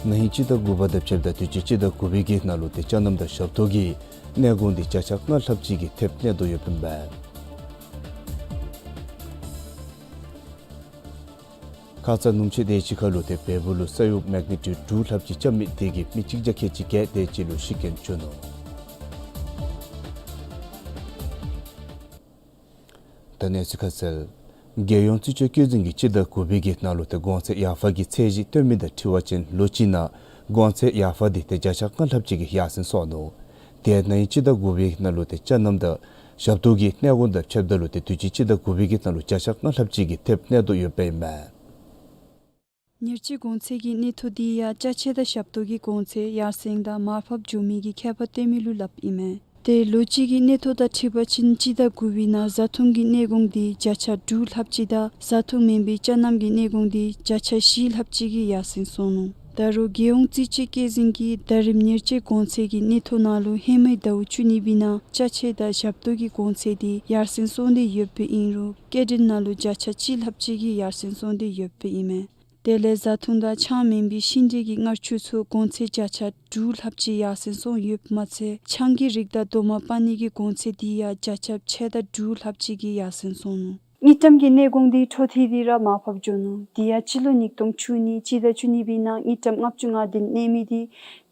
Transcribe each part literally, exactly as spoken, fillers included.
ན་ཧིང་སྤྱི་ཟླ་དགུ་པ་དང་ཕྱདཔ་ད་དུས་ཅི་སྤྱི་ཟླ་དགུ་པའི་གི་ནང་ལུ་ཏེ་ཅ་ནམ་དང་ཞབ་ཏོག་གི་གནས་གོང་འདི་བརྒྱ་ཆ་ལྔ་ལྷགཔ་ཅིག་གིས་ཐེབས་གནས་དོ་ཡོདཔ་ཨིན་པས། ཁ་ཙ་ནུབ་ཕྱེད་དེ་ཅིག་ཁར་ལུ་ཏེ་བལ་པོ་ལུ་ས་འོག་མེག་ནི་ཊིའུཌ་དྲུག་ལྷགཔ་ཅིག་རྐྱབ་མི་དེ་གིས་མི་གཅིག་བརྒྱ་ཁལ་གཅིག་བརྒྱད་དེ་ཅིག་ལུ་ཤི་རྐྱེན་བྱུང་ནུག། ད་གནས་ཚུལ་ཁ་གསལ། རྒྱལ་ཡོངས་རྩིས་དཔྱད་བཀོད་འཛིན་གྱིས་སྤྱི་ཟླ་དགུ་པའི་གི་ནང་ལུ་ཏེ་གོང་ཚད་ཡར་འཕར་གྱི་ཚད་གཞི་བཏོན་མི་དང་འཁྲིལ་བ་ཅིན་ལོ་གཅིག་ནང་གོང་ཚད་ཡར་འཕར་འདི་ཏེ་བརྒྱ་ཆ་ལྔ་ལྷགཔ་ཅིག་གིས་ཡར་སེང་སོང་ནུག། དེ་ན་ཧིང་སྤྱི་ཟླ་དགུ་པའི་ནང་ལུ་ཏེ་ཅ་ནམ་དང་ཞབ་ཏོག་གི་གནས་གོང་དང་ཕྱདཔ་ད་ལུ་ཏེ་དུས་ཅི་སྤྱི་ཟླ་དགུ་པའི་གི་ནང་ལུ་བརྒྱ་ཆ་ལྔ་ལྷགཔ་ཅིག་གིས་ཐེབས་གནས་དོ་ཡོདཔ་ཨིན་མས། ཉེར་གཅིག་གོང་ཚད་ཀྱི་གནས་ཐོ་འདི་ཡང་ཅ་ཆས་དང་ཞབ་ཏོག་གི་གོང་ཚད་ཡར་སེང་དང་མར་ཕབ་འགྱོ་མི་གི་ཁྱད་པར་སྟོན་མི་ལུ་སླབ་ཨིན་མས། ཏེ་ལོ་གཅིག་གི་གནས་ཐོ་དང་འཁྲིལ་བ་ཅིན་སྤྱི་ཟླ་དགུ་པའི་ནང་བཟའ་འཐུང་གི་གནས་གོང་འདི་བརྒྱ་ཆ་དྲུག་ལྷགཔ་ཅིག་དང་བཟའ་འཐུང་མེན་པའི་ཅ་ནམ་གྱི་གནས་གོང་འདི་བརྒྱ་ཆ་བཞི་ལྷགཔ་ཅིག་གིས་ཡར་སེང་སོང་ནུག། ད་རུང་རྒྱལ་ཡོངས་རྩིས་དཔྱད་བཀོད་འཛིན་གྱིས་ཟླ་རིམ་ཉེར་གཅིག་གོང་ཚད་ཀྱི་གནས་ཐོ་ནང་ལུ་ཧེ་མའི་ཟླཝ་བཅུ་གཉིས་པའི་ནང་ཅ་ཆས་དང་ཞབ་ཏོག་གི་གོང་ཚད་འདི་ཡར་སེང་སོང་སྟེ་ཡོདཔ་ཨིན་རུང་སྐྱེལ་འདྲེན་ནང་ལུ་བརྒྱ་ཆ་གཅིག་ལྷགཔ་ཅིག་གིས་ཡར་སེང་སོང་སྟེ་ཡོདཔ་ཨིན་མས། དེ་ལས་བཟའ་འཐུང་དང་ཆང་མེན་པའི་ཤིང་འབྲས་ཀྱི་མངར་ཆུ་ཚུ་གོང་ཚད་བརྒྱ་ཆ་དྲུག་ལྷགཔ་ཅིག་ཡར་སེང་སོང་ཡོདཔ་མ་ཚད་ཆང་གི་རིགས་དང་རྡོག་མ་སྤར་ནི་གི་གོང་ཚད་འདི་ཡང་བརྒྱ་ཆ་ཕྱེད་དང་དྲུག་ལྷགཔ་ཅིག་གིས་ཡར་སེང་སོང་ནུག། དངུལ་ཀྲམ་གྱི་གནས་གོང་འདི་འཕྲོ་མཐུད་དེ་ར་མར་ཕབ་འགྱོ་ནུག། དེ་ཡང་སྤྱི་ལོ་ཉིས་སྟོང་བཅུ་གཉིས་སྤྱི་ཟླ་བཅུ་གཉིས་པའི་ནང་དངུལ་ཀྲམ་ལྔ་བཅུ་ང་བདུན་གནས་མི་འདི་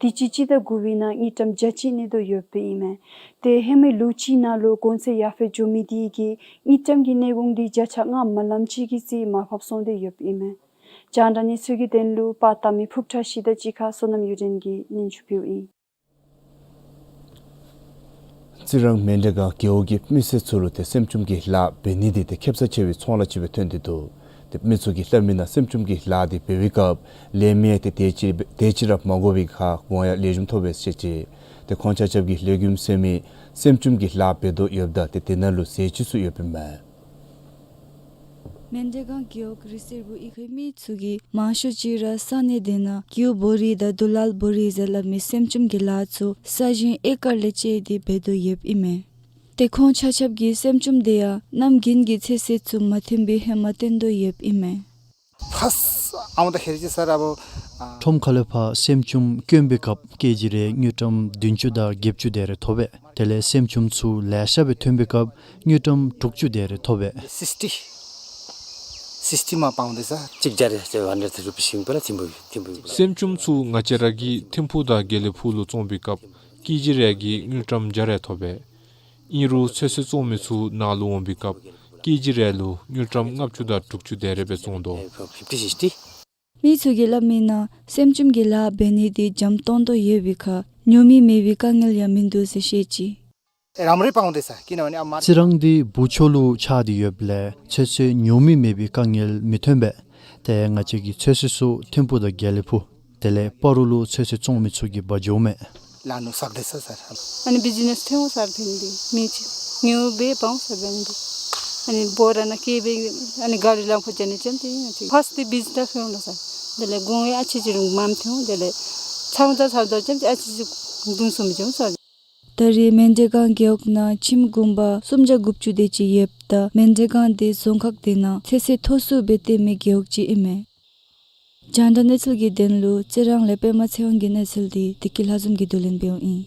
དུས་ཅི་སྤྱི་ཟླ་དགུ་པའི་ནང་དངུལ་ཀྲམ་བརྒྱ་གཅིག་གནས་དོ་ཡོདཔ་ཨིན་མས། ཏེ་ཧེ་མའི་ལོ་གཅིག་ནང་ལུ་གོང་ཚད་ཡར་འཕར་འགྱོ་མི་དེ་གིས་དངུལ་ཀྲམ་གྱི་གནས་གོང་འདི་བརྒྱ་ཆ་ལྔ་མ་ལམ་ཅིག་གི་རྩིས་མར་ཕབ་སོང་སྟེ་ཡོདཔ་ཨིན་མས། རྒྱང་བསྒྲགས་གནས་ཚུལ་གྱི་དོན་ལུ་པར་བཏབ་མི་ཕུབ་ཁྲ་ཤིས་དང་གཅིག་ཁར་བསོད་ནམས་གཡུ་སྒྲོན་གྱིས་སྙན་ཞུ་ཕུལཝ་ཨིན། རྩི་རང་མཎྜལ་སྒང་རྒེད་འོག་གི་མི་སེར་ཚུ་ལུ་ཏེ་སེམས་ཅུམ་གྱི་ལཱ་འབད་ནི་འདི་ཏེ་ཁེབ་ས་ཆེ་བའི་ཚོང་ལཱ་ཅིག་སྦེ་ཐོན་ཏེ་འདུག། ཏེ་མི་ཚུ་གིས་སླབ་མི་ནང་སེམས་ཅུམ་གྱི་ལཱ་འདི་འབད་བའི་སྐབས་ལས་མི་ཡང་ཏེ་དེ་ཅིག་དེ་ཅིག་ར་མ་དགོ་པའི་ཁར་གོང་ཡང་ལེགས་ཤོམ་ཐོབ་པས་ཟེར་ཅི། ཏེ་ཁོང་ཆ་ཁྱབ་ཀྱིས་ལས་མགུནམ་སེལ་མི་སེམས་ཅུམ་གྱི་ལཱ་འབད་དོ་ཡོདཔ་ད་ཏེ་དེ་ནང་ལུ་ཟས་བཅུད་ཚུ་ཡོདཔ་ཨིན་མས། མཎྜལ་སྒང་རྒེད་འོག་རི་སེར་པོ་གཡུས་ཁའི་མི་ཚུ་གིས་མང་ཤོས་ཅིག་ར་ས་གནས་དེ་ནང་གིའུ་བོ་རི་དང་དུ་ལཱལ་བོ་རི་ཟེར་སླབ་མི་སེམས་ཅུམ་གྱི་ལཱ་ཚུ་ས་ཞིང་ཨེ་ཀར་ལས་བཅད་དེ་འབད་དོ་ཡོདཔ་ཨིན་མས། ཏེ་ཁོང་ཆ་ཁྱབ་ཀྱིས་སེམས་ཅུམ་དེ་ཡང་གནམ་དགུན་གྱི་ཚོད་བསྲེ་ཚུ་མ་ཐོན་པའི་ཧེ་མ་བཏོན་དོ་ཡོདཔ་ཨིན་མས། ཕར་ཨ་ཝང་ད་ཁེ་རི་ཅིག་ས་ར་བོ་ཨ། ཁྲོམ་ཁ་ལས་ཕར་སེམས་ཅུམ་བསྐྱོན་པའི་སྐབས་ཀེ་ཇི་རེ་དངུལ་ཀྲམ་བདུན་ཅུ་དང་བརྒྱད་ཅུ་དེ་རེ་ཐོབ་པས། དེ་ལས་སེམས་ཅུམ་ཚུ་ལེ་ཤ་སྦེ་ཐོན་པའི་སྐབས་དངུལ་ཀྲམ་དྲུག་ཅུ་དེ་རེ་ཐོབ་པས། སིགསི་ཊི། སིགསི་ཊི་མ་པའུནཌ་ས། གཅིག་བརྒྱ་རེ་ཟེར་ཝན་ཧན་ཌེཌ་རུ་པི་སི་ཨིན་པས་ལགས་ཐིམ་ཕུག་གི་ཐིམ་ཕུག་གི། སེམས་ཅུམ་ཚུ་ང་བཅས་ར་གི་ཐིམ་ཕུག་དང་དགེ་ལེགས་ཕུག་ལུ་བཙོང་པའི་སྐབས་ཀེ་ཇི་རེ་གིས་དངུལ་ཀྲམ་བརྒྱ་རེ་ཐོབ་པས། ཨིན་རུང་ཚོད་བསྲེ་བཙོང་མི་ཚུ་ནཱ་ལུ་འོང་པའི་སྐབས་ཀེ་ཇི་རེ་ལུ་དངུལ་ཀྲམ་ལྔ་བཅུ་དང་དྲུག་ཅུ་དེ་རེ་སྦེ་བཙོང་དོ། ཕིཕ་ཊི་སིགསི་ཊི། མི་ཚུ་གིས་སླབ་མི་ནང་སེམས་ཅུམ་གྱི་ལཱ་འབད་ནི་འདི་འཇམ་ཏོང་ཏོ་ཡོད་པའི་ཁར་ཉོ་མི་མེད་པའི་དཀའ་ངལ་ཡང་མིན་འདུག་ཟེར་བཤད་ཅི། རམ་རེ་པའུནཌ་ས་ཀི་ན་ཝ་ནི་ཨ་མ། རྩི་རང་འདི་བུ་ཆོ་ལུ་ཆགས་ཏེ་ཡོདཔ་ལས་ཚོད་བསྲེ་ཉོ་མི་མེད་པའི་དཀའ་ངལ་མི་ཐོན་པས། ཏེ་ང་བཅས་ཀྱི་ཚོད་བསྲེ་ཚུ་ཐིམ་ཕུག་དང་དགེ་ལེགས་ཕུག་དེ་ལས་སྤ་རོ་ལུ་ཚོད་བསྲེ་བཙོང་མི་ཚུ་གིས་འབག་འགྱོཝ་མས། ལ་ནུ་སག་དེ་ས་སར། ཨ་ནི་བི་ཇི་ནེསི་ཐོན་འོང་སར་འབད་ནི་འདི་མི་ཅིག་ཉོ་སྦེ་འབག་འོང་སར་འབད་ནི་འདི། ཨ་ནི་བོ་ར་ནང་སྐྱེལ་སྦེ་ཨ་ནི་གཱ་རི་ལམ་ཁར་འགྱོ་ནི་ཅིག་ཏེ་ཨིན་ན་ཅིག་ཕརསཊ་འདི་བི་ཇི་ནེསི་ཐོན་འོང་ལགས་སར། དེ་ལས་གོང་ཡང་ཨ་ཙི་ཅིག་རུང་མངམ་ཐོན་འོང་། དེ་ལས་ཚང་ད་ཚང་ད་ཅིག་ཨ་ཙི་ཅིག་བརྡུང་སོང་མི་ཅིག་འོང་སར། ད་རེས་མཎྜལ་སྒང་རྒེད་འོག་ནང་ཁྱིམ་གུང་པ་སུམ་བརྒྱ་དགུ་བཅུ་དེ་ཅིག་ཡོདཔ་ད་མཎྜལ་སྒང་དེ་རྫོང་ཁག་དེ་ནང་ཚོད་བསྲེ་མཐོ་སུ་སྦེ་བཏོན་མི་རྒེད་འོག་ཅིག་ཨིན་མས། རྒྱང་བསྒྲགས་གནས་ཚུལ་གྱི་དོན་ལུ་རྩི་རང་ལས་པདྨ་ཚེ་དབང་གི་གནས་ཚུལ་འདི་བདེ་སྐྱིད་ལྷ་འཛོམས་ཀྱིས་བསྡུ་ལེན་འབདཝ་ཨིན།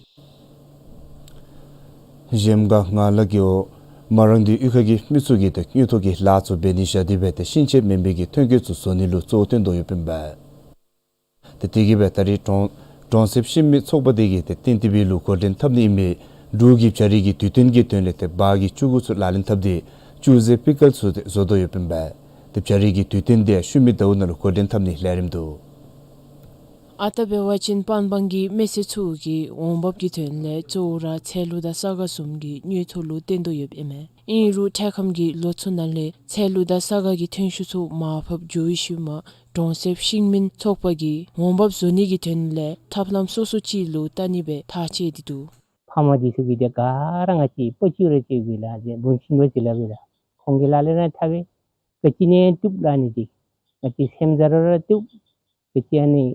གཞལམ་སྒང་ངང་ལག་རྒེད་འོག་མ་རང་སྡེའི་གཡུས་ཁ་གི་མི་ཚུ་གིས་ཏེ་དངུལ་ཐོག་གི་ལཱ་ཚུ་འབད་ནི་བཞག་སྟེ་སྦེ་ཏེ་ཤིང་ཆས་མེན་པའི་གི་ཐོན་སྐྱེད་ཚུ་བཟོ་ནི་ལུ་གཙོ་བོ་བཏོན་དོ་ཡོདཔ་ཨིན་པས། ཏེ་དེ་གིས་སྦེ་ད་རེས་གྲོང་གྲོང་གསེབ་ཤིང་མི་ཚོགས་པ་དེ་གིས་ཏེ་ཏིང་ཏི་བི་ལུ་འགོ་འདྲེན་འཐབ་ནི་ཨིན་པའི་འབྲུག་གི་བྱ་རིགས་ཀྱི་དུས་སྟོན་གྱི་དོན་ལས་ཏེ་བ་གི་ལྕུག་གུ་ཚུ་ལག་ལེན་འཐབ་སྟེ་ལྕུག་རྫས་པི་ཀལ་ཚུ་ཏེ་བཟོ་དོ་ཡོདཔ་ཨིན་པས། ཏེ་བྱ་རིགས་ཀྱི་དུས་སྟོན་དེ་ཤུལ་མའི་ཟླཝ་ནང་ལུ་འགོ་འདྲེན་འཐབ་ནིའི་ལས་རིམ་འདུག། ཨ་རྟག་འབད་བ་ཅིན་པན་སྦང་གི་མི་སེར་ཚུ་གིས་འོང་འབབ་ཀྱི་དོན་ལས་གཙོ་བོ་ར་ཚལ་ལུ་དང་ས་ག་གསུམ་གྱི་དངུལ་ཐོག་ལུ་བརྟེན་དོ་ཡོདཔ་ཨིན་མས། ཨིན་རུང་འཕྲལ་ཁམས་ཀྱི་ལོ་ཚུ་ནང་ལས་ཚལ་ལུ་དང་ས་ག་གི་ཐོན་ཤུགས་ཚུ་མར་ཕབ་འགྱོ་བའི་ཤུལ་མ་གྲོང་གསེབ་ཤིང་མི་ཚོགས་པ་གིས་འོང་འབབ་བཟོ་ནི་གི་དོན་ལས་ཐབས་ལམ་སོ་སོ་ཅིག་ལུ་བལྟ་ནི་སྦེ་ཐག་བཅད་དེ་འདུག། ཕ་མ་འདི་ཚུ་གིས་ཏེ་ག་ར་ང་བཅས་པ་ཅུ་ར་ཅིག་གི་ལཱ་ཟེར་བུམ་ཆེན་པོ་ཅིག་ལཱ་གི་ལཱ་ཁོང་གི་ལཱ་ལས་ར་འཐབ་པས། ག་ཅི་ནི་བཏུབ་ལགས། ཨ་ནི་འདི་ང་བཅས་སེམས་ཟ་རུང་ར་བཏུབ། ག་ཅི་ཨ་ནི་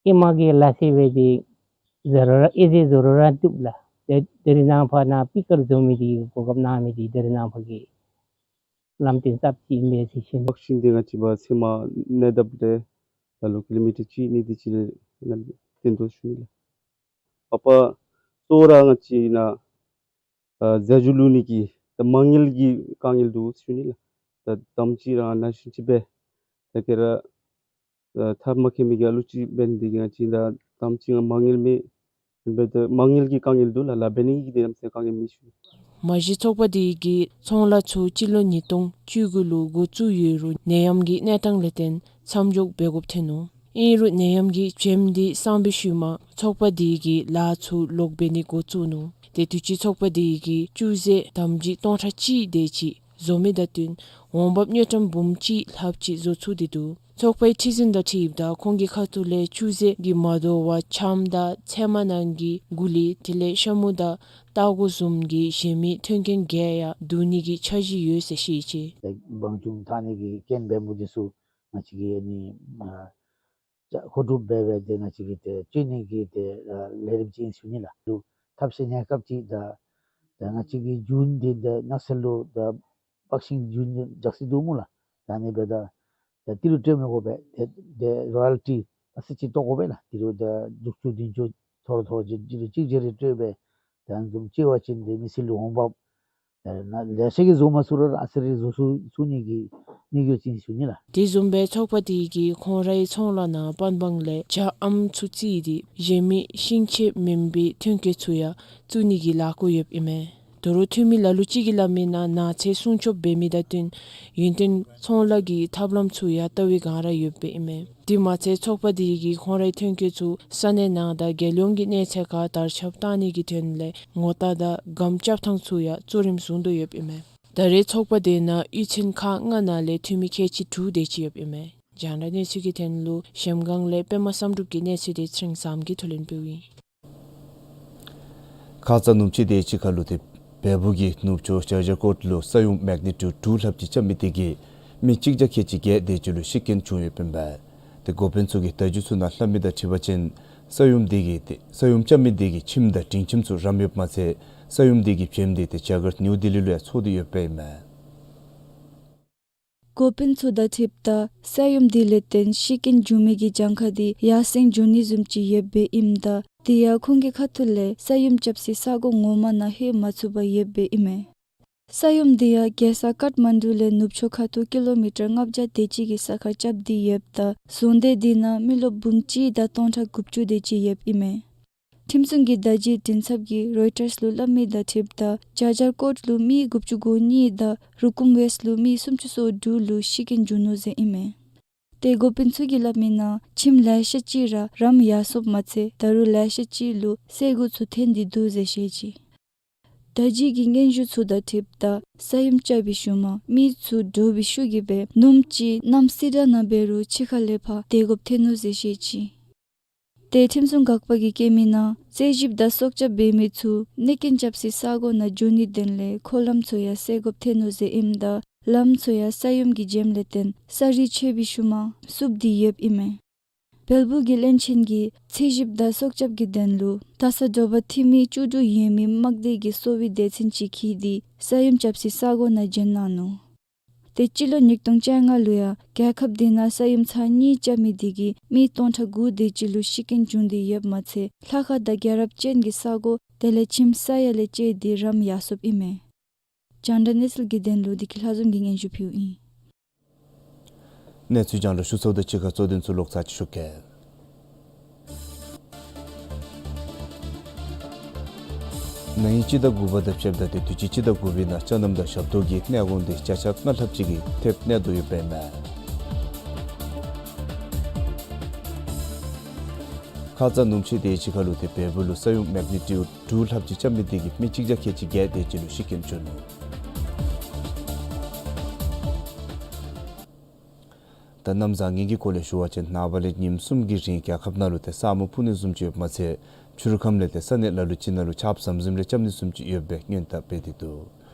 ཨེ་མ་གི་ལཱ་ཟེར་སྦེ་འདི་ཟ་རུང་ར་ཨེ་ཟེར་བཟོ་རུང་ར་བཏུབ་ལགས། ཏེ་ད་རེས་ནངས་པ་ནཱ་པི་ཀལ་བཟོ་མི་འདི་གོ་སྐབས་གནང་མི་འདི་ད་རེས་ནངས་པ་གི་ལམ་སྟོན་ཚབ་ཅིག་ཨིན་པས་ཟེར་ཞུ་ནི། ཤིང་འདི་ང་བཅས་པ་ཚལ་མ་གནས་བཏབ་སྟེ་ ད་ལོ་ཀི་ལོ་མི་ཊར་གཅིག་གཉིས་དེ་ཅིག་ལས་ནཱ་ལས་བཏོན་དོ་ཞུ་ནི་ལགས། ཨ་པ་གཙོ་བོ་ར་ང་བཅས་ནཱ་ཨ་རྫས་འགྱུར་བླུག་ནི་གི་ད་མ་དངུལ་གྱི་དཀའ་ངལ་འདུག་ཞུ་ནི་ལགས། ད་དུམ་ཅིག་ར་ན་གཞོན་ཅིག་སྦེ་ད་ག་ར་ཨ་ཐབས་མ་མཁས་མི་གི་ཨ་ལུ་ཅིག་འབད་ནི་དེ་གིས་ང་བཅས་ད་དུམ་ཅིག་ང་མ་དངུལ་མེད། ཨིན་པས། ད་མ་དངུལ་གྱི་དཀའ་ངལ་འདུག་ལགས། ལཱ་འབད་ནི་གི་དེ་ནམ་ཚེ་དཀའ་ངལ་མི་ཞུ། མ་གཞི་ཚོགས་པ་དེ་གིས་ཚོང་ལཱ་ཚུ་སྤྱི་ལོ་ཉིས་སྟོང་བཅུ་དགུ་ལུ་འགོ་བཙུགས་ཡོད་རུང་ནད་ཡམས་ཀྱི་གནས་སྟངས་ལས་བརྟེན་མཚམས་འཇོག་འབད་དགོཔ་ཐོན་ནུག། ཨིན་རུང་ནད་ཡམས་ཀྱི་བྱེམ་དེ་སངས་པའི་ཤུལ་མ་ཚོགས་པ་དེ་གིས་ལཱ་ཚུ་ལོག་འབད་ནི་འགོ་བཙུགས་ནུག། ཏེ་དུས་ཅི་ཚོགས་པ་དེ་གིས་བཅུད་རྫས་དམ་སྦྱིས་སྟོང་ཕྲག་གཅིག་དེ་ཅིག་བཟོ་མི་དང་བསྟུན་འོང་འབབ་དངུལ་ཀྲམ་འབུམ་གཅིག་ལྷགཔ་ཅིག་བཟོ་ཚུགས་ཏེ་འདུག། ཚོགས་པའི་ཁྲི་འཛིན་དང་འཁྲིལཝ་ད་ཁོང་གི་ཁ་ཐུག་ལས་བཅུད་རྫས་ཀྱི་མ་དོ་བར་ཆམ་དང་ཚལ་མ་ནང་གི་གུ་ལི་དེ་ལས་ཤ་མུ་དང་སྟར་གོ་བཟུམ་གྱི་གཞན་མི་མཐུན་རྐྱེན་གྱི་ཡང་བསྡུ་ནི་གི་འཆར་གཞི་ཡོད་ཟེར་བཤད་ཅི། དབང་ཆུང་བཏང་ནི་གི་རྐྱེན་འབད་མི་དེ་ཚུ་ང་བཅས་ཀྱིས་ཨ་ནི་ཨ་མཁོ་སྒྲུབ་འབད་འབད་དེ་ང་བཅས་ཀྱིས་ཏེ་བཅོས་ནི་གི་ཏེ་ཨ་ལས་རིམ་ཅིག་ཨིན་ཞུ་ནི་ལགས། ལུ་ཐབས་ཤེས་གནས་སྐབས་ཅིག་ད་ད་ང་བཅས་ཀྱི་རྒྱུན་དེ་ད་ནགས་ཚལ་ལུ་ད་པག་ཤིང་རྒྱུན་རྒྱགས་སི་འདུག་སྨོ་ལགས། ད་ཨ་ནི་འབདཝ་ད་ད་དེ་ལུ་སྤྲོད་མི་དགོ་པས། ཏེ་ཏེ་རོ་ཡལ་ཊི་ཨ་ཙི་ཅིག་བཏོག་དགོ་པས་ལགས། དེ་ལུ་ད་དྲུག་ཅུ་བདུན་ཅུ་ཐོར་ཐོར་ཅིག་དེ་ལུ་ཅིག་ཅིག་རེ་སྤྲོད་འབད་ད་ཨ་ནི་བཟུམ་སྤྱོད་པ་ཅིན་ཏེ་མི་སེར་ལུ་འོང་འབབ་ད་ན་ལེ་ཤ་གིས་བཟོ་མ་ཚུགས་རུང་ཨ་ཙི་རེ་བཟོ་ཚུགས་ཚུགས་ནི་གི་དམིགས་ཡུལ་ཅིག་ཨིན་ཞུ་ནི་ལགས། དེ་བཟུམ་སྦེ་ཚོགས་པ་དེ་གིས་ཁོང་རའི་ཚོང་ལཱ་ནང་པན་སྦང་ལས་ཇ་ཨམ་ཚུ་བཙིར་ཏེ་གཞན་མི་ཤིང་ཆས་མིན་པའི་ཐོན་སྐྱེད་ཚུ་ཡང་བཙུགས་ནི་གི་ལས་འགུལ་ཡོདཔ་ཨིན་མས། དོ་རུང་འཐུས་མི་ལ་ལུ་ཅིག་གིས་སླབ་མི་ནང་ནགས་ཚལ་སྲུང་སྐྱོབ་འབད་མི་དང་བསྟུན་ཡུན་བརྟན་ཚོང་ལཱ་གི་ཐབས་ལམ་ཚུ་ཡང་ལྟ་བའི་སྒང་ར་ཡོདཔ་ཨིན་མས། དེ་མ་ཚད་ཚོགས་པ་དེ་གིས་ཁོང་རའི་ཐོན་སྐྱེད་ཚུ་ས་གནས་ནང་དང་རྒྱལ་ཡོངས་ཀྱི་གནས་ཚད་ཁར་དར་ཁྱབ་བཏང་ནི་གི་དོན་ལས་ངོ་རྟགས་དང་སྒམ་རྐྱབ་ཐངས་ཚུ་ཡང་གཙོ་རིམ་བཟུང་དོ་ཡོདཔ་ཨིན་མས། ད་རེས་ཚོགས་པ་དེ་ནང་གཡུས་ཚན་ཁག་ལྔ་ནང་ལས་འཐུས་མི་ཁལ་གཅིག་དྲུག་དེ་ཅིག་ཡོདཔ་ཨིན་མས། རྒྱང་བསྒྲགས་གནས་ཚུལ་གྱི་དོན་ལུ་གཞལམ་སྒང་ལས་པདྨ་བསམ་གྲུབ་ཀྱི་གནས་ཚུལ་དེ་ཚེ་རིང་བཟངམོ་གིས་ཐོག་ལེན་འབདཝ་ཨིན། ཁ་ཙ་ནུབ་ཕྱེད་དེ་ཅིག་ཁར་ལུ་ཏེ་བལ་པོ་གི་ནུབ་ཕྱོགས་ཇ་ཇར་ཀོཊ་ལུ་ས་ཡོམ་མེག་ནི་ཊིའུཌ་དྲུག་ལྷགཔ་ཅིག་རྐྱབ་མི་དེ་གིས་མི་གཅིག་བརྒྱ་ཁལ་གཅིག་བརྒྱད་དེ་ཅིག་ལུ་ཤི་རྐྱེན་བྱུང་ཡོདཔ་ཨིན་པས། ཏེ་འགོ་དཔོན་ཚུ་གིས་བརྡ་བརྒྱུད་ཚུ་ནང་སླབ་མི་དང་འཁྲིལ་བ་ཅིན་ས་ཡོམ་དེ་གིས་ཏེ་ས་ཡོམ་རྐྱབ་མི་དེ་གིས་ཁྱིམ་དང་སྒྲིང་ཁྱིམ་ཚུ་རམ་ཡོདཔ་མ་ཚད་ས་ཡོམ་དེ་གི་བྱེམ་དེ་ཏེ་ཇ་གར་ནིའུ་ལྡི་ལི་ལུ་ཡང་ཚོར་ཏེ་ཡོདཔ་ཨིན་མས། འགོ་དཔོན་ཚུ་དང་འཁྲིལཝ་ད་ས་ཡོམ་དེ་ལས་བརྟེན་ཤི་རྐྱེན་བྱུང་མི་གི་གྱངས་ཁ་དེ་ཡར་སེང་འགྱོ་ནི་བཟུམ་ཅིག་ཡོདཔ་ཨིནམ་ད་དེ་ཡང་ཁོང་གི་ཁ་ཐུག་ལས་ས་ཡོམ་རྐྱབ་སའི་ས་གོ་ངོ་མ་ནང་ལྷོད་མ་ཚུགས་པར་ཡོདཔ་ཨིན་མས། ས་ཡོམ་དེ་ཡང་རྒྱལ་ས་ཀཏ་མན་ཌུ་ལས་ནུབ་ཕྱོགས་ཁ་ཐུག་ཀི་ལོ་མི་ཊར་ལྔ་བརྒྱ་དེ་ཅིག་གི་ས་ཁར་རྐྱབ་སྟེ་ཡོདཔ་ད་ཟོན་སྡེ་དེ་ནང་མི་རློབས་འབུམ་གཅིག་དང་སྟོང་ཕྲག་དགུ་བཅུ་དེ་ཅིག་ཡོདཔ་ཨིན་མས། ཁྲིམས་སྲུང་གི་བརྡ་བརྒྱུད་མགྲིན་ཚབ་ཀྱིས་རོའི་ཊརས་ལུ་སླབ་མི་དང་འཁྲིལཝ་ད་ཇ་ཇར་ཀོཊ་ལུ་མི་དགུ་བཅུ་གོ་གཉིས་དང་རུ་ཀུམ་ཝེསཊ་ལུ་མི་སུམ་ཅུ་སོ་དྲུག་ལུ་ཤི་རྐྱེན་བྱུང་ནུག་ཟེར་ཨིན་མས། ཏེ་འགོ་དཔོན་ཚུ་གིས་སླབ་མི་ནང་ཁྱིམ་ལེ་ཤ་ཅིག་ར་རམ་ཡར་སོངམ་མ་ཚད་ད་རུང་ལེ་ཤ་ཅིག་ལུ་སེལ་སྒོ་ཚུ་ཐོན་ཏེ་འདུག་ཟེར་བཤད་ཅི། བརྡ་བརྒྱུད་ཀྱི་སྙན་ཞུ་ཚུ་དང་འཁྲིལཝ་ད་ས་ཡོམ་རྐྱབ་པའི་ཤུལ་མ་མི་ཚུ་འདྲོག་པའི་ཤུགས་ཀྱིས་སྦེ་ནུབམོ་ཅིག་གནམ་སེར་དྲགས་ནང་འབད་རུང་ཕྱི་ཁར་ལས་ཕར་བདས་དགོཔ་ཐོན་ནུག་ཟེར་བཤད་ཅི། ཏེ་ཁྲིམས་སྲུང་འགག་པ་གིས་བཀོད་མི་ནང་རྩོད་ཞིབ་དང་སྲོག་སྐྱབས་འབད་མི་ཚུ་གནོད་རྐྱེན་རྐྱབ་སའི་ས་གོ་ནང་འགྱོ་ནིའི་དོན་ལས་འཁོར་ལམ་ཚུ་ཡང་སེལ་དགོཔ་ཐོན་ནུག་ཟེར་ཨིནམ་ད་ལམ་ཚུ་ཡང་ས་ཡོམ་གྱི་བྱེམ་ལས་བརྟེན་ས་རི་ཆད་པའི་ཤུལ་མ་བསུབ་སྟེ་ཡོདཔ་ཨིན་མས། བལ་པོ་གི་བློན་ཆེན་གྱིས་རྩོད་ཞིབ་དང་སྲོག་སྐྱབས་ཀྱི་དོན་ལུ་དར་ས་དྲོ་པ་འཐུས་མི་བཅུ་དྲུག་ཡོད་མི་དམག་སྡེ་གི་གསོ་བའི་སྡེ་ཚན་ཅིག་འཁྱིད་དེ་ས་ཡོམ་རྐྱབ་སའི་ས་གོ་ནང་བྱོན་གནང་ནུག། ཏེ་སྤྱི་ལོ་ཉིས་སྟོང་བཅོ་ལྔ་ལུ་ཡང་རྒྱལ་ཁབ་དེ་ནང་ས་ཡོམ་ཚར་གཉིས་རྐྱབ་མི་དེ་གིས་མི་སྟོང་ཕྲག་དགུ་དེ་ཅིག་ལུ་ཤི་རྐྱེན་བྱུང་སྟེ་ཡོདཔ་མ་ཚད་ལྷ་ཁང་དང་རྒྱལ་རབས་ཅན་གྱི་ས་གོ་དེ་ལས་ཁྱིམ་ས་ཡར་ལས་བཅད་དེ་རམ་ཡར་སོངཔ་ཨིན་མས། རྒྱང་བསྒྲགས་གནས་ཚུལ་གྱི་དོན་ལུ་བདེ་སྐྱིད་ལྷ་འཛོམས་ཀྱིས་སྙན་ཞུ་ཕུལཝ་ཨིན། གནས་ཚུལ་རྒྱང་བསྒྲགས་ཞུ་ཚརཝ་དང་གཅིག་ཁར་གཙོ་དོན་ཚུ་ལོག་ཚར་ཅིག་ཞུ་གེ། ན་ཧིང་སྤྱི་ཟླ་དགུ་པ་དང་ཕྱདཔ་ད་ཏེ་དུས་ཅི་སྤྱི་ཟླ་དགུ་པའི་ནང་ལྕང་གནམ་དང་ཞབས་ཏོག་གི་གནས་གོང་དེ་བརྒྱ་ཆ་ལྔ་ལྷགཔ་ཅིག་གིས་ཐེབས་གནས་དོ་ཡོདཔ་ཨིན་མས། ཁ་ཙ་ནུབ་ཕྱེད་དེ་ཅིག་ཁར་ལུ་ཏེ་བལ་པོ་ལུ་ས་ཡོམ་མེག་ནི་ཊིའུཌ་དྲུག་ལྷགཔ་ཅིག་རྐྱབ་མི་དེ་གིས་མི་གཅིག་བརྒྱ་ཁལ་གཅིག་བརྒྱད་དེ་ཅིག་ལུ་ཤི་རྐྱེན་བྱུང་ནུག། ད་གནམ་བཟང་ངན་གྱི་སྐོར་ལས་ཞུ་བ་ཅིན་ནངས་པ་ལས་ཉིནམ་གསུམ་གྱི་རིང་རྒྱལ་ཁབ་ནང་ལུ་ཏེ་ས་སྨུག་ཕུབ་ནི་བཟུམ་ཅིག་ཡོདཔ་མ་ཚད་ཕྱི་རུ་ཁམས་ལས་ཏེ་ས་གནས་ལ་ལུ་ཅིག་ནང་ལུ་ཆརཔ་ཟམ་ཟིམ་རེ་རྐྱབ་ནི་བཟུམ་ཅིག་ཡོད་པའི་སྔོན་བརྡ་འབད་དེ་འདུག།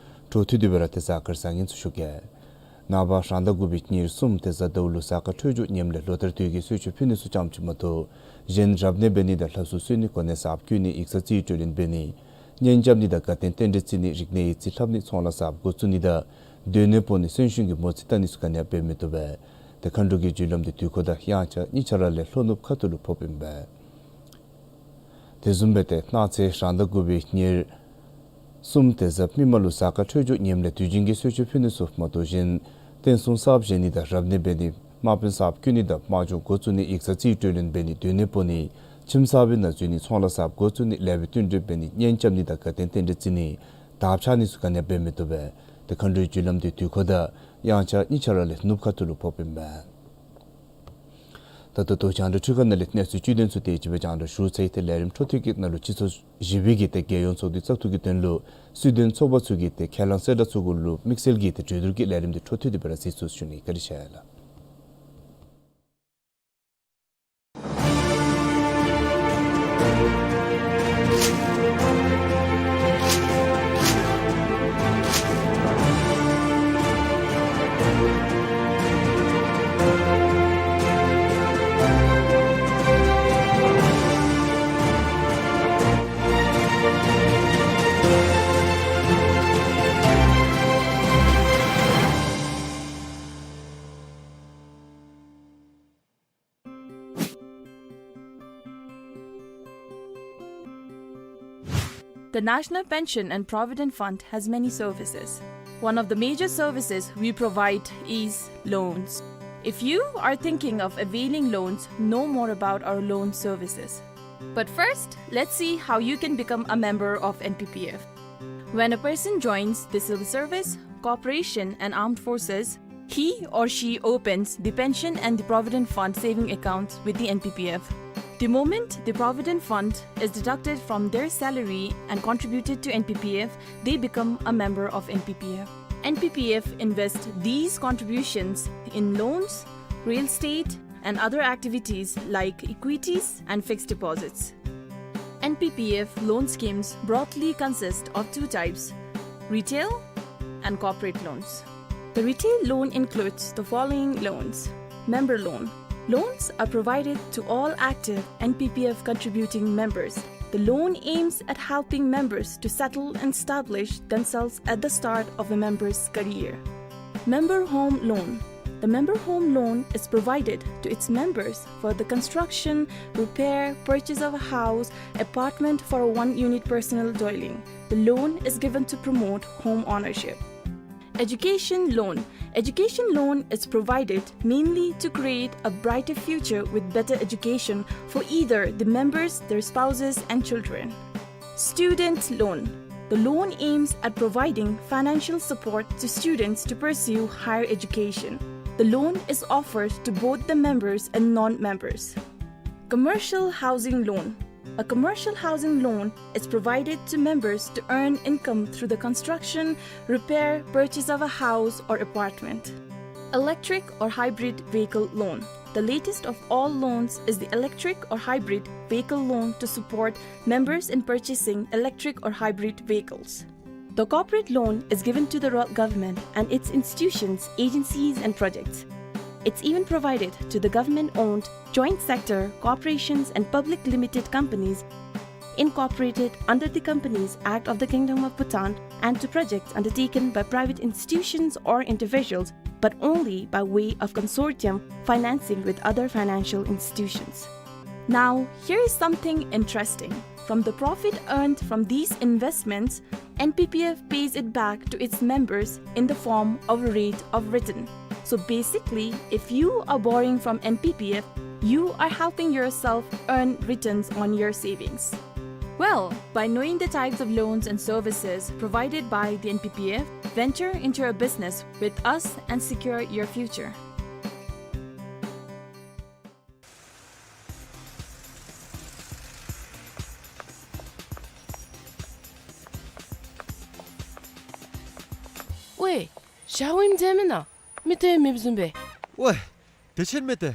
འཕྲོ་མཐུད་དེ་སྦེ་ར་ཏེ་གཟའ་སྐར་བཟང་ངན་ཚུ་ཞུ་གེ། ནངས་པ་རང་ཟླ་དགུ་པའི་ཉེར་གསུམ་ཏེ་གཟའ་ཟླཝ་ལུ་གཟའ་སྐར་འཕྲོད་སྦྱོར་ངནམ་ལས་ལོ་ལྟར་དུས་ཀྱི་གསོལ་མཆོད་ཕུལ་ནི་ཚུ་ཙམ་ཅིག་མ་གཏོགས་གཞན་རབ་གནས་འབད་ནི་དང་ལྷ་སྲུང་གསོལ་ནི་གོ་གནས་གསརཔ་བསྐོ་ནི་ཡིག་ཚང་རྩིས་སྤྲོད་ལེན་འབད་ནི་གཉེན་རྐྱབ་ནི་དང་དགའ་སྟོན་རྟེན་འབྲེལ་བརྩི་ནི་རིག་གནས་ཡིག་རྩིས་ལྷབ་ནི་ཚོང་ལཱ་གསརཔ་འགོ་བཙུགས་ནི་དང་སྡོད་གནས་སྤོ་ནི་གསོན་གཤིན་གྱི་མོ་རྩིས་བལྟ་ནི་ཚུ་ག་ནི་ཡང་འབད་མི་བཏུབ་པས། ཏེ་མཁའ་འགྲོ་གི་རྒྱུ་ལམ་འདི་དུས་འཁོར་དང་དབྱངས་འཆར་གཉིས་ཆ་ར་ལས་ལྷོ་ནུབ་ཁ་ཐུག་ལུ་ཕོགཔ་ཨིན་པས། དེ་བཟུམ་སྦེ་ཏེ་གནངས་ཚེ་རང་ཟླ་དགུ་པའི་ཉེར་གསུམ་ཏེ་གཟའ་མིག་དམར་ལུ་གཟའ་སྐར་འཕྲོད་སྦྱོར་ངནམ་ལས་དུས་རྒྱུན་གྱི་གསོལ་མཆོད་ཕུལ་ནི་ཚུ་མ་དོ་བཞིན་རྟེན་སྲུང་གསརཔ་བཞེངས་ནི་དང་རབ་གནས་འབད་ནི་དམག་དཔོན་གསརཔ་བསྐོ་ནི་དང་དམག་སྦྱོང་འགོ་བཙུགས་ནི་ཡིག་ཚང་རྩིས་སྤྲོད་ལེན་འབད་ནི་སྡོད་གནས་སྤོ་ནི་ཁྱིམ་གསར་པའི་ནང་འཛུལ་ནི་ཚོང་ལཱ་གསརཔ་འགོ་བཙུགས་ནི་ལེགས་པའི་བསྟུན་གྲོས་འབད་ནི་གཉེན་རྐྱབ་ནི་དང་དགའ་སྟོན་རྟེན་འབྲེལ་བརྩི་ནི་དར་འཕྱར་ནི་ཚུ་ག་ནི་འབད་མི་བཏུབ་པས། ཏེ་མཁའ་འགྲོའི་རྒྱུ་ལམ་འདི་དུས་འཁོར་དང་དབྱངས་འཆར་གཉིས་ཆ་ར་ལས་ནུབ་ཁ་ཐུག་ལུ་ཕོགཔ་ཨིན་པས། ད་ལྟོ་རྒྱང་བསྒྲགས་འཕྲུལ་ཁང་ནང་ལས་གནས་ཚུལ་བཅུད་དོན་ཚུ་དེ་ཅིག་སྦེ་རྒྱང་བསྒྲགས་ཞུ་ཚར་ཡི། ཏེ་ལས་རིམ་འཕྲོ་མཐུད་ཀྱི་ནང་ལུ་སྤྱི་ཚོགས་བཞི་པའི་གི་ཏེ་རྒྱལ་ཡོངས་ཚོགས་འདུའི་བཙག་འཐུ་གི་དོན་ལུ་སྲིད་དོན་ཚོགས་པ་ཚུ་གི་ཏེ་ཁས་བླངས་གསལ་བསྒྲགས་ཚུ་གུ་ལུ་དམིགས་བསལ་གྱི་ཏེ་གྲོས་བསྡུར་གྱི་ལས་རིམ་འདི་འཕྲོ་མཐུད་དེ་སྦེ་ར་གཟིགས་ཚུགས་ཞུ་ནི། བཀའ་དྲིན་ཆེ་ལགས། The National Pension and Provident Fund has many services. One of the major services we provide is loans. If you are thinking of availing loans, know more about our loan services. But first, let's see how you can become a member of N P P F. When a person joins the civil service, corporation, and armed forces, he or she opens the pension and the provident fund saving accounts with the N P P F. The moment the provident fund is deducted from their salary and contributed to N P P F, they become a member of N P P F. N P P F invests these contributions in loans, real estate, and other activities like equities and fixed deposits. N P P F loan schemes broadly consist of two types, retail and corporate loans. The retail loan includes the following loans. Member loan. Loans are provided to all active N P P F contributing members. The loan aims at helping members to settle and establish themselves at the start of a member's career. Member home loan. The member home loan is provided to its members for the construction, repair, purchase of a house, apartment for a one-unit personal dwelling. The loan is given to promote home ownership. Education loan. Education loan is provided mainly to create a brighter future with better education for either the members, their spouses, and children. Student loan. The loan aims at providing financial support to students to pursue higher education. The loan is offered to both the members and non-members. Commercial housing loan. A commercial housing loan is provided to members to earn income through the construction, repair, purchase of a house or apartment. Electric or hybrid vehicle loan. The latest of all loans is the electric or hybrid vehicle loan to support members in purchasing electric or hybrid vehicles. The corporate loan is given to the rural government and its institutions, agencies, and projects. It's even provided to the government-owned, joint sector, corporations, and public limited companies incorporated under the Companies Act of the Kingdom of Bhutan and to projects undertaken by private institutions or individuals, but only by way of consortium financing with other financial institutions. Now, here is something interesting. From the profit earned from these investments, N P P F pays it back to its members in the form of a rate of return. So basically, if you are borrowing from N P P F, you are helping yourself earn returns on your savings. Well, by knowing the types of loans and services provided by the N P P F, venture into a business with us and secure your future. ཝའེ། ཞརཝ་ཨིནམ་འདྲས་མེན་ན། མི་སྡོད་མི་བཟུམ་སྦེ། ཝའེ། དེ་ཅིག་མེན་ཏེ།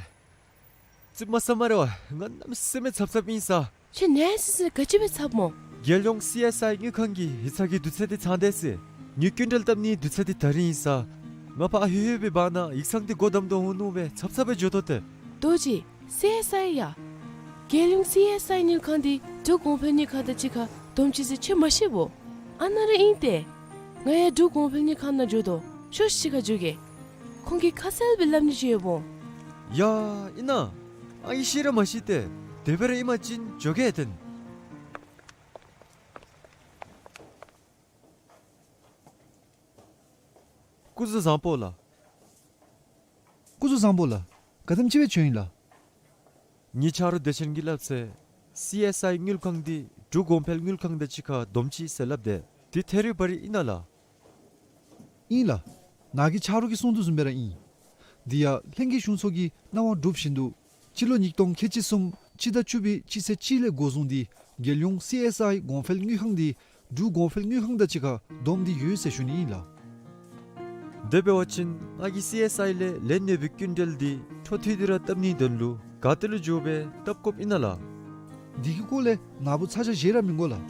ཙིགཔ་མ་ཟ་སྨ་རེ་ཝ། ང་གནམ་མེད་ས་མེད་འཚབ་འཚབ་ཨིན་ས། ཁྱོད་ནད་སི་སི་ག་ཅི་སྦེ་འཚབ་སྨོ། རྒྱལ་ཡོངས་སི་ཨེསི་ཨའི་དངུལ་ཁང་གི་ཡིག་ཚང་གི་དུས་ཚོད་འདི་ཚང་སྟེ་ཟེར། དངུལ་སྐྱིན་འགྲུལ་བཏབ་ནིའི་དུས་ཚོད་འདི་ད་རིས་ཨིན་ས། ང་ཕར་ཨ་ཧུ་ཧུ་སྦེ་འབག་ན་ཡིག་ཚང་འདི་སྒོ་བསྡམ་དོ་འོང་མནོ་སྦེ་འཚབ་འཚབ་སྦེ་འགྱོ་དོ་ཏེ། རྡོ་རྗེ། སི་ཨེསི་ཨའི་ཡ། རྒྱལ་ཡོངས་སི་ཨེསི་ཨའི་དངུལ་ཁང་འདི་འབྲུག་གོང་འཕེལ་དངུལ་ཁང་དང་གཅིག་ཁར་བསྡོམས་ཅི་ཟེར་ཁྱོད་མ་ཤེས་བོ། ཨ་ནཱ་ར་ཨིན་ཏེ། ང་ཡང་འབྲུག་གོང་འཕེལ་དངུལ་ཁང་ནང་འགྱོ་དོ། ཤོག་ཤིག་ཁར་འགྱོ་གེ། ཁོང་གིས་ཁ་གསལ་སྦེ་སླབ་ནི་ཅིག་ཡོདཔ་འོང་། ཡ་ཨིན་ན། ཨའི་ཤི་ར་མ་ཤི་ཏེ་དེ་སྦེ་ར་ཨིན་པ་ཅིན་འགྱོ་གེ་ཏེ། སྐུ་གཟུགས་བཟང་པོ་ལགས། སྐུ་གཟུགས་བཟང་པོ་ལགས། ག་དེམ་ཅིག་སྦེ་བྱོན་ཡི་ལགས། ངེའི་ཆ་རོགས་བདེ་ཆེན་གྱིས་སླབ་ཚེ་སི་ཨེསི་ཨའི་དངུལ་ཁང་འདི་འབྲུག་གོང་འཕེལ་དངུལ་ཁང་དང་གཅིག་ཁར་བསྡོམས་ཅི་ཟེར་སླབ་དེས། འདི་ཐད་རི་བ་རི་ཨིན་ན་ལགས། ཨིན་ལགས། ནཱ་གི་ཆ་རོགས་ཀྱིས་གསུང་དོ་བཟུམ་སྦེ་ར་ཨིན། འདི་ཡང་ལྷན་རྒྱས་གཞུང་ཚོགས་ཀྱི་གནང་བ་སྒྲུབ་བཞིན་དུ་སྤྱི་ལོ་ཉིས་སྟོང་ཁལ་གཅིག་གསུམ་སྤྱི་ཟླ་བཅུ་པའི་སྤྱི་ཚེས་གཅིག་ལས་འགོ་བཟུང་སྟེ་རྒྱལ་ཡོངས་སི་ཨེསི་ཨའི་གོང་འཕེལ་དངུལ་ཁང་འདི་འབྲུག་གོང་འཕེལ་དངུལ་ཁང་དང་གཅིག་ཁར་བསྡོམས་ཏེ་ཡོད་ཟེར་ཞུ་ནི་ཨིན་ལགས། དེ་འབད་བ་ཅིན་ང་གིས་སི་ཨེསི་ཨའི་ལས་ལེན་ནི་སྦེ་སྐྱིན་འགྲུལ་འདི་འཕྲོ་མཐུད་དེ་ར་བཏབ་ནིའི་དོན་ལུ་ག་ཏེ་ལུ་འགྱོ་སྦེ་བཏབ་དགོཔ་ཨིན་ན་ལགས། འདི་གི་སྐོར་ལས་ནཱ་བུ་ཚ་གྱང་བཞེས་ར་མི་དགོ་ལགས།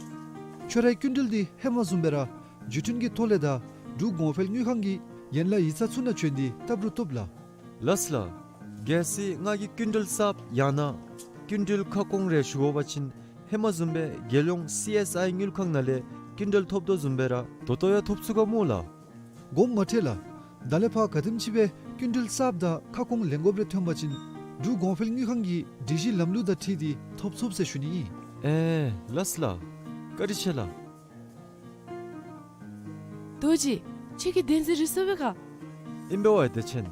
ཁྱོད་རའི་སྐྱིན་འགྲུལ་འདི་ཧེ་མ་བཟུམ་སྦེ་ར་བརྒྱུད་འཕྲིན་གྱི་ཐོག་ལས་དང་འབྲུག་གོང་འཕེལ་དངུལ་ཁང་གི་ཡན་ལག་ཡིག་ཚང་ཚུ་ནང་བྱོན་ཏེ་བཏབ་རུང་བཏུབ་ལགས། ལགས་སོ་ལགས། གལ་སྲིད་ང་གིས་སྐྱིན་འགྲུལ་གསརཔ་ཡང་ན་སྐྱིན་འགྲུལ་ཁ་སྐོང་རེ་ཞུ་དགོ་པ་ཅིན་ཧེ་མ་བཟུམ་སྦེ་རྒྱལ་ཡོངས་སི་ཨེསི་ཨའི་དངུལ་ཁང་ནང་ལས་སྐྱིན་འགྲུལ་ཐོབ་དོ་བཟུམ་སྦེ་ར་ད་ལྟོ་ཡང་ཐོབ་ཚུགས་ག་སྨོ་ལགས། དགོངསམ་མ་ཁྲེལ་ལགས། ད་ལས་ཕར་ག་དེམ་ཅིག་སྦེ་སྐྱིན་འགྲུལ་གསརཔ་དང་ཁ་སྐོང་ལེན་དགོཔ་རེ་ཐོན་པ་ཅིན་འབྲུག་གོང་འཕེལ་དངུལ་ཁང་གི་སྒྲིག་གཞི་ལམ་ལུགས་དང་འཁྲིལ་ཏེ་ཐོབ་ཚུགས་ཟེར་ཞུ་ནི་ཨིན། ཨེ་ལགས་སོ་ལགས། བཀའ་དྲིན་ཆེ་ལགས། རྡོ་རྗེ། ཁྱོད་ཀྱིས་བདེན་འཛིན་རེ་སོང་པས་ག། ཨིན་པས་ཝའི་བདེ་ཆེན།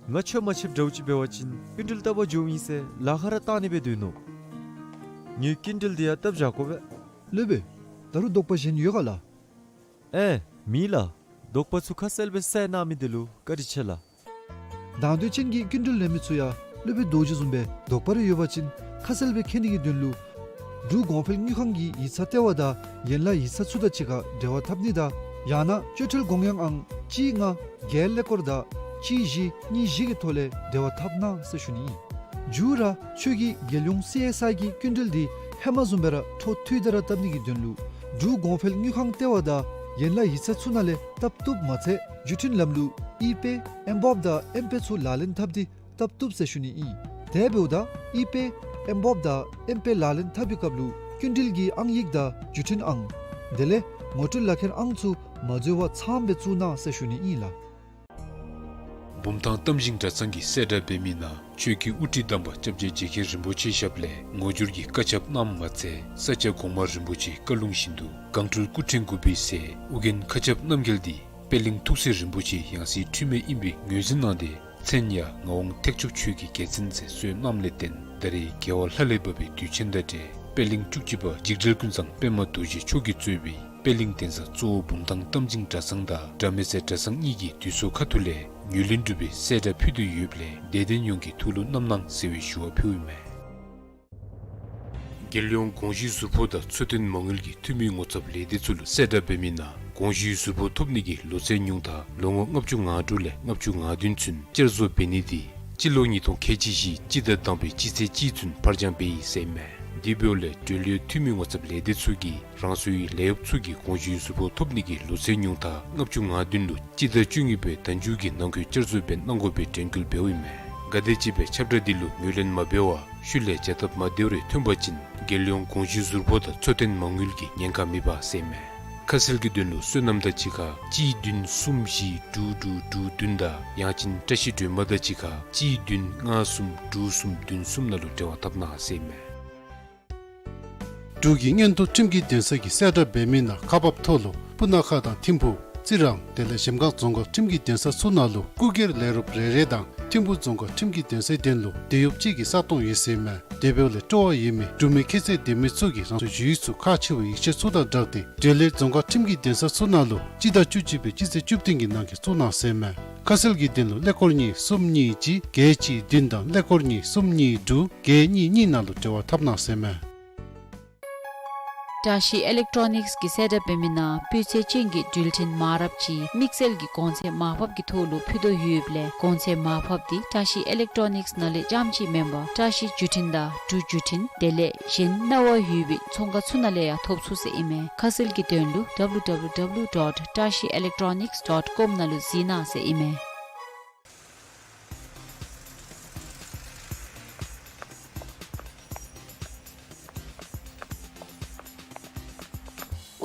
ང་ཁྱོད་མ་ཕྱདཔ་འདྲཝ་ཅིག་འབད་བ་ཅིན་སྐྱིན་འགྲུལ་བཏབ་པར་འགྱོཝ་ཨིན་ཟེར་ལཱ་ཁག་ར་བཏང་ནི་སྦེ་སྡོད་ནུག། ངེའི་སྐྱིན་འགྲུལ་འདི་ཡང་བཏབ་བཞག་དགོ་པས། སློབ་དཔོན། ད་རུང་དོགས་པ་གཞན་ཡོད་ག་ལགས། ཨེ་མེད་ལགས། དོགས་པ་ཚུ་ཁ་གསལ་སྦེ་བསལ་གནང་མི་འདི་ལུ་བཀའ་དྲིན་ཆེ་ལགས། དང་འདོད་ཅན་གྱི་སྐྱིན་འགྲུལ་ལེན་མི་ཚུ་ཡང་སློབ་དཔོན་རྡོ་རྗེ་བཟུམ་སྦེ་དོགས་པ་རེ་ཡོད་པ་ཅིན་ཁ་གསལ་སྦེ་མཁྱེན་ནི་གི་དོན་ལུ་འབྲུག་གོང་འཕེལ་དངུལ་ཁང་གི་ཡིག་ཚང་ལྟེ་བ་དང་ཡན་ལག་ཡིག་ཚང་ཚུ་དང་གཅིག་ཁར་འབྲེལ་བ་འཐབ་ནི་དང་ཡང་ན་སྤྱོད་ཁྲལ་དགོངས་ཡངས་ཨང་གཅིག་ལྔ་བརྒྱད་ཀླད་ཀོར་དང་གཅིག་བཞི་གཉིས་བཞི་གི་ཐོག་ལས་འབྲེལ་བ་འཐབ་གནང་ཟེར་ཞུ་ནི་ཨིན། མཇུག་ར་ཁྱོད་ཀྱིས་རྒྱལ་ཡོངས་སི་ཨེསི་ཨའི་གི་སྐྱིན་འགྲུལ་འདི་ཧེ་མ་བཟུམ་སྦེ་ར་འཕྲོ་མཐུད་དེ་ར་བཏབ་ནི་གི་དོན་ལུ་འབྲུག་གོང་འཕེལ་དངུལ་ཁང་ལྟེ་བ་དང་ཡན་ལག་ཡིག་ཚང་ཚུ་ནང་ལས་བཏབ་བཏུབ་མ་ཚད་བརྒྱུད་འཕྲིན་ལམ་ལུགས་ཨི་པེ་ཨེམ་བོབ་དང་ཨེམ་པེ་ཚུ་ལག་ལེན་འཐབ་སྟེ་བཏབ་བཏུབ་ཟེར་ཞུ་ནི་ཨིན། དེ་འབདཝ་ད་ཨི་པེ་ཨེམ་བོབ་དང་ཨེམ་པེ་ལག་ལེན་འཐབ་པའི་སྐབས་ལུ་སྐྱིན་འགྲུལ་གྱི་ཨང་ཡིག་དང་བརྒྱུད་འཕྲིན་ཨང་དེ་ལས་ངོ་སྤྲོད་ལག་ཁྱེར་ཨང་ཚུ་མ་འཛོལ་བར་ཚངམ་སྦེ་བཙུགས་གནང་ཟེར་ཞུ་ནི་ཨིན་ལགས། བུམ་ཐང་གཏམ་གླེང་གྲྭ་ཚང་གིས་གསལ་བསྒྲགས་འབད་མི་ནང་ཆོས་ཀྱི་དབུ་ཁྲིད་དམ་པ་སྐྱབས་རྗེ་རྗེ་མཁན་རིན་པོ་ཆེ་ཞབས་ལས་ངོ་སྦྱོར་གྱི་བཀའ་ཁྱབ་གནངམ་མ་ཚད་ས་སྐྱ་གོང་མ་རིན་པོ་ཆེའི་བཀའ་ལུང་བཞིན་དུ་སྒང་སྤྲུལ་སྐུ་ཕྲེང་དགུ་པའི་སྲས་ཨོ་རྒྱན་མཁའ་ཁྱབ་རྣམ་རྒྱལ་འདི་པད་གླིང་ཐུགས་སྲས་རིན་པོ་ཆེའི་ཡང་སྲིད་འཁྲུལ་མེད་ཨིན་པའི་ངོས་འཛིན་གནང་སྟེ་མཚན་ཡང་ངག་དབང་ཐེག་མཆོག་ཆོས་ཀྱི་རྒྱལ་མཚན་ཟེར་གསོལ་གནངམ་ལས་བརྟེན་ད་རེས་རྒྱལ་བ་ལྷ་ལས་བབས་པའི་དུས་ཆེན་དང་འབྲེལ་པད་གླིང་བཅུ་གཅིག་པ་འཇིགས་བྲལ་ཀུན་བཟང་པདྨ་རྡོ་རྗེ་མཆོག་གིས་གཙོས་པའི་པད་གླིང་གདན་ས་གཙོ་བོ་བུམ་ཐང་གཏམ་གླེང་གྲྭ་ཚང་དང་དགྲ་མེད་ཟས་གྲྭ་ཚང་གཉིས་ཀྱིས་དུས་ཚོད་ཁ་ཐུག་ལས་ངོས་ལེན་གྲུབ་པའི་གསལ་བསྒྲགས་ཕུལ་དོ་ཡོདཔ་ལས་དད་ལྡན་ཡོངས་ཀྱིས་ཐུགས་ལུ་བསྣམ་གནང་ཟེར་བའི་ཞུ་བ་ཕུལཝ་ཨིན་མས། རྒྱལ་ཡོངས་དགོངས་ཞུའི་ཟུར་ཕོགས་དང་འཚོ་རྟེན་མ་དངུལ་གྱི་འཐུས་མིའི་ངོ་ཚབ་ལས་སྡེ་ཚུ་ལུ་གསལ་བསྒྲགས་འབད་མི་ནང་དགོངས་ཞུའི་ཟུར་ཕོགས་ཐོབ་ནི་གི་ལོ་ཚད་ཉུང་མཐའ་ལོ་ངོ་ལྔ་བཅུ་ང་དྲུག་ལས་ལྔ་བཅུ་ང་བདུན་ཚུན་བསྐྱར་བཟོ་འབད་ནི་འདི་སྤྱི་ལོ་ཉིས་སྟོང་ཁལ་གཅིག་བཞི་སྤྱི་ཟླ་དང་པའི་སྤྱི་ཚེས་གཅིག་ཚུན་ཕར་འགྱངས་འབད་ཡི་ཟེར་ཨིན་མས། དེ་འབདཝ་ལས་གྲོས་གླེང་འཐུས་མི་ངོ་ཚབ་ལས་སྡེ་ཚུ་གིས་རང་སོའི་ལས་གཡོགཔ་ཚུ་གིས་དགོངས་ཞུའི་ཟུར་ཕོགས་ཐོབ་ནི་གི་ལོ་ཚད་ཉུང་མཐའ་ལྔ་བཅུ་ང་བདུན་ལུ་སྤྱི་ཟླ་བཅུ་གཉིས་པའི་ཟླ་མཇུག་གི་ནང་འཁོད་བསྐྱར་བཟོ་འབད་གནང་དགོ་པའི་དྲན་སྐུལ་འབདཝ་ཨིན་མས། ག་དེམ་ཅིག་སྦེ་ཁྱབ་བསྒྲགས་འདི་ལུ་ངོས་ལེན་མ་འབད་བར་ཤུལ་ལས་བྱ་ཐབས་མ་བདེཝ་རེ་ཐོན་པ་ཅིན་རྒྱལ་ཡོངས་དགོངས་ཞུའི་ཟུར་ཕོགས་དང་འཚོ་རྟེན་མ་དངུལ་གྱི་ཉེན་ཁ་མེདཔ་ཟེར་ཨིན་མས། ཁ་གསལ་གྱི་དོན་ལུ་སོ་ནམ་དང་གཅིག་ཁར་གཅིག་བདུན་གསུམ་བཞི་དྲུག་དྲུག་དྲུག་བདུན་དང་ཡང་ཅིན་བཀྲ་ཤིས་སྒྲོལ་མ་དང་གཅིག་ཁར་གཅིག་བདུན་ལྔ་གསུམ་དྲུག་གསུམ་བདུན་གསུམ་ནང་ལུ་འབྲེལ་བ་འཐབ་གནང་ཟེར་ཨིན་མས། འབྲུག་གི་མངོན་མཐོ་ཁྲིམས་ཀྱི་འདུན་ས་གིས་གསལ་བསྒྲགས་འབད་མི་ནང་ཁག་འབགཔ་ཐོག་ལུ་སྤུ་ན་ཁ་དང་ཐིམ་ཕུ་རྩི་རང་དེ་ལས་གཞལམ་སྒང་རྫོང་ཁག་ཁྲིམས་ཀྱི་འདུན་ས་ཚུ་ནང་ལུ་སྐུ་སྒེར་ལས་རོགསཔ་རེ་རེ་དང་ཐིམ་ཕུ་རྫོང་ཁག་ཁྲིམས་ཀྱི་འདུན་སའི་དོན་ལུ་དེད་གཡོགཔ་གཅིག་གི་ས་སྟོང་ཡོད་ཟེར་ཨིན་མས། དེ་འབདཝ་ལས་སྤྲོ་བ་ཡོད་མི་འབྲུག་མི་ཁྱད་ཚད་ལྡན་མི་ཚུ་གིས་རང་སོའི་ཞུ་ཡིག་ཚུ་ཁག་ཆེ་བའི་ཡིག་ཆ་ཚུ་དང་སྦྲགས་ཏེ་འབྲེལ་ཡོད་རྫོང་ཁག་ཁྲིམས་ཀྱི་འདུན་ས་ཚུ་ནང་ལུ་སྤྱི་ཟླ་བཅུ་གཅིག་པའི་སྤྱི་ཚེས་བཅུ་བདུན་གྱི་ནང་འཁོད་བཙུགས་གནང་ཟེར་ཨིན་མས། ཁ་གསལ་གྱི་དོན་ལུ་ཀླད་ཀོར་གཉིས་གསུམ་གཉིས་གཅིག་བརྒྱད་གཅིག་བདུན་དང་ཀླད་ཀོར་གཉིས་གསུམ་གཉིས་དྲུག་བརྒྱད་གཉིས་གཉིས་ནང་ལུ་འབྲེལ་བ་འཐབ་གནང་ཟེར་ཨིན་མས། བཀྲ་ཤིས་ཨི་ལེག་ཊོ་ནིགསི་གིས་གསལ་བསྒྲགས་འབད་མི་ནང་སྤུས་ཚད་ཅན་གྱི་འགྲུལ་འཕྲིན་མ་འདྲཝ་ཅིག་དམིགས་བསལ་གྱི་གོང་ཚད་མར་ཕབ་ཀྱི་ཐོག་ལུ་ཕུལ་དོ་ཡོདཔ་ལས་གོང་ཚད་མར་ཕབ་འདི་བཀྲ་ཤིས་ཨི་ལེག་ཊོ་ནིགསི་ནང་ལས་རྐྱངམ་གཅིག་མེན་པར་བཀྲ་ཤིས་བརྒྱུད་འཕྲིན་དང་འབྲུག་བརྒྱུད་འཕྲིན་དེ་ལས་གཞན་གནང་བ་ཡོད་པའི་ཚོང་ཁང་ཚུ་ནང་ལས་ཡང་ཐོབ་ཚུགས་ཟེར་ཨིན་མས། ཁ་གསལ་གྱི་དོན་ལུ་ཌབ་ལུ་ཌབ་ལུ་ཌབ་ལུ་ཌོཊ་བཀྲ་ཤིས་ཨི་ལེག་ཊོ་ནིགསི་ཌོཊ་ཀོམ་ནང་ལུ་གཟིགས་གནང་ཟེར་ཨིན་མས།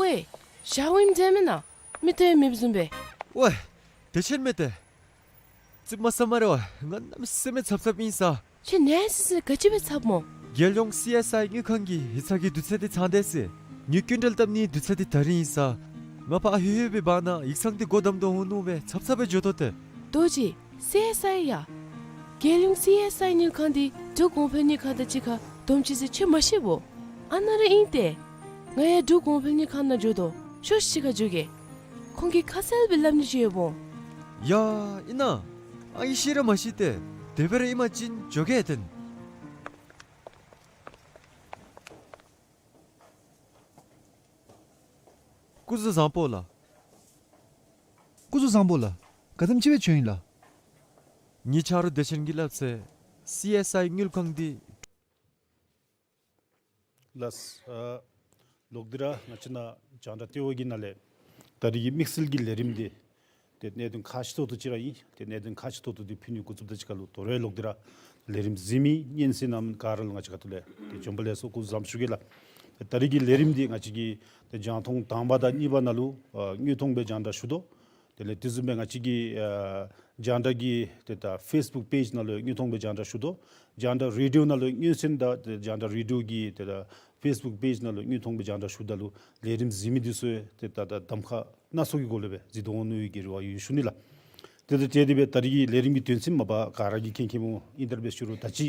ཝའེ། ཞརཝ་ཨིནམ་འདྲས་མེན་ན། མི་སྟོན་མེདཔ་བཟུམ་སྦེ། ཝའེ། བདེ་ཆེན་མས་ཏེ། ཙིགཔ་མ་ཟ་སྨ་རེ་བ། ང་གནམ་མེད་ས་མེད་ཚབ་ཚབ་ཨིན་ས། ཁྱོད་ནད་སི་སི་ག་ཅི་སྦེ་ཚབ་སྨོ། རྒྱལ་ཡོངས་སི་ཨེསི་ཨའི་དངུལ་ཁང་གིས་ཡིག་ཚང་གི་དུས་ཚོད་འདི་ཚང་སྟེ་ཟེར། ངེའི་སྐྱིན་འགྲུལ་བཏབ་ནིའི་དུས་ཚོད་འདི་ད་རིས་ཨིན་ས། ང་ཕར་ལྷོད་ལྷོད་པའི་བར་ན་ཡིག་ཚང་འདི་སྒོ་བསྡམ་དོ་འོང་མནོ་སྦེ་ཚབ་ཚབ་སྦེ་འགྱོ་དོ་ཏེ། རྡོ་རྗེ། སི་ཨེསི་ཨའི་ཡ། རྒྱལ་ཡོངས་སི་ཨེསི་ཨའི་དངུལ་ཁང་འདི་འབྲུག་གོང་འཕེལ་དངུལ་ཁང་དང་གཅིག་ཁར་བསྡོམས་ཅི་ཟེར་ཁྱོད་མ་ཤེས་བོ། ཨ་ནཱ་ར་ཨིན་ཏེ། ང་ཡང་འབྲུག་གོང་འཕེལ་དངུལ་ཁང་ནང་འགྱོ་དོ། ཤོག་ཤིག་གཅིག་ཁར་འགྱོ་གེ། ཁོང་གིས་ཁ་གསལ་སྦེ་སླབ་ནི་ཅིག་ཡོདཔ་འོང་། ཡ་ཨིན་ན། ཨ་ཡི་ཤེས་ར་མ་ཤེས་ཏེ། དེ་སྦེ་ར་ཨིན་པ་ཅིན་འགྱོ་གེ་ཏེ། སྐུ་གཟུགས་བཟང་པོ་ལགས། སྐུ་གཟུགས་བཟང་པོ་ལགས། ག་དེམ་ཅིག་སྦེ་བྱོན་ཡི་ལགས། ངེའི་ཆ་རོགས་བདེ་ཆེན་གྱིས་སླབ་ཚེ་སི་ཨེསི་ཨའི་དངུལ་ཁང་འདི། ལགས། ཨ་ལོག་སྟེ་ར་ང་བཅས་ནཱ་རྒྱང་བསྒྲགས་ལྟེ་བ་གི་ནང་ལས་ད་རིས་ཀྱི་དམིགས་བསལ་གྱི་ལས་རིམ་འདི་ཏེ་གནད་དོན་ཁག་ཆེ་ཏོག་ཏོ་ཅིག་ར་ཨིན། ཏེ་གནད་དོན་ཁག་ཆེ་ཏོག་ཏོ་འདི་ཕུལ་ནི་འགོ་བཙུགསཔ་དང་གཅིག་ཁར་ལུ་དོ་རུང་ལོག་སྟེ་ར་ལས་རིམ་གཟིགས་མི་གཉེན་ཟེར་རྣམས་ག་ར་ལུ་ང་བཅས་ཁ་ཐུག་ལས་ཏེ་བྱོན་པ་ལེགས་སོ་སྐུ་གཟུགས་བཟང་པོ་ཞུ་གེ་ལགས། ད་རིས་ཀྱི་ལས་རིམ་འདི་ང་བཅས་ཀྱི་ཏེ་རྒྱང་མཐོང་དང་པ་དང་གཉིས་པ་ནང་ལུ་ཨ་དངོས་མཐོང་སྦེ་རྒྱང་བསྒྲགས་ཞུ་དོ། དེ་ལས་དེ་བཟུམ་སྦེ་ང་བཅས་ཀྱི་ཨ་རྒྱང་བསྒྲགས་ཀྱི་ཏེ་ད་ཕེསི་བུཀ་པེཇ་ནང་ལུ་དངོས་མཐོང་སྦེ་རྒྱང་བསྒྲགས་ཞུ་དོ། རྒྱང་བསྒྲགས་རེ་ཌི་ཡོ་ནང་ལུ་མངོན་གསལ་དང་ཏེ་རྒྱང་བསྒྲགས་རེ་ཌི་ཡོ་གི་ཏེ་ད་ཕེསི་བུཀ་པེཇ་ནང་ལུ་དངོས་མཐོང་སྦེ་རྒྱང་བསྒྲགས་ཞུཝ་ད་ལུ་ལས་རིམ་གཟིགས་མི་འདི་ཚུ་ཏེ་ད་ད་གདམ་ཁ་སྣ་ཚོགས་ཀྱི་སྒོ་ལས་སྦེ་གཟིགས་དོ་འོང་མནོ་བའི་གི་རེ་བ་ཡོད་ཞུ་ནི་ལགས། དེ་དང་འབྲེལ་ཏེ་སྦེ་ད་རིས་ཀྱི་ལས་རིམ་གྱི་དོན་ཚན་མ་པ་ག་ར་གིས་མཁྱེན་མཁྱེནམ་ཨིན་ད་ར་སྦེ་ཞུ་རུང་ད་ཅི་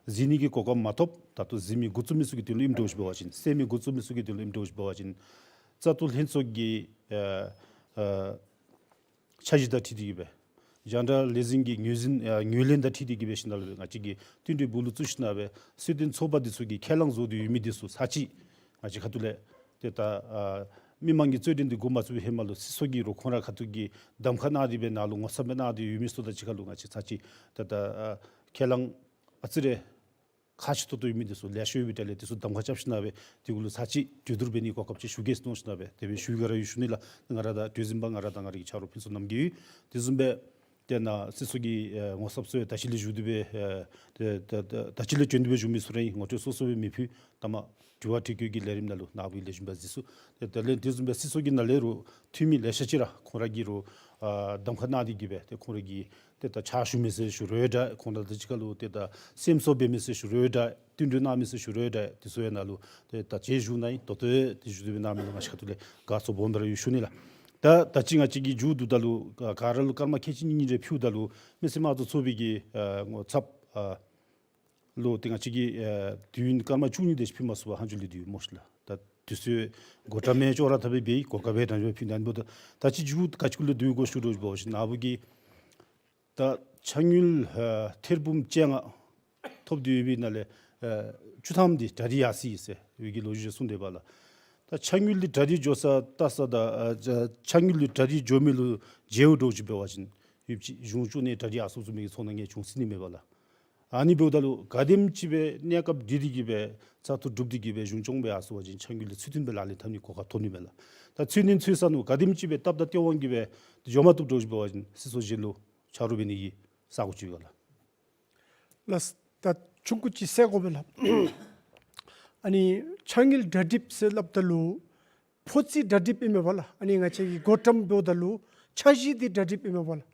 གཟིགས་ནི་གི་གོ་སྐབས་མ་ཐོབ་ད་ལྟོ་གཟིགས་མི་འགོ་བཙུགས་མི་ཚུ་གི་དོན་ལུ་ཨིནམ་འདྲཝ་ཅིག་འབད་བ་ཅིན་གསན་མི་འགོ་བཙུགས་མི་ཚུ་གི་དོན་ལུ་ཨིནམ་འདྲཝ་ཅིག་འབད་བ་ཅིན་བཙག་འཐུ་ལྷན་ཚོགས་ཀྱི་ཨ་ཨ་འཆར་གཞི་དང་འཁྲིལ་ཏེ་གིས་སྦེ་རྒྱང་བསྒྲགས་ལས་འཛིན་གྱི་ངོས་འཛིན་ཨ་ངོས་ལེན་དང་འཁྲིལ་ཏེ་གིས་སྦེ་ཞིནམ་ལས་ང་བཅས་ཀྱིས་བསྟུན་གྲོས་སྦུག་ལུ་བཙུགས་ཞིནམ་ལས་སྲོལ་རྒྱུན་ཚོགས་པ་འདི་ཚུ་གིས་ཁས་བླངས་བཟོ་སྟེ་ཡོད་མི་འདི་ཚུ་ཚར་གཅིག་ང་བཅས་ཁ་ཐུག་ལས་ཏེ་ད་ཨ་མི་མང་གི་རྩོད་འགྲན་འདི་འགོ་མ་བཙུགས་པའི་ཧེ་མ་ལུ་སྲིད་ཚོགས་ཀྱིས་རོགས་ཁོང་ར་ཁ་ཐུག་གིས་གདམ་ཁ་གནང་སྟེ་སྦེ་ནཱ་ལུ་ངོ་ཚབ་སྦེ་གནང་སྟེ་ཡོད་མི་ཚུ་དང་གཅིག་ཁར་ལུ་ང་བཅས་ཚར་གཅིག་ཏེ་ད་ཨ་ཁས་བླངས་ཨ་ཙི་རེ་ཁག་ཆེ་ཏོག་ཏོ་ཡོད་མི་འདི་ཚུ་ལེགས་ཤོམ་ཡོད་པའི་གྲས་ལས་འདི་ཚུ་གདམ་ཁ་རྐྱབ་ཞིནམ་ལས་དེ་གུ་ལུ་ཚར་གཅིག་གྲོས་བསྡུར་འབད་ནི་གོ་སྐབས་ཅིག་ཞུ་གེ་ཟེར་མནོ་ཞིནམ་ལས་དེ་སྦེ་ཞུ་གེ་ར་ཡོད་ཞུ་ནི་ལགས། ང་ར་དང་གྲོས་འཛིན་པ་ང་ར་དང་ང་རའི་ཆ་རོགས་ཕུན་ཚོགས་རྣམ་རྒྱལ་ཡོད། དེ་བཟུམ་སྦེ་ཏེ་ནཱ་སྲིད་ཚོགས་ཀྱི་ཨེ་ངོ་ཚབ་ཚུ་ད་ཅི་ལས་བཞུགས་ཏེ་སྦེ་ཨེ་ཏེ་ད་ད་ད་ཅི་ལས་བྱོན་ཏེ་སྦེ་བཞུགས་མི་ཚུ་ར་ཨིན། ངོ་སྤྲོད་སོ་སོ་སྦེ་མི་ཕུལ། ད་མ་དྲི་བ་དྲི་བཀོད་ཀྱི་ལས་རིམ་ནང་ལུ་ནཱ་བུ་ལེགས་ཤོམ་སྦེ་གཟིགས་སོང་། ཏེ་དེ་ལས་དེ་བཟུམ་སྦེ་སྲིད་ཚོགས་ཀྱི་ནང་ལས་རུང་འཐུས་མི་ལེ་ཤ་ཅིག་ར་ཁོང་ར་གིས་རུང་ཨ་གདམ་ཁ་གནང་སྟེ་གིས་སྦེ་ཏེ་ཁོང་ར་གི་ཏེ་ད་ཕྱག་ཞུ་མི་ཟེར་ཞུ་རུང་འདྲ་ཁོང་ར་དང་གཅིག་ཁར་ལུ་ཏེ་ད་སེམས་གསོ་འབད་མི་ཟེར་ཞུ་རུང་འདྲ་བསྟུན་གྲོས་གནང་མི་ཟེར་ཞུ་རུང་འདྲ་དེ་ཚུ་ཡང་ནཱ་ལུ་ཏེ་ད་མཇལ་བཞུགས་གནང་ཡི། ད་ལྟོ་ཡང་དེ་བཞུགས་ཏེ་སྦེ་གནང་མི་ལུ་ང་བཅས་ཁ་ཐུག་ལས་དགའ་ཚོར་སྦོམ་སྦེ་ར་ཡོད་ཞུ་ནི་ལགས། ད་ད་ཅི་ང་བཅས་ཀྱིས་མཇུག་བསྡུཝ་ད་ལུ་ག་ག་ར་ལུ་སྐར་མ་ཁལ་གཅིག་གཉིས་གཉིས་རེ་ཕུལཝ་ད་ལུ་མི་སེར་དམངས་གཙོ་ཚོགས་པའི་གི་ཨ་ངོ་ཚབ་ཨ་ལུ་ཏེ་ང་བཅས་ཀྱི་ཨེ་དུས་ཡུན་སྐར་མ་བཅུ་གཉིས་དེ་ཅིག་ཕུལ་མ་ཚུགས་པར་ཧང་ཇུ་ལི་དུས་ཡུན་སྨོ་ཤིག་ལགས། ད་དུས་ཚོད་གོ་ཏྲ་མེད་ཅོག་ར་འཐབ་སྦེ་འབད་ཡི། གོ་སྐབས་འབད་དང་འབད་ཕུལ་ནི་ཨ་ནི་འབདཝ་ད་ད་ཅི་མཇུག་ག་ཅི་གུ་ལུ་བསྡུ་དགོ་ཞུ་དོ་ཅིག་འབད་བ་ཅིན་ནཱ་བུ་གིས་ད་ཆ་དངུལ་ཨེ་ཐེར་འབུམ་བཅོ་ལྔ་ཐོབ་སྟེ་ཡོད་པའི་ནང་ལས་ཨེ་བཅུ་ཐམ་འདི་གྲ་སྒྲིག་ཡར་སོ་ཡི་ཟེར་ཡོད་ཀྱི་ལོ་རྒྱུས་ཅིག་གསུངས་ཏེ་འབདཝ་ལགས། ད་ཆ་དངུལ་འདི་གྲ་སྒྲིག་འགྱོ་ས་བལྟ་ས་དང་ཨེ་ཆ་ཆ་དངུལ་འདི་གྲ་སྒྲིག་འགྱོ་མི་ལུ་མཇལཝ་འདྲཝ་ཅིག་འབད་བ་ཅིན་ཡོདཔ་ཅིག་གཞུང་སྐྱོང་ནང་གྲ་སྒྲིག་ཡར་སོ་སོ་མི་གི་ཚོར་སྣང་ཡང་བྱུང་སྲིད་ནི་མས་པ་ལགས། ཨ་ནི་འབདཝ་ད་ལུ་ག་དེམ་ཅིག་སྦེ་གནས་སྐབས་འདི་འདི་གིས་སྦེ་བཙག་འཐུ་གྲུབ་སྟེ་གིས་སྦེ་གཞུང་སྐྱོང་སྦེ་ཡར་སོང་པ་ཅིན་ཆ་དངུལ་འདི་ཚུལ་མཐུན་སྦེ་ལག་ལེན་འཐབ་ནིའི་གོ་སྐབས་ཐོབ་ནི་མས་ལགས། ད་ཚུལ་མཐུན་ཚུལ་བསམ་ནུག་ག་དེམ་ཅིག་སྦེ་སྟབས་དང་སྟེས་དབང་གིས་སྦེ་འགྱོ་མ་བཏུབ་འདྲཝ་ཅིག་འབད་བ་ཅིན་སྲིད་ཚོགས་གཞན་ལུ་ཕྱག་རོགས་འབད་ནི་གི་ས་གོ་ཅིག་ཡོད་ག་ལགས། ལགས། ད་ཆུང་ཀུ་ཅིག་གསལ་དགོ་པས་ལགས། ཨ་ནི་ཆ་དངུལ་གྲ་སྒྲིག་ཟེར་སླབ་ད་ལུ་ཕོ་རྩིས་གྲ་སྒྲིག་ཨིན་མས་པ་ལགས། ཨ་ནི་ང་བཅས་ཀྱི་གོ་ཏམ་འབདཝ་ད་ལུ་འཆར་གཞི་འདི་གྲ་སྒྲིག་ཨིན་མས་པ་ལགས།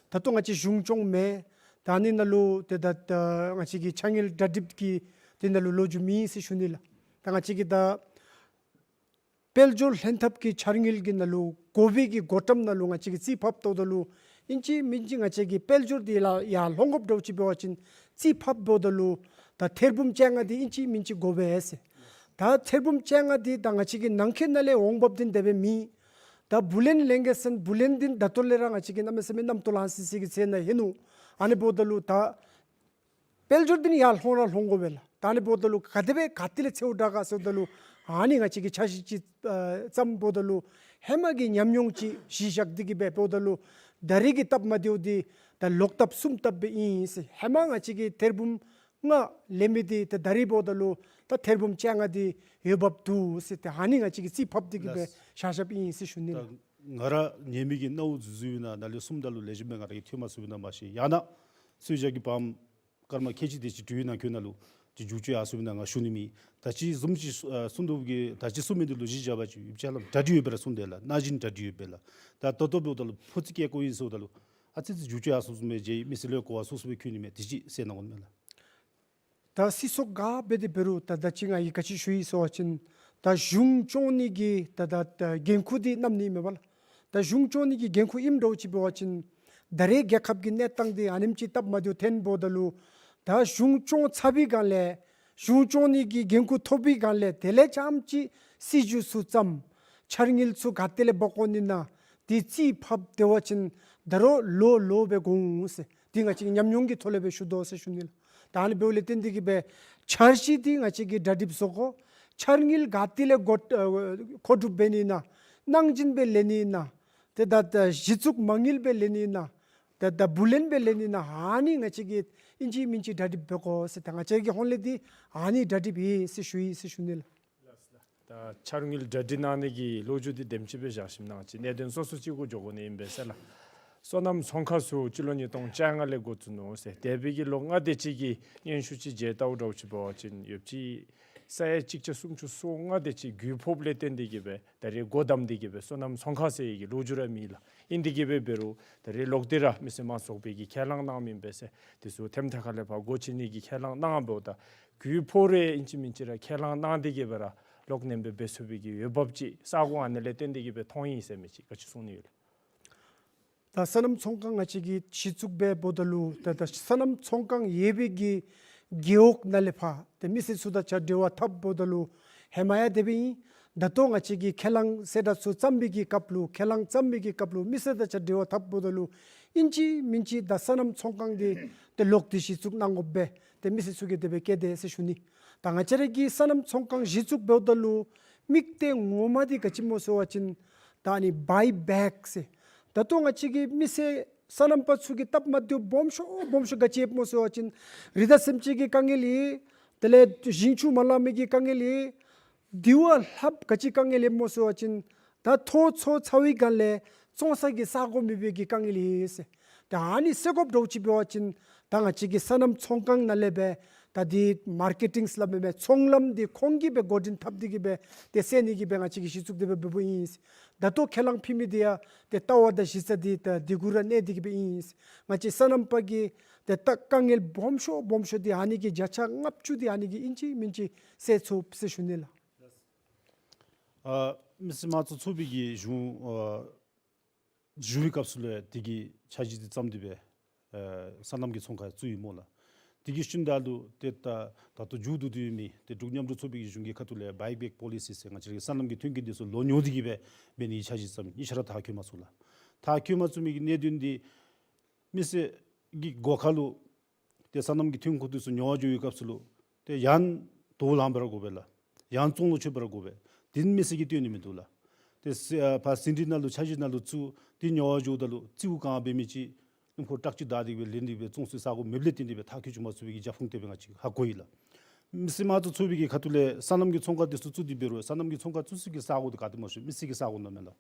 ད་ལྟོ་ང་བཅས་གཞུང་སྐྱོང་མེད། ད་ཨ་ནི་ནང་ལུ་ཏེ་ད་ད་ང་བཅས་ཀྱི་ཆ་དངུལ་གྲ་སྒྲིག་གི་འདི་ནང་ལུ་ལོ་རྒྱུས་མེད་ཟེར་ཞུ་ནི་ལགས། ད་ང་བཅས་ཀྱི་ད་དཔལ་འབྱོར་ལྷན་ཐབས་ཀྱི་འཆར་དངུལ་གྱི་ནང་ལུ་གོ་བའི་གི་གོ་ཏམ་ནང་ལུ་ང་བཅས་ཀྱིས་རྩིས་ཕབ་བལྟཝ་ད་ལུ་ཨིན་ཅི་མིན་ཅི་ང་བཅས་ཀྱི་དཔལ་འབྱོར་འདི་ལགས་ཡར་ལྷོང་དགོཔ་འདྲཝ་ཅིག་འབད་བ་ཅིན་རྩིས་ཕབ་འབདཝ་ད་ལུ་ད་ཐེར་འབུམ་བཅོ་ལྔ་འདི་ཨིན་ཅི་མིན་ཅི་དགོ་པས་ཟེར། ད་ཐེར་འབུམ་བཅོ་ལྔ་འདི་ད་ང་བཅས་ཀྱི་ནང་འཁོད་ནང་ལས་འོང་འབབ་འདི་དེ་སྦེ་མེད། ད་བུ་ལོན་ལེན་གེ་ཟེར་བུ་ལོན་འདི་ད་ལྟོ་ལས་ར་ང་བཅས་ཀྱིས་གནམ་མེད་ས་མེད་རྣམ་རྟོག་ལང་སི་སི་གི་ཚད་ནང་ཨིན་ནུག། ཨ་ནི་འབདཝ་ད་ལུ་ད་དཔལ་འབྱོར་འདི་ནི་ཡར་ལྷོང་ར་ལྷོང་དགོ་པས་ལགས། ད་ཨ་ནི་འབདཝ་ད་ལུ་ག་དེ་སྦེ་ག་ཏེ་ལས་འཚོལཝ་དྲག་ག་ཟེརཝ་ད་ལུ་ཨ་ནི་ང་བཅས་ཀྱིས་འཆར་གཞི་ཅིག་ཨ་བརྩམ་འབདཝ་ད་ལུ་ཧེ་མ་གི་ཉམས་མྱོང་ཅིག་གཞི་བཞག་སྟེ་གིས་སྦེ་འབདཝ་ད་ལུ་ད་རིས་ཀྱི་སྟབས་མ་བདེཝ་འདི་ད་ལོག་ལྟབ་གསུམ་ལྟབ་སྦེ་ཨིན་ཟེར། ཧེ་མ་ང་བཅས་ཀྱིས་ཐེར་འབུམ་ལྔ་ལེན་མི་འདི་ད་ད་རིས་འབདཝ་ད་ལུ་ད་ཐེར་འབུམ་བཅོ་ལྔ་འདི་འོས་འབབ་འདུག་ཟེར། ཏེ་ཨ་ནི་ང་བཅས་ཀྱིས་རྩིས་ཕབ་སྟེ་གིས་སྦེ་ལགས། བཞག་བཞགཔ་ཨིན་ཟེར་ཞུ་ནི་ལགས། ད་ང་ར་ཉན་མི་གིས་རྣ་བ་འཛུལ་འཛུལཝ་ཨིན་ན་ནཱ་ལས་གསུངམ་ད་ལུ་ལེགས་ཤོམ་སྦེ་ང་ར་གིས་ཐོས་མ་ཚུགས་པས་ན་མ་ཤེས། ཡང་ན་ཚོད་བཞག་གི་བམ་སྐར་མ་ཁལ་གཅིག་དེ་ཅིག་དུས་ཡུན་ནང་འཁོད་ནང་ལུ་ཅིག་མཇུག་སྐྱོང་ཡར་སོང་པས་ན་ང་ཞུ་ནི་མེད། ད་ཅི་བཟུམ་ཅིག་ཨ་གསུངས་དོ་བུ་གིས་ད་ཅི་གསུངས་མི་འདི་ལུ་གཞི་བཞག་པ་ཅིན་ཡུདཔ་ཅིག་ལུ་གྲ་སྒྲིག་ཡོད་པས་ལགས་གསུངས་དེས་ལགས། ན་གཞོན་གྲ་སྒྲིག་ཡོད་པས་ལགས། ད་ད་ལྟོ་འབདཝ་ད་ལུ་ཕོ་རྩིས་བཀལ་དགོཔ་ཨིན་ཟེརཝ་ད་ལུ་ ཨ་ཙི་ཙི་འགྱུར་བཅོས་ཡར་སོང་སོངམ་སྦེ་མཇལ་ཡི། མི་སེར་ལུ་ཡང་གོ་བ་སོ་སོ་སྦེ་འཁོད་ནི་མས། དེ་ཅིག་གསལ་གནང་དགོ་མས་ལགས། ད་སྲིད་ཚོགས་ག་འབད་དེ་འབད་རུང་ད་ད་ཅི་ང་གིས་ག་ཅི་ཞུ་ཡི་ཟེར་བ་ཅིན་ད་གཞུང་སྐྱོང་ནི་གི་ད་ད་ད་འགན་ཁུར་འདི་བསྣམས་ནི་མས་པ་ལགས། ད་གཞུང་སྐྱོང་ནི་གི་འགན་ཁུར་ཨིནམ་འདྲཝ་ཅིག་འབད་བ་ཅིན་ད་རེས་རྒྱལ་ཁབ་ཀྱི་གནས་སྟངས་འདི་ཨ་ནེམ་ཅིག་སྟབས་མ་བདེཝ་ཐོན་འབདཝ་ད་ལུ་ད་གཞུང་སྐྱོང་ཚར་བའི་སྒང་ལས་གཞུང་སྐྱོང་ནི་གི་འགན་ཁུར་ཐོབ་པའི་སྒང་ལས་དེ་ལས་རྐྱངམ་ཅིག་སྲིད་བྱུས་ཚུ་བརྩམ། འཆར་དངུལ་ཚུ་ག་ཏེ་ལས་འབག་འོང་ནི་ཨིན་ན་དེ་རྩིས་ཕབ་སྟེ་འབད་བ་ཅིན་ད་རུང་ལོ་ལོ་སྦེ་འགོར་འོང་ཟེར། དེ་ང་བཅས་ཀྱིས་ཉམས་མྱོང་གི་ཐོག་ལས་སྦེ་ཞུ་དོ་ཟེར་ཞུ་ནི་ལགས། ད་ཨ་ནི་འབདཝ་ལས་བརྟེན་ཏེ་གིས་སྦེ་འཆར་གཞི་འདི་ང་བཅས་ཀྱིས་གྲ་སྒྲིག་བཟོ་དགོ། འཆར་དངུལ་ག་ཏེ་ལས་འགོ་ཨ་མཁོ་སྒྲུབ་འབད་ནི་ཨིན་ན། གནང་སྦྱིན་སྦེ་ལེན་ནི་ཨིན་ན། ཏེ་ད་ད་གཞི་བཙུགས་མ་དངུལ་སྦེ་ལེན་ནི་ཨིན་ན། ད་ད་བུ་ལོན་སྦེ་ལེན་ནི་ཨིན་ན། ཨ་ནི་ང་བཅས་ཀྱིས་ཨིན་ཅི་མིན་ཅི་གྲ་སྒྲིག་འབད་དགོ་ཟེར། ད་ང་བཅས་ཀྱི་ཧོངས་ལས་འདི་ཨ་ནི་གྲ་སྒྲིག་ཡོད་ཟེར་ཞུ་ཡི་ཟེར་ཞུ་ནི་ལགས། ད་འཆར་དངུལ་གྲ་སྒྲིག་གནང་ནི་གི་ལོ་རྒྱུས་འདི་དེམ་ཅིག་སྦེ་བཞག་ཞིནམ་ལས་ང་བཅས་གནད་དོན་སོ་སོ་ཅིག་གུ་འགྱོ་དགོ་ནི་ཨིན་པས་ཟེར་ལགས། སོ་ནམ་ཚོང་ཁང་ཚུ་སྤྱི་ལོ་ཉིས་སྟོང་བཅོ་ལྔ་ལས་འགོ་བཙུགས་ནུག་ཟེར། འདས་པའི་གི་ལོ་ལྔ་དེ་ཅིག་གི་སྙན་ཞུ་ཅིག་མཇལ་བལྟཝ་འདྲཝ་ཅིག་འབད་བ་ཅིན་ཡོདཔ་ཅིག་ས་ཡ་གཅིག་བརྒྱ་སུམ་ཅུ་སོ་ལྔ་དེ་ཅིག་རྒུད་ཕོགཔ་ལས་བརྟེན་ཏེ་གིས་སྦེ་ད་རེས་སྒོ་བསྡམས་ཏེ་གིས་སྦེ་སོ་ནམ་ཚོང་ཁང་ཟེར་བའི་གི་ལོ་རྒྱུས་ར་མེད་ལགས། ཨིན་ཏེ་གིས་སྦེ་འབད་རུང་ད་རེས་ལོག་སྟེ་ར་མི་སེར་མང་ཚོགས་པའི་གིས་ཁས་བླངས་གནངམ་ཨིན་པས་ཟེར། དེ་ཚུ་ཐེམ་ཐ་ཁ་ལས་ཕར་སྒོ་ཕྱེ་ནི་གི་ཁས་བླངས་གནངམ་འབདཝ་ད་རྒུད་ཕོག་རུང་ཨིན་ཅི་མིན་ཅི་ར་ཁས་བླངས་གནང་སྟེ་གིས་སྦེ་ར་ལོག་ནེམ་སྦེ་འབད་ཚུགས་པའི་གི་འོས་འབབ་ཅིག་ས་གོ་ཨ་ནི་ལས་བརྟེན་ཏེ་གིས་སྦེ་མཐོང་ཡི་ཟེར་མི་ཅིག་ག་ཅི་གསུང་ནི་ཡོད་ལགས། ད་སོ་ནམ་ཚོང་ཁང་ང་བཅས་ཀྱིས་གཞི་བཙུགས་འབདཝ་ད་ལུ་ད་ད་སོ་ནམ་ཚོང་ཁང་ཡོད་པའི་གི་རྒེད་འོག་ནང་ལས་ཕར་ཏེ་མི་སེར་ཚུ་དང་གཅིག་ཁར་འབྲེལ་བ་འཐབ་འབདཝ་ད་ལུ་ཧེ་མ་ཡང་དེ་སྦེ་ཨིན། ད་ལྟོ་ང་བཅས་ཀྱིས་ཁས་བླངས་གསལ་བསྒྲགས་ཚུ་བརྩམ་པའི་གི་སྐབས་ལུ་ཁས་བླངས་བརྩམ་པའི་གི་སྐབས་ལུ་མི་སེར་དང་གཅིག་ཁར་འབྲེལ་བ་འཐབ་འབདཝ་ད་ལུ་ཨིན་ཅི་མིན་ཅི་ད་སོ་ནམ་ཚོང་ཁང་འདི་ཏེ་ལོག་སྟེ་གཞི་བཙུགས་གནང་དགོ་པས། ཏེ་མི་སེར་ཚུ་གིས་དེ་སྦེ་བཀོད་དེས་ཟེར་ཞུ་ནི། ད་ང་བཅས་ར་གིས་སོ་ནམ་ཚོང་ཁང་གཞི་བཙུགས་འབདཝ་ད་ལུ་དམིགས་གཏད་ངོ་མ་འདི་ག་ཅི་སྨོ་ཟེར་བ་ཅིན་ད་ཨ་ནི་བའི་བེཀ་ཟེར། ད་ལྟོ་ང་བཅས་ཀྱི་མི་སེར་སོ་ནམ་པ་ཚུ་གི་སྟབས་མ་བདེཝ་སྦོམ་ཤོས་སྦོམ་ཤོས་ག་ཅི་ཡོདཔ་སྨོ་ཟེར་བ་ཅིན་རི་དྭགས་སེམས་ཅན་གྱི་དཀའ་ངལ་ཡོད། དེ་ལས་ཞིང་ཆུ་མ་ལང་མི་གི་དཀའ་ངལ་ཡོད། དེ་བ་ལྷགཔ་ག་ཅི་དཀའ་ངལ་ཡོདཔ་སྨོ་ཟེར་བ་ཅིན་ད་ཐོག་བཙུགས་ཚར་བའི་སྒང་ལས་བཙོང་ས་གི་ས་གོ་མེད་པའི་གི་དཀའ་ངལ་ཡོད་ཟེར། ད་ཨ་ནི་སེལ་དགོཔ་འདྲཝ་ཅིག་འབད་བ་ཅིན་ད་ང་བཅས་ཀྱི་སོ་ནམ་ཚོང་ཁང་ནང་ལས་སྦེ་ད་འདི་མར་ཀེ་ཊིང་སླབ་མི་མས། ཚོང་ལམ་འདི་ཁོང་གིས་སྦེ་འགོ་འདྲེན་འཐབ་སྟེ་གིས་སྦེ་ཏེ་སེལ་ནི་གི་སྦེ་ང་བཅས་ཀྱིས་གཞི་བཙུགས་ཏེ་སྦེ་འབདཝ་ཨིན། ད་ལྟོ་ཁས་བླངས་ཕུལ་མི་འདི་ཡང་ཏེ་ལྟ་བ་དང་གཞི་རྩ་འདི་ད་འདི་གུ་ར་གནས་ཏེ་གིས་སྦེ་ཨིན། ང་བཅས་སོ་ནམ་པ་གི་ཏེ་ད་དཀའ་ངལ་སྦོམ་ཤོས་སྦོམ་ཤོས་འདི་ཨ་ནི་གི་བརྒྱ་ཆ་ལྔ་བཅུ་འདི་ཨ་ནི་གིས་ཨིན་ཅི་མིན་ཅི་སེལ་ཚུགས་ཟེར་ཞུ་ནི་ལགས། ཨ་མི་སེར་དམངས་གཙོ་ཚོགས་པའི་གི་གཞུང་ཨ་བཞུགས་པའི་སྐབས་སུ་ལས་དེ་གི་འཆར་གཞི་འདི་བརྩམས་ཏེ་སྦེ་ཨ་སོ་ནམ་གྱི་ཚོང་ཁང་བཙུགས་ཡི་སྨོ་ལགས། དེ་གི་ཤུལ་ད་ལུ་ཏེ་ད་ད་ལྟོ་མཇུག་བསྡུ་སྟེ་ཡོད་མི་ཏེ་འབྲུག་མཉམ་འབྲེལ་ཚོགས་པའི་གི་གཞུང་གི་ཁ་ཐུག་ལས་བའི་བེཀ་པོ་ལི་སི་ཟེར་ང་བཅས་ར་གི་སོ་ནམ་གྱི་མཐུན་རྐྱེན་འདི་ཚུ་ལོག་ཉོ་སྟེ་གིས་སྦེ་འབད་ནི་འཆར་གཞི་བརྩམས་ཡི། ཨིན་ཤ་ཨལ་ལཱ་མཐར་འཁྱོལ་མ་ཚུགས་ལགས། མཐར་འཁྱོལ་མ་ཚུགས་མི་གི་གནད་དོན་འདི་མི་སེར་གྱི་སྒོ་ཁ་ལུ་ཏེ་སོ་ནམ་གྱི་ཐོན་ཁུངས་འདི་ཚུ་ཉོ་བར་འགྱོ་བའི་སྐབས་སུ་ལུ་ཏེ་ཡང་དོ་ལང་འབད་ར་དགོ་པས་ལགས། ཡང་བཙོང་ལོག་འཁྱིད་འབད་ར་དགོ་པས། དེ་མི་སེར་གྱིས་བཏོན་ནི་མིན་འདུག་ལགས། ཏེ་ཟི་ཨ་ཕར་ཟིན་བྲིས་ནང་ལུ་འཆར་གཞི་ནང་ལུ་བཙུགས་ཏེ་ཉོ་བར་འགྱོཝ་ད་ལུ་རྩིསཝ་གང་འབད་མི་ཅིག་སྣུམ་འཁོར་ཊག་ཅིག་བདའ་སྟེ་གིས་སྦེ་ལེན་ཏེ་སྦེ་བཙོང་སའི་ས་གོ་མེདཔ་ལས་བརྟེན་ཏེ་སྦེ་མཐར་འཁྱོལ་བཅུག་མ་ཚུགས་པའི་གི་རྒྱབ་ཁུངས་དེ་སྦེ་ང་བཅས་ཧ་གོ་ཡི་ལགས། མི་སེར་དམངས་གཙོ་ཚོགས་པའི་གི་ཁ་ཐུག་ལས་སོ་ནམ་གྱི་ཚོང་ཁང་འདི་ཚུ་བཙུགས་ཏེ་འབད་རུང་སོ་ནམ་གྱི་ཚོང་ཁང་བཙུགས་སའི་གི་ས་གོ་འདི་ག་ཏེ་སྨོ་ཟེར་མི་སེར་གྱི་ས་གོ་ནང་མས་ལགས།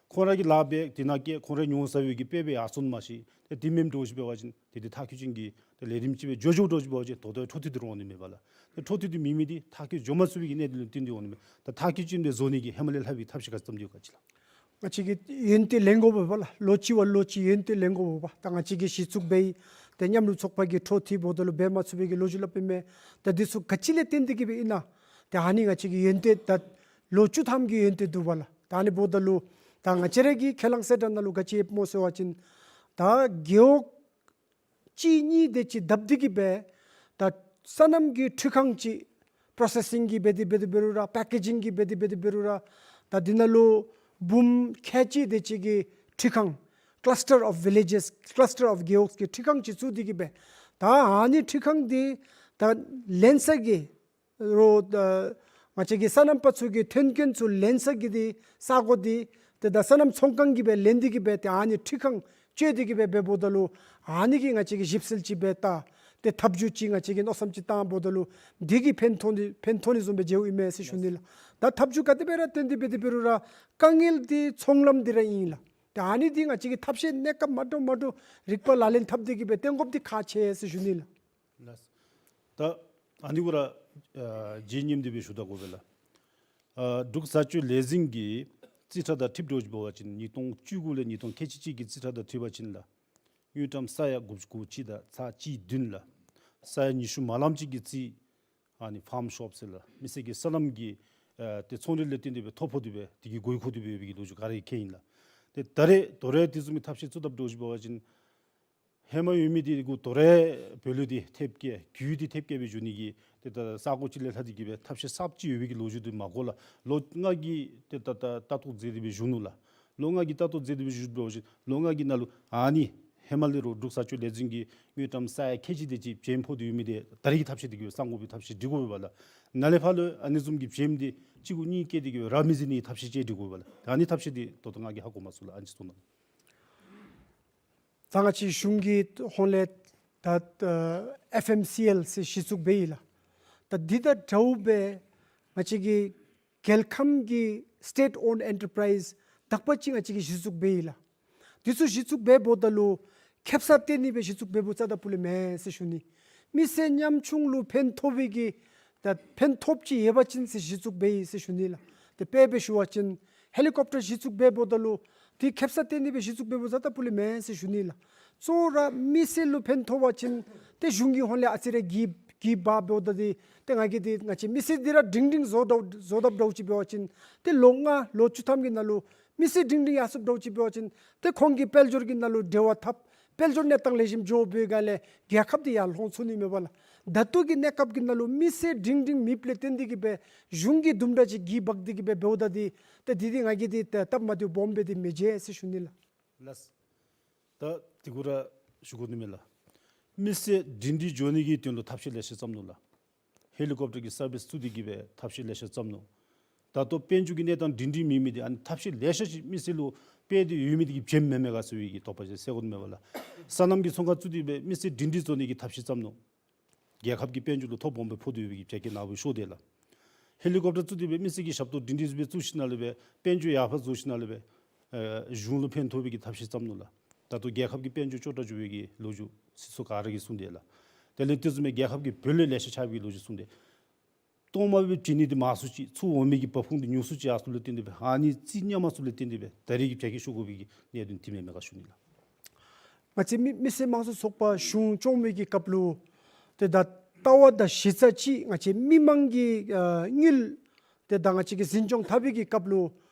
ཁོང་ར་གིས་ལཱ་འབད་དེ་ནང་བཀལ་ཁོང་ར་ཉོ་ཟ་བའི་གི་དཔེ་སྦེ་ཡར་སོང་མ་གཞི་ཏེ་དེ་མེནམ་འདྲཝ་ཅིག་འབད་བ་ཅིན་ཏེ་འདི་མཐར་འཁྱོལ་ཅན་གྱི་ཏེ་ལས་རིམ་ཅིག་སྦེ་འགྱོ་འགྱོཝ་འདྲཝ་ཅིག་འབད་བ་ཅིན་ད་ལྟོ་འཕྲོ་མཐུད་དེ་ར་འོང་ནི་མས་པ་ལགས། ཏེ་འཕྲོ་མཐུད་དེ་མེད་མི་འདི་མཐར་འཁྱོལ་འགྱོ་མ་ཚུགས་པའི་གི་གནད་དོན་ལུ་བརྟེན་ཏེ་འོང་ནི་མས། ད་མཐར་འཁྱོལ་ཅན་སྦེ་བཟོ་ནི་གི་ཧེ་མ་ལས་ལྷག་པའི་ཐབས་ཤེས་ག་ཅི་བརྩམས་ཏེ་ཡོད་ག་ཅི་ལགས། ང་བཅས་ཀྱིས་ཡོན་ཏན་ལེན་དགོ་པས་པ་ལགས། ལོ་གཅིག་བ་ལོ་གཅིག་ཡོན་ཏན་ལེན་དགོ་པས་པ། ད་ང་བཅས་ཀྱིས་གཞི་བཙུགས་འབད་ཡི། ཏེ་མཉམ་རུབ་ཚོགས་པ་གིས་འཕྲོ་མཐུད་འབདཝ་ད་ལུ་འབད་མ་ཚུགས་པའི་གི་ལོ་རྒྱུས་སླབ་ཨིན་མས། ད་འདི་ཚུ་ག་ཅི་ལས་བརྟེན་ཏེ་གིས་སྦེ་ཨིན་ན། ཏེ་ཨ་ནི་ང་བཅས་ཀྱི་ཡོན་ཏན་ད་ལོ་བཅུ་ཐམ་གྱི་ཡོན་ཏན་འདུག་པ་ལགས། ད་ཨ་ནི་འབདཝ་ད་ལུ་ད་ང་བཅས་ར་གི་ཁས་བླངས་གསལ་བསྒྲགས་ནང་ལུ་ག་ཅི་ཡོདཔ་སྨོ་ཟེར་བ་ཅིན་ད་རྒེད་འོག་གཅིག་གཉིས་དེ་ཅིག་བསྡབས་ཏེ་གིས་སྦེ་ད་སོ་ནམ་གྱི་འཕྲུལ་ཁང་ཅིག་པྲོ་སེ་སིང་གི་འབད་དེ་འབད་དེ་འབད་རུང་ར་པེ་ཀེ་ཇིང་གི་འབད་དེ་འབད་དེ་འབད་རུང་ར་ད་འདི་ནང་ལུ་འབུམ་ཁལ་གཅིག་དེ་ཅིག་གི་འཕྲུལ་ཁང་cluster of villages, cluster of རྒེད་འོག་གི་འཕྲུལ་ཁང་ཅིག་བཙུགས་ཏེ་གིས་སྦེ་ད་ཨ་ནི་འཕྲུལ་ཁང་འདི་ད་ལེན་ས་གི་རོགས་ད་ང་བཅས་ཀྱི་སོ་ནམ་པ་ཚུ་གི་ཐོན་སྐྱེད་ཚུ་ལེན་ས་གི་འདི་ས་གོ་འདི་ཏེ་ད་སོ་ནམ་ཚོང་ཁང་གིས་སྦེ་ལེན་ཏེ་གིས་སྦེ་ཏེ་ཨ་ནི་འཕྲུལ་ཁང་བཅོས་ཏེ་གིས་སྦེ་འབདཝ་ད་ལུ་ཨ་ནི་གིས་ང་བཅས་ཀྱིས་ཞིབ་འཚོལ་ཅིག་འབད་ད་ཏེ་ཐབས་བྱུས་ཅིག་ང་བཅས་ཀྱིས་མནོ་བསམ་ཅིག་བཏངམ་ད་ལུ་འདི་གིས་ཕན་ཐོགས་ནི་ཕན་ཐོགས་ནི་བཟུམ་སྦེ་མཇལཝ་ཨིན་མས་ཟེར་ཞུ་ནི་ལགས། ད་ཐབས་བྱུས་ག་དེ་སྦེ་ར་བཏོན་ཏེ་འབད་དེ་འབད་རུང་ར་དཀའ་ངལ་འདི་ཚོང་ལམ་འདི་ར་ཨིན་ལགས། ད་ཨ་ནི་འདི་ང་བཅས་ཀྱིས་ཐབས་ཤེས་གནས་སྐབས་མ་འདྲཝ་མ་འདྲཝ་རིག་པ་ལག་ལེན་འཐབ་སྟེ་གིས་སྦེ་བཏོན་དགོཔ་འདི་ཁག་ཆེ་ཟེར་ཞུ་ནི་ལགས། ལགས། ད་ཨ་ནི་གུ་ར་ཨ་རྗེས་སྙེམས་ཏེ་སྦེ་ཞུ་ད་དགོ་པས་ལགས། ཨ་འབྲུག་བཟའ་སྤྱོད་ལས་འཛིན་གྱི་རྩིས་ཁྲ་དང་འཁྲིལཝ་འདྲཝ་ཅིག་འབད་བ་ཅིན་ཉིས་སྟོང་བཅུ་དགུ་ལས་ཉིས་སྟོང་ཁལ་གཅིག་གཅིག་གི་རྩིས་ཁྲ་དང་འཁྲིལ་བ་ཅིན་ལགས། དངུལ་ཀྲམ་ས་ཡ་དགུ་བཅུ་གོ་གཅིག་དང་ཚག་གཅིག་བདུན་ལགས། ས་ཡ་ཉི་ཤུ་མ་ལངམ་ཅིག་གི་རྩིས་ཨ་ནི་ཕཱརམ་ཤོབ་ཟེར་ལགས། མི་སེར་གྱི་སོ་ནམ་གྱི་ཨ་ཏེ་ཚོང་འབྲེལ་ལས་བརྟེན་ཏེ་སྦེ་ཐོ་ཕོག་སྟེ་སྦེ་དེ་གི་དགོས་མཁོ་སྟེ་སྦེ་ཡོད་པའི་གི་ལོ་རྒྱུས་ག་ར་མཁྱེན་ཡི་ལགས། ཏེ་ད་རེས་དོ་རུང་དེ་བཟུམ་མའི་ཐབས་ཤེས་བཙུགས་དཔ་འདྲཝ་ཅིག་འབད་བ་ཅིན་ཧེ་མ་ཡོད་མི་དེ་གུ་དོ་རུང་བོད་ལུ་དེ་ཐེབས་བཀལ་རྒྱུ་དེ་ཐེབས་བཀལ་སྦེ་འགྱོ་ནི་གི་ཏེ་ད་ས་གོ་ཅིག་ལས་ལྷག་སྟེ་གི་སྦེ་ཐབས་ཤེས་གསརཔ་ཅིག་ཡོད་པའི་གི་ལོ་རྒྱུས་དེ་མ་གོ་ལགས། ལོ་ལྔ་གི་ཏེ་ད་ད་ལྟ་རྟོག་མཛད་དེ་སྦེ་བཞུགས་ནུག་ལགས། ལོ་ལྔ་གི་ལྟ་རྟོག་མཛད་དེ་སྦེ་བཞུགས་པ་ཅིན་ལོ་ལྔ་གི་ནང་ལུ་ཨ་ནི་ཧེ་མ་ལས་རོགས་འབྲུག་བཟའ་སྤྱོད་ལས་འཛིན་གྱིས་དངུལ་ཀྲམ་ས་ཡ་ཁལ་གཅིག་དེ་ཅིག་བྱེམ་ཕོག་སྟེ་ཡོད་མི་དེ་ད་རེས་ཀྱི་ཐབས་ཤེས་དེ་གིས་སྦེ་གསང་དགོ་པའི་ཐབས་ཤེས་སྒྲིག་དགོ་པས་ལགས། ནཱ་ལས་ཕར་ལུ་ཨ་ནི་བཟུམ་གྱི་བྱེམ་དེ་གཅིག་གུ་གཉིས་བཀལ་ཏེ་གི་སྦེ་ར་མི་འཛིན་ནིའི་ཐབས་ཤེས་ཅིག་སྒྲིག་དགོ་པས་ལགས། ཨ་ནི་ཐབས་ཤེས་དེ་ད་ལྟོ་ང་གིས་ཧ་གོ་མ་ཚུགས་ལགས། ཨ་ནི་ཅིག་གསུང་གནང་། ད་ང་བཅས་གཞུང་གི་ཧོངས་ལས་ད་ཨེཕ་ཨེམ་སི་ཨེལ་ཟེར་གཞི་བཙུགས་འབད་ཡི་ལགས། ད་འདི་དང་འདྲཝ་སྦེ་ང་བཅས་ཀྱི་རྒྱལ་ཁམས་ཀྱི་སི་ཊེཊ་ཨོན་ཌི་ཨེན་ཊར་པ་རའིཛ་དག་པ་ཅིག་ང་བཅས་ཀྱིས་གཞི་བཙུགས་འབད་ཡི་ལགས། འདི་ཚུ་གཞི་བཙུགས་འབད་འབདཝ་ད་ལུ་ཁེབ་ས་བཏོན་ནི་སྦེ་གཞི་བཙུགས་འབད་འབདཝ་རྩ་དང་པོ་ལས་མེན་ཟེར་ཞུ་ནི། མི་སེར་ཉམ་ཆུང་ལུ་ཕན་ཐོགས་པའི་གི་ད་ཕན་ཐོགསཔ་ཅིག་ཡོད་པ་ཅིན་ཟེར་གཞི་བཙུགས་འབད་ཡི་ཟེར་ཞུ་ནི་ལགས། ཏེ་དཔེ་སྦེ་ཞུ་བ་ཅིན་ཧེ་ལི་ཀོབ་ཊར་གཞི་བཙུགས་འབད་འབདཝ་ད་ལུ་དེ་ཁེབ་ས་བཏོན་ནི་སྦེ་གཞི་བཙུགས་འབད་འབདཝ་རྩ་དང་པོ་ལས་མེན་ཟེར་ཞུ་ནི་ལགས། གཙོ་བོ་ར་མི་སེར་ལུ་ཕན་ཐོགས་པ་ཅིན་ཏེ་གཞུང་གི་ཧོངས་ལས་ཨ་ཙི་རེ་གི་གི་འབག་འབདཝ་ད་དེ་ཏེ་ང་གིས་དེ་ང་བཅས་མི་སེར་འདི་ར་སྒྲིང་སྒྲིང་བཟོ་དོ་བཟོ་དཔ་འདྲཝ་ཅིག་འབད་བ་ཅིན་ཏེ་ལོ་ལྔ་ལོ་བཅུ་ཐམ་གྱི་ནང་ལུ་མི་སེར་སྒྲིང་སྒྲིང་ཡར་སོཔ་འདྲཝ་ཅིག་འབད་བ་ཅིན་ཏེ་ཁོང་གི་དཔལ་འབྱོར་གྱི་ནང་ལུ་འབྲེལ་བ་འཐབ། དཔལ་འབྱོར་གནས་སྟངས་ལེགས་ཤོམ་འགྱོ་བའི་སྒང་ལས་རྒྱལ་ཁབ་འདི་ཡར་ལྷོང་ཚུགས་ནི་མས་པ་ལགས། ད་ལྟོ་གི་གནས་སྐབས་ཀྱི་ནང་ལུ་མི་སེར་སྒྲིང་སྒྲིང་མེདཔ་ལས་བརྟེན་ཏེ་གི་སྦེ་གཞུང་གིས་དུམ་གྲ་ཅིག་གི་འབག་སྟེ་གི་སྦེ་འབདཝ་ད་དེ་ཏེ་དེ་དེ་ང་གིས་དེ་སྟབས་མ་བདེཝ་སྦོམ་སྦེ་དེ་མི་མཇལ་ཟེར་ཞུ་ནི་ལགས། ལགས། ད་དེ་གུ་ར་ཞུ་དགོ་ནི་མས་ལགས། མི་སེར་སྒྲིང་སྒྲིང་འགྱོ་ནི་གི་དོན་ལུ་ཐབས་ཤེས་ལེ་ཤ་བརྩམས་ནུག་ལགས། ཧེ་ལི་ཀོབ་ཊར་གྱི་སར་བིསི་བཙུགས་ཏེ་གི་སྦེ་ཐབས་ཤེས་ལེ་ཤ་བརྩམས་ནུག། ད་ལྟོ་དཔལ་འབྱོར་གྱི་གནས་སྟངས་སྒྲིང་སྒྲིང་མེད་མི་དེ་ཨ་ནི་ཐབས་ཤེས་ལེ་ཤ་ཅིག་མི་སེར་ལུ་སྤེལ་ཏེ་ཡོད་མི་དེ་གིས་བྱེམ་མེན་མས་ག་ཟེར་བའི་གི་དོགས་པ་ཅིག་སེལ་དགོ་ནི་མས་པ་ལགས། སོ་ནམ་གྱི་ཚོང་ཁང་བཙུགས་ཏེ་སྦེ་མི་སེར་སྒྲིང་སྒྲིང་བཟོ་ནི་གི་ཐབས་ཤེས་བརྩམས་ནུག། རྒྱལ་ཁབ་ཀྱི་དཔལ་འབྱོར་ལུ་ཐོ་སྦོམ་སྦེ་ཕོག་སྟེ་ཡོད་པའི་གི་བྱ་སྐྱེ་ནག་པོ་ཤོར་དེས་ལགས། ཧེ་ལི་ཀོབ་ཊར་བཙུགས་ཏེ་སྦེ་མི་སེར་གྱི་ཞབས་ཏོག་སྒྲིང་སྒྲིང་སྦེ་བཙུགས་ཞིནམ་ལས་སྦེ་དཔལ་འབྱོར་ཡར་འཕར་བཟོ་ཞིནམ་ལས་སྦེ་ཨེ་གཞུང་ལུ་ཕན་ཐོགས་པའི་གི་ཐབས་ཤེས་བརྩམས་ནུག་ལགས། ད་ལྟོ་རྒྱལ་ཁབ་ཀྱི་དཔལ་འབྱོར་སྐྱོ་དྲགས་འགྱོ་བའི་གི་ལོ་རྒྱུས་སྲིད་ཚོགས་ག་ར་གིས་གསུངས་དེས་ལགས། དེ་ལས་དེ་བཟུམ་སྦེ་རྒྱལ་ཁབ་ཀྱི་བུ་ལོན་ལེ་ཤ་ཆག་པའི་གི་ལོ་རྒྱུས་གསུངས་དེས། གཏོར་མ་སྦེ་བྱིན་ནི་དེ་མང་སུ་ཅིག་ཚུར་འོང་མི་གི་འབབ་ཁུངས་དེ་ཉུང་སུ་ཅིག་ཡར་སོཔ་ལས་བརྟེན་ཏེ་སྦེ་ཨ་ནི་རྩིས་ཉམས་སོཔ་ལས་བརྟེན་ཏེ་སྦེ་ད་རེས་ཀྱི་བྱ་སྐྱེ་ཤོར་དགོ་པའི་གི་གནད་དོན་དེ་མེན་མས་ག་ཞུ་ནི་ལགས། ང་བཅས་མི་མི་སེར་དམངས་གཙོ་ཚོགས་པ་གཞུང་སྐྱོང་མི་གི་སྐབས་ལུ་ཏེ་ད་ལྟ་བ་དང་གཞི་རྩ་ཅིག་ང་བཅས་མི་མང་གི་ཨ་དངུལ་ཏེ་ད་ང་བཅས་ཀྱིས་འཛིན་སྐྱོང་འཐབ་པའི་གི་སྐབས་ལུ་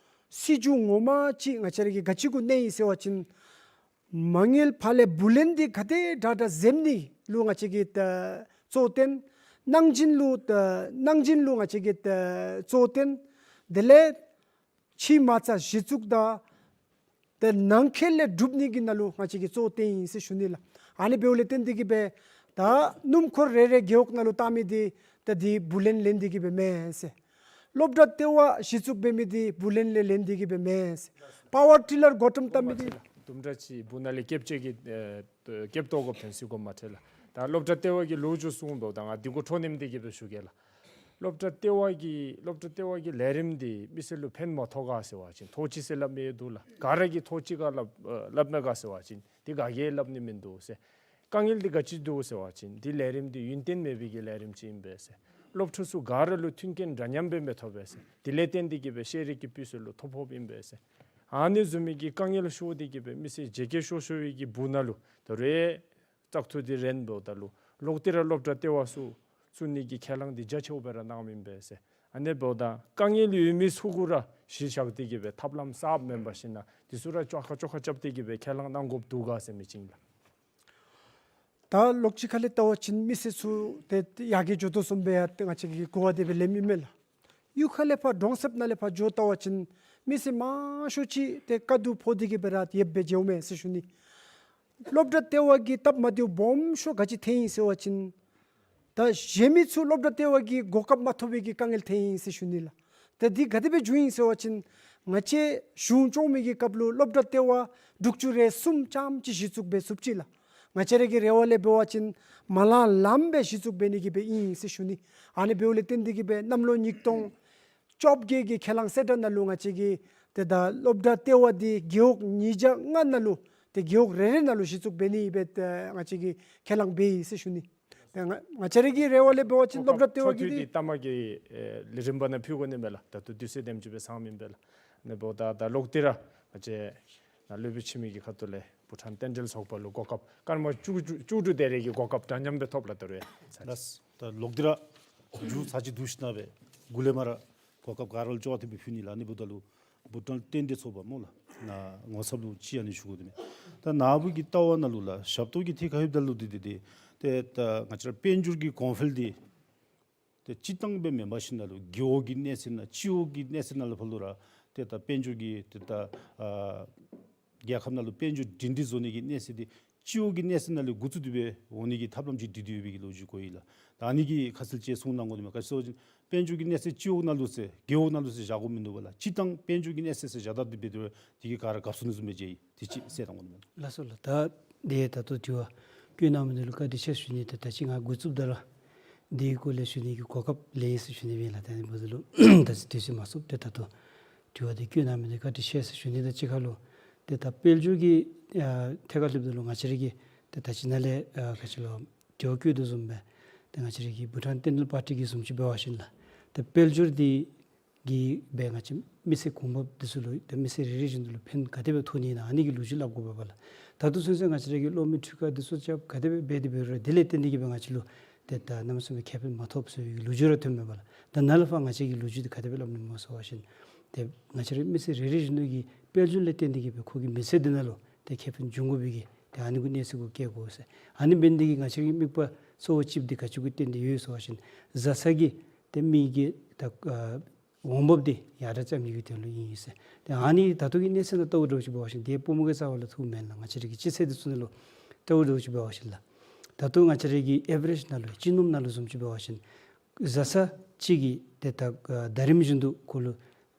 སྲིད་བྱུས་ངོ་མ་ཅིག་ང་བཅས་ར་གིས་ག་ཅི་གུ་གནས་ཡི་ཟེར་བ་ཅིན་མ་དངུལ་ཕར་ལས་བུ་ལོན་འདི་ག་དེ་དྲག་དྲག་འཛེམ་ནི་ལུ་ང་བཅས་ཀྱིས་ད་གཙོ་བོ་བཏོན། གནང་སྦྱིན་ལུ་ད་གནང་སྦྱིན་ལུ་ང་བཅས་ཀྱིས་ད་གཙོ་བོ་བཏོན། དེ་ལས་ཕྱི་མ་རྩ་གཞི་བཙུགས་དང་ཏེ་ནང་འཁོད་ལས་སྒྲུབ་ནི་གི་ནང་ལུ་ང་བཅས་ཀྱིས་གཙོ་བོ་བཏོན་ཡི་ཟེར་ཞུ་ནི་ལགས། ཨ་ནི་འབདཝ་ལས་བརྟེན་ཏེ་གི་སྦེ་ད་སྣུམ་འཁོར་རེ་རེ་རྒེད་འོག་ནང་ལུ་བཏང་མི་འདི་ཏེ་འདི་བུ་ལོན་ལེན་ཏེ་གི་སྦེ་མེན་ཟེར། སློབ་གྲྭ་ལྟེ་བ་གཞི་བཙུགས་འབད་མི་འདི་བུ་ལོན་ལས་ལེན་ཏེ་གི་སྦེ་མེན་ཟེར། པ་ཝར་ཊི་ལར་འགོ་ཁྲིདཔ་བཏང་མི་འདི་དུམ་གྲ་ཅིག་སྦུག་ན་ལས་སྐྱེབ་བཅོལ་གྱི་ཨེ་སྐྱེབ་གཏོང་དགོཔ་ཐོན་སྲིད་དགོ་མ་ཁྲེལ་ལགས། ད་སློབ་གྲྭ་ལྟེ་བ་གི་ལོ་རྒྱུས་གསུངམ་ད་ང་འདི་གུ་འཕྲོ་མཉམ་སྟེ་གི་སྦེ་ཞུ་གེ་ལགས། སློབ་གྲྭ་ལྟེ་བ་གི་སློབ་གྲྭ་ལྟེ་བ་གི་ལས་རིམ་འདི་མི་སེར་ལུ་ཕན་མ་ཐོགས་ག་ཟེར་བ་ཅིན་ཐོགས་ཅི་ཟེར་སླབ་མི་འདུག་ལགས། ག་ར་གིས་ཐོགས་ཅི་ག་སླབ་ཨེ་སླབ་མས་ག་ཟེར་བ་ཅིན་འདི་ག་གིས་སླབ་ནི་མིན་འདུག་ཟེར། དཀའ་ངལ་འདི་ག་ཅི་འདུག་ཟེར་བ་ཅིན་འདི་ལས་རིམ་འདི་ཡུན་བརྟན་མེད་པའི་གི་ལས་རིམ་ཅིག་ཨིན་པས་ཟེར། སློབ་ཕྲུག་ཚུ་ག་ར་ལུ་མཐུན་རྐྱེན་འདྲ་མཉམ་སྦེ་མི་ཐོབ་པས་ཟེར། དེ་ལས་བརྟེན་ཏེ་གི་སྦེ་ཤེས་རིག་གི་སྤུས་ཚད་ལུ་ཐོ་ཕོགཔ་ཨིན་པས་ཟེར། ཨ་ནི་བཟུམ་མའི་གི་དཀའ་ངལ་ཤོར་ཏེ་གི་སྦེ་མི་སེར་བྱེས་སྐྱེས་ཤོར་ཤོར་བའི་གི་སྦུག་ན་ལུ་ད་རེས་བཙག་འཐུ་འདི་རན་འབདཝ་ད་ལུ་ལོག་སྟེ་ར་སློབ་གྲྭ་ལྟེ་བ་ཚུ་བཙུགས་ནི་གི་ཁས་བླངས་འདི་རྒྱ་ཆེཝ་སྦེ་ར་གནངམ་ཨིན་པས་ཟེར། ཨ་ནི་འབདཝ་ད་དཀའ་ངལ་ཡོད་མི་ཚུ་གུ་ར་གཞི་བཞག་སྟེ་གི་སྦེ་ཐབས་ལམ་གསརཔ་མེན་པར་ཞིན་ན་འདི་ཚུ་ར་བཅོ་ཁ་བཅོ་ཁ་རྐྱབ་སྟེ་གི་སྦེ་ཁས་བླངས་གནང་དགོཔ་འདུག་ག་ཟེར་མི་ཅིག་ལགས། ད་ལོགས་ཅིག་ཁ་ལས་བལྟ་བ་ཅིན་མི་སེར་ཚུ་ཏེ་ཡར་རྒྱས་འགྱོ་དོ་བཟུམ་སྦེ་ཡང་ཏེ་ང་བཅས་ཀྱིས་གོ་བ་དེ་སྦེ་ལེནམ་ཨིན་མས་ལགས། གཡུས་ཁ་ལས་ཕར་གྲོང་གསེབ་ནང་ལས་ཕར་འགྱོ་བལྟ་བ་ཅིན་མི་སེར་མང་ཤོས་ཅིག་ཏེ་དཀའ་སྡུག་ཕོག་སྟེ་གི་སྦེ་ར་ཡོདཔ་སྦེ་མཇལཝ་མས་ཟེར་ཞུ་ནི། སློབ་གྲྭ་ལྟེ་བ་གིས་སྟབས་མ་བདེཝ་སྦོམ་ཤོས་ག་ཅི་ཐོན་ཡི་ཟེར་བ་ཅིན་ད་གཞན་མི་ཚུ་སློབ་གྲྭ་ལྟེ་བ་གི་གོ་སྐབས་མ་ཐོབ་པའི་གི་དཀའ་ངལ་ཐོན་ཡི་ཟེར་ཞུ་ནི་ལགས། ད་འདི་ག་དེ་སྦེ་བྱུང་ཡི་ཟེར་བ་ཅིན་ང་བཅས་གཞུང་སྐྱོང་མི་གི་སྐབས་ལུ་སློབ་གྲྭ་ལྟེ་བ་དྲུག་ཅུ་རེ་གསུམ་ཙམ་ཅིག་གཞི་བཙུགས་འབད་ཚུགསཔ་ཅིག་ལགས། ང་བཅས་ར་གི་རེ་བ་ལས་འབད་བ་ཅིན་མ་ལང་ལངམ་སྦེ་གཞི་བཙུགས་འབད་ནི་གི་སྦེ་ཨིན་ཟེར་ཞུ་ནི། ཨ་ནི་འབདཝ་ལས་བརྟེན་ཏེ་གི་སྦེ་གནམ་ལོ་ཉིས་སྟོང་བཅོ་བརྒྱད་ཀྱི་ཁས་བླངས་གསལ་བསྒྲགས་ནང་ལུ་ང་བཅས་ཀྱིས་ཏེ་ད་སློབ་གྲྭ་ལྟེ་བ་འདི་རྒེད་འོག་ཉིས་བརྒྱ་ལྔ་ནང་ལུ་ཏེ་རྒེད་འོག་རེ་རེ་ནང་ལུ་གཞི་བཙུགས་འབད་ནི་སྦེ་ཏེ་ང་བཅས་ཀྱིས་ཁས་བླངས་འབད་ཡི་ཟེར་ཞུ་ནི། ཏེ་ང་ང་བཅས་ར་གི་རེ་བ་ལས་འབད་བ་ཅིན་སློབ་གྲྭ་ལྟེ་བ་གི་འཕྲོ་མཐུད་དེ་ལྟ་མ་གི་ཨེ་ལས་རིམ་པ་ནང་ཕུལ་དགོ་ནི་མས་ལགས། ད་ལྟོ་དུས་ཚོད་དེམ་ཅིག་སྦེ་ཚང་མེན་པས་ལགས། ཨ་ནི་འབདཝ་ད་ད་ལོག་སྟེ་ར་ང་བཅས་ནཱ་སློབ་དཔོན་འཆི་མེད་ཀྱི་ཁ་ཐུག་ལས་ བྷུ་ཊཱན་རྟེན་འབྲེལ་ཚོགས་པ་ལུ་གོ་སྐབས་སྐར་མ་བཅུ་བཅུ་བཅུ་དྲུག་དེ་རེ་གི་གོ་སྐབས་འདྲ་མཉམ་སྦེ་ཐོབ་ལགས། ད་རུང་ཡང་ལགས། ད་ལོག་སྟེ་ར་མཇུག་ཚར་གཅིག་བསྡུ་ཞིནམ་སྦེ་གུ་ལས་མར་གོ་སྐབས་ག་ར་ལུ་འབྱོར་བ་བརྟན་པོ་ཕུལ་ནི་ལགས། ཨ་ནི་འབདཝ་ད་ལུ་བྷུ་ཊཱན་རྟེན་འབྲེལ་ཚོགས་པ་སྨོ་ལགས། ནཱ་ངོ་ཚབ་ལུ་ཅིག་ཨ་ནི་ཞུ་དགོ་དེ་མས། ད་ནཱ་བུ་གི་ལྟ་བ་ནང་ལུ་ལགས་ཞབས་ཏོག་གི་ཐད་ཁར་ལྷོདཔ་ད་ལུ་འདི་འདི་འདི་ཏེ་ད་ང་བཅས་ར་དཔལ་འབྱོར་གྱི་གོང་འཕེལ་འདི་ཏེ་སྤྱིར་བཏང་སྦེ་མེན་པར་ཞིནམ་ལས་རྒེད་འོག་གི་གནས་ཚད་ནང་སྤྱི་འོག་གི་གནས་ཚད་ནང་ལུ་ཕར་ལུ་ར་ཏེ་ད་དཔལ་འབྱོར་གྱི་ཏེ་ད་ཨ་རྒྱལ་ཁབ་ནང་ལུ་དཔལ་འབྱོར་སྒྲིང་སྒྲིང་བཟོ་ནི་གི་གནས་ཚད་འདི་སྤྱི་འོག་གི་གནས་ཚད་ནང་ལས་འགོ་བཙུགས་ཏེ་སྦེ་འོང་ནི་གི་ཐབས་ལམ་ཅིག་སྒྲིག་སྟེ་ཡོད་པའི་གི་ལོ་རྒྱུས་གོ་ཡི་ལགས། ད་ཨ་ནི་གི་ཁ་གསལ་ཅིག་གསུང་གནང་དགོ་དེ་མས། ག་ཅི་ཟེར་བ་ཅིན་དཔལ་འབྱོར་གྱི་གནས་ཚད་སྤྱི་འོག་ནང་ལུ་ཟེར་རྒེད་འོག་ནང་ལུ་ཟེར་བཞག་དགོཔ་མིན་འདུག་པ་ལགས། སྤྱིར་བཏང་དཔལ་འབྱོར་གྱི་གནས་ཚད་ཟེར་བཞག་ད་འདི་འབད་དེ་འདི་གིས་ག་ར་དགའ་བསུ་ནི་བཟུམ་སྦེ་མཇལ་ཡི། དེ་ཅིག་གསལ་གཏང་དགོ་དེ་མས། ལགས་སོ་ལགས། ད་དེ་ད་ལྟོ་དྲི་བ་བཀོད་གནང་མི་འདི་ལུ་བཀའ་དྲིན་ཆེ་ཞུ་ནི། ད་ད་ཅི་ང་འགོ་བཙུགསཔ་ད་ར་འདི་གི་སྐོར་ལས་ཞུ་ནི་གི་གོ་སྐབས་ལེན་ཡི་ཟེར་ཞུ་ནི་ཨིན་ལགས། ད་ཨ་ནི་འབདཝ་ད་ལུ་ད་ཅི་དུས་ཚོད་མ་ཚུགས། ཏེ་ད་ལྟོ་དྲི་བ་འདི་བཀོད་གནང་མི་འདི་བཀའ་དྲིན་ཆེ་ཟེར་ཞུ་ནི། ད་ཅི་ཁ་ལུ་ཏེ་ད་དཔལ་འབྱོར་གྱི་ཨ་ཐད་ཁར་ལྷོདཔ་ད་ལུ་ང་བཅས་ར་གིས་ཏེ་ད་ཅི་ནཱ་ལས་ཨ་ག་ཅི་ལོ་དྲི་བ་བཀོད་དོ་བཟུམ་སྦེ་ཏེ་ང་བཅས་ར་གི་བྷུ་ཊཱན་རྟེན་འབྲེལ་པར་ཊི་གི་བཟུམ་ཅིག་འབད་བ་ཅིན་ལགས་ཏེ་དཔལ་འབྱོར་འདི་གིས་སྦེ་ང་བཅས་མི་སེར་གོང་འོག་འདི་ཚུ་ལུ་ཏེ་མི་སེར་རེ་རེ་བཞིན་དུ་ལུ་ཕན་ག་དེ་སྦེ་ཐོགས་ནི་ཨིན་ན་ཨ་ནི་གི་ལོ་རྒྱུས་སླབ་དགོ་པས་ལགས། ད་ལྟོ་ཚུན་ཚོད་ང་བཅས་ར་གིས་གློག་མེ་འཕྲུལ་ཁང་འདི་ཚུ་རྐྱབ་ག་དེ་སྦེ་འབད་དེ་འབད་རུང་དེ་ལས་བརྟེན་ཏེ་གིས་སྦེ་ང་བཅས་ལུ་ཏེ་ད་གནམ་མེད་ས་མེད་ཁེ་ཕན་མ་ཐོགས་ཟེར་བའི་ལོ་རྒྱུས་ར་ཐོནམ་མས་པ་ལགས། ད་ནཱ་ལས་ཕར་ང་བཅས་ཀྱིས་ལོ་རྒྱུས་འདི་ག་དེ་སྦེ་སླབ་ནི་སྨོ་ཟེར་བ་ཅིན་ཏེ་ང་བཅས་ར་མི་སེར་རེ་རེ་བཞིན་དུ་གིས་དཔལ་འབྱོར་ལས་བརྟེན་ཏེ་གིས་སྦེ་ཁོ་གི་མི་ཚེ་འདི་ནང་ལུ་ཏེ་ཁེ་ཕན་འབྱུང་དགོ་པའི་གི་ཏེ་ཨ་ནི་གུ་གནས་ཚུལ་གུ་བཀལ་དགོ་ཟེར། ཨ་ནི་འབད་ནི་འདི་གིས་ང་བཅས་ཀྱི་དམིགས་པ་གཙོ་བོ་ཅིག་འདི་ག་ཅི་གུ་བརྟེན་ཏེ་ཡོད་ཟེར་བ་ཅིན་བཟའ་ཚང་གི་ཏེ་མི་གི་ད་ཨ་འོང་འབབ་འདི་ཡར་དྲག་རྐྱབ་ནི་གི་དོན་ལུ་ཨིན་ཟེར། ཏེ་ཨ་ནི་ད་ལྟོ་གི་གནས་ཚད་ནང་ལྟཝ་འདྲཝ་ཅིག་འབད་བ་ཅིན་ཏེ་སྤོ་རྨོ་གི་རྩ་བ་ལས་ཐུགཔ་མེན་ལགས། ང་བཅས་ར་གི་སྤྱི་ཚེས་འདི་ཚུ་ནང་ལུ་ལྟཝ་འདྲཝ་ཅིག་འབད་བ་ཅིན་ལགས། ད་ལྟོ་ང་བཅས་ར་གི་ཨེ་བ་རེཇ་ནང་ལུ་སྤྱི་ནོརམ་ནང་ལུ་བཟུམ་ཅིག་འབད་བ་ཅིན་བཟའ་ཚང་གཅིག་གིས་ཏེ་ད་ཨ་ཟླ་རིམ་བཞིན་དུ་ཁོ་ལུ་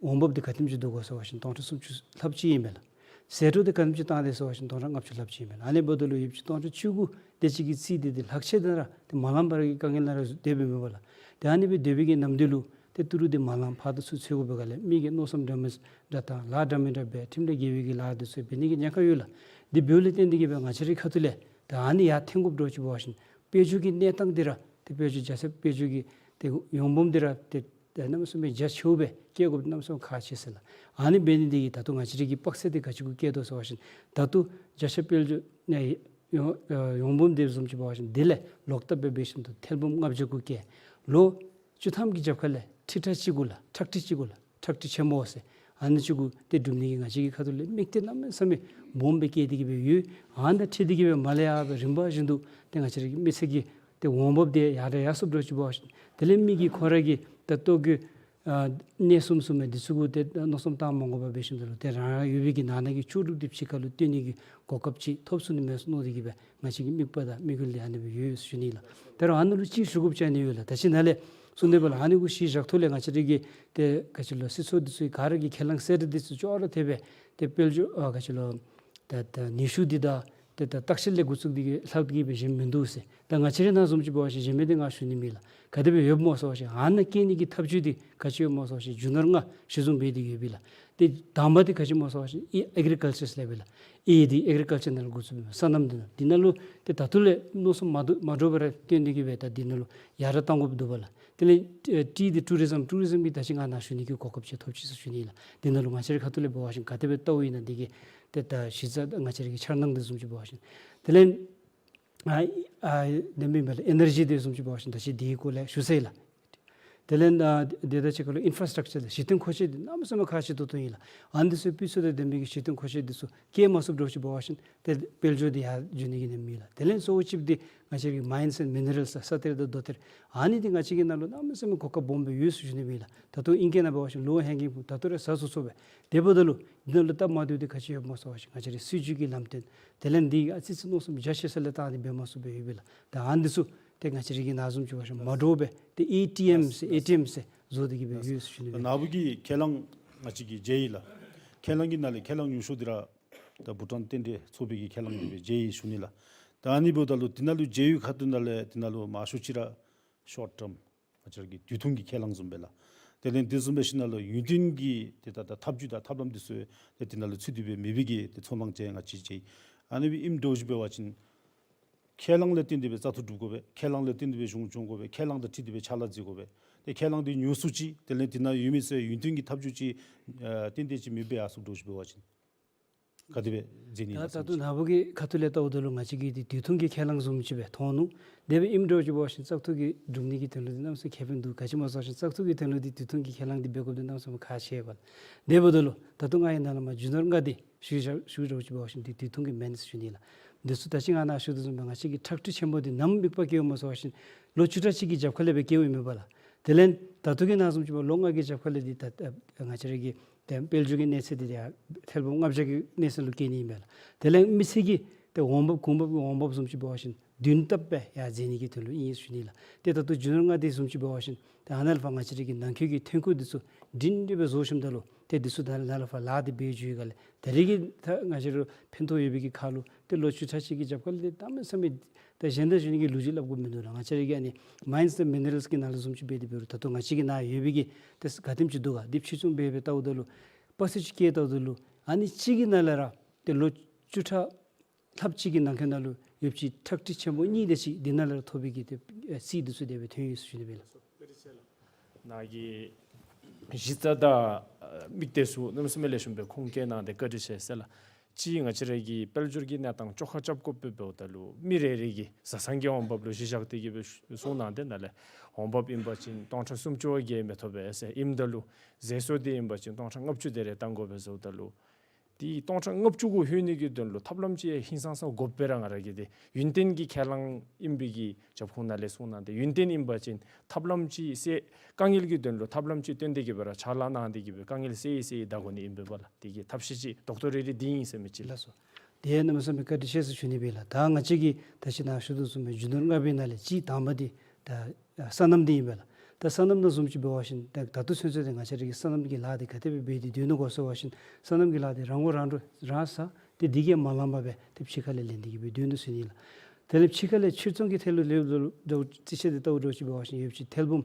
འོང་འབབ་འདི་ག་དེམ་ཅིག་བསྡུ་དགོ་ཟེར་བ་ཅིན་སྟོང་ཕྲག་སུམ་ཅུ་ལྷགཔ་ཅིག་ཨིན་པས་ལགས། ཟད་འགྲོ་འདི་ག་དེམ་ཅིག་བཏང་དེས་ཟེར་བ་ཅིན་སྟོང་ཕྲག་ལྔ་བཅུ་ལྷགཔ་ཅིག་ཨིན་པས་ལགས། ཨ་ནི་འབདཝ་ད་ལུ་ཡོདཔ་ཅིག་སྟོང་ཕྲག་བཅུ་དགུ་དེ་ཅིག་གིས་རྩིས་ཏེ་འདི་ལྷག་ཆད་དེ་ར་ཏེ་མ་ལངམ་པར་གྱི་དཀའ་ངལ་ནང་ར་སྡོདཔ་ཨིན་པས་ལགས། ཏེ་ཨ་ནི་སྦེ་སྡོད་པའི་གི་ནམ་དུས་ལུ་ཏེ་ཏི་རུ་འདི་མ་ལང་ཕར་དང་ཚུར་འཚོལ་དགོ་པའི་སྒང་ལས་མི་གིས་མནོ་བསམ་འདྲ་མིན་འདྲ་བཏང་ལཱ་འདྲ་མིན་འདྲ་འབད་ཁྲིམས་ལས་འགལ་བའི་གི་ལཱ་འདི་ཚུ་འབད་ནི་གི་ཉེན་ཁ་ཡོད་ལགས། འདི་འབདཝ་ལས་བརྟེན་ཏེ་གིས་སྦེ་ང་བཅས་རའི་ཁ་ཐུག་ལས་ད་ཨ་ནི་ཡར་འཐེན་དགོཔ་འདྲཝ་ཅིག་འབད་བ་ཅིན་དཔལ་འབྱོར་གྱི་གནས་སྟངས་འདི་ར་ཏེ་དཔལ་འབྱོར་རྒྱ་ཆེ་དཔལ་འབྱོར་གྱི་ཏེ་ཡོང་འབབ་འདི་ར་ཏེ་ཏེ་གནམ་མེད་ས་མེད་རྒྱ་ཆེཝ་སྦེ་བསྐྱེད་དགོཔ་གནམ་མེད་ས་མེད་ཁག་ཆེ་ཟེར་ལགས། ཨ་ནི་འབད་ནི་འདི་གིས་ད་ལྟོ་ང་བཅས་ར་གི་དཔག་ཚད་འདི་ག་ཅི་གུ་བསྐྱལ་དོ་ཟེར་བ་ཅིན་ད་ལྟོ་བརྒྱ་ཆ་དཔལ་འབྱོར་ཨེ་ཡོང་ཨེ་ཡོང་འབབ་འདི་བཟུམ་ཅིག་འབད་བ་ཅིན་དེ་ལས་ལོག་ལྟབ་སྦེ་འབད་ཞིནམ་དུ་ཐེར་འབུམ་ལྔ་བརྒྱ་གུ་བསྐྱལ། ལོ་བཅུ་ཐམ་གྱི་རྒྱབ་ཁ་ལས་ཁྲི་ཕྲག་གཅིག་གུ་ལགས་ཁྲག་ཁྲིག་གཅིག་གུ་ལགས་ཁྲག་ཁྲིག་ཆེན་མོ་ཟེར་ཨ་ནི་ཅིག་གུ་ཏེ་སྒྲུབ་ནི་གི་ང་བཅས་ཀྱི་ཁ་ཐུག་ལས་དམིགས་གཏད་གནམ་མེད་ས་མེད་སྦོམ་སྦེ་བསྐྱེད་དེ་གིས་སྦེ་ཡོད། ཨ་ནི་དང་འཁྲིལ་ཏེ་གིས་སྦེ་མར་ལས་ཡར་སྦེ་རིམ་པ་བཞིན་དུ་ཏེ་ང་བཅས་ར་གི་མི་སེར་གྱི་ཏེ་འོང་འབབ་འདི་ཡར་དང་ཡར་སོངམ་འདྲཝ་ཅིག་འབད་བ་ཅིན་དེ་ལས་མི་གིས་ཁོང་ར་གི་ད་ལྟོ་གི་ཨ་གནས་གསུམ་གསུམ་མའི་འདི་ཚུ་གུ་ཏེ་མནོ་བསམ་བཏང་མ་དགོ་པར་འབད་ཞིནམ་ད་ལུ་ཏེ་རང་རང་ཡོད་པའི་གི་ནང་ན་གི་ལྕོགས་གྲུབ་འདི་ཕྱི་ཁ་ལུ་སྟོན་ནི་གི་གོ་སྐབས་ཅིག་ཐོབ་ཚུགས་ནི་མས་ཟེར་མནོ་སྟེ་གིས་སྦེ་ང་བཅས་ཀྱི་དམིགས་པ་དང་དམིགས་ཡུལ་འདི་ཨ་ནི་སྦེ་ཡོད་ཟེར་ཞུ་ནི་ལགས། ད་རུང་ཨ་ནི་ལུ་ཅིག་ཞུ་དགོཔ་ཅིག་ཨ་ནི་ཡོད་ལགས། ད་ཅི་ནཱ་ལས་གསུངས་ཏེ་འབདཝ་ལས་ཨ་ནི་གུ་གཞི་བཞག་ཐོག་ལས་ང་བཅས་ར་གི་ཏེ་ག་ཅི་ལོ་སྲིད་ཚོགས་འདི་ཚུ་ག་ར་གིས་ཁས་བླངས་གསལ་བསྒྲགས་འདི་ཚུ་ཅོག་ར་འཐདཔ་སྦེ་ཏེ་དཔལ་འབྱོར་ཨ་ག་ཅི་ལོ་ད་ད་ནུས་ཤུགས་འདི་དང་ཏེ་ད་བརྟག་དཔྱད་ལས་འགོ་བཙུགས་ཏེ་གིས་ལྷག་སྟེ་གིས་སྦེ་གཞན་མིན་འདུག་ཟེར། ད་ང་བཅས་རའི་ནང་བཟུམ་ཅིག་འབད་བ་ཅིན་གཞན་མི་འདི་ང་ཞུ་ནི་མེད་ལགས། ག་དེ་སྦེ་ཡོདཔ་སྨོ་ཟེར་བ་ཅིན་ཨ་ནཱ་བསྐྱལ་ནི་གི་ཐབས་བྱུས་འདི་ག་ཅི་ཡོདཔ་སྨོ་ཟེར་བ་ཅིན་རྒྱུ་ནོར་ལྔ་གཞི་བཟུང་འབད་དེ་ཡོད་པས་ལགས། ཏེ་དང་པ་འདི་ག་ཅི་སྨོ་ཟེར་བ་ཅིན་ཨེ་ཨེ་གི་རི་ཀལ་ཅར་ཟེར་སླབ་ཨིན་ལགས། ཨེ་འདི་ཨེ་གི་རི་ཀལ་ཅར་ནང་ལུ་འགོ་བཙུགས་པས། སོ་ནམ་འདི་ནང་འདི་ནང་ལུ་ཏེ་ད་ལྟོ་ལས་མནོ་བསམ་མ་བཏུབ་མ་འདྲཝ་སྦེ་ར་བཏོན་ཏེ་གིས་སྦེ་ད་འདི་ནང་ལུ་ཡར་དྲག་གཏང་དགོཔ་འདུག་པ་ལགས། དེ་ལས་ཨེ་ཊི་འདི་ཊུ་རི་ཛིམ་ཊུ་རི་ཛིམ་གྱི་ད་ཅི་ང་ནཱ་ཞུ་ནི་གི་གོ་སྐབས་ཅིག་ཐོབ་ཅི་ཟེར་ཞུ་ནི་ལགས། འདི་ནང་ལུ་ང་བཅས་རའི་ཁ་ཐུག་ལས་འབད་བ་ཅིན་ག་དེ་སྦེ་ལྟཝ་ཨིན་ན་འདི་གིས་ཏེ་ད་གཞི་རྩ་ང་བཅས་རའི་གི་འཆར་སྣང་འདི་བཟུམ་ཅིག་འབད་བ་ཅིན་དེ་ལས་ཨ་ཨ་དེ་མེན་པ་ལགས། ཨེ་ནར་ཇི་འདི་བཟུམ་ཅིག་འབད་བ་ཅིན་ད་ཅི་འདི་གི་སྐོར་ལས་ཞུ་ཚར་ཡི་ལགས། དེ་ལས་ཨ་དེ་དང་གཅིག་ཁར་ལུ་ཨིན་ཕ་ར་སི་ཊག་ཅར་ལགས་གཞི་རྟེན་མཁོ་ཆས་འདི་གནམ་མེད་ས་མེད་ཁག་ཆེ་ཏོག་ཏོ་ཨིན་ལགས། ཨ་ནི་འདི་ཚུ་སྤུས་ཚད་དང་ལྡན་པའི་གི་གཞི་རྟེན་མཁོ་ཆས་འདི་ཚུ་བསྐྱལ་མ་ཚུགསཔ་འདྲཝ་ཅིག་འབད་བ་ཅིན་ཏེ་དཔལ་འབྱོར་འདི་ཡར་འགྱོ་ནི་གི་ནི་མེད་ལགས། དེ་ལས་གཙོ་བོ་ཅིག་འདི་ང་བཅས་ཀྱི་མའིནསི་ཨེནཌ་མི་ནི་རལསི་ལགས་ས་གཏེར་དང་རྡོ་གཏེར་ཨ་ནི་འདི་ང་བཅས་ཀྱི་ནང་ལུ་གནམ་མེད་ས་མེད་གོ་སྐབས་སྦོམ་སྦེ་ཡོད་ཟེར་ཞུ་ནི་ཨིན་ལགས། ད་ལྟོ་ཨིང་སྐད་ནང་འབད་བ་ཅིན་ལོ་ཧེང་གིང་ཕུ་ད་ལྟོ་ར་ཟ་ཚུགས་ཚུགས་པས། དེ་འབདཝ་ད་ལུ་འདི་ནང་ལུ་སྟབས་མ་བདེཝ་འདི་ག་ཅི་ཡོདཔ་སྨོ་ཟེར་བ་ཅིན་ང་བཅས་རའི་སྲིད་བྱུས་ཀྱི་ལམ་སྟོན་དེ་ལས་འདི་ཨ་ཙི་ཙི་མནོ་བསམ་རྒྱ་ཆེ་ས་ལས་བཏང་སྟེ་འབད་མ་ཚུགསཔ་སྦེ་ཡོད་པས་ལགས། ད་ཨ་ནི་འདི་ཚུ་ཏེ་ང་བཅས་རའི་གི་ནཱ་བཟུམ་ཅིག་འབད་བ་ཅིན་མ་འདྲཝ་སྦེ་ཏེ་ཨེ་ཊི་ཨེམ་ཟེར་ཨེ་ཊི་ཨེམ་ཟེར་བཟོ་སྟེ་གིས་སྦེ་ཡོད་ཟེར་ཞུ་ནི་ཨིན་ལགས། ནཱ་བུ་གི་ཁས་བླངས་ང་བཅས་ཀྱིས་མཇལ་ཡི་ལགས། ཁས་བླངས་ཀྱི་ནང་ལས་ཁས་བླངས་ཉུང་ཤོས་འདི་ར་ད་བྷུ་ཊཱན་རྟེན་འབྲེལ་ཚོགས་པའི་གི་ཁས་བླངས་འདི་སྦེ་མཇལ་ཡི་ཞུ་ནི་ལགས། ད་ཨ་ནི་འབདཝ་ད་ལུ་འདི་ནང་ལུ་མཇལ་བའི་ཁ་ཐུག་ནང་ལས་འདི་ནང་ལུ་མང་ཤོས་ཅིག་ར་ཤོཊ་ཊརམ་ང་བཅས་ར་གི་དུས་ཐུང་གི་ཁས་བླངས་བཟུམ་སྦེ་ལགས། དེ་ལས་འདི་བཟུམ་སྦེ་ཞིནམ་ལས་ཡུན་བརྟན་གྱི་ཏེ་ད་ད་ཐབས་བྱུས་དང་ཐབས་ལམ་འདི་ཚུ་ཏེ་འདི་ནང་ལུ་ཚུད་དེ་སྦེ་མེད་པའི་གི་ཏེ་ཚོང་ལཱ་ཅིག་ང་བཅས་ཀྱིས་མཇལ་ཡི། ཨ་ནི་སྦེ་ཨིནམ་འདྲཝ་ཅིག་འབད་བ་ཅིན་ཁས་བླངས་ལས་བརྟེན་ཏེ་སྦེ་བཙག་འཐུ་གྲུབ་དགོ་པས། ཁས་བླངས་ལས་བརྟེན་ཏེ་སྦེ་གཞུང་སྐྱོང་དགོ་པས། ཁས་བླངས་དང་འཁྲིལ་ཏེ་སྦེ་ཕྱག་ལཱ་མཛད་དགོ་པས། ཏེ་ཁས་བླངས་འདི་ཉུང་སུ་ཅིག་དེ་ལས་འདི་ནང་ཡོད་མི་ཚུ་ཡུན་བརྟན་གྱི་ཐབས་བྱུས་ཅིག་ཨ་ཏན་ཏན་ཅིག་མེདཔ་སྦེ་ཡར་སོངམ་འདྲཝ་ཅིག་འབད་བ་ཅིན། ག་དེ་སྦེ་མཛད་ནི་ད་ལགས་ད་ལྟོ་ནཱ་བུ་གི་ཁ་ཐུག་ལས་བལྟཝ་ད་ལུ་ང་བཅས་ཀྱིས་འདི་དུས་ཐུང་གི་ཁས་བླངས་བཟུམ་ཅིག་སྦེ་མཐོང་ནུག། དེ་སྦེ་ཨིནམ་འདྲཝ་ཅིག་འབད་བ་ཅིན་བཙག་འཐུ་གི་སྒྲུབ་ནི་གི་དོན་ལུ་འདི་གནམ་མེད་ས་མེད་ཁེ་ཕན་འདུག། ག་ཅི་སྨོ་ཟེར་བ་ཅིན་བཙག་འཐུ་གི་དོན་ལུ་འདི་དུས་ཐུང་གི་ཁས་བླངས་འདི་འབད་དགོཔ་འདི་གནམ་མེད་ས་མེད་ཁག་ཆེ་བས་ལགས། དེ་འབདཝ་ད་ལུ་ད་ལྟོ་ང་གིས་ནཱ་ལས་མར་རྒྱུ་ནོར་ལྔ་སྡེ་ཞུ་ཞུ་འདྲཝ་ཅིག་འབད་བ་ཅིན་འདི་དུས་ཐུང་གི་མེན་ཟེར་ཞུ་ནི་ལགས། འདི་ཚུ་ད་ཅི་ང་ནཱ་ཞུ་དོ་བཟུམ་སྦེ་ང་བཅས་ཀྱི་ཁྲག་དྲི་ཆེན་པོ་འདི་ནམ་དམིགས་པ་བསྐྱེདཔ་སྨོ་ཟེར་བ་ཅིན་ལོ་བཅུ་ཕྲག་གཅིག་གི་རྒྱབ་ཁ་ལས་སྦེ་བསྐྱེདཔ་ཨིན་པས་ལགས། དེ་ལས་ད་ལྟོ་གི་ནང་བཟུམ་ཅིག་འབད་ལོ་ལྔ་གི་རྒྱབ་ཁ་ལས་འདི་ད་ང་བཅས་ར་གི་ཏེ་དཔལ་འབྱོར་གྱི་གནས་ཚད་འདི་ཡང་ཐེར་འབུམ་ལྔ་བརྒྱ་གི་གནས་ཚད་ལུ་བསྐྱེད་ནི་ཨིན་པས་ལགས། དེ་ལས་མི་སེར་གྱི་ཏེ་འོང་འབབ་གོང་འབབ་ཀྱི་འོང་འབབ་བཟུམ་ཅིག་འབད་བ་ཅིན་བདུན་ལྟབ་སྦེ་ཡར་འཛེགས་ནི་གི་དོན་ལུ་ཨིན་ཟེར་ཞུ་ནི་ལགས། ཏེ་ད་ལྟོ་རྒྱུ་ནོར་ལྔ་སྡེ་བཟུམ་ཅིག་འབད་བ་ཅིན་ཏེ་ཨ་ནཱ་ལས་ཕར་ང་བཅས་ར་གི་ནང་འཁོད་ཀྱི་ཐོན་ཁུངས་འདི་ཚུ་སྒྲིང་སྒྲི་སྦེ་བཟོ་ཞིནམ་ད་ལུ་ཏེ་འདི་ཚུ་ད་ནཱ་ལས་ཕར་ལཱ་འདི་འབད་འགྱོ་ཡི་ག་ལས་ད་རེས་ཀྱི་ད་ང་བཅས་ར་ཕན་ཐོགས་ཡོད་པའི་གི་ཁར་ལུ་ཏེ་ལོ་བཅུ་ཕྲག་གཅིག་གི་རྒྱབ་ཁ་ལས་ཏེ་གནམ་མེད་ས་མེད་ད་གཞན་དང་གཞན་གྱི་ལོ་རྒྱུས་སླབ་དགོཔ་མིན་འདུག་ལགས། ང་བཅས་ར་གི་ཨ་ནི་མའིནསི་དང་མི་ནི་རཱལསི་གི་ནང་ལུ་བཟུམ་ཅིག་འབད་དེ་འབད་རུང་ད་ལྟོ་ང་བཅས་ཀྱི་ནཱ་ཡོད་པའི་གི་ཏེ་ག་དེམ་ཅིག་འདུག་ག། འདི་ཕྱིར་ཚོང་འབད་སྦེ་བལྟཝ་ད་ལུ་པ་སེ་ཅིག་བཀལ་བལྟཝ་ད་ལུ་ཨ་ནི་གཅིག་གི་ནང་ལས་ར་ཏེ་ལོ་བཅུ་ཕྲག་ལྷགཔ་ཅིག་གི་ནང་འཁོད་ནང་ལུ་ཡོད་པ་ཅིན་ཁྲག་དྲི་ཆེན་པོ་གཉིས་དེ་ཅིག་འདི་ནང་ལས་ར་ཐོབ་པའི་གི་ཏེ་ཨེ་རྩིས་འདི་ཚུ་དེ་སྦེ་ཐོན་ཡོད་ཟེར་ཞུ་ནི་སྦེ་ལགས། ནཱ་གི་གཞི་རྩ་དང་དམིགས་གཏད་ཚུ་གནམ་མེད་ས་མེད་ལེགས་ཤོམ་སྦེ་ཁུངས་བཀལ་གནང་སྟེ་བཀའ་དྲིན་ཆེ་ཟེར་ལགས། གཅིག་ང་བཅས་ར་གི་དཔལ་འབྱོར་གྱི་གནས་སྟངས་བཅོ་ཁ་རྐྱབ་དགོཔ་སྦེ་འབདཝ་ད་ལུ་མི་རེ་རེ་གི་བཟའ་ཚང་གི་འོང་འབབ་ལུ་གཞི་བཞག་སྟེ་གི་སྦེ་གསུངས་གནང་སྟེ་ནཱ་ལས་འོང་འབབ་ཨིན་པ་ཅིན་སྟོང་ཕྲག་སུམ་ཅུ་བརྒལ་མི་ཐོབ་པས་ཟེར། ཨིནམ་ད་ལུ་ཟད་གསོ་འདི་ཨིན་པ་ཅིན་སྟོང་ཕྲག་ལྔ་བཅུ་དེ་རེ་བཏང་དགོ་པས་ཟེརཝ་ད་ལུ་འདི་སྟོང་ཕྲག་ལྔ་བཅུ་གུ་ལྷོད་ནི་གི་དོན་ལུ་ཐབས་ལམ་ཅིག་ཧིང་སངས་ས་དགོ་པས་ར། ང་ར་གི་འདི་ཡུན་བརྟན་གྱི་ཁས་བླངས་ཨིན་པའི་གི་རྒྱབ་ཁུངས་ནང་ལས་གསུངས་གནང་སྟེ་ཡུན་བརྟན་ཨིན་པ་ཅིན་ཐབས་ལམ་ཅིག་སེལ་དཀའ་ངལ་གྱི་དོན་ལུ་ཐབས་ལམ་ཅིག་བཏོན་ཏེ་གི་སྦེ་ར་ཕྱག་ལཱ་གནང་སྟེ་གི་སྦེ་དཀའ་ངལ་སེལ་སེལ་བདའ་དགོ་ནི་ཨིན་པས་ལགས། དེ་གི་ཐབས་ཤེས་ཅིག་ཌོག་ཊར་རེ་རེ་འདི་ཨིན་ཟེར་མི་ཅིག་ལགས། ལགས་སོ། དེ་གནམ་མེད་ས་མེད་བཀའ་དྲིན་ཆེ་ཟེར་ཞུ་ནི་སྦེ་ལགས། ད་ང་བཅས་ཀྱིས་ད་ཅི་ནཱ་ཞུ་དོ་བཟུམ་སྦེ་རྒྱུ་ནོར་ལྔ་པའི་ནང་ལས་གཅིག་དང་པ་འདི་ད་སོ་ནམ་འདི་ཨིན་པས་ལགས། ད་སོ་ནམ་ནང་བཟུམ་ཅིག་འབད་བ་ཅིན་ད་ད་ལྟོ་ཚུན་ཚོད་འདི་ང་བཅས་ར་གི་སོ་ནམ་གྱི་ལཱ་འདི་ག་དེ་སྦེ་འབད་དེ་སྡོད་ནུག་གོ་ཟེར་བ་ཅིན་སོ་ནམ་གྱི་ལཱ་འདི་རང་མགོ་རང་འདྲོངས་རང་ཟ་སྟེ་འདི་གིས་མ་ལང་པར་སྦེ་ཏེ་ཕྱི་ཁ་ལས་ལེན་ཏེ་གི་སྦེ་སྡོད་ནུག་ཟེར་ནི་ལགས། དེ་ལས་ཕྱི་ཁ་ལས་ཕྱིར་ཚོང་གི་ཐད་ལུ་ལེགས་ལུ་རྩིས་ཆ་འདི་བལྟཝ་འདྲཝ་ཅིག་འབད་བ་ཅིན་ཡོད་པ་ཅིན་ཐེར་འབུམ་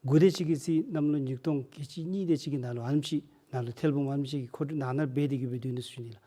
དགུ་དེ་ཅིག་གི་རྩིས་གནམ་ལོ་ཉིས་སྟོང་ཁལ་གཅིག་གཉིས་དེ་ཅིག་གི་ནང་ལུ་ཨ་ནེམ་ཅིག་ནང་ལུ་ཐེར་འབུམ་ཨ་ནེམ་ཅིག་གི་མཁོ་སྤྲོད་ནང་ན་འབད་དེ་གི་སྦེ་སྡོད་ནུག་ཟེར་ཞུ་ནི་ལགས།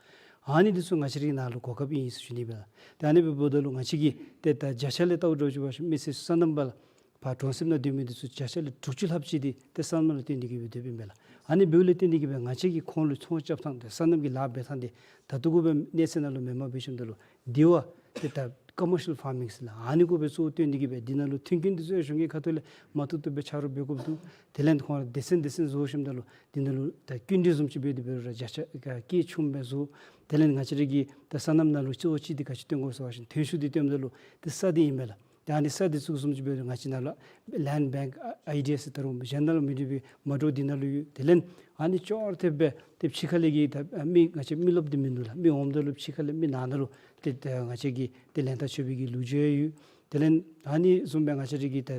ཨ་ནི་འདི་ཚུ་ང་བཅས་ར་གི་ནང་ལུ་གོ་སྐབས་ཨིན་ཟེར་ཞུ་ནི་སྦེ་ལགས། ཏེ་ཨ་ནི་སྦེ་འབདཝ་ད་ལུ་ང་བཅས་ཀྱིས་ཏེ་ད་བརྒྱ་ཆ་ལས་བལྟཝ་འདྲཝ་ཅིག་འབད་བ་ཅིན་མི་སེར་སོ་ནམ་པ་ལགས་ཕར་གྲོང་གསེབ་ནང་སྡོད་མི་འདི་ཚུ་བརྒྱ་ཆ་ལས་དྲུག་ཅུ་ལྷགཔ་ཅིག་འདི་ཏེ་སོ་ནམ་ལུ་བརྟེན་ཏེ་གི་སྦེ་སྡོདཔ་ཨིན་པས་ལགས། ཨ་ནི་འབདཝ་ལས་བརྟེན་ཏེ་གི་སྦེ་ང་བཅས་ཀྱིས་ཁོང་ལུ་ཚོང་རྐྱབ་ཐངས་ཏེ་སོ་ནམ་གྱི་ལཱ་འབད་ཐངས་འདི་ད་ལྟོ་གུ་སྦེ་གནས་ཚད་ནང་ལུ་མེནམ་འབད་ཞིནམ་ད་ལུ་འདི་བ་ཏེ་ད་ཀོ་མར་ཤལ་ཕར་མིང་ཟེར་ལགས། ཨ་ནི་གུ་སྦེ་གཙོ་བོ་བཏོན་ཏེ་གི་སྦེ་འདི་ནང་ལུ་མཐུན་རྐྱེན་འདི་ཚུ་ཡང་གཞུང་གི་ཁ་ཐུག་ལས་མ་ཐུབ་ཐུབ་སྦེ་ཆ་རོགས་འབད་དགོཔ་འདུག། དེ་ལས་ཁོང་ར་སྡེ་ཚན་སྡེ་ཚན་བཟོ་ཞིནམ་ད་ལུ་འདི་ནང་ལུ་ད་སྐྱིན་འགྲུལ་བཟུམ་ཅིག་འབད་དེ་འབད་རུང་ར་བརྒྱ་ཆ་ག་སྐྱེད་ཆུངམ་སྦེ་བཟོ། དེ་ལས་ང་བཅས་ར་གི་ད་སོ་ནམ་ནང་ལུ་གཙོ་བོ་ཅིག་འདི་ག་ཅི་སྟོན་དགོ་ཟེར་བ་ཅིན་ཐོན་ཤུགས་འདི་སྟོནམ་ད་ལུ་ཏེ་ས་འདི་ཨིན་པས་ལགས། ད་ཨ་ནི་ས་འདི་ཚུ་བཟུམ་ཅིག་འབད་རུང་ང་བཅས་ནཱ་ལུ་ལེནཌ་བེངཀ་ཨའི་ཌི་ཨེས་ཟེར་ད་རུང་གཞན་ནང་ལུ་མི་འདྲ་བའི་མ་འདྲཝ་འདི་ནང་ལུ་ཡོད། དེ་ལས་ཨ་ནི་ཅོག་ར་འཐདཔ་སྦེ་ཏེ་ཕྱི་ཁ་ལས་ཀྱི་ད་མི་ང་བཅས་མི་རློབས་འདི་མིན་འདུག་ལགས། མི་འོངམ་ད་ལུ་ཕྱི་ཁ་ལས་མི་ནང་ན་ལུ་ཏེ་ད་ང་བཅས་ཀྱིས་ཏེ་ལེན་ཐག་ཆོད་པའི་གི་ལོ་རྒྱུས་ཡོད། དེ་ལས་ཨ་ནི་བཟུམ་སྦེ་ང་བཅས་ར་གི་ད་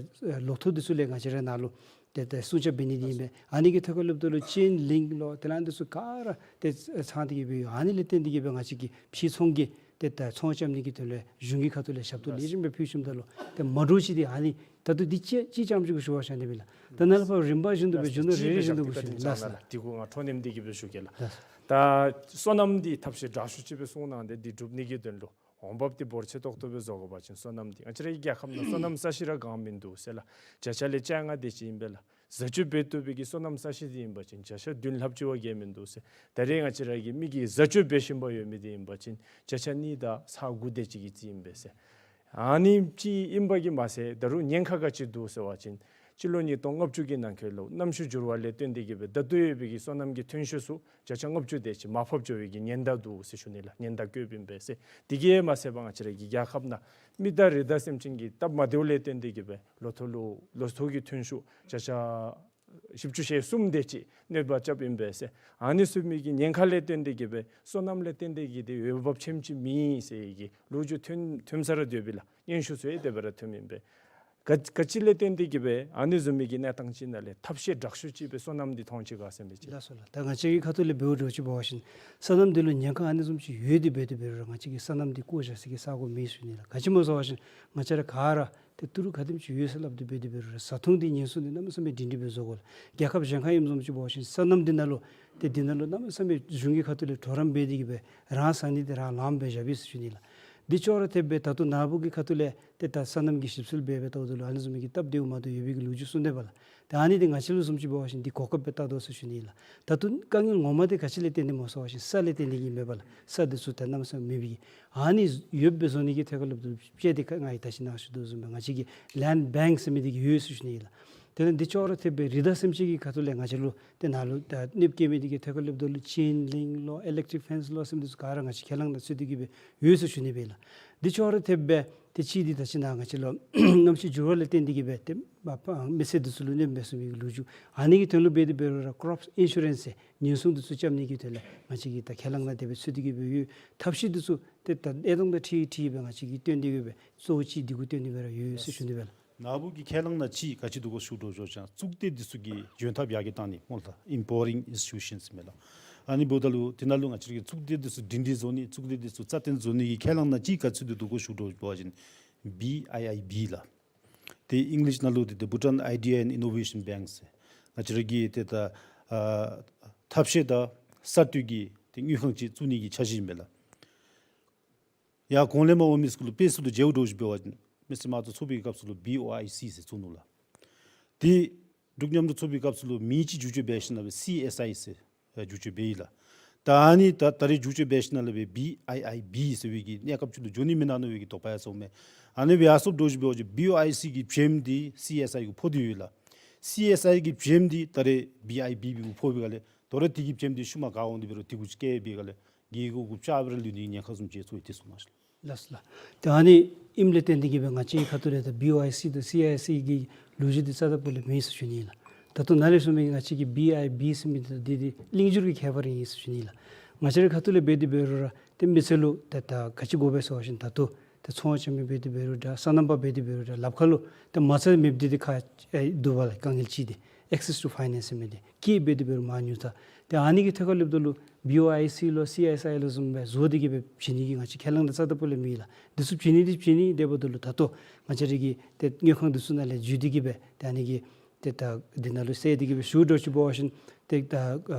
ལོ་ཐོག་འདི་ཚུ་ལས་ང་བཅས་ར་ནཱ་ལུ་ཏེ་ད་སྲུང་སྐྱོབ་འབད་ནི་འདི་ཨིན་པས། ཨ་ནི་གི་ཐད་ཁར་སླབ་ད་ལུ་ཅེན་ལིང་ལོ་དེ་ལས་འདི་ཚུ་ག་ར་ཏེ་ཚང་སྟེ་གི་སྦེ་ཡོད། ཨ་ནི་ལས་བརྟེན་ཏེ་གི་སྦེ་ང་བཅས་ཀྱིས་ཕྱིར་ཚོང་གི་ཏེ་ད་ཚོང་རྐྱབ་ནི་གི་དོན་ལས་གཞུང་གི་ཁ་ཐུག་ལས་ཞབས་ཏོག་ལེགས་ཤོམ་སྦེ་ཕུལ་ཞིནམ་ད་ལུ་ཏེ་མ་འདྲཝ་ཅིག་འདི་ཨ་ནི་ད་ལྟོ་འདི་ཅི་ཅི་ཙམ་ཅིག་གུ་ཞུ་བ་ཅིན་འདི་སྦེ་ལགས། ད་ནཱ་ལས་ཕར་རིམ་པ་བཞིན་དུ་སྦེ་རྒྱུ་ནོར་རེ་རེ་བཞིན་དུ་གུ་ཞུ་ནི་ལགས། ལགས་སོ་ལགས། དེ་གུ་ང་འཕྲོ་མཉམ་འདི་གི་སྦེ་ཞུ་གེ་ལགས། ལགས་སོ། ད་སོ་ནམ་འདི་ཐབས་ཤེས་དྲག་ཤོས་ཅིག་སྦེ་གསུངས་གནང་སྟེ་འདི་སྒྲུབ་ནི་གི་དོན་ལུ་འོང་འབབ་འདི་འབོར་ཆེ་ཏོག་ཏོ་སྦེ་བཟོ་དགོ་པ་ཅིན་སོ་ནམ་འདི་ང་བཅས་ར་གི་རྒྱལ་ཁབ་ནང་སོ་ནམ་ས་གཞི་ར་གང་མིན་འདུག་ཟེར་ལགས། བརྒྱ་ཆ་ལས་བཅོ་ལྔ་དེ་ཅིག་ཨིན་པས་ལགས། བཟའ་སྤྱོད་འབད་བཏུབ་པའི་གི་སོ་ནམ་ས་གཞི་འདི་ཨིན་པ་ཅིན་བརྒྱ་ཆ་བདུན་ལྷགཔ་ཅིག་བ་བརྒལ་མིན་འདུག་ཟེར། ད་རེས་ང་བཅས་ར་གི་མི་གིས་བཟའ་སྤྱོད་འབད་བཞིན་པ་ཡོད་མི་འདི་ཨིན་པ་ཅིན་བརྒྱ་ཆ་གཉིས་དང་ཚག་དགུ་དེ་ཅིག་གི་རྩིས་ཨིན་པས་ཟེར། ཨ་ནི་ཅིག་ཨིན་པ་གིས་མ་ཚད་ད་རུང་ཉེན་ཁ་ག་ཅི་འདུག་ཟེར་བ་ཅིན་སྤྱི་ལོ་ཉིས་སྟོང་ལྔ་བཅུ་གི་ནང་འཁོད་ལུ་གནམ་གཤིས་འགྱུར་བ་ལས་བརྟེན་ཏེ་གི་སྦེ་ད་ལྟོ་ཡོད་པའི་གི་སོ་ནམ་གྱི་ཐོན་ཤུགས་ཚུ་བརྒྱ་ཆ་ལྔ་བཅུ་དེ་ཅིག་མར་ཕབ་འགྱོ་བའི་གི་ཉེན་བརྡ་འདུག་ཟེར་ཞུ་ནི་ལགས། ཉེན་བརྡ་བཀོདཔ་ཨིན་པས་ཟེར། དེ་གིས་མ་ཚད་པར་ང་བཅས་ར་གི་རྒྱལ་ཁབ་ནང་མི་དང་རི་དྭགས་སེམས་ཅན་གྱི་སྟབས་མ་བདེཝ་ལས་བརྟེན་ཏེ་གི་སྦེ་ལོ་ཐོག་ལུ་ལོ་ཐོག་གི་ཐོན་ཤུགས་བརྒྱ་ཆ་བཞི་བཅུ་ཞེ་གསུམ་དེ་ཅིག་གནོད་པ་རྐྱབ་ཨིན་པས་ཟེར། ཨ་ནི་ཚུ་མི་གི་ཉེན་ཁ་ལས་བརྟེན་ཏེ་གི་སྦེ་སོ་ནམ་ལས་བརྟེན་ཏེ་གི་འདི་འོས་འབབ་ཆེམ་ཅིག་མེད་ཟེར་གི་ལོ་རྒྱུས་ཐོན་ཐོནམ་ས་ར་སྡོད་པས་ལགས། སྙན་ཞུ་ཚུ་ཡང་དེ་སྦེ་ར་ཐོནམ་ཨིན་པས། ག་ག་ཅི་ལས་བརྟེན་ཏེ་གི་སྦེ་ཨ་ནི་བཟུམ་མའི་གི་གནས་སྟངས་ཅིག་ནང་ལས་ཐབས་ཤེས་དྲག་ཤོས་ཅིག་སྦེ་སོ་ནམ་འདི་མཐོང་ཅི་ག་ཟེར་མི་ཅིག། ལགས་སོ་ལགས། ད་ང་བཅས་ཀྱི་ཁ་ཐུག་ལས་འབདཝ་འདྲཝ་ཅིག་འབད་བ་ཅིན་སོ་ནམ་འདི་ལུ་ཉེན་ཁ་ཨ་ནི་བཟུམ་ཅིག་ཡོད་དེ་འབད་དེ་འབད་རུང་ར་ང་བཅས་ཀྱིས་སོ་ནམ་འདི་བཀོ་བཞག་ས་གི་ས་གོ་མེད་ཟེར་ཞུ་ནི་ལགས། ག་ཅི་སྨོ་ཟེར་བ་ཅིན་ང་བཅས་ར་ག་ར་ཏེ་ཏི་རུ་ག་དེམ་ཅིག་ཡོད་ཟེར་སླབ་སྟེ་འབད་དེ་འབད་རུང་ར་བཟའ་འཐུང་འདི་ཉེན་སྲུང་འདི་གནམ་མེད་ས་མེད་སྒྲིང་སྒྲི་སྦེ་བཟོ་དགོ་ལགས། རྒྱལ་ཁབ་གཞན་ཁར་ཨིནམ་བཟུམ་ཅིག་འབད་བ་ཅིན་སོ་ནམ་འདི་ནང་ལུ་ཏེ་འདི་ནང་ལུ་གནམ་མེད་ས་མེད་གཞུང་གི་ཁ་ཐུག་ལས་གྲོགས་རམ་འབད་དེ་གི་སྦེ་རང་བཟའ་ནི་འདི་རང་ལངམ་སྦེ་བཞགཔ་ཨིན་ཟེར་ཞུ་ནི་ལགས། འདི་ཅོག་ར་འཐདཔ་སྦེ་ད་ལྟོ་ནཱ་བུ་གི་ཁ་ཐུག་ལས་ ཏེ་ད་སོ་ནམ་གྱི་ཞིབ་འཚོལ་འབད་སྦེ་བལྟཝ་ད་ལུ་ཨ་ནི་བཟུམ་མའི་གི་སྟབས་བདེཝ་མ་བདེཝ་ཡོད་པའི་གི་ལོ་རྒྱུས་གསུངས་དེས་པ་ལགས། ཏེ་ཨ་ནི་འདི་ང་བཅས་ལུ་བཟུམ་ཅིག་འབད་བ་ཅིན་འདི་གོ་སྐབས་སྦེ་བལྟ་དོ་ཟེར་ཞུ་ནི་ལགས། ད་ལྟོ་དཀའ་ངལ་ངོ་མ་འདི་ག་ཅི་ལས་བརྟེན་ཏེ་སྨོ་ཟེར་བ་ཅིན་ས་ལས་བརྟེན་ཏེ་གིས་ཨིན་པས་ལགས། ས་འདི་ཚུ་ད་གནམ་མེད་ས་མེད་མེད་པའི་གི་ཨ་ནི་ཡོདཔ་སྦེ་བཟོ་ནི་གི་ཐད་ཁར་ལུ་དཔེ་འདི་ཁ་ང་གིས་ད་ཅི་ནཱ་ཞུ་དོ་བཟུམ་སྦེ་ང་བཅས་ཀྱི་ལེནཌ་བེངཀ་ཟེར་མི་འདི་གིས་ཡོད་ཟེར་ཞུ་ནི་ལགས། དེ་ལས་འདི་ཅོག་ར་འཐདཔ་སྦེ་རི་དྭགས་སེམས་ཅན་གྱི་ཁ་ཐུག་ལས་ང་བཅས་ལུ་ཏེ་ནཱ་ལུ་ད་གནོདཔ་བཀལ་མི་འདི་གི་ཐད་ཁར་ལུ་ད་ལུ་ཅེན་ལིང་ལོ་ཨི་ལེག་ཊིག་ཕེནསི་ལོ་ཟེར་མི་འདི་ཚུ་ག་ར་ང་བཅས་ཁས་བླངས་དང་ཚུད་དེ་གིས་སྦེ་ཡོད་ཟེར་ཞུ་ནི་སྦེ་ལགས། འདི་ཅོག་ར་འཐདཔ་སྦེ་ཏེ་གཅིག་འདི་ད་ཅི་ནཱ་ང་བཅས་ལུ་གནམ་གཤིས་འགྱུར་བ་ལས་བརྟེན་ཏེ་གིས་སྦེ་ཏེ་མ་པ་མི་སེར་འདི་ཚུ་ལུ་གནོདཔ་འབད་ཚུགས་མི་གི་ལོ་རྒྱུས་ཨ་ནི་གི་དོན་ལུ་འབད་དེ་འབད་རུང་ར་ཀྲོཔ་ཨིན་ཤུ་རེནསི་ཟེར་ཉེན་སྲུང་འདི་ཚུ་རྐྱབ་ནི་གི་དོན་ལས་ང་བཅས་ཀྱིས་ད་ཁས་བླངས་དང་དེ་སྦེ་ཚུད་དེ་གིས་སྦེ་ཡོད། ཐབས་ཤེས་འདི་ཚུ་ཏེ་ད་གནས་སྟངས་དང་འཁྲིལ་འཁྲིལ་སྦེ་ང་བཅས་ཀྱིས་བཏོན་ཏེ་གིས་སྦེ་གཙོ་བོ་ཅིག་འདི་གུ་བཏོན་ཏེ་སྦེ་ར་ཡོད་ཟེར་ཞུ་ནི་སྦེ་ལགས། ནཱ་བུ་གི་ཁས་བླངས་ནང་ཅིག་ག་ཅི་འདུག་གོ་ཞུ་དོ་ཟེར་བ་ཅིན་གཙུག་སྡེ་འདི་ཚུ་གི་འཇོན་ཐབས་ཡར་རྒྱས་གཏང་ནི་སྨོ་ལགས། Empowering Institutions ཟེར་མས་ལགས། ཨ་ནི་འབདཝ་ད་ལུ་དེ་ནང་ལུ་ང་བཅས་ར་གི་གཙུག་སྡེ་འདི་ཚུ་སྒྲིང་སྒྲིང་བཟོ་ནི་གཙུག་སྡེ་འདི་ཚུ་རྩ་བརྟན་བཟོ་ནི་གི་ཁས་བླངས་ནང་ཅིག་ག་ཅི་འདུག་གོ་ཞུ་དོ་ཟེར་བ་ཅིན་བི་ཨའི་ཨའི་བི་ལགས། ཏེ་ཨིང་ལིཤ་ནང་ལུ་ཏེ་ཏེ་Bhutan Idea and Innovation Bank ཟེར་ང་བཅས་ར་གི་ཏེ་ད་ཨ་ཐབས་ཤེས་དང་གསར་གཏོད་ཀྱི་ཏེ་དངུལ་ཁང་ཅིག་བཙུགས་ནི་གི་འཆར་གཞི་ཨིན་པས་ལགས། ཡར་གོང་ལས་མར་འོང་མི་ཚུ་ལུ་དཔེ་ཚུ་ལུ་མཇལཝ་འདྲཝ་ཅིག་འབད་བ་ཅིན་མི་སེར་དམངས་གཙོ་ཚོགས་པའི་སྐབས་སུ་ལུ་བི་ཨོ་ཨའི་སི་ཟེར་བཙུགས་ནུག་ལགས། ཏེ་འབྲུག་མཉམ་འབྲུག་ཚོགས་པའི་སྐབས་སུ་ལུ་མིང་ཅིག་བསྒྱུར་བཅོས་འབད་ཞིནམ་ལས་སྦེ་སི་ཨེསི་ཨའི་ཟེར་ཨ་བསྒྱུར་བཅོས་འབད་ཡི་ལགས། ད་ཨ་ནི་ད་ད་རེས་བསྒྱུར་བཅོས་འབད་ཞིནམ་ལས་སྦེ་བི་ཨའི་ཨའི་བི་ཟེར་བའི་གི་གནས་སྐབས་ཅིག་ལུ་འགྱོ་ནི་མེན་ན་མནོ་བའི་གི་དོགས་པ་ཡང་ཚོརཝ་མས། ཨ་ནི་སྦེ་ཡར་སོངམ་འདྲཝ་ཅིག་འབད་བ་ཅིན་བི་ཨོ་ཨའི་སི་གི་བྱེམ་འདི་སི་ཨེསི་ཨའི་གུ་ཕོག་སྟེ་ཡོད་ལགས། སི་ཨེསི་ཨའི་གི་བྱེམ་འདི་ད་རེས་བི་ཨའི་བི་བི་གུ་ཕོག་པའི་སྒང་ལས་དོ་རུང་དེ་གི་བྱེམ་འདི་ཤུལ་མ་ག་འོང་སྟེ་འབད་རུང་དེ་གུ་ཅིག་བཀལ་བའི་སྒང་ལས་རྒེད་འོག་གུ་ཅིག་སྦེ་ར་ལུས་ནི་ཉེན་ཁ་བཟུམ་ཅིག་ཚོར་ཡི། དེ་གསུངས་གནང་ཤིག་ལགས། ལགས་སོ་ལགས། ཏེ་ཨ་ནི་ཨིནམ་ལས་བརྟེན་ཏེ་གིས་སྦེ་ང་བཅས་ཁ་ཐུག་ལས་ད་བི་ཨོ་ཨའི་སི་དང་སི་ཨའི་སི་གི་ལོ་རྒྱུས་འདི་རྩ་དང་པོ་ལས་མེད་ཟེར་ཞུ་ནི་ལགས། ད་ལྟོ་ནཱ་ལས་གསུངས་མི་ང་བཅས་ཀྱི་བི་ཨའི་བི་ཟེར་མི་འདི་འདི་གླིང་བསྒྱུར་གྱི་ཁྱད་པར་ཨིན་ཟེར་ཞུ་ནི་ལགས། ང་བཅས་རའི་ཁ་ཐུག་ལས་འབད་དེ་འབད་རུང་ར་ཏེ་མི་སེར་ལུ་ཏེ་ད་ག་ཅི་དགོ་པས་ཟེར་བ་ཅིན་ད་ལྟོ་ཏེ་ཚོང་རྐྱབ་མི་འབད་དེ་འབད་རུང་འདྲ་སོ་ནམ་པ་འབད་དེ་འབད་རུང་འདྲ་ལགཔ་ཁར་ལུ་ཏེ་མ་རྩ་མེདཔ་འདི་འདི་ཁག་ཨེ་འདུག་པ་ལགས། དཀའ་ངལ་ཅིག་འདི་access to finance ཟེར་མི་འདི་སྐྱིད་འབད་དེ་འབད་རུང་མ་ཉུང་ད། ཏེ་ཨ་ནི་གི་ཐད་ཁར་ལུ་འབདཝ་ད་ལུ་བི་ཨོ་ཨའི་སི་ལོ་སི་ཨེསི་ཨའི་ལོ་བཟུམ་སྦེ་བཟོ་སྟེ་གིས་སྦེ་བྱིན་ནི་གི་ང་བཅས་ཁས་བླངས་དང་རྩ་དང་པོ་ལས་མེད་ལགས། འདི་ཚུ་བྱིན་ནི་འདི་བྱིན་ནི་དེ་འབདཝ་ད་ལུ་ད་ལྟོ་ང་བཅས་རའི་གི་ཏེ་དངུལ་ཁང་འདི་ཚུ་ནང་ལས་འཛུལ་ཏེ་གིས་སྦེ་ཏེ་ཨ་ནི་གི་ཏེ་ད་འདི་ནང་ལུ་གསལ་ཏེ་གིས་སྦེ་ཞུ་འདྲཝ་ཅིག་འབད་བ་ཅིན་ཏེ་ད་ཨ་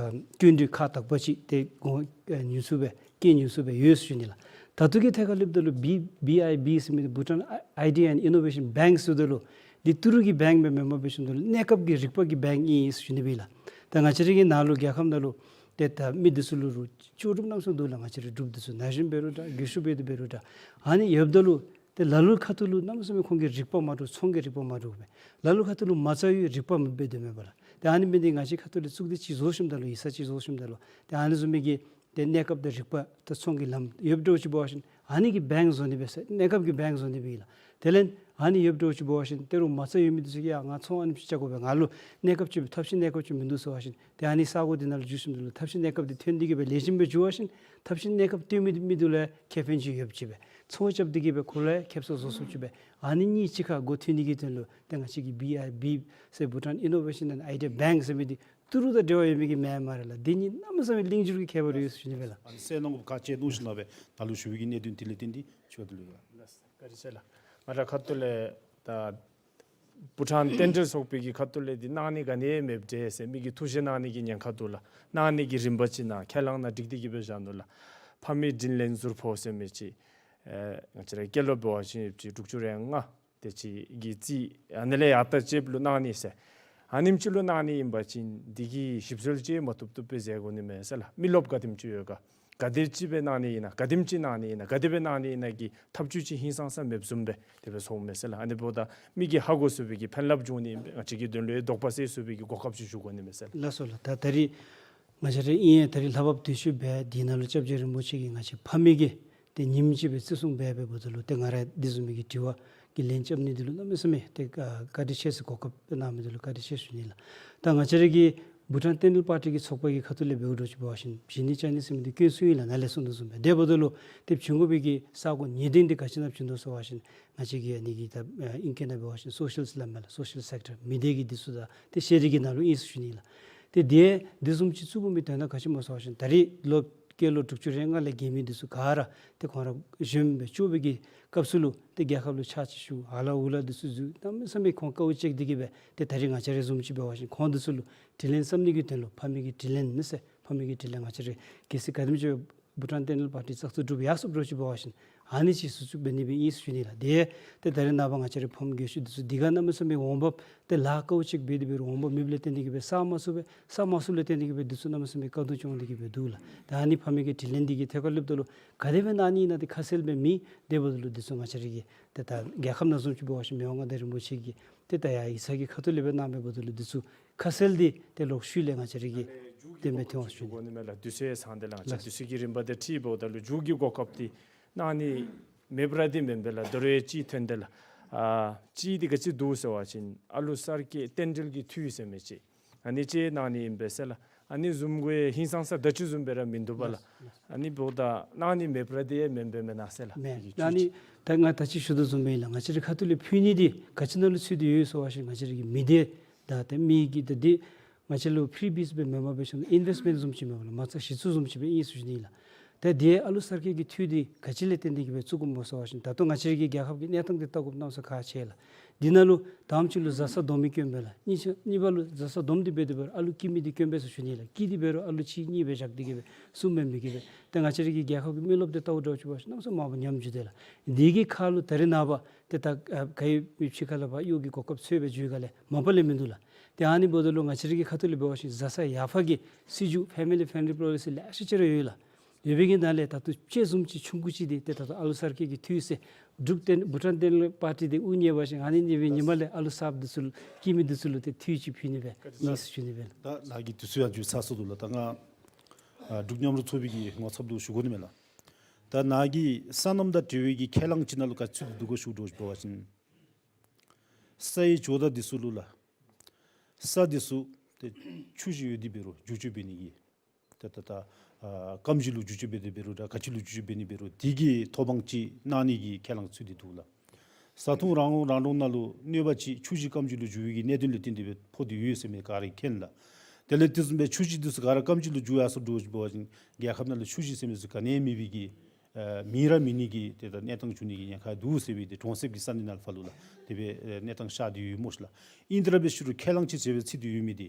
སྐྱིན་འགྲུལ་ཁག་དག་པ་ཅིག་ཏེ་གོང་ཨ་ཉོ་ཚུགས་སྦེ་སྐྱིན་ཉོ་ཚུགས་སྦེ་ཡོད་ཟེར་ཞུ་ནི་ལགས། ད་ལྟོ་གི་ཐད་ཁར་ལུ་འབདཝ་ད་ལུ་བི་བི་ཨའི་བི་ཟེར་མི་འདི་Bhutan Idea and Innovation Bank ཟེརཝ་ད་ལུ་འདི་ཏི་རུ་གི་བེངཀ་སྦེ་མེན་པར་འབད་ཞིནམ་ད་ལུ་གནས་སྐབས་ཀྱི་རིག་པ་གི་བེངཀ་ཨིན་ཟེར་ཞུ་ནི་སྦེ་ལགས། ད་ང་བཅས་རའི་གི་ནཱ་ལུ་རྒྱལ་ཁབ་ནང་ལུ་ཏེ་ད་མི་འདི་ཚུ་ལུ་རུང་ལྕོགས་གྲུབ་རྣམ་གསུམ་འདུག་ལགས། ང་བཅས་རའི་འབྲུགཔ་འདི་ཚུ་ན་གཞོན་འབད་རུང་འདྲ་རྒས་ཤོས་འབད་དེ་འབད་རུང་འདྲ་ཨ་ནི་ཡོདཔ་ད་ལུ་ཏེ་ལ་ལུ་ཁ་ཐུག་ལུ་གནམ་མེད་ས་མེད་ཁོང་གི་རིག་པ་མ་འདྲཝ་ཚོང་གི་རིག་པ་མ་འདྲཝ་སྦེ་ལ་ལུ་ཁ་ཐུག་ལུ་མ་རྩ་ཡོད་རིག་པ་མེདཔ་འབད་དེ་མེན་པ་ལགས། ཏེ་ཨ་ནི་འབད་ནི་འདི་ང་བཅས་ཁ་ཐུག་ལས་གཙུག་སྡེ་ཅིག་བཟོ་ཞིནམ་ད་ལུ་ཡིག་ཚང་ཅིག་བཟོ་ཞིནམ་ད་ལུ་ཏེ་ཨ་ནི་བཟུམ་མའི་གི་ཏེ་གནས་སྐབས་དང་རིག་པ་ཏེ་ཚོང་གི་ལམ་ཡོདཔ་འདྲཝ་ཅིག་འབད་བ་ཅིན་ཨ་ནི་གི་བེངཀ་བཟོ་ནི་སྦེ་ཟེར་གནས་སྐབས་ཀྱི་བེངཀ་བཟོ་ནི་སྦེ་ཨིན་ལགས། དེ་ལས་ཨ་ནི་ཡོདཔ་འདྲཝ་ཅིག་འབད་བ་ཅིན་ཏེ་རུང་མ་རྩ་ཡོད་མི་འདི་ཚུ་གིས་ཡ་ང་ཚོང་ཨ་ནེམ་ཅིག་རྐྱབ་དགོ་པས། ང་ལུ་གནས་སྐབས་ཅིག་ཐབས་ཤེས་གནས་སྐབས་ཅིག་མིན་འདུག་ཟེར་བ་ཅིན་ཏེ་ཨ་ནི་ས་གོ་འདི་ནང་ལུ་འཛུལ་ཞིནམ་ད་ལུ་ཐབས་ཤེས་གནས་སྐབས་འདི་ཐོན་ཏེ་གིས་སྦེ་ལེགས་ཤོམ་སྦེ་འགྱོ་བ་ཅིན་ཐབས་ཤེས་གནས་སྐབས་ཐོན་མི་མི་འདི་ལུ་ཡང་ཁེ་ཕན་ཅིག་ཡོདཔ་ཅིག་སྦེ་ཚོང་རྐྱབ་སྟེ་གིས་སྦེ་ཁོ་ལུ་ཡང་ཁེ་སང་བཟོ་ཚུགསཔ་ཅིག་སྦེ་ཨ་ནི་གཉིས་གཅིག་ཁར་སྒོ་མཐུད་ནི་གི་དོན་ལུ་ཏེ་ང་བཅས་ཀྱི་བི་ཨའི་བི་ཟེར་Bhutan Innovation and Idea Bank ཟེར་མི་འདི་ཏི་རུ་དང་འབྲེལ་བ་ཡོད་མི་གི་མེན་མས་ར་ལགས། འདི་གཉིས་གནམ་མེད་ས་མེད་གླིང་བསྒྱུར་གྱི་ཁྱད་པར་ཡོད་ཟེར་ཞུ་ནི་སྦེ་ལགས། ཨ་ནི་གསལ་སྣང་གུ་ཁག་ཆེ་འདུག་ཟེར་ཞིནམ་ལས་སྦེ་ད་ལུ་ཞུ་བའི་གི་གནད་དོན་དེ་ལས་བརྟེན་ཏེ་ཞུ་བ་འདི་ལུ་ཡོད། ལགས་སོ། བཀའ་དྲིན་ཆེ་ལགས། ང་རའི་ཁ་ཐུག་ལས་ད་བྷུ་ཊཱན་རྟེན་འབྲེལ་ཚོགས་པའི་གི་ཁ་ཐུག་ལས་འདི་གནང་ནི་ག་ནི་ཡང་མེདཔ་འདྲས་ཟེར་མི་གིས་ཐུགས་བཞེད་གནང་ནི་གི་ཉེན་ཁ་འདུག་ལགས། གནང་ནི་གི་རིམ་པ་ཅིག་ནང་ཁས་བླངས་ནང་བསྒྲིགས་ཏེ་གིས་སྦེ་བཞག་ནུག་ལགས། ཕ་མེས་དྲིན་ལན་ཟུར་ཕོག་ཟེར་མི་ཅིག་ཨེ་ང་བཅས་རའི་སྐྱེས་ལོ་འབད་བ་ཅིན་ཡོད་ཅིག་དྲུག་ཅུ་རེ་ལྔ་དེ་ཅིག་གི་རྩིས་ཨ་ནི་ལས་ཡར་ལྟ་ཅིག་ལུ་གནང་ནི་ཟེར། ཨ་ནེམ་ཅིག་ལུ་གནང་ནི་ཨིན་པ་ཅིན་འདི་གི་ཞིབ་འཚོལ་ཅིག་མ་བཏུབ་བཏུབ་སྦེ་མཛད་དགོ་ནི་མས་ཟེར་ལགས། མི་རློབས་ག་དེམ་ཅིག་ཡོད་ག། ག་དེ་ཅིག་སྦེ་གནང་ནི་ཨིན་ན་ག་དེམ་ཅིག་གནང་ནི་ཨིན་ན་ག་དེ་སྦེ་གནང་ནི་ཨིན་ན་གི་ཐབས་བྱུས་ཅིག་ཧིང་སངས་ས་མེདཔ་བཟུམ་སྦེ་དེ་སྦེ་སོང་མས་ཟེར་ལགས། ཨ་ནི་འབདཝ་ད་མི་གིས་ཧ་གོ་ཚུགས་པའི་གི་ཕན་རླབས་འབྱུང་ནི་ཨིན་པས། ང་བཅས་ཀྱི་དོན་ལུ་ཡང་དོགས་པ་སེལ་ཚུགས་པའི་གི་གོ་སྐབས་ཅིག་ཞུ་དགོ་ནི་མས་ཟེར་ལགས། ལགས་སོ་ལགས། ད་ད་རིས་ང་བཅས་ར་ཨིན་ཡང་ད་རིས་ལྷ་བབས་དུས་ཆེན་འབད་དེ་ནང་ལུ་སྐྱབས་རྗེ་རིན་པོ་ཆེ་གིས་ང་བཅས་ཕ་མེས་ཀྱི་ཏེ་ཉིནམ་ཅིག་སྦེ་བརྩི་སྲུང་འབད་འབདཝ་ད་ལུ་ཏེ་ང་ར་འདི་བཟུམ་མའི་གི་དྲི་བ་གི་ལན་རྐྱབ་ནི་འདི་ལུ་གནམ་མེད་ས་མེད་ཏེ་བཀའ་དྲིན་ཆེ་ཟེར་གོ་སྐབས་གནང་མི་འདི་ལུ་བཀའ་དྲིན་ཆེ་ཞུ་ནི་ལགས། ད་ང་བཅས་ར་གི་བྷུ་ཊཱན་རྟེན་འབྲེལ་པར་ཊི་གི་ཚོགས་པ་གི་ཁ་ཐུག་ལས་འབདཝ་འདྲཝ་ཅིག་འབད་བ་ཅིན་བྱིན་ནི་བཅའ་ནི་ཟེར་མི་འདི་སྐྱོན་ཚུ་ཨིན་ལགས། ནཱ་ལས་གསུངས་དོ་བཟུམ་སྦེ། དེ་འབདཝ་ད་ལུ་ཏེ་བྱིན་དགོ་པའི་གི་ས་གོ་ངེས་གཏན་འདི་ག་ཅི་ནང་བྱིན་དོ་ཟེར་བ་ཅིན་ང་བཅས་ཀྱི་ཨ་ནི་གི་ད་ཨིང་སྐད་ནང་འབད་བ་ཅིན་སོ་ཤལ་ཟེར་སླབ་མས་ལགས། སོ་ཤལ་སེཀ་ཊར་མི་སྡེ་གི་འདི་ཚུ་དང་ཏེ་ཤེས་རིག་གི་ནང་ལུ་ཨིན་ཟེར་ཞུ་ནི་ལགས། ཏེ་དེ་འདི་བཟུམ་ཅིག་བཙུགས་དགོ་མི་དོན་དག་ག་ཅི་སྨོ་ཟེར་བ་ཅིན་ད་རིས་ལོ་སྐྱེས་ལོ་དྲུག་ཅུ་རེ་ལྔ་ལས་བརྒལ་མི་འདི་ཚུ་ག་ར་ཏེ་ཁོང་ར་གཞོནམ་སྦེ་སྐྱོ་བའི་གི་སྐབས་སུ་ལུ་ཏེ་རྒྱལ་ཁབ་ལུ་ཕྱག་ཕྱིད་ཞུ་ཧ་ལ་ཧུ་ལ་འདི་ཚུ་འཛུལ་གནམ་མེད་ས་མེད་ཁོང་དཀའཝ་སྤྱད་དེ་གིས་སྦེ་ཏེ་ད་རིས་ང་བཅས་ར་བཟུམ་ཅིག་འབད་བ་ཅིན་ཁོང་འདི་ཚུ་ལུ་དྲིན་ལན་བསམ་ནི་གི་དོན་ལུ་ཕ་མེས་ཀྱི་དྲིན་ལན་ཨིན་ཟེར། ཕ་མེས་ཀྱི་དྲིན་ལན་ང་བཅས་ར་གལ་སྲིད་ག་དེམ་ཅིག་བྷུ་ཊཱན་རྟེན་འབྲེལ་པར་ཊི་བཙག་འཐུ་གྲུབ་ཡར་སོངམ་འདྲཝ་ཅིག་འབད་བ་ཅིན་ ཨ་ནི་ཅིག་ཟུར་བཙུགས་འབད་ནི་སྦེ་ཨིན་ཟེར་ཞུ་ནི་ལགས། དེ་ཏེ་ད་རེས་ནངས་པ་ང་བཅས་རའི་ཕམ་རྒས་ཤོས་འདི་ཚུ་འདི་ག་གནམ་མེད་ས་མེད་འོང་འབབ་ཏེ་ལཱ་ཁག་ཅིག་འབད་དེ་འབད་རུང་འོང་འབབ་མེདཔ་ལས་བརྟེན་ཏེ་གིས་སྦེ་བསག་མ་ཚུགས་པས། བསག་མ་ཚུགསཔ་ལས་བརྟེན་ཏེ་གིས་སྦེ་འདི་ཚུ་གནམ་མེད་ས་མེད་དཀའ་སྡུག་བྱུང་སྟེ་གིས་སྦེ་འདུག་ལགས། ད་ཨ་ནི་ཕམ་གི་དྲིན་ལན་འདི་གི་ཐད་ཁར་སླབ་ད་ལུ་ག་དེ་སྦེ་གནང་ནི་ཨིན་ན་འདི་ཁ་གསལ་སྦེ་མེད། དེ་འབདཝ་ད་ལུ་འདི་ཚུ་ང་བཅས་ར་གི་ཏེ་ད་རྒྱལ་ཁབ་ནང་བཟུམ་ཅིག་འབད་བ་ཅིན་མི་དབང་མངའ་བདག་རིན་པོ་ཆེ་གིས་ཏེ་ད་ཡར་ཡིག་ཚང་གི་ཁ་ཐུག་ལས་སྦེ་གནང་མི་འབདཝ་ད་ལུ་འདི་ཚུ་ཁ་གསལ་འདི་ཏེ་ལོག་ཤུལ་ལས་ང་བཅས་ར་གིས་ཏེ་མཇུག་གི་གོ་སྐབས་ཅིག་ཞུ་དགོ་ནི་མས་ལགས། དུས་ཚོད་ཚང་སྟེ་ལགས། ང་བཅས་ལགས། དུས་ཚོད་ཀྱི་རིམ་པ་འདི་འཁྲིལ་འབདཝ་ད་ལུ་མཇུག་གི་གོ་སྐབས་འདི་གནང་ནི་མེད་པར་འདི་མེན་པས་ལགས། ད་རུང་ཅིག་ཐོན་ཏེ་ལགས། ཨ་ཅིག་འདི་ག་ཅི་འདུག་ཟེར་བ་ཅིན་ཨ་ལུ་གསར་སྐྱེས་རྟེན་འབྲེལ་གྱི་འཐུས་ཟེར་མི་ཅིག་ཨ་ནི་ཅིག་གནང་ནི་ཨིན་པས་ཟེར་ལགས། ཨ་ནི་བཟུམ་གྱི་ཧིང་སངས་ས་ད་ཅི་བཟུམ་སྦེ་ར་མིན་འདུག་པ་ལགས། ལགས། ཨ་ནི་འབདཝ་ད་གནང་ནི་མེད་པར་འདི་ཡང་མེན་པས་མེན་ན་ཟེར་ལགས། མེན། ཨ་ནི་ད་ང་ད་ཅི་ཞུ་དོ་བཟུམ་སྦེ་ཨིན་ལགས། ང་བཅས་རའི་ཁ་ཐུག་ལས་ཕུལ་ནི་འདི་ག་ཅི་ནང་ལུ་ཚུད་དེ་ཡོད་ཟེར་བ་ཅིན་ང་བཅས་ར་གི་མི་སྡེ་ད་ཏེ་མི་གི་ད་འདི་ང་བཅས་ལུ་ཕི་རི་བིསི་སྦེ་མེན་པར་འབད་ཞིནམ་ཨིན་ཝེསཊ་མེནཊ་བཟུམ་ཅིག་མེན་པ་ལགས། མ་རྩ་གཞི་བཙུགས་བཟུམ་ཅིག་སྦེ་ཨིན་ཟེར་ཞུ་ནི་ལགས། ད་འདི་ཨ་ལུ་གསར་སྐྱེས་ཀྱི་འཐུས་འདི་ག་ཅི་ལས་བརྟེན་ཏེ་གིས་སྦེ་བཙུགས་དགོཔ་སྨོ་ཟེར་བ་ཅིན་ད་ལྟོ་ང་བཅས་ར་གི་རྒྱལ་ཁབ་ཀྱི་གནས་སྟངས་འདི་བལྟ་དགོཔ་གནམ་མེད་ས་མེད་ཁག་ཆེ་ལགས། འདི་ནང་ལུ་དང་པ་ཅིག་ལུ་བཟའ་ཚང་སྡོམ་མི་དཀོན་པས་ལགས། གཉིས་ཆ་གཉིས་པ་ལུ་བཟའ་ཚང་སྡོམ་སྟེ་འབད་དེ་འབད་རུང་ཨ་ལུ་སྐྱེ་མི་འདི་དཀོན་པས་ཟེར་ཞུ་ནི་ལགས། སྐྱེས་ཏེ་འབད་རུང་ཨ་ལུ་གཅིག་གཉིས་སྦེ་བཞག་སྟེ་གིས་སྦེ་གསུམ་སྦེ་མི་སྐྱེ་བས། ཏེ་ང་བཅས་ར་གི་རྒྱལ་ཁབ་ཀྱི་མི་རློབས་འདི་བལྟཝ་འདྲཝ་ཅིག་འབད་བ་ཅིན་གནམ་མེད་ས་མེད་མང་པོ་ཉམས་འགྱོ་དེས་ལགས། འདི་གི་ཁར་ལུ་ད་རེས་ནངས་པ་ཏེ་ད་ཨ་ག་ཡོད་མི་ཕྱི་ཁ་ལས་ཕར་གཡོག་གི་གོ་སྐབས་འཚོལ་སྦེ་འགྱོ་ག་ལས་མ་པ་ལས་མིན་འདུག་ལགས། ཏེ་ཨ་ནི་འབདཝ་ད་ལུ་ང་བཅས་ར་གི་ཁ་ཐུག་ལས་འབད་བ་ཅིན་བཟའ་ཚང་ཡར་ཕར་གྱི་སྲིད་བྱུས་ཕེ་མི་ལི་ཕྲེན་ཌི་ལི་པོ་ལི་སི་ལེ་ཤ་ཅིག་ར་ཡོད་ལགས། ཡོད་པའི་གི་ནང་ལས་ད་ལྟོ་དཔྱེ་བཟུམ་ཅིག་ཆུང་ཀུ་ཅིག་འདི་ཏེ་ད་ལྟོ་ཨ་ལུ་གསར་སྐྱེས་ཀྱི་འཐུས་ཟེར་འབྲུག་རྟེན་བྷུ་ཊཱན་རྟེན་ལས་པར་ཊི་འདི་དབུ་བརྙེས་པ་ཅིན་ཨ་ནི་ནི་སྦེ་ཉི་མ་ལས་ཨ་ལུ་གསརཔ་འདི་ཚུ་ལུ་སྐྱེ་མི་འདི་ཚུ་ལུ་ཏེ་འཐུས་ཅིག་ཕུལ་ནི་སྦེ་ཨིན་ཟེར་ཞུ་ནི་སྦེ་ལགས། ད་ནཱ་གི་དུས་ཚོད་ཡང་མཇུག་ཚར་སོ་ནུག་ལགས། ད་ང་ཨ་འབྲུག་མཉམ་རུབ་ཚོགས་པའི་གི་ངོ་ཚབ་ལུ་ཞུ་དགོ་ནི་མས་ལགས། ད་ནཱ་གི་སོ་ནམ་དང་འབྲེལ་བའི་གི་ཁས་བླངས་ཅིག་ནང་ལུ་ག་ཅི་འདུག་གོ་ཞུ་དོ་ཟེར་བ་ཅིན་ས་ཡི་ཇོ་བདག་འདི་ཚུ་ལུ་ལགས། ས་འདི་ཚུ་ཏེ་ཆུ་ཞིང་ཡོད་དེ་འབད་རུང་བསྒྱུར་བཅོས་འབད་ནི་གི་ཏེ་ད་ད་ཨ་སྐམ་ཞིང་ལུ་བསྒྱུར་བཅོས་འབད་དེ་འབད་རུང་ད་ག་ཅི་ལུ་བསྒྱུར་བཅོས་འབད་ནི་འབད་རུང་དེ་གི་ཐོབ་དབང་ཅིག་གནང་ནི་གི་ཁས་བླངས་ཚུད་དེ་འདུག་ལགས། བཟའ་འཐུང་རང་དབང་རང་འདྲོངས་ནང་ལུ་གནོད་པ་ཅིག་ཆུ་ཞིང་སྐམ་ཞིང་ལུ་འགྱུར་བའི་གི་གནད་དོན་ལས་བརྟེན་ཏེ་སྦེ་ཕོག་སྟེ་ཡོད་ཟེར་མི་ག་ར་མཁྱེན་ལགས། དེ་ལས་དེ་བཟུམ་སྦེ་ཆུ་ཞིང་འདི་ཚུ་ག་ར་སྐམ་ཞིང་ལུ་འགྱུར་ཡར་སོ་འགྱོ་ཞིནམ་འབད་བ་ཅིན་རྒྱལ་ཁབ་ནང་ལུ་ཆུ་ཞིང་ཟེར་མི་ཚུ་ག་ནི་ཡང་མེད་པའི་གི་ཨ་མེད་ར་མེད་ནི་གི་ཏེ་ད་གནས་སྟངས་འབྱུང་ནི་གི་ཉེན་ཁ་འདུག་ཟེར་བའི་ཏེ་གྲོང་གསེབ་ཀྱི་ས་གནས་ནང་ལུ་ཕར་ལུ་ལགས། དེ་སྦེ་ཨེ་གནས་སྟངས་ཤར་ཏེ་ཡོད་སྨོ་ཤེ་ལགས། ཨིན་ཏེ་ར་འབད་ཞུ་རུང་ཁས་བླངས་ཅིག་བྱས་སྦེ་ཚུད་དེ་ཡོད་མི་འདི་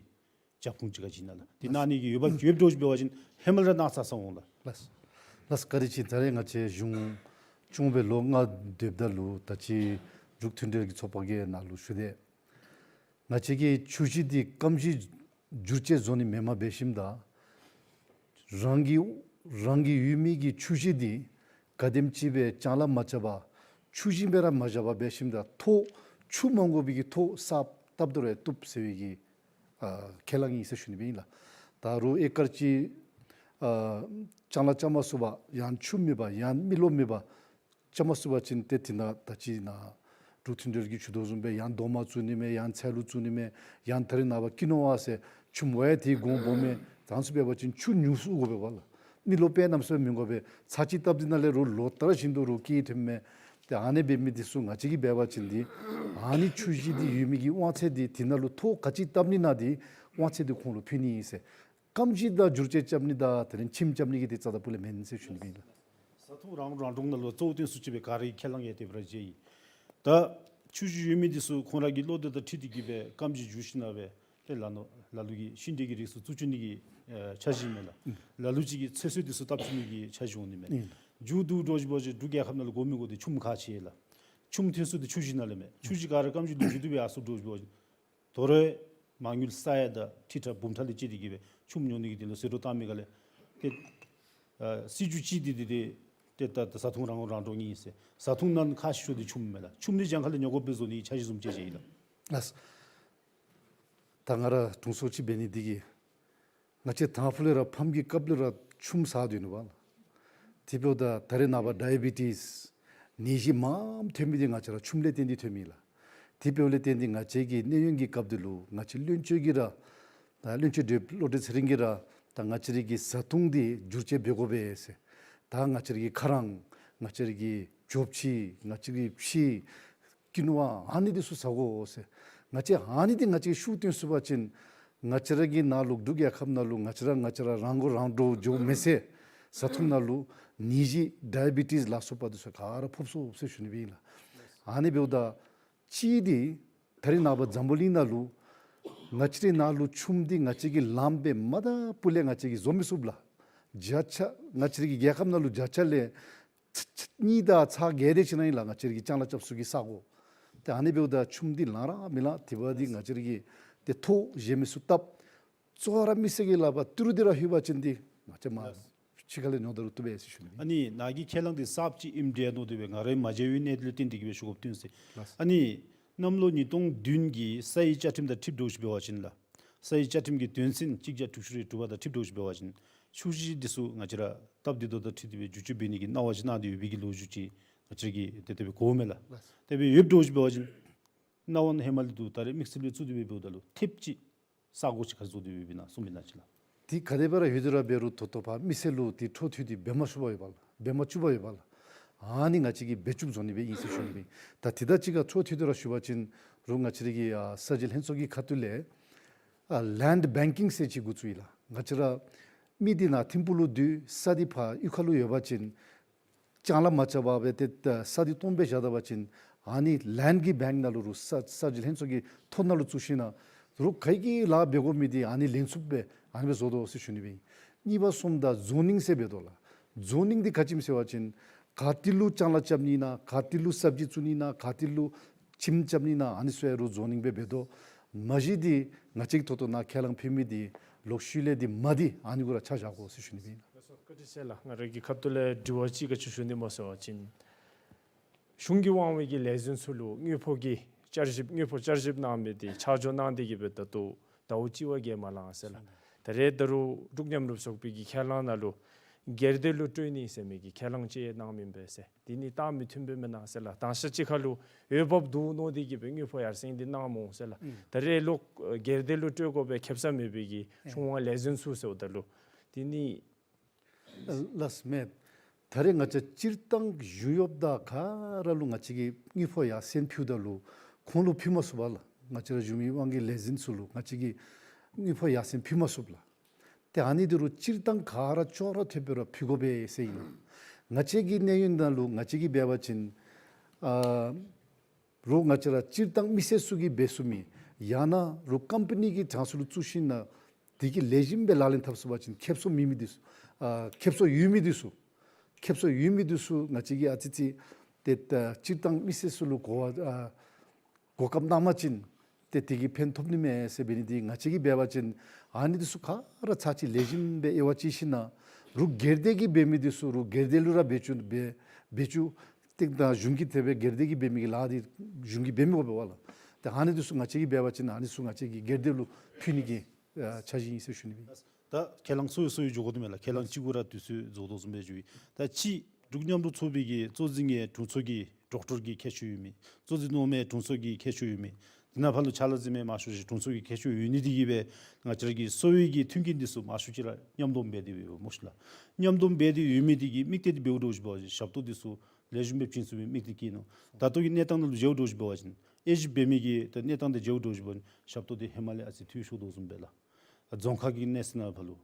རྒྱབ་ཁུངས་ཅིག་ག་ཅི་ཨིན་ན་ལགས། དེ་གནང་ནི་གི་འོས་འབབ་ཡོདཔ་འདྲཝ་ཅིག་འབད་བ་ཅིན་ཧེ་མ་ལས་ར་གནང་ཚར་ཚརཝ་འོང་ལགས། ལགས། ལགས། ག་ར་ཅིག་ད་རེས་ང་བཅས་གཞུང་སྐྱོང་སྦེ་ལོ་ལྔ་སྡོདཔ་ད་ལུ་ད་ཅི་འབྲུག་མཐུན་འབྲེལ་གྱི་ཚོགས་པ་གི་ནང་ལུ་ཞུ་དེས། ང་བཅས་ཀྱི་ཆུ་ཞིང་འདི་སྐམ་ཞིང་བསྒྱུར་བཅོས་བཟོ་ནི་མེནམ་འབད་ཞིནམ་ད་རང་གི་རང་གི་ཡོད་མི་གི་ཆུ་ཞིང་འདི་ག་དེམ་ཅིག་སྦེ་ཅང་ལ་མ་རྐྱབ་པར་ཆུ་ཞིང་སྦེ་ར་མ་བཞག་པར་འབད་ཞིནམ་ད་ཐོག་ཆུ་མ་དགོ་པའི་གི་ཐོག་གསརཔ་བཏབ་ད་རུང་བཏུབ་ཟེར་བའི་གི་ཨ་ཁས་བླངས་ཨིན་ཟེར་ཞུ་ནི་སྦེ་ཨིན་ལགས། ད་རུང་ཨེ་ཀར་གཅིག་ཨ་ཅང་ལ་རྐྱབ་མ་ཚུགས་པར་ཡང་ཆུ་མེད་པར་ཡང་མི་རློབས་མེད་པར་རྐྱབ་མ་ཚུགས་པ་ཅིན་ཏེ་དེ་ནང་ད་ཅི་ནཱ་འབྲུག་མཐུན་འབྲེལ་གྱིས་ཞུ་དོ་བཟུམ་སྦེ་ཡང་རྡོག་མ་བཙུགས་ནི་མས། ཡང་ཚལ་ལུ་བཙུགས་ནི་མས། ཡང་ད་རེས་ནངས་པ་ཀི་ནོ་ཝ་ཟེར་ཆུམ་ཝའི་དེ་གོང་སྦོམ་མས། དེ་ཚུ་འབད་བ་ཅིན་ཆུ་ཉུང་སུ་དགོ་པས་པ་ལགས། མི་རློབས་པའི་གནམ་མེད་ས་མེད་མི་དགོ་པས། ཚར་གཅིག་བཏབ་དེ་ནང་ལས་རུང་ལོ་ལྟར་བཞིན་དུ་རུང་སྐྱེ་ཐོནམ་མས། ཏེ་ཨ་ནི་འབད་མི་འདི་ཚུ་ང་བཅས་ཀྱིས་འབད་བ་ཅིན་འདི་ཨ་ནི་ཆུ་ཞིང་འདི་ཡོད་མི་གི་དབང་ཚད་འདི་དེ་ནང་ལུ་ཐོག་ག་ཅི་བཏབ་ནི་ན་འདི་དབང་ཚད་འདི་ཁོང་ལུ་ཕུལ་ནི་ཨིན་ཟེར། སྐམ་ཞིང་དང་བསྒྱུར་བཅོས་རྐྱབ་ནི་དང་དེ་ལས་ཁྱིམ་རྐྱབ་ནི་གི་འདི་རྩ་དང་སྤུ་ལས་མེན་ཟེར་ཞུ་ནི་སྦེ་ཨིན་ལགས། བཟའ་འཐུང་རང་རང་འདྲོངས་ནང་ལུ་གཙོ་བོ་བཏོན་སུ་ཅིག་སྦེ་ག་ར་གིས་ཁས་བླངས་ཡང་དེ་སྦེ་ར་མཇལ་ཡི། ད་ཆུ་ཞིང་ཡོད་མི་འདི་ཚུ་ཁོང་ར་གི་བློ་འདོད་དང་འཁྲིལ་ཏེ་གིས་སྦེ་སྐམ་ཞིང་བསྒྱུར་ཞིནམ་ལས་ཏེ་ལ་ལུ་ལ་ལུ་གི་ཤིང་འབྲས་ཀྱི་རིགས་ཚུ་བཙུགས་བཅུག་ནི་གི་ཨེ་འཆར་གཞི་མས་ལགས། ལ་ལུ་ཅིག་གིས་ཚོད་བསྲེ་འདི་ཚུ་བཏབ་བཅུག་ནི་གི་འཆར་གཞི་འོང་ནི་མས། མཇུག་བསྡུ་འདྲཝ་ཅིག་འབད་བ་ཅིན་འབྲུག་རྒྱལ་ཁབ་ནང་ལུ་དགོ་མི་དགོཔ་འདི་ཆུམ་ཁག་ཆེ་ལགས། ཆུམ་ཐོན་ས་འདི་ཆུ་ཞིང་ནང་ལས་མས། ཆུ་ཞིང་ག་ར་སྐམ་ཞིང་ལུ་འགྱུར་དོ་སྦེ་ཡར་སོ་འདྲཝ་ཅིག་འབད་བ་ཅིན་དོ་རུང་མ་དངུལ་ས་ཡ་དང་ཁྲི་ཕྲག་འབུམ་ཕྲག་ལས་བཅད་དེ་གིས་སྦེ་ཆུམ་ཉོ་ནི་གི་དོན་ལུ་ཟད་འགྲོ་བཏང་མི་ག་ལས་ཏེ་ཨ་སྲིད་བྱུས་ཅིག་འདི་འདི་ཏེ་ཏེ་ད་ད་བཟའ་འཐུང་རང་རང་འདྲོངས་ཨིན་ཟེར། བཟའ་འཐུང་ནང་ཁག་ཤོས་འདི་ཆུམ་མས་ལགས། ཆུམ་འདི་གྱངས་ཁ་ལས་ཉོ་དགོཔ་སྦེ་བཟོ་ནི་འཆར་གཞི་བཟུམ་ཅིག་ཅིག་ཨིན་ལགས། ལགས། ད་ང་ར་དྲུང་འཚོ་ཅིག་འབད་ནི་འདི་གིས་ང་བཅས་དང་ཕུ་ལས་ར་ཕམ་གྱི་སྐབས་ལས་ར་ཆུམ་ཟ་སྡོད་ནུག་པ་ལགས། དེ་འབདཝ་ད་ད་རེས་ནངས་པ་ཌའི་བི་ཊིས་ནད་གཞི་མངམ་ཐོན་མི་འདི་ང་བཅས་ར་ཆུམ་ལས་བརྟེན་ཏེ་ཐོནམ་ཨིན་ལགས། དེ་འབདཝ་ལས་བརྟེན་ཏེ་ང་བཅས་ཀྱིས་གནས་ཡུན་གྱི་སྐབས་འདི་ལུ་ང་བཅས་བློན་ཆེན་གྱིས་ར་ད་བློན་ཆེན་བགྲེས་བློ་གྲོས་ཚེ་རིང་གིས་ར་ད་ང་བཅས་ར་གི་བཟའ་འཐུང་འདི་བསྒྱུར་བཅོས་འབད་དགོ་པས་ཟེར། ད་ང་བཅས་ར་གི་ཁ་རང་ང་བཅས་ར་གི་བྱོ་ཕྱེ་ང་བཅས་ར་གི་ཕྱེ་ཀི་ནོ་ཝ་ཨ་ནི་འདི་ཚུ་ཟ་དགོ་ཟེར། ང་བཅས་ཨ་ནི་འདི་ང་བཅས་ཤུགས་བཏོན་ཚུགས་པ་ཅིན་ང་བཅས་ར་གི་ནང་ལུ་འབྲུག་རྒྱལ་ཁབ་ནང་ལུ་ང་བཅས་ར་ང་བཅས་ར་རང་མགོ་རང་འདྲོངས་འགྱོ་མི་ཚུགས། བཟའ་འཐུང་ནང་ལུ་ནད་གཞི་ཌའི་བི་ཊིས་ལ་སོགས་པ་འདི་ཚུ་ག་ར་ཕོག་ཚུགས་ཟེར་ཞུ་ནི་སྦེ་ཨིན་ལགས། ཨ་ནི་འབདཝ་ད་གཅིག་འདི་ད་རེས་ནངས་པ་འཛམ་བུ་གླིང་ནང་ལུ་ང་བཅས་རའི་ནང་ལུ་ཆུམ་འདི་ང་བཅས་ཀྱིས་ལངམ་སྦེ་མ་དང་ཕུ་ལས་ང་བཅས་ཀྱིས་བཟོ་མི་ཚུགས་ལགས། བརྒྱ་ཆ་ང་བཅས་ར་གི་རྒྱལ་ཁབ་ནང་ལུ་བརྒྱ་ཆ་ལས་ ཚ་ཚ་གཉིས་དང་ཚ་བརྒྱད་དེ་ཅིག་ནང་ཨིན་ལགས། ང་བཅས་ར་གི་ལྕང་ལཱ་རྐྱབ་ས་གི་ས་གོ། ཏེ་ཨ་ནི་འབདཝ་ད་ཆུམ་འདི་ལང་ར་མི་ལང་། དེ་འབདཝ་ད་ང་བཅས་ར་གིས་ཏེ་ཐོག་གཞན་མི་ཚུ་བཏབ། གཙོ་བོ་ར་མི་སེར་གྱི་ལག་པར་ཏི་རུ་འདི་ར་ལྷོད་པ་ཅིན་འདི་ང་བཅས་མ་ཕྱི་ཁ་ལས་ཉོ་ད་རུང་བཏུབ་པས་ཟེར་ཞུ་ནི། ཨ་ནི་ནཱ་གི་ཁས་བླངས་འདི་གསརཔ་ཅིག་ཨིནམ་འདྲས་མནོ་སྟེ་སྦེ་ང་རའི་མ་མཇལ་བའི་གནས་ལུ་བརྟེན་ཏེ་གིས་སྦེ་ཞུ་དགོཔ་ཐོན་ཟེར། ལགས། ཨ་ནི་གནམ་ལོ་ཉིས་སྟོང་བདུན་གྱི་ས་ཡི་བཅའ་ཁྲིམས་དང་འཁྲིལ་འགྱོ་ཞིནམ་འབད་བ་ཅིན་ལགས། ས་ཡི་བཅའ་ཁྲིམས་ཀྱི་དོན་ཚན་གཅིག་བརྒྱ་དྲུག་ཅུ་རེ་དྲུག་པ་དང་འཁྲིལ་འགྱོ་ཞིནམ་འབད་བ་ཅིན་ཆུ་ཞིང་འདི་ཚུ་ང་བཅས་ར་སྟབས་བདེ་ཏོག་ཏོ་དང་འཁྲིལ་ཏེ་སྦེ་བསྒྱུར་བཅོས་འབད་ནི་གི་གནང་བ་ཅིག་གནང་སྟེ་ཡོད་པའི་གི་ལོ་རྒྱུས་ཅིག་ང་བཅས་ར་གིས་ཏེ་དེ་སྦེ་གོཝ་མས་ལགས། ལགས། དེ་སྦེ་ཡོདཔ་འགྱོ་ཞིནམ་འབད་བ་ཅིན་གནང་བ་ཧེ་མ་ལས་འདུག། ད་རེས་དམིགས་བསལ་སྦེ་བཙུགས་ཏེ་སྦེ་འབདཝ་ད་ལུ་ཐེབས་ཅིག་ས་གོ་ཅིག་ཁར་བཟོ་སྟེ་སྦེ་ཡོདཔ་ཨིན་ན་གསུངམ་ཨིན་ན་ཅིག་ལགས། དེ་ག་དེ་སྦེ་ར་ཡོད་དེ་ར་འབད་རུང་ད་ལྟོ་ཕར་མི་སེར་ལུ་དེ་འཕྲོ་མཐུད་དེ་འབད་མ་ཚུགསཔ་ཡོདཔ་ལགས། འབད་མ་བཅུགཔ་ཡོདཔ་ལགས། ཨ་ནི་ང་བཅས་ཀྱིས་འབད་བཅུག་བཟོ་ནི་སྦེ་ཨིན་ཟེར་ཞུ་ནི་སྦེ་ཨིན། ད་དེ་དང་གཅིག་ཁར་འཕྲོ་མཐུད་དེ་ར་ཞུ་བ་ཅིན་རུང་ང་བཅས་ར་གི་ཨ་ས་གཞི་ལྷན་ཚོགས་ཀྱི་ཁ་ཐུག་ལས་ཨ་ལེནཌ་བེང་ཀིང་ཟེར་ཅིག་འགོ་བཙུགས་ཡི་ལགས། ང་བཅས་ར་མི་འདི་ནཱ་ཐིམ་ཕུག་ལུ་སྡོད། ས་འདི་ཕར་གཡུས་ཁ་ལུ་ཡོད་པ་ཅིན་ལྕང་ལཱ་མ་རྐྱབ་པར་སྦེ་ཏེ་ས་འདི་སྟོངམ་སྦེ་བཞག་ད་པ་ཅིན་ཨ་ནི་ལེནཌ་གི་བེངཀ་ནང་ལུ་རུང་ས་ས་གཞི་ལྷན་ཚོགས་ཀྱི་ཐོ་ནང་ལུ་བཙུགས་ཞིནམ་རུང་ག་གིས་ལཱ་འབད་དགོ་མི་འདི་ཨ་ནི་ལེན་ཚུགསཔ་སྦེ་ཨ་ནི་སྦེ་བཟོ་དོ་ཟེར་ཞུ་ནི་སྦེ་ཨིན། གཉིས་པ་སོངམ་ད་ཛོ་ནིང་ཟེར་འབད་དོ་ལགས། ཛོ་ནིང་འདི་ག་ཅི་སྨོ་ཟེར་བ་ཅིན་ག་ཏེ་ལུ་ལྕང་ལཱ་རྐྱབ་ནི་ཨིན་ན། ག་ཏེ་ལུ་སབ་ཇི་བཙུགས་ནི་ཨིན་ན། ག་ཏེ་ལུ་ཁྱིམ་རྐྱབ་ནི་ཨིན་ན། ཨ་ནི་ཚུ་ཡང་རུང་ཛོ་ནིང་སྦེ་འབད་དོ། མ་གཞི་འདི་ང་བཅས་ཀྱིས་ད་ལྟོ་ནཱ་ཁས་བླངས་ཕུལ་མི་འདི་ལོག་ཤུལ་ལས་འདི་མ་འདི་ཨ་ནི་གུ་ར་ཆ་བཞག་དགོ་ཟེར་ཞུ་ནི་སྦེ་ཨིན། ལགས་སོ། བཀའ་དྲིན་ཆེ་ལགས། ང་རའི་གི་ཁ་ཐུག་ལས་དྲི་བ་ཅིག་ག་ཅི་ཞུ་ནི་སྨོ་ཟེར་བ་ཅིན་གཞུང་གི་དབང་བའི་གི་ལས་འཛིན་ཚུ་ལུ་དངུལ་ཕོགས་ཀྱི་བསྐྱར་ཞིབ་དངུལ་ཕོགས་བསྐྱར་ཞིབ་གནང་མི་འདི་ཆ་འཇོག་གནང་སྟེ་གིས་སྦེ་ད་ལྟོ་ཟླཝ་གཅིག་བ་བརྒལ་མ་ལང་ཟེར་ལགས། ད་རེས་ད་རུང་འབྲུག་མཉམ་རུབ་ཚོགས་པའི་གི་ཁས་བླངས་ནང་ལུ་སྒེར་སྡེ་ལུ་སྤྲོད་ནི་ཟེར་མི་གི་ཁས་བླངས་ཅིག་གནངམ་ཨིན་པས་ཟེར། དེ་ནི་རྟགས་མི་མཐུན་པས་མེན་ན་ཟེར་ལགས། དང་ཤ་གཅིག་ཁར་ལུ་འོས་འབབ་འདུག་མནོ་སྟེ་གིས་སྦེ་དངུལ་ཕོགས་ཡར་སེང་འདི་གནངམ་འོང་ཟེར་ལགས། ཨུམ། ད་རེས་ལོག་སྒེར་སྡེ་ལུ་སྤྲོད་དགོ་པའི་ཁེབ་ས་མེད་པའི་གི་ཨེ་གཞུང་དབང་ལས་འཛིན་ཚུ་ཟེརཝ་ད་ལུ་དེ་ནི། ལགས་མས། ད་རེས་ང་བཅས་སྤྱིར་བཏང་གཞུང་གཡོགཔ་དང་ག་ར་ལུ་ང་བཅས་ཀྱིས་དངུལ་ཕོགས་ཡར་སེང་ཕུལཝ་ད་ལུ་ཁོང་ལུ་ཕུལ་མ་ཚུགས་པས་ལགས། ང་བཅས་ར་གཞུང་གི་དབང་གི་ལས་འཛིན་ཚུ་ལུ་ང་བཅས་ཀྱིས་དངུལ་ཕོགས་ཡར་སེང་ཕུལ་མ་ཚུགས་པས་ལགས། ཏེ་ཨ་ནི་འདི་རུང་སྤྱིར་བཏང་ག་ར་ཅོག་ར་འཐདཔ་སྦེ་ར་ཕུལ་དགོ་པས་ཟེར་ཨིན། ང་བཅས་ཀྱི་གནས་ཡུན་ནང་ལུ་ང་བཅས་ཀྱིས་འབད་བ་ཅིན་ཨ་རུང་ང་བཅས་ར་སྤྱིར་བཏང་མི་སེར་ཚུ་གིས་འབད་ཚུགས་མི་ཡང་ན་རུང་ཀམ་པ་ནི་གི་གྲངས་སུ་ལུ་བཙུགས་ཞིནམ་དེ་གི་ལེགས་ཤོམ་སྦེ་ལག་ལེན་འཐབ་ཚུགས་པ་ཅིན་ཁེབ་སང་མེད་མི་འདི་ཚུ་ཨ་ཁེབ་སང་ཡོད་མི་འདི་ཚུ་ཁེབ་སང་ཡོད་མི་འདི་ཚུ་ང་བཅས་ཀྱིས་ཨ་ཙི་ཙི་ཏེ་ཨ་སྤྱིར་བཏང་མི་སེར་ཚུ་ལུ་གོ་བ་ཨ་གོ་སྐབས་གནང་པ་ཅིན་ཏེ་དེ་གིས་ཕན་ཐོགས་ནི་མས་ཟེར་འབད་ནི་འདི་ང་བཅས་ཀྱིས་འབད་བ་ཅིན་ཨ་ནི་འདི་ཚུ་ག་ར་ཚར་གཅིག་ལེགས་ཤོམ་སྦེ་དབྱེ་བ་དཔྱད་ཞིནམ་རུང་སྒེར་སྡེ་གིས་འབད་མི་འདི་ཚུ་རུང་སྒེར་སྡེ་ལུ་ར་འབད་བཅུག་འབད་འབད་བཅུག། ཏེ་ད་གཞུང་གིས་དེ་སྦེ་སྒེར་སྡེ་གིས་འབད་མི་གི་ལཱ་འདི་གཞུང་གིས་འབད་མི་དགོ་པས་ལགས། ཏེ་ཨ་ནི་འདི་ཚུ་ང་བཅས་ཀྱིས་འབད་བ་ཅིན་ཨ་ནི་ཚུ་ང་བཅས་ཀྱིས་སྒེར་སྡེ་ལུ་ཕུལ་ནི་གི་ཨ་འཆར་གཞི་ཨིན་ཟེར་ཞུ་ནི་སྦེ། ད་ཁས་བླངས་སོ་སོ་ཡི་འགྱོ་དགོ་དོ་མས་ལགས། ཁས་བླངས་གཅིག་གུ་ར་དུས་ཚོད་རྫོགས་དོ་བཟུམ་སྦེ་འགྱོ་ཡི། ད་ཅི་འབྲུག་མཉམ་རུབ་ཚོགས་པའི་གི་གཙོ་འཛིན་གྱི་དྲུང་འཚོ་གི་ཌོག་ཊར་གྱི་ཁྱད་ཆོས་ཡོད་མི། གཙོ་འཛིན་ནང་མི་དྲུང་འཚོ་གི་ཁྱད་ཆོས་ཡོད་མི། དེ་ནང་ཕར་ལུ་ཕྱག་ལཱ་འཛིན་མི་མང་ཤོས་ཅིག་དྲུང་འཚོ་གི་ཁྱད་ཆོས་ཡོད་ནི་འདི་གིས་སྦེ་ང་བཅས་ར་གི་གསོ་བའི་གི་མཐུན་རྐྱེན་འདི་ཚུ་མང་ཤོས་ཅིག་ར་མཉམ་སྡོམ་འབད་དེ་སྦེ་ཡོདཔ་སྨོ་ཤིག་ལགས། མཉམ་སྡོམ་འབད་དེ་ཡོད་མི་འདི་གིས་དམིགས་གཏད་འདི་འབདཝ་འདྲཝ་ཅིག་འབད་བ་ཅིན་ཞབས་ཏོག་འདི་ཚུ་ལེགས་ཤོམ་སྦེ་བྱིན་ཚུགས་པའི་དམིགས་གཏད་ཅིག་ཨིན་ནོ། ད་ལྟོ་གི་གནས་སྟངས་ནང་ལུ་མཇལཝ་འདྲཝ་ཅིག་འབད་བ་ཅིན་དབྱེ་ཞིབ་འབད་མི་གི་ད་གནས་སྟངས་འདི་མཇལཝ་འདྲཝ་ཅིག་འབད་བ་ཅིན་ཞབས་ཏོག་འདི་ཧེ་མ་ལས་ཨ་ཙི་འཐུས་ཤོར་དོ་བཟུམ་སྦེ་ལགས། རྫོང་ཁག་གི་གནས་ཚད་ནང་ཕར་ལུ་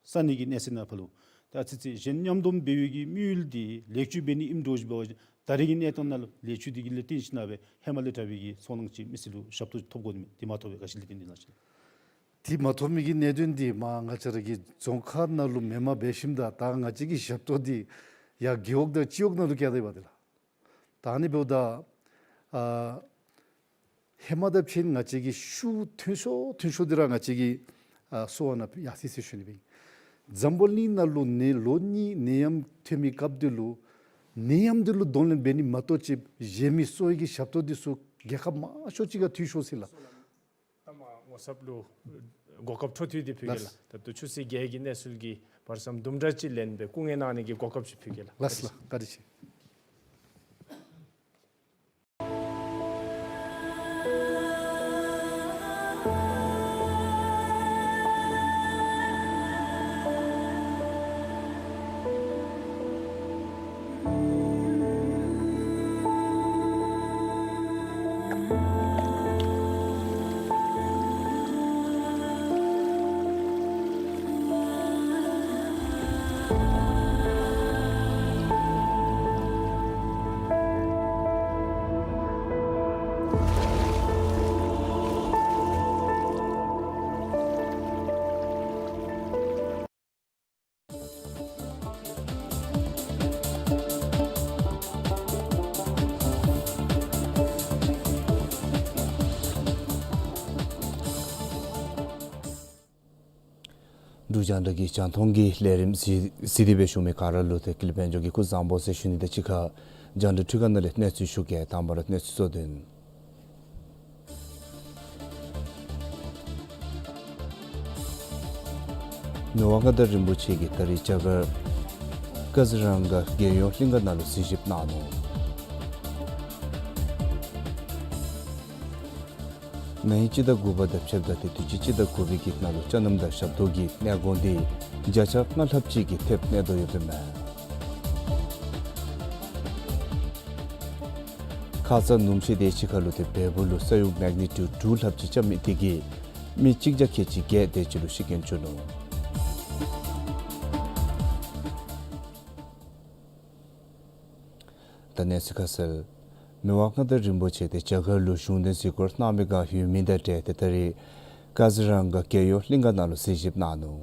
ས་གནས་ཀྱི་གནས་ཚད་ནང་ཕར་ལུ་ད་ཨ་ཙི་ཙི་གཞན་མཉམ་སྡོམ་འབད་བའི་གི་དམིགས་ཡུལ་འདི་ལེགས་བཅོས་འབད་ནི་ཨིནམ་འདྲཝ་ཅིག་འབད་བ་ཅིན་ད་རེས་ཀྱི་གནས་སྟངས་ནང་ལུ་ལེགས་བཅོས་འདི་གིས་ལས་བརྟེན་ཞིན་ན་སྦེ་ཧེ་མ་ལས་དྲག་པའི་གི་ཚོར་སྣང་ཅིག་མི་སེར་ལུ་ཞབས་ཏོག་ཐོབ་དགོ་ནི་མས། དེ་མ་ཐོབ་པའི་ག་ཅི་ལས་བརྟེན་ཏེ་ཨིན་ན་ཅིག། དེ་མ་ཐོབ་མི་གི་གནད་དོན་འདི་མར་ང་བཅས་ར་གི་རྫོང་ཁག་ནང་ལུ་མེནམ་འབད་ཞིནམ་ད་ད་ང་བཅས་ཀྱི་ཞབས་ཏོག་འདི་ཡར་རྒེད་འོག་དང་སྤྱི་འོག་ནང་ལུ་བསྐྱལ་ད་ཡོདཔ་འདི་ལགས། ད་ཨ་ནི་འབདཝ་ད་ཨ་ཧེ་མ་དང་ཕྱད་ང་བཅས་ཀྱི་ཤུགས་ཐོན་ཤོས་ཐོན་ཤོས་འདི་ར་ང་བཅས་ཀྱི་ཨ་གསོ་བ་ནང་ཡར་སོ་ཡི་ཟེར་ཞུ་ནི་སྦེ། འཛམ་བུ་གླིང་ནང་ལུ་ནད་ལོ་གཉིས་ནད་ཡམས་ཐོན་མི་སྐབས་འདི་ལུ་ནད་ཡམས་འདི་ལུ་གདོང་ལེན་འབད་ནི་མ་གཏོགས་ཅིག་གཞན་མི་གསོ་བའི་གི་ཞབས་ཏོག་འདི་ཚུ་རྒྱལ་ཁབ་མང་ཤོས་ཅིག་ག་འཐུས་ཤོར་ཡི་ལགས། ད་མར་ངོ་ཚབ་ལུ་གོ་སྐབས་འཕྲོ་མཐུད་དེ་ཕུལ་གེ་ལགས། ལགས། ད་ལྟོ་ཆུ་ཚོད་བརྒྱད་ཀྱི་གནས་ཚུལ་གྱི་བར་མཚམས་དུམ་གྲ་ཅིག་ལེན་སྦེ་སྐུ་ངལ་གནང་ནི་གི་གོ་སྐབས་ཅིག་ཕུལ་གེ་ལགས། ལགས་ལགས། བཀའ་དྲིན་ཆེ། འབྲུག་རྒྱང་བསྒྲགས་ཀྱི་རྒྱང་མཐོང་གི་ལས་རིམ་གཟིགས་གཟིགས་ཏེ་སྦེ་བཞུགས་མི་ག་ར་ལུ་ཏེ་ཀུན་ལེགས་དཔལ་འབྱོར་གྱིས་སྐུ་གཟུགས་བཟང་པོ་ཟེར་ཞུ་ནི་དང་གཅིག་ཁར་རྒྱང་བསྒྲགས་འཕྲུལ་ཁང་ནང་ལས་གནས་ཚུལ་ཞུ་གེ། དང་པ་ར་གནས་ཚུལ་གཙོ་དོན། མི་དབང་མངའ་བདག་རིན་པོ་ཆེ་གིས་ད་རིས་རྒྱ་གར་ཀ་ཛི་རང་ག་རྒྱལ་ཡོངས་གླིང་ག་ནང་ལུ་གཟིགས་ཞིབ་གནང་ནུག། ན་ཧིང་སྤྱི་ཟླ་དགུ་པ་དང་ཕྱདཔ་ད་ཏེ་དུས་ཅི་སྤྱི་ཟླ་དགུ་པའི་གི་ནང་ལུ་ཅ་ནམ་དང་ཞབས་ཏོག་གི་གནས་སྒོ་འདི་བརྒྱ་ཆ་ལྔ་ལྷགཔ་ཅིག་གིས་ཐེབས་གནས་དོ་ཡོདཔ་ཨིན་མས། ཁ་ཙ་སྣུམ་ཤེད་དེ་ཅིག་ཁར་ལུ་ཏེ་བལ་པོ་ལུ་ས་ཡུག་མེག་ནི་ཊིའུཌ་དྲུག་ལྷགཔ་ཅིག་རྐྱབ་མི་དེ་གིས་མི་གཅིག་བརྒྱ་ཁལ་གཅིག་བརྒྱད་དེ་ཅིག་ལུ་ཤི་རྐྱེན་བྱུང་ནུག། ད་གནས་ཚུལ་ཁ་གསལ། མི་དབང་མངའ་བདག་རིན་པོ་ཆེ་དེ་རྒྱ་གར་ལུ་གཞུང་དོན་གཟིགས་སྐོར་གནང་མི་སྒང་ཡོད་མི་དང་འབྲེལ་ཏེ་ད་རིས་ཀ་ཛི་རང་ག་རྒྱལ་ཡོངས་གླིང་ག་ནང་ལུ་གཟིགས་ཞིབ་གནང་ནུག།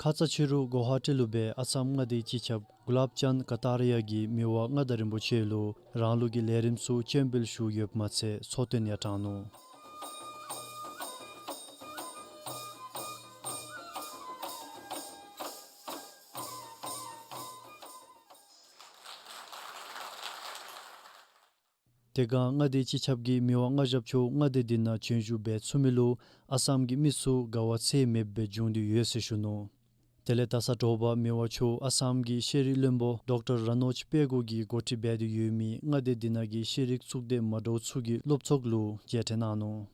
ཁ་ཙ་ཕྱི་རུ་གོ་ཧ་ཊི་ལུ་སྦེ་ཨ་སམ་མངའ་སྡེའི་སྤྱི་ཁྱབ་གུ་ལབ་ཅན་ཀ་ཏ་རི་ཡ་གིས་མི་དབང་མངའ་བདག་རིན་པོ་ཆེ་ལུ་རང་ལུགས་ཀྱི་ལས་རིམ་ཚུ་སྤྱན་འབུལ་ཞུ་ཡོདཔ་མ་ཚད་འཚོ་རྟེན་ཡང་དྲངས་ནུག། དེ་སྒང་མངའ་སྡེའི་སྤྱི་ཁྱབ་ཀྱིས་མི་དབང་མངའ་ཞབས་མཆོག་མངའ་སྡེ་འདི་ནང་བྱོན་བཞུགས་འབད་ཚུགས་མི་ལུ་ཨ་སམ་གྱི་མི་ཚུ་དགའ་བ་ཚད་མེདཔ་སྦེ་བྱུང་སྟེ་ཡོད་ཟེར་ཞུ་ནུག། དེ་ལས་ད་ས་དྲོ་པ་མི་དབང་མཆོག་ཨ་སམ་གྱི་ཤེས་རིག་བློན་པོ་ཌོག་ཊར་ར་ནོཇ་པེ་གུ་གིས་འགོ་ཁྲིད་འབད་དེ་ཡོད་མི་མངའ་སྡེ་འདི་ནང་གི་ཤེས་རིག་གཙུག་སྡེ་མ་འདྲཝ་ཚུ་གི་སློབ་ཚོགས་ལུ་མཇལ་ཕྲད་གནང་ནུག།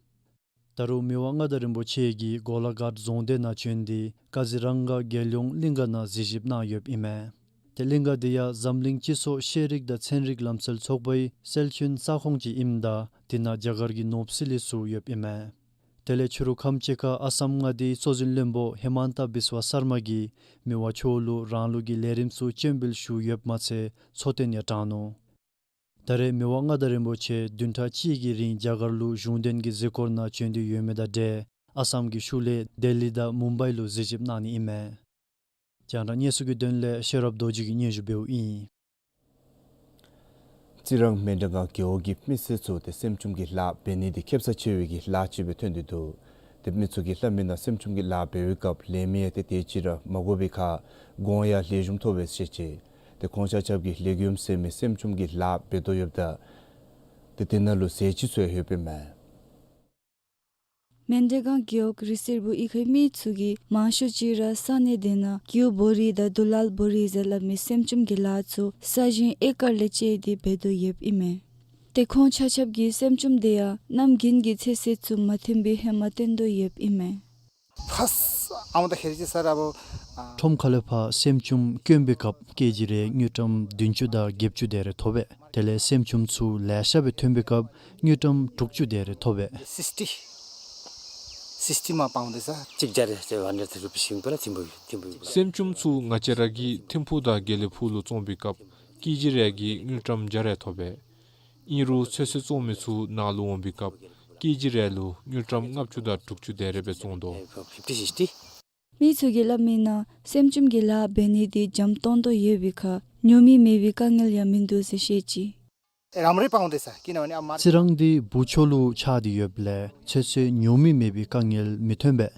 ད་རུང་མི་དབང་མངའ་བདག་རིན་པོ་ཆེ་གིས་གོ་ལ་གྷལ་རྫོང་སྡེ་ནང་བྱོན་ཏེ་ཀ་ཛི་རང་ག་རྒྱལ་ཡོངས་གླིང་ག་ནང་གཟིགས་ཞིབ་གནང་ཡོདཔ་ཨིན་མས། ཏེ་གླིང་ག་འདི་ཡང་འཛམ་གླིང་སྤྱི་ཚོགས་ཤེས་རིག་དང་ཚན་རིག་ལམ་སྲོལ་ཚོགས་པའི་སྲོལ་རྒྱུན་ས་ཁོངས་ཅིག་ཨིནམ་ད་འདི་ནང་རྒྱ་གར་གྱི་ནོར་བུ་སི་ལི་ཚུ་ཡོདཔ་ཨིན་མས། དེ་ལས་ཕྱི་རུ་ཁམས་ཕྱེད་ཀ་ཨ་སམ་མངའ་སྡེའི་གཙོ་འཛིན་བློན་པོ་ཧེ་མཱན་ཏ་བིསཝ་སར་མ་གིས་མི་དབང་མཆོག་ལུ་རང་ལུགས་ཀྱི་ལས་རིམ་ཚུ་སྤྱན་འབུལ་ཞུ་ཡོདཔ་མ་ཚད་འཚོ་རྟེན་ཡང་དྲངས་ནུག། ད་རེས་མི་དབང་མངའ་བདག་རིན་པོ་ཆེ་བདུན་ཕྲག་གཅིག་གི་རིང་རྒྱ་གར་ལུ་གཞུང་དོན་གྱི་གཟིགས་སྐོར་ནང་བྱོན་ཏེ་ཡོད་མི་དང་འབྲེལ་ཨ་སམ་གྱི་ཤུལ་ལས་ལྡི་ལི་དང་མུམ་བྷའི་ལུ་གཟིགས་ཞིབ་གནང་ནི་ཨིན་མས། རྒྱང་བསྒྲགས་གནས་ཚུལ་གྱི་དོན་ལས་ཤེས་རབ་རྡོ་རྗེ་གིས་སྙན་ཞུ་འབདཝ་ཨིན། རྩི་རང་མཎྜལ་སྒང་རྒེད་འོག་གི་མི་སེར་ཚུ་ཏེ་སེམས་བྱུམ་གྱི་ལཱ་འབད་ནི་འདི་ཁེབ་ས་ཆེ་བའི་གི་ལཱ་ཅིག་སྦེ་ཐོན་ཏེ་འདུག། ཏེ་མི་ཚུ་གིས་སླབ་མི་ནང་སེམས་བྱུམ་གྱི་ལཱ་འབད་བའི་སྐབས་ལེན་མི་ཡང་ཏེ་དེ་ཅིག་ར་མ་དགོ་པའི་ཁར་གོང་ཡང་ལེགས་ཤོམ་ཐོབ་པས་ཟེར་ཅི། ཏེ་ཁོང་ཆ་ཁྱབ་ཀྱིས་ལེགས་ཤོམ་ཟེར་མི་སེམས་བྱུམ་གྱི་ལཱ་འབད་དོ་ཡོདཔ་ད་ཏེ་དེ་ནང་ལུ་ཟས་བཅུད་ཚུ་ཡང་ཡོདཔ་ཨིན་མས། མཎྜལ་སྒང་རྒེད་འོག་རི་སེར་བུ་གཡུས་ཁའི་མི་ཚུ་གིས་མང་ཤོས་ཅིག་ར་ས་གནས་དེ་ནང་གྱེའུ་བོ་རི་དང་དུག་ལཱལ་བོ་རི་ཟེར་སླབ་མི་སེམས་བྱུམ་གྱི་ལཱ་ཚུ་ས་ཞིང་ཨེ་ཀར་ལས་བཅད་དེ་འབད་དོ་ཡོདཔ་ཨིན་མས། ཏེ་ཁོང་ཆ་ཁྱབ་ཀྱིས་སེམས་བྱུམ་དེ་ཡང་གནམ་དགུན་གྱི་ཚོད་བསྲེ་ཚུ་མ་ཐོན་པའི་ཧེ་མ་བཏོན་དོ་ཡོདཔ་ཨིན་མས། ཁྲོམ་ཁ་ལས་ཕར་སེམས་བྱུམ་སྐྱོན་པའི་སྐབས་ཀེ་ཇི་རེ་དངུལ་ཀྲམ་བདུན་ཅུ་དང་བརྒྱད་ཅུ་དེ་རེ་ཐོབ་པས། དེ་ལས་སེམས་བྱུམ་ཚུ་ལེ་ཤ་སྦེ་ཐོན་པའི་སྐབས་དངུལ་ཀྲམ་དྲུག་ཅུ་དེ་རེ་ཐོབ་པས། སེམས་བྱུམ་ཚུ་ང་བཅས་ར་གིས་ཐིམ་ཕུག་དང་དགེ་ལེགས་ཕུག་ལུ་བཙོང་པའི་སྐབས་ཀེ་ཇི་རེ་གིས་དངུལ་ཀྲམ་བརྒྱ་རེ་ཐོབ་པས། ཨིན་རུང་ཚོད་བསྲེ་བཙོང་མི་ཚུ་ནཱ་ལུ་འོང་པའི་སྐབས་ཀེ་ཇི་རེ་ལུ་དངུལ་ཀྲམ་ལྔ་བཅུ་དང་དྲུག་ཅུ་དེ་རེ་སྦེ་བཙོང་དོ། མི་ཚུ་གིས་སླབ་མི་ནང་སེམས་བྱུམ་གྱི་ལཱ་འབད་ནི་འདི་འཇམ་ཏོང་ཏོ་ཡོད་པའི་ཁར་ཉོ་མི་མེད་པའི་དཀའ་ངལ་ཡང་མིན་འདུག་ཟེར་བཤད་ཅི། རྩི་རང་འདི་བུ་ཆོ་ལུ་ཆགས་ཏེ་ཡོདཔ་ལས་ཚོད་བསྲེ་ཉོ་མི་མེད་པའི་དཀའ་ངལ་མི་ཐོན་པས།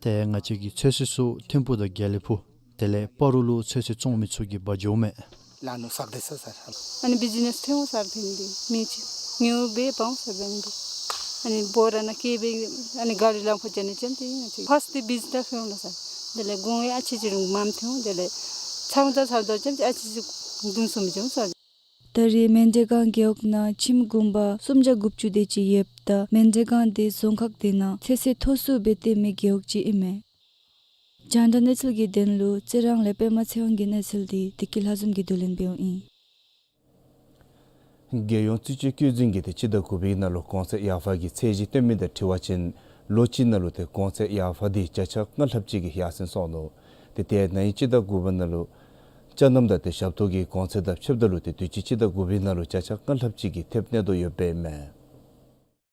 ཏེ་ང་བཅས་ཀྱི་ཚོད་བསྲེ་ཚུ་ཐིམ་ཕུག་དང་དགེ་ལེགས་ཕུག་དེ་ལས་སྤ་རོ་ལུ་ཚོད་བསྲེ་བཙོང་མི་ཚུ་གིས་འབག་འགྱོཝ་མས། ཨ་ནི་བི་ཇི་ནེས་ཐོན་འོང་ཟེར་ཕན་ཏེ་མི་ཅིག་ཉོ་སྦེ་འབག་འོང་ཟེར་ཕན་ཏེ་ཨ་ནི་བོ་ར་ནང་བཀལ་སྦེ་ཨ་ནི་གཱ་རི་ལམ་ཁར་བྱོན་ནི་ཅིག་ཏེ་ང་བཅས་ཕར་སྟེ་བི་ཇི་ནེས་ཐོན་འོང་ཟེར། དེ་ལས་གོང་ཡང་ཨ་ཙི་ཅིག་རུང་མངམ་ཐོན་འོང་། དེ་ལས་ཚང་ད་ཚང་ད་ཅིག་ཨ་ཙི་ཅིག་འདུམ་སོང་མི་ཅིག་འོང་ཟེར། ད་རེས་མཎྜལ་སྒང་རྒེད་འོག་ནང་ཁྱིམ་གུང་པ་སུམ་བརྒྱ་དགུ་བཅུ་དེ་ཅིག་ཡོདཔ་ད་མཎྜལ་སྒང་འདི་རྫོང་ཁག་དེ་ནང་ཚོད་བསྲེ་མཐོ་སུ་སྦེ་བཏོན་མི་རྒེད་འོག་ཅིག་ཨིན་མས། རྒྱང་བསྒྲགས་གནས་ཚུལ་གྱི་དོན་ལུ་རྩི་རང་ལས་པདྨ་ཚེ་དབང་གི་གནས་ཚུལ་འདི་བདེ་སྐྱིད་ལྷ་འཛོམས་ཀྱིས་བསྡུ་ལེན་འབདཝ་ཨིན། རྒྱལ་ཡོངས་རྩིས་དཔྱད་བཀོད་འཛིན་གྱིས་ཏེ་སྤྱི་ཟླ་དགུ་པའི་ནང་ལུ་གོང་ཚད་ཡར་འཕར་གྱི་ཚད་གཞི་བཏོན་མི་དང་འཁྲིལ་བ་ཅིན་ལོ་གཅིག་ནང་ལུ་ཏེ་གོང་ཚད་ཡར་འཕར་འདི་བརྒྱ་ཆ་ལྔ་ལྷགཔ་ཅིག་གིས་ཡར་སེང་སོང་ནུག། ཏེ་དེ་ན་ཧིང་སྤྱི་ཟླ་དགུ་པ་ནང་ལུ་ཅ་ནམ་དང་ཏེ་ཞབས་ཏོག་གི་གོང་ཚད་དང་ཕྱདཔ་ད་ལུ་ཏེ་དུས་ཅི་སྤྱི་ཟླ་དགུ་པའི་ནང་ལུ་བརྒྱ་ཆ་ལྔ་ལྷགཔ་ཅིག་གིས་ཐེབས་གནས་དོ་ཡོདཔ་ཨིན་མས།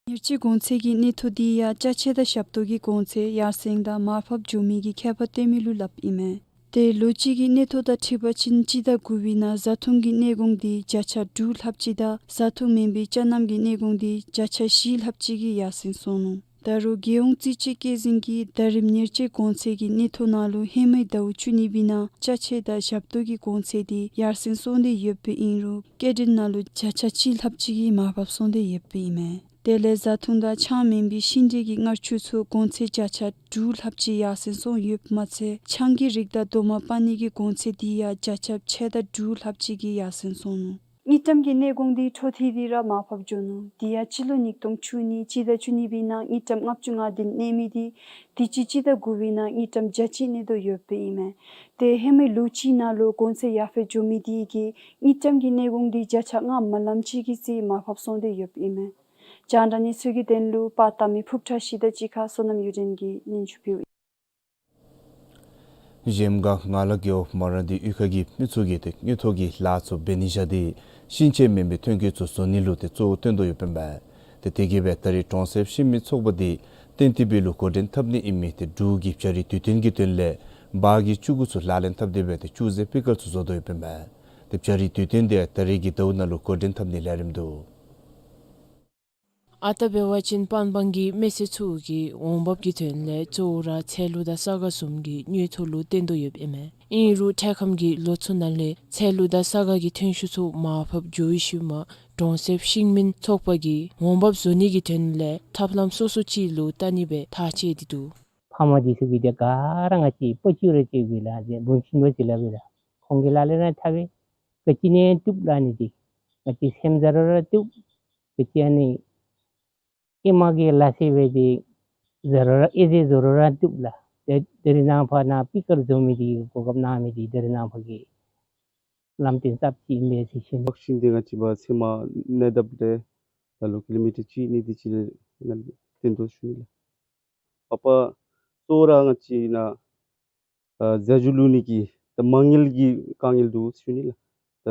ཉེར་གཅིག་གོང་ཚད་ཀྱི་གནས་ཐོ་འདི་ཡང་ཅ་ཆས་དང་ཞབས་ཏོག་གི་གོང་ཚད་ཡར་སེང་དང་མར་འཕར་འགྱོ་མི་གི་ཁྱད་པར་བསྟན་མི་ལུ་སླབ་ཨིན་མས། ཏེ་ལོ་གཅིག་གི་གནས་ཐོ་དང་འཁྲིལ་བ་ཅིན་སྤྱི་ཟླ་དགུ་པའི་ནང་བཟའ་འཐུང་གི་གནས་གོང་འདི་བརྒྱ་ཆ་དྲུག་ལྷགཔ་ཅིག་དང་བཟའ་འཐུང་མེན་པའི་ཅ་རྣམ་གྱི་གནས་གོང་འདི་བརྒྱ་ཆ་བཞི་ལྷགཔ་ཅིག་གིས་ཡར་སེང་སོང་ནུག། ད་རུང་རྒྱལ་ཡོངས་རྩིས་དཔྱད་བཀོད་འཛིན་གྱི་ཟླ་རིམ་ཉེར་གཅིག་གོང་ཚད་ཀྱི་གནས་ཐོ་ནང་ལུ་ཧེ་མའི་ཟླཝ་བཅུ་གཉིས་པའི་ནང་ཅ་ཆས་དང་ཞབས་ཏོག་གི་གོང་ཚད་འདི་ཡར་སེང་སོང་སྟེ་ཡོདཔ་ཨིན་རུང་སྐྱེལ་འདྲེན་ནང་ལུ་བརྒྱ་ཆ་གཅིག་ལྷགཔ་ཅིག་གིས་མར་ཕབ་སོང་སྟེ་ཡོདཔ་ཨིན་མས། དེ་ལས་བཟའ་འཐུང་དང་ཆང་མེན་པའི་ཤིང་འབྲས་ཀྱི་མངར་ཆུ་ཚུ་གོང་ཚད་བརྒྱ་ཆ་དྲུག་ལྷགཔ་ཅིག་ཡར་སེང་སོང་ཡོདཔ་མ་ཚད་ཆང་གི་རིགས་དང་རྡོག་མ་སྤར་ནི་གི་གོང་ཚད་འདི་ཡང་བརྒྱ་ཆ་ཕྱེད་དང་དྲུག་ལྷགཔ་ཅིག་གིས་ཡར་སེང་སོང་ནུག། དངུལ་ཀྲམ་གྱི་གནས་གོང་འདི་འཕྲོ་མཐུད་དེ་ར་མར་ཕབ་འགྱོ་ནུག། དེ་ཡང་སྤྱི་ལོ་ཉིས་སྟོང་བཅུ་གཉིས་སྤྱི་ཟླ་བཅུ་གཉིས་པའི་ནང་དངུལ་ཀྲམ་ལྔ་བཅུ་ང་བདུན་གནས་མི་འདི་དུས་ཅི་སྤྱི་ཟླ་དགུ་པའི་ནང་དངུལ་ཀྲམ་བརྒྱ་གཅིག་གནས་དོ་ཡོདཔ་ཨིན་མས། ཏེ་ཧེ་མའི་ལོ་གཅིག་ནང་ལུ་གོང་ཚད་ཡར་འཕེལ་འགྱོ་མི་འདི་གིས་དངུལ་ཀྲམ་གྱི་གནས་གོང་འདི་བརྒྱ་ཆ་ལྔ་མ་ལམ་ཅིག་གི་རྩིས་མར་ཕབ་སོང་སྟེ་ཡོདཔ་ཨིན་མས། རྒྱང་བསྒྲགས་གནས་ཚུལ་གྱི་དོན་ལུ་པར་བཏབ་མི་ཕུབ་ཁྲ་ཤིས་དང་གཅིག་ཁར་བསོད་ནམས་གཡུ་སྒྲོན་གྱིས་སྙན་ཞུ་ཕུལཝ་ཨིན། གཞལམ་སྒང་ངང་ལག་རྒེད་འོག་མ་ར་སྡེ་གཡུས་ཁ་གི་མི་ཚུ་གིས་ཏེ་དངུལ་ཐོག་གི་ལཱ་ཚུ་འབད་ནི་བཞག་སྟེ་ཤིང་ཆས་མེན་པའི་ཐོན་སྐྱེད་ཚུ་བཟོ་ནི་ལུ་ཏེ་གཙོ་བོ་བཏོན་དོ་ཡོདཔ་ཨིན་པས། ཏེ་དེ་གིས་སྦེ་ད་རེས་གྲོང་གསེབ་ཤིང་མི་ཚོགས་པ་འདི་ཏན་ཏིང་སྦེ་ལུ་འགོ་འདྲེན་འཐབ་ནི་ཨིན་མི་ཏེ་འབྲུག་གི་བྱ་རིགས་དུས་སྟོན་གྱི་དོན་ལས་འབག་གི་བཅུད་ཀུ་ཚུ་ལག་ལེན་འཐབ་སྟེ་སྦེ་ཏེ་བཅུད་རྫས་སྤུས་དཀར་ཚུ་བཟོ་དོ་ཡོདཔ་ཨིན་པས། ཏེ་བྱ་རིགས་དུས་སྟོན་འདི་ད་རེས་ཀྱི་ཟླཝ་ནང་ལུ་འགོ་འདྲེན་འཐབ་ནིའི་ལས་རིམ་འདུག། ཨ་རྟག་འབད་བ་ཅིན་པན་སྦང་གི་མི་སེར་ཚུ་གིས་འོང་འབབ་ཀྱི་དོན་ལས་གཙོ་བོ་ར་ཚལ་ལུ་དང་ས་ག་བཟུམ་གྱི་དངུལ་ཐོག་ལུ་བརྟེན་དོ་ཡོདཔ་ཨིན་མས། ཨིན་རུང་འཕྲལ་ཁམས་ཀྱི་ལོ་ཚུ་ནང་ལས་ཚལ་ལུ་དང་ས་ག་གི་ཐོན་ཤུགས་ཚུ་མར་ཕབ་འགྱོ་བའི་ཤུལ་མ་གྲོང་གསེབ་ཤིང་མི་ཚོགས་པ་གིས་འོང་འབབ་བཟོ་ནི་གི་དོན་ལས་ཐབས་ལམ་སོ་སོ་ཅིག་ལུ་བལྟ་ནི་སྦེ་ཐག་བཅད་དེ་འདུག། ཕམ་འདི་ཚུ་གིས་ཏེ་ག་ར་ང་བཅས་པ་ཅིག་ར་ཅིག་གི་ལཱ་འདི་འབུམ་ཤིང་པ་ཅིག་ལཱ་འབད་ད་ཁོང་གིས་ལག་ལེན་ར་འཐབ་པས། ག་ཅི་ནི་བཏུབ་ལགས་ནི་འདི་ང་བཅས་སེམས་ཟ་རུང་ར་བཏུབ། ག་ཅི་ཨ་ནི་ཨེ་མ་གི་ལག་ཤེས་འབད་དེ་ཟ་རུང་ར་ཨེ་ཟེ་བཟོ་རུང་ར་བཏུབ་ལགས། ཏེ་ད་རེས་ནངས་པ་ནཱ་སྤུས་ཀར་བཟོ་མི་འདི་གོ་སྐབས་གནང་མི་འདི་ད་རེས་ནངས་པ་གི་ལམ་སྟོན་ཚབས་ཅིག་ཨིན་པས་ཟེར་ཞུ་ནི། པག་ཤིང་འདི་ང་བཅས་པ་ཚལ་མ་གནས་འདབས་ལས་ད་ལུ་ཀི་ལོ་མི་ཊར་གཅིག་གཉིས་དེ་ཅིག་ལས་ནཱ་བཏོན་དོ་ཞུ་ནི་ལགས། ཨ་པ་གཙོ་བོ་ར་ང་བཅས་ནཱ་ཨ་རྫས་སྦྱོར་བླུག་ནི་གི་ད་མ་དངུལ་གྱི་དཀའ་ངལ་འདུག་ཞུ་ནི་ལགས།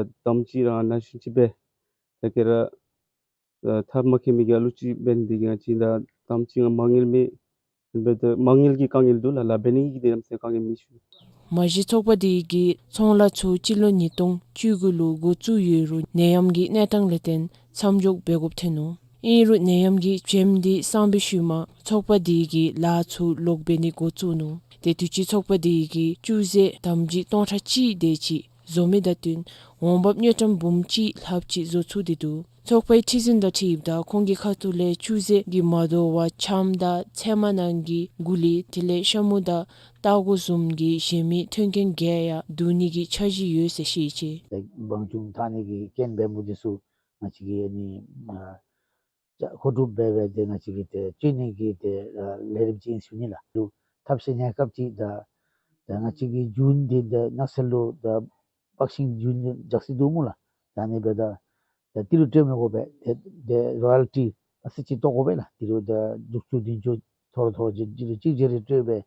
ད་དུམ་ཅིག་ར་ནང་བཞིན་ཅིག་སྦེ་ད་ག་ར་ཨ་ཐབས་མ་མཁས་མི་གིས་ཨ་ལུ་ཅིག་འབད་ནི་འདི་གིས་ང་བཅས་ད་དུམ་ཅིག་མ་དངུལ་མེད། འབད་ད་མ་དངུལ་གྱི་དཀའ་ངལ་འདུག་ལགས། ལཱ་འབད་ནི་གི་དེ་རྣམ་ཅིག་དཀའ་ངལ་མེད་ཞུ། མ་གཞི་ཚོགས་པ་འདི་གིས་ཚོང་ལཱ་ཚུ་སྤྱི་ལོ་ཉིས་སྟོང་བཅུ་དགུ་ལུ་འགོ་བཙུགས་ཡོད་རུང་ནད་ཡམས་ཀྱི་གནས་སྟངས་ལས་བརྟེན་མཚམས་འཇོག་འབད་དགོཔ་ཐོན་ནུག། ཨིན་རུང་ནད་ཡམས་ཀྱི་བྱེམ་འདི་སངས་པའི་ཤུལ་མ་ཚོགས་པ་འདི་གིས་ལཱ་ཚུ་ལོག་འབད་ནི་འགོ་བཙུགས་ནུག། ཏེ་དུས་ཅི་ཚོགས་པ་འདི་གིས་བཅུད་རྫས་དམ་སྦྱིས་སྟོང་ཕྲག་གཅིག་དེ་ཅིག་བཟོ་མི་དང་བསྟུན་འོང་འབབ་དངུལ་ཀྲམ་འབུམ་གཅིག་ལྷགཔ་ཅིག་བཟོ་ཚུགས་ཏེ་འདུག། ཚོགས་པའི་ཁྲི་འཛིན་དང་འཁྲིལཝ་ད་ཁོང་གི་ཁ་ཐུག་ལས་བཅུད་རྫས་ཀྱིས་མ་དོ་བར་ཆམ་དང་ཚལ་མ་ནང་གི་གུ་ལི་དེ་ལས་ཤ་མུ་དང་སྟག་གོ་བཟུམ་གྱི་གཞན་མི་མཐུན་རྐྱེན་གྱིས་ཡང་བསྡུ་ནི་གི་འཆར་གཞི་ཡོད་ཟེར་བཤད་ཅི། ཏེ་སྦང་ཆུང་འཐག་ནི་གི་རྐྱེན་འབད་མི་འདི་ཚུ་ང་བཅས་ཀྱིས་ཨ་ནི་ཨ་ཅ་མཁོ་སྒྲུབ་འབད་འབད་དེ་ང་བཅས་ཀྱིས་ཏེ་བཅོས་ནི་གི་ཏེ་ཨ་ལས་རིམ་ཅིག་ཨིན་ཞུ་ནི་ལགས། ལུ་ཐབས་ཤེས་གནས་སྐབས་ཅིག་ད་ད་ང་བཅས་ཀྱི་རྒྱུན་འདི་ད་ནགས་ཚལ་ལུ་ད་པག་ཤིང་རྒྱུན་འདི་རྒྱགས་སྲིད་འདུག་སྨོ་ལགས། ད་ཨ་ནི་འབདཝ་ད་ད་ཏི་རུ་སྤྲོད་མི་དགོ་པས། ཏེ་ཏེ་རོ་ཡལ་ཊི་ཨ་ཙི་ཅིག་བཏོག་དགོ་པས་ལགས། ཏི་རུ་ད་དྲུག་ཅུ་བདུན་ཅུ་ཐོར་ཐོར་ཅིག་ཏི་རུ་གཅིག་བརྗེ་རེ་སྤྲོད་སྦེ་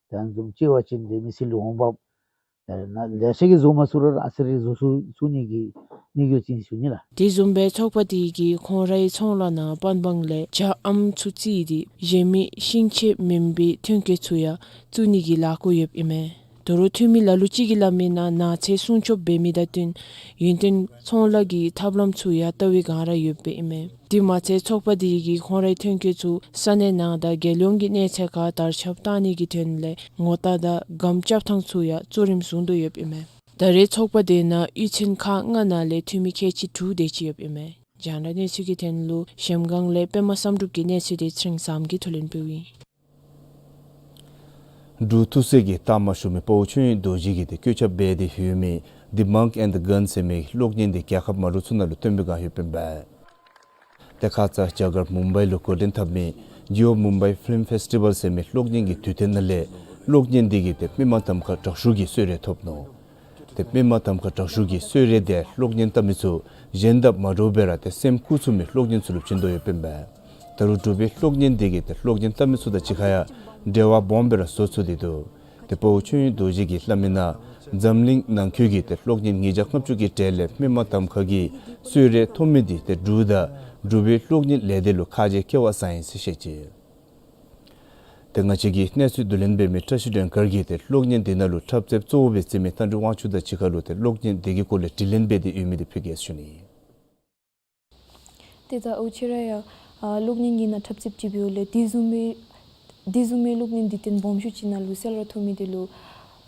ད་ཨ་ནི་བཟུམ་བཅོས་པ་ཅིན་ཏེ་མི་སེར་ལུ་འོང་འབབ་ད་ནཱ་ལེ་ཤ་གིས་བཟོ་མ་ཚུགས་རུང་ཨ་ཙི་རེ་བཟོ་ཚུགས་ཚུགས་ནི་གི་དམིགས་ཡུལ་ཅིག་ཨིན་ཞུ་ནི་ལགས། དེ་བཟུམ་སྦེ་ཚོགས་པ་དེ་གིས་ཁོང་རའི་ཚོང་ལཱ་ནང་པན་སྦང་ལས་ཇ་ཨམ་ཚུ་བཙིར་ཏེ་གཞན་མི་ཤིང་ཆས་མེན་པའི་ཐོན་སྐྱེད་ཚུ་ཡང་བཙུགས་ནི་གི་ལཱ་བཀོད་ཡོདཔ་ཨིན་མས། དོ་རུང་འཐུས་མི་ལ་ལུ་ཅིག་གིས་སླབ་མིའི་ནང་ནགས་ཚལ་སྲུང་སྐྱོབ་འབད་མི་དང་བསྟུན་ཡུན་བརྟན་ཚོང་ལཱ་གི་ཐབས་ལམ་ཚུ་ཡང་བལྟ་བའི་སྒང་ར་ཡོདཔ་ཨིན་མས། དེ་མ་ཚད་ཚོགས་པ་དེ་གིས་ཁོང་རའི་ཐོན་སྐྱེད་ཚུ་ས་གནས་ནང་དང་རྒྱལ་ཡོངས་ཀྱི་གནས་ཚད་ཁར་དར་ཁྱབ་བཏང་ནི་གི་དོན་ལས་ངོ་རྟགས་དང་སྒམ་རྐྱབ་ཐངས་ཚུ་ཡང་གཙོ་རིམ་བཟུང་དོ་ཡོདཔ་ཨིན་མས། ད་རེས་ཚོགས་པ་དེ་ནང་གཡུས་ཚན་ཁག་ལྔ་ནང་ལས་འཐུས་མི་ཁལ་གཅིག་དྲུག་དེ་ཅིག་ཡོདཔ་ཨིན་མས། རྒྱང་བསྒྲགས་གནས་ཚུལ་གྱི་དོན་ལུ་གཞལམ་སྒང་ལས་པདྨ་བསམ་གྲུབ་ཀྱི་གནས་ཚུལ་དེ་ཚེ་རིང་བཟངམོ་གིས་ཐོག་ལེན་འབདཝ་ཨིན། འབྲུག་ཐུགས་སྲས་ཀྱི་རྟགས་མ་ཞུ་མི་དཔའ་བོ་མཆོད་ཡོན་རྡོ་རྗེ་གིས་ཏེ་བཀོད་ཁྱབ་འབད་དེ་ཡོད་མི་The Monk and the Gun ཟེར་མི་གློག་བརྙན་དེ་རྒྱལ་ཁབ་མ་འདྲཝ་ཚུ་ནང་ལུ་སྟོན་པའི་སྒང་ཡོདཔ་ཨིན་པས། ཏེ་ཁ་ཙ་རྒྱ་གར་མུམ་བའི་ལུ་འགོ་འདྲེན་འཐབ་མི་Jio Mumbai Film Festival ཟེར་མི་གློག་བརྙན་གྱི་དུས་སྟོན་ནང་ལས་གློག་བརྙན་དེ་གིས་ཏེ་མི་མང་གདམ་ཁ་དྲག་ཤོས་ཀྱི་གསོལ་རས་ཐོབ་ནུག། ཏེ་མི་མང་གདམ་ཁ་དྲག་ཤོས་ཀྱི་གསོལ་རས་དེ་གློག་བརྙན་བལྟ་མི་ཚུ་གཞན་དང་མ་འདྲཝ་སྦེ་ར་ཏེ་སེམས་འགུག་ཚུགས་མི་གློག་བརྙན་ཚུ་ལུ་བྱིན་དོ་ཡོདཔ་ཨིན་པས། ད་རུང་འབྲུག་པའི་གློག་བརྙན་དེ་གིས་ཏེ་གློག་བརྙན་བལྟ་མི་ཚུ་དང་གཅིག་ཁར་ཡང་འབྲེལ་བ་སྦོམ་སྦེ་ར་བཟོ་ཚུགས་ཏེ་འདུག། ཏེ་དཔའ་བོ་མཆོད་ཡོན་རྡོ་རྗེ་གིས་སླབ་མིའི་ནང་འཛམ་གླིང་ནང་འཁོད་ཀྱི་ཏེ་གློག་བརྙན་ཉིས་བརྒྱ་ལྔ་བཅུ་གི་གྲས་ལས་མི་མང་གདམ་ཁ་གི་གསོལ་རས་ཐོབ་མི་དེ་ཏེ་འབྲུག་དང་འབྲུག་པའི་གློག་བརྙན་ལས་སྡེ་ལུ་ཁ་རྗེ་སྐལ་བ་བཟང་ཡི་ཟེར་བཤད་ཅི། ཏེ་ང་བཅས་ཀྱི་གནས་ཚུལ་བསྡུ་ལེན་འབད་མི་བཀྲ་ཤིས་སྒྲོན་དཀར་གྱིས་ཏེ་གློག་བརྙན་འདི་ནང་ལུ་འཁྲབ་རྩེདཔ་གཙོ་བོ་སྦེ་རྩེད་མི་རྟ་མགྲིན་དབང་ཕྱུག་དང་གཅིག་ཁར་ལུ་ཏེ་གློག་བརྙན་འདི་གི་སྐོར་ལས་དྲི་ལན་འབད་དེ་ཡོད་མི་འདི་ཕུལ་གེ་ཟེར་ཞུ་ནི། ཏེ་ད་ཨའུ་ཆེ་ར་ཡང་ཨ་གློག་བརྙན་གྱི་ནང་འཁྲབ་རྩེདཔ་ཅིག་འབདཝ་ལས་དེ་བཟུམ་མའི་དེ་བཟུམ་མའི་གློག་བརྙན་འདི་སྟོན་སྦོམ་ཤོས་ཅིག་ནང་ལུ་གསལ་ར་ཐོབ་མི་འདི་ལུ་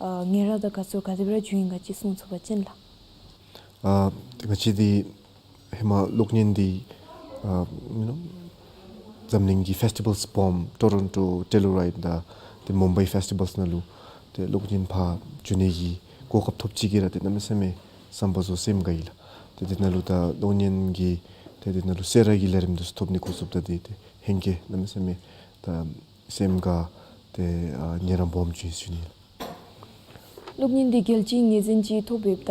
ཨ་ངལ་རངས་དང་དགའ་ཚོར་ག་དེ་སྦེ་ར་བྱུང་ཡི་ག་ཅིག་གསུང་ཚུགས་པ་ཅིན་ལགས། ཨ་ཏེ་ང་བཅས་འདི་ཧེ་མ་གློག་བརྙན་འདི་ཨ་you know འཛམ་གླིང་གི་ཕེསི་ཊི་བཱལསི་སྦོམ་ཊོ་རོན་ཊོ་ཊེ་ལོ་རའིཌ་དང་ཏེ་མུམ་བའི་ཕེསི་ཊི་བཱལསི་ནང་ལུ་ཏེ་གློག་བརྙན་ཕར་བྱིན་ནི་གི་གོ་སྐབས་ཐོབ་ཅི་གི་ར་ཏེ་གནམ་མེད་ས་མེད་བསམ་པ་རྫོགས་སེམས་དགའ་ཡི་ལགས། ཏེ་དེ་ནང་ལུ་ད་གློག་བརྙན་གྱི་ཏེ་དེ་ནང་ལུ་གསལ་ར་གི་ལས་རིམ་འདི་ཚུ་ཐོབ་ནི་གོ་ཚུགསཔ་ད་ཏེ་ཏེ་ཧེང་སྐལ་གནམ་མེད་ས་མེད་ད་སེམས་དགའ་ཏེ་ཨ་ངལ་རངས་སྦོམ་བྱུང་ཡི་ཟེར་ཞུ་ནི་ལགས། གློག་བརྙན་འདི་རྒྱལ་སྤྱིའི་ངོས་འཛིན་ཅིག་ཐོབ་ཡོདཔ་ད་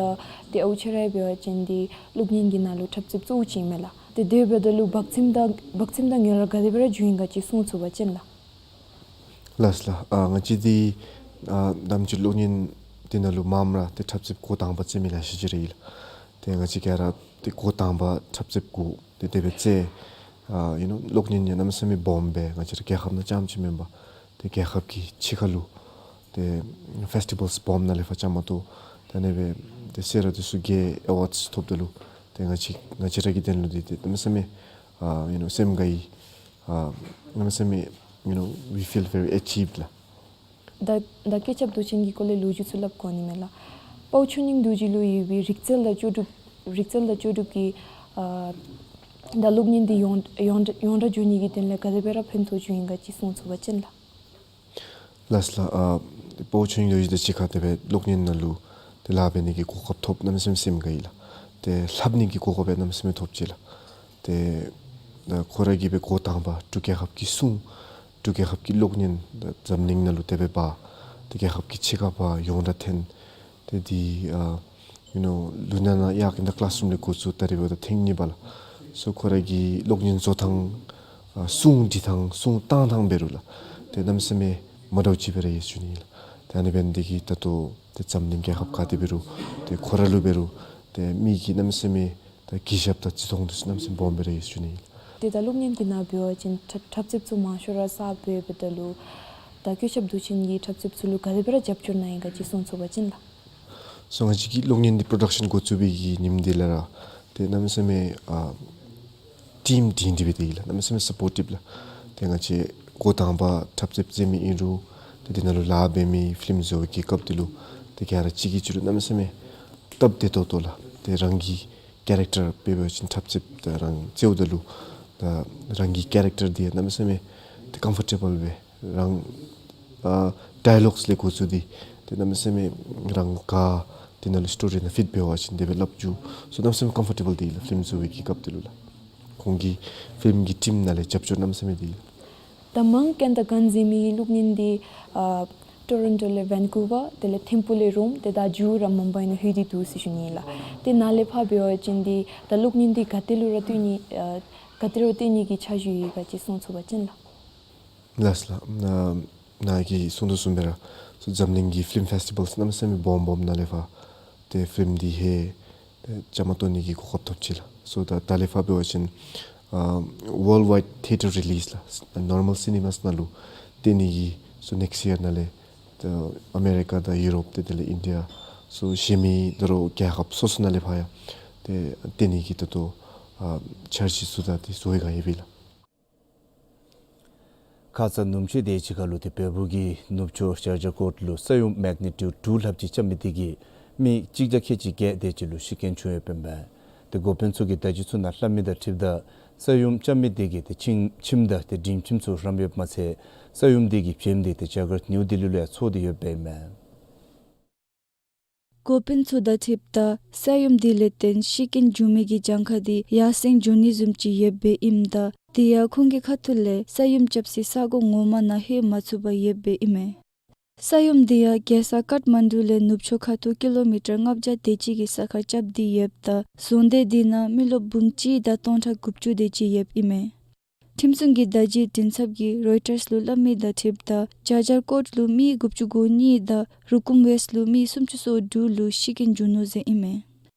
ཏེ་ཨའུ་ཆེ་ར་ཡང་འབད་བ་ཅིན་འདི་གློག་བརྙན་གྱི་ནང་ལུ་འཁྲབ་རྩེདཔ་གཙོ་བོ་ཅིག་ཨིན་མས་ལགས། ཏེ་དེ་འབདཝ་ད་ལུ་དཔའ་རྩལ་དང་དཔའ་རྩལ་དང་ངལ་རངས་ག་དེ་སྦེ་ར་བྱུང་ཡི་ག་ཅིག་གསུང་ཚུགས་པ་ཅིན་ལགས། ལགས་ལགས། ཨ་ང་བཅས་འདི་ཨ་དམ་ཅིག་གློག་བརྙན་འདི་ནང་ལུ་མངམ་ར་ཏེ་འཁྲབ་རྩེདཔ་འགོ་དང་པ་རྩེད་མི་ལེ་ཤ་ཅིག་ར་ཡོད་ལགས། ཏེ་ང་བཅས་ག་ར་ཏེ་འགོ་དང་པ་འཁྲབ་རྩེདཔ་འགོ་ཏེ་དེ་སྦེ་རྩེད། ཨ་you know གློག་བརྙན་ཡང་གནམ་མེད་ས་མེད་སྦོམ་སྦེ་ང་བཅས་ར་རྒྱལ་ཁབ་ནང་རྐྱངམ་ཅིག་མེན་པར་ཏེ་རྒྱལ་ཁབ་ཀྱི་ཕྱི་ཁ་ལུ་ཏེ་ཕེསི་ཊི་བཱལསི་སྦོམ་ནང་ལས་ཕར་བཅའ་མར་གཏོགས་ད་ཨ་ནི་སྦེ་ཏེ་གསལ་ར་འདི་ཚུ་གིས་ཨེ་ཝཱཌསི་ཐོབ་ད་ལུ་ཏེ་ང་བཅས་ང་བཅས་ར་གི་དོན་ལུ་འདི་ཏེ་གནམ་མེད་ས་མེད་ཨ་you know སེམས་དགའ་ཡི། ཨ་གནམ་མེད་ས་མེད་you know we feel very achieved ལགས། ད་ད་སྐུ་ཞབས་རྡོ་ཆེན་གྱི་སྐོར་ལས་ལོ་རྒྱུས་ཚུ་སླབ་དགོ་ནི་མས་ལགས། དཔའ་བོ་ཆོས་དབྱིངས་རྡོ་རྗེ་ལུ་ཡོད་པའི་རིག་རྩལ་དང་ལྕོགས་གྲུབ་རིག་རྩལ་དང་ལྕོགས་གྲུབ་ཀྱིས་ཨ་ད་གློག་བརྙན་འདི་ཡོངས་ཡོངས་ཡོངས་གྲགས་འགྱོ་ནི་གི་དོན་ལས་ག་དེ་སྦེ་ར་ཕན་ཐོགས་བྱུང་ཡི་ག་ཅིག་གསུང་ཚུགས་པ་ཅིན་ལགས། ལགས་ལགས། ཨ་དཔའ་བོ་ཆོས་དབྱིངས་རྡོ་རྗེ་དང་གཅིག་ཁར་དེ་སྦེ་གློག་བརྙན་ནང་ལུ་ཏེ་ལཱ་འབད་ནི་གི་གོ་སྐབས་ཐོབ་གནམ་མེད་ས་མེད་སེམས་དགའ་ཡི་ལགས། ཏེ་ལྷབ་ནི་གི་གོ་སྐབས་ཡང་གནམ་མེད་ས་མེད་ཐོབ་ཅི་ལགས། ཏེ་ད་ཁོ་ར་གིས་སྦེ་འགོ་དང་པ་འབྲུག་རྒྱལ་ཁབ་ཀྱི་སྲུང་འབྲུག་རྒྱལ་ཁབ་ཀྱི་གློག་བརྙན་ད་འཛམ་གླིང་ནང་ལུ་དེ་སྦེ་འབག་ཏེ་རྒྱལ་ཁབ་ཀྱི་ཕྱི་ཁར་ཕར་ཡོངས་གྲགས་ཐོན། ཏེ་འདི་ཨ་you know ལུ་ན་ན་ཡ་གི་ད་ཀི་ལཱསི་རུམ་ལས་འགོ་བཙུགས་ད་རེས་འབདཝ་ད་ཐེངས་གཉིས་པ་ལགས། སོ་ཁོ་ར་གི་གློག་བརྙན་བཟོ་ཐངས་ཨ་སྲུང་འབྲི་ཐངས་སྲུང་བཏང་ཐངས་འབད་རུང་ལགས། ཏེ་གནམ་མེད་ས་མེད་མ་འདྲཝ་ཅིག་སྦེ་ར་ཡོད་ཟེར་ཞུ་ནི་ལགས། ཏེ་ཨ་ནི་འབད་ནི་འདི་གིས་ད་ལྟོ་ཏེ་འཛམ་གླིང་རྒྱལ་ཁབ་ག་ཏེ་འབད་རུང་ཏེ་ཁོ་ར་ལུ་འབད་རུང་ཏེ་མི་གིས་གནམ་མེད་ས་མེད་ད་གུས་ཞབས་དང་བརྩི་མཐོང་འདི་ཚུ་གནམ་མེད་ས་མེད་སྦོམ་སྦེ་ར་ཡོད་ཟེར་ཞུ་ནི་ལགས། ཏེ་ད་གློག་བརྙན་གྱི་ནང་འབད་བ་ཅིན་འཁྲབ་འཁྲབ་རྩེདཔ་ཚུ་མང་ཤོས་ར་གསརཔ་འབདཝ་ད་ལུ་ད་སྐུ་ཞབས་རྡོ་ཆེན་གྱིས་འཁྲབ་རྩེདཔ་ཚུ་ལུ་ག་དེ་སྦེ་ར་རྒྱབ་སྐྱོར་གནང་ཡི་ག་ཅིག་གསུང་ཚུགས་པ་ཅིན་ལགས། སོ་ང་བཅས་ཀྱིས་གློག་བརྙན་འདི་པྲོ་ཌག་ཤཱན་འགོ་བཙུགས་པའི་གི་ཉིནམ་འདི་ལས་ར་ཏེ་གནམ་མེད་ས་མེད་ཨ་ཊིམ་སྒྲིང་སྒྲི་སྦེ་སྡོད་ཡི་ལགས། གནམ་མེད་ས་མེད་སཔོར་ཊིབ་ལགས། ཏེ་ང་བཅས་འགོ་དང་པ་འཁྲབ་རྩེདཔ་རྩེད་མི་ཨིན་རུང་ཏེ་དེ་ནང་ལུ་ལཱ་འབད་མི་ཕིལམ་བཟོ་བའི་གི་སྐབས་འདི་ལུ་ཏེ་ག་ར་གཅིག་གིས་གཅིག་ལུ་གནམ་མེད་ས་མེད་སྟབས་བདེ་ཏོག་ཏོ་ལགས། ཏེ་རང་གི་ཀེ་རེཀ་ཊར་དཔེ་འབད་བ་ཅིན་འཁྲབ་རྩེདཔ་ད་རང་རྩེདཔ་ད་ལུ་ད་རང་གི་ཀེ་རེཀ་ཊར་འདི་གནམ་མེད་ས་མེད་ཏེ་ཀམ་ཕོར་ཊེ་བཱལ་སྦེ་རང་ཨ་ཌའི་ལོགསི་ལས་འགོ་བཙུགས་ཏེ་ཏེ་གནམ་མེད་ས་མེད་རང་ག་དེ་ནང་ལུ་སི་ཊོ་རི་ནང་ཕིཊ་འབད་བ་ཅིན་དེ་སྦེ་སླབ་བཅུག། སོ་གནམ་མེད་ས་མེད་ཀམ་ཕོར་ཊེ་བཱལ་སྡོད་ཡི་ལགས་ཕིལམ་བཟོ་བའི་གི་སྐབས་འདི་ལུ་ལགས། ཁོང་གི་ཕིལམ་གྱི་ཊིམ་ནང་ལས་རྒྱབ་སྐྱོར་གནམ་མེད་ས་མེད་སྡོད་ཡི་ལགས། ད་མང་གནད་དང་གནད་འཛིན་མི་གློག་བརྙན་འདི་ཨ་ཊོ་རོན་ཊོ་ལས་ཝན་ཀུ་ཝར་དེ་ལས་ཐིམ་ཕུ་ལས་རོམ་ཏེ་ད་མཇུག་ར་མུམ་བའི་ནང་ལྷོད་དེ་འདུག་ཟེར་ཞུ་ནི་ལགས། ཏེ་ནཱ་ལས་ཕར་འབད་བ་ཅིན་འདི་ད་གློག་བརྙན་འདི་ག་ཏེ་ལུ་ར་སྟོན་ནི་ཨ་ག་ཏེ་ལུ་སྟོན་ནི་གི་འཆར་གཞི་ཡོད་ག་ཅིག་གསུང་ཚུགས་པ་ཅིན་ལགས། ལགས་ལགས། ནཱ་ནཱ་གིས་གསུང་དོ་བཟུམ་སྦེ་ར་སོ་འཛམ་གླིང་གི་ཕིལམ་ཕེསི་ཊི་བཱལསི་གནམ་མེད་ས་མེད་སྦོམ་སྦོམ་ནང་ལས་ཕར་ཏེ་ཕིལམ་འདི་ཧེ་ཏེ་བཅའ་མར་གཏོགས་ནི་གི་གོ་སྐབས་ཐོབ་ཅི་ལགས། སོ་ད་ད་ལས་ཕར་འབད་བ་ཅིན་ཨ་ཝཱལཌ་ཝའིཌ་ཐི་ཡེ་ཊར་རི་ལིསི་ལགས་ནོར་མཱལ་སི་ནི་མཱསི་ནང་ལུ་སྟོན་ནི་གི་སོ་ནེགསི་ཡར་ནང་ལས་ཏེ་ཨ་མེ་རི་ཀ་དང་ཡུ་རོབ་ཏེ་དེ་ལས་ཨིན་ཌི་ཡ་སོ་གཞན་མི་ད་རུང་རྒྱལ་ཁབ་སོ་སོ་ནང་ལས་ཕར་ཡང་ཏེ་སྟོན་ནི་གི་ད་ལྟོ་ཨ་འཆར་གཞི་ཚུ་ད་ཏེ་བཟོ་བའི་སྒང་ཡོད་པས་ལགས། ཁ་ཙ་ནུབ་ཕྱེད་དེ་ཅིག་ཁར་ལུ་ཏེ་བལ་པོ་གི་ནུབ་ཕྱོགས་ཤར་ཇཱར་ཀོཊ་ལུ་ས་ཡོམ་མེག་ནི་ཊིའུཌ་དྲུག་ལྷགཔ་ཅིག་རྐྱབ་མི་དེ་གིས་མི་གཅིག་བརྒྱ་ཁལ་གཅིག་བརྒྱད་དེ་ཅིག་ལུ་ཤི་རྐྱེན་བྱུང་ཡོདཔ་ཨིན་མས། ཏེ་འགོ་དཔོན་ཚུ་གིས་བརྡ་བརྒྱུད་ཚུ་ནང་སླབ་མི་དང་འཁྲིལཝ་ད་ས་ཡོམ་རྐྱབ་མི་དེ་གིས་ཏེ་ཁྱིམ་ཁྱིམ་དང་ཏེ་འབྲིང་ཁྱིམ་ཚུ་རམ་ཡོདཔ་མ་ཚད་ས་ཡོམ་དེ་གི་བྱེམ་དེ་ཏེ་ཇཱ་གར་ནིའུ་དིལླི་ལུ་ཡང་ཚོར་ཏེ་ཡོདཔ་ཨིན་མས། འགོ་དཔོན་ཚུ་དང་འཁྲིལཝ་ད་ས་ཡོམ་དེ་ལས་བརྟེན་ཤི་རྐྱེན་བྱུང་མི་གི་གྱངས་ཁ་དེ་ཡར་སེང་འགྱོ་ནི་བཟུམ་ཅིག་ཡོདཔ་ཨིནམ་ད་དེ་ཡང་ཁོང་གི་ཁ་ཐུག་ལས་ས་ཡོམ་རྐྱབ་སའི་ས་གོ་ངོ་མ་ནང་ལྷོད་མ་ཚུགས་པར་ཡོདཔ་ཨིན་མས། ས་ཡོམ་དེ་ཡང་རྒྱལ་ས་ཀཏ་མན་ཌུ་ལས་ནུབ་ཕྱོགས་ཁ་ཐུག་ཀི་ལོ་མི་ཊར་ལྔ་བརྒྱ་དེ་ཅིག་གི་ས་ཁར་རྐྱབ་སྟེ་ཡོདཔ་ད་རྫོང་སྡེ་དེ་ནང་མི་རློབས་འབུམ་གཅིག་དང་སྟོང་ཕྲག་དགུ་བཅུ་དེ་ཅིག་ཡོདཔ་ཨིན་མས། ཁྲིམས་སྲུང་གི་བརྡ་བརྒྱུད་མགྲིན་ཚབ་ཀྱིས་རོའི་ཊརསི་ལུ་སླབ་མི་དང་འཁྲིལཝ་ད་ཇཱར་ཇཱར་ཀོཊ་ལུ་མི་དགུ་བཅུ་གོ་གཉིས་དང་རུ་ཀུམ་ཝེསཊ་ལུ་མི་སུམ་ཅུ་སོ་དྲུག་ལུ་ཤི་རྐྱེན་བྱུང་ནུག་ཟེར་ཨིན་མས།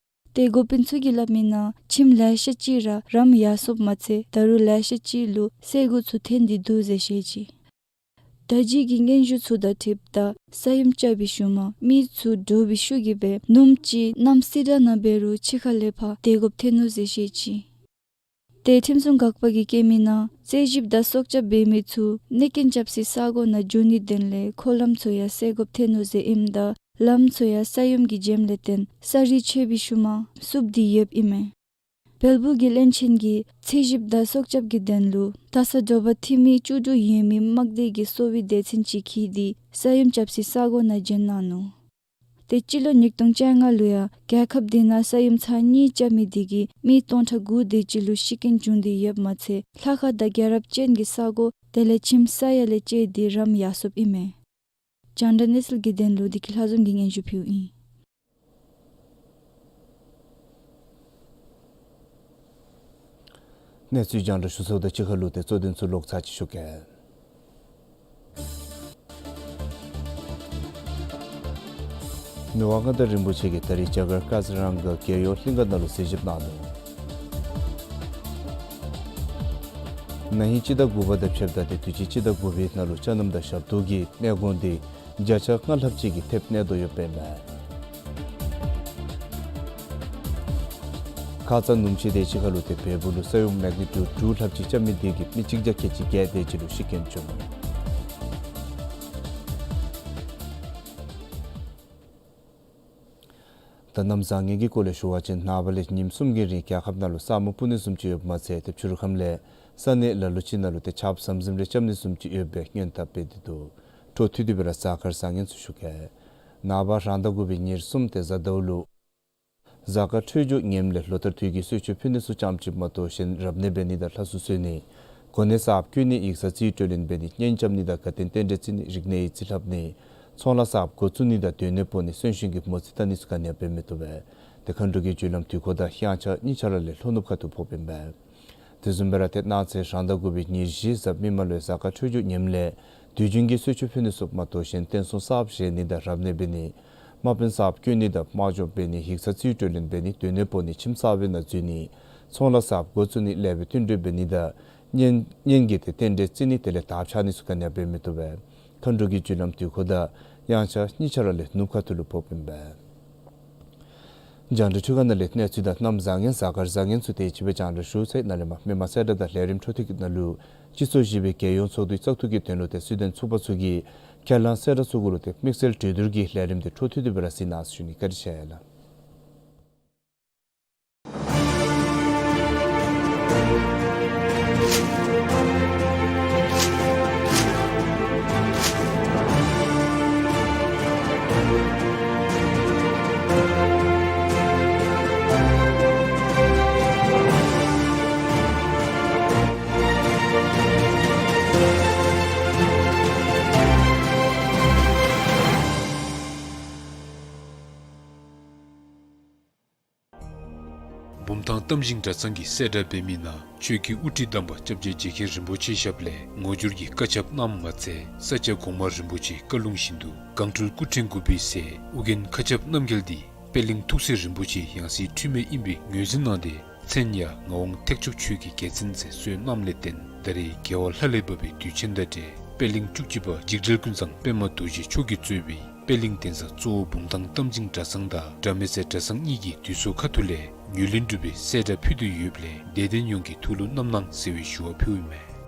ཏེ་འགོ་དཔོན་ཚུ་གིས་སླབ་མི་ནང་ཁྱིམ་ལེ་ཤ་ཅིག་ར་རམ་ཡར་སོངམ་མ་ཚད་ད་རུང་ལེ་ཤ་ཅིག་ལུ་སེར་སྒོ་ཚུ་ཐོན་ཏེ་འདུག་ཟེར་བཤད་ཅི། ད་རྗེས་ཀྱི་སྙན་ཞུ་ཚུ་དང་འཁྲིལཝ་ད་ས་ཡོམ་རྐྱབ་པའི་ཤུལ་མ་མི་ཚུ་འདྲོག་པའི་ཤུགས་ཀྱིས་སྦེ་ནུབ་ཕྱེད་གནམ་སེར་དྲག་ནང་འབད་རུང་ཕྱི་ཁ་ལས་ཕར་སྡོད་དགོཔ་ཐོན་ནུག་ཟེར་བཤད་ཅི། ཏེ་ཁྲིམས་སྲུང་འགག་པ་གིས་བཀོད་མི་ནང་རྩོད་ཞིབ་དང་སྲོག་སྐྱབས་འབད་མི་ཚུ་གནོད་སྐྱོན་རྐྱབ་སའི་ས་གོ་ནང་འགྱོ་ནིའི་དོན་ལས་འཁོར་ལམ་ཚུ་ཡང་བསལ་དགོཔ་ཐོན་ནུག་ཟེར་ཨིནམ་ད་ལམ་ཚུ་ཡང་ས་ཡོམ་གྱི་རྒྱུན་ལས་བརྟེན་ས་རུད་ཆད་པའི་ཤུལ་མ་བསུབ་སྟེ་ཡོདཔ་ཨིན་མས། བལ་པོ་གི་བློན་ཆེན་གྱིས་རྩོད་ཞིབ་དང་སྲོག་སྐྱབས་ཀྱི་དོན་ལུ་ད་ས་དྲོ་པ་འཐུས་མི་བཅུ་དྲུག་ཡོད་མི་དམག་སྡེ་གི་གསོ་བའི་སྡེ་ཚན་ཅིག་འཁྱིད་དེ་ས་ཡོམ་རྐྱབ་སའི་ས་གོ་ནང་བྱོན་གནང་ནུག། ཏེ་སྤྱི་ལོ་ཉིས་སྟོང་བཅོ་ལྔ་ལུ་ཡང་རྒྱལ་ཁབ་དེ་ནང་ས་ཡོམ་ཚར་གཉིས་རྐྱབ་མི་དེ་གིས་མི་སྟོང་ཕྲག་དགུ་དེ་ཅིག་ལུ་ཤི་རྐྱེན་བྱུང་སྟེ་ཡོདཔ་མ་ཚད་ལྷ་ཁང་དང་རྒྱལ་རབས་ཅན་གྱི་ས་གོ་དེ་ལས་ཁྱིམ་ས་ཡར་ལས་བཅད་དེ་རམ་ཡར་སོཔ་ཨིན་མས། རྒྱང་བསྒྲགས་གནས་ཚུལ་གྱི་དོན་ལུ་བདེ་སྐྱིད་ལྷ་འཛོམས་ཀྱིས་སྙན་ཞུ་ཕུལཝ་ཨིན། གནས་ཚུལ་རྒྱང་བསྒྲགས་ཞུ་ཚརཝ་དང་གཅིག་ཁར་ལུ་ཏེ་གཙོ་དོན་ཚུ་ལོག་ཚར་ཅིག་ཞུ་གེ། མི་དབང་མངའ་བདག་རིན་པོ་ཆེ་གིས་ད་རིས་རྒྱ་གར་ཀ་ཛི་རང་ག་རྒྱལ་ཡོངས་གླིང་ག་ནང་ལུ་གཟིགས་ཞིབ་གནང་ནུག། ན་ཧིང་སྤྱི་ཟླ་དགུ་པ་དང་ཕྱདཔ་ད་ཏེ་དུས་ཅི་སྤྱི་ཟླ་དགུ་པའི་ནང་ལུ་ཅ་ནམ་དང་ཞབས་ཏོག་གི་གནས་སྐོང་འདི་བརྒྱ་ཆ་ལྔ་ལྷགཔ་ཅིག་གིས་ཐེབས་གནས་དོ་ཡོདཔ་ཨིན་མས། ཁ་ཙ་ནུབ་ཕྱེད་དེ་ཅིག་ཁར་ལུ་ཏེ་བལ་པོ་ལུ་ས་ཡོམ་མེག་ནི་ཊུཌ་དྲུག་ལྷགཔ་ཅིག་རྐྱབ་མི་དེ་གིས་མི་གཅིག་བརྒྱ་ཁལ་གཅིག་བརྒྱད་དེ་ཅིག་ལུ་ཤི་རྐྱེན་བྱུང་ནུག། ད་གནམ་བཟང་ངན་གྱི་སྐོར་ལས་ཞུ་བ་ཅིན་ནངས་པ་ལས་ཉིནམ་གསུམ་གྱི་རིང་རྒྱལ་ཁབ་ནང་ལུ་ས་སྨུག་སྤུབ་ནི་བཟུམ་ཅིག་ཡོདཔ་མ་ཚད་ཏེ་ཕྱི་རུ་ཁམས་ལས་ས་གནས་ལ་ལུ་ཅིག་ནང་ལུ་ཏེ་ཆརཔ་ཟམ་ཟིམ་རེ་རྐྱབ་ནི་བཟུམ་ཅིག་ཡོད་པའི་སྔོན་བརྡ་སྤེལ་ཏེ་འདུག། འཕྲོ་མཐུད་དེ་སྦེ་ར་གཟའ་སྐར་བཟང་ངན་ཚུ་ཞུ་གེ། ནངས་པ་རང་ཟླ་དགུ་པའི་ཉེར་གསུམ་ཏེ་གཟའ་ཟླཝ་ལུ་གཟའ་སྐར་འཕྲོད་སྦྱོར་ངནམ་ལས་ལོ་ལྟར་དུས་ཀྱི་གསོལ་མཆོད་ཕུལ་ནི་ཚུ་ཙམ་ཅིག་མ་གཏོགས་གཞན་རབ་གནས་འབད་ནི་དང་ལྷ་གསོལ་གསོལ་ནི་གོ་གནས་གསརཔ་བསྐོ་ནི་ཡིག་ཚང་རྩིས་སྤྲོད་ལེན་འབད་ནི་གཉེན་རྐྱབ་ནི་དང་དགའ་སྟོན་རྟེན་འབྲེལ་བརྩི་ནི་རིག་གནས་ཡིག་རྩིས་ལྷབ་ནི་ཚོང་ལཱ་གསརཔ་འགོ་བཙུགས་ནི་དང་སྡོད་གནས་སྤོ་ནི་གསོན་གཤིན་གྱི་མོ་རྩིས་བལྟ་ནི་ཚུ་ག་ནི་ཡང་འབད་མི་བཏུབ་པས། ཏེ་མཁའ་འགྲོ་གི་རྒྱུ་ལམ་དུས་འཁོར་དང་དབྱངས་འཆར་གཉིས་ཆ་ར་ལས་ལྷོ་ནུབ་ཁ་ཐུག་ཕོགཔ་ཨིན་པས། དེ་བཟུམ་སྦེ་ར་ཏེ་གནངས་ཚེ་རང་ཟླ་དགུ་པའི་ཉེར་བཞི་གཟའ་མིག་དམར་ལུ་གཟའ་སྐར་འཕྲོད་སྦྱོར་ངནམ་ལས་དུས་རྒྱུན་གྱི་གསོལ་མཆོད་ཕུལ་ནི་ཚུ་མ་གཏོགས་གཞན་རྟེན་གསུམ་གསརཔ་བཞེངས་ནི་དང་རབ་གནས་འབད་ནི་དམག་དཔོན་གསརཔ་བསྐོ་ནི་དང་དམག་སྦྱོང་འབད་ནི་ཡིག་ཚང་རྩིས་སྤྲོད་ལེན་འབད་ནི་སྡོད་གནས་སྤོ་ནི་ཁྱིམ་གསར་པའི་ནང་འཛུལ་ནི་ཚོང་ལཱ་གསརཔ་འགོ་བཙུགས་ནི་ལེགས་པའི་བསྟུན་གྲོས་འབད་ནི་དང་གཉེན་གཉེན་གྱི་ཏེ་རྟེན་འབྲེལ་བརྩི་ནི་དེ་ལས་དར་འཕྱར་ནི་ཚུ་ག་ནི་ཡང་འབད་མི་བཏུབ་པས། མཁའ་འགྲོ་གི་རྒྱུ་ལམ་དུས་འཁོར་དང་དབྱངས་འཆར་གཉིས་ཆ་ར་ལས་ནུབ་ཁ་ཐུག་ལུ་ཕོགཔ་ཨིན་པས། རྒྱང་བསྒྲགས་འཕྲུལ་ཁང་ནང་ལས་གནས་ཚུལ་དང་གནམ་བཟང་ངན་གཟའ་སྐར་བཟང་ངན་ཚུ་དེ་ཅིག་སྦེ་རྒྱང་བསྒྲགས་ཞུ་ཚར་ཡི། ནཱ་ལས་མར་མི་མང་གསལ་བསྒྲགས་དང་ལས་རིམ་འཕྲོ་མཐུད་ཀྱི་ནང་ལུ་སྤྱི་ཚོགས་བཞི་པའི་རྒྱལ་ཡོངས་ཚོགས་འདུའི་བཙག་འཐུ་གི་དོན་ལུ་ཏེ་སྲིད་དོན་ཚོགས་པ་ཚུ་གིས་ཁས་བླངས་གསལ་བསྒྲགས་ཚུ་གུ་ལུ་ཏེ་དམིགས་བསལ་གྲོས་བསྡུར་གྱི་ལས་རིམ་དེ་འཕྲོ་མཐུད་དེ་སྦེ་ར་གཟིགས་གནང་ཟེར་ཞུ་ནི། བཀའ་དྲིན་ཆེ་ལགས། བུམ་ཐང་རྟ་མགྲིན་གྲྭ་ཚང་གིས་གསལ་བསྒྲགས་འབད་མི་ནང་ཆོས་ཀྱི་དབུ་ཁྲིད་དམ་པ་སྐྱབས་རྗེ་རྗེ་མཁན་རིན་པོ་ཆེའི་ཞབས་ལས་ངོ་སྦྱོར་གྱི་བཀའ་ཁྱབ་གནངམ་མ་ཚད་ས་སྐྱ་གོང་མ་རིན་པོ་ཆེའི་བཀའ་ལུང་བཞིན་དུ་སྒང་སྤྲུལ་སྐུ་ཕྲེང་དགུ་པའི་སྲས་ཨོ་རྒྱན་མཁའ་ཁྱབ་རྣམ་རྒྱལ་འདི་པད་གླིང་ཐུགས་སྲས་རིན་པོ་ཆེའི་ཡང་སྲིད་འཁྲུལ་མེད་ཨིན་པའི་ངོས་འཛིན་གནང་སྟེ་མཚན་ཡང་ངག་དབང་ཐེག་མཆོག་ཆོས་ཀྱི་རྒྱལ་མཚན་ཟེར་གསོལ་གནངམ་ལས་བརྟེན་ད་རེས་རྒྱལ་བ་ལྷ་ལས་བབས་པའི་དུས་ཆེན་དང་འབྲེལ་པད་གླིང་བཅུ་གཅིག་པ་འཇིགས་བྲལ་ཀུན་བཟང་པདྨ་རྡོ་རྗེ་མཆོག་གིས་གཙོས་པའི་པད་གླིང་གདན་ས་གཙོ་བོ་བུམ་ཐང་རྟ་མགྲིན་གྲྭ་ཚང་དང་དགྲ་མེད་ཟེར་གྲྭ་ཚང་གཉིས་ཀྱིས་དུས་ཚོད་ཁ་ཐུག་ལས་ངོས་ལེན་གྲུབ་པའི་གསལ་བསྒྲགས་ཕུལ་དོ་ཡོདཔ་ལས་དད་ལྡན་ཡོངས་ཀྱིས་ཐུགས་ལུ་བསྣམ་གནང་ཟེར་བའི་ཞུ་བ་ཕུལཝ་ཨིན་མས།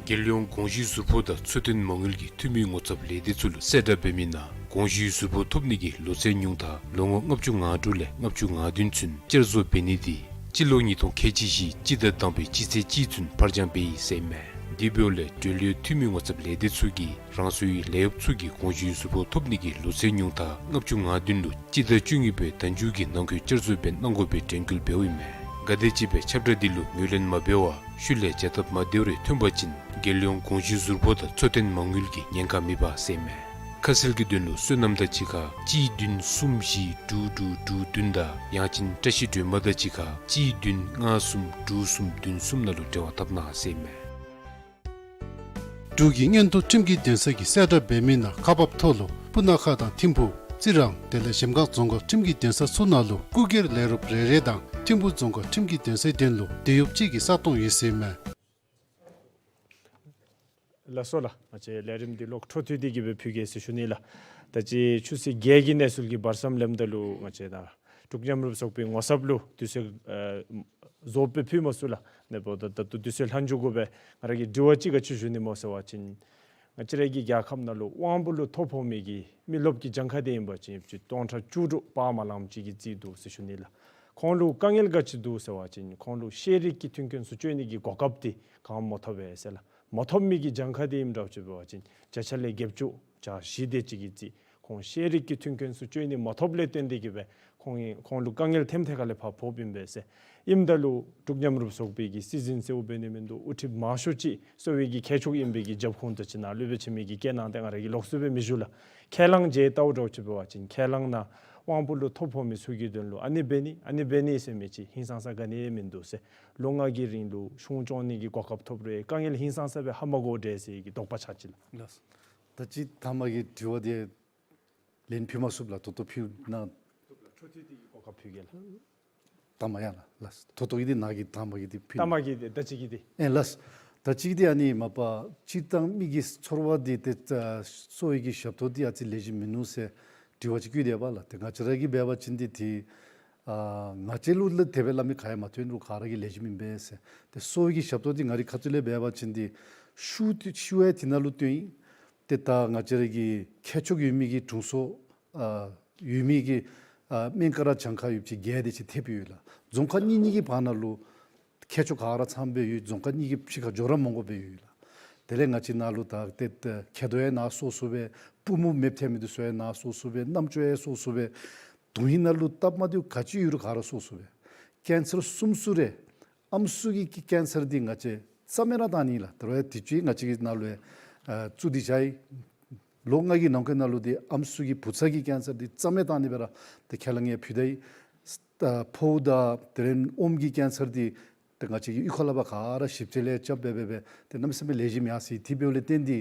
རྒྱལ་ཡོངས་དགོངས་ཞུའི་ཟུར་ཕོགས་དང་འཚོ་རྟེན་མ་དངུལ་གྱི་འཐུས་མིའི་ངོ་ཚབ་ལས་སྡེ་ཚུ་ལུ་གསལ་བསྒྲགས་འབད་མི་ནང་དགོངས་ཞུའི་ཟུར་ཕོགས་ཐོབ་ནི་གི་ལོ་ཚད་ཉུང་མཐའ་ལོ་ངོ་ལྔ་བཅུ་ང་དྲུག་ལས་ལྔ་བཅུ་ང་བདུན་ཚུན་བསྐྱར་བཟོ་འབད་ནི་འདི་སྤྱི་ལོ་ཉིས་སྟོང་ཁལ་གཅིག་བཞི་སྤྱི་ཟླ་དང་པའི་སྤྱི་ཚེས་གཅིག་ཚུན་ཕར་འགྱངས་འབད་ཡི་ཟེར་ཨིན་མས། དེ་འབདཝ་ལས་གྲོས་ལས་འཐུས་མི་ངོ་ཚབ་ལས་སྡེ་ཚུ་གིས་རང་སོའི་ལས་གཡོགཔ་ཚུ་གིས་དགོངས་ཞུའི་ཟུར་ཕོགས་ཐོབ་ནི་གི་ལོ་ཚད་ཉུང་མཐའ་ལྔ་བཅུ་ང་བདུན་ལུ་སྤྱི་ཟླ་བཅུ་གཉིས་པའི་ཟླ་མཇུག་གི་ནང་འཁོད་བསྐྱར་བཟོ་འབད་གནང་དགོ་པའི་དྲན་སྐུལ་འབདཝ་ཨིན་མས། ག་དེམ་ཅིག་སྦེ་ཁྱབ་བསྒྲགས་འདི་ལུ་ངོས་ལེན་མ་འབད་བར་ཤུལ་ལས་བྱ་ཐབས་མ་བདེཝ་རེ་ཐོན་པ་ཅིན་རྒྱལ་ཡོངས་དགོངས་ཞུའི་ཟུར་ཕོགས་དང་འཚོ་རྟེན་མ་དངུལ་གྱི་ཉེན་ཁ་མེད་པ་ཟེར་ཨིན་མས། ཁ་གསལ་གྱི་དོན་ལུ་སོ་ནམ་དང་གཅིག་ཁར་གཅིག་བདུན་གསུམ་བཞི་དྲུག་དྲུག་དྲུག་བདུན་དང་ཡང་ཅིན་བཀྲ་ཤིས་སྒྲོལ་མ་དང་གཅིག་ཁར་གཅིག་བདུན་ལྔ་གསུམ་དྲུག་གསུམ་བདུན་གསུམ་ནང་ལུ་འབྲེལ་བ་འཐབ་གནང་ཟེར་ཨིན་མས། འབྲུག་གི་མངོན་མཐོ་ཁྲིམས་ཀྱི་གདན་ས་གིས་གསལ་བསྒྲགས་འབད་མི་ནང་ཁག་འབག་ཐོག་ལུ་སྤུ་ན་ཁ་དང་ཐིམ་ཕུ་རྩི་རང་དེ་ལས་གཞལམ་སྒང་རྫོང་ཁག་ཁྲིམས་ཀྱི་གདན་ས་ཚུ་ནང་ལུ་སྐུ་སྒེར་ལས་རོགསཔ་རེ་རེ་དང་ཐིམ་ཕུ་རྫོང་ཁག་ཁྲིམས་ཀྱི་གདན་སའི་དོན་ལུ་དེད་གཡོགཔ་གཅིག་གི་ས་སྟོང་ཡོད་ཟེར་ཨིན་མས། ལགས་སོ་ལགས། ང་བཅས་ལས་རིམ་འདི་ལོག་འཕྲོ་མཐུད་དེ་གི་སྦེ་ཕུལ་གེ་ཟེར་ཞུ་ནི་ལགས། ད་ཅི་ཆུ་ཚོད་བརྒྱད་ཀྱི་གནས་ཚུལ་གྱི་བར་མཚམས་ལེནམ་ད་ལུ་ང་བཅས་ད་འབྲུག་མཉམ་རུབ་ཚོགས་པའི་ངོ་ཚབ་ལུ་དུས་ཚོད་ཨ་རྫོགས་སྦེ་ཕུལ་མ་ཚུགས་ལགས། ཨ་ནི་འབདཝ་ད་ད་ལྟོ་དུས་ཚོད་ལྷག་འགྱོ་དགོ་པས། ང་ར་གིས་དྲི་བ་ཅིག་ག་ཅི་ཞུ་ནི་སྨོ་ཟེར་བ་ཅིན་ང་བཅས་ར་གི་རྒྱལ་ཁབ་ནང་ལུ་དབང་པོ་ལུ་ཐོ་ཕོག་མི་གི་མི་རློབས་ཀྱི་གྱངས་ཁ་འདི་ཨིན་པ་ཅིན་སྟོང་ཕྲག་བཅུ་དྲུག་དཔག་མ་ལངམ་ཅིག་གིས་རྩིས་འདུག་ཟེར་ཞུ་ནི་ལགས། ཁོང་ལུ་དཀའ་ངལ་ག་ཅི་འདུག་ཟེར་བ་ཅིན་ཁོང་ལུ་ཤེས་རིག་གི་མཐུན་རྐྱེན་ཚུ་སྤྱོད་ནི་གི་གོ་སྐབས་འདི་གང་མ་ཐོབ་པས་ཟེར་ལགས། མ་ཐོབ་མི་གི་གྱངས་ཁ་འདི་ཨིནམ་འདྲཝ་ཅིག་འབད་བ་ཅིན་བརྒྱ་ཆ་ལས་བརྒྱད་ཅུ་གྱ་བཞི་དེ་ཅིག་གིས་རྩིས། ཁོང་ཤེས་རིག་གི་མཐུན་རྐྱེན་ཚུ་སྤྱོད་ནི་མ་ཐོབ་ལས་བརྟེན་ཏེ་གི་སྦེ་ཁོང་ཁོང་ལུ་དཀའ་ངལ་ཐེམ་ཐེ་ཁ་ལས་ཕར་ཕོགཔ་ཨིན་པས་ཟེར། ཨིནམ་ད་ལུ་འབྲུག་མཉམ་རུབ་ཚོགས་པའི་གི་སྲིད་འཛིན་ཟེརཝ་འབད་ནི་མིན་འདུག། དབུ་ཁྲིདཔ་མང་ཤོས་ཅིག་གསོ་བའི་གི་མཁས་མཆོག་ཨིན་པའི་གི་རྒྱབ་ཁུངས་ད་ཅི་ནཱ་སློབ་དཔོན་ཆེན་མོའི་གི་བཀའ་གནང་སྟེ་ང་ར་གིས་ལོགས་སུ་སྦེ་མི་ཞུ་ལགས། ཁས་བླངས་མཇལ་བལྟཝ་འདྲཝ་ཅིག་འབད་བ་ཅིན་ཁས་བླངས་ནང་དབང་པོ་ལུ་ཐོ་ཕོག་མི་ཚུ་གི་དོན་ལུ་ཨ་ནི་འབད་ནི་ཨ་ནི་འབད་ནི་ཟེར་མི་ཅིག་ཧིང་སངས་ས་ག་ནི་ཡང་མིན་འདུག་ཟེར། ལོ་ལྔ་གི་རིང་ལུ་གཞུང་སྐྱོང་ནི་གི་གོ་སྐབས་ཐོབ་རུང་དཀའ་ངལ་ཧིང་སངས་ས་སྦེ་ཧ་མ་གོ་འདྲས་ཟེར་གྱི་དོགས་པ་ཆགས་ཅི་ལགས། ལགས། ད་ཅི་ཐ་མ་གི་དྲི་བ་འདི་ལན་ཕུལ་མ་ཚུགས་ལགས། ད་ལྟོ་ཕུལ་ན། འཕྲོ་མཐུད་དེ་གི་གོ་སྐབས་ཕུལ་གེ་ལགས། ཐ་མ་ཡང་ལགས། ལགས། ད་ལྟོ་གི་འདི་ནཱ་གི་ཐ་མ་གི་འདི་ཕུལ། ཐ་མ་གི་འདི་ད་ཅི་གི་འདི། ཨེ་ལགས། ད་ཅི་གི་འདི་ཨ་ནི་མ་པ་སྤྱིར་བཏང་མི་གི་ཚོར་བ་འདི་ཏེ་ཨ་གསོ་བའི་གི་ཞབས་ཏོག་འདི་ཨ་ཙི་ལེགས་ཤོམ་མིན་ནུག་ཟེར་དྲི་བ་ཅིག་བཀོད་དེ་ཡོད་པ་ལགས། ཏེ་ང་བཅས་ར་གིས་འབད་བ་ཅིན་འདི་ཏེ་ཨ་ང་བཅས་ལུ་ལ་དེ་སྦེ་སླབ་མི་ག་ཡང་མ་ཐོན་རུང་ག་ར་གིས་ལེགས་ཤོམ་ཨིན་པས་ཟེར། ཏེ་གསོ་བའི་གི་ཞབས་ཏོག་འདི་ང་རའི་ཁ་ཐུག་ལས་འབད་བ་ཅིན་འདི་ཤུགས་ཏེ་ཤུགས་ཡང་དེ་ནང་ལུ་བཏོན་ཡི། ཏེ་ད་ང་བཅས་ར་གི་མཁས་མཆོག་ཡོད་མི་གི་དྲུང་འཚོ་ཨ་ཡོད་མི་གི་ཨ་སྨན་ཁང་ར་གྱངས་ཁ་ཡོདཔ་ཅིག་བརྒྱད་དེ་ཅིག་ཐེབས་ཡོད་ལགས། རྫོང་ཁག་གཉིས་གཉིས་ཀྱི་བར་ན་ལུ་མཁས་མཆོག་ག་ར་ཚངམ་སྦེ་ཡོད། རྫོང་ཁག་གཉིས་ཀྱི་ཕྱི་ཁར་འགྱོ་ར་མ་དགོཔ་སྦེ་ཡོད་ལགས། དེ་ལས་ང་བཅས་ནཱ་ལུ་ད་ཏེ་ཏེ་མཁལ་རྡོག་ཡང་ནཱ་གསོ་ཚུགས་པས། པུས་མོ་མེདཔ་ཐལ་མི་འདི་ཚུ་ཡང་ནཱ་གསོ་ཚུགས་པས། རྣམ་ཅོག་ཡང་གསོ་ཚུགས་པས། དོན་ཧིང་ནང་ལུ་སྟབས་མ་བདེཝ་ག་ཅི་ཡོད་རུང་ག་ར་གསོ་ཚུགས་པས། ཀེན་སར་གསུམ་ཚུ་རེ་ཨམ་སྲུ་གི་ཀེན་སར་འདི་ང་བཅས་རྩ་མེད་ར་བཏང་ནི་ལགས། དེ་རུང་དུས་ཅི་ང་བཅས་ཀྱི་ནང་ལུ་ཨ་བཙུགས་ཏེ་བཞག་ཡི། ལོ་ལྔ་གི་ནང་འཁོད་ནང་ལུ་འདི་ཨམ་སྲུ་གི་བུ་ཚ་གི་ཀེན་སར་འདི་རྩ་མེད་བཏང་ནི་སྦེ་ར་ཏེ་ཁས་བླངས་ཡང་ཕུལ་ད་ཡི། ཨ་ཕོཝ་དང་དེ་ལས་ཨོམ་གྱི་ཀེན་སར་འདི་ཏེ་ང་བཅས་ཀྱི་གཡུས་ཁ་ལས་ཕར་ག་ར་ཞིབ་དཔྱད་ལས་རྐྱབ་སྦེ་སྦེ་སྦེ་ཏེ་གནམ་མེད་ས་མེད་ལེགས་ཤོམ་ཡར་སོ་ཡི། དེ་འབདཝ་ལས་བརྟེན་ཏེ་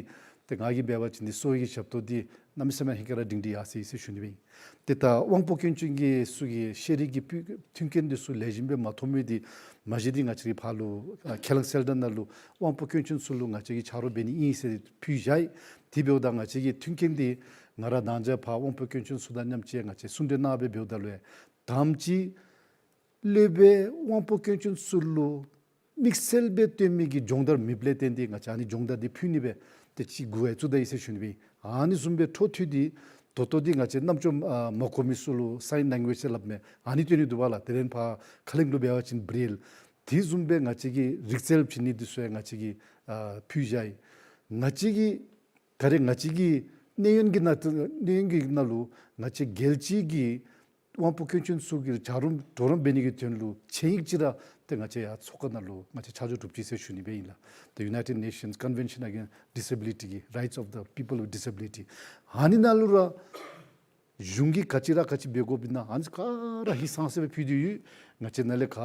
ཏེ་ང་གིས་འབད་བ་ཅིན་འདི་གསོ་བའི་གི་ཞབས་ཏོག་འདི་གནམ་མེད་ས་མེད་ཧིང་ག་ར་སྒྲིང་སྒྲི་ཡར་སོ་ཡི་ཟེར་ཞུ་ནི་སྦེ་ཨིན། ཏེ་ད་དབང་པོ་སྐྱོན་ཅན་གྱི་ཚུ་གི་ཤེས་རིག་གི་ཕུལ་མཐུན་རྐྱེན་འདི་ཚུ་ལེགས་ཤོམ་སྦེ་མ་ཐོབ་མི་འདི་མ་གཞི་འདི་ང་བཅས་ཀྱི་ཕར་ལུ་ཨ་ཁས་བླངས་གསལ་བསྒྲགས་ནང་ལུ་དབང་པོ་སྐྱོན་ཅན་ཚུ་ལུ་ང་བཅས་ཀྱིས་ཆ་རོགས་འབད་ནི་ཨིན་ཟེར་ཕུལ་བཞག་ཡི། དེ་འབདཝ་ད་ང་བཅས་ཀྱི་མཐུན་རྐྱེན་འདི་ང་ར་དང་ཅ་ཕར་དབང་པོ་སྐྱོན་ཅན་ཚུ་དང་མཉམ་གཅིག་ང་བཅས་གསུང་གྲོས་གནང་སྦེ་འབདཝ་ད་ལུ་ཡང་དང་པ་ཅིག་སློབ་དཔོན་དབང་པོ་སྐྱོན་ཅན་ཚུ་ལུ་དམིགས་བསལ་སྦེ་སྟོན་མི་གི་སྦྱོང་བརྡར་མེདཔ་ལས་བརྟེན་ཏེ་ང་བཅས་ཨ་ནི་སྦྱོང་བརྡར་འདི་ཕུལ་ནི་སྦེ་ཏེ་ཅིག་འགོ་ཡང་བཙུགས་ད་ཡི་ཟེར་ཞུ་ནི་སྦེ་ཨིན། ཨ་ནི་བཟུམ་སྦེ་འཕྲོ་མཐུད་དེ་ད་ལྟོ་འདི་ང་བཅས་རྣམ་ཅོག་ཨ་མ་གོ་མི་ཚུ་ལུ་སའིན་ལེང་གུ་ཨེཇ་ཟེར་སླབ་མི་ཨ་ནི་སྟོན་ནི་འདུག་པ་ལགས། དེ་ལས་ཕར་ཁ་གླིང་ལུ་འབད་བ་ཅིན་བྲེལ། དེ་བཟུམ་སྦེ་ང་བཅས་ཀྱི་རིག་རྩལ་བྱིན་ནི་འདི་ཚུ་ཡང་ང་བཅས་ཀྱིས་ཨ་ཕུལ་བཞག་ཡི། ང་བཅས་ཀྱི་ད་རེས་ང་བཅས་ཀྱི་གནས་ཡུན་གྱི་ནང་དུ་གནས་ཡུན་གྱི་ནང་ལུ་ང་བཅས་རྒྱལ་སྤྱི་གི་དབང་པོ་སྐྱོན་ཅན་ཚུ་གི་བྱ་རུང་གྲོགས་རམ་འབད་ནི་གི་དོན་ལུ་ཆེད་ཡིག་ཅིག་ར་ཏེ་ང་བཅས་ཡར་ཚོགས་ཁང་ནང་ལུ་ང་བཅས་ཆ་འཇོག་གྲུབ་ཅི་ཟེར་ཞུ་ནི་སྦེ་ཨིན་ལགས། The United Nations Convention Against Disability གི་Rights of the People with Disability ཨ་ནི་ནང་ལུ་ར་གཞུང་གིས་ག་ཅི་ར་ག་ཅི་འབད་དགོཔ་ཨིན་ན་ཨ་ནི་ག་ར་ཧིང་སངས་ས་སྦེ་ཕུལ་ཏེ་ཡོད། ང་བཅས་ནཱ་ལས་ག་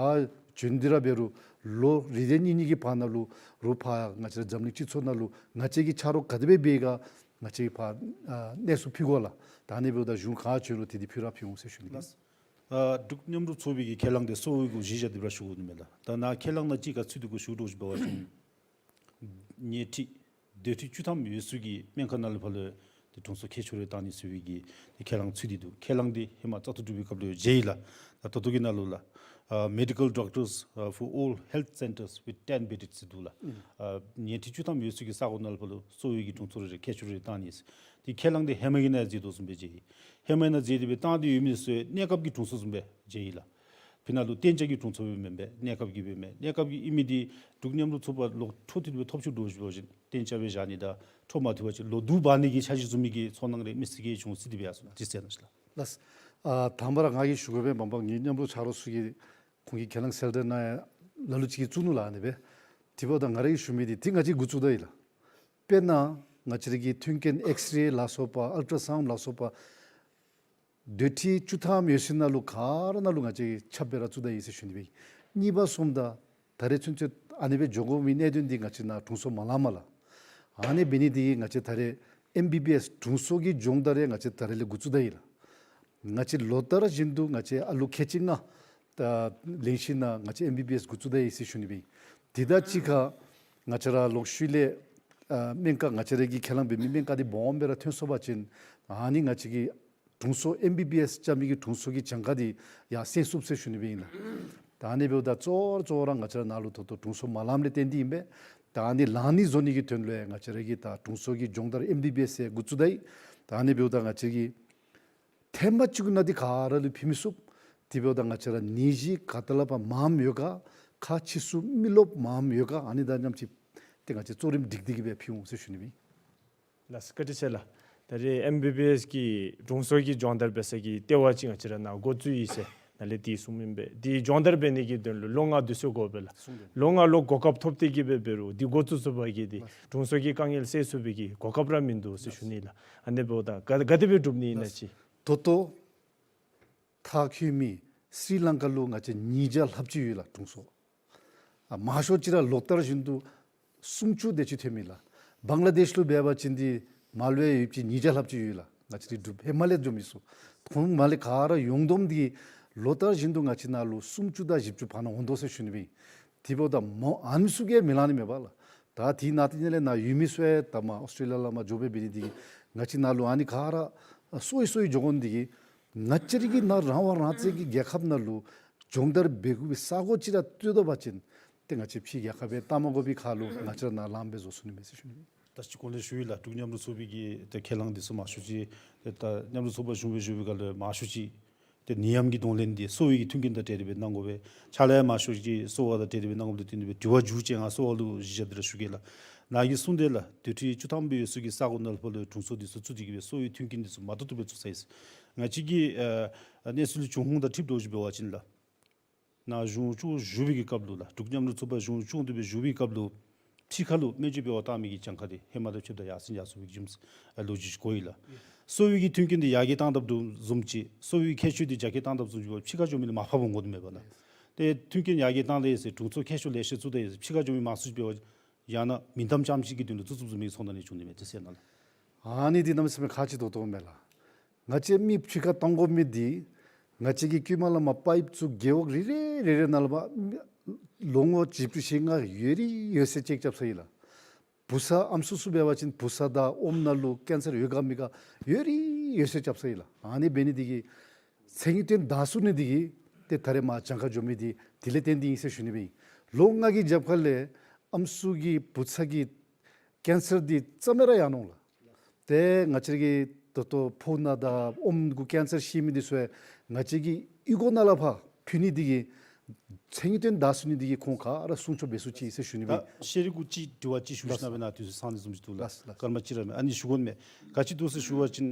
བྱོན་ཏེ་ར་འབད་རུང་ལོ་རེ་རེ་གཉིས་གཉིས་ཀྱི་བར་ན་ལུ་རོགས་ཕར་ང་བཅས་ར་འཛམ་གླིང་སྤྱི་ཚོགས་ནང་ལུ་ང་བཅས་ཀྱིས་ཆ་རོགས་ག་དེ་སྦེ་འབད་ག་ང་བཅས་ཕར་ཨ་གནས་ཚུལ་ཕུལ་དགོ་ལགས། ད་ཨ་ནི་འབདཝ་ད་གཞུང་ག་བྱོན་རུང་ཏེ་འདི་ཕུལ་ར་ཕུལ་འོང་ཟེར་ཞུ་ནི་ཨིན། ལགས། ཨ་འབྲུག་མཉམ་རུབ་ཚོགས་པའི་གི་ཁས་བླངས་འདི་གསོ་བའི་གུ་གཞི་བཞག་སྟེ་ར་ཞུ་དགོ་ནི་མས་ལགས། ད་ནཱ་ཁས་བླངས་ནང་ཅིག་ག་ཚུད་དེ་གུ་ཞུ་དོ་ཅིག་འབད་བ་ཅིན་ཉལ་ཁྲི་སྡོད་ཁྲི་བཅུ་ཐམ་ཡོད་ས་གི་སྨན་ཁང་ནང་ལས་ཕར་ལུ་ཏེ་དྲུང་འཚོ་མཁས་མཆོག་རེ་བཏང་ནི་ཟེར་བའི་གི་ཏེ་ཁས་བླངས་ཚུད་དེ་འདུག། ཁས་བླངས་འདི་ཧེ་མ་བཙག་འཐུ་གྲུབ་པའི་སྐབས་ལུ་མཇལ་ཡི་ལགས། ད་ད་ལྟོ་གི་ནང་ལུ་ལགས། ཨ་Medical Doctors uh, for all health centres with ten beds ཟེར་འདུག་ལགས། ཨ་ཉལ་ཁྲི་བཅུ་ཐམ་ཡོད་ས་གི་ས་གོ་ནང་ལས་ཕར་ལུ་གསོ་བའི་གི་དྲུང་འཚོ་རེ་རེ་མཁས་མཆོག་རེ་བཏང་ནི་ཟེར། ཏེ་ཁས་བླངས་འདི་ཧེ་མ་གི་ནང་མཛད་དོ་བཟུམ་སྦེ་མཇལ་ཡི། ཧེ་མ་ནང་མཛད་དེ་སྦེ་བཏང་སྟེ་ཡོད་མི་ཚུ་གནས་སྐབས་ཀྱི་དྲུང་འཚོ་བཟུམ་སྦེ་མཇལ་ཡི་ལགས། ཕི་ནང་ལུ་གཏན་འཇགས་ཀྱི་དྲུང་འཚོ་སྦེ་མེན་པས། གནས་སྐབས་ཀྱི་སྦེ་མས། གནས་སྐབས་ཀྱི་ཨིན་མི་འདི་འབྲུག་མཉམ་རུབ་ཚོགས་པ་ལོག་འཕྲོ་མཐུད་དེ་སྦེ་ཐོབ་ཚུགས་དོ་ཅིག་འབད་བ་ཅིན་གཏན་འཇགས་སྦེ་བཞག་ནི་དང་འཕྲོ་མ་མཐུད་པ་ཅིན་ལོག་བསྡུ་འབག་ནི་གི་འཆར་གཞི་བཟུང་མི་གི་ཚོར་སྣང་རེ་མི་སེར་གྱིས་བྱུང་སྲིད་དེ་སྦེ་ཡར་སོང་ལགས། དྲི་ཟེར་གནང་ཤིག་ལགས། ལགས། ཨ་དང་པ་ར་ང་གིས་ཞུ་དགོ་པས། མ་པ་ངེའི་མཉམ་རུབ་ཆ་རོགས་ཚུ་གིས་ཁོང་གིས་ཁས་བླངས་གསལ་བསྒྲགས་ནང་ལ་ལུ་ཅིག་གིས་བཙུགས་ནུག་ལགས། ཨ་ནི་སྦེ་དེ་འབདཝ་ད་ང་ར་གིས་ཞུ་མི་འདི་ཏེ་ང་བཅས་འགོ་བཙུགས་ད་ཡི་ལགས། དཔེར་ན་ང་བཅས་ར་གི་མཐུན་རྐྱེན་ཨེགསི་རེ་ལ་སོགས་པ་ཨལ་ཊ་སའུནཌ་ལ་སོགས་པ་སྡོད་ཁྲི་བཅུ་ཐམ་ཡོད་ས་ནང་ལུ་ག་ར་ནང་ལུ་ང་བཅས་ཁྱབ་སྦེ་ར་བཙུགས་ད་ཡི་ཟེར་ཞུ་ནི་སྦེ་ཨིན། གཉིས་པ་སོངམ་ད་ད་རེས་ཚུན་ཚོད་ཨ་ནི་སྦེ་འགྱོ་དགོ་མི་གནད་དོན་འདི་ང་བཅས་ནཱ་དྲུང་འཚོ་མ་ལང་མས་ལགས། ཨ་ནི་འབད་ནི་འདི་གིས་ང་བཅས་ད་རེས་ཨེམ་བི་བི་ཨེསི་དྲུང་འཚོ་གི་སྦྱོང་བརྡར་རེ་ང་བཅས་ད་རེས་ལས་འགོ་བཙུགས་ད་ཡི་ལགས། ང་བཅས་ལོ་ལྟར་བཞིན་དུ་ང་བཅས་ཨ་ལུ་ཁལ་གཅིག་ལྔ་ད་ལེན་ཞིནམ་ལས་ང་བཅས་ཨེམ་བི་བི་ཨེསི་འགོ་བཙུགས་ད་ཡི་ཟེར་ཞུ་ནི་སྦེ་ཨིན། དེ་དང་གཅིག་ཁར་ང་བཅས་ར་ལོག་ཤུལ་ལས་ ཨ་སྨན་ཁང་ང་བཅས་ར་གི་ཁས་བླངས་འབད་མི་སྨན་ཁང་འདི་སྦོམ་སྦེ་ར་ཐོན་སོང་པ་ཅིན་ཨ་ནི་ང་བཅས་ཀྱི་དྲུང་འཚོ་ཨེམ་བི་བི་ཨེསི་རྐྱབ་མི་གི་དྲུང་འཚོ་གི་གྱངས་ཁ་འདི་ཡར་སེང་ཚུགས་ཟེར་ཞུ་ནི་སྦེ་ཨིན་ལགས། ད་ཨ་ནི་འབདཝ་ད་གཙོ་བོ་གཙོ་བོ་ར་ང་བཅས་ར་ནཱ་ལུ་ད་ལྟོ་དྲུང་འཚོ་མ་ལངམ་ལས་བརྟེན་ཏེ་ཨིན་པས། ད་ཨ་ནི་ལངམ་ནི་བཟོ་ནི་གི་དོན་ལུ་ཡང་ང་བཅས་ར་གིས་ད་དྲུང་འཚོ་གི་སྦྱོང་བརྡར་ཨེམ་བི་བི་ཨེསི་ཡང་འགོ་བཙུགས་ད་ཡི། ད་ཨ་ནི་འབདཝ་ད་ང་བཅས་ཀྱིས་ཐེངས་མ་གཅིག་ནང་འདི་ག་ར་ལུ་ཕུལ་མི་ཚུགས། དེ་འབདཝ་ད་ང་བཅས་ར་ནད་གཞི་ག་ཏེ་ལས་ཕར་མངམ་ཡོད་ག། ཁ་ཕྱི་ཚུ་མི་རློབས་མངམ་ཡོད་ག། ཨ་ནི་དང་མཉམ་ཅིག་ཏེ་ང་བཅས་གཙོ་རིམ་སྒྲིག་སྟེ་གི་སྦེ་ཕུལ་འོང་ཟེར་ཞུ་ནི་སྦེ་ཨིན། ལགས་བཀའ་དྲིན་ཆེ་ལགས། ད་རེས་ཨེམ་བི་བི་ཨེསི་གི་དྲུང་འཚོ་གི་སྦྱོང་བརྡར་འབད་ས་གི་ལྟེ་བ་ཅིག་ང་བཅས་ར་ནཱ་འགོ་བཙུགས་ཡི་ཟེར་ནཱ་ལས་ཏེ་གསུངམ་ཨིན་པས། དེ་སྦྱོང་བརྡར་འབད་ནི་གི་དོན་ལུ་ལོ་ལྔ་དུས་ཚོད་དགོ་པས་ལགས། ལོ་ལྔ་ལུ་གོ་སྐབས་ཐོབ་སྟེ་གི་སྦེ་འབད་རུང་དེ་འགོ་བཙུགས་ཚུགས་པ་གིས་དེ་དྲུང་འཚོ་གི་དཀའ་ངལ་སེལ་ཚུགས་པའི་གི་གོ་སྐབས་ར་མིན་འདུག་ཟེར་ཞུ་ནི་ལགས། ཨ་ནི་འབདཝ་ད་ག་ག་དེ་སྦེ་སྒྲུབ་ནི་ཨིན་ན་ཅིག། ད་ལྟོ་མཐར་འཁྱོལ་མི་སི་རི་ལང་ཀ་ལུ་ང་བཅས་ཉིས་བརྒྱ་ལྷགཔ་ཅིག་ཡོད་ལགས་དྲུང་འཚོ། ཨ་མང་ཤོས་ཅིག་ར་ལོ་ལྟར་བཞིན་དུ་སུམ་ཅུ་དེ་ཅིག་ཐོན་མི་ལགས། བང་ལ་དེཤ་ལུ་འབད་བ་ཅིན་འདི་མར་ལས་ཡོདཔ་ཅིག་ཉིས་བརྒྱ་ལྷགཔ་ཅིག་ཡོད་ལགས། ང་བཅས་འདི་སྒྲུབ་ཧེ་མ་ལས་འཛོམས་མི་ཚུ་ཁོང་མར་ལས་ག་ར་ཡོངས་བསྡོམས་འདི་ལོ་ལྟར་བཞིན་དུ་ང་བཅས་ནཱ་ལུ་སུམ་ཅུ་དང་བཞི་བཅུ་བར་ན་འོང་དོ་ཟེར་ཞུ་ནི་སྦེ་ཨིན། དེ་འབདཝ་ད་མོ་ཨ་ནི་ཚུ་གིས་མི་ལང་ནི་མས་པ་ལགས། ད་དེ་ནང་དེ་ནང་ལས་ནཱ་ཡོད་མི་ཚུ་ཡང་ད་མར་ཨོསི་ཊེ་ལི་ཡ་ལས་མར་འགྱོ་སྦེ་འབད་ནི་འདི་གིས་ང་བཅས་ནཱ་ལུ་ཨ་ནི་ག་ར་གསོ་བའི་གསོ་བའི་འགྱོ་དགོ་ནི་འདི་གིས་ང་བཅས་ར་གི་ནཱ་རང་དབང་རང་བཙན་གྱི་རྒྱལ་ཁབ་ནང་ལུ་སྦྱོང་བརྡར་འབད་དགོ་པའི་ས་གོ་ཅིག་ར་བཏོན་ད་པ་ཅིན་ཏེ་ང་བཅས་ཕྱི་རྒྱལ་ཁབ་སྦེ་བཏང་མ་དགོ་པའི་ཁར་ལུ་ང་བཅས་ར་ནཱ་ལངམ་སྦེ་བཟོ་ཚུགས་ནི་མས་ཟེར་ཞུ་ནི། ད་ཅི་གོང་ལས་ཞུ་ཡི་ལགས། འབྲུག་མཉམ་རུབ་ཚོགས་པའི་གི་ཏེ་ཁས་བླངས་འདི་ཚུ་མང་ཤོས་ཅིག་ཏེ་ད་མཉམ་རུབ་ཚོགས་པ་གཞུང་སྦེ་བཞུགས་པའི་སྐབས་ལུ་མང་ཤོས་ཅིག་ཏེ་ནད་ཡམས་ཀྱི་གདོང་ལེན་འདི་གསོ་བའི་གི་མཐུན་རྐྱེན་དང་འབྲེལ་ཏེ་སྦེ་གནང་དགོ་པས། ཕྱག་ལཱ་ཡང་མང་ཤོས་ཅིག་གསོ་བ་དང་འབྲེལ་ཏེ་སྦེ་གནང་དགོཔ་ལས་བརྟེན་ཏེ་སྦེ་དྲི་བ་མཇུག་ཅིག་ང་གསོ་བ་ལུ་གཞི་བཞག་སྟེ་ར་ཞུ་གེ་ལགས། ནཱ་གིས་གསུངས་དེ་ལགས་དེ་ཁྲི་བཅུ་ཐམ་པའི་ཡོད་ས་གི་ས་གོ་ནང་ལུ་ཕར་ལུ་དྲུང་འཚོ་འདི་ཚུ་བཙུགས་ཏེ་གི་སྦེ་གསོ་བའི་མཐུན་རྐྱེན་འདི་ཚུ་མ་ཏོག་ཏོ་སྦེ་བཙུགས་ཚར་ཡི་ཟེར། ང་བཅས་ཀྱི་ཨ་གནས་ཚུལ་འབྱུང་ཁུངས་དང་འཁྲིལ་དོ་ཅིག་འབད་བ་ཅིན་ལགས། ནཱ་གཞུང་སྐྱོང་བཞུགས་པའི་གི་སྐབས་ལུ་ལགས། འབྲུག་མཉམ་རུབ་ཚོགས་པ་གཞུང་སྐྱོང་སྟེ་སྦེ་བཞུགས་པའི་སྐབས་ལུ་ཕྱི་ཁ་ལུ་སྨན་བཅོས་འབད་བར་བཏང་མི་གི་གྱངས་ཁ་འདི་ཧེ་མ་དང་ཕྱདཔ་ད་ཡར་སེང་ཡར་སོང་བའི་རྒྱུ་མཚན་ཨ་ལོ་རྒྱུས་ཅིག་གོ་ཡི་ལགས། གསོ་བའི་གི་མཐུན་རྐྱེན་འདི་ཡར་རྒྱས་བཏང་དཔ་དོ་བཟུམ་ཅིག་གསོ་བའི་ཁྱད་ཆོས་འདི་རྒྱ་སྐྱེད་བཏང་དཔ་བཟུམ་ཅིག་ཕྱི་ཁར་འགྱོ་མི་འདི་མར་ཕབ་འོང་དགོ་ནི་མས་པ་ལགས། ཏེ་མཐུན་རྐྱེན་ཡར་རྒྱས་བཏང་ད་ཡི་ཟེར་དྲུང་འཚོ་མཁས་མཆོག་ལེ་ཤ་བཙུགས་ད་ཡི་ཟེར་ཕྱི་ཁར་འགྱོ་མི་མང་སུ་ཅིག་འབད་བ་ཡང་ན་མིང་གཏམ་རྐྱངམ་ཅིག་གི་དོན་ལུ་བཙུགས་བཙུགསཔ་བཟུམ་མའི་ཚོར་སྣང་ཅིག་བྱུང་ནི་མས། དེ་ཟེར་ན་ལགས། ཨ་ནི་འདི་གནམ་མེད་ས་མེད་ཁག་ཆེ་ཏོག་ཏོ་མས་ལགས། ང་བཅས་མི་ཕྱི་ཁར་བཏང་དགོ་མི་འདི་ང་བཅས་ཀྱིས་ཀྱེ་མ་ལས་མར་པའིཔ་ཚུ་རྒེད་འོག་རེ་རེ་རེ་རེ་ནང་ལས་མར་ལོ་ངོ་བཞི་བཅུ་ཞེ་ལྔ་ཡོད་རིགས་ཡོད་ཚད་ཅེཀ་རྐྱབ་ཚར་ཡི་ལགས། བུ་ཚ་ཨམ་སྲུ་ཚུ་འབད་བ་ཅིན་བུ་ཚ་དང་ཨོམ་ནང་ལུ་ཀེན་སར་ཡོད་ག་མེད་ག་ཡོད་རིགས་ཡོད་ཚད་རྐྱབ་ཚར་ཡི་ལགས། ཨ་ནི་འབད་ནི་འདི་གིས་མཚན་ཉིད་སྟོན་ད་ཚུགས་ནི་འདི་གིས་ཏེ་ད་རེས་མར་གྱངས་ཁ་འགྱོ་མི་འདི་དེ་ལས་བརྟེན་ཏེ་ཨིན་ཟེར་ཞུ་ནི་སྦེ་ཨིན། ལོ་ལྔ་གི་རྒྱབ་ཁ་ལས་ཨམ་སྲུ་གི་བུ་ཚ་གི་ཀེན་སར་འདི་རྩ་མེད་ར་ཡར་འོང་ལགས། ཏེ་ང་བཅས་ཀྱི་ད་ལྟོ་ཕོཝ་ནང་དང་ཨོམ་གུ་ཀེན་སར་ཤི་མི་འདི་ཚུ་ཡང་ང་བཅས་ཀྱིས་གཡུས་སྒོ་ནང་ལས་ཕར་ཕུལ་ནི་འདི་གིས་མཚན་ཉིད་སྟོན་ད་ཚུགས་ནི་འདི་གིས་ཁོང་ག་ར་སྲུང་སྐྱོབ་འབད་ཚུགས་ཅི་ཟེར་ཞུ་ནི་སྦེ་ཨིན། ད་ཤེས་རིག་གུ་ཅིག་དྲི་བ་ཅིག་ཞུ་ཞུ་ན་སྦེ་ནཱ་དུས་ཚོད་ཚང་ནི་བཟུམ་ཅིག་འདུག་ལགས། ལགས་ལགས། སྐར་མ་གཅིག་ར་མས། ཨ་ནི་ཞུ་དགོ་མས། ག་ཅི་འདུག་ཟེར་ཞུ་བ་ཅིན་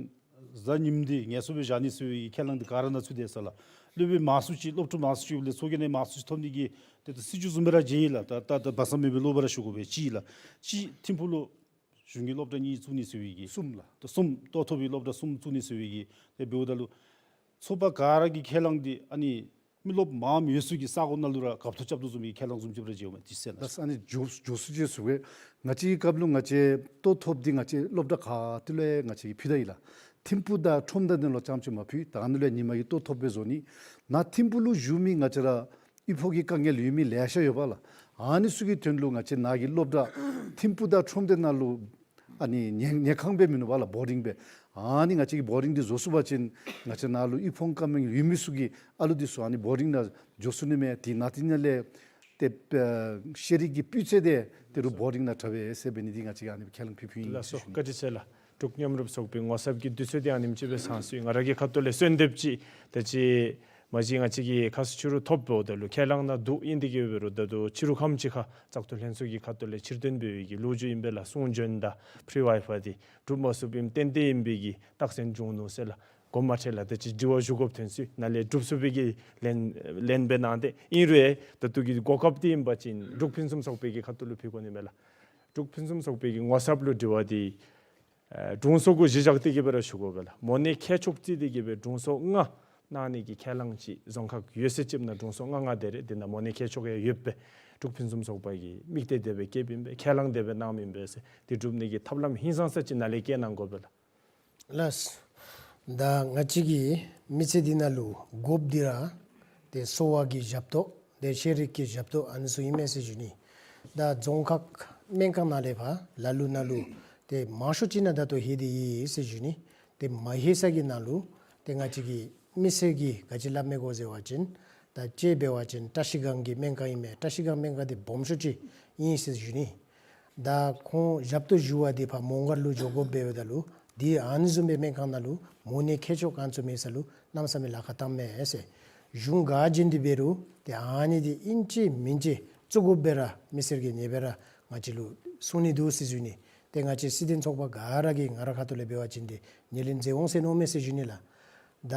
གཟའ་ཉིམ་འདི་ངལ་གསོ་སྦེ་བཞག་ནི་ཟེར་བའི་ཁས་བླངས་འདི་ག་ར་ནང་ཚུད་དེ་ས་ལགས། སློབ་དཔོན་མང་སུ་ཅིག་སློབ་ཕྲུག་མང་སུ་ཅིག་ལས་ཚོགས་རྒྱན་ནང་མང་སུ་ཅིག་ཐོབ་ནི་གི་ཏེ་ད་སྲིད་བྱུས་བཟུམ་སྦེ་ར་མཇལ་ཡི་ལགས། ད་ད་ད་བ་སངས་མེད་པའི་བློ་འབབ་ར་ཞུ་དགོ་པས། གཅིག་ལགས། གཅིག་ཐིམ་ཕུག་ལུ་གཞུང་གི་སློབ་གྲྭ་གཉིས་བཙུགས་ནི་ཟེར་བའི་གི་གསུམ་ལགས། ད་གསུམ་ལྟོ་ཐོབ་པའི་སློབ་གྲྭ་གསུམ་བཙུགས་ནི་ཟེར་བའི་གི་ཏེ་འབདཝ་ད་ལུ་ཚོགས་པ་ག་ར་གི་ཁས་བླངས་འདི་ཨ་ནི་མི་རློབས་མངམ་ཡོད་ས་གི་ས་གོ་ནང་ལུ་ར་གབ་ཐོབ་རྐྱབ་དོ་བཟུམ་གྱི་ཁས་བླངས་བཟུམ་ཅིག་ར་མཇལཝ་མས། དེ་ཟེར་ན། ལགས། ཨ་ནི་མགྱོགས་མགྱོགས་སུ་ཅིག་ཞུ་གེ། ང་བཅས་ཀྱི་སྐབས་ལུ་ང་བཅས་ལྟོ་ཐོབ་འདི་ང་བཅས་སློབ་གྲྭ་ག་ཏེ་ལུ་ཡང་ང་བཅས་ཀྱིས་ཕུལ་ད་ཡི་ལགས། ཐིམ་ཕུག་དང་ཁྲོམ་དང་འདི་ལུ་རྐྱངམ་ཅིག་མ་ཕུལ། ད་ཨ་ནི་ལུ་ཡང་ཉིན་མ་གི་ལྟོ་ཐོབ་སྦེ་བཟོ་ནི། ནཱ་ཐིམ་ཕུག་ལུ་བཞུགས་མི་ང་བཅས་ར་གཡུས་ཕོགས་ཀྱི་དཀའ་ངལ་ཡོད་མི་ལེ་ཤ་ཡོད་པ་ལགས། ཨ་ནི་ཚུ་གི་དོན་ལུ་ང་བཅས་ནཱ་གི་སློབ་གྲྭ་ཐིམ་ཕུག་དང་ཁྲོམ་སྡེ་ནང་ལུ་ཨ་ནི་ཉལ་ཉལ་ཁང་སྦེ་མིན་ནུག་པ་ལགས། བོར་ཌིང་སྦེ། ཨ་ནི་ང་བཅས་ཀྱིས་བོར་ཌིང་འདི་བཟོ་ཚུགས་པ་ཅིན་ང་བཅས་ནཱ་ལུ་གཡུས་ཕོགས་དཀའ་ངལ་ཡོད་མི་ཚུ་གི་ཨ་ལུ་འདི་ཚུ་ཨ་ནི་བོར་ཌིང་ནང་འགྱོ་ཚུགས་ནི་མས། དེ་ནང་དེ་ནང་ལས་ཏེ་ཤེས་རིག་གི་སྤུས་ཚད་འདི་ཏེ་རུང་བོར་ཌིང་ནང་དྲག་པས་ཟེར་འབད་ནི་འདི་ང་བཅས་ཀྱིས་ཨ་ནི་ཁས་བླངས་ཕུལ་ཕུལཝ་ཨིན། ལགས་སོ། བཀའ་དྲིན་ཆེ་ལགས། འབྲུག་མཉམ་རུབ་ཚོགས་པའི་ངོ་ཚབ་ཀྱིས་དུས་ཚོད་འདི་ཨ་ནེམ་ཅིག་སྦེ་ཚང་སོང་ཡི། ང་ར་གི་ཁ་ཐུག་ལས་གསོལ་འདེབས་ཅིག་ད་ཅི་མ་གཞི་ང་བཅས་ཀྱིས་ཁ་ས་ཕྱི་རུ་ཐོབ་འབདཝ་ད་ལུ་ཁས་བླངས་ནང་འདུག། ཨིན་དེ་གིས་འབད་རུང་ད་ལྟོ་ཕྱི་རུ་ཁམས་ཅིག་ཁར་བཙག་འཐུ་ལྷན་ཚོགས་ཀྱི་ཁ་ཐུག་ལས་ཕྱིར་འདོན་འབད་བའི་གི་ལོ་རྒྱུས་ཨིན་པས་ལགས། གསུང་འབྱོན་དང་ཕི་རི་ཝའི་ཕའི་འདི་སྒྲུབ་མ་ཚུགསཔ་ཨིནམ་ཏན་ཏན་ཨིན་པའི་གི་རྟགས་མཚན་བྱུང་ནུག་ཟེར་ལགས། དགོངསམ་མ་ཁྲེལ་ལགས། ད་ཅི་དྲི་བ་ཞུ་དགོཔ་ཐོན་སོང་ཡི། ནཱ་ལས་སྒྲུབ་ཚུགས་པའི་གི་ལན་ལན་སྦེ་གནང་སྟེ། ཨིན་རུང་ད་ལྟོ་གི་གོ་སྐབས་འདི་ཨིན་པ་ཅིན་འབྲུག་ཕུན་སུམ་ཚོགས་པའི་གི་ཁ་ཐུག་ལུ་ཕུལ་དགོ་ནི་མས་ལགས། འབྲུག་ཕུན་སུམ་ཚོགས་པའི་གི་ངོ་ཚབ་ལུ་དྲི་བ་འདི་ཨེ་དྲུང་འཚོ་གུ་གཞི་བཞག་སྟེ་གི་སྦེ་ར་ཞུ་དགོ་པས་ལགས། མོ་ནད་ཁྱད་ཆོས་བརྩིས་ཏེ་གི་སྦེ་དྲུང་འཚོ་ལྔ་གནང་ནི་གི་ཁས་བླངས་ཅིག་རྫོང་ཁག་ཡོད་ཚད་ཅིག་ནང་དྲུང་འཚོ་ལྔ་ལྔ་དེ་རེ་འདི་ནང་མོ་ནད་ཁྱད་ཆོས་ཡང་ཡོད་པས། འབྲུག་ཕུན་སུམ་ཚོགས་པ་གིས་དམིགས་གཏད་དེ་སྦེ་བསྐྱེདཔ་ཨིན་པས། ཁས་བླངས་དེ་སྦེ་གནངམ་ཨིན་པས་ཟེར། འདི་སྒྲུབ་ནི་གི་ཐབས་ལམ་ཧིང་སངས་ས་ཅིག་ནཱ་ལས་བསྐྱལ་གནང་དགོ་པས་ལགས། ལགས། ད་ང་བཅས་ཀྱི་མི་ཚེ་འདི་ནང་ལུ་དགོཔ་འདི་ར་ཏེ་གསོ་བ་གི་ཞབས་ཏོག་ཏེ་ཤེས་རིག་གི་ཞབས་ཏོག་ཨ་ནི་ཚུ་ཨིན་མས་ཟེར་ཞུ་ནི། ད་རྫོང་ཁག་ སྨན་ཁང་ནང་ལས་ཕར་ལ་ལུ་ནཱ་ལུ་ཏེ་མང་ཤོས་ཅིག་ནང་ད་ལྟོ་ལྷོད་དེ་ཡོད་ཟེར་ཞུ་ནི། ཏེ་མ་ལྷོད་ས་གི་ནང་ལུ་ཏེ་ང་བཅས་ཀྱི་མི་སེར་གྱིས་ག་ཅི་སླབ་མས་གོ་ཟེར་བ་ཅིན་ད་ཅི་འབད་བ་ཅིན་བཀྲ་ཤིས་སྒང་གི་སྨན་ཁང་ཨིན་མས། བཀྲ་ཤིས་སྒང་སྨན་ཁང་འདི་སྦོམ་ཤོས་ཅིག་ཨིན་ཟེར་ཞུ་ནི། ད་ཁོང་ཞབས་ཏོག་ཞུ་བར་འདི་ཕར་མོང་སྒར་ལུ་འགྱོ་དགོཔ་འབདཝ་ད་ལུ་འདི་ཨ་ནི་བཟུམ་སྦེ་སྨན་ཁང་ནང་ལུ་མོ་ནད་མཁས་མཆོག་ག་ཙམ་ཡོད་ས་ལུ་གནམ་མེད་ས་མེད་ལཱ་ཁག་བཏངམ་མས་ཟེར། གཞུང་ག་བྱིན་ཏེ་འབད་རུང་ཏེ་ཨ་ནི་འདི་ཨིན་ཅི་མིན་ཅི་བཙུགས་དགོཔ་སྦེ་ར་མི་སེར་གྱི་ཉེ་སྦེ་ར་ང་བཅས་ལུ་གསུང་ནི་འདུག་ཟེར་ཞུ་ནི། ཏེ་ང་བཅས་སྲིད་དོན་ཚོགས་པ་ག་ར་གིས་ང་ར་ཁ་ཐུག་ལས་འབད་བ་ཅིན་ཏེ་ངོས་ལེན་མཛད་འོང་ཟེར་མནོཝ་མས་ཟེར་ཞུ་ནི་ལགས། ད་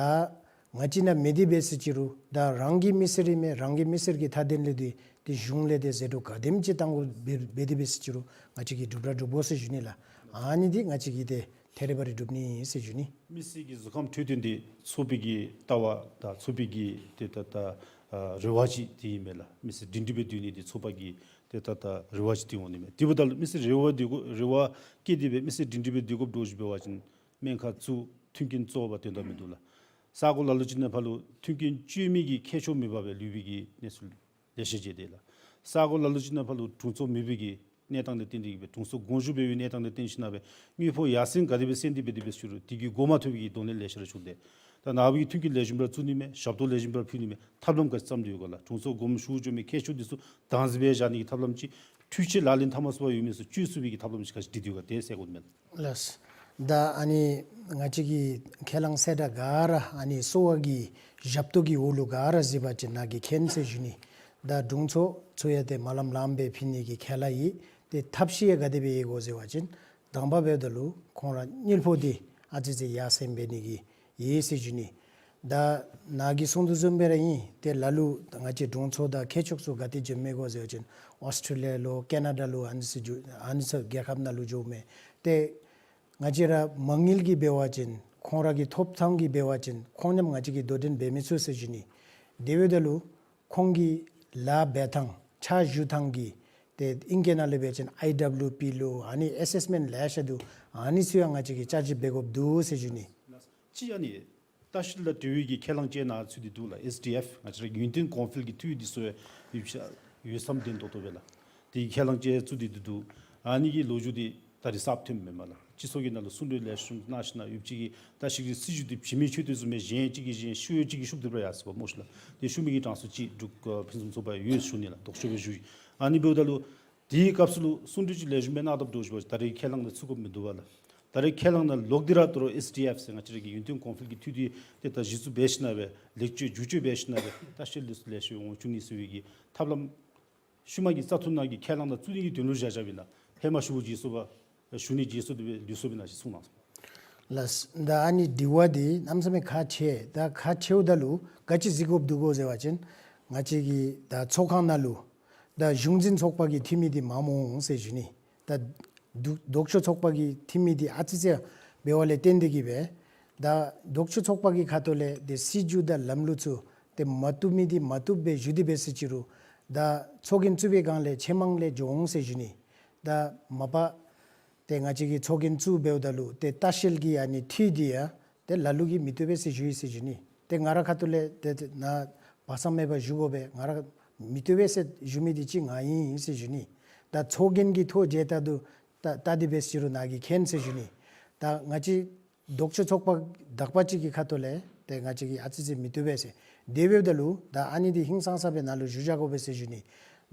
ང་བཅས་ནཱ་མེད་དེ་འབད་ཟེར་ཅི་རུང་ད་རང་གི་མི་སེར་ཨིན་མས། རང་གི་མི་སེར་གྱི་མཐའ་དོན་ལས་འདི་ཏེ་གཞུང་ལས་ཏེ་ཟད་འགྲོ་ག་དེམ་ཅིག་བཏང་དགོ་འབད་འབད་དེ་འབད་ཟེར་ཅི་རུང་ང་བཅས་ཀྱིས་སྒྲུབ་ར་སྒྲུབ་དགོ་ཟེར་ཞུ་ནི་ལགས། ཨ་ནི་འདི་ང་བཅས་ཀྱིས་ཏེ་ཐད་རི་བ་རི་སྒྲུབ་ནི་ཨིན་ཟེར་ཞུ་ནི། མི་སེར་གྱི་གཟུགས་ཁམས་འཕྲོད་བསྟེན་འདི་ཚོགས་པའི་གི་ལྟ་བ་དང་ཚོགས་པའི་གི་ཏེ་ད་ད་ཨ་རེ་བ་ཅིག་འདི་ཨིན་མས་ལགས། མི་སེར་སྒྲིང་སྒྲིང་སྦེ་སྡོད་ནི་འདི་ཚོགས་པ་གི་ཏེ་ད་ད་རེ་བ་ཅིག་འདི་འོང་ནི་མས། དེ་འབདཝ་ད་ལུ་མི་སེར་རེ་བ་འདི་གུ་རེ་བ་བསྐྱེད་དེ་སྦེ་མི་སེར་སྒྲིང་སྒྲིང་སྦེ་སྡོད་དགོཔ་འདྲཝ་ཅིག་འབད་བ་ཅིན་སྨན་ཁང་བཙུགས། མཐུན་རྐྱེན་བཙུགས་པ་དོན་དག་མིན་འདུག་ལགས། ས་གོ་ལ་ལུ་ཅིག་ནང་ཕར་ལུ་མཐུན་རྐྱེན་སྤྱོད་མི་གི་མཁས་མཆོག་མེད་པར་སྦེ་ལུས་པའི་གི་གནས་ཚུལ་ལེ་ཤ་མཇལ་དེས་ལགས། ས་གོ་ལ་ལུ་ཅིག་ནང་ཕར་ལུ་དྲུང་འཚོ་མེད་པའི་གི་གནས་སྟངས་ལས་བརྟེན་ཏེ་གིས་སྦེ་དྲུང་འཚོ་དགོངས་ཞུ་འབད་བའི་གནས་སྟངས་ལས་བརྟེན་ཞིན་ན་སྦེ་དངུལ་ཕོགས་ཡར་སེང་ག་དེ་སྦེ་སེང་སྟེ་འབད་དེ་འབད་ཟེར་ཅི་རུང་དེ་གི་མགུ་མ་ཐོན་པའི་གི་གདོང་ལེན་ལེ་ཤ་ར་བྱུང་སྟེ། ད་ནཱ་བུ་གིས་མཐུན་རྐྱེན་ལེགས་ཤོམ་ར་བཙུགས་ནི་མས། ཞབས་ཏོག་ལེགས་ཤོམ་ར་ཕུལ་ནི་མས། ཐབས་ལམ་ག་ཅི་བརྩམས་ཏེ་ཡོད་ག་ལགས། དྲུང་འཚོ་དགོངས་ཞུ་བཅོལ་མི་མཁས་མཆོག་འདི་ཚུ་དམ་འཛིན་འབད་བཞག་ནི་གི་ཐབས་ལམ་ཅིག་འཕྲུལ་ཆས་ལག་ལེན་འཐབ་མ་ཚུགས་པར་ཡོད་མི་ཚུ་བཅོལ་ཚུགས་པའི་གི་ཐབས་ལམ་ཅིག་ག་ཅི་བྲིས་ཏེ་ཡོད་ག་དེ་གསལ་དགོ་མས། ལགས། ད་ཨ་ནི་ང་བཅས་ཀྱི་ཁས་བླངས་གསལ་བསྒྲགས་ག་ར་ཨ་ནི་གསོ་བ་གི་ཞབས་ཏོག་གི་འོག་ལུ་ག་ར་གཟིགས་པ་ཅིན་ནཱ་གིས་མཁྱེན་ཟེར་ཞུ་ནི། ད་དྲུང་འཚོ་ཚུ་ཡང་ཏེ་མ་ལམ་ལམ་སྦེ་ཕུལ་ནི་གི་ཁས་བླངས་ཡོད། ཏེ་ཐབས་ཤེས་ཡང་ག་དེ་སྦེ་ཡོད་གོ་ཟེར་བ་ཅིན་དང་པ་འབདཝ་ད་ལུ་ཁོང་ར་དངུལ་ཕོགས་འདི་ཨ་ཙི་ཙི་ཡར་སེང་འབད་ནི་གི་ཡོད་ཟེར་ཞུ་ནི། ད་ནཱ་གིས་གསུང་དོ་བཟུམ་སྦེ་ར་ཨིན། ཏེ་ལ་ལུ་ང་བཅས་དྲུང་འཚོ་དང་མཁས་མཆོག་ཚུ་ག་ཏེ་འབྱོནམ་མས་གོ་ཟེར་བ་ཅིན་ཨོསི་ཊེ་ལི་ཡ་ལུ་ཀེ་ན་ཌ་ལུ་ཨ་ནི་ཚུ་འགྱོ་ཨ་ནི་ཚུ་རྒྱལ་ཁབ་ནང་ལུ་འགྱོཝ་མས། ཏེ་ང་བཅས་ར་མ་དངུལ་གྱི་འབད་བ་ཅིན་ཁོང་ར་གི་ཐོབ་ཐང་གི་འབད་བ་ཅིན་ཁོང་མཉམ་ང་བཅས་ཀྱིས་དོ་འགྲན་འབད་མི་ཚུགས་ཟེར་ཞུ་ནི། དེ་འབདཝ་ད་ལུ་ཁོང་གི་ལཱ་འབད་ཐངས་ཕྱག་ཞུ་ཐངས་ཀྱི་ཏེ་ཨིང་སྐད་ནང་ལས་འབད་བ་ཅིན་ཨའི་ཌབ་ལུ་པི་ལུ་ཨ་ནི་ཨེ་སེསི་མེནཊ་ལེ་ཤ་འདུག། ཨ་ནི་ཚུ་ཡང་ང་བཅས་ཀྱིས་བསྐྱར་ཞིབ་འབད་དགོཔ་འདུག་ཟེར་ཞུ་ནི། ཅིག་ཨ་ནི་ལྟ་བཤལ་དང་འབྲེལ་བའི་གི་ཁས་བླངས་ཅིག་ནཱ་ཚུད་དེ་འདུག་ལགས། ཨེསི་ཌི་ཨེཕ་ང་བཅས་ར་ཡུན་བརྟན་གོང་འཕེལ་གྱི་འཐུས་འདི་ཚུ་ཡོད་ས་ཡོད་བསམ་དོན་ཏོག་ཏོ་སྦེ་ལགས། དེ་གི་ཁས་བླངས་ཅིག་ཚུད་དེ་འདུག། ཨ་ནི་གི་ལོ་རྒྱུས་འདི་ད་རེས་གསརཔ་ཐོནམ་མེན་མས་ལགས། སྤྱི་ཚོགས་ཀྱི་ནང་ལུ་གསུང་གྲོས་ལེགས་ཤོམ་གནང་ཞིན་ན་ཡོད་ཅིག་གིས་ད་ཞིག་གི་སྲིད་བྱུས་འདི་བྱིན་མི་ཆོས་དེ་བཟུམ་མའི་གཞན་གཅིག་གིས་གཞན་ཤུགས་ཡོད་ཅིག་གིས་ཤུགས་སྟེ་སྦེ་ཡར་སོང་བ་སྨོ་ཤིག་ལགས། དེ་ཤུགས་མེད་ཀྱི་གྲངས་སུ་ཅིག་འབྲུག་ཨ་ཕུན་སུམ་ཚོགས་པ་ཡོད་ཞུ་ནི་ལགས། ལྡོག་ཕྱོགས་སྦེ་ཞུ་ཡི། ཨ་ནི་འབདཝ་ད་ལུ་དེའི་སྐབས་སུ་ལུ་གསུང་གྲོས་ཅིག་ལེགས་ཤོམ་སྦེ་གནང་དཔ་འདྲཝ་ཅིག་འབད་བ་ཅིན་ད་རེས་ཁས་བླངས་ནང་ཚུད་དགོཔ་མིན་འདུག་པ་ལགས། ད་རེས་ཁས་བླངས་ནང་ལོག་སྟེ་ར་ད་རུང་ཨེསི་ཌི་ཨེཕ་ཟེར་ང་བཅས་ར་གི་ཡུན་བརྟན་གོང་འཕེལ་གྱི་འཐུས་འདི་ཏེ་ད་གཞི་བཙུགས་འབད་ཞིན་ན་སྦེ་ལེགས་བཅོས་བསྒྱུར་བཅོས་འབད་ཞིན་ན་སྦེ་ལྟ་བཤལ་འདི་ཚུ་ལེགས་ཤོམ་འོང་བཅུག་ནི་ཟེར་བའི་གི་ཐབས་ལམ་ཤུལ་མ་གི་བཙག་འཐུ་ནང་གི་ཁས་བླངས་ནང་བཙུགས་ནི་གི་དོན་ལུ་བཞག་བཞགཔ་ཨིན་ལགས། ཧེ་མ་ཞུ་བརྗེད་སོང་བ་ཞུ་ནི་བརྗེད་སོང་དེ་སྦེ་ལུས་སོངམ་ཨིན་ན་ཅིག་གསུང་གནང་སོང་། ལགས། ད་ཨ་ནི་དྲི་བ་འདི་གནམ་མེད་ས་མེད་ཁག་ཆེ། ད་ཁག་ཆེཝ་ད་ལུ་ག་ཅི་གཟིགས་དགོཔ་འདུག་གོ་ཟེར་བ་ཅིན་ང་བཅས་ཀྱི་ད་ཚོགས་ཁང་ནང་ལུ་ད་གཞུང་འཛིན་ཚོགས་པ་གི་འཐུས་མི་འདི་མངམ་འོང་ཟེར་ཞུ་ནི། ད་ལྡོག་ལྡོག་ཕྱོགས་ཚོགས་པ་གི་འཐུས་མི་འདི་ཨ་ཙི་ཅིག་འབདཝ་ལས་བརྟེན་ཏེ་གིས་སྦེ་ད་ལྡོག་ཕྱོགས་ཚོགས་པ་གི་ཁ་ཐུག་ལས་ཏེ་སྲིད་བྱུས་དང་ལམ་ལུགས་ཚུ་ཏེ་མ་བཏུབ་མི་འདི་མ་བཏུབ་སྦེ་ཞུ་སྟེ་འབད་ཟེར་ཅི་རུང་ད་ཚོགས་རྒྱན་བཙུགས་པའི་སྒང་ལས་ཆེས་མང་ལས་འགྱོ་འོང་ཟེར་ཞུ་ནི། ད་མ་པ་ཏེ་ང་བཅས་ཀྱིས་ཚོགས་རྒྱན་བཙུགས་འབདཝ་ད་ལུ་ཏེ་ལྟ་བཤལ་གྱི་ཨ་ནི་འཐུས་འདི་ཡང་ཏེ་ལ་ལུ་གིས་མི་བཏུབ་པས་ཟེར་ཞུ་ཡི་ཟེར་ཞུ་ནི། ཏེ་ང་ར་ཁ་ཐུག་ལས་ཏེ་ཏེ་ནཱ་སྦ་གསང་མེད་པར་ཞུ་དགོ་པས། ང་ར་མི་བཏུབ་པས་ཟེར་ཞུ་མི་འདི་གཅིག་ང་ཨིན་ཟེར་ཞུ་ནི། ད་ཚོགས་རྒྱན་གྱི་ཐོག་མཇལ་ད་དུ་ད་ད་དེ་སྦེ་ཟེར་རུང་ནཱ་གིས་མཁྱེན་ཟེར་ཞུ་ནི། ད་ང་བཅས་ལྡོག་ཕྱོགས་ཚོགས་པ་དག་པ་ཅིག་གི་ཁ་ཐུག་ལས་ཏེ་ང་བཅས་ཀྱིས་ཨ་ཙི་ཅིག་མི་བཏུབ་པས་ཟེར། དེ་འབདཝ་ད་ལུ་ད་ཨ་ནི་འདི་ཧིང་སངས་ས་སྦེ་ནཱ་ལུ་ཞུ་བཞག་དགོ་པས་ཟེར་ཞུ་ནི།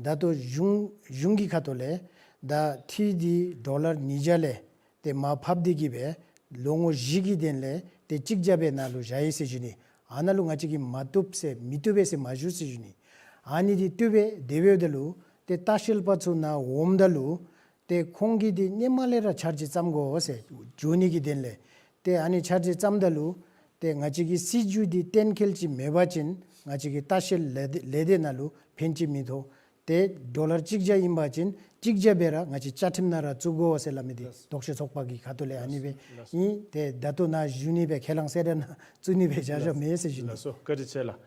ད་ལྟོ་གཞུང་གཞུང་གི་ཁ་ཐུག་ལས་ད་འཐུས་འདི་ཌོ་ལར་ཉིས་བརྒྱ་ལས་ཏེ་མར་ཕབ་སྟེ་གིས་སྦེ་ལོ་ངོ་བཞི་གི་དོན་ལས་ཏེ་གཅིག་བརྒྱ་སྦེ་ནཱ་ལུ་བཞག་ཡི་ཟེར་ཞུ་ནི། ཨ་ནཱ་ལུ་ང་བཅས་ཀྱིས་མ་བཏུབ་ཟེར་མི་བཏུབ་པས་ཟེར་མ་ཞུ་ཟེར་ཞུ་ནི། ཨ་ནི་འདི་བཏུབ་པས། དེ་འབདཝ་ད་ལུ་ཏེ་ལྟ་བཤལ་པ་ཚུ་ནཱ་འོངམ་ད་ལུ་ཏེ་ཁོང་གིས་འདི་སྔོན་མ་ལས་ར་འཆར་གཞི་བརྩམ་དགོ་ཟེར་འགྱོ་ནི་གི་དོན་ལས། ཏེ་ཨ་ནི་འཆར་གཞི་བརྩམ་ད་ལུ་ཏེ་ང་བཅས་ཀྱི་སྲིད་བྱུས་འདི་གཏན་འཁེལ་ཅིག་མེད་པ་ཅིན་ང་བཅས་ཀྱི་ལྟ་བཤལ་ལས་སྡེ་ལས་སྡེ་ནང་ལུ་ཕན་ཅིག་མིན་འདུག། ཏེ་ཌོ་ལར་གཅིག་བརྒྱ་ཨིན་པ་ཅིན་གཅིག་བརྒྱ་སྦེ་ར་ང་བཅས་བཅའ་ཁྲིམས་ནང་ར་བཙུགས་དགོ་ཟེར་སླབ་མི་འདི་ལགས། ལྡོག་ཕྱོགས་ཚོགས་པ་གི་ཁ་ཐུག་ལས་ཨ་ནི་སྦེ་ལགས། ཨིན། ཏེ་ད་ལྟོ་ནཱ་ཞུ་ནི་སྦེ་ཁས་བླངས་གསལ་བསྒྲགས་ནང་བཙུགས་ནི་སྦེ་བཞག་བཞགཔ་མས་ཟེར་ཞུ་ནི། ལགས་སོ། བཀའ་དྲིན་ཆེ་ལགས།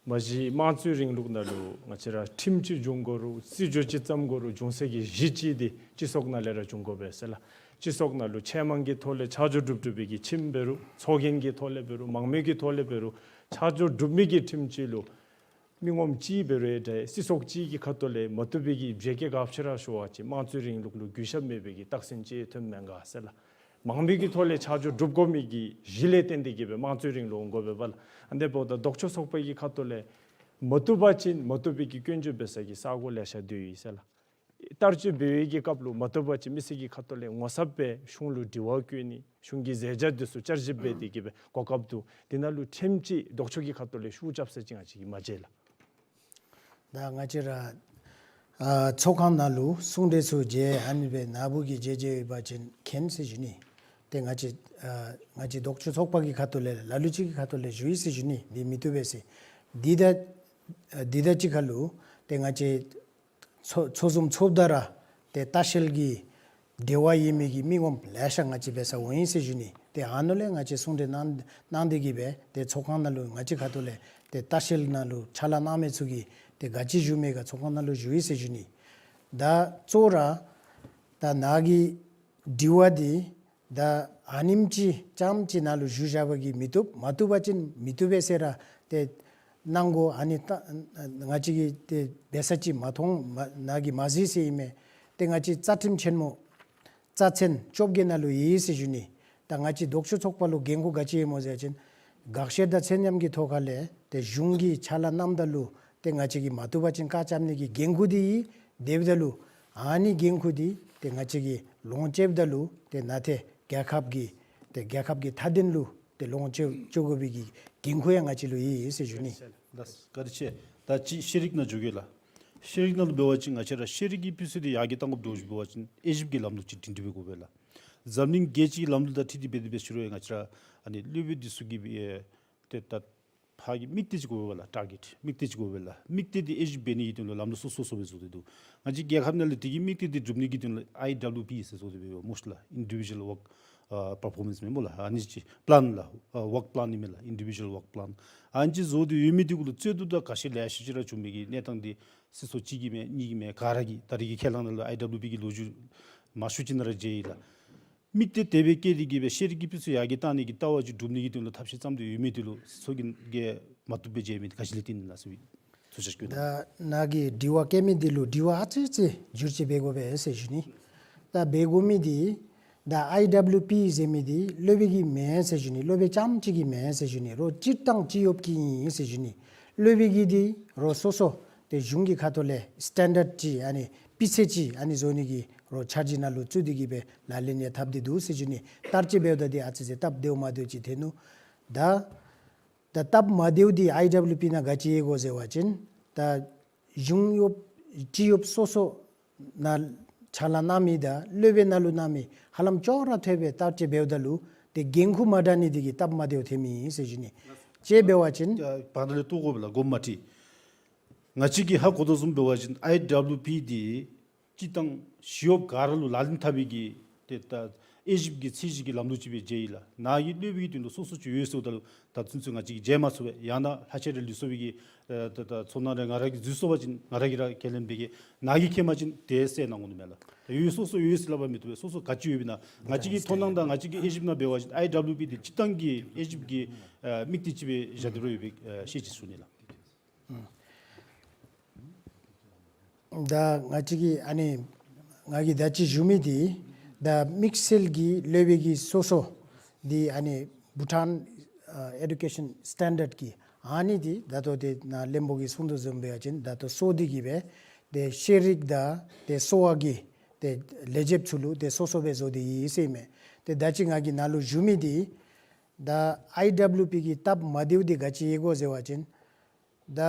མ་གཞི་དམངས་གཙོའི་རིང་ལུགས་ནང་ལུ་ང་བཅས་ར་ཁྲིམས་ཅིག་འབྱུང་དགོ་རུང་སྲིད་བྱུས་ཅིག་བརྩམ་དགོ་རུང་འབྱུང་སའི་གི་གཞི་ཅིག་འདི་སྤྱི་ཚོགས་ནང་ལས་ར་འབྱུང་དགོ་པས་ཟེར་ལགས། སྤྱི་ཚོགས་ནང་ལུ་ཆེས་མང་གི་ཐོག་ལས་ཆ་འཇོག་གྲུབ་གྲུབ་པའི་གི་ཁྲིམས་འབད་རུང་ཚོགས་རྒྱན་གྱི་ཐོག་ལས་འབད་རུང་མང་མོས་ཀྱི་ཐོག་ལས་འབད་རུང་ཆ་འཇོག་གྲུབ་མི་གི་ཁྲིམས་ཅིག་ལུ་ མི་ངོམ་ཅིག་འབད་རུང་འདྲ་སྲིད་ཚོགས་ཅིག་གི་ཁ་ཐུག་ལས་མ་བཏུབ་པའི་གི་བྱེད་སྒོ་ག་ཅི་ར་ཞུ་བ་ཅིན་དམངས་གཙོའི་རིང་ལུགས་ལུ་གུས་ཞབས་མེད་པའི་གི་རྟགས་མཚན་ཅིག་ཐོནམ་མེན་ག་ཟེར་ལགས། མང་མོས་ཀྱི་ཐོག་ལས་ཆ་འཇོག་སྒྲུབ་དགོ་མི་གི་གཞི་ལས་བརྟེན་ཏེ་གིས་སྦེ་དམངས་གཙོའི་རིང་ལུགས་འོང་དགོ་པས་ལགས། ཨ་ནི་འབདཝ་ད་ལྡོག་ཕྱོགས་ཚོགས་པ་གི་ཁ་ཐུག་ལས་མ་བཏུབ་པ་ཅིན་མ་བཏུབ་པའི་གི་སྐྱོན་བརྗོད་འབད་ས་གི་ས་གོ་ལེ་ཤ་འདུག་ཡོད་ཟེར་ལགས། བསྟར་སྤྱོད་འབད་བའི་གི་སྐབས་ལུ་མ་བཏུབ་པ་ཅིན་མི་སེར་གྱི་ཁ་ཐུག་ལས་ངོ་ཚབ་སྦེ་གཞུང་ལུ་དྲི་བ་བཀོད་ནི་གཞུང་གི་མཛད་བྱ་འདི་ཚུ་བསྐྱར་ཞིབ་འབད་དེ་གིས་སྦེ་གོ་སྐབས་འདུག། དེ་ནང་ལུ་ཁྲིམས་ཅིག་ལྡོག་ཕྱོགས་ཀྱི་ཁ་ཐུག་ལས་ཤུགས་རྐྱབ་ས་ཅིག་ང་བཅས་ཀྱིས་མ་མཇལ་ལགས། ད་ང་བཅས་ར་ཨ་ཚོགས་ཁང་ནང་ལུ་གསུང་གྲོས་ཚུ་མཇལ་ཨ་ནི་སྦེ་ནཱ་བུ་གིས་མཇལ་མཇལ་ཡོད་པ་ཅིན་མཁྱེན་ཟེར་ཞུ་ནི། ཏེ་ང་བཅས་ཨ་ང་བཅས་ལྡོག་ཕྱོགས་ཚོགས་པ་གི་ཁ་ཐུག་ལས་ལ་ལུ་ཅིག་གི་ཁ་ཐུག་ལས་ཞུ་ཡི་ཟེར་ཞུ་ནི། འདི་མི་བཏུབ་པས་ཟེར། འདི་ད་ཨ་འདི་ད་ཅིག་ཁར་ལུ་ཏེ་ང་བཅས་ཚོགས་ཚོགས་འཛོམས་ཚོགསཔ་ད་ར་ཏེ་ལྟ་བཤལ་གྱི་འབྲེལ་བ་ཡོད་མི་གི་མི་ངོམ་ལེ་ཤ་ང་བཅས་འབད་སར་འོང་ཡི་ཟེར་ཞུ་ནི། ཏེ་ཨ་ནཱ་ལས་ང་བཅས་གསུང་གྲོས་གནང་གནང་སྟེ་གིས་སྦེ་ཏེ་ཚོགས་ཁང་ནང་ལུ་ང་བཅས་ཁ་ཐུག་ལས་ཏེ་ལྟ་བཤལ་ནང་ལུ་ཕྱག་ལཱ་གནང་མི་ཚུ་གིས་ཏེ་ག་ཅི་ཞུ་མི་ག་ཚོགས་ཁང་ནང་ལུ་ཞུ་ཡི་ཟེར་ཞུ་ནི། ད་གཙོ་བོ་ར་ད་ནཱ་གི་དྲི་བ་འདི་ད་ཨ་ནེམ་ཅིག་རྐྱངམ་ཅིག་ནཱ་ལུ་ཞུ་བཞག་པ་གིས་མི་བཏུབ། མ་བཏུབ་པ་ཅིན་མི་བཏུབ་པས་ཟེར་ར་ཏེ་གནང་དགོ། ཨ་ནི་ད་ང་བཅས་ཀྱིས་ཏེ་འབད་ས་ཅིག་མ་མཐོང་མ་ནཱ་གིས་མ་གཟིགས་ཟེར་ཨིན་མས། ཏེ་ང་བཅས་རྩ་ཁྲིམས་ཆེན་མོ་རྩ་ཚན་བཅོ་བརྒྱད་ནང་ལུ་ཡོད་ཟེར་ཞུ་ནི། ད་ང་བཅས་ལྡོག་ཕྱོགས་ཚོགས་པ་ལུ་འགན་ཁུར་ག་ཅི་ཡོད་སྨོ་ཟེར་བ་ཅིན་དགག་བཤེར་དང་ཚད་མཉམ་གྱི་ཐོག་ཁ་ལས་ཏེ་གཞུང་གིས་ཕྱག་ལཱ་གནངམ་ད་ལུ་ཏེ་ང་བཅས་ཀྱིས་མ་བཏུབ་པ་ཅིན་བཀག་རྐྱབ་ནི་གི་འགན་ཁུར་འདི་ཡོད། དེ་འབདཝ་ད་ལུ་ཨ་ནི་འགན་ཁུར་འདི་ཏེ་ང་བཅས་ཀྱིས་ལོངས་སྤྱོདཔ་ད་ལུ་ཏེ་ནཱ་ཏེ་རྒྱལ་ཁབ་ཀྱི་ཏེ་རྒྱལ་ཁབ་ཀྱི་མཐའ་དོན་ལུ་ཏེ་ལོངས་སྤྱོད་སྤྱོད་དགོ་པའི་གི་འགན་ཁུར་ཡང་ང་བཅས་ལུ་ཡོད་ཟེར་ཞུ་ནི། ལགས་སོ། བཀའ་དྲིན་ཆེ། ད་ཅི་ཤེས་རིག་ནང་འགྱོ་གེ་ལགས། ཤེས་རིག་ནང་ལུ་འབད་བ་ཅིན་ང་བཅས་ར་ཤེས་རིག་གི་སྤུས་ཚད་འདི་ཡར་རྒྱས་གཏང་དགོཔ་འདྲཝ་ཅིག་འབད་བ་ཅིན་དབྱེ་ཞིབ་ཀྱི་ལམ་ལུགས་ཅིག་སྒྲིང་སྒྲི་སྦེ་དགོ་པས་ལགས། འཛམ་གླིང་རྒྱལ་སྤྱི་གི་ལམ་ལུགས་དང་འཁྲིལ་ཏེ་འབད་དེ་འབད་ཞུ་རུང་ང་བཅས་ར་ཨ་ནི་སློབ་དཔོན་འདི་ཚུ་གི་ཨེ་ཏེ་ད་ཕར་གྱི་དམིགས་གཏད་ཅིག་དགོ་པས་ལགས། ཊར་གེཊ་དམིགས་གཏད་ཅིག་དགོ་པས་ལགས། དམིགས་གཏད་འདི་དབྱེ་ཞིབ་འབད་ནི་གི་དོན་ལུ་ལམ་ལུགས་སོ་སོ་སོ་སྦེ་བཟོ་སྟེ་འདུག། ང་བཅས་རྒྱལ་ཁབ་ནང་ལས་དེ་གི་དམིགས་གཏད་འདི་སྒྲུབ་ནི་གི་དོན་ལུ་ཨའི་ཌབ་ལུ་པི་ཟེར་བཟོ་སྟེ་འབད་ཡོད་སྨོ་ཤིག་ལགས། ཨིན་ཌི་བི་ཞུ་ཝཱལ་ཝརཀ་ཨ་པར་ཕོར་མེནསི་མེན་སྨོ་ལགས། ཨ་ནི་ཅིག་པི་ལཱན་ལགས། ཨ་ཝརཀ་པི་ལཱན་ཨིན་མས་ལགས། ཨིན་ཌི་བི་ཞུ་ཝཱལ་ཝརཀ་པི་ལཱན། ཨ་ནི་ཅིག་བཟོ་སྟེ་ཡོད་མི་འདི་གུ་ལུ་རྩོད་བསྡུར་དང་ག་ཅི་ལེ་ཤ་ཅིག་ར་བྱུང་མི་གི་གནས་སྟངས་འདི་སྲིད་ཚོགས་གཅིག་གིས་མེན་གཉིས་ཀྱིས་མེན་ག་ར་གིས་ད་རེས་ཀྱི་ཁས་བླངས་ནང་ལུ་ཨའི་ཌབ་ལུ་པི་གི་ལོ་རྒྱུས་མང་ཤོས་ཅིག་ནང་ར་མཇལ་ཡི་ལགས། དམིགས་གཏད་དེ་སྦེ་བསྐྱེད་དེ་གིས་སྦེ་ཤེས་རིག་གི་སྤུས་ཚད་ཡར་རྒྱས་གཏང་ནི་གི་ལྟ་བ་ཅིག་སྒྲུབ་ནི་གི་དོན་ལུ་ཐབས་ཤེས་བརྩམས་ཏེ་ཡོད་མི་འདི་ལུ་སྲིད་ཚོགས་ཀྱིས་མ་བཏུབ་པས་མཇལ་མི་འདི་ག་ཅི་ལས་བརྟེན་ཨིན་ན་ཟེར་བའི་ཐུགས་འཆར་བསྐྱོན་གནང་། ད་ནཱ་གིས་དྲི་བ་བཀོད་མི་འདི་ལུ་དྲི་བ་ཨ་ཙི་ཙི་བསྒྱུར་བཅོས་འབད་དགོ་པས་ཟེར་ཞུ་ནི། ད་འབད་དགོ་མི་འདི་ད་ཨའི་ཌབ་ལུ་པི་ཟེར་མི་འདི་སློབ་དཔོན་གྱི་མེན་ཟེར་ཞུ་ནི། སློབ་དཔོན་རྐྱངམ་གཅིག་གི་མེན་ཟེར་ཞུ་ནི། རོགས་སྤྱིར་བཏང་སྤྱི་ཡོངས་ཀྱི་ཨིན་ཟེར་ཞུ་ནི། སློབ་དཔོན་གྱི་འདི་རོགས་སོ་སོ་ཏེ་གཞུང་གི་ཁ་ཐུག་ལས་སི་ཊེན་ཌརཌ་ཅིག་ཨ་ནི་སྤུས་ཚད་ཅིག་ཨ་ནི་བཟོ་ནི་གི་རོགས་འཆར་གཞི་ནང་ལུ་བཙུགས་ཏེ་གིས་སྦེ་ལག་ལེན་ཡང་འཐབ་སྟེ་འདུག་ཟེར་ཞུ་ནི། བསྟར་སྤྱོད་འབདཝ་ད་འདི་ཨ་ཙི་ཙི་སྟབས་བདེཝ་མ་བདེཝ་ཅིག་ཐོན་ནུག། ད་ད་སྟབས་མ་བདེཝ་འདི་ཨའི་ཌབ་ལུ་པི་ནང་ག་ཅི་ཡོད་གོ་ཟེར་བ་ཅིན་ད་གཞུང་གཡོགཔ་སྤྱི་གཡོགཔ་སོ་སོ་ནང་ཕྱག་ལཱ་གནང་མི་དང་སློབ་དཔོན་ནང་ལུ་གནང་མི་ཧ་ལམ་ཅོག་ར་འཐདཔ་སྦེ་བསྟར་སྤྱོད་འབདཝ་ད་ལུ་ཏེ་འགན་ཁུར་མ་འདྲ་ནི་འདི་གིས་སྟབས་མ་བདེཝ་ཐོན་མི་ཨིན་ཟེར་ཞུ་ནི། དཔེ་འབད་བ་ཅིན་ཨ་བར་ན་ལས་བཏོག་དགོ་པས་ལགས། དགོངསམ་མ་ཁྲེལ། ང་བཅས་ཀྱིས་ཧ་གོ་དོ་བཟུམ་འབད་བ་ཅིན་ཨའི་ཌབ་ལུ་པི་འདི་སྤྱིར་བཏང་ཞི་གཡོགཔ་ག་ར་ལུ་ལག་ལེན་འཐབ་པའི་གི་ཏེ་ད་དབྱེ་ཞིབ་ཀྱི་ཚད་གཞི་གི་ལམ་ལུགས་ཅིག་སྦེ་མཇལ་ཡི་ལགས། ནཱ་གིས་སློབ་དཔོན་གྱི་དོན་ལུ་སོ་སོ་ཅིག་ཡོད་ཟེརཝ་ད་ལུ་ད་ཚུན་ཚོད་ང་བཅས་ཀྱིས་མཇལ་མ་ཚུགས་པས། ཡང་ན་ལྷག་ཆད་རེ་ལུས་སོང་བའི་གི་ཨ་ད་ད་ཚོར་སྣང་རེ་ང་ར་གིས་འཛུལ་སོང་བ་ཅིན་ང་ར་གིས་ར་ཁས་ལེན་འབད་གེ། ནཱ་གིས་མཁྱེན་པ་ཅིན་དེ་སེལ་གནང་དགོ་ནི་མས་ལགས། ད་ཡོད་སོ་སོ་ཡོད་ཟེར་སླབ་པ་མི་བཏུབ་པས། སོ་སོ་ག་ཅི་ཡོདཔ་ཨིན་ན་ང་བཅས་ཀྱི་མཐོང་སྣང་དང་ང་བཅས་ཀྱི་དབྱེ་ཞིབ་ནང་འབད་བ་ཅིན་ཨའི་ཌབ་ལུ་པི་འདི་སྤྱིར་བཏང་གི་དབྱེ་ཞིབ་ཀྱི་ཨ་དམིགས་གཏད་ཅིག་སྦེ་བཞག་སྟེ་ར་ཡོད་པའི་ཨ་ཤེས་ཅིག་ཞུ་ནི་ལགས། ད་ང་བཅས་ཀྱིས་ཨ་ནི་ང་གིས་ད་ཅི་ཞུ་མི་འདི་ད་དམིགས་བསལ་གྱི་སློབ་དཔོན་གྱི་སོ་སོ་འདི་ཨ་ནི་བྷུ་ཊཱན་ཨ་ཨེ་ཌུ་ཀེ་ཤཱན་སི་ཊེན་ཌརཌ་ཀྱི་ཨ་ནི་འདི་ད་ལྟོ་ཏེ་ནཱ་བློན་པོ་གིས་གསུང་དོ་བཟུམ་འབད་བ་ཅིན་ད་ལྟོ་གསོ་སྟེ་གིས་སྦེ་ཏེ་ཤེས་རིག་དང་ཏེ་གསོ་བ་གི་ཏེ་ལས་བྱེདཔ་ཚུ་ལུ་ཏེ་སོ་སོ་སྦེ་བཟོ་སྟེ་ཡོད་ཟེར་ཨིན་མས། ཏེ་ད་ཅི་ང་གིས་ནཱ་ལུ་ཞུ་མི་འདི་ད་ཨའི་ཌབ་ལུ་པི་གི་སྟབས་མ་བདེཝ་འདི་ག་ཅི་ཡོད་གོ་ཟེར་བ་ཅིན་ད་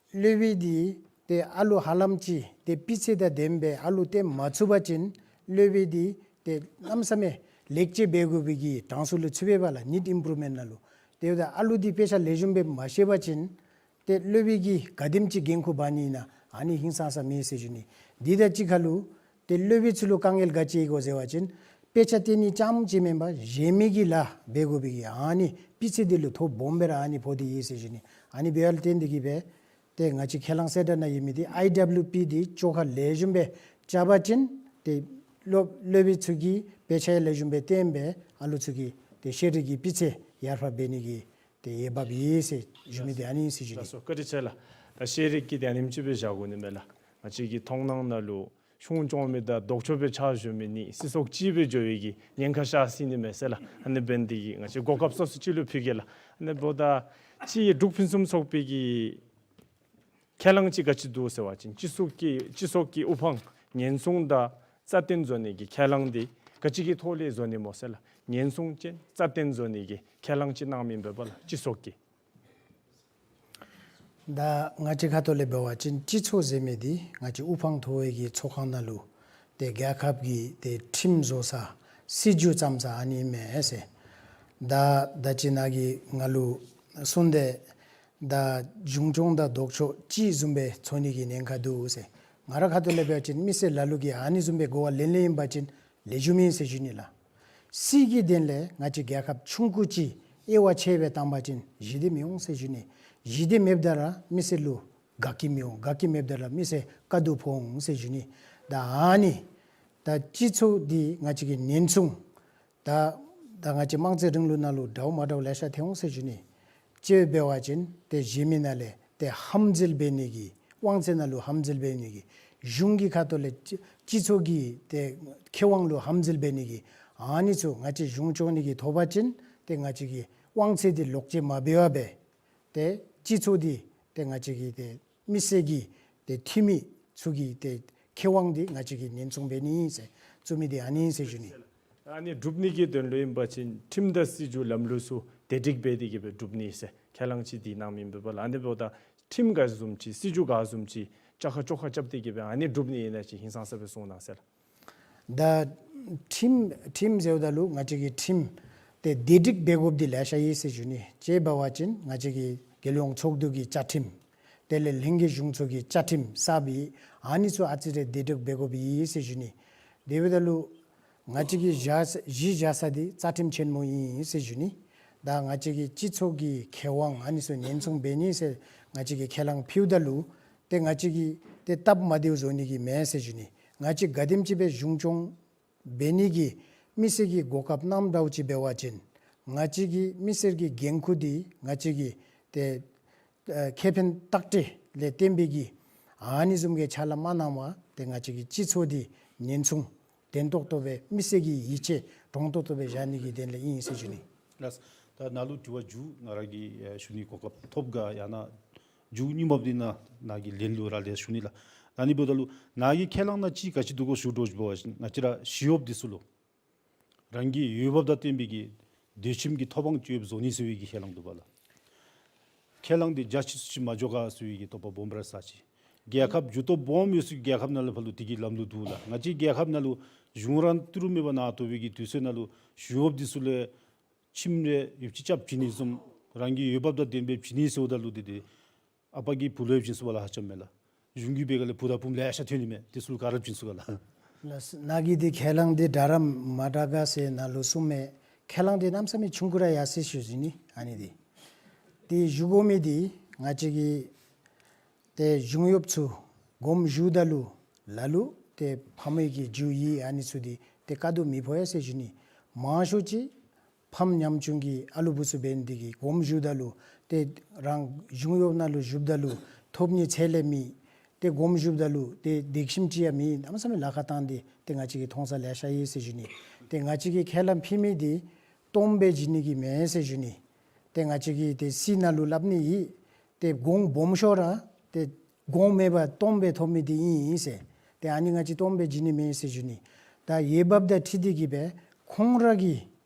སློབ་དཔོན་འདི་ཏེ་ཨ་ལུ་ཧ་ལམ་ཅིག་ཏེ་སྤུས་ཚད་དང་ལྡནམ་སྦེ་ཨ་ལུ་སྟོན་མ་ཚུགས་པ་ཅིན་སློབ་དཔོན་འདི་ཏེ་གནམ་མེད་ས་མེད་ལེགས་བཅོས་འབད་དགོ་པའི་གི་གྲངས་སུ་ལུ་ཚུད་པས་པ་ལགས། ནིཌ་ཨིམ་པུ་རུབ་མེནཊ་ནང་ལུ། དེ་འབདཝ་ད་ཨ་ལུ་འདི་དཔེ་ཆ་ལེགས་ཤོམ་སྦེ་མ་ཤེས་པ་ཅིན་ཏེ་སློབ་དཔོན་གྱིས་ག་དེམ་ཅིག་འགན་ཁུར་འབག་ནི་ཨིན་ན་ཨ་ནི་ཧིང་སངས་ས་མེད་ཟེར་ཞུ་ནི། འདི་དང་གཅིག་ཁར་ལུ་ཏེ་སློབ་དཔོན་ཚུ་ལུ་དཀའ་ངལ་ག་ཅི་ཡོད་གོ་ཟེར་བ་ཅིན་དཔེ་ཆ་སྟོན་ནི་རྐྱངམ་ཅིག་མེན་པར་གཞན་མི་གི་ལཱ་འབད་དགོ་པའི་གི་ཨ་ནི་སྤུས་ཚད་འདི་ལུ་ཐོ་སྦོམ་སྦེ་ར་ཨ་ནི་ཕོག་སྟེ་ཡོད་ཟེར་ཞུ་ནི། ཨ་ནི་འབདཝ་ལས་བརྟེན་ཏེ་གིས་སྦེ་ཏེ་ང་བཅས་ཁས་བླངས་གསལ་བསྒྲགས་ནང་ཡོད་མི་འདི་ཨའི་ཌབ་ལུ་པི་འདི་བཅོ་ཁ་ལེགས་ཤོམ་སྦེ་རྐྱབ་པ་ཅིན་ཏེ་སློབ་སློབ་དཔོན་ཚུ་གིས་དཔེ་ཆ་ཡང་ལེགས་ཤོམ་སྦེ་སྟོན་སྦེ་ཨ་ལུ་ཚུ་གི་ཏེ་ཤེས་རིག་གི་སྤུས་ཚད་ཡར་འཕར་འབད་ནི་གི་ ཏེ་འོས་འབབ་ཡོད་ཟེར་ཞུ་མི་འདི་ཨ་ནི་ཨིན་ཟེར་ཞུ་ནི། ལགས་སོ། བཀའ་དྲིན་ཆེ་ལགས། ད་ཤེས་རིག་གི་ཏེ་ཨ་ནེམ་ཅིག་སྦེ་བཞག་དགོ་ནི་མས་ལགས། ང་བཅས་ཀྱི་མཐོང་སྣང་ནང་ལུ་གཞུང་སྐྱོང་མི་དང་ལྡོག་ཕྱོགས་སྦེ་ཕྱག་ཞུ་མི་གཉིས་སྲིད་ཚོགས་གཅིག་སྦེ་འགྱོ་བའི་གི་ཉེན་ཁ་ཤར་སྲིད་ནི་མས་ཟེར་ལགས། ཨ་ནི་འབད་ནི་འདི་གིས་ང་བཅས་གོ་སྐབས་སོ་སོ་ཅིག་ལུ་ཕུལ་གེ་ལགས། ཨ་ནི་འབདཝ་ད་ཅིག་འབྲུག་ཕུན་སུམ་ཚོགས་པའི་གི་ཁས་བླངས་ཅིག་ག་ཅི་འདུག་ཟེར་བ་ཅིན་སྤྱི་ཚོགས་ཀྱི་སྤྱི་ཚོགས་ཀྱི་དབུ་འཕང་ཉེན་སྲུང་དང་རྩ་བརྟན་བཟོ་ནི་གི་ཁས་བླངས་འདི་ག་ཅི་གི་ཐོག་ལས་བཟོ་ནི་སྨོ་ཟེར་ལགས། ཉེན་སྲུང་ཅན་རྩ་བརྟན་བཟོ་ནི་གི་ཁས་བླངས་ཅིག་གནང་མི་འབདཝ་ལགས་སྤྱི་ཚོགས་ཀྱི། ད་ང་བཅས་ཁ་ཐུག་ལས་འབད་བ་ཅིན་སྤྱི་ཚོགས་ཟེར་མི་འདི་ང་བཅས་དབུ་འཕང་མཐོ་བའི་གི་ཚོགས་ཁང་ནང་ལུ་ཏེ་རྒྱལ་ཁབ་ཀྱི་ཏེ་ཁྲིམས་བཟོ་ས་སྲིད་བྱུས་བརྩམ་ས་ཨ་ནི་མས་ཟེར། ད་ད་ཅི་ནཱ་གིས་ང་ལུ་གསུངས་ཏེ་ད་གཞུང་སྐྱོང་དང་ལྡོག་ཕྱོགས་གཅིག་བཟུམ་སྦེ་འཚོལ་ནི་གི་ཉེན་ཁ་འདུག་ཟེར། ང་ར་ཁ་ཐུག་ལས་འབད་བ་ཅིན་མི་སེར་ལ་ལུ་གིས་ཨ་ནི་བཟུམ་སྦེ་གོ་བ་ལེན་ལེནམ་ཨིན་པ་ཅིན་ལེགས་ཤོམ་ཨིན་ཟེར་ཞུ་ནི་ལགས། སྲིད་ཀྱི་དོན་ལས་ང་བཅས་རྒྱལ་ཁབ་ཆུང་ཀུ་ཅིག་དབྱེ་བ་ཕྱེ་སྦེ་བཏང་པ་ཅིན་ཞི་བདེ་མི་འོང་ཟེར་ཞུ་ནི། ཞི་བདེ་མེདཔ་ད་ར་མི་སེར་ལུ་དགའ་སྐྱིད་མི་འོང་། དགའ་སྐྱིད་མེདཔ་ད་ར་མི་སེར་དཀའ་སྡུག་ཕོག་འོང་ཟེར་ཞུ་ནི། ད་ཨ་ནི་ད་སྤྱི་ཚོགས་འདི་ང་བཅས་ཀྱི་ཉེན་སྲུང་ད་ད་ང་བཅས་དམངས་གཙོའི་རིང་ལུགས་ནང་ལུ་འདྲཝ་མ་འདྲཝ་ལེ་ཤ་ཐོན་འོང་ཟེར་ཞུ་ནི། དཔྱེ་འབད་བ་ཅིན་ཏེ་གཞན་མི་ནང་ལས་ཏེ་ཧམ་འཛུལ་འབད་ནི་གི་དབང་ཚད་ནང་ལུ་ཧམ་འཛུལ་འབད་ནི་གི་གཞུང་གི་ཁ་ཐུག་ལས་སྤྱི་སྤྱི་ཚོགས་ཀྱི་ཏེ་ཁེ་དབང་ལུ་ཧམ་འཛུལ་འབད་ནི་གི་ཨ་ནི་ཚུ་ང་བཅས་གཞུང་སྐྱོང་ནི་གི་ཐོབ་པ་ཅིན་ཏེ་ང་བཅས་ཀྱི་དབང་ཚད་འདི་ལོག་སྤྱོད་མ་འབད་བར་སྦེ་ཏེ་སྤྱི་ཚོགས་འདི་ཏེ་ང་བཅས་ཀྱི་ཏེ་མི་སེར་གྱི་ཏེ་འཐུས་མི་ཚུ་གི་ཏེ་ཁེ་དབང་འདི་ང་བཅས་ཀྱིས་ཉེན་སྲུང་འབད་ནི་ཟེར་བཙུགས་མི་འདི་ཨ་ནི་ཟེར་ཞུ་ནི། ཨ་ནི་སྒྲུབ་ནི་གི་དོན་ལུ་ཨིན་པ་ཅིན་ཁྲིམས་དང་སྲིད་བྱུས་ལམ་ལུགས་ཚུ་བདེ་སྒྲིག་འབད་དེ་གི་སྦེ་སྒྲུབ་ནི་ཟེར་ཁས་བླངས་ཅིག་འདི་གནང་མི་འབདཝ་ལགས། ཨ་ནི་འབདཝ་ད་ཁྲིམས་ག་བཟུམ་ཅིག་སྲིད་བྱུས་ག་བཟུམ་ཅིག་བཅའ་ཁ་བཅོ་ཁ་རྐྱབ་སྟེ་གི་སྦེ་ཨ་ནི་སྒྲུབ་ནི་ཨིན་ན་ཅིག་ཧིང་སངས་ས་སྦེ་གསུང་གནང་ཟེར་ལགས། ད་ཁྲིམས་ཁྲིམས་ཟེརཝ་ད་ལུ་ང་བཅས་ཀྱི་ཁྲིམས་ཏེ་བདེ་སྒྲིག་འབད་དགོཔ་འདི་ལེ་ཤ་ཡོད་ཟེར་ཞུ་ནི། དཔྱེ་འབད་བ་ཅིན་ང་བཅས་ཀྱི་རྒྱལ་ཡོངས་ཚོགས་འདུ་གི་བཅའ་ཁྲིམས་དེ་ལས་ལྷན་རྒྱས་གཞུང་ཚོགས་ཀྱི་བཅའ་ཁྲིམས་གསརཔ་ཨ་ནི་ཚུ་ཨ་ཙི་རེ་བདེ་སྒྲིག་འབད་དགོཔ་ཡོད་ཟེར་ཞུ་ནི། དེ་འབདཝ་ད་ལུ་ང་བཅས་ཀྱིས་བཞག་གཞི་བཞག་ས་འདི་རྩ་ཁྲིམས་ཆེན་མོ་ཨིན་ཟེར་ཞུ་ནི། ད་ང་བཅས་ཀྱི་སྤྱི་ཚོགས་ཀྱི་ཁེ་དབང་ཨ་ནི་ཚུ་ཉེན་སྲུང་འབད་ནི་ཟེར་ང་བཅས་ཀྱིས་ཁས་བླངས་ཕུལཝ་ད་ལུ་ཏེ་ང་བཅས་ཀྱིས་ཏེ་སྟབས་མ་བདེཝ་བཟོ་ནི་གི་མེན་ཟེར་ཞུ་ནི། ང་བཅས་ག་དེམ་ཅིག་སྦེ་གཞུང་སྐྱོང་འབད་ནི་གི་མི་སེར་གྱི་གོ་སྐབས་གནངམ་འདྲཝ་ཅིག་འབད་བ་ཅིན་ང་བཅས་ཀྱི་མི་སེར་གྱི་འགན་ཁུར་འདི་ང་བཅས་ཀྱི་ཏེ་ཨ་ཁེ་ཕན་ཏག་ཏྲེ་ལས་བརྟེན་པའི་གི་ཨ་ནི་བཟུམ་གྱི་ཕྱག་ལཱ་མ་གནང་བར་ཏེ་ང་བཅས་ཀྱི་སྤྱི་ཚོགས་འདི་ཉེན་སྲུང་བརྟན་ཏོག་ཏོ་སྦེ་མི་སེར་གྱི་ཡིད་ཆེས་དྲོངས་ཏོག་ཏོ་སྦེ་བཞག་ནི་གི་དོན་ལས་ཨིན་ཟེར་ཞུ་ནི། ལགས། ད་ནཱ་ལུ་དྲི་བ་མཇུག་ང་ར་གིས་ཨེ་ཞུ་ནི་གོ་སྐབས་ཐོབ་ག་ཡང་ན་མཇུག་སྙིང་པོ་འདི་ནཱ་ནཱ་གི་ལན་ལུ་ར་ལན་ཞུ་ནི་ལགས། ཨ་ནི་འབདཝ་ད་ལུ་ནཱ་གི་ཁས་བླངས་ནང་ཅིག་ག་ཅི་འདུག་གོ་ཞུ་དོ་ཅིག་འབད་བ་ཅིན་ང་བཅས་ར་ཞི་གཡོགཔ་འདི་ཚུ་ལུ་རང་གི་འོས་འབབ་དང་བསྟུན་པའི་གི་སྡོད་ཁྱིམ་གྱི་ཐོབ་དབང་སྤྱོད་བཟོ་ནི་ཟེར་བའི་གི་ཁས་བླངས་འདུག་པ་ལགས། ཁས་བླངས་འདི་རྒྱ་ཆེ་སུ་ཅིག་མ་འགྱོ་ག་ཟེར་བའི་གི་དོགས་པ་སྦོམ་ར་ཟ་ཅི། རྒྱལ་ཁབ་རྒྱུ་སྟོབས་སྦོམ་ཡོད་སའི་རྒྱལ་ཁབ་ནང་ལུ་ཕར་ལུ་དེ་གི་ལམ་ལུགས་འདུག་ལགས། ང་བཅས་རྒྱལ་ཁབ་ནང་ལུ་གཞུང་རང་ཏི་རུ་མེད་པར་ནཱ་ཐོབ་པའི་གི་དུས་ཚོད་ནང་ལུ་ཞི་གཡོགཔ་འདི་ཚུ་ལུ་ཁྱིམ་རེ་ཡོདཔ་ཅིག་རྐྱབ་བྱིན་ནི་བཟུམ་རང་གི་འོས་འབབ་དང་ལྡན་པའི་བྱིན་ནི་ཟེརཝ་ད་ལུ་དེ་དེ་ཨ་པ་གིས་བུ་ལུ་བྱིན་ཚུགས་པ་ལཱ་ཁག་ཅིག་མས་ལགས། གཞུང་གི་སྦེ་ག་ལས་བུ་དང་བུམོ་ལེ་ཤ་ཐོན་ནི་མས། དེ་ཚུ་ལུ་ག་ར་བྱིན་ཚུགས་ག་ལགས། ལགས་སོ། ནཱ་གིས་འདི་ཁས་བླངས་འདི་འདྲ་ར་མ་འདྲ་ག་ཟེར་ནཱ་ལུ་གསུངམ་མས། ཁས་བླངས་འདི་གནམ་མེད་ས་མེད་ཆུང་ཀུ་ར་ཡོད་ཟེར་ཞུ་ནི་ཨ་ནི་འདི། དེ་ཞུ་དགོ་མི་འདི་ང་བཅས་ཀྱི་ཏེ་གཞུང་གཡོགཔ་ཚུ་དགོངསམ་ཞུཝ་ད་ལུ་ལ་ལུ་ཏེ་ཕམ་གི་རྒྱུ་ཡི་ཨ་ནི་ཚུ་འདི་ཏེ་དཀའ་སྡུག་མི་ཕོག་ཡ་ཟེར་ཞུ་ནི། མང་ཤོས་ཅིག་ཕམ་ཉམ་ཆུང་གི་ཨ་ལུ་བུ་ཚུ་འབད་ནི་འདི་གིས་དགོངསམ་ཞུཝ་ད་ལུ་ཏེ་རང་གཞུང་གཡོགཔ་ནང་ལུ་ཞུཝ་ད་ལུ་ཐོབ་ནི་ཚད་ལས་མེད། ཏེ་དགོངསམ་ཞུཝ་ད་ལུ་ཏེ་སྡོད་ཁྱིམ་ཅིག་ཡང་མེད། གནམ་མེད་ས་མེད་ལཱ་ཁག་བཏང་སྟེ་ཏེ་ང་བཅས་ཀྱིས་མཐོང་ས་ལེ་ཤ་ཡོད་ཟེར་ཞུ་ནི། ཏེ་ང་བཅས་ཀྱིས་ཁས་བླངས་ཕུལ་མི་འདི་སྟོངམ་སྦེ་བྱིན་ནི་གི་མེན་ཟེར་ཞུ་ནི། ཏེ་ང་བཅས་ཀྱིས་ཏེ་སྲིད་ནང་ལུ་སླབ་ནི་ཨིན། ཏེ་གོང་སྦོམ་ཤོས་ར་ཏེ་གོང་མེད་པར་སྟོངམ་སྦེ་ཐོབ་མི་འདི་ཨིན་ཨིན་ཟེར། ཏེ་ཨ་ནི་ང་བཅས་སྟོངམ་སྦེ་བྱིན་ནི་མེན་ཟེར་ཞུ་ནི། ད་འོས་འབབ་དང་འཁྲིལ་ཏེ་གི་སྦེ་ཁོང་ར་གི་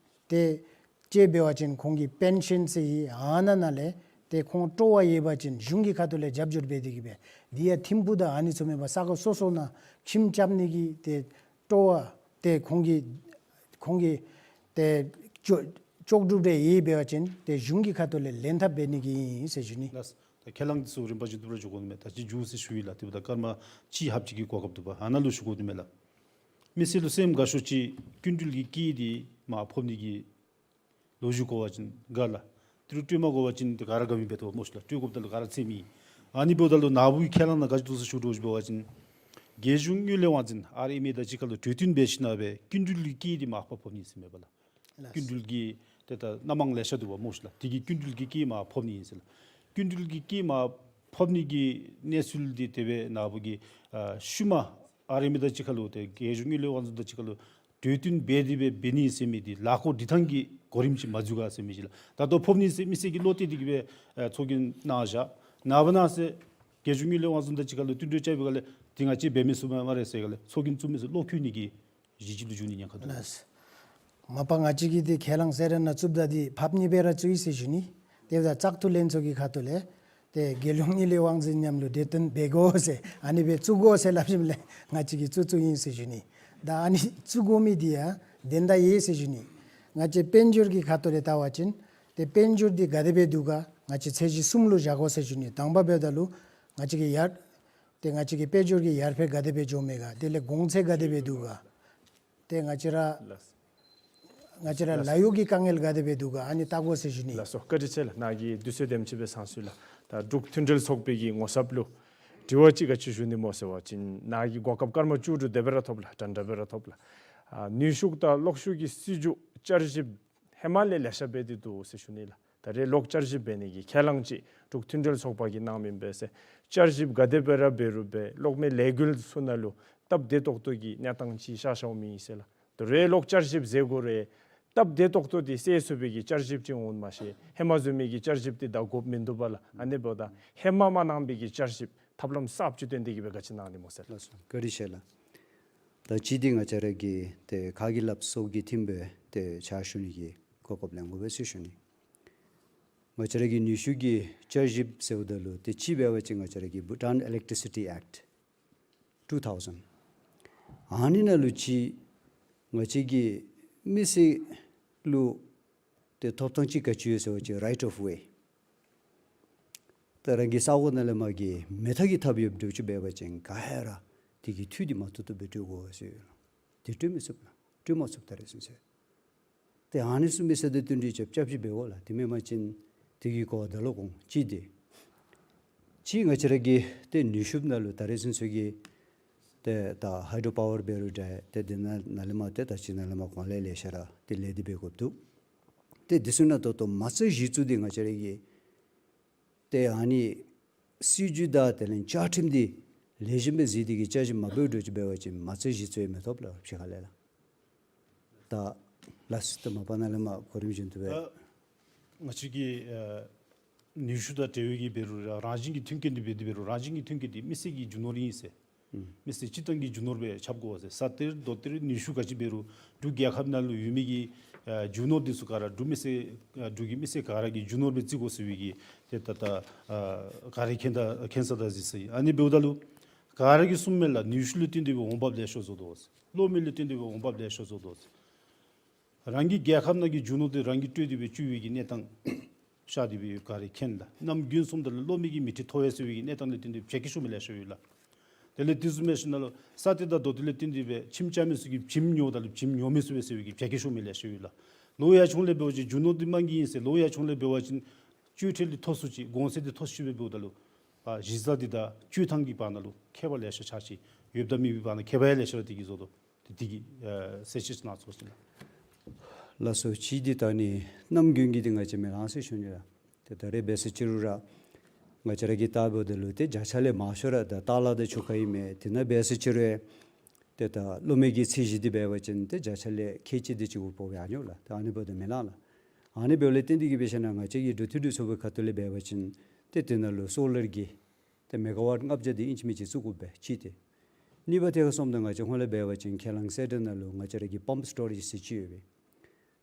ཏེ་དཔྱེ་འབད་བ་ཅིན་ཁོང་གི་པེན་ཤཱན་ཟེར་ཨ་ནཱ་ནང་ལས་ཏེ་ཁོང་སྤྲོ་བ་ཡོད་པ་ཅིན་གཞུང་གི་ཁ་ཐུག་ལས་རྒྱབ་སྐྱོར་འབད་དེ་གི་སྦེ་དེ་ཡང་ཐིམ་ཕུག་དང་ཨ་ནི་ཚུ་མེན་པར་ས་གོ་སོ་སོ་ནང་ཁྱིམ་རྐྱབ་ནི་གི་ཏེ་སྤྲོ་བ་ཏེ་ཁོང་གི་ཁོང་གི་ཏེ་ལྕོགས་ལྕོགས་གྲུབ་རེ་ཡོད་འབད་བ་ཅིན་ཏེ་གཞུང་གི་ཁ་ཐུག་ལས་ལེན་ཐབས་འབད་ནི་གི་ཨིན་ཟེར་ཞུ་ནི། ལགས། ད་ཁས་བླངས་འདི་ཚུ་རིམ་པ་བཞིན་དུ་ར་འགྱོ་དགོ་ནི་མས། ད་ཅི་མཇུག་ཟེར་ཞུ་ཡི་ལགས། དེ་འབདཝ་ད་སྐར་མ་གཅིག་ལྷགཔ་ཅིག་གི་གོ་སྐབས་འདུག་པ། ཨ་ནཱ་ལུ་ཞུ་དགོ་ནི་མས་ལགས། མི་སེར་ལུ་སེམས་དགའ་ཤོས་ཅིག་སྐྱིན་འགྲུལ་གྱི་སྐྱེད་འདི་མར་ཕབ་ནི་གི་ལོ་རྒྱུས་གོ་བ་ཅིན་དགའ་ལགས། ཏི་རུ་སྤྲོད་མ་དགོ་པ་ཅིན་ཏེ་ག་ར་དགའ་མི་འབད་དོ་སྨོ་ཤི་ལགས། སྤྲོད་དགོཔ་ད་ལུ་ག་ར་འཚེར་མི། ཨ་ནི་འབདཝ་ད་ལུ་ནཱ་བུའི་ཁས་བླངས་ནང་ག་ཅི་འདུག་ཟེར་ཞུ་དོ་ཅིག་འབད་བ་ཅིན་རྒྱལ་གཞུང་དངུལ་ལས་དབང་འཛིན་ཨར་ཨེམ་ཨེ་དང་གཅིག་ཁར་ལུ་གྲོས་བསྟུན་འབད་ཞིནམ་ལས་སྐྱིན་འགྲུལ་གྱི་སྐྱེད་འདི་མར་ཕབ་ཕབ་ནི་ཟེར་མས་པ་ལགས། ལགས། སྐྱིན་འགྲུལ་གྱི་ ཏེ་ད་སྣ་མང་ལེ་ཤ་འདུག་པ་སྨོ་ཤིག་ལགས། དེ་གིས་སྐྱིན་འགྲུལ་གྱི་སྐྱེད་མར་ཕབ་ནི་ཨིན་ཟེར་ལགས། སྐྱིན་འགྲུལ་གྱི་སྐྱེད་མར་ཕབ་ནི་གི་གནས་ཚུལ་འདི་དེ་སྦེ་ནཱ་བུ་གི་ཨ་ཤུལ་མ་ཨ་རི་མི་དང་གཅིག་ཁར་ལུ་ཏེ་རྒྱལ་གཞུང་དངུལ་ལས་དབང་འཛིན་དང་གཅིག་ཁར་ལུ་གྲོས་བསྟུན་འབད་དེ་སྦེ་འབད་ནི་ཟེར་མི་འདི་ལཱ་ཁོ་སྒྲིག་ཐངས་ཀྱི་གོ་རིམ་ཅིག་མ་འཛུལ་ག་ཟེར་མི་ཅིག་ལགས། ད་ལྟོ་ཕབ་ནི་ཟེར་མི་སེར་གྱི་བློ་གཏད་དེ་གིས་སྦེ་ཨ་ཚོགས་རྒྱན་གནང་བཞག། ནངས་པ་གནངས་ཚེ་རྒྱལ་གཞུང་དངུལ་ལས་དབང་འཛིན་དང་གཅིག་ཁར་ལུ་བསྟུན་གྲོས་རྐྱབ་པའི་སྒང་ལས་དེ་ང་བཅས་འབད་མི་ཚུགས་སྨ་རེ་ཟེར་སྒང་ལས་ཚོགས་རྒྱན་བཙུགས་མི་ཚུ་བློ་འགྱོད་ནི་གི་གཞི་ཅིག་ལུ་འགྱུར་ནི་ཉེན་ཁ་འདུག་ལགས། མ་པ་ང་བཅས་ཀྱིས་འདི་ཁས་བླངས་སེ་ར་ནང་བཙུགསཔ་ད་འདི་ཕབ་ནི་སྦེ་ར་བཙུགས་ཡི་ཟེར་ཞུ་ནི། དེ་ད་བཙག་འཐུ་ལྷན་ཚོགས་ཀྱི་ཁ་ཐུག་ལས་ཏེ་རྒྱལ་གཞུང་དངུལ་ལས་དབང་འཛིན་མཉམ་ལུ་གྲོས་བསྟུན་འབད་དགོ་ཟེར་ཨ་ནི་སྦེ་བཙུགས་དགོ་ཟེར་སླབ་ཞིནམ་ལས་ང་བཅས་ཀྱིས་བཙུགས་བཙུགསཔ་ཨིན་ཟེར་ཞུ་ནི། ད་ཨ་ནི་བཙུགས་དགོ་མི་འདི་ཡང་དོན་དག་ཡོད་ཟེར་ཞུ་ནི། ང་བཅས་དཔལ་འབྱོར་གྱི་ཁ་ཐུག་ལས་བལྟ་བ་ཅིན་ཏེ་དཔལ་འབྱོར་འདི་ག་དེ་སྦེ་འདུག་ག་ང་བཅས་ཚད་གཞི་གསུམ་ལུ་བཞག་དགོ་ཟེར་ཞུ་ནི། དང་པ་འབདཝ་ད་ལུ་ང་བཅས་ཀྱི་ཡར་ཏེ་ང་བཅས་ཀྱི་དཔལ་འབྱོར་གྱི་ཡར་འཕེལ་ག་དེ་སྦེ་འགྱོཝ་མས་ག། དེ་ལས་གོང་ཚད་ག་དེ་སྦེ་འདུག་ག། ཏེ་ང་བཅས་ར་ལགས། ང་བཅས་ར་ལགས། ལཱ་གཡོག་གི་དཀའ་ངལ་ག་དེ་སྦེ་འདུག་ག་ཨ་ནི་བལྟ་དགོ་ཟེར་ཞུ་ནི། ལགས་སོ། བཀའ་དྲིན་ཆེ་ལགས། ནཱ་གིས་དུས་ཚོད་དེམ་ཅིག་སྦེ་ཚང་སོང་ཡི་ལགས། ད་འབྲུག་མཐུན་འབྲེལ་ཚོགས་པའི་གི་ངོ་ཚབ་ལུ་དྲི་བ་ཅིག་ག་ཅི་ཞུ་ནི་སྨོ་ཟེར་བ་ཅིན་ནཱ་གི་གོ་སྐབས་སྐར་མ་བཅུ་དྲུག་དེ་སྦེ་ར་ཐོབ་ལགས། འདྲན་འདྲ་སྦེ་ར་ཐོབ་ལགས། ཨ་ནུས་ཤུགས་དང་གློག་ཤུགས་ཀྱི་སྲིད་བྱུས་བསྐྱར་ཞིབ་ཧེ་མ་ལས་ལེ་ཤ་འབད་དེ་འདུག་ཟེར་ཞུ་ནི་ལགས། ད་རེས་ལོག་བསྐྱར་ཞིབ་འབད་ནི་གི་ཁས་བླངས་ཅིག་འབྲུག་མཐུན་འབྲེལ་ཚོགས་པ་གིས་གནང་མི་ཨིན་པས་ཟེར། བསྐྱར་ཞིབ་ག་དེ་སྦེ་ར་འབད་རུང་སྦེ་གློག་མེ་ལས་འགུལ་ཚུ་ནང་ལུ་སྟབས་བདེ་ཏོག་ཏོ་གི་གནས་སྟངས་ཅིག་ཤར་ཤརཝ་མེད་ཟེར་ལགས། ད་རེས་ལོག་བསྐྱར་ཞིབ་ཟེར་དགོ་རུང་སྟབས་བདེ་ཏོག་ཏོ་འདི་སེལ་ཚུགས་པའི་གི་བསྐྱར་ཞིབ་ཅིག་འོང་མ་ཤེས། ཧེ་མ་བཟུམ་མའི་གི་བསྐྱར་ཞིབ་འདི་ད་དགོཔ་མིན་འདུག་པ་ལགས། ཨ་ནི་འབདཝ་ད་ཧེ་མ་མ་གནང་པའི་གི་བསྐྱར་ཞིབ་ཐབས་ལམ་གསརཔ་ཅིག་བཏོན་ཏེ་གིས་སྦེ་ག་ཅི་གནང་ནི་སྨོ་ཟེར། ལགས་སོ། བཀའ་དྲིན་ཆེ་ལགས། ད་ཅི་འདི་ང་བཅས་ར་གི་ཏེ་ཁ་གི་ལགཔ་སྲོག་གི་ཐིམ་སྦེ་ཏེ་ཕྱག་ཞུ་ནི་གི་གོ་སྐབས་ལེན་དགོ་པས་ཟེར་ཞུ་ནི། ང་བཅས་ར་གི་ནུས་ཤུགས་ཀྱི་བསྐྱར་ཞིབ་ཟེརཝ་ད་ལུ་ཏེ་ཅིག་འབད་བ་ཅིན་ང་བཅས་ར་གི་Bhutan Electricity Act two thousand། ཨ་ནི་ནང་ལུ་ཅིག་ང་བཅས་ཀྱི་མི་སེར་ལུ་ཏེ་ཐོབ་ཐང་ཅིག་ག་ཅི་ཡོད་ཟེར་བ་ཅིན་right of way། ཏེ་རང་གི་ས་གོ་ནང་ལས་མར་གྱི་མེ་མཐའ་གི་ཐགཔ་ཡོདཔ་འདྲཝ་ཅིག་འབད་བ་ཅིན་ག་ཧེ་ར་དེ་གི་འཐུས་འདི་མ་བཏུབ་བཏུབ་སྦེ་སྤྲོད་དགོ་ཟེར་ཡོད་ལགས། དེ་སྤྲོད་མི་ཚུགས་ལགས། སྤྲོད་མ་ཚུགས། ད་རེས་ཚུན་ཚོད། ཏེ་ཨ་ནི་ཚུ་མི་སེར་དང་བསྟུན་ཏེ་རྐྱབ་རྐྱབ་ཅིག་འབད་དགོ་ལགས། དེ་མེན་པ་ཅིན་དེ་གི་གོ་བ་ད་ལོག་འོང་། ཅིག་འདི། ཅིག་ང་བཅས་ར་གི་ཏེ་ནུས་ཤུགས་ནང་ལུ་ད་རེས་ཚུན་ཚོད་ཀྱི་ཏེ་ད་hydro power འབད་རུང་འདྲ་ཏེ་དེ་ནང་ལས་མར་ཏེ་ད་ཅི་ནང་ལས་མར་གོང་ལས་ལེ་ཤ་ར་ཏེ་ལས་འདི་འབད་དགོཔ་འདུག། ཏེ་འདི་ཚུ་ནང་ད་ལྟོ་མ་རྩ་གཞི་བཙུགས་ཏེ་ང་བཅས་ར་གི་ཏེ་ཨ་ནི་སྲིད་བྱུས་དང་དེ་ལས་བཅའ་ཁྲིམས་འདི་ལེགས་ཤོམ་སྦེ་གཟིགས་ཏེ་གིས་བསྐྱར་ཞིབ་མ་འབད་འགྱོ་ཅིག་འབད་བ་ཅིན་མ་རྩ་གཞི་བཙུགས་ཡང་མི་ཐོབ་ལགས། ཕྱི་ཁ་ལས་ལགས། ད་ལགས་སོ། ད་མ་པ་ནཱ་ལས་མར་གོ་རིམ་བཞིན་དུ་སྦེ། ད་ང་བཅས་ཀྱི་ཨ་ནུས་ཤུགས་དང་འབྲེལ་བའི་གི་འབད་རུང་ར་རང་བཞིན་གྱི་མཐུན་རྐྱེན་འདི་འབད་དེ་འབད་རུང་རང་བཞིན་གྱི་མཐུན་རྐྱེན་འདི་མི་སེར་གྱི་རྒྱུ་ནོར་ཨིན་ཟེར། མི་སེར་སྤྱིར་བཏང་གི་རྒྱུ་ནོར་སྦེ་ཁྱབ་དགོ་ཟེར། ས་གཏེར་རྡོ་གཏེར་ནུས་ཤུགས་ག་ཅི་འབད་རུང་འབྲུག་རྒྱལ་ཁབ་ནང་ལུ་ཡོད་མི་གི་ཨ་རྒྱུ་ནོར་འདི་ཚུ་ག་ར་འབྲུག་མི་སེར་ཨ་འབྲུག་གི་མི་སེར་ག་ར་གི་རྒྱུ་ནོར་སྦེ་བརྩི་དགོ་ཟེར་བའི་གི་ཏེ་ད་ད་ཨ་ག་ར་མཁྱེན་ད་མཁྱེན་ས་དང་གཟིགས་ས་ཨིན། ཨ་ནི་འབདཝ་ད་ལུ་ག་ར་གིས་གསུངམ་མས་ལགས། ནུས་ཤུགས་ལུ་བརྟེན་ཏེ་སྦེ་འོང་འབབ་ལེགས་ཤོམ་བཟོ་དོ་ཟེར། གློག་མེ་ལུ་བརྟེན་ཏེ་སྦེ་འོང་འབབ་ལེགས་ཤོམ་བཟོ་དོ་ཟེར། རང་གི་རྒྱལ་ཁབ་ནང་གི་རྒྱུ་ནོར་འདི་རང་གིས་སྤྲོད་དེ་སྦེ་བཅུག་པའི་གི་གནས་སྟངས་ཤར་ཏེ་སྦེ་ཡོད། ག་ར་མཁྱེན་ལགས། གནམ་དགུན་གསུམ་ད་ལུ་གློག་མེ་གི་མེ་ཁྲི་མཐོ་བས་ཟེར་བའི་གི་གནས་སྟངས་ལུ་བརྟེན་ཏེ་བྱ་སྐྱེ་ཤོར་མི་ལེ་ཤ་ཡོད་ལགས། དེ་ལས་དེ་བཟུམ་མའི་ཤུལ་ནང་ལུ་ས་གཏེར་དང་རྡོ་གཏེར་ལུ་བརྟེན་ཏེ་སྦེ་ཁྱིམ་རྐྱབ་མི་ཚུ་གིས་ཁྱིམ་ཉོཝ་ད་ལུ་ཁྱིམ་ཉོ་མི་ཚུགས་པས་ཟེར་བའི་གི་བྱ་སྐྱེ་ཤོར་མི་ལེ་ཤ་ཡོད་ལགས། ལོ་ཡར་བྱུང་ལས་འབད་བ་ཅིན་རྒྱུ་ནོར་འདི་མང་གི་ཨིན་ཟེར། ལོ་ཡར་བྱུང་ལས་འབད་བ་ཅིན་སྤྱོད་ཁྲལ་འདི་མཐོ་སུ་ཅིག་གོང་ཚད་འདི་མཐོ་སུ་ཅིག་སྦེ་འབདཝ་ད་ལུ་ཨ་གཞི་རྩ་འདི་དང་སྤྱོད་ཐངས་ཀྱི་བར་ན་ལུ་ཁྱད་པར་ལེ་ཤ་ཆགས་ཅི། ཡོདཔ་དང་མེད་པའི་བར་ན་ཁྱད་པར་ཡང་ལེ་ཤ་ར་དེ་གིས་བཟོ་དོ། ཏེ་དེ་གི་ཨ་གསལ་བཤད་གནང་ཚུགས་ཟེར་ལགས། ལགས་སོ། ཅིག་འདི་ད་ཨ་ནི་གནམ་དགུན་གྱི་འདི་ང་བཅས་མེ་གླང་ཟེར་ཞུ་ནི་ལགས། ཏེ་ད་རེས་འབད་ས་ཅིག་རུང་ར་ང་བཅས་ར་གིས་བལྟ་འབདཝ་ད་ལུ་ཏེ་བརྒྱ་ཆ་ལས་མང་ཤོས་ར་ད་ཏཱ་ལ་དང་ཆུ་ཁ་ཨིན་མས། དེ་ནང་འབད་ས་ཅིག་རུང་ཏེ་ད་གློག་མེ་གི་ཚད་གཞི་འདི་འབད་བ་ཅིན་ཏེ་བརྒྱ་ཆ་ལས་ཁལ་གཅིག་དེ་ཅིག་གུ་ཕོག་པའི་ཨ་ནི་ལགས། ཏེ་ཨ་ནི་འབདཝ་ད་མེ་གླང་ལགས། ཨ་ནི་འབདཝ་ལས་བརྟེན་ཏེ་གིས་འབད་ཞིན་ན་ང་བཅས་ཀྱི་འབྲུག་མཐུན་འབྲེལ་ཚོགས་པའི་ཁ་ཐུག་ལས་འབད་བ་ཅིན་ཏེ་དེ་ནང་ལུ་སོ་ལར་གྱི་ཏེ་མེ་ག་ཝཊ་ལྔ་བརྒྱ་དེ་ཨིན་ཅི་མིན་ཅི་བཙུགས་དགོ་པས་ཅིག་ཏེ། གཉིས་པ་ཐད་ཁར་སོངམ་ད་ང་བཅས་ཧོང་ལས་འབད་བ་ཅིན་ཁས་བླངས་གསལ་བསྒྲགས་ནང་ལུ་ང་བཅས་ར་གི་པམཔ་སི་ཊོ་རེཇ་ཟེར་ཅིག་ཡོད་པས།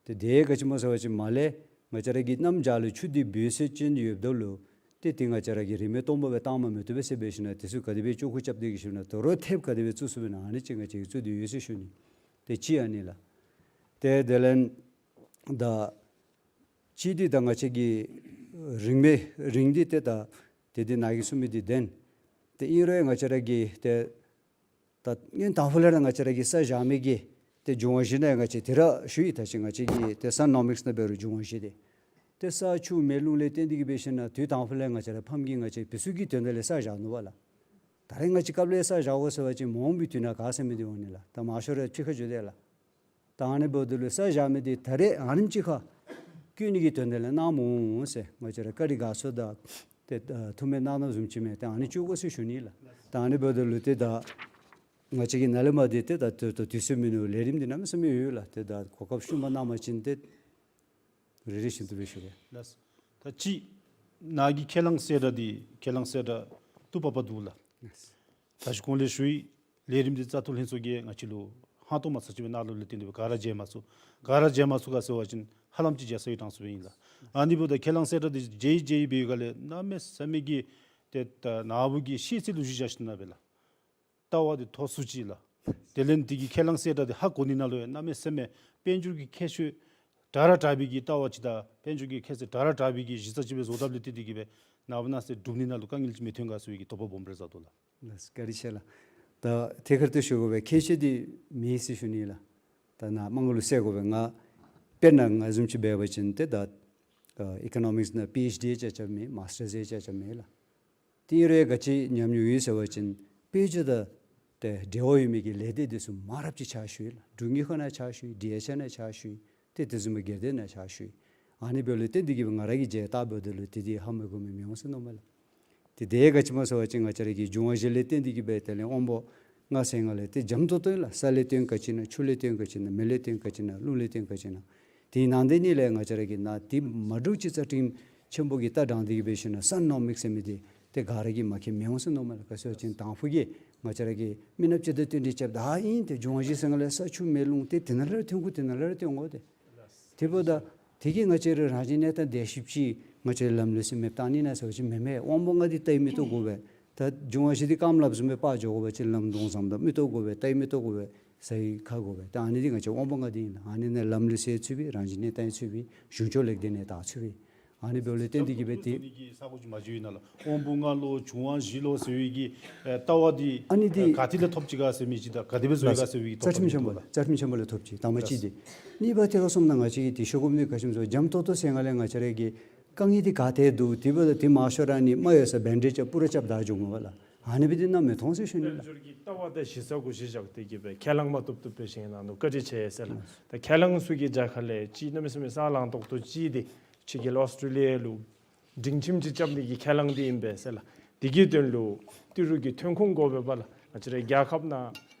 ཏེ་དེ་ག་ཅི་སྨོ་ཟེར་བ་ཅིན་མར་ལས་ང་བཅས་ར་གི་གནམ་བྱཱར་ལུ་ཆུ་འདི་འབོ་ཚད་ཅིག་ཡོདཔ་ད་ལུ་ཏེ་དེ་ང་བཅས་ར་གི་རིན་མེད་སྟོངམ་སྦེ་བཏང་མ་མི་བཏུབ་པས་ཟེར་འབད་ཞིན་ན་དེ་ཚུ་ག་དེ་སྦེ་ལྕོག་གུ་རྐྱབ་སྟེ་གིས་ཞིན་ན་དོ་རུང་ཐེབས་ག་དེ་སྦེ་བཙུགས་ཚུགས་པས་ན་ཨ་ནི་ཅིག་ང་བཅས་ཀྱིས་བཙུགས་ཏེ་ཡོད་ཟེར་ཞུ་ནི། ཏེ་ཅིག་ཨ་ནི་ལགས། ཏེ་དེ་ལས་ད་ཅིག་འདི་ད་ང་བཅས་ཀྱི་རིན་མེད་རིན་འདི་ཏེ་ད་ཏེ་འདི་ནཱ་གིས་གསུངས་མི་འདི་བདེན། ཏེ་ཨིན་རུང་ང་བཅས་ར་གིས་ཏེ་ད་སྔོན་དང་ཕུ་ལས་ར་ང་བཅས་ར་གིས་ས་བཞག་མི་གི་ཏེ་འབྱུང་བ་བཞི་ནང་ང་བཅས་ཏེ་ར་ཞུ་ཡི། ད་ཅི་ང་བཅས་ཀྱི་ཏེ་སན་ནོ་མིགས་ནང་འབད་རུང་འབྱུང་བ་བཞི་འདི་ཏེ་ས་ཆུ་མེ་རླུང་ལས་བརྟེན་ཏེ་གིས་འབད་ཞིན་ན་དུས་དང་ཕུ་ལས་ང་བཅས་ར་ཕམ་གྱི་ང་བཅས་བུ་ཚུ་གི་དོན་དག་ལས་ས་བཞག་ནུག་པ་ལགས། ད་རེས་ང་བཅས་སྐབས་ལས་ས་བཞག་དགོ་ཟེར་བ་ཅིན་མ་འོངས་པའི་དུས་ནང་ག་ཟེར་མི་འདི་འོང་ནི་ལགས། ད་མང་ཤོས་ར་ཕྱི་ཁར་འགྱོ་དེས་ལགས། ད་ཨ་ནི་འབདཝ་ད་ལུ་ས་བཞག་མི་འདི་ད་རེས་ཨ་ནེམ་ཅིག་ཁར་ བཀོད་ནི་གི་དོན་དག་ལས་གནང་མི་འོང་ཟེར། ང་བཅས་ར་བཀའ་དྲིན་དགའ་ཚོར་དང་ཏེ་ཨ་ཐུགས་སྨོན་གནང་གནངམ་བཟུམ་ཅིག་མས། ཏེ་ཨ་ནི་ཅིག་དགོ་ཟེར་ཞུ་ནི་ལགས། ཏེ་ཨ་ནི་འབདཝ་ད་ལུ་ཏེ་ད་ང་བཅས་ཀྱི་ནཱ་ལས་མར་འདི་ཏེ་ད་ད་ད་དུས་ཚོད་མིན་ནུག། ལས་རིམ་འདི་གནམ་མེད་ས་མེད་ཡོད་ལགས། ཏེ་ད་གོ་སྐབས་ཤུགས་མ་གནང་པ་ཅིན་ཏེ་རེ་རེ་བཞིན་དུ་སྦེ་ཞུ་གེ། ལགས། ད་ཅི་ནཱ་གི་ཁས་བླངས་གསལ་བསྒྲགས་འདི་ཁས་བླངས་གསལ་བསྒྲགས་བཏུབ་པ་འདུག་ལགས། ལགས། ད་ཅི་གོང་ལས་ཞུ་ཡི། ལས་རིམ་འདི་བཙག་འཐུ་ལྷན་ཚོགས་ཀྱིས་ང་བཅས་ལུ་ཧང་སྟོང་མ་ཚུགས་ཅིག་སྦེ་གནང་ལུ་ལས་བརྟེན་ཏེ་ག་ར་མཇལ་མ་ཚུགས། ག་ར་མཇལ་མ་ཚུགས་ག་ཟེར་བ་ཅིན་ཧ་ལམ་ཅིག་མཇལ་ས་ཡོད་གྲང་སུ་སྦེ་ཨིན་ལགས། ཨ་ནི་འབདཝ་ད་ཁས་བླངས་གསལ་བསྒྲགས་འདི་མཇལ་མཇལ་ཡི་འབད་བའི་སྒང་ལས་གནམ་མེད་ས་མེད་ཀྱི་ཏེ་ད་ནཱ་བུ་གི་ཤེས་ཚད་ལུ་གཞི་བཞག་ཞིནམ་ལས་སྦེ་ལགས། ལྟ་བ་འདི་མཐོ་སུ་ཅིག་ལགས། དེ་ལས་འདི་གི་ཁས་བླངས་གསལ་བསྒྲགས་འདི་ཧ་གོ་ནི་ནང་ལུ་ཡང་གནམ་མེད་ས་མེད་དཔལ་འབྱོར་གྱི་ཁྱད་ཆོས་དྲག་ར་དྲག་པའི་གི་ལྟ་བ་ཅིག་དང་དཔལ་འབྱོར་གྱི་ཁྱད་ཆོས་དྲག་ར་དྲག་པའི་གི་གཞི་རྩ་ཅིག་སྦེ་བཟོ་དཔ་ལས་བརྟེན་ཏེ་གིས་སྦེ་ནཱ་བུ་ནཱ་ཟེར་སྒྲུབ་ནི་ནང་ལུ་དཀའ་ངལ་ཅིག་མི་འཐོན་ག་ཟེར་བའི་གི་དོགས་པ་སྦོམ་སྦེ་ར་བཟའ་དོ་ལགས། ལགས་བཀའ་དྲིན་ཆེ་ལགས། ད་ཐད་ཀར་དུ་ཞུ་དགོ་པའི་ཁྱད་ཆོས་འདི་མེད་ཟེར་ཞུ་ནི་ལགས། ད་ནཱ་མ་ང་ལུ་ཟེར་དགོ་པའི་ང་དཔེར་ན་ང་བཟུམ་ཅིག་འབད་བ་ཅིན་ཏེ་ད་ཨ་ཨི་ཀོ་ནོ་མིཀསི་ནང་པི་ཨེཆ་ཌི་རྐྱབ་རྐྱབ་མེད། མཱསི་ཊརསི་རྐྱབ་རྐྱབ་མེད་ལགས། དེ་རུང་ག་ཅི་ཉམས་མྱོང་ཡོད་ཟེར་བ་ཅིན་དཔལ་འབྱོར་དང་ཏེ་འབྲེལ་བ་ཡོད་མི་གི་ལས་སྡེ་འདི་ཚུ་མང་རབས་ཅིག་ཕྱག་ཞུ་ཡི་ལགས། འབྲུག་དངུལ་ཁང་ནང་ཕྱག་ཞུ་ཡི། ཌི་ཨེཆ་ཨེལ་ནང་ཕྱག་ཞུ་ཡི། ཏེ་དེ་བཟུམ་སྦེ་སྒེར་སྡེ་ནང་ཕྱག་ཞུ་ཡི། ཨ་ནི་འབདཝ་ལས་ཏེ་འདི་གིས་སྦེ་ང་ར་གིས་མཇལ་བལྟ་འབདཝ་ད་ལུ་ཏེ་འདི་ཧ་མ་གོ་མི་མི་འོང་ཟེར་མནོཝ་མས་ལགས། ཏེ་དེ་ག་ཅི་སྨོ་ཟེར་བ་ཅིན་ང་བཅས་ར་གི་འབྱུང་བ་བཞི་ལས་བརྟེན་ཏེ་གིས་སྦེ་དེ་ལས་དབང་པོ་ལྔ་ཟེར་ང་ལས་ཏེ་འཇམ་ཏོང་ཏོ་ཨིན་ལགས། ས་ལས་བཏོན་ག་ཅི་ན། ཆུ་ལས་བཏོན་ག་ཅི་ན། མེ་ལས་བཏོན་ག་ཅི་ན། རླུང་ལས་བཏོན་ག་ཅི་ན། དེའི་ནང་དེ་ནི་ལས་ང་བཅས་ར་གིས་ནཱ་དེ་མ་འདྲཝ་ཅིག་རྩ་ཁྲིམས་ཆེན་པོ་གི་ལྟ་སྟངས་འདི་གིས་འབད་ཞིན་ན་སན་ནོ་མིཀསི་ཟེར་མི་འདི་ཏེ་ག་ར་གིས་མ་མཁྱེན་མི་འོང་ཟེར་མནོཝ་མས་ལགས། ག་ཟེར་བ་ཅིན་དང་ཕུ་གི་ང་བཅས་ར་གི་མི་ནགཔ་ཅིག་དང་བསྟུན་ཏེ་རྐྱབ་ད་ཨིན། ཏེ་འབྱུང་བ་བཞི་ཟེར་ང་ལས་ས་ཆུ་མེ་རླུང་ཏེ་དེ་ནང་ལས་ཐོན་དགོ། དེ་ནང་ལས་ཐོན་དགོ། ཏེ་དེ་འབདཝ་ད་དེ་གིས་ང་བཅས་ར་རང་བཞིན་གནས་སྟངས་བདེ་ཤོས་ཅིག་ང་བཅས་ལམ་ལུགས་ཟེར་མི་བཏང་ནི་ན་ཟེར་བ་ཅིན་མེན་མས། དབང་པོ་ལྔ་འདི་ལྟ་མི་བཏུབ་དགོ་པས། ད་འབྱུང་བ་བཞི་འདི་རྐངམ་ལགཔ་བཟུམ་སྦེ་སྤར་འགྱོ་དགོ་པ་ཅིན་ལམ་འདྲོངས་ཟམ་དང་མི་བཏུབ་དགོ་པས། ལྟ་མི་བཏུབ་དགོ་པས། ཟ་ཡི་ཁ་དགོ་པས། ད་ཨ་ནི་འདི་ང་བཅས་དབང་པོ་ལྔ་འདི་ཨིན་ལགས། ཨ་ནི་ནང་ལམ་ལུགས་ཟེར་ཚུགས་པའི་རང་བཞིན་གནས་སྟངས་ཚུགས་པའི་གཞུང་ཕྱོགས་ལེགས་ལྡན་ནང་དར་ཚུགས་པའི་ཨ་ནི་འབདཝ་ལས་བརྟེན་ཏེ་གིས་སྦེ་ཏེ་ས་གོ་ཅིག་མ་བརྗོད་ཡི་ན་ལགས། དབང་པོ་ལྔ་ལུ་འབྱུང་བ་བཞི་ལུ་ཟེར་བའི་གི་ཨེ་ལྟ་བ་འདི་ཨ་ནི་འདི་ཨེ་ག་ཏེ་ལས་ཐོབ་ཅི་ག་ཟེར་མི་ཅིག་དང་ག་དེ་སྦེ་བཟོ་ཡི་ག་ཟེར་བའི་གི་རྩ་ཁྲིམས་ཆེན་པོ་ལགས། རྩ་ཁྲིམས་ཆེན་པོ་ལས་ཐོབ་ཅི། དང་པ་ཅིག་འདི། གཉིས་པ་ཐད་ཁར་སོངམ་ད་ང་བཅས་ཀྱིས་ཏེ་ཤོ་གོམ་འདི་ག་ཅི་སྨོ་ཟེར་འཇམ་ཏོང་ཏོ་ཟེར་ང་ལས་ང་བཅས་ར་གི་དཀའ་ངལ་འདི་ག་ཏེ་འདུག། དེ་འབདཝ་ད་དེ་མ་ཤོར་ར་ནི་མ་ཡོད་ས་བེན་ཌེཇ་རྐྱབ་པུ་ར་རྐྱབ་ད་འགྱོ་འོང་པས་ལགས། ཨ་ནི་སྦེ་འདི་གནམ་མེད་ཐོང་ཟེར་ཞུ་ནི་ལགས། དཔལ་འབྱོར་གྱི་ལྟ་བ་དང་གཞི་རྩ་གུ་གཞི་བཞག་སྟེ་གིས་སྦེ་ཁས་བླངས་མ་བཏུབ་བཏུབ་སྦེ་བཞེངས་གནང་ནུག། བཀའ་དྲིན་ཆེ་ཟེར་ལགས། ད་ཁས་བླངས་ཚུ་གི་རྒྱབ་ཁ་ལས་ཅིག་གནམ་མེད་ས་མེད་ས་ལངས་ཏོག་ཏོ་ཅིག་འདི་ཕྱི་རྒྱལ་ཨོསི་ཊྲེ་ལི་ཡ་ལུ་སྒྲིང་ཁྱིམ་ཅིག་རྐྱབ་ནི་གི་ཁས་བླངས་འདི་ཨིན་པས་ཟེར་ལགས། དེ་གི་དོན་ལུ་ཏི་རུ་གི་ཐོན་ཁུངས་དགོ་པས་པ་ལགས། ང་བཅས་རའི་རྒྱལ་ཁབ་ནང་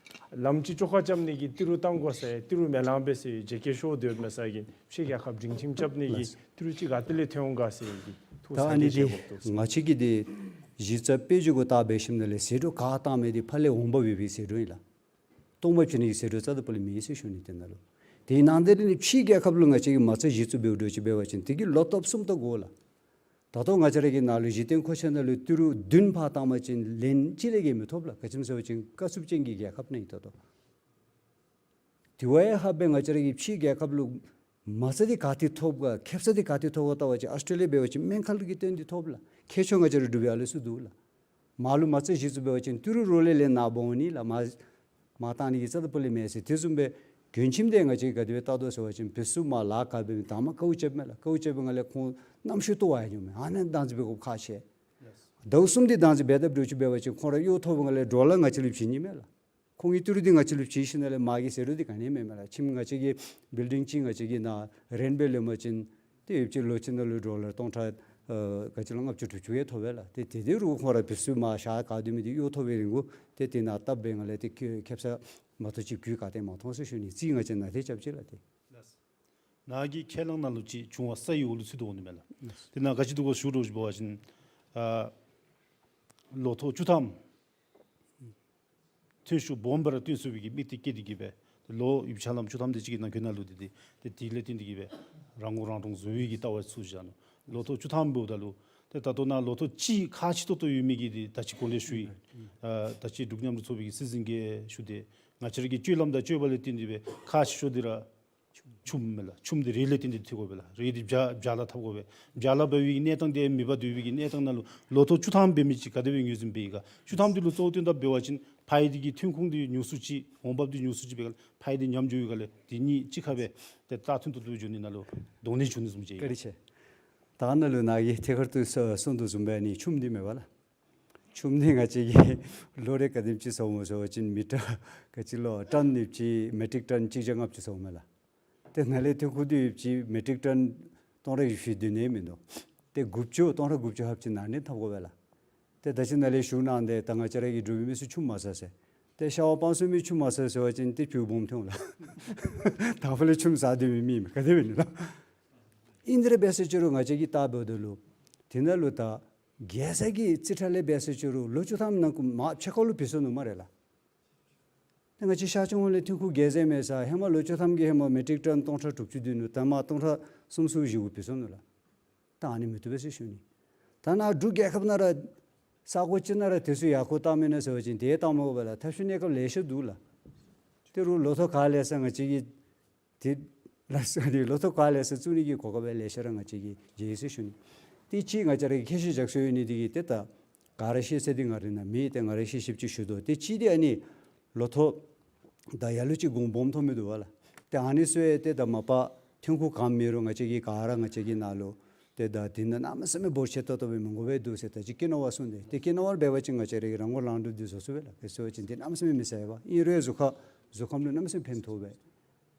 ལམ་ཅིག་བཅོ་ཁ་རྐྱབ་ནི་གི་ཏི་རུ་བཏང་དགོ་ཟེར་ཏི་རུ་མེ་ལང་པས་ཟེར་ཇེ་ཀེ་ཤོ་འདི་ཡོད་མས་ཟེར་གི་ཕྱི་རྒྱལ་ཁབ་སྒྲིང་ཁྱིམ་རྐྱབ་ནི་གི་ལགས། ཏི་རུ་ཅིག་ག་ཏེ་ལས་ཐོན་འོང་ག་ཟེར་གི་ཐུགས་ད་ཨ་ནི་སངས་རྒྱས་འདི་ཞལ་འབོག་ཏོ་ཟེར། ང་བཅས་ཀྱི་འདི་གཞི་རྩ་དཔལ་འབྱོར་གུ་བལྟ་འབད་ཞིནམ་ལས་ཟད་འགྲོ་ག་བཏང་མི་འདི་ཕར་ལས་འོང་འབབ་ཡོད་པའི་ཟད་འགྲོ་ཨིན་ལགས། སྟོང་འབབ་བྱིན་ནི་གི་ཟད་འགྲོ་རྩ་དང་པོ་ལས་མེད་ཟེར་ཞུ་ནི། དེ་ནང་ལུ་དེའི་ནང་དེ་ལས་ནི་ཕྱིའི་རྒྱལ་ཁབ་ལུ་ང་བཅས་ཀྱིས་མ་རྩ་གཞི་བཙུགས་འབདཝ་འདྲཝ་ཅིག་འབད་བ་ཅིན་དེ་གི་ལོ་ཐོབ་གསུམ་ད་དགོ་ལགས། ད་ལྟོ་ང་བཅས་ར་གི་ནང་ལུ་གཞི་རྟེན་མཁོ་ཆས་ནང་ལུ་ཏི་རུ་བདུན་ཕར་བཏང་པ་ཅིན་ལན་གཅིག་ལས་བརྒལ་མི་ཐོབ་ལགས། ག་ཅི་སྨོ་ཟེར་བ་ཅིན་དཀའ་སྤྱད་ཅན་གྱི་རྒྱལ་ཁབ་ནང་ཨིན། ད་ལྟོ་དེ་བ་ཡང་ཧ་སྦེ་ང་བཅས་ར་གི་ཕྱིའི་རྒྱལ་ཁབ་ལུ་མ་རྩ་འདི་ག་ཏེ་ཐོབ་ག་ཁེབ་ས་འདི་ག་ཏེ་ཐོབ་ག་བལྟ་བ་ཅིན་ཨོསི་ཊྲེ་ལི་ཡ་འབད་བ་ཅིན་སྨན་ཁང་ལུ་གི་བརྟེན་ཏེ་ཐོབ་ལགས། ཁྱད་ཆོས་ང་བཅས་ར་འབྲུག་པའི་ཨ་ལུ་ཚུ་འདུག་ལགས། མར་ལུ་མ་རྩ་གཞི་བཙུགས་འབད་བ་ཅིན་ཏི་རུ་རོགས་ལས་ལེན་ནཱ་འབག་འོང་ནི་ལགས། མར་མར་བཏང་ནི་གི་རྩ་དང་པོ་ལས་མེད་ཟེར། དེ་བཟུམ་སྦེ་གྱོན་ཁྱིམ་འདི་ང་བཅས་ག་དེ་སྦེ་བལྟ་དོ་ཟེར་བ་ཅིན་བི་སུ་མར་ལཱ་ཁག་འབད་མི་དང་པ་ཀཝ་རྐྱབ་མས་ལགས། ཀཝ་རྐྱབ་པའི་སྒང་ལས་ཁོང་རྣམ་ཤེས་ལྟོ་བ་ཡང་འགྱོ་མས། ཨ་ནི་བདག་འཛིན་འབད་དགོཔ་ཁག་ཆེ། ཟླཝ་གསུམ་འདི་བདག་འཛིན་འབད་དཔ་འདྲཝ་ཅིག་འབད་བ་ཅིན་ཁོང་ར་གཡོག་ཐོབ་པའི་སྒང་ལས་ཌོ་ལར་ང་བཅས་ལུ་བྱིན་ནི་མས་ལགས། ཁོང་གི་ཏི་རུ་འདི་ང་བཅས་ལུ་བྱིན་ཞིནམ་ལས་མར་གྱི་ཟད་འགྲོ་འདི་ག་ནི་ཡང་མེད་མས་ལགས། ཁྱིམ་ང་བཅས་ཀྱི་བིལ་ཌིང་ཅིག་ང་བཅས་ཀྱིས་ནཱ་རེནཊ་འབད་ལེན་པ་ཅིན་ཏེ་ཡོདཔ་ཅིག་ལོ་གཅིག་ནང་ལུ་ཌོ་ལར་སྟོང་ཕྲག་ཨ་ག་ཅི་ལོ་ལྔ་བཅུ་དྲུག་ཅུ་ཡང་ཐོབ་པས་ལགས། ཏེ་དེ་དེ་རུང་ཁོང་ར་བི་སུ་མར་ཞག་ག་སྡོད་མི་འདི་གཡོག་ཐོབ་པའི་རིང་གུ་ཏེ་དེ་ནང་བཏབ་པའི་སྒང་ལས་ཏེ་ཁེ་ཁེབ་ས་མ་གཏོགས་ཅིག་གྱོན་ག་ཏེ་མ་མཐོང་ཟེར་ཞུ་ནི། རྩིས་ང་བཅས་ནཱ་ཏེ་རྐྱབ་ཅི་ལགས། ཏེ་ནཱ་གི་ཁས་བླངས་ནང་ལུ་ཅིག་འབྱུང་བ་ས་ཡི་འོག་ལུ་ཚུད་དོ་འོང་ནི་མས་ལགས། དེ་ནང་ག་ཅི་འདུག་གོ་ཞུ་དོ་ཞུ་བ་ཅིན་ཨ་ལོ་ཐོག་བཅུ་ཐམ་ཐོན་ཤུགས་སྦོམ་སྦེ་ར་བཏོན་ཚུགས་པའི་གི་དམིགས་གཏད་བསྐྱེད་དེ་གིས་སྦེ་ལོ་ཡོདཔ་ཆ་ལམ་བཅུ་ཐམ་དེ་ཅིག་གི་ནང་འཁོད་ནང་ལུ་དེ་དེ་དེ་དེ་ལས་བརྟེན་ཏེ་གིས་སྦེ་རང་མགོ་རང་འདྲོངས་བཟོ་བའི་གི་ལྟ་བ་ཚུ་བཞག་ནུག། ལོ་ཐོག་བཅུ་ཐམ་འབདཝ་ད་ལུ་ཏེ་ད་ལྟོ་ནཱ་ལོ་ཐོག་གཅིག་ཁག་ཆེ་ཏོག་ཏོ་ཡོད་མི་གི་དེ་ད་ཅི་གོང་ལས་ཞུ་ཡི། ཨ་ད་ཅི་འབྲུག་མཉམ་རུབ་ཚོགས་པའི་གི་སྲིད་འཛིན་གྱིས་ཞུ་དེ་ང་བཅས་ར་གི་སྤྱོད་ལམ་དང་སྤྱོད་པ་ལས་བརྟེན་ཏེ་སྦེ་ཁག་ཆེ་ཤོས་འདི་ར་ཆུམ་མས་ལགས། ཆུམ་འདི་རི་ལས་བརྟེན་ཏེ་ཐོན་དགོ་པས་ལགས། རི་འདི་བྱག་བྱག་ལ་འཐབ་དགོ་པས། བྱག་ལ་འབབ་པའི་གནས་སྟངས་འདི་མེདཔ་སྡོད་པའི་གི་གནས་སྟངས་ནང་ལུ་ལོ་ཐོག་བཅུ་ཐམ་འབད་མི་ཅིག་ག་དེ་སྦེ་ངོས་འཛིན་འབད་ཡི་ག། བཅུ་ཐམ་འདི་ལུ་གཙོ་བོ་བཏོན་ད་འབད་བ་ཅིན་ཕ་ཡི་འདི་གི་ཐོན་ཁུངས་འདི་ཉུང་སུ་ཅིག་འོང་འབབ་འདི་ཉུང་སུ་ཅིག་འབད་ག་ལས་ཕ་ཡི་འདི་ཉམས་འགྱོ་བའི་སྒང་ལས་དེ་གཉིས་གཅིག་ཁར་སྦེ་ཏེ་རྟགས་མཐུན་ཏོག་ཏོ་འགྱོ་ནི་ནང་ལུ་གདོང་ལེན་འབྱུང་ནི་བཟུམ་ཅིག་ཨིན། བཀའ་དྲིན་ཆེ། ད་ནཱ་ལུ་ནཱ་གིས་ཐད་ཀར་དུ་གསུངས་དོ་བཟུམ་སྦེ་ནི་ཆུམ་འདི་མེན་པ་ལགས། ཆུམ་འདི་ང་བཅས་ཀྱིས་ལོ་རེ་ག་དེམ་ཅིག་བཟོཝ་སྨོ་ཟེར་བ་ཅིན་མི་ཊར་ག་ཅི་ལོ་ཊོན་ཡོདཔ་ཅིག་མེ་ཊིག་ཊོན་གཅིག་བརྒྱ་ལྔ་བཅུ་བཟོཝ་མས་ལགས། ཏེ་ནཱ་ལས་ཐོན་ཁུངས་འདི་ཡོདཔ་ཅིག་མེ་ཊིག་ཊོན་ སྟོང་ཕྲག་བཞི་བཅུ་བདུན་ནི་མིན་འདུག། ཏེ་དགུ་བཅུ་སྟོང་ཕྲག་དགུ་བཅུ་ལྷགཔ་ཅིག་ནང་ནི་འཐབ་དགོ་པས་ལགས། ཏེ་ད་ཅི་ནཱ་ལས་ཞུ་གནང་སྟེ་ད་ང་བཅས་ར་གི་འབྲུག་པའི་མི་ཚུ་ཆུམ་མ་ཟ་ཟེར། ཏེ་ཤ་བ་སྤང་གསུམ་མི་ཆུམ་མ་ཟ་ཟེར་བ་ཅིན་ཏེ་བྱུས་སྦོམ་ཐོན་ལགས། དང་ཕུ་ལས་ཆུམ་ཟ་སྡོད་མི་མི་མེན་ག་དེ་སྦེ་ཨིན་ལགས། ཨིན་དེ་ར་འབད་ཟེར་ཅི་རུང་ང་བཅས་ཀྱིས་བལྟ་འབདཝ་ད་ལུ་དེ་ནང་ལུ་ད་རྒྱལ་ས་གི་རྩིས་ཁྲ་ལས་འབད་ཟེར་ཅི་རུང་ལོ་བཅུ་ཐམ་ནང་ཁུ་མ་ཕྱེད་ཀ་ལུ་བུད་སོ་ནུག་སྨ་རེ་ལགས། ཏེ་ང་བཅས་ཤར་ཕྱོགས་ཧོང་ལས་ཐོན་ཁུངས་རྒྱལ་མཚན་མེད་ས་ཧེ་མ་ལོ་བཅུ་ཐམ་གྱི་ཧེ་མ་མེ་ཊིག་ཊོན་སྟོང་ཕྲག་དྲུག་ཅུ་བདུན་ནུག། ད་མ་སྟོང་ཕྲག་སུམ་ཅུ་བཞི་དགུ་བུད་སོ་ནུག་ལགས། ད་ཨ་ནི་མི་བཏུབ་པས་ཟེར་ཞུ་ནི། ད་ནཱ་འབྲུག་རྒྱལ་ཁབ་ནང་ར་ས་གོ་ཅིག་ནང་ར་དེ་ཚུ་ཡར་སྐོར་བཏང་མི་ན་ཟེར་བ་ཅིན་དེ་བཏང་མི་དགོ་པས་ལགས། ཐབས་ཤེས་གནས་སྐབས་ལེ་ཤ་འདུག་ལགས། དེ་རུང་ལོ་ཐོག་ག་ལས་ས་ང་བཅས་ཀྱིས་དེ་ལགས་སོ་ནི་ལོ་ཐོག་ག་ལས་ས་བཙུགས་ནི་གི་གོ་སྐབས་ལེ་ཤ་ར་ང་བཅས་ཀྱིས་མཇལ་ཡི་ཟེར་ཞུ་ནི། ཏེ་གཅིག་ང་བཅས་ར་གིས་ཁྱད་གཞི་བཞག་སྲོལ་ཡོད་ནི་དེ་གིས་ཏེ་ད་ག་ར་ཤེས་ཚད་འདི་ང་རའི་ནང་མེད། ཏེ་ང་ར་ཤེས་ཤེསཔ་ཅིག་ཞུ་དོ། ཏེ་གཅིག་འདི་ཨ་ནི་ལོ་ཐོག་ད་ལ་ལུ་ཅིག་གོང་སྦོམ་ཐོབ་མི་འདུག་པ་ལགས། ཏེ་ཨ་ནི་ཚུ་ཡང་ཏེ་ད་མ་པ་ཐོན་ཁུངས་གང་མེད་རུང་ང་བཅས་ཀྱིས་ག་ར་ང་བཅས་ཀྱི་ནང་ལུ་ཏེ་ད་དེ་ནང་གནམ་མེད་ས་མེད་འབོར་ཆེ་ཏོག་ཏོ་སྦེ་མི་དགོ་པས་འདུག་ཟེར་ད་ཅི་ཀི་ནོ་བ་གསུངས་ཏེ། ཏེ་ཀི་ནོ་བ་འབད་བ་ཅིན་ང་བཅས་ར་གིས་རང་མགོ་རང་འདྲོངས་འདི་བཟོ་ཚུགས་པས་ལགས། ག་ཅི་ཟེར་བ་ཅིན་དེ་གནམ་མེད་ས་མེད་མི་ཟ་ཡི་པ། ཨིན་རུང་གཟུགས་ཁ་གཟུགས་ཁམས་ལུ་གནམ་མེད་ས་མེད་ཕན་ཐོགས་པས།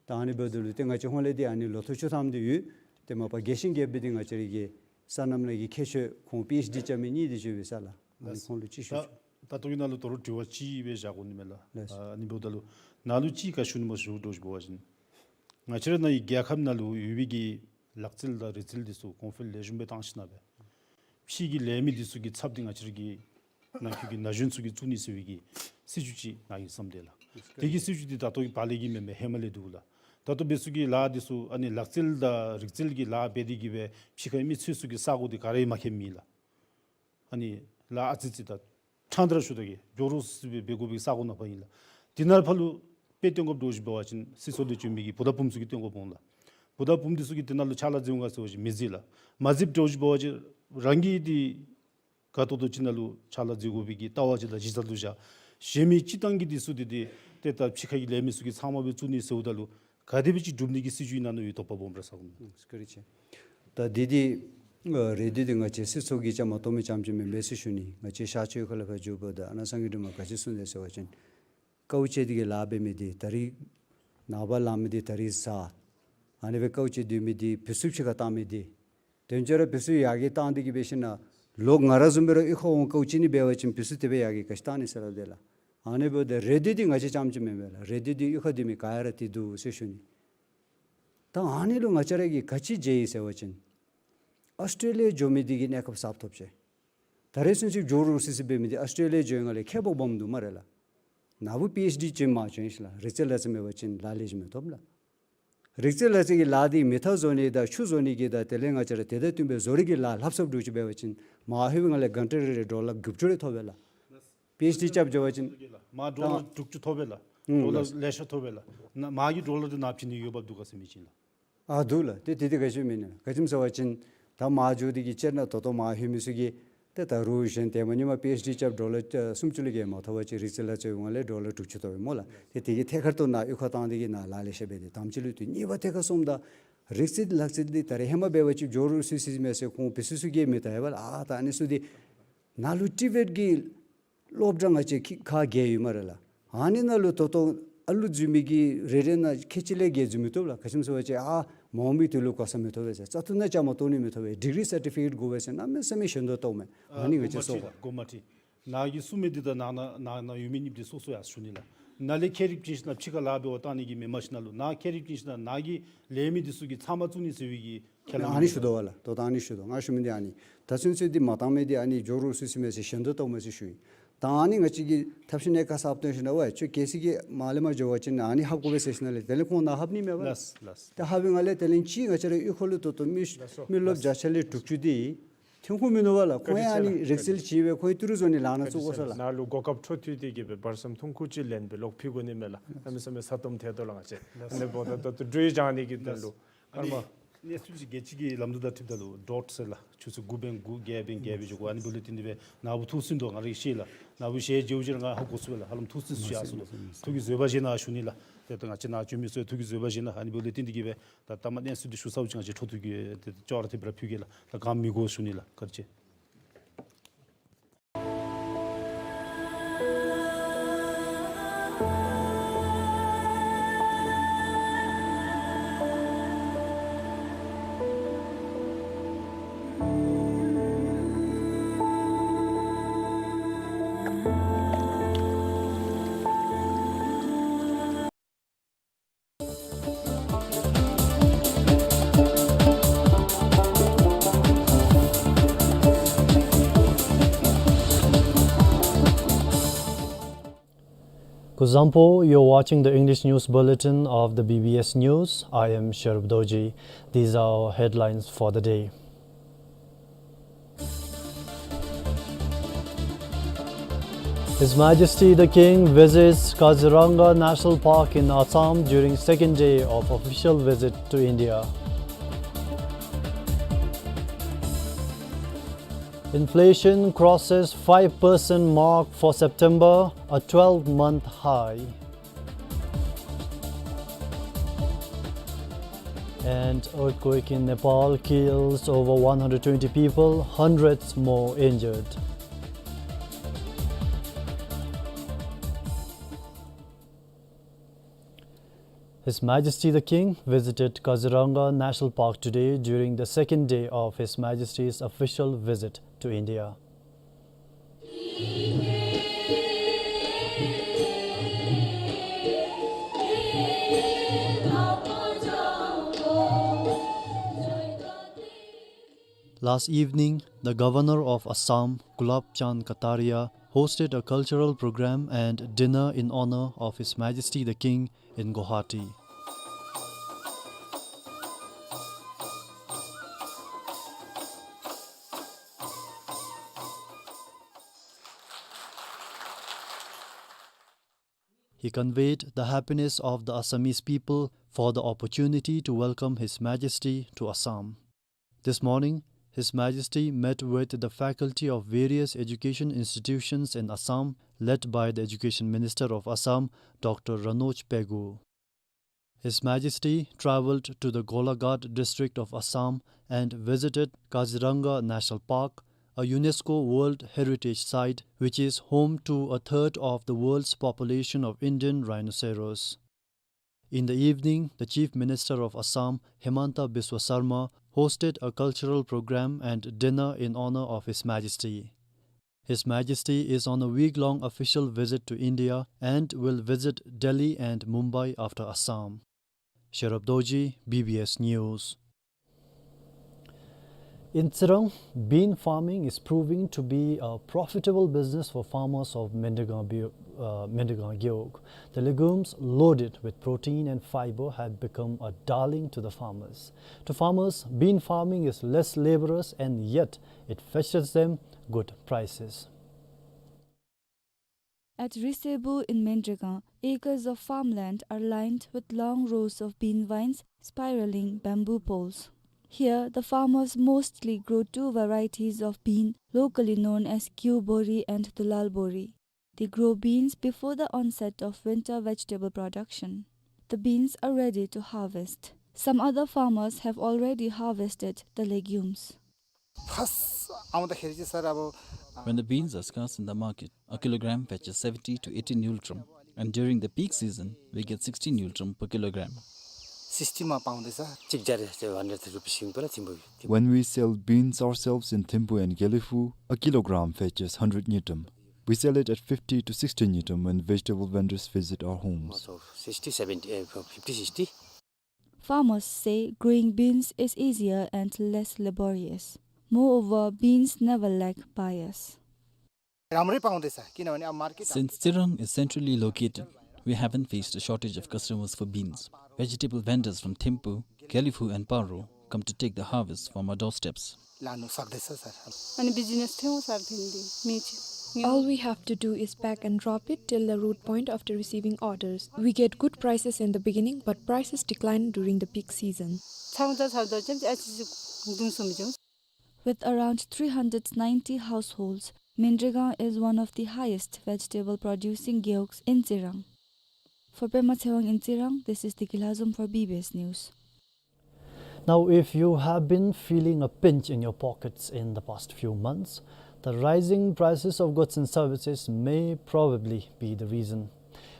ད་ཨ་ནི་འབདཝ་ད་ལུ་ཏེ་ང་བཅས་ཧོང་ལས་འདི་ཨ་ནི་ལོ་ཐོག་བཅུ་ཐམ་འདི་ཡོད། ཏེ་མ་པ་རྒྱས་ཤིང་རྒྱསཔ་འདི་ང་བཅས་ར་གི་སོ་ནམ་ནང་གི་མཁས་མཆོག་ཁོང་པི་ཨེཆ་ཌི་རྐྱབ་མི་གཉིས་འདི་བྱོན་པས་ས་ལགས། ཨ་ནི་ལགས། ཁོང་ལུ་ཅིག་ཞུ་ད་ཆོག། ད་ལྟོ་གི་ནང་ལུ་དོ་རུང་དྲི་བ་ཅིག་སྦེ་བཞག་དགོ་ནི་མས་ལགས། ལགས། ཨ་ནི་འབདཝ་ད་ལུ་ནཱ་ལུ་ཅིག་ག་ཞུ་ནི་སྨོ་ཞུ་དོ་ཅིག་འབད་བ་ཅིན་ང་བཅས་ར་ནཱ་གི་རྒྱལ་ཁབ་ནང་ལུ་ཡོད་པའི་གི་ལག་རྩལ་དང་རིག་རྩལ་འདི་ཚུ་གོང་འཕེལ་ལེགས་ཤོམ་སྦེ་བཏང་ཞིན་ན་སྦེ་ཕྱི་གི་ལས་མི་འདི་ཚུ་གི་ཚབ་འདི་ང་བཅས་ར་གི་ནང་འཁོད་ཀྱི་ན་གཞོན་ཚུ་གིས་བཙུགས་ནི་ཟེར་བའི་གི་སྲིད་བྱུས་ཅིག་ནཱ་ཡོད་བསམ་སྟེ་ལགས། དེ་གི་སྲིད་བྱུས་འདི་ད་ལྟོ་གི་བར་ལས་ཀྱི་མེན་པས། ཧེ་མ་ལས་འདུག་ལགས། ད་ལྟོ་འབད་ས་གི་ལཱ་འདི་ཚུ་ཨ་ནི་ལག་རྩལ་དང་རིག་རྩལ་གྱི་ལཱ་འབད་དེ་གི་སྦེ་ཕྱི་ཁའི་མི་ཚུ་གི་ས་གོ་འདི་ག་ར་ཡང་མ་ཁེབས་མེད་ལགས། ཨ་ནི་ལཱ་ཨ་ཙི་ཙི་དང་ཕྲང་སྟེ་ར་ཞུ་ད་གེ་འགྱོ་རུང་སི་སི་སྦེ་འབད་དགོ་པའི་ས་གོ་ནང་ཕར་ཨིན་ལགས། དེ་ནང་ཕར་ལུ་དཔེ་སྟོན་དགོཔ་འདྲཝ་ཅིག་འབད་བ་ཅིན་སྲིད་ཚོགས་ལས་བྱོན་མི་གི་བུ་དང་བུམོ་ཚུ་གིས་སྟོན་དགོཔ་འོང་ལགས། བུ་དང་བུམོ་འདི་ཚུ་གིས་དེ་ནང་ལུ་ཕྱག་ལཱ་མཛདཔ་འོང་ག་ཟེར་བ་ཅིན་མི་མཛད་ལགས། མ་མཛདཔ་འདྲཝ་ཅིག་འབད་བ་ཅིན་རང་གིས་འདི་ག་ཏོག་ཏོ་ཅིག་ནང་ལུ་ཕྱག་ལཱ་མཛད་དགོ་པའི་གི་ལྟ་བ་ཅིག་དང་གཞི་རྩ་ལུ་བཞག། གཞན་མི་སྤྱིར་བཏང་གི་འདི་ཚུ་འདི་འདི་ཏེ་ད་ཕྱི་ཁ་གི་ལས་མི་ཚུ་གིས་ཚང་མ་སྦེ་བཙུགས་ནི་ཟེརཝ་ད་ལུ་ག་དེ་སྦེ་ཅིག་འགྲུབ་ནི་གི་སྲིད་བྱུས་ཨིན་ན་མནོ་བའི་དོགས་པ་སྦོམ་ར་ཟ་དགོ་མས། ཨུམ་བཀའ་དྲིན་ཆེ། ད་འདི་འདི་ཨ་རེ་འདུན་འདི་ང་བཅས་སྲིད་ཚོགས་ཀྱིས་བཅའ་མར་གཏོགས་མི་རྐྱངམ་ཅིག་མེན་པས་ཟེར་ཞུ་ནི། ང་བཅས་ཤར་ཕྱོགས་ཁ་ལས་ཕར་འགྱོཝ་ད་ཨ་ནཱ་སངས་རྒྱས་སྒྲོལ་མ་ག་ཅི་གསུངས་དེས་ཟེར་བ་ཅིན་དཀའཝ་སྤྱད་དེ་གི་ལཱ་འབད་མི་འདི་ད་རིས་ནངས་པ་ལང་མི་འདི་ད་རིས་བཟའ། ཨ་ནི་སྦེ་དཀའཝ་སྤྱད་སྡོད་མི་འདི་བུ་ཚུ་ཕྱི་ཁར་བཏང་མི་འདི་དོན་གཅིག་ར་བུ་ཚུ་ཡར་གྱི་བཏང་སྟེ་གི་འབད་ཞིན་ན་ལོག་ང་ར་བཟུམ་སྦེ་ར་གཡུས་ཁར་འོང་དཀའཝ་སྤྱད་ནི་འབད་བ་ཅིན་བུ་ཚུ་དེ་སྦེ་ཡར་གྱི་ག་ཅི་བཏང་ནི་ཟེར་སླབ་དེས་ལགས། ཨ་ནི་འབདཝ་ད་རེ་འདུན་འདི་ང་བཅས་རྐྱངམ་ཅིག་མེན་པས་ལགས། རེ་འདུན་འདི་གཡུས་ཁར་སྡོད་མི་ག་ཡ་ར་འདི་འདུག་ཟེར་ཞུ་ནི། ད་ཨ་ནི་ལུ་ང་བཅས་ར་གིས་ག་ཅི་མཇལ་ཡི་ཟེར་བ་ཅིན་ཨཱོས་ཊྲེ་ལི་ཡ་འགྱོ་མི་འདི་གིས་གནས་སྐབས་གསརཔ་ཐོབ་ཅི། ད་རེས་ཚུན་ཚོད་འགྱོ་རུང་སི་སི་འབད་མི་འདི་ཨཱོས་ཊྲེ་ལི་ཡ་འགྱོ་ཡི་ངང་ལས་ཁེ་སྤོགས་སྦོམ་འདུག་སྨ་རེ་ལགས། ནཱ་བུ་པི་ཨེཆ་ཌི་ཅིག་མ་བྱོན་ཞིནམ་ལས་རིག་རྩལ་ལག་རྩལ་མེད་པ་ཅིན་ལཱ་ལེགས་ཤོམ་མི་ཐོབ་ལགས། རིག་རྩལ་ལག་རྩལ་གྱི་ལཱ་འདི་མེ་མཐའ་བཟོ་ནི་དང་ཆུ་བཟོ་ནི་གི་དང་དེ་ལས་ང་བཅས་ར་དེ་དང་བསྟུན་པའི་བཟོ་རིག་གི་ལཱ་ལྷབ་ཚུགསཔ་འདྲཝ་ཅིག་འབད་བ་ཅིན་མ་ལྷོད་པའི་ངང་ལས་གྷན་ཊ་རེ་རེ་ཌོ་ལར་དགུ་བཅུ་རེ་ཐོབ་པས་ལགས། པི་ཨེཆ་ཌི་རྐྱབ་འགྱོ་བ་ཅིན་མ་ཌོ་ལར་ད་དྲུག་ཅུ་ཐོབ་པས་ལགས། ཨུམ་ཌོ་ལར་ལགས། ལེ་ཤ་ཐོབ་པས་ལགས། ནཱ་མ་གི་ཌོ་ལར་འདི་ནཱ་བྱིན་ནི་ཡོདཔ་འདུག་ག་ཟེར་མི་ཅིག་ལགས། ཨ་འདུག་ལགས། ཏེ་དེ་འདི་ག་ཅི་མེན་ན་ག་ཅི་སྨོ་ཟེར་བ་ཅིན་ད་མ་འགྱོ་འདི་གིས་སྤྱིར་ན་ད་ལྟོ་མ་ལྷོད་མི་ཚུ་གིས་ཏེ་ད་རུང་གཞན་ཏེ་མ་ཉིནམ་པི་ཨེཆ་ཌི་རྐྱབ་ཌོ་ལར་ཨ་སུམ་ཅུ་ལས་བརྒལ་མ་ཐོབ་པ་ཅིན་རིག་རྩལ་ལག་རྩལ་ངོ་ལས་ཌོ་ལར་དྲུག་ཅུ་ཐོབ་པས་སྨོ་ལགས། ཏེ་དེ་གིས་ཐད་ཀར་དུ་ནཱ་གཡུས་ཁར་བཏང་སྟེ་གི་ནཱ་ལཱ་ལེ་ཤ་འབད་དེ་དམ་ཅིག་ལུས་ཏེ། གཉིས་པ་ཐད་ཁར་སོངམ་ད་རིག་རྩལ་ལག་རྩལ་འདི་ད་རེས་ཧེ་མ་འབད་བ་ཅིན་འགྱོ་རུང་སི་སི་མས་ཟེར་ཁོང་བུ་ཚུ་ཚུ་གིས་མི་ད་ཡ་བ་ལགས། ཨ་ད་ཨ་ནི་ཚུ་འདི་ནཱ་ལུ་ཊི་བེཊ་ཀྱི་སློབ་གྲྭ་ང་བཅས་ཀྱི་ཁ་གྱེས་ཡོད་སྨ་རེ་ལགས། ཨ་ནི་ནང་ལུ་ད་ལྟོ་ཨ་ལུ་འཛུལ་མི་གིས་རེ་རེ་ནང་ཁལ་གཅིག་ལས་བརྒལ་འཛུལ་མི་བཏུབ་ལགས། ག་ཅི་སྨོ་ཟེར་བ་ཅིན་ཨ་མ་འོངམ་གི་དུས་ལུ་གོ་ས་མི་ཐོབ་པས་ཟེར། རྩ་ཐུག་ནང་བཅའ་མར་གཏོགས་ནི་མི་ཐོབ་པས། ཌིག་རི་སར་ཊི་ཕི་ཀེཊ་དགོ་པས་ཟེར་གནམ་མེད་ས་མེད་ཞེན་དོ་བཏོན་མས། ཨ་ནི་ང་བཅས་ཚོར་བ། གོ་མ་ཁྲིད། ནཱ་གིས་གསུང་མི་འདི་དང་ནཱ་ནཱ་ནཱ་ནཱ་ཡོད་མི་གཉིས་འདི་སོ་སོ་ཡང་ཞུ་ནི་ལགས། ནཱ་ལས་ཁྱད་རིག་ཅིག་ཞིན་ན་ཕྱི་ཁར་ལཱ་འབད་བར་བཏང་ནི་གི་མེན་པར་ཞིན་ན་ལུ་ནཱ་ཁྱད་རིག་ཅིག་ཞིན་ན་ནཱ་གི་ལས་མི་འདི་ཚུ་གིས་ཚབ་མ་བཙུགས་ནི་ཟེར་བའི་གི་ཁས་བླངས་ཨ་ནི་ཞུ་དོ་བ་ལགས། ད་ལྟོ་ཨ་ནི་ཞུ་དོ། ང་ཞུ་མི་འདི་ཨ་ནི་ད་ཚུན་ཚོད་འདི་མ་བཏང་མི་འདི་ཨ་ནི་འགྱོ་རུང་སི་སི་མས་ཟེར་ཞེན་དོ་བཏོན་མས་ཟེར་ཞུ་ཡི། ད་ཨ་ནི་ང་བཅས་ཀྱིས་ཐབས་ཤེས་གནས་སྐབས་གསརཔ་བཏོན་ཞིན་ན་ཝའི་ཁྱོད་གལ་སྲིད་ཀྱིས་མར་ལས་མར་འགྱོ་བ་ཅིན་ཨ་ནི་ལྷབ་དགོ་པས་ཟེར་ཞིན་ན་ལས་དེ་ལས་ཁོང་ནཱ་ལྷབ་ནི་མས་པ་ལགས། ལགས་ལགས། ད་ལྷབ་པའི་ངང་ལས་དེ་ལས་ཅིག་ང་བཅས་ར་གཡུས་ཁ་ལུ་ད་ལྟོ་མི་ལགས་སོ། མི་རློབས་ལགས། བརྒྱ་ཆ་ལས་དྲུག་ཅུ་འདི་ཐོན་ཁུངས་མིན་ནུག་པ་ལགས། ཁོང་ཡང་ཨ་ནི་རིག་རྩལ་བྱིན་སྦེ་ཁོང་ཡང་ཏི་རུ་བཟོ་ནི་ལཱ་ནང་བཙུགས་དགོ་ས་ལགས། ནཱ་ལུ་གོ་སྐབས་འཕྲོ་མཐུད་དེ་གི་སྦེ་བར་མཚམས་ཐོན་ཁུངས་ཅིག་ལེན་སྦེ་ལོག་ཕུལ་དགོ་ནི་མས་ལགས། གནམ་མེད་ས་མེད་ས་སྟོངམ་ཐལ་དོ་ལགས་ང་བཅས། ཨ་ནི་འབདཝ་ད་ད་ལྟོ་འགྲུལ་བཞུད་འགྱོ་ནི་གི་དོན་ལུ། ཨ་ནི་གནས་ཚུལ་ཅིག་གལ་ཆེ་གི་ལམ་འདི་དང་འཁྲིལཝ་ད་ལུ་ཌོཊ་ཟེར་ལགས། ཆུ་ཚོད་དགུ་འབདན་དགུ་བརྒྱད་འབདན་བརྒྱད་སྦེ་འགྱོ་དགོ། ཨ་ནི་འབདཝ་ལས་བརྟེན་ཏེ་སྦེ་ནཱ་བུ་ཐུགས་སུན་དོ་ང་ར་ཤེས་ལགས། ནཱ་བུ་ཞལ་མཇལཝ་ཅིག་ར་ང་ཧ་གོ་ཚུགས་པས་ལགས། ཧ་ལམ་ཐུགས་སུན་སུ་ཡར་སོ་ལགས། ཐུགས་ཀྱི་བཟོད་པ་བཞེས་གནང་ཞུ་ནི་ལགས། ཏེ་ད་ང་བཅས་ནཱ་བྱོན་མི་ཚུ་ཐུགས་ཀྱི་བཟོད་པ་བཞེས་གནང་། ཨ་ནི་འབདཝ་ལས་བརྟེན་ཏེ་གི་སྦེ་ད་ལྟ་མ་གནས་ཚུལ་འདི་ཞུ་ཚརཝ་ཅིག་ང་བཅས་འཕྲོ་མཐུད་ཀྱི་ཏེ་ཅོག་ར་འཐདཔ་ར་ཕུལ་གེ་ལགས། ད་གནམ་མི་དགོ་ཞུ་ནི་ལགས། བཀའ་དྲིན་ཆེ། Kuzuzangpo, you're watching the English news bulletin of the B B S News. I am Sherub Dorji. These are our headlines for the day. His Majesty the King visits Kaziranga National Park in Assam during second day of official visit to India. Inflation crosses five percent mark for September, a twelve-month high. And earthquake in Nepal kills over one hundred twenty people, hundreds more injured. His Majesty the King visited Kaziranga National Park today during the second day of His Majesty's official visit to India. Last evening, the Governor of Assam, Gulab Chand Kataria, hosted a cultural program and dinner in honor of His Majesty the King in Guwahati. He conveyed the happiness of the Assamese people for the opportunity to welcome His Majesty to Assam. This morning, His Majesty met with the faculty of various education institutions in Assam, led by the Education Minister of Assam, Doctor Ranoj Pegu. His Majesty travelled to the Golaghat district of Assam and visited Kaziranga National Park, a UNESCO World Heritage Site which is home to a third of the world's population of Indian rhinoceros. In the evening, the Chief Minister of Assam, Himanta Biswa Sarma, hosted a cultural program and dinner in honor of His Majesty. His Majesty is on a week-long official visit to India and will visit Delhi and Mumbai after Assam. Sherub Dorji, B B S News. In Tsirang, bean farming is proving to be a profitable business for farmers of Mendigang Be-, uh, Mendigang Gewog. The legumes loaded with protein and fiber have become a darling to the farmers. To farmers, bean farming is less laborious and yet it fetches them good prices. At Risebu in Mendigang, acres of farmland are lined with long rows of bean vines spiraling bamboo poles. Here, the farmers mostly grow two varieties of bean, locally known as Kiu Bori and Dulal Bori. They grow beans before the onset of winter vegetable production. The beans are ready to harvest. Some other farmers have already harvested the legumes. First आउँदाखेरि चाहिँ सर अब, अ, When the beans are scarce in the market, a kilogram fetches seventy to eighty ngultrum, and during the peak season, we get sixty ngultrum per kilogram. सिक्सटीमा पाउँदैछ, चिक जारे चाहिँ hundred rupees सिङ पहिला थिम्पू, Thimphu. When we sell beans ourselves in Thimphu and Gelephu, a kilogram fetches hundred ngultrum. We sell it at fifty to sixty ngultrum when vegetable vendors visit our homes. So, sixty, seventy, A, fifty, sixty. Farmers say growing beans is easier and less laborious. Moreover, beans never lack buyers. राम्रै पाउँदैछ, किनभने अब market Since Tsirang is centrally located, we haven't faced a shortage of customers for beans. Vegetable vendors from Thimphu, Gelephu and Paro come to take the harvest from our doorsteps. लानु सक्दैछ सर। अनि बिजनेस थियो सर, थिम्पू, मिर्ची। All we have to do is pack and drop it till the road point after receiving orders. We get good prices in the beginning, but prices decline during the peak season. छाउँदा छाउँदा चाहिँ एचसी दुन सुम जाउँ। With around three hundred ninety households, Mendigang is one of the highest vegetable producing gewogs in Tsirang. For Pema Tshewang in Tsirang, this is Diki Lhazom for B B S News. Now, if you have been feeling a pinch in your pockets in the past few months, the rising prices of goods and services may probably be the reason.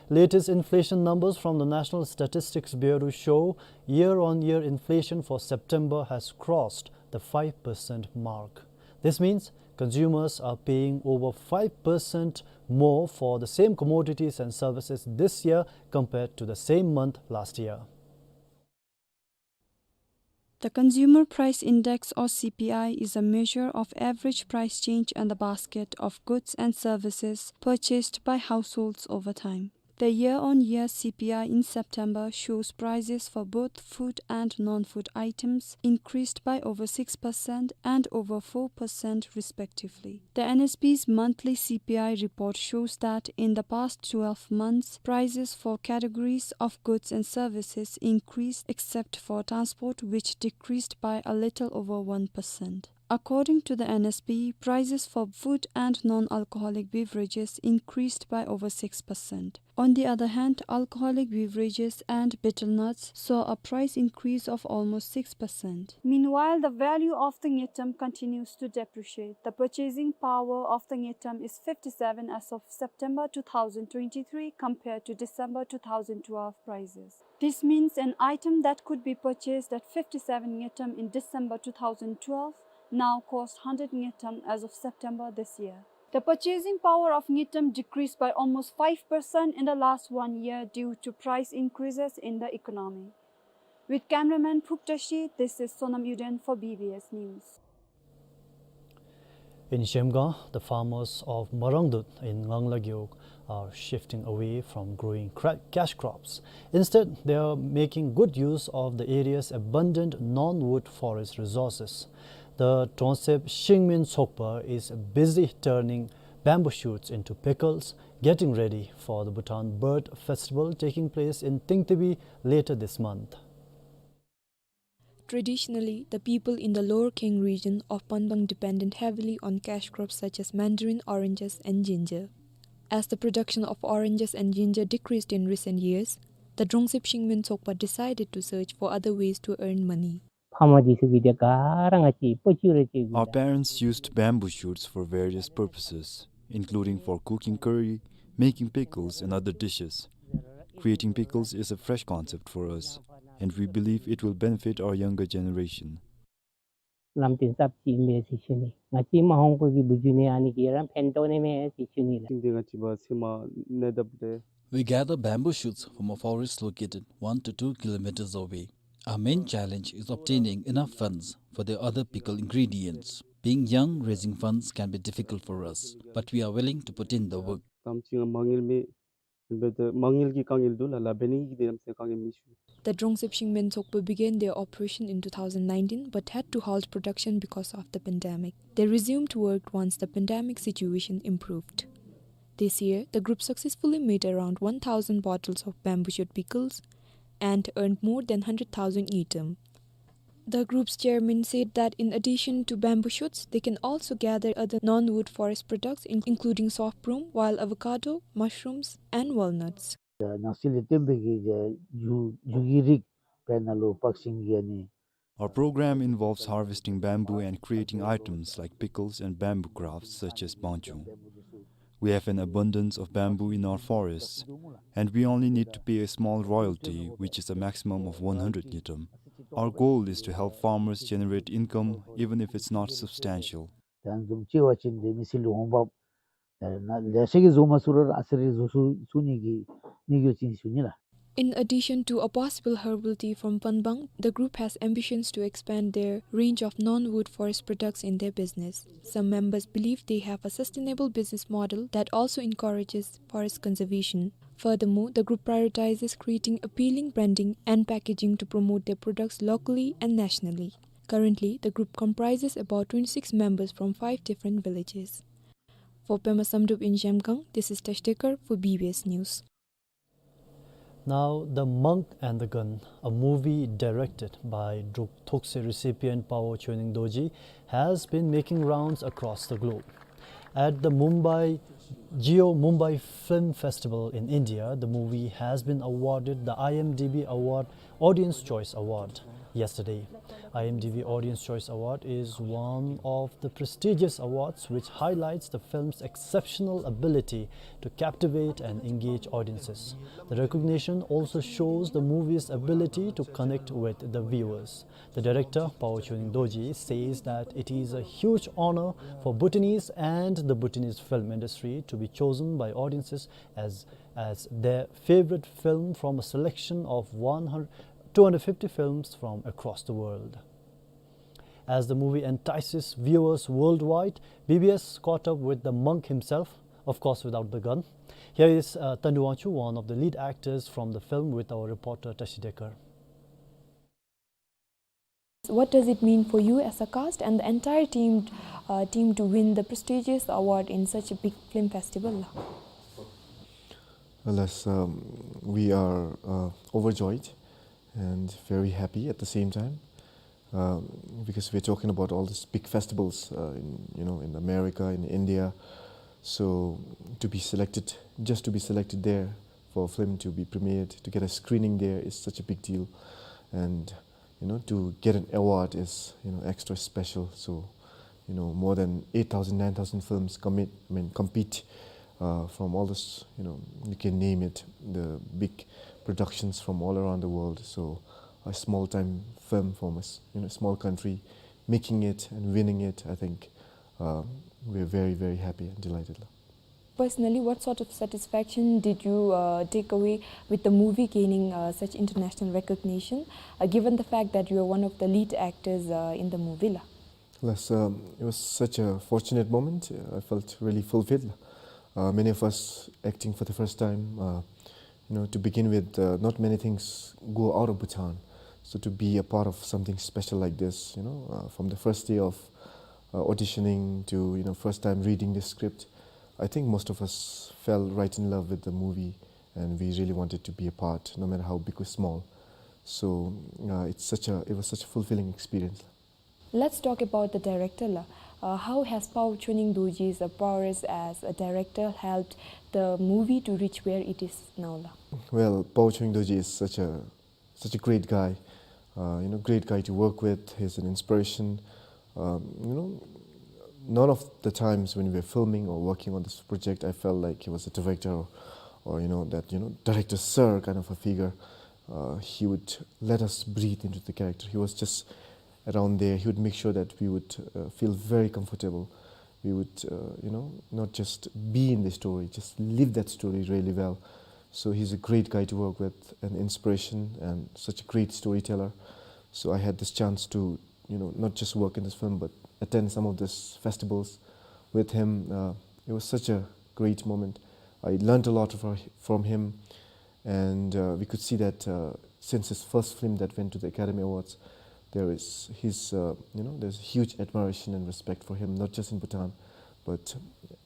Latest inflation numbers from the National Statistics Bureau show year-on-year inflation for September has crossed the five percent mark. This means consumers are paying over five percent more for the same commodities and services this year compared to the same month last year. The Consumer Price Index, or C P I, is a measure of average price change in the basket of goods and services purchased by households over time. The year-on-year C P I in September shows prices for both food and non-food items increased by over six percent and over four percent respectively. The N S B's monthly C P I report shows that in the past twelve months, prices for categories of goods and services increased except for transport, which decreased by a little over one percent. According to the N S B, prices for food and non-alcoholic beverages increased by over six percent. On the other hand, alcoholic beverages and betel nuts saw a price increase of almost six percent. Meanwhile, the value of the ngultrum continues to depreciate. The purchasing power of the ngultrum is fifty-seven as of September two thousand twenty-three compared to December two thousand twelve prices. This means an item that could be purchased at fifty-seven ngultrum in December two thousand twelve now costs hundred ngultrum as of September this year. The purchasing power of ngultrum decreased by almost five percent in the last one year due to price increases in the economy. With cameraman Phuktashi, this is Sonam Yuden for B B S News. In Zhemgang, the farmers of Marangdut in Ngangla Gewog are shifting away from growing cra-, cash crops. Instead, they are making good use of the area's abundant non-wood forest resources. The Drongtsep Shingmin Tsokpa is busy turning bamboo shoots into pickles, getting ready for the Bhutan Bird Festival taking place in Tingtibi later this month. Traditionally, the people in the Lower Keng region of Panbang depended heavily on cash crops such as mandarin, oranges, and ginger. As the production of oranges and ginger decreased in recent years, the Drongtsep Shingmin Tsokpa decided to search for other ways to earn money. ཕ་མ་འདི་ཚུ་གིས་དེ་ག་ར་ང་བཅས་སྤོ་བཅུག་རེ་བཅུག། Our parents used bamboo shoots for various purposes, including for cooking curry, making pickles, and other dishes. Creating pickles is a fresh concept for us, and we believe it will benefit our younger generation. ལམ་སྟོན་ཚབ་ཅིག་ཨིན་པས་ཟེར་ཞུ་ནི། ང་བཅས་མ་འོངས་པ་གི་བུ་བརྒྱུད་ནི་ཨ་ནི་གིས་ར་ཕན་ཐོགས་ནི་མས་ཟེར་ཞུ་ནི་ལགས། ཤིང་འདི་ང་བཅས་མ་ཚེ་མ་གནས་སྟབས་ཏེ། We gather bamboo shoots from a forest located one to two kilometers away. Our main challenge is obtaining enough funds for the other pickle ingredients. Being young, raising funds can be difficult for us, but we are willing to put in the work. གཏམ་ཅིག་མ་དངུལ་མེད། ཨིན་པས་ཏེ་མ་དངུལ་གྱི་དཀའ་ངལ་འདུག་ལགས། ལཱ་འབད་ནི་གི་དེ་ནམ་སེ་དཀའ་ངལ་མི་ཞུ། The Drongtsep Shingmin Tsokpa began their operation in two thousand nineteen but had to halt production because of the pandemic. They resumed work once the pandemic situation improved. This year, the group successfully made around one thousand bottles of bamboo shoot pickles and earned more than hundred thousand ngultrum. The group's chairman said that in addition to bamboo shoots, they can also gather other non-wood forest products, in-, including soft broom, wild avocado, mushrooms, and walnuts. ནང་སྲིད་ལས་བརྟེན་པའི་གི་རྒྱུ་རྒྱུ་གི་རིགས་དཔེར་ན་ལུ་པག་ཤིང་གི་ཨ་ནི། Our program involves harvesting bamboo and creating items like pickles and bamboo crafts such as bangchung. We have an abundance of bamboo in our forests, and we only need to pay a small royalty, which is a maximum of one hundred ngultrum. Our goal is to help farmers generate income, even if it's not substantial. ད་འཛོམས་ཅི་བ་ཅིན་དེ་མི་སེར་ལུ་འོང་འབབ་ད་ལེ་ཤ་གིས་བཟོ་མ་ཚུགས་རུང་ཨ་ཙི་རེ་བཟོ་ཚུགས་ཚུགས་ནི་གི་དམིགས་ཡུལ་ཅིག་ཨིན་ཞུ་ནི་ལགས། In addition to a possible herbal tea from Panbang, the group has ambitions to expand their range of non-wood forest products in their business. Some members believe they have a sustainable business model that also encourages forest conservation. Furthermore, the group prioritizes creating appealing branding and packaging to promote their products locally and nationally. Currently, the group comprises about twenty-six members from five different villages. For Pema Samdrup in Zhemgang, this is Tash Dekar for B B S News. Now, The Monk and the Gun, a movie directed by Druk Thokse recipient Pawo Choeneng Dorji, has been making rounds across the globe. At the Mumbai, Jio Mumbai Film Festival in India, the movie has been awarded the I M D B Award Audience Choice Award yesterday. I M D B Audience Choice Award is one of the prestigious awards which highlights the film's exceptional ability to captivate and engage audiences. The recognition also shows the movie's ability to connect with the viewers. The director, Pawo Choeneng Dorji, says that it is a huge honor for Bhutanese and the Bhutanese film industry to be chosen by audiences as, as their favorite film from a selection of one hundred, two hundred fifty films from across the world. As the movie entices viewers worldwide, B B S caught up with the monk himself, Of course, without the gun. Here is, uh, Tandu Wangchuk, one of the lead actors from the film, with our reporter Tashi Dekar. What does it mean for you as a cast and the entire team, uh, team to win the prestigious award in such a big film festival? Well, as, um, we are, uh, overjoyed and very happy at the same time, um, because we're talking about all these big festivals, uh, in, you know, in America, in India. So to be selected, just to be selected there for a film to be premiered, to get a screening there is such a big deal. And, you know, to get an award is, you know, extra special. So, you know, more than eight thousand, nine thousand films commit, I mean, compete, uh, from all this, you know, you can name it, the big productions from all around the world. So a small time film from a s-, you know, small country, making it and winning it, I think, uh, we're very, very happy and delighted. Personally, what sort of satisfaction did you, uh, take away with the movie gaining, uh, such international recognition, uh, given the fact that you are one of the lead actors, uh, in the movie, la? Yes, um, it was such a fortunate moment. Uh, I felt really fulfilled. Uh, many of us acting for the first time. Uh, you know, to begin with, uh, not many things go out of Bhutan. So to be a part of something special like this, you know, uh, from the first day of, uh, auditioning to, you know, first time reading the script, I think most of us fell right in love with the movie, and we really wanted to be a part, no matter how big or small. So, uh, it's such a, it was such a fulfilling experience. Let's talk about the director, la. Uh, how has Pao Chonying Dorjie's, uh, prowess as a director helped the movie to reach where it is now, la? Well, Pao Chonying Dorjie is such a, such a great guy, uh, you know, great guy to work with. He's an inspiration. Um, you know, none of the times when we were filming or working on this project, I felt like he was a director or, or, you know, that, you know, director sir kind of a figure. Uh, he would let us breathe into the character. He was just around there. He would make sure that we would, uh, feel very comfortable. We would, uh, you know, not just be in the story, just live that story really well. So he's a great guy to work with, an inspiration, and such a great storyteller. So I had this chance to, you know, not just work in this film, but attend some of these festivals with him. Uh, it was such a great moment. I learned a lot of, from him, and, uh, we could see that, uh, since his first film that went to the Academy Awards, there is his, uh, you know, there's huge admiration and respect for him, not just in Bhutan, but,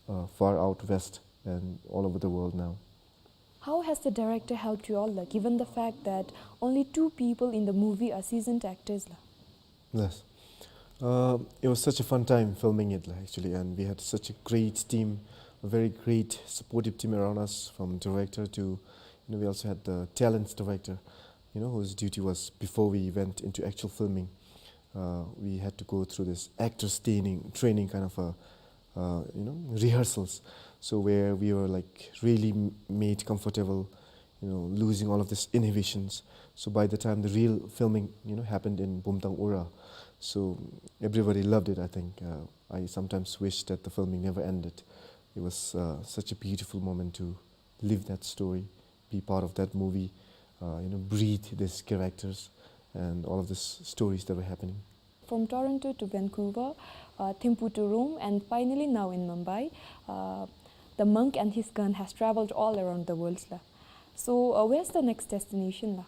uh, far out west and all over the world now. How has the director helped you all, la, given the fact that only two people in the movie are seasoned actors, la? Yes. Uh, it was such a fun time filming it, la, actually, and we had such a great team, a very great supportive team around us, from director to, you know, we also had the talents director, you know, whose duty was before we went into actual filming. Uh, we had to go through this actors training, training kind of a, uh, you know, rehearsals. So where we were, like, really m-, made comfortable, you know, losing all of these inhibitions. So by the time the real filming, you know, happened in Bumthang Ura, so everybody loved it, I think. Uh, I sometimes wish that the filming never ended. It was, uh, such a beautiful moment to live that story, be part of that movie, uh, you know, breathe these characters and all of these stories that were happening. From Toronto to Vancouver, uh, Thimphu to Rome, and finally now in Mumbai, uh, the monk and his gun has traveled all around the world, la. So, uh, where's the next destination, la?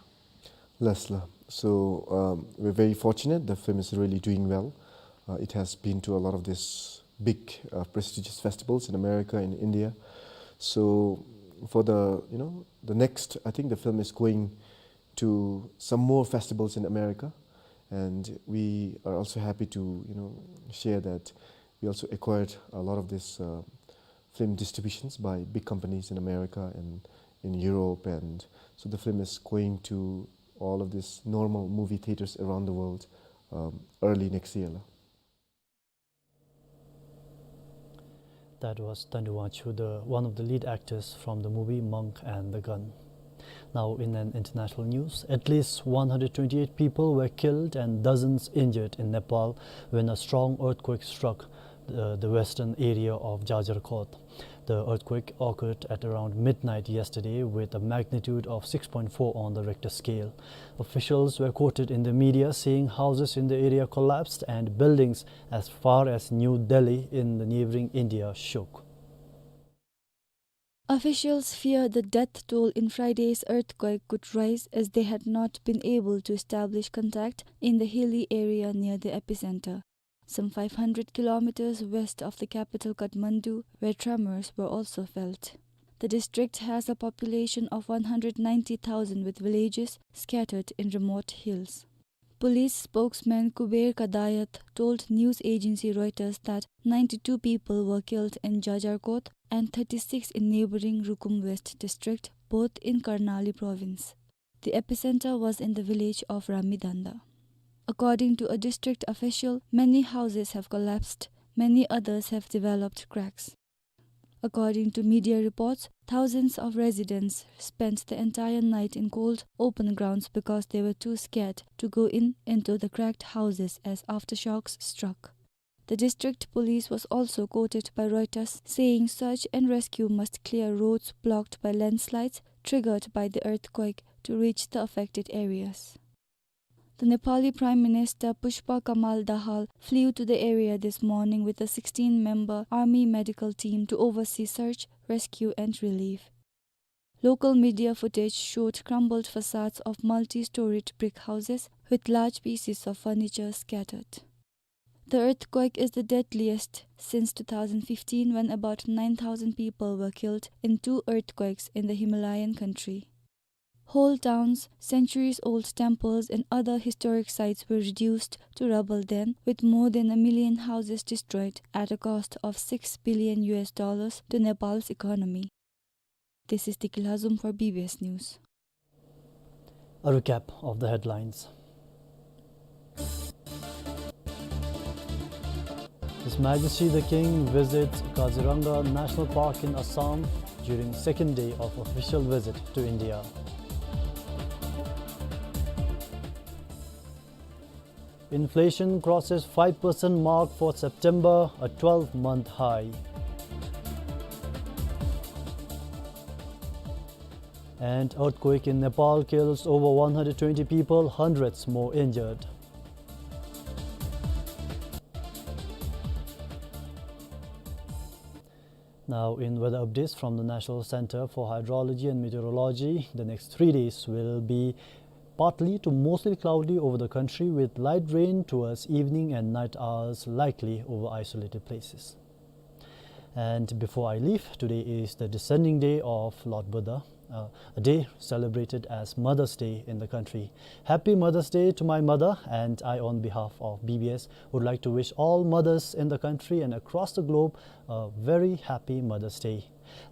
Yes, la. So, um, we're very fortunate. The film is really doing well. Uh, it has been to a lot of these big, uh, prestigious festivals in America and India. So, for the, you know, the next, I think the film is going to some more festivals in America, and we are also happy to, you know, share that we also acquired a lot of these, uh, film distributions by big companies in America and in Europe, and so the film is going to all of these normal movie theaters around the world, um, early next year, la. That was Tandu Wangchuk, the, one of the lead actors from the movie Monk and the Gun. Now, in an international news, at least one hundred twenty-eight people were killed and dozens injured in Nepal when a strong earthquake struck the, the western area of Jajarkot. The earthquake occurred at around midnight yesterday with a magnitude of six point four on the Richter scale. Officials were quoted in the media saying houses in the area collapsed and buildings as far as New Delhi in the neighboring India shook. Officials fear the death toll in Friday's earthquake could rise, as they had not been able to establish contact in the hilly area near the epicenter. Some five hundred kilometers west of the capital Kathmandu, where tremors were also felt. The district has a population of one hundred ninety thousand, with villages scattered in remote hills. Police spokesman Kuber Kadayat told news agency Reuters that ninety-two people were killed in Jajarkot and thirty-six in neighboring Rukum West district, both in Karnali province. The epicenter was in the village of Ramidanda. According to a district official, many houses have collapsed, many others have developed cracks. According to media reports, thousands of residents spent the entire night in cold, open grounds because they were too scared to go in into the cracked houses as aftershocks struck. The district police was also quoted by Reuters saying search and rescue must clear roads blocked by landslides triggered by the earthquake to reach the affected areas. The Nepali Prime Minister Pushpa Kamal Dahal flew to the area this morning with a sixteen-member army medical team to oversee search, rescue and relief. Local media footage showed crumbled facades of multi-storied brick houses with large pieces of furniture scattered. The earthquake is the deadliest since two thousand fifteen, when about nine thousand people were killed in two earthquakes in the Himalayan country. Whole towns, centuries-old temples and other historic sites were reduced to rubble then, with more than a million houses destroyed at a cost of six billion U S dollars to Nepal's economy. This is Tikil Hazum for B B S News. A recap of the headlines. His Majesty the King visits Kaziranga National Park in Assam during second day of official visit to India. Inflation crosses five percent mark for September, a twelve-month high. And earthquake in Nepal kills over one hundred twenty people, hundreds more injured. Now, in weather updates from the National Center for Hydrology and Meteorology, the next three days will be partly to mostly cloudy over the country, with light rain towards evening and night hours likely over isolated places. And before I leave, today is the descending day of Lord Buddha, uh, a day celebrated as Mother's Day in the country. Happy Mother's Day to my mother, and I, on behalf of B B S, would like to wish all mothers in the country and across the globe a very happy Mother's Day.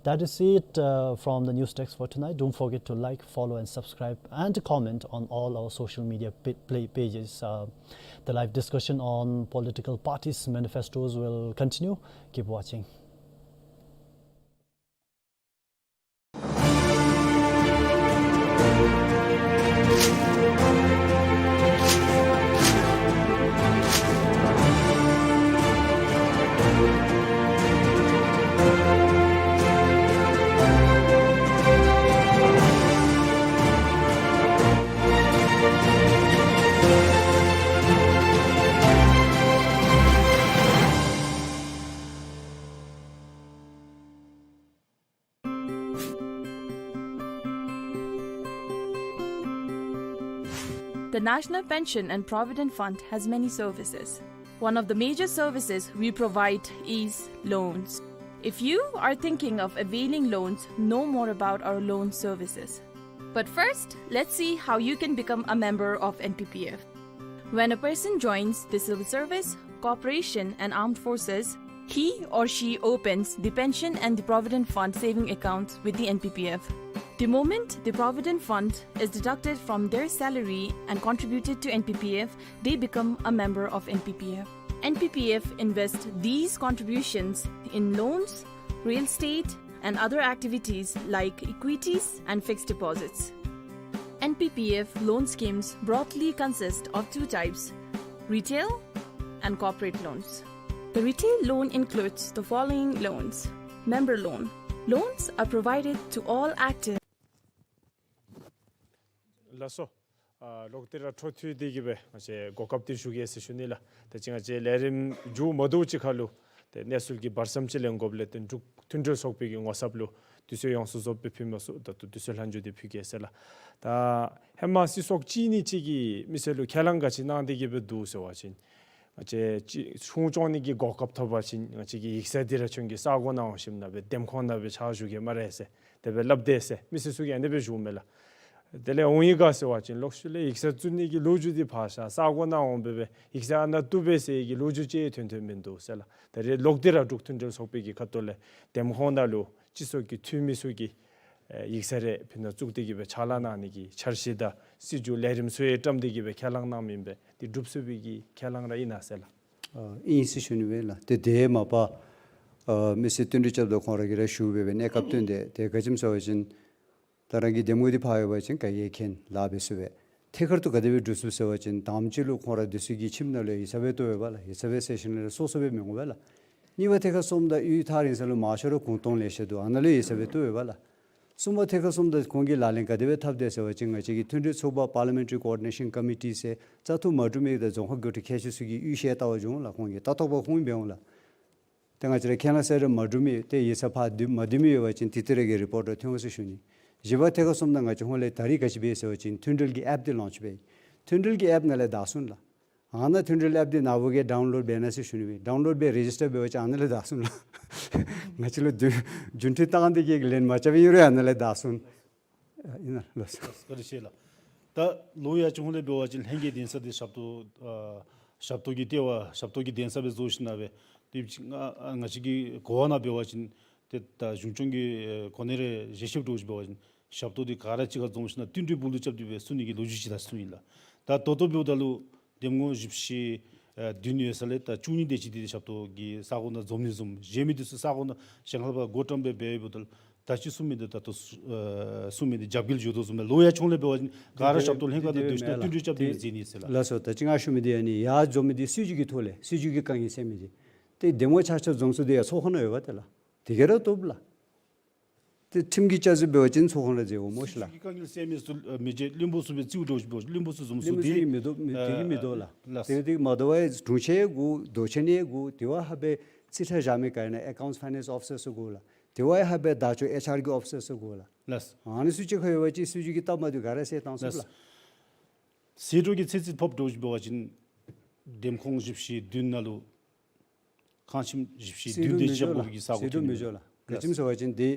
That is it, uh, from the news desk for tonight. Don't forget to like, follow, and subscribe, and comment on all our social media pa-, pla-, pages. Uh, the live discussion on political parties' manifestos will continue. Keep watching. The National Pension and Provident Fund has many services. One of the major services we provide is loans. If you are thinking of availing loans, know more about our loan services. But first, let's see how you can become a member of N P P F. When a person joins the civil service, corporation and armed forces, he or she opens the pension and the provident fund saving accounts with the N P P F. The moment the provident fund is deducted from their salary and contributed to N P P F, they become a member of N P P F. N P P F invests these contributions in loans, real estate, and other activities like equities and fixed deposits. N P P F loan schemes broadly consist of two types, retail and corporate loans. The retail loan includes the following loans. Member loan. Loans are provided to all active. ལགས་སོ། ཨ་ལོག་སྟེ་ར་འཕྲོ་མཐུད་དེ་གི་སྦེ་ང་བཅས་གོ་སྐབས་འདི་ཞུ་གེ་ཟེར་ཞུ་ནི་ལགས། ད་ཅི་ང་བཅས་ལས་རིམ་མཇུག་མ་བསྡུ་ཅིག་ཁར་ལུ་ ཏེ་གནས་ཚུལ་གྱི་བར་མཚམས་ཅིག་ལེན་དགོཔ་ལས་ཏེ་འབྲུག་མཐུན་སྒྲིལ་ཚོགས་པའི་གི་ངོ་ཚབ་ལུ་དུས་ཚོད་ཡོངས་སུ་རྫོགསཔ་སྦེ་ཕུལ་མི་ཚུ་ད་ལྟོ་དུས་ཚོད་ལྷག་འགྱོ་སྟེ་ཕུལ་གེ་ཟེར་ལགས། ད་ཧེ་མ་སྲིད་ཚོགས་གཅིག་གཉིས་ཅིག་གིས་མི་སེར་ལུ་ཁས་བླངས་ག་ཅི་གནང་སྟེ་གི་སྦེ་འདུག་ཟེར་བ་ཅིན་ང་བཅས་ཅིག་སྲུང་སྐྱོང་ནི་གི་གོ་སྐབས་ཐོབ་པ་ཅིན་ང་བཅས་ཀྱི་ཡིག་ཚང་འདི་ར་ཁྱོད་ཀྱི་ས་གོ་ནང་འོང་ཞིནམ་ན་སྦེ་འདེམས་ཁོངས་ནང་སྦེ་ཕྱག་ཞུ་གེ་སྨ་རེ་ཟེར་དེ་སྦེ་སླབ་དེས་ཟེར་མི་སེར་ཚུ་གིས་ཨ་ནི་སྦེ་ཞུཝ་མས་ལགས། དེ་ལས་འོང་ཡི་ག་ཟེར་བ་ཅིན་ལོག་ཤུལ་ལས་ཡིག་ཚང་བཙུགས་ནི་གི་ལོ་རྒྱུས་འདི་ཕར་བཞག་ས་གོ་ནང་འོང་སྦེ་སྦེ་ཡིག་ཚང་ཨ་ནཱ་བཙུགས་པས་ཟེར་གྱི་ལོ་རྒྱུས་ཅིག་ཐོན་ཐོནམ་མིན་འདུག་ཟེར་ལགས། ད་རེས་ལོག་སྟེ་ར་འབྲུག་མཐུན་སྒྲིལ་ཚོགས་པའི་གི་ཁ་ཐུག་ལས་འདེམས་ཁོངས་ནང་ལུ་སྤྱི་ཚོགས་ཀྱི་འཐུས་མི་ཚུ་གིས་ཨེ་ཡིག་ཚང་རེ་ཕུལ་ནི་བཙུགས་ཏེ་གི་སྦེ་ཕྱག་ལཱ་གནང་ནི་གི་འཆར་གཞི་དང་སྲིད་བྱུས་ལས་རིམ་ཚུ་ཡང་བཀྲམ་སྟེ་གི་སྦེ་ཁས་བླངས་གནངམ་ཨིན་པས། དེ་སྒྲུབ་ཚུགས་པའི་གི་ཁས་བླངས་ར་ཨིན་ན་ཟེར་ལགས། ཨ་ཨིན་ཟེར་ཞུ་ནི་སྦེ་ལགས། ཏེ་དེ་མ་པ་ཨ་མི་སེར་བསྟུན་གྲོས་རྐྱབ་ད་ཁོང་ར་གིས་ར་ཞུ་སྦེ་སྦེ་གནས་སྐབས་བཏོན་ཏེ་ཏེ་ག་ཅི་སྨོ་ཟེར་བ་ཅིན་ད་རང་གི་འདེམས་ངོ་འདི་ཕར་ཡོད་པ་ཅིན་ག་གིས་མཁྱེན་ལཱ་འབད་ཚུགས་པས། ཐད་ཀར་དུ་ག་དེ་སྦེ་སྒྲུབ་ཚུགས་ཟེར་བ་ཅིན་དང་པ་ཅིག་ལུ་ཁོང་ར་འདི་ཚུ་གི་ཁྱིམ་ནང་ལུ་ཡིག་ཚང་སྦེ་བཏོག་ཡོད་པས་ལགས། ཡིག་ཚང་སྦེ་ཟེར་ཞིནམ་ལས་སོ་སོ་སྦེ་མི་འོང་པས་ལགས། གཉིས་པ་ཐད་ཁར་སོངམ་ད་གཡུས་ཐག་རིང་ས་ལུ་མང་ཤོས་ར་གུང་སྟོང་ལེ་ཤ་འདུག། ཨ་ནཱ་ལུ་ཡིག་ཚང་སྦེ་བཏོག་ཡོད་པས་ལགས། གསུམ་པ་ཐད་ཁར་སོངམ་ད་ཁོང་གིས་ལག་ལེན་ག་དེ་སྦེ་འཐབ་དེས་ཟེར་བ་ཅིན་ང་བཅས་ཀྱི་མཐུན་སྒྲིལ་ཚོགས་པ་Parliamentary Coordination Committee ཟེར་བཙག་འཐུ་མ་གྲུབ་མི་དང་རྫོང་ཁག་འགོ་ཁྲིད་མཁས་མཆོག་ཚུ་གིས་གཡུས་བཤལ་བལྟ་བར་འགྱོ་འོང་ལགས། ཁོང་གིས་ལྟ་རྟོག་པ་ཁོང་འབད་འོང་ལགས། ཏེ་ང་བཅས་ར་ཁས་བླངས་ཟེར་ར་མ་གྲུབ་མི་ཏེ་ཡིག་ཚང་ཕར་བསྡུ་མ་བསྡུ་མི་ཡོད་པ་ཅིན་དེ་ཏེ་ར་གི་རི་པོཊ་ར་ཐོན་འོང་ཟེར་ཞུ་ནི། བཞི་པ་ཐད་ཁར་སོངམ་ད་ང་བཅས་ཧོང་ལས་ད་རིས་ག་ཅི་འབད་ཟེར་བ་ཅིན་མཐུན་སྒྲིལ་གྱི་ཨེཔ་འདི་ལོན་ཆི་འབད། མཐུན་སྒྲིལ་གྱི་ཨེཔ་ནཱ་ལས་བདའ་ཚུགས་ལགས། ཨ་ནཱ་མཐུན་སྒྲིལ་ཨེཔ་འདི་ནཱ་བུ་གིས་ཌའུན་ལོཌ་འབད་གནང་ཟེར་ཞུ་ནི་སྦེ། ཌའུན་ལོཌ་འབད་རེ་ཇིས་ཊར་འབད་བ་ཅིན་ཨ་ནཱ་ལས་བདའ་ཚུགས་ལགས། ང་བཅས་ལུ་རྒྱུན་རྒྱུན་མཐུད་བཏང་སྟེ་གི་ལན་མ་རྐྱབ་པར་ཨིན་རུང་ཨ་ནཱ་ལས་བདའ་ཚུགས། ཨ་ཨིན་ན་ལགས་སོ། བཀའ་དྲིན་ཆེ་ལགས། ད་ལོ་ཡར་ཅིག་ཧོང་ལས་འབད་བ་ཅིན་ལྷན་རྒྱས་གདན་ས་འདི་ཞབས་ཏོག་ཨ་ཞབས་ཏོག་གི་ལྟེ་བ་ཞབས་ཏོག་གི་གདན་ས་སྦེ་བཟོ་ཞིནམ་ན་སྦེ་དེ་ཅིག་ང་ང་བཅས་ཀྱི་གོ་བ་ནང་འབད་བ་ཅིན་ཏེ་ད་གཞུང་སྐྱོང་གི་ཨེ་གོ་གནས་རེ་བཞེས་ཞིནམ་འབད་བ་ཅིན་ཞབས་ཏོག་འདི་ག་ར་གཅིག་ཁར་འཛོམས་ཞིནམ་ན་བསྟུན་གྲོས་སྦུག་ལུ་རྐྱབ་སྟེ་སྦེ་བཙུགས་ནི་གི་ལོ་རྒྱུས་ཅིག་ད་བཙུགས་ཡི་ལགས། ད་ད་ལྟོ་འབདཝ་ད་ལུ་འདེམས་ངོ་བཞི་བཅུ་ཞེ་ཨེ་བདུན་ཡོད་ས་ལས་ད་བཅུ་གཉིས་དེ་ཅིག་འདི་ཞབས་ཏོག་གི་ས་གོ་ནང་འཛོམས་ནི་བཟུམ། གཞན་མི་འདི་ཚུ་ས་གོ་ནང་གཞན་ཁར་ཕར་སྒོ་བཀྲམ་སྦེ་འབད་ཡོདཔ་ད་ལུ་ད་ཅི་གསུངས་མི་འདི་ད་ལྟོ་ཨེ་གསུངས་མི་འདི་རྒྱབ་འགལ་འགྱོ་དོ་བཟུམ་སྦེ་ལོ་ཡར་ཅིག་ཧོང་ལས་འབད་བ་ཅིན་ག་ར་ཞབས་ཏོག་ལྷན་ཁག་ནང་སྡོད་ཞིནམ་ན་བསྟུན་གྲོས་རྐྱབ་སྟེ་སྦེ་མཛད་ནི་ཟེར་ལགས། ལགས་སོ། ད་ཅི་ང་ཞུ་མི་འདི་ཨ་ནི་ཡར་འཛོམས་མི་འདི་སྲིད་བྱུས་ཀྱི་ཐོག་ལས་སྲིད་བྱུས་ཀྱི་དཀའ་ངལ་སེལ་མི་འདི་ཏེ་འདེམས་ངོ་ཆ་ཁྱབ་འཛོམས་ས་འདི་ཡང་ཚོགས་ཁང་ནང་ཡོད་པ་ཏེ་ལགས། དེ་ག་ར་བཏུབ་ལགས། ཏེ་ཁྲིམས་ཀྱི་བཅའ་ཚུལ་འབད་བ་ཅིན་ཚོགས་ཁང་ནང་མཛད་དགོ་སྨོ་ཤིག་ལགས། སྲིད་བྱུས་ཀྱི་དཀའ་ངལ་སེལ་མི་ཚུ་ཨ་མི་རྗེ་བློན་པོ་ཚུ་སྦེ་རྩིས་འགྲོ་ཞིག་འབད་བློན་པོ་ཚུ་འཛོམས་ས་བློན་པོ་ཚུ་འདི་གིས་མི་བཏུབ་མི་དེ་གིས་མི་བཏུབ་ལགས། ཨ་ལགས་སོ། དེ་དེ་མ་དོ་བར་དྲུང་ཆེ་དགོ་མདོ་ཆེན་ཡང་དགོ། དེ་བ་ཧ་བའི་རྩིས་ཁྲ་བཞག་མི་ག་ཨིན་ན་ཨེ་ཀའུནཊ་ཕའི་ནཱནསི་ཨོ་ཕི་སར་ཚུ་དགོ་ལགས། དེ་བ་ཧ་བའི་བརྡ་བརྒྱུད་ཨེཆ་ཨར་གྱི་ཨོ་ཕི་སར་ཚུ་དགོ་ལགས། ལགས་སོ། ཨ་ནི་ཚུ་གཅིག་ཁར་ཡོད་པ་ཅིན་སྲིད་བྱུས་ཀྱི་སྟབས་མ་བདེཝ་ག་ར་སེལ་བཏང་ཚུགས་ལགས། ཟད་འགྲོ་གི་ཚོད་རྩིས་ཕབ་འགྲོ་ཞིག་འབད་བ་ཅིན་འདེམས་ཁོངས་བཞི་བཅུ་ཞེ་བདུན་ནང་ལུ་ཁང་ཁྱིམ་བཞི་བཅུ་ཞེ་བདུན་དེ་ཅིག་ཞབས་ཏོག་གི་ས་གོ་ཟད་འགྲོ་མི་འགྱོ་ལགས། ག་ཅི་སྨོ་ཟེར་བ་ཅིན་དེ་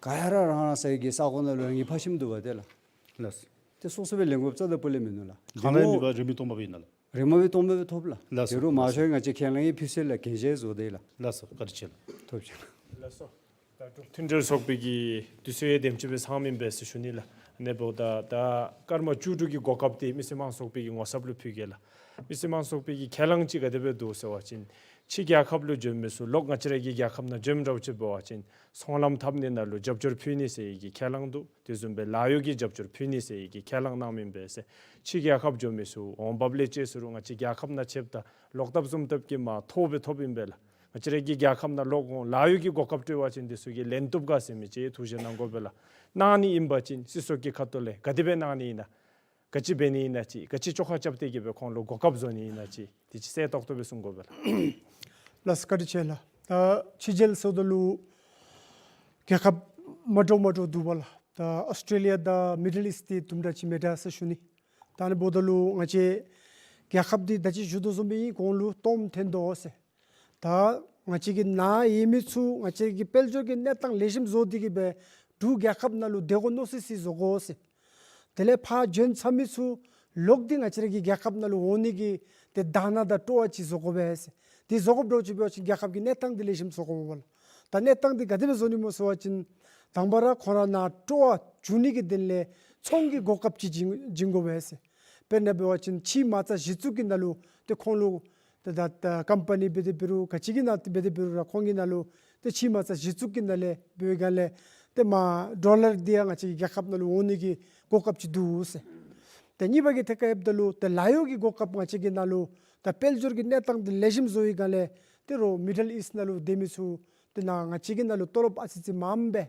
ག་ཡ་ར་རང་རང་སོའི་གི་ས་གོ་ནང་ལུ་རང་གི་ཕ་ཁྱིམ་འདུག་པ་ཏེ་ལགས། ལགས་སོ། ཏེ་སོ་སོ་སྦེ་ལེན་དགོཔ་རྩ་དང་སྤུ་ལས་མིན་ནུག་ལགས། གང་ལས་མི་འབད་རིན་མེད་སྟོང་པ་སྦེ་ཨིན་ན་ལགས། རིན་མེད་སྟོང་པ་སྦེ་ཐོབ་ལགས། ལགས་སོ། དེ་རུང་མང་ཤོས་ང་བཅས་ཁས་བླངས་ཀྱི་ཕུལ་ཚད་ལགས་གན་རྒྱ་བཟོ་དེ་ལགས། ལགས་སོ། བཀའ་དྲིན་ཆེ་ལགས། ཐུགས་རྗེ་ཆེ་ལགས། ལགས་སོ། ད་འབྲུག་མཐུན་སྒྲིལ་ཚོགས་པའི་གི་དུས་ཚོད་ཡང་དེམ་ཅིག་སྦེ་ཚང་མི་ཨིན་པས་ཟེར་ཞུ་ནི་ལགས། ཨ་ནི་འབདཝ་ད་ད་སྐར་མ་བཅུ་དྲུག་གི་གོ་སྐབས་འདི་མི་སེར་དམངས་ཚོགས་པའི་གི་ངོ་ཚབ་ལུ་ཕུལ་གེ་ལགས། མི་སེར་དམངས་ཚོགས་པའི་གི་ཁས་བླངས་ཅིག་ག་དེ་སྦེ་འདུག་ཟེར་བ་ཅིན་ཕྱི་རྒྱལ་ཁབ་ལུ་འབྱོན་མི་ཚུ་ལོག་ང་བཅས་ར་གི་རྒྱལ་ཁབ་ནང་འབྱོནམ་འདྲཝ་ཅིག་འབད་བ་ཅིན་ཚོང་ལམ་འཐབ་ནི་ནང་ལུ་རྒྱབ་སྐྱོར་ཕུལ་ནི་ཟེར་བའི་གི་ཁས་བླངས་འདུག། དེ་བཟུམ་སྦེ་ལཱ་གཡོག་གི་རྒྱབ་སྐྱོར་ཕུལ་ནི་ཟེར་བའི་གི་ཁས་བླངས་གནངམ་ཨིན་པས་ཟེར། ཕྱི་རྒྱལ་ཁབ་འབྱོན་མི་ཚུ་འོང་འབབ་ལས་བཅད་ཟེར་རུང་ང་བཅས་རྒྱལ་ཁབ་ནང་ཆདཔ་ད་ལོག་ཐབས་བཟུམ་ཐབས་ཀྱིས་མ་ཐོབ་སྦེ་ཐོབ་ཨིན་པས་ལགས། ང་བཅས་ར་གི་རྒྱལ་ཁབ་ནང་ལོག་འོང་ལཱ་གཡོག་གི་གོ་སྐབས་སྤྲོད་པ་ཅིན་དེ་ཚུ་གིས་ལེན་བཏུབ་ག་ཟེར་མི་ཅིག་ཐུགས་བཞེད་གནང་དགོ་པས་ལགས། གནང་ནི་ཨིན་པ་ཅིན་སྲིད་ཚོགས་ཀྱི་ཁ་ཐུག་ལས་ག་དེ་སྦེ་གནང་ནི་ཨིན་ན། ག་ཅི་འབད་ནི་ཨིན་ན་ཅིག་ག་ཅི་བཅོ་ཁ་རྐྱབ་སྟེ་གི་སྦེ་ཁོང་ལུ་གོ་སྐབས་བཟོ་ནི་ཨིན་ན་ཅིག་དེ་ཅིག་གསལ་ཏོག་ཏོ་སྦེ་གསུང་དགོ་པས་ལགས། ལགས་སོ། བཀའ་དྲིན་ཆེ་ལགས། ད་ཕྱི་རྒྱལ་ཟེརཝ་ད་ལུ་རྒྱལ་ཁབ་མ་འདྲཝ་མ་འདྲཝ་འདུག་པ་ལགས། ད་ཨོསི་ཊྲེ་ལི་ཡ་དང་མི་ཌལ་ཨིསཊ་འདི་དུམ་གྲ་ཅིག་མི་འདྲ་ཟེར་ཞུ་ནི། ད་ཨ་ནི་འབདཝ་ད་ལུ་ང་བཅས་རྒྱལ་ཁབ་འདི་ད་ཅི་ཞུ་དོ་བཟུམ་སྦེ་ཨིན། གོང་ལུ་སྟོངམ་འཐོན་དོ་ཟེར། ད་ང་བཅས་ཀྱི་ནཱ་ཡོད་མི་ཚུ་ང་བཅས་ཀྱི་དཔལ་འབྱོར་གྱི་གནས་སྟངས་ལེགས་ཤོམ་བཟོ་སྟེ་གི་སྦེ་འབྲུག་རྒྱལ་ཁབ་ནང་ལུ་སྡོད་དགོ་མནོ་སི་སི་བཟོ་དགོ་ཟེར། དེ་ལས་ཕར་འབྱོན་ཚར་མི་ཚུ་ལོག་སྟེ་ང་བཅས་ར་གི་རྒྱལ་ཁབ་ནང་ལུ་འོང་ནི་གི་ཏེ་དང་ན་དང་སྤྲོ་བ་ཅིག་བཟོ་དགོ་པས་ཟེར། དེ་བཟོ་དགོཔ་འདྲཝ་ཅིག་འབད་བ་ཅིན་རྒྱལ་ཁབ་ཀྱི་གནས་སྟངས་འདི་ལེགས་ཤོམ་བཟོ་དགོ་པས་ལགས། ད་གནས་སྟངས་འདི་ག་དེ་སྦེ་བཟོ་ནི་སྨོ་ཟེར་བ་ཅིན་དང་པ་ར་ཁོང་ར་ནཱ་སྤྲོ་བ་འབྱུང་ནི་གི་དོན་ལས་ཚོང་གི་གོ་སྐབས་ཅིག་བྱིན་བྱིན་དགོ་པས་ཟེར། དཔེར་ན་འབད་བ་ཅིན་ཕྱི་མ་རྩ་གཞི་བཙུགས་ཀྱི་ནང་ལུ་ཏེ་ཁོང་ལུ་ཏེ་ད་ད་ཀམ་པ་ནི་འབད་དེ་འབད་རུང་ག་ཅི་གི་ནང་འབད་དེ་འབད་རུང་ར་ཁོང་གི་ནང་ལུ་ཏེ་ཕྱི་མ་རྩ་གཞི་བཙུགས་ཀྱི་ནང་ལས་འབད་བའི་སྒང་ལས་ཏེ་མར་ཌོ་ལར་འདི་ཡང་ང་བཅས་ཀྱི་རྒྱལ་ཁབ་ནང་ལུ་འོང་ནི་གི་གོ་སྐབས་ཅིག་འདུག་ཟེར། ཏེ་གཉིས་པ་གི་ཐད་ཁར་ཡོདཔ་ད་ལུ་ཏེ་ལཱ་གཡོག་གི་གོ་སྐབས་ང་བཅས་ཀྱི་ནང་ལུ་ད་དཔལ་འབྱོར་གྱི་གནས་སྟངས་འདི་ལེགས་ཤོམ་བཟོ་བའི་སྒང་ལས་ཏེ་རོགས་མི་ཌལ་ཨིསཊ་ནང་ལུ་སྡོད་མི་ཚུ་ཏེ་ནཱ་ང་བཅས་ཀྱི་ནང་ལུ་ཏོ་ལོབ་ཨ་ཙི་ཅིག་མངམ་སྦེ་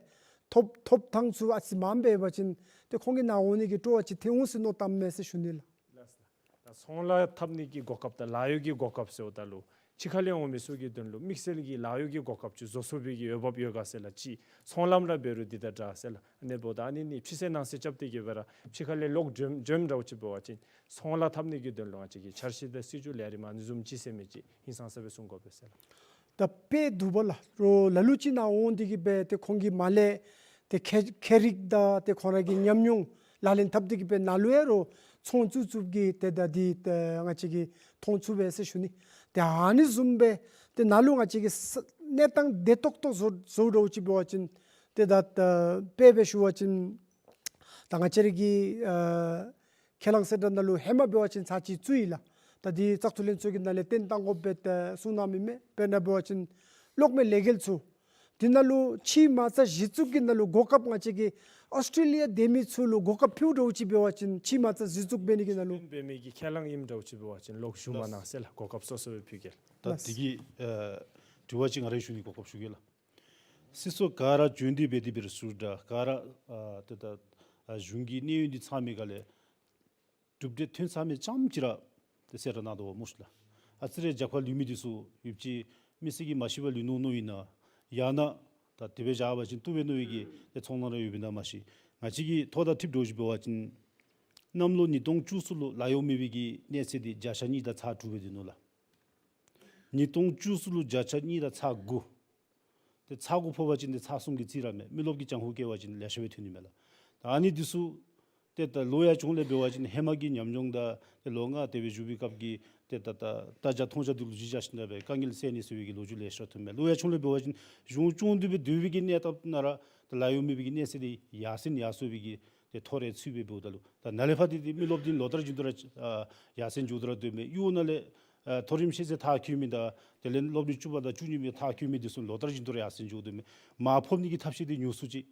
ཐོབ་ཐོབ་ཐངས་ཚུ་ཨ་ཙི་མངམ་སྦེ་ཡོད་པ་ཅིན་ཏེ་ཁོང་གིས་ནཱ་འོང་ནི་གི་སྤྲོ་བ་ཅིག་ཐོན་འོང་ཟེར་མནོ་བཏངམ་མས་ཟེར་ཞུ་ནི་ལགས། ལགས་སོ། ད་ཚོང་ལཱ་འཐབ་ནི་གི་གོ་སྐབས་དང་ལཱ་གཡོག་གི་གོ་སྐབས་ཟེརཝ་ད་ལུ་ ཕྱི་ཁ་ལས་འོང་མི་ཚུ་གི་དོན་ལུ་དམིགས་བསལ་གྱི་ལཱ་གཡོག་གི་གོ་སྐབས་ཅིག་བཟོ་ཚུགས་པའི་གི་འོས་འབབ་ཡོད་ག་ཟེར་ལགས། ཅིག་ཚོང་ལམ་ར་འབད་རུང་འདི་དང་འདྲ་ཟེར་ལགས། ཨ་ནི་འབདཝ་ད་ཨ་ནི་ནི་ཕྱི་སེལ་ནང་སེལ་རྐྱབ་སྟེ་གི་སྦེ་ར་ཕྱི་ཁ་ལས་ལོག་འཛོམས་འཛོམས་འདྲཝ་ཅིག་འབད་བ་ཅིན་ཚོང་ལཱ་འཐབ་ནི་གི་དོན་ལུ་ང་བཅས་ཀྱི་འཆར་གཞི་དང་སྲིད་བྱུས་ལས་རིམ་ཨ་ནི་བཟུམ་ཅིག་ཟེར་མི་ཅིག་ཧིང་སངས་ས་སྦེ་གསུང་དགོ་པས་ཟེར་ལགས། ད་དཔེ་འདུག་པ་ལགས། རོགས་ལ་ལུ་ཅིག་ནཱ་འོང་སྟེ་གི་སྦེ་ཏེ་ཁོང་གིས་མར་ལས་ཏེ་མཁས་མཁས་རིག་དང་ཏེ་ཁོང་ར་གི་ཉམས་མྱོང་ལག་ལེན་འཐབ་སྟེ་གི་སྦེ་ནཱ་ལུ་ཡང་རོགས་ཚོང་བཙུགས་བཙུགསཔ་གི་ཏེ་ད་འདི་ཏེ་ང་བཅས་ཀྱིས་མཐོང་ཚུགས་པས་ཟེར་ཞུ་ནི། ཏེ་ཨ་ནི་བཟུམ་སྦེ་ཏེ་ནཱ་ལུ་ང་བཅས་ཀྱིས་ས་གནས་སྟངས་བདེ་ཏོག་ཏོ་བཟོ་བཟོ་འདྲཝ་ཅིག་འབད་བ་ཅིན་ཏེ་ད་ད་དཔེ་སྦེ་ཞུ་བ་ཅིན་ད་ང་བཅས་ར་གི་ཨ་ཁས་བླངས་གསལ་བསྒྲགས་ནང་ལུ་ཧེ་མ་འབད་བ་ཅིན་ཚར་ཅིག་བཙུགས་ཡི་ལགས། ད་འདི་བཙག་འཐུ་ལྷན་ཚོགས་ཀྱི་ནང་ལས་བཏོན་བཏང་དགོ་པས་ཏེ་གསུངས་གནང་མི་མས། དཔེར་ན་འབད་བ་ཅིན་གློག་མེ་ལས་འགུལ་ཚུ་འདི་ནང་ལུ་ཕྱེ་མ་ཚར་གཞི་བཙུགས་ཀྱི་ནང་ལུ་གོ་སྐབས་ང་བཅས་ཀྱི་ཨོསི་ཊེ་ལི་ཡ་སྡོད་མི་ཚུ་ལུ་གོ་སྐབས་ཕུལཝ་འདྲཝ་ཅིག་འབད་བ་ཅིན་ཕྱེ་མ་ཚར་གཞི་བཙུགས་འབད་ནི་གི་ནང་ལུ་འབད་མི་གི་ཁས་བླངས་ཨིནམ་འདྲཝ་ཅིག་འབད་བ་ཅིན་ལོག་ཞུ་མ་གནང་ཟེར་ལགས། གོ་སྐབས་སོ་སོ་སྦེ་ཕུལ་གེ་ལགས། ད་དེ་གི་ཨ་དྲི་བ་ཅིག་ང་ར་ཞུ་ནི་གོ་སྐབས་ཞུ་གེ་ལགས། སྲིད་ཚོགས་ག་ར་བྱོན་ཏེ་འབད་དེ་འབད་རུང་ཟེར་རུང་ག་ར་ཨ་ཏེ་ད་ཨ་གཞུང་གི་གནས་ཡུན་འདི་ཚང་མི་ག་ལས་གྲུབ་འབྲས་ཐོན་ཚར་མི་ཙམ་ཅིག་ར་ཏེ་གསལ་བསྒྲགས་གནང་དོ་སྨོ་ཤིག་ལགས། ཨ་ཙི་རེ་རྒྱབ་ཁར་ལུས་མི་འདི་ཚུ་ཡོད་ཅི་མི་སེར་གྱིས་མ་ཤེས་པར་ལུས་ནུག་མནོ་ཨིན་ན། ཡང་ན་ད་དེ་སྦེ་བཞག་པ་ཅིན་བཏུབ་པས་མནོ་བའི་གི་ཏེ་ཚོར་སྣང་ར་ཡོདཔ་ཨིན་ན་མ་ཤེས། ང་བཅས་ཀྱི་ཐོ་དང་འཁྲིལ་འདྲཝ་ཅིག་འབད་བ་ཅིན་གནམ་ལོ་ཉིས་སྟོང་བཅུ་གསུམ་ལུ་ལཱ་གཡོག་མེད་པའི་གི་གནས་ཚད་འདི་བརྒྱ་ཆ་གཉིས་དང་ཚག་དྲུག་སྦེ་སྡོད་ནུག་ལགས། ཉིས་སྟོང་བཅུ་གསུམ་ལུ་བརྒྱ་ཆ་གཉིས་དང་ཚག་དགུ། ཏེ་ཚག་དགུ་ཕོག་པ་ཅིན་ཏེ་ཚག་གསུམ་གྱི་རྩིས་ར་མས། མི་རློབས་ཀྱིས་ཅང་ཧུ་བཀལ་བ་ཅིན་ལེ་ཤ་སྦེ་ཐོན་ནི་མས་ལགས། ད་ཨ་ནི་འདི་ཚུ་ཏེ་ད་ལོ་ཡར་བྱུང་ལས་འབད་བ་ཅིན་ཧེ་མ་གི་ཉམས་མྱོང་དང་ཏེ་ལོ་ལྔ་དེ་སྦེ་བཞུགས་པའི་སྐབས་ཀྱི་ཏེ་ད་ད་ལྟ་རྒྱ་མཐོང་རྒྱ་འདི་ལུ་གཞི་བཞག་ཞིནམ་ལས་སྦེ་དཀའ་ངལ་སེལ་ནི་ཟེར་བའི་གི་ལོ་རྒྱུས་ལེ་ཤ་ཐོན་མས། ལོ་ཡར་བྱུང་ལས་འབད་བ་ཅིན་གཞུང་སྐྱོང་སྟེ་སྦེ་སྡོད་པའི་གི་གནས་སྟངས་ནང་ར་ཏེ་ལཱ་གཡོག་མེད་པའི་གི་གནས་ཚད་འདི་ཡར་སེང་ཡར་སོང་བའི་གི་ཏེ་ཐོ་རེ་ཚུད་སྦེ་འབདཝ་ད་ལུ་ད་ནཱ་ལས་ཕར་འདི་ཏེ་མི་རློབས་འདི་ལོ་ལྟར་བཞིན་དུ་ར་ཨ་ཡར་སེང་འགྱོ་དོ་ར་སྡོད་མི་གཡོག་ནང་ལས་ཨ་མཐོ་རིམ་ཤེས་ཚད་མཐར་འཁྱོལ་མི་དང་དེ་ལས་སློབ་རིམ་བཅུ་པ་དང་བཅུ་གཉིས་པའི་མཐར་འཁྱོལ་མི་འདི་ཚུ་ལོ་ལྟར་བཞིན་དུ་ར་ཡར་སེང་འགྱོ་དོ་མས། མར་ཕབ་ནི་གི་ཐབས་ཤེས་འདི་ཉུང་སུ་ཅིག་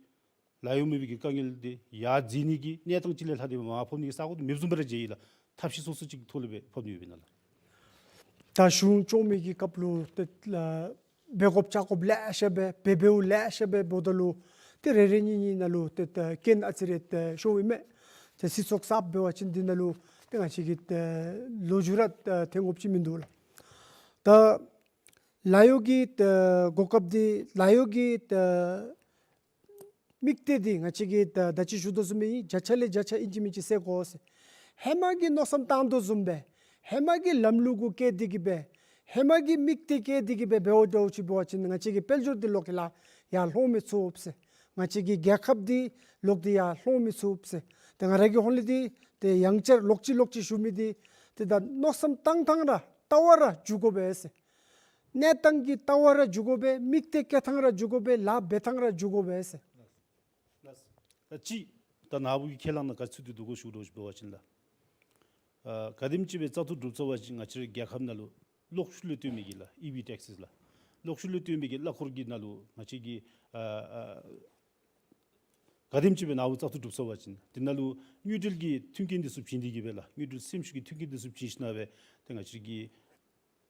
ལཱ་གཡོག་མེད་པའི་གི་དཀའ་ངལ་འདི་ཡར་འཛེགས་ནི་གི་གནས་སྟངས་ཅིག་ལས་ལྷག་སྟེ་མར་ཕབ་ནི་གི་ས་གོ་འདི་མེདཔ་བཟུམ་སྦེ་ར་མཇལ་ཡི་ལགས། ཐབས་ཤེས་སོ་སོ་ཅིག་ཐོག་ལས་སྦེ་ཕབ་ནི་ཡོདཔ་ཨིན་ན་ལགས། ད་གཞུང་སྐྱོང་མི་གི་སྐབས་ལུ་ཏེ་ལགས་འབད་དགོཔ་བཅའ་དགོཔ་ལེ་ཤ་སྦེ་འབད་འབདཝ་ལེ་ཤ་སྦེ་འབདཝ་ད་ལུ་ཏེ་རེ་རེ་གཉིས་གཉིས་ནང་ལུ་ཏེ་ད་རྐྱེན་ཨ་ཙི་རེ་ཏེ་ཤོརཝ་ཨིན་མས། ཏེ་སྲིད་ཚོགས་གསརཔ་འབད་བ་ཅིན་འདི་ནང་ལུ་ཏེ་ང་བཅས་ཀྱིས་ཏེ་ལོ་རྒྱུས་ར་ཏེ་འཐེན་དགོཔ་ཅིག་མིན་འདུག་ལགས། ད་ལཱ་གཡོག་གི་ཏེ་གོ་སྐབས་འདི་ལཱ་གཡོག་གི་ཏེ་དམིགས་གཏད་འདི་ང་བཅས་ཀྱིས་ད་ད་ཅི་ཞུ་དོ་བཟུམ་སྦེ་ཨིན། བརྒྱ་ཆ་ལས་བརྒྱ་ཆ་ཨིན་ཅི་མིན་ཅི་སེལ་དགོ་ཟེར། ཧེ་མ་གི་མནོ་བསམ་བཏང་དོ་བཟུམ་སྦེ་ཧེ་མ་གི་ལམ་ལུགས་གུ་བཀལ་ཏེ་གི་སྦེ་ཧེ་མ་གི་དམིགས་གཏད་བཀལ་ཏེ་གི་སྦེ་འབདཝ་འདྲཝ་ཅིག་འབད་བ་ཅིན་ང་བཅས་ཀྱི་དཔལ་འབྱོར་འདི་ལོག་གི་ལག་ཡར་ལྷོང་མི་ཚུགས་ཟེར། ང་བཅས་ཀྱི་རྒྱལ་ཁབ་འདི་ལོག་སྟེ་ཡར་ལྷོང་མི་ཚུགས་ཟེར། ཏེ་ང་ར་གི་ཧོངས་ལས་འདི་ཏེ་ཡང་བསྐྱར་ལོག་ཅི་ལོག་ཅི་ཞུ་མི་འདི་ཏེ་ད་མནོ་བསམ་བཏང་ཐངས་ར་ལྟ་བ་ར་འགྱུར་དགོ་པས་ཟེར། གནས་སྟངས་ཀྱི་ལྟ་བ་ར་འགྱུར་དགོ་པས། དམིགས་གཏད་བསྐྱེད་ཐངས་ར་འགྱུར་དགོ་པས། ལཱ་འབད་ཐངས་ར་འགྱུར་དགོ་པས་ཟེར། ལགས། ད་ཅི་ད་ནཱ་བུ་གི་ཁས་བླངས་ནང་ག་ཚུད་དེ་འདུག་གོ་ཞུ་དོ་ཅིག་འབད་བ་ཅིན་ལགས། ཨ་ག་དེམ་ཅིག་སྦེ་བཙག་འཐུ་གྲུབ་ཚར་བ་ཅིན་ང་བཅས་རྒྱལ་ཁབ་ནང་ལུ་གློག་ཤུགས་ལས་བཏོན་མི་གི་ལགས་ཨི་ཝི་ཊེག་སི་ལགས། གློག་ཤུགས་ལས་བཏོན་མི་གི་གླ་འཁོར་གྱི་ནང་ལུ་ང་བཅས་ཀྱིས་ཨ་ཨ་ག་དེམ་ཅིག་སྦེ་ནཱ་བུ་བཙག་འཐུ་གྲུབ་ཚར་བ་ཅིན་དེ་ནང་ལུ་དངུལ་འབྲེལ་གྱི་མཐུན་རྐྱེན་འདི་ཚུ་བྱིན་ཏེ་གི་སྦེ་ལགས་དངུལ་འབྲེལ་སེམས་ཤུགས་ཀྱི་མཐུན་རྐྱེན་འདི་ཚུ་བྱིན་ཞིནམ་ལས་སྦེ་ཏེ་ང་བཅས་ཀྱིས་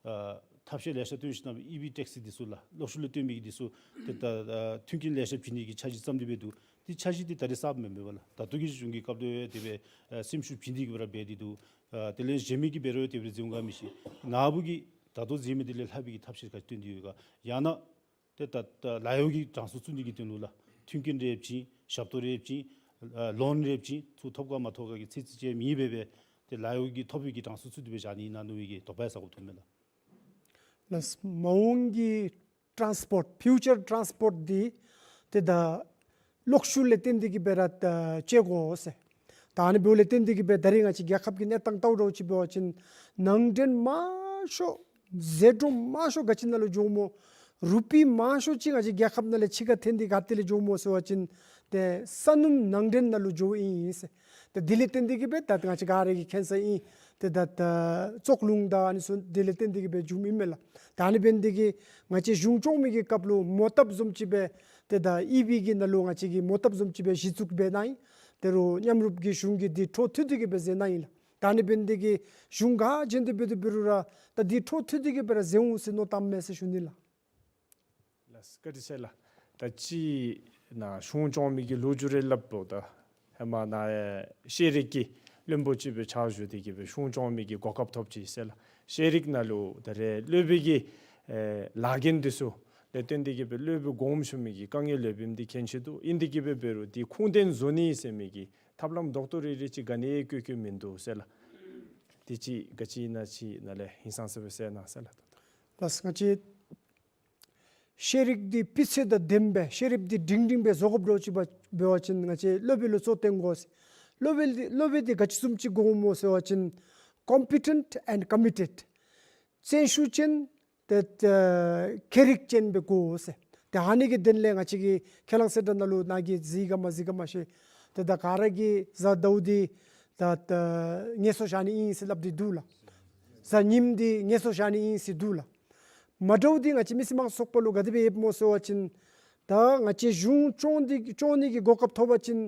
ཨ་ཐབས་ཤེས་ལེ་ཤ་བཏོན་ཞིནམ་ལས་ཨི་ཝི་ཊེག་སི་འདི་ཚུ་ལགས་གློག་ཤུགས་ལས་བཏོན་མི་གི་འདི་ཚུ་ཏེ་ད་ཨ་མཐུན་རྐྱེན་ལེ་ཤ་བྱིན་ནི་གི་འཆར་གཞི་བརྩམས་ཏེ་སྦེ་འདུག། འདི་འཆར་གཞི་འདི་ད་རེས་གསརཔ་མེན་མེན་པ་ལགས། ད་ལྟོ་གི་གཞུང་གི་སྐབས་ལུ་དེ་སྦེ་ཨ་སེམས་ཤུགས་བྱིན་ཏེ་གི་སྦེ་ར་འབད་དེ་འདུག། ཨ་དེ་ལས་གཞན་མི་གིས་འབད་རུང་དེ་སྦེ་ར་མཛད་འོང་ག་མི་ཤེས། ནཱ་བུ་གིས་ད་ལྟོ་མཛད་མི་འདི་ལས་ལྷག་པའི་གི་ཐབས་ཤེས་ག་ཅི་བཏོན་ཏེ་ཡོད་ག། ཡང་ན་ཏེ་ད་ད་ལཱ་གཡོག་གི་གྲངས་སུ་བཙུགས་ནི་གི་དོན་ལུ་ལགས་མཐུན་རྐྱེན་རེ་བྱིན་ཞབས་ཏོག་རེ་བྱིན་ཨ་ལོན་རེ་བྱིན་ཚུར་ཐོབ་ག་མ་ཐོབ་ག་གི་ཚད་རྩིས་ཅིག་མེད་པར་སྦེ་ཏེ་ལཱ་གཡོག་གི་ཐོབ་པའི་གི་གྲངས་སུ་བཙུགས་ཏེ་སྦེ་བཞག་ནི་ཨིན་ན་མནོ་བའི་གི་དོགས་པ་ཡང་ཟ་དགོཔ་ཐོན་མས་ལགས། ལགས། མ་འོངས་ཀྱི་ཊཱནསི་པོརཊ་ཕིའུ་ཅར་ཊཱནསི་པོརཊ་འདི་ཏེ་ད་གློག་ཤུགས་ལས་བརྟེན་ཏེ་གི་སྦེ་ར་ད་སྤྱོད་དགོ་ཟེར། ད་ཨ་ནི་འབདཝ་ལས་བརྟེན་ཏེ་གི་སྦེ་ད་རེས་ང་བཅས་རྒྱལ་ཁབ་ཀྱི་གནས་སྟངས་ལྟཝ་འདྲཝ་ཅིག་འབད་བ་ཅིན་ནང་འདྲེན་མང་ཤོས་ཟད་འགྲོ་མང་ཤོས་ག་ཅི་ནང་ལུ་འགྱོཝ་སྨོ། རུ་པི་མང་ཤོས་ཅིག་ང་བཅས་རྒྱལ་ཁབ་ནང་ལས་ཕྱི་ཁར་འཐོན་ཏེ་ག་ཏེ་ལས་འགྱོཝ་སྨོ་ཟེར་བ་ཅིན་ཏེ་ས་སྣུམ་ནང་འདྲེན་ནང་ལུ་འགྱོཝ་ཨིན་ཟེར། ཏེ་དེ་ལས་བརྟེན་ཏེ་གི་སྦེ་ད་ང་བཅས་ག་ར་གིས་མཁྱེན་ས་ཨིན། ཏེ་ད་ད་བཙོག་རླུང་དང་ཨ་ནི་ཚུ་དེ་ལས་བརྟེན་ཏེ་གི་སྦེ་འགྱོཝ་ཨིན་མས་ལགས། ད་ཨ་ནི་འབད་ནི་དེ་གིས་ང་བཅས་གཞུང་སྐྱོང་མི་གི་སྐབས་ལུ་མོ་བཏབ་བཟུམ་ཅིག་སྦེ་ཏེ་ད་ཨི་བི་གི་ནང་ལུ་ང་བཅས་ཀྱིས་མོ་བཏབ་བཟུམ་ཅིག་སྦེ་གཞི་བཙུགས་འབད་གནང་ཡི། དེ་རུང་མཉམ་རུབ་ཀྱི་གཞུང་གིས་འདི་འཕྲོ་མཐུད་དེ་གི་སྦེ་མཛད་གནང་ཡི་ལགས། ད་ཨ་ནི་འབད་ནི་དེ་གིས་གཞུང་ག་བྱོན་ཏེ་འབད་དེ་འབད་རུང་ར་ད་འདི་འཕྲོ་མཐུད་དེ་གི་སྦེ་ར་མཛད་འོང་ཟེར་མནོ་བཏངམ་མས་ཟེར་ཞུ་ནི་ལགས། ལགས་བཀའ་དྲིན་ཆེ་ལགས། ད་ཅི་ནཱ་གཞུང་སྐྱོང་མི་གི་ལོ་རྒྱུས་རེ་སླབ་འོང་ད་ཧེ་མ་ནཱ་ཤེས་རིག་གི་ བློན་པོ་ཅིག་སྦེ་ཕྱག་ཞུ་སྟེ་གི་སྦེ་གཞུང་སྐྱོང་མི་གི་གོ་སྐབས་ཐོབ་ཅི་ཟེར་ལགས། ཤེས་རིག་ནང་ལུ་ད་རེས་སློབ་དཔོན་གྱི་ཨེ་ལཱ་འགན་འདི་ཚུ་ལས་བརྟེན་ཏེ་གི་སྦེ་སློབ་དཔོན་དགོངསམ་ཞུ་མི་གི་དཀའ་ངལ་ལུ་འབད་མི་འདི་མཁྱེན་ཆེ་འདུག། ཨིན་ཏེ་གི་སྦེ་འབད་རུང་འདི་ཁུངས་ལྡན་བཟོ་ནི་ཟེར་མི་གི་ཐབས་ལམ་རྡོག་ཏོ་རེ་རེ་ཅིག་ག་ནི་ཡང་བཀོད་བཀོདཔ་མིན་འདུག་ཟེར་ལགས། དེ་ཅིག་ག་ཅི་ཨིན་ན་ཅིག་ནཱ་ལས་ཧིང་སངས་ས་སྦེ་གསལ་གནང་ཟེར་ལགས། ལགས། ང་བཅས་ཤེས་རིག་འདི་སྤུས་ཚད་དང་ལྡནམ་སྦེ་ཤེས་རིག་འདི་སྒྲིང་སྒྲིང་སྦེ་བཟོ་དགོཔ་འདྲཝ་ཅིག་འབད་བ་ཅིན་ང་བཅས་སློབ་དཔོན་ལུ་གཙོ་བཏོན་དགོ་ཟེར། སློབ་དཔོན་འདི་སློབ་དཔོན་འདི་ག་ཅི་བཟུམ་ཅིག་དགོཔ་སྨོ་ཟེར་བ་ཅིན་competent and committed། བརྩོན་ཤུགས་ཅན་ཏེ་ཏེ་ཁེ་རིག་ཅན་སྦེ་དགོ་ཟེར། ཏེ་ཨ་ནི་གི་དོན་ལས་ང་བཅས་ཀྱི་ཁས་བླངས་གསལ་བསྒྲགས་ནང་ལུ་ནཱ་གིས་གཟིགས་ག་མ་གཟིགས་ག་མ་ཤེས། ཏེ་ད་ག་ར་གིས་གཟའ་ཟླཝ་འདི་ད་ད་ངལ་གསོ་བཞག་ནི་ཨིན་ཟེར་སླབ་སྟེ་འདུག་ལགས། གཟའ་ཉིམ་འདི་ངལ་གསོ་བཞག་ནི་ཨིན་ཟེར་འདུག་ལགས། མ་འདྲཝ་འདི་ང་བཅས་མི་སེར་མང་གཙོ་ཚོགས་པ་ལུ་ག་དེ་སྦེ་ཡོདཔ་སྨོ་ཟེར་བ་ཅིན་ད་ང་བཅས་གཞུང་སྐྱོང་འདི་སྐྱོང་ནི་གི་གོ་སྐབས་ཐོབ་པ་ཅིན་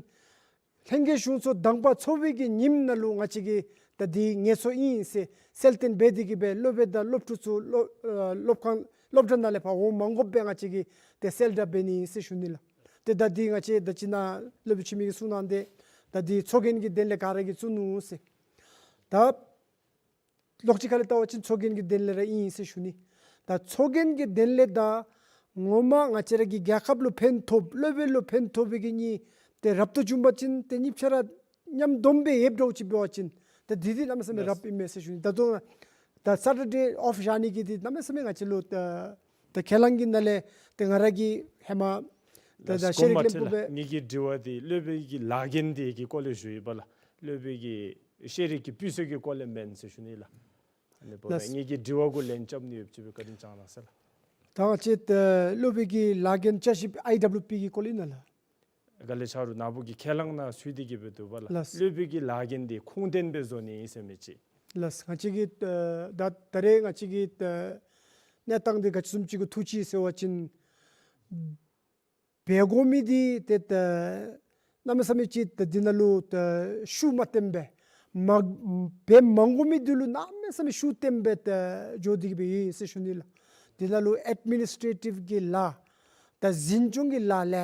ལྷན་རྒྱས་གཞུང་ཚོགས་དང་པ་ཚོགས་པའི་གི་ཉིནམ་ནང་ལུ་ང་བཅས་ཀྱིས་ད་འདི་ངལ་གསོ་ཨིན་ཟེར་གསལ་སྟོན་འབད་དེ་གི་སྦེ་སློབ་དཔོན་དང་སློབ་ཕྲུག་ཚུ་སློབ་ཨ་སློབ་ཁང་སློབ་གྲྭ་ནང་ལས་ཕར་འོང་མ་དགོཔ་སྦེ་ང་བཅས་ཀྱིས་ཏེ་གསལ་བསྒྲགས་འབད་ནི་ཨིན་ཟེར་ཞུ་ནི་ལགས། ཏེ་ད་འདི་ང་བཅས་ད་ཅི་ནཱ་སློབ་དཔོན་འཆི་མེད་ཀྱིས་གསུངས་གནང་སྟེ་ད་འདི་ཚོགས་རྒྱན་གྱི་དོན་ལས་ག་ར་གིས་བཙུགས་ནུག་ཟེར། ད་ལོགས་ཅིག་ཁ་ལས་བལྟ་བ་ཅིན་ཚོགས་རྒྱན་གྱི་དོན་ལས་ར་ཨིན་ཟེར་ཞུ་ནི། ད་ཚོགས་རྒྱན་གྱི་དོན་ལས་དང་ངོ་མ་ང་བཅས་ར་གི་རྒྱལ་ཁབ་ལུ་ཕན་ཐོགས་སློབ་དཔོན་ལུ་ཕན་ཐོགས་པའི་གི་གཉིས་ཏེ་རབ་ཏུ་བྱུང་པ་ཅིན་ཏེ་གཉིས་ཆ་ར་མཉམ་སྡོམ་སྦེ་ཡོདཔ་འདྲཝ་ཅིག་འབད་བ་ཅིན་ཏེ་འདི་འདི་གནམ་མེད་ས་མེད་རབ་ཨིན་མས་ཟེར་ཞུ་ནི། ད་ལྟོ་ད་སེ་ཊར་ཌེ་ཨོཕ་བཞག་ནི་གི་འདི་གནམ་མེད་ས་མེད་ང་བཅས་ལུ་ད་ད་ཁས་བླངས་ཀྱི་ནང་ལས་ཏེ་ང་ར་གིས་ཧེ་མ་ད་ད་ཤེས་རིག་བློན་པོ་སྦེ། ངེ་གི་དྲི་བ་འདི་སློབ་དཔོན་གྱི་ལཱ་འགན་འདི་གི་སྐོར་ལས་ཞུ་ཡི་པ་ལགས། སློབ་དཔོན་གྱི་ཤེས་རིག་གི་སྤུས་ཚད་ཀྱི་སྐོར་ལས་མེན་ཟེར་ཞུ་ནི་ལགས། ཨ་ནི་འབདཝ་ད་ལགས། ངེ་གི་དྲི་བ་གུ་ལན་རྐྱབ་ནི་ཡོདཔ་ཅིག་སྦེ་བཀའ་དྲིན་བསྐྱང་གནང་ཟེར་ལགས། ད་ང་བཅས་ད་སློབ་དཔོན་གྱི་ལཱ་འགན་བསྐྱར་ཞིབ་ཨའི་ཌབ་ལིའུ་པི་གི་སྐོར་ལས་ཨིན་ན་ལགས། ག་ལས་ཆ་རུང་ནཱ་བུ་གི་ཁས་བླངས་ནང་ཚུད་དེ་གི་སྦེ་འདུག་པ་ལགས། ལགས། སློབ་དཔོན་གྱི་ལཱ་འགན་འདི་ཁུངས་ལྡན་སྦེ་བཟོ་ནི་ཨིན་ཟེར་མི་ཅིག། ལགས། ང་བཅས་ཀྱི་ད་ད་རེས་ང་བཅས་ཀྱི་ད་གནས་སྟངས་འདི་ག་ཅི་བཟུམ་ཅིག་གུ་ཐུག་ཅི་ཟེར་བ་ཅིན་འབད་དགོ་མི་འདི་ཏེ་ད་གནམ་མེད་ས་མེད་ཅིག་ད་འདི་ནང་ལུ་ད་ཤུགས་མ་བཏོན་པར་མ་འབད་མ་དགོ་མི་འདི་ལུ་གནམ་མེད་ས་མེད་ཤུགས་བཏོན་པར་ད་འགྱོ་སྟེ་གི་སྦེ་ཡོད་ཟེར་ཞུ་ནི་ལགས། འདི་ནང་ལུ་ཨེཌ་མི་ནིས་ཊེ་ཊིབ་གི་ལཱ་ད་འཛིན་སྐྱོང་གི་ལཱ་ལེ་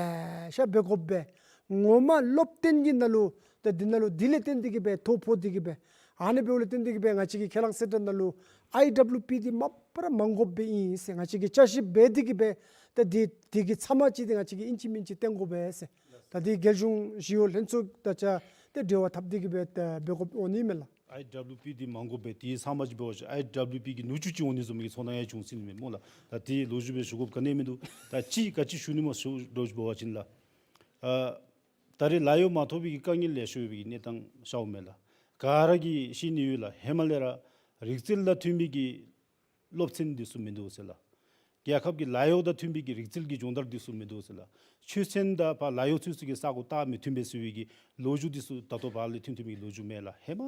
ཤ་འབད་དགོ་པས། ངོ་མ་སློབ་སྟོན་གྱི་ནང་ལུ་ད་འདི་ནང་ལུ་འདི་ལས་བརྟེན་ཏེ་གི་སྦེ་ཐོ་ཕོག་སྟེ་གི་སྦེ་ཨ་ནི་འབདཝ་ལས་བརྟེན་ཏེ་གི་སྦེ་ང་བཅས་ཀྱི་ཁས་བླངས་གསལ་བསྒྲགས་ནང་ལུ་ཨའི་ཌབ་ལིའུ་པི་འདི་མ་པ་ར་མ་དགོཔ་སྦེ་ཨིན་ཟེར་ང་བཅས་ཀྱིས་བསྐྱར་ཞིབ་འབད་དེ་གི་སྦེ་ད་འདི་འདི་གི་ཚབ་མ་ཅིག་འདི་ང་བཅས་ཀྱིས་ཨིན་ཅི་མིན་ཅི་བཏོན་དགོ་པས་ཟེར། ད་འདི་རྒྱལ་གཞུང་ཞི་གཡོག་ལྷན་ཚོགས་དང་གཅིག་ཁར་ཏེ་འབྲེལ་བ་འཐབ་སྟེ་གི་སྦེ་ད་འབད་དགོཔ་འོང་ནི་མས་ལགས། ཨའི་ཌབ་ལིའུ་པི་འདི་མ་དགོ་པས། དེ་ཚབ་མ་ཅིག་འབད་བ་ཅིན་ཨའི་ཌབ་ལིའུ་པི་གི་ནུ་གཅུང་ཅིག་འོང་ནི་བཟུམ་གྱི་ཚོར་སྣང་ཡང་བྱུང་སྲིད་ནི་མས་སྨོ་ལགས། ད་དེ་ལོ་རྒྱུས་སྦེ་ཞུ་དགོཔ་ག་ནི་ཡང་མིན་འདུག། ད་ཅི་ག་ཅི་ཞུ་ནི་སྨོ་ཞུ་ལོ་རྒྱུས་འབད་བ་ཅིན་ལགས། ཨ་ད་རེས་ལཱ་གཡོག་མ་ཐོབ་པའི་གི་དཀའ་ངལ་ལེ་ཤ་ཡོད་པའི་གི་གནས་སྟངས་ཤརཝ་མས་ལགས། ག་ར་གིས་ཤེས་ནི་ཡོད་ལགས། ཧེ་མ་ལས་ར་རིག་རྩལ་དང་མཐུན་པའི་གི་སློབ་ཚན་འདི་ཚུ་མིན་འདུག་ཟེར་ལགས། རྒྱལ་ཁབ་ཀྱི་ལཱ་གཡོག་དང་མཐུན་པའི་གི་རིག་རྩལ་གྱི་སྦྱོང་བརྡར་འདི་ཚུ་མིན་འདུག་ཟེར་ལགས། ཆོས་ཚན་དང་ཕར་ལཱ་གཡོག་ཚུ་ཚུ་གི་ས་གོ་རྟགས་མི་མཐུན་པས་ཟེར་བའི་གི་ལོ་རྒྱུས་འདི་ཚུ་ད་ལྟོ་བར་ལས་ཐོན་ཐོན་མི་གི་ལོ་རྒྱུས་མེན་ལགས། ཧེ་མ་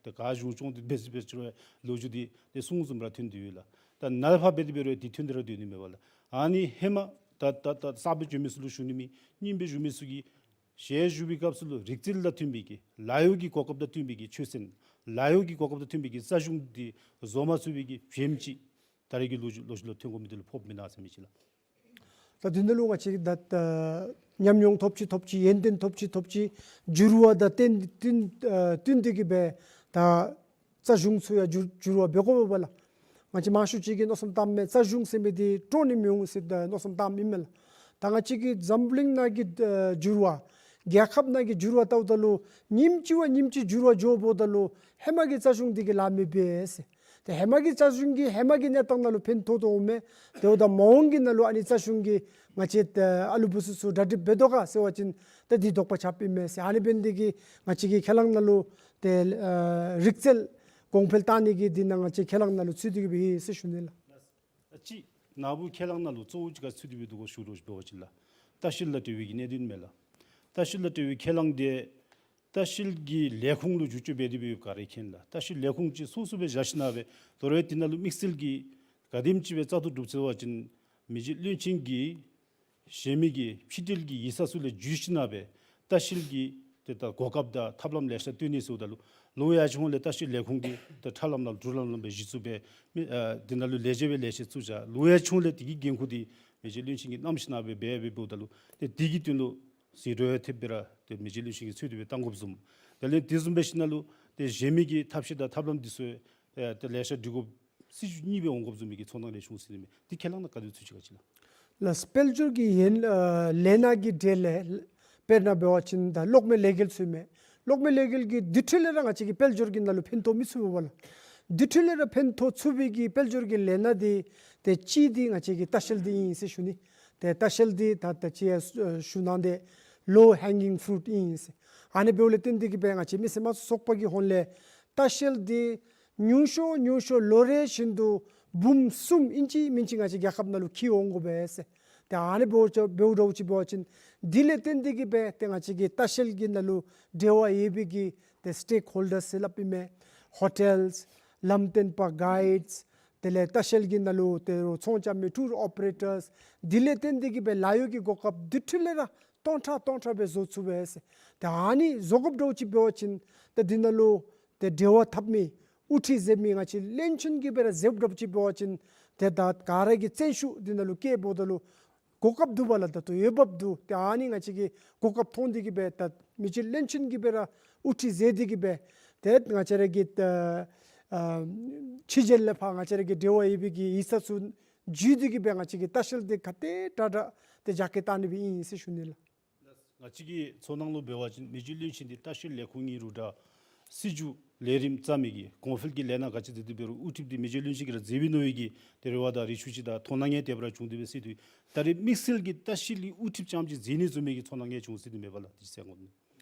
ཏེ་ག་གཞུང་སྐྱོང་འདི་འབད་ཟེར་འབད་ཟེར་བའི་ལོ་རྒྱུས་འདི་ཏེ་གསུངས་བཟུམ་ར་ཐོན་ཏེ་ཡོད་ལགས། ད་ནཱ་ལས་ཕར་འབད་དེ་འབད་རུང་འདི་ཐོན་ཏེ་ར་སྡོད་ནི་མས་པ་ལགས། ཨ་ནི་ཧེ་མ་ད་ད་ད་གསརཔ་སྦེ་བྱོན་མི་ཚུ་ལུ་ཞུ་ནི་མས། རྙིངམ་སྦེ་བཞུགས་མི་ཚུ་གིས་ཞལ་བཞུགས་པའི་སྐབས་སུ་ལུ་རིག་རྩལ་དང་མཐུན་པའི་གི་ལཱ་གཡོག་གི་གོ་སྐབས་དང་མཐུན་པའི་གི་ཆོས་ཚན་ལཱ་གཡོག་གི་གོ་སྐབས་དང་མཐུན་པའི་གི་རྩ་གཞུང་འདི་བཟོ་མ་ཚུགས་པའི་གི་བྱེམ་ཅིག་ད་རེས་ཀྱི་ལོ་རྒྱུས་ལོ་རྒྱུས་ལུ་ཐོན་དགོ་མི་འདི་ལུ་ཕོགཔ་མེན་ན་ཟེར་མི་ཅིག་ལགས། ད་འདི་ནང་ལུ་ང་བཅས་ཀྱིས་ད་ད་ཉམས་མྱོང་ཐོབ་ཅི་ཐོབ་ཅི་ཡོན་ཏན་ཐོབ་ཅི་ཐོབ་ཅི་འགྱུར་བ་དང་བསྟུན་བསྟུན་ཨ་བསྟུན་ཏེ་གི་སྦེ་ད་རྩ་གཞུང་ཚུ་ཡང་འགྱུར་འགྱུར་བ་འབད་དགོ་པས་པ་ལགས། ང་བཅས་མང་ཤོས་ཅིག་གིས་མནོ་བསམ་བཏངམ་མས། རྩ་གཞུང་ཟེར་མི་འདི་སྤྲོ་ནི་མི་འོང་ཟེར་ད་མནོ་བསམ་བཏངམ་ཨིན་མས་ལགས། ད་ང་བཅས་ཀྱི་འཛམ་གླིང་ནང་གི་ཨ་འགྱུར་བ་རྒྱལ་ཁབ་ནང་གི་འགྱུར་བ་བལྟཝ་ད་ལུ་ཉིནམ་གཅིག་བ་ཉིནམ་གཅིག་འགྱུར་བ་འགྱོཝ་ད་ལུ་ཧེ་མ་གི་རྩ་གཞུང་འདི་གིས་ལཱ་མི་འབད་ཟེར། ཏེ་ཧེ་མ་གི་རྩ་གཞུང་གིས་ཧེ་མ་གི་གནས་སྟངས་ནང་ལུ་ཕན་ཐོགས་ཐོགསཔ་མས། དེ་འབདཝ་ད་མ་འོངས་ཀྱི་ནང་ལུ་ཨ་ནི་རྩ་གཞུང་གིས་ང་བཅས་ད་ཨ་ལུ་བུ་ཚུ་ཚུ་གྲ་སྒྲིག་འབད་དོ་ག་ཟེར་བ་ཅིན་ད་འདི་དོགས་པ་ཆགསཔ་ཨིན་མས་ཟེར། ཨ་ནི་འབད་ནི་འདི་གིས་ང་བཅས་ཀྱི་ཁས་བླངས་ནང་ལུ་ཏེ་ཨ་རིག་རྩལ་གོང་འཕེལ་བཏང་ནི་གི་འདི་ནང་ང་བཅས་ཁས་བླངས་ནང་ལུ་ཚུད་དེ་གི་སྦེ་ཨིན་ཟེར་ཞུ་ནི་ལགས། ཨ་ཅི་ནཱ་བུ་ཁས་བླངས་ནང་ལུ་གཙོ་བོ་ཅིག་ག་ཚུད་དེ་སྦེ་འདུག་གོ་ཞུ་རོགས་ཞུ་འབད་བ་ཅིན་ལགས། ལྟ་བཤལ་དང་འབྲེལ་བའི་གི་གནད་དོན་མས་ལགས། ལྟ་བཤལ་དང་འབྲེལ་བའི་ཁས་བླངས་འདི་ལྟ་བཤལ་གྱི་ལས་ཁུངས་ལུ་བསྒྱུར་བཅོས་འབད་དེ་སྦེ་ཡོདཔ་ག་ར་མཁྱེན་ལགས། ལྟ་བཤལ་ལས་ཁུངས་ཅིག་སོ་སོ་སྦེ་བཞག་ཞིན་ན་སྦེ་དོ་རུང་འདི་ནང་ལུ་དམིགས་བསལ་གྱི་ག་དེམ་ཅིག་སྦེ་རྩ་དོག་སྒྲུབ་ཟེར་བ་ཅིན་མི་རྗེ་བློན་ཆེན་གྱིས་བཞེས་མི་གི་ཕྱི་འབྲེལ་གྱི་ཡིག་ཚང་ཚུ་ལས་བརྒྱུད་ཞིན་ན་སྦེ་ལྟ་བཤལ་གྱི་ཏེ་ད་གོ་སྐབས་དང་ཐབས་ལམ་ལེ་ཤ་སྟོན་ནི་ཟེརཝ་ད་ལུ་ལོ་ཡར་བྱོན་ལས་ལྟ་བཤལ་ལས་ཁུངས་འདི་ཏེ་ཁྲ་ལམ་ལམ་དྲོ་ལམ་ལམ་སྦེ་གཞི་བཙུགས་འབད་མི་ཨ་འདི་ནང་ལུ་ལས་བྱེདཔ་ལས་ལེ་ཤ་བཙུགས་བཞག། ལོ་ཡར་བྱོན་ལས་དེ་གི་འགན་ཁུར་འདི་མི་རྗེ་བློན་ཆེན་གྱིས་བསྣམས་ཞིན་ན་སྦེ་འབད་འབདཝ་ད་ལུ་ཏེ་དེ་གི་དོན་ལུ་ཟད་འགྲོ་ཡང་ཐེབས་སྦེ་ར་ཏེ་མི་རྗེ་བློན་ཆེན་གྱིས་ཚུད་དེ་སྦེ་བཏང་དགོཔ་བཟུམ། དེ་ལས་དེ་བཟུམ་འབད་ཞིན་ན་ལུ་ ཏེ་གཞན་མི་གི་ཐབས་ཤེས་དང་ཐབས་ལམ་འདི་ཚུ་ཡང་ཏེ་ལེ་ཤ་སྒྲིག་དགོཔ་སྲིད་བྱུས་གཉིས་སྦེ་འོང་དགོཔ་བཟུམ་མའི་གི་ཚོར་སྣང་རེ་བྱུང་ཟེར་ཨིན་མས། འདི་ཁས་བླངས་ན་ག་དེ་ཚུད་ཅི་ག་ཅི་ལགས། ལགས། དཔལ་འབྱོར་གྱི་ཡན་ཨ་ལས་སྣ་གི་གྲས་ལས་དཔེར་ན་འབད་བ་ཅིན་ད་གློག་མེ་ལས་འགུལ་ཚུ་ཨིན་མས། གློག་མེ་ལས་འགུལ་གྱིས་དུས་ཅི་ལས་ར་ང་བཅས་ཀྱི་དཔལ་འབྱོར་གྱི་ནང་ལུ་ཕན་ཐོགས་མི་ཚུགས་པས་ལགས། དུས་ཅི་ལས་ར་ཕན་ཐོགས་ཚུགས་པའི་གི་དཔལ་འབྱོར་གྱི་ལས་སྣ་འདི་ཏེ་གཅིག་འདི་ང་བཅས་ཀྱི་ལྟ་བཤལ་འདི་ཨིན་ཟེར་ཞུ་ནི། ཏེ་ལྟ་བཤལ་འདི་ད་ད་ཅི་ཡང་ཞུ་གནང་སྟེ་low hanging fruit ཨིན་ཟེར། ཨ་ནི་འབདཝ་ལས་བརྟེན་ཏེ་གིས་སྦེ་ང་བཅས་མི་སེར་དམངས་གཙོ་ཚོགས་པ་གི་ཧོངས་ལས་ལྟ་བཤལ་འདི་ཉུང་ཤོས་ཉུང་ཤོས་ལོ་རེ་བཞིན་དུ་འབུམ་གསུམ་ཨིན་ཅི་མིན་ཅི་ང་བཅས་རྒྱལ་ཁབ་ནང་ལུ་འཁྱིད་འོང་དགོ་པས་ཟེར། ཏེ་ཨ་ནི་འབདཝ་ཅིག་འབདཝ་འདྲཝ་ཅིག་འབད་བ་ཅིན་འདི་ལས་བརྟེན་ཏེ་གིས་སྦེ་ཏེ་ང་བཅས་ཀྱི་ལྟ་བཤལ་གྱི་ནང་ལུ་འབྲེལ་བ་ཡོད་པའི་གི་ཏེ་སི་ཊེག་ཧོལ་ཌརསི་ཟེར་སླབ་ཨིན་མས། ཧོ་ཊེལསི་ལམ་སྟོན་པ་གའིཌསི་དེ་ལས་ལྟ་བཤལ་གྱི་ནང་ལུ་ཏེ་རོགས་ཚོང་རྐྱབ་མི་ཊུར་ཨོ་པ་རེ་ཊརསི་འདི་ལས་བརྟེན་ཏེ་གིས་སྦེ་ལཱ་གཡོག་གི་གོ་སྐབས་དུས་ཅི་ལས་ར་སྟོང་ཕྲག་སྟོང་ཕྲག་སྦེ་བཟོ་ཚུགས་པས་ཟེར། ཏེ་ཨ་ནི་བཟོ་དགོཔ་འདྲཝ་ཅིག་འབད་བ་ཅིན་ཏེ་འདི་ནང་ལུ་ཏེ་འབྲེལ་བ་འཐབ་མི་དབུ་ཁྲིད་མཛད་མི་ང་བཅས་བློན་ཆེན་གྱིས་སྦེ་ར་མཛདཔ་འདྲཝ་ཅིག་འབད་བ་ཅིན་ཏེ་ད་ག་ར་གིས་བརྩོན་ཤུགས་འདི་ནང་ལུ་བསྐྱེད་འབདཝ་ད་ལུ་གོ་སྐབས་འདུག་པ་ལགས། ད་ལྟོ་འོས་འབབ་འདུག། ཏེ་ཨ་ནི་ང་བཅས་ཀྱིས་གོ་སྐབས་མཐོང་སྟེ་གིས་སྦེ་ད་མི་རྗེ་བློན་ཆེན་གྱིས་སྦེ་ར་དབུ་ཁྲིད་མཛད་དེ་གིས་སྦེ་ཏེ་ང་བཅས་ར་གི་ད་ཨ་ཕྱི་རྒྱལ་ལས་ཕར་ང་བཅས་ར་གི་འབྲེལ་བ་ཡོད་པའི་གི་ཡིག་ཚང་ཚུ་བརྒྱུད་དེ་གིས་སྦེ་ང་བཅས་ཀྱིས་ལྟ་བཤལ་འདི་ག་དེ་དྲག་དྲག་ཏེ་རྒྱ་སྐྱེད་བཏང་ནི་སྦེ་ཨིན་ཟེར་ཞུ་ནི་ལགས། ང་བཅས་ཀྱི་ཚོར་སྣང་ལུ་འབད་བ་ཅིན་མི་རྗེ་བློན་ཆེན་འདི་ལྟ་བཤལ་ལས་ཁུངས་ཨིན་རུང་འདྲ་སྲིད་བྱུས་ལས་རིམ་རྩ་མེད་ཀྱི་གོང་འཕེལ་གྱི་ལས་སྣ་ག་ཅི་མཛད་དེ་འབད་རུང་དབུ་ཁྲིད་འདི་མི་རྗེ་བློན་ཆེན་གྱིས་ར་མཛད་པས་མནོ་བའི་གི་ཏེ་རེ་བ་དང་རེ་ཆེ་ཅིག་དང་དོ་སྣང་ཡང་དེ་སྦེ་ར་བྱུང་སྟེ་སྦེ་ཟེར་དུས་ད་རེས་དམིགས་བསལ་གྱི་ལྟ་བཤལ་གྱི་དབུ་ཁྲིད་རྐྱངམ་ཅིག་མཛད་ནི་བཟུམ་མའི་གི་ཚོར་སྣང་ཡང་བྱུང་སྟེ་མེད་པ་ལགས། དེ་ཅིག་གསན་དགོ་ནི།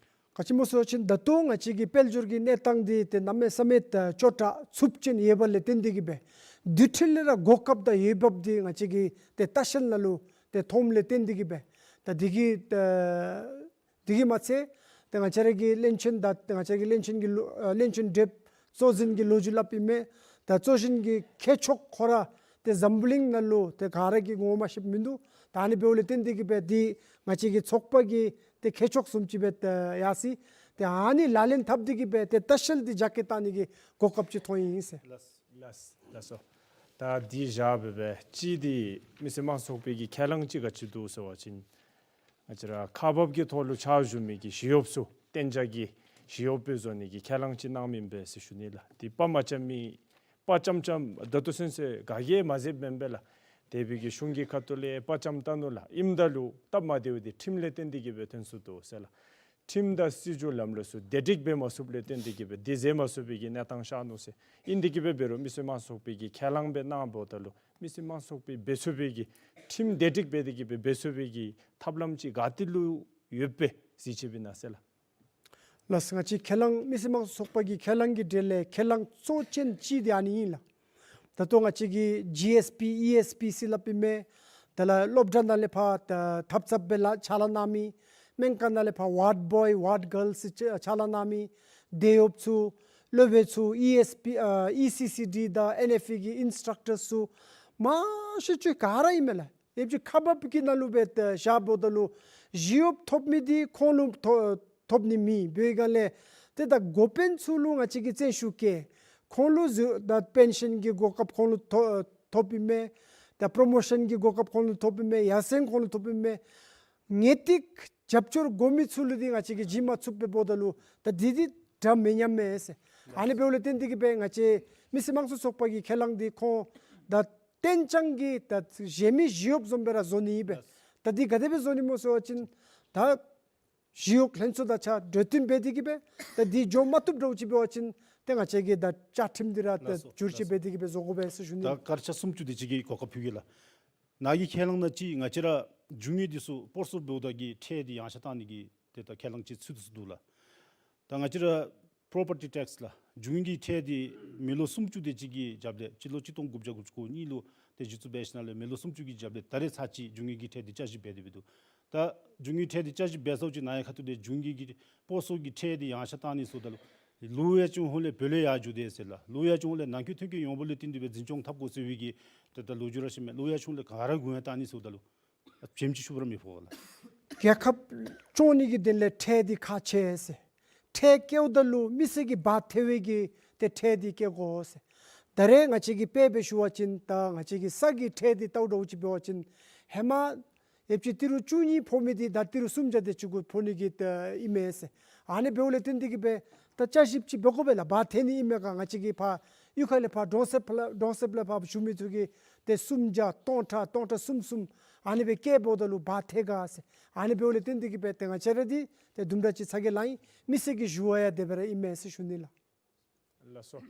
ག་ཅི་སྨོ་ཟེར་བ་ཅིན་ད་ལྟོ་ང་བཅས་ཀྱི་དཔལ་འབྱོར་གྱི་གནས་སྟངས་འདི་ཏེ་གནམ་མེད་ས་མེད་ད་སྐྱོ་དྲགས་ཚབས་ཆེན་ཡོད་པ་ལས་བརྟེན་ཏེ་གིས་སྦེ་དུས་ཅི་ལས་ར་གོ་སྐབས་དང་འོས་འབབ་འདི་ང་བཅས་ཀྱི་ཏེ་ལྟ་བཤལ་ནང་ལུ་ཏེ་མཐོངམ་ལས་བརྟེན་ཏེ་གིས་སྦེ་ད་འདི་གིས་ད་འདི་གིས་མ་ཚད་ཏེ་ང་བཅས་ར་གི་བློན་ཆེན་དང་ཏེ་ང་བཅས་ར་གི་བློན་ཆེན་གྱི་ལོ་ཨ་བློན་ཆེན་བགྲེསཔ་གཙོ་འཛིན་གྱི་ལོ་རྒྱུས་སླབ་ཨིན་མས། ད་གཙོ་འཛིན་གྱི་མཁས་མཆོག་ཁོ་ར་ཏེ་འཛམ་བུ་གླིང་ནང་ལུ་ཏེ་ག་ར་གིས་ངོ་མ་ཤེསཔ་མིན་འདུག། ད་ཨ་ནི་འབདཝ་ལས་བརྟེན་ཏེ་གིས་སྦེ་འདི་ང་བཅས་ཀྱི་ཚོགས་པ་གི་ཏེ་མཁས་མཆོག་བཟུམ་ཅིག་སྦེ་ཏེ་ཡར་སོ་ཡི། ཏེ་ཨ་ནི་ལག་ལེན་འཐབ་སྟེ་གིས་སྦེ་ཏེ་ལྟ་བཤལ་འདི་རྒྱ་སྐྱེད་བཏང་ནི་གི་གོ་སྐབས་ཅིག་ཐོབ་ཡི་ཟེར། ལགས་ལགས་ལགས་སོ། ད་འདི་བཞག་སྦེ་སྦེ་གཅིག་འདི་མི་སེར་དམངས་གཙོ་ཚོགས་པའི་གི་ཁས་བླངས་ཅིག་ག་ཅི་འདུག་ཟེར་བ་ཅིན་ང་བཅས་ར་ཁག་འབག་གི་ཐོག་ལུ་ཕྱག་ཞུ་མི་གི་ཞི་གཡོགཔ་ཚུ་གཏན་འཇགས་ཀྱི་ཞི་གཡོགཔ་སྦེ་བཟོ་ནི་གི་ཁས་བླངས་ཅིག་གནངམ་ཨིན་པས་ཟེར་ཞུ་ནི་ལགས། འདི་དཔའ་མ་བཅམ་མི་དཔའ་བཅམ་བཅམ་ད་ལྟོ་ཚུན་ཚོད་ག་གིས་མ་མཛདཔ་མེན་པས་ལགས། དེ་སྦེ་གི་གཞུང་གི་ཁ་ཐུག་ལས་དཔའ་བཅམ་བཏང་ནུག་ལགས། ཨིནམ་ད་ལུ་སྟབས་མ་བདེཝ་འདི་ཁྲིམས་ལས་བརྟེན་ཏེ་གིས་སྦེ་ཐོན་སོ་ནུག་ཟེར་ལགས། ཁྲིམས་དང་སྲིད་བྱུས་ལམ་ལུགས་ཚུ་བདེ་སྒྲིག་འབད་མ་ཚུགསཔ་ལས་བརྟེན་ཏེ་གིས་སྦེ་འདི་མཛད་མ་ཚུགས་པའི་གི་གནས་སྟངས་ཤར་ནུག་ཟེར། ཨིན་ཏེ་གིས་སྦེ་འབད་རུང་མི་སེར་དམངས་གཙོ་ཚོགས་པའི་གི་ཁས་བླངས་སྦེ་གནང་འབདཝ་ད་ལུ་མི་སེར་དམངས་གཙོ་ཚོགས་པའི་འབད་ཚུགས་པའི་གི་ཁྲིམས་བདེ་སྒྲིག་འབད་དེ་གིས་སྦེ་འབད་ཚུགས་པའི་གི་ཐབས་ལམ་ཅིག་ག་ཏེ་ལུ་ཡོདཔ་སྦེ་གཟིགས་ཅི་པས་ན་ཟེར་ལགས། ལགས་སོ། ང་བཅས་ཁས་བླངས་མི་སེར་དམངས་གཙོ་ཚོགས་པ་གི་ཁས་བླངས་ཀྱི་གྲས་ལས་ཁས་བླངས་གཙོ་ཅན་ཅིག་འདི་ཨ་ནི་ཨིན་ལགས། ད་ལྟོ་ང་བཅས་ཀྱི་ཇི་ཨེསི་པི་ཨི་ཨེསི་པི་ཟེར་སླབ་ཨིན་མས། དེ་ལས་སློབ་གྲྭ་ནང་ལས་ཕར་ད་འཐབ་འཐབ་སྦེ་ལཱ་ཕྱག་ལཱ་གནང་མི། སྨན་ཁང་ནང་ལས་ཕར་ཝཱརཌ་བོའི་ཝཱརཌ་གཱརལ་ཟེར་ཕྱག་ལཱ་གནང་མི། དེད་གཡོགཔ་ཚུ་སློབ་དཔོན་ཚུ་ཨི་ཨེསི་པི་ཨ་ཨི་སི་སི་ཌི་དང་ཨེན་ཨེཕ་ཨི་གི་ཨིནསི་ཊག་ཊར་ཚུ་མང་ཤོས་ཅིག་ག་ར་ཨིན་མས་ལགས། ཡོད་ཅིག་ཁག་འབག་གི་ནང་ལུ་སྦེ་ད་བཞག་འབདཝ་ད་ལུ་ཞི་གཡོགཔ་ཐོབ་མི་འདི་ཁོང་ལུ་ཐོ་ཐོབ་ནི་མེད། འབད་བའི་སྒང་ལས་ཏེ་ད་འགོ་དཔོན་ཚུ་ལུ་ང་བཅས་ཀྱིས་བརྩོན་ཤུགས་བསྐྱེད། ཁོང་ལུ་ཟུར་ད་པེན་ཤཱན་གྱི་གོ་སྐབས་ཁོང་ལུ་ཐོ་ཐོབ་ཨིན་མས། ད་པྲོ་མོ་ཤཱན་གྱི་གོ་སྐབས་ཁོང་ལུ་ཐོབ་ཨིན་མས། ཡར་སེང་ཁོང་ལུ་ཐོབ་ཨིན་མས། ངེས་ཏིག་རྒྱབ་སྐྱོར་དགོ་མི་ཚུ་ལུ་འདི་ང་བཅས་ཀྱིས་བྱིན་མ་ཚུགསཔ་འབདཝ་ད་ལུ་ད་འདི་འདི་འདྲ་མི་མཉམ་མས་ཟེར། ཨ་ནི་འབདཝ་ལས་བརྟེན་ཏེ་གིས་སྦེ་ང་བཅས་མི་སེར་དམངས་གཙོ་ཚོགས་པ་གི་ཁས་བླངས་འདི་ཁོང་ད་གཏན་འཇགས་ཀྱི་ད་གཞན་མི་ཞི་གཡོགཔ་བཟུམ་སྦེ་ར་བཟོ་ནི་ཨིན་པས། ད་འདི་ག་དེ་སྦེ་བཟོ་ནི་སྨོ་ཟེར་བ་ཅིན་ད་ཞི་གཡོག་ལྷན་ཚོགས་དང་གཅིག་ཁར་གྲོས་བསྟུན་འབད་དེ་གིས་སྦེ་ད་འདི་འགྱོ་མ་བཏུབ་འདྲཝ་ཅིག་འབད་བ་ཅིན་ཏེ་ང་བཅས་ཀྱིས་ད་བཅའ་ཁྲིམས་འདི་ར་ད་ལགས་སོ། བསྒྱུར་བཅོས་འབད་དེ་གིས་སྦེ་བཟོ་དགོ་པས་ཟེར་ཞུ་ནི། ད་སྐར་ཆ་སུམ་ཅུ་དེ་ཅིག་གི་གོ་སྐབས་ཕུལ་གེ་ལགས། ནཱ་གི་ཁས་བླངས་ནང་ཅིག་ང་བཅས་ར་རྒྱུ་དངོས་འདི་ཚུ་སྤོ་སོར་འབདཝ་ད་གི་ཁྲལ་འདི་ཡངས་ཆག་བཏང་ནི་གི་ཏེ་ད་ཁས་བླངས་ཅིག་ཚུད་དེ་ཚུད་འདུག་ལགས། ད་ང་བཅས་ར་པོ་རོ་པར་ཊི་ཊེགསི་ལགས། རྒྱུ་དངོས་ཀྱི་ཁྲལ་འདི་མི་ལོ་སུམ་ཅུ་དེ་ཅིག་གི་རྒྱབ་ལས་སྤྱི་ལོ་གཅིག་སྟོང་དགུ་བརྒྱ་དགུ་བཅུ་གོ་གཉིས་ལུ་ཏེ་གཞི་བཙུགས་འབད་ཞིནམ་ལས་མི་ལོ་སུམ་ཅུ་གི་རྒྱབ་ལས་ད་རེས་ཚར་གཅིག་རྒྱུ་དངོས་ཀྱི་ཁྲལ་འདི་བསྐྱར་ཞིབ་འབད་དེ་འབད་འདུག། ད་རྒྱུ་དངོས་ཁྲལ་འདི་བསྐྱར་ཞིབ་འབད་ཚརཝ་ཅིག་ནཱ་ཡང་ཁ་ཐུག་ལས་རྒྱུ་དངོས་ཀྱི་སྤོ་སོར་གྱི་ཁྲལ་འདི་ཡངས་ཆག་བཏང་ནི་ཟེརཝ་ད་ལུ་ལུ་ཡང་ཅིན་ཧོང་ལས་བོད་ལས་ཡར་འགྱོ་དེས་ཟེར་ལགས། ལུ་ཡང་ཅིན་ཧོང་ལས་ནང་འཁོད་ཐོན་སྐྱེད་ཡོངས་འབོར་ལས་བརྟེན་ཏེ་སྦེ་འཛིན་སྐྱོང་འཐབ་དགོ་ཟེར་བའི་གི་ཏེ་ད་ལོ་རྒྱུས་ར་ཤེས་མས། ལུ་ཡང་ཅིན་ཧོང་ལས་ག་ར་གུ་ཡངས་བཏང་ནི་ཟེརཝ་ད་ལུ་བྱེམ་ཅིག་ཤུབ་ར་མི་ཕོག་ལགས། རྒྱལ་ཁབ་སྐྱོང་ནི་གི་དོན་ལས་ཁྲལ་འདི་ཁག་ཆེ་ཟེར། ཁྲལ་བཀལཝ་ད་ལུ་མི་སེར་གྱི་འབག་ཐེབས་པའི་གི་ཏེ་ཁྲལ་འདི་བཀལ་དགོ་ཟེར། ད་རེས་ང་བཅས་ཀྱིས་དཔེ་སྦེ་ཞུ་བ་ཅིན་ད་ང་བཅས་ཀྱི་ས་གི་ཁྲལ་འདི་བལྟཝ་འདྲཝ་ཅིག་འབད་བ་ཅིན་ཧེ་མ་ཡོད་ཅིག་ཏི་རུ་བཅུ་གཉིས་ཕོག་མི་འདི་ད་ཏི་རུ་སུམ་བརྒྱ་དེ་ཅིག་གུ་ཕོག་ནི་གི་ད་ཨིན་མས་ཟེར། ཨ་ནི་འབདཝ་ལས་བརྟེན་ཏེ་གིས་སྦེ་ ད་བསྐྱར་ཞིབ་ཅིག་འབད་དགོ་པས་ལགས། བར་ཐལ་ནི་ཨིན་མས་ག། ང་བཅས་ཀྱིས་ཕར་གཡུས་ཁ་ལས་ཕར་གྲོང་གསེབ་ལ་གྲོང་གསེབ་ལས་ཕར་བཞུགས་མི་ཚུ་གིས་ཏེ་སུམ་བརྒྱ་སྟོང་ཕྲག་སྟོང་ཕྲག་གསུམ་གསུམ་ཨ་ནི་སྦེ་བསྐྱལཝ་ད་ལུ་བར་ཐལ་ག་ཟེར། ཨ་ནི་འབདཝ་ལས་བརྟེན་ཏེ་གིས་སྦེ་ཏེ་ང་བཅས་ར་འདི་ཏེ་དུམ་གྲ་ཅིག་ཚ་གྱང་ལང་ཡི། མི་སེར་གྱི་ཞུ་བ་ཡང་དེ་སྦེ་ར་ཨིན་མས་ཟེར་ཞུ་ནི་ལགས། ལགས་སོ།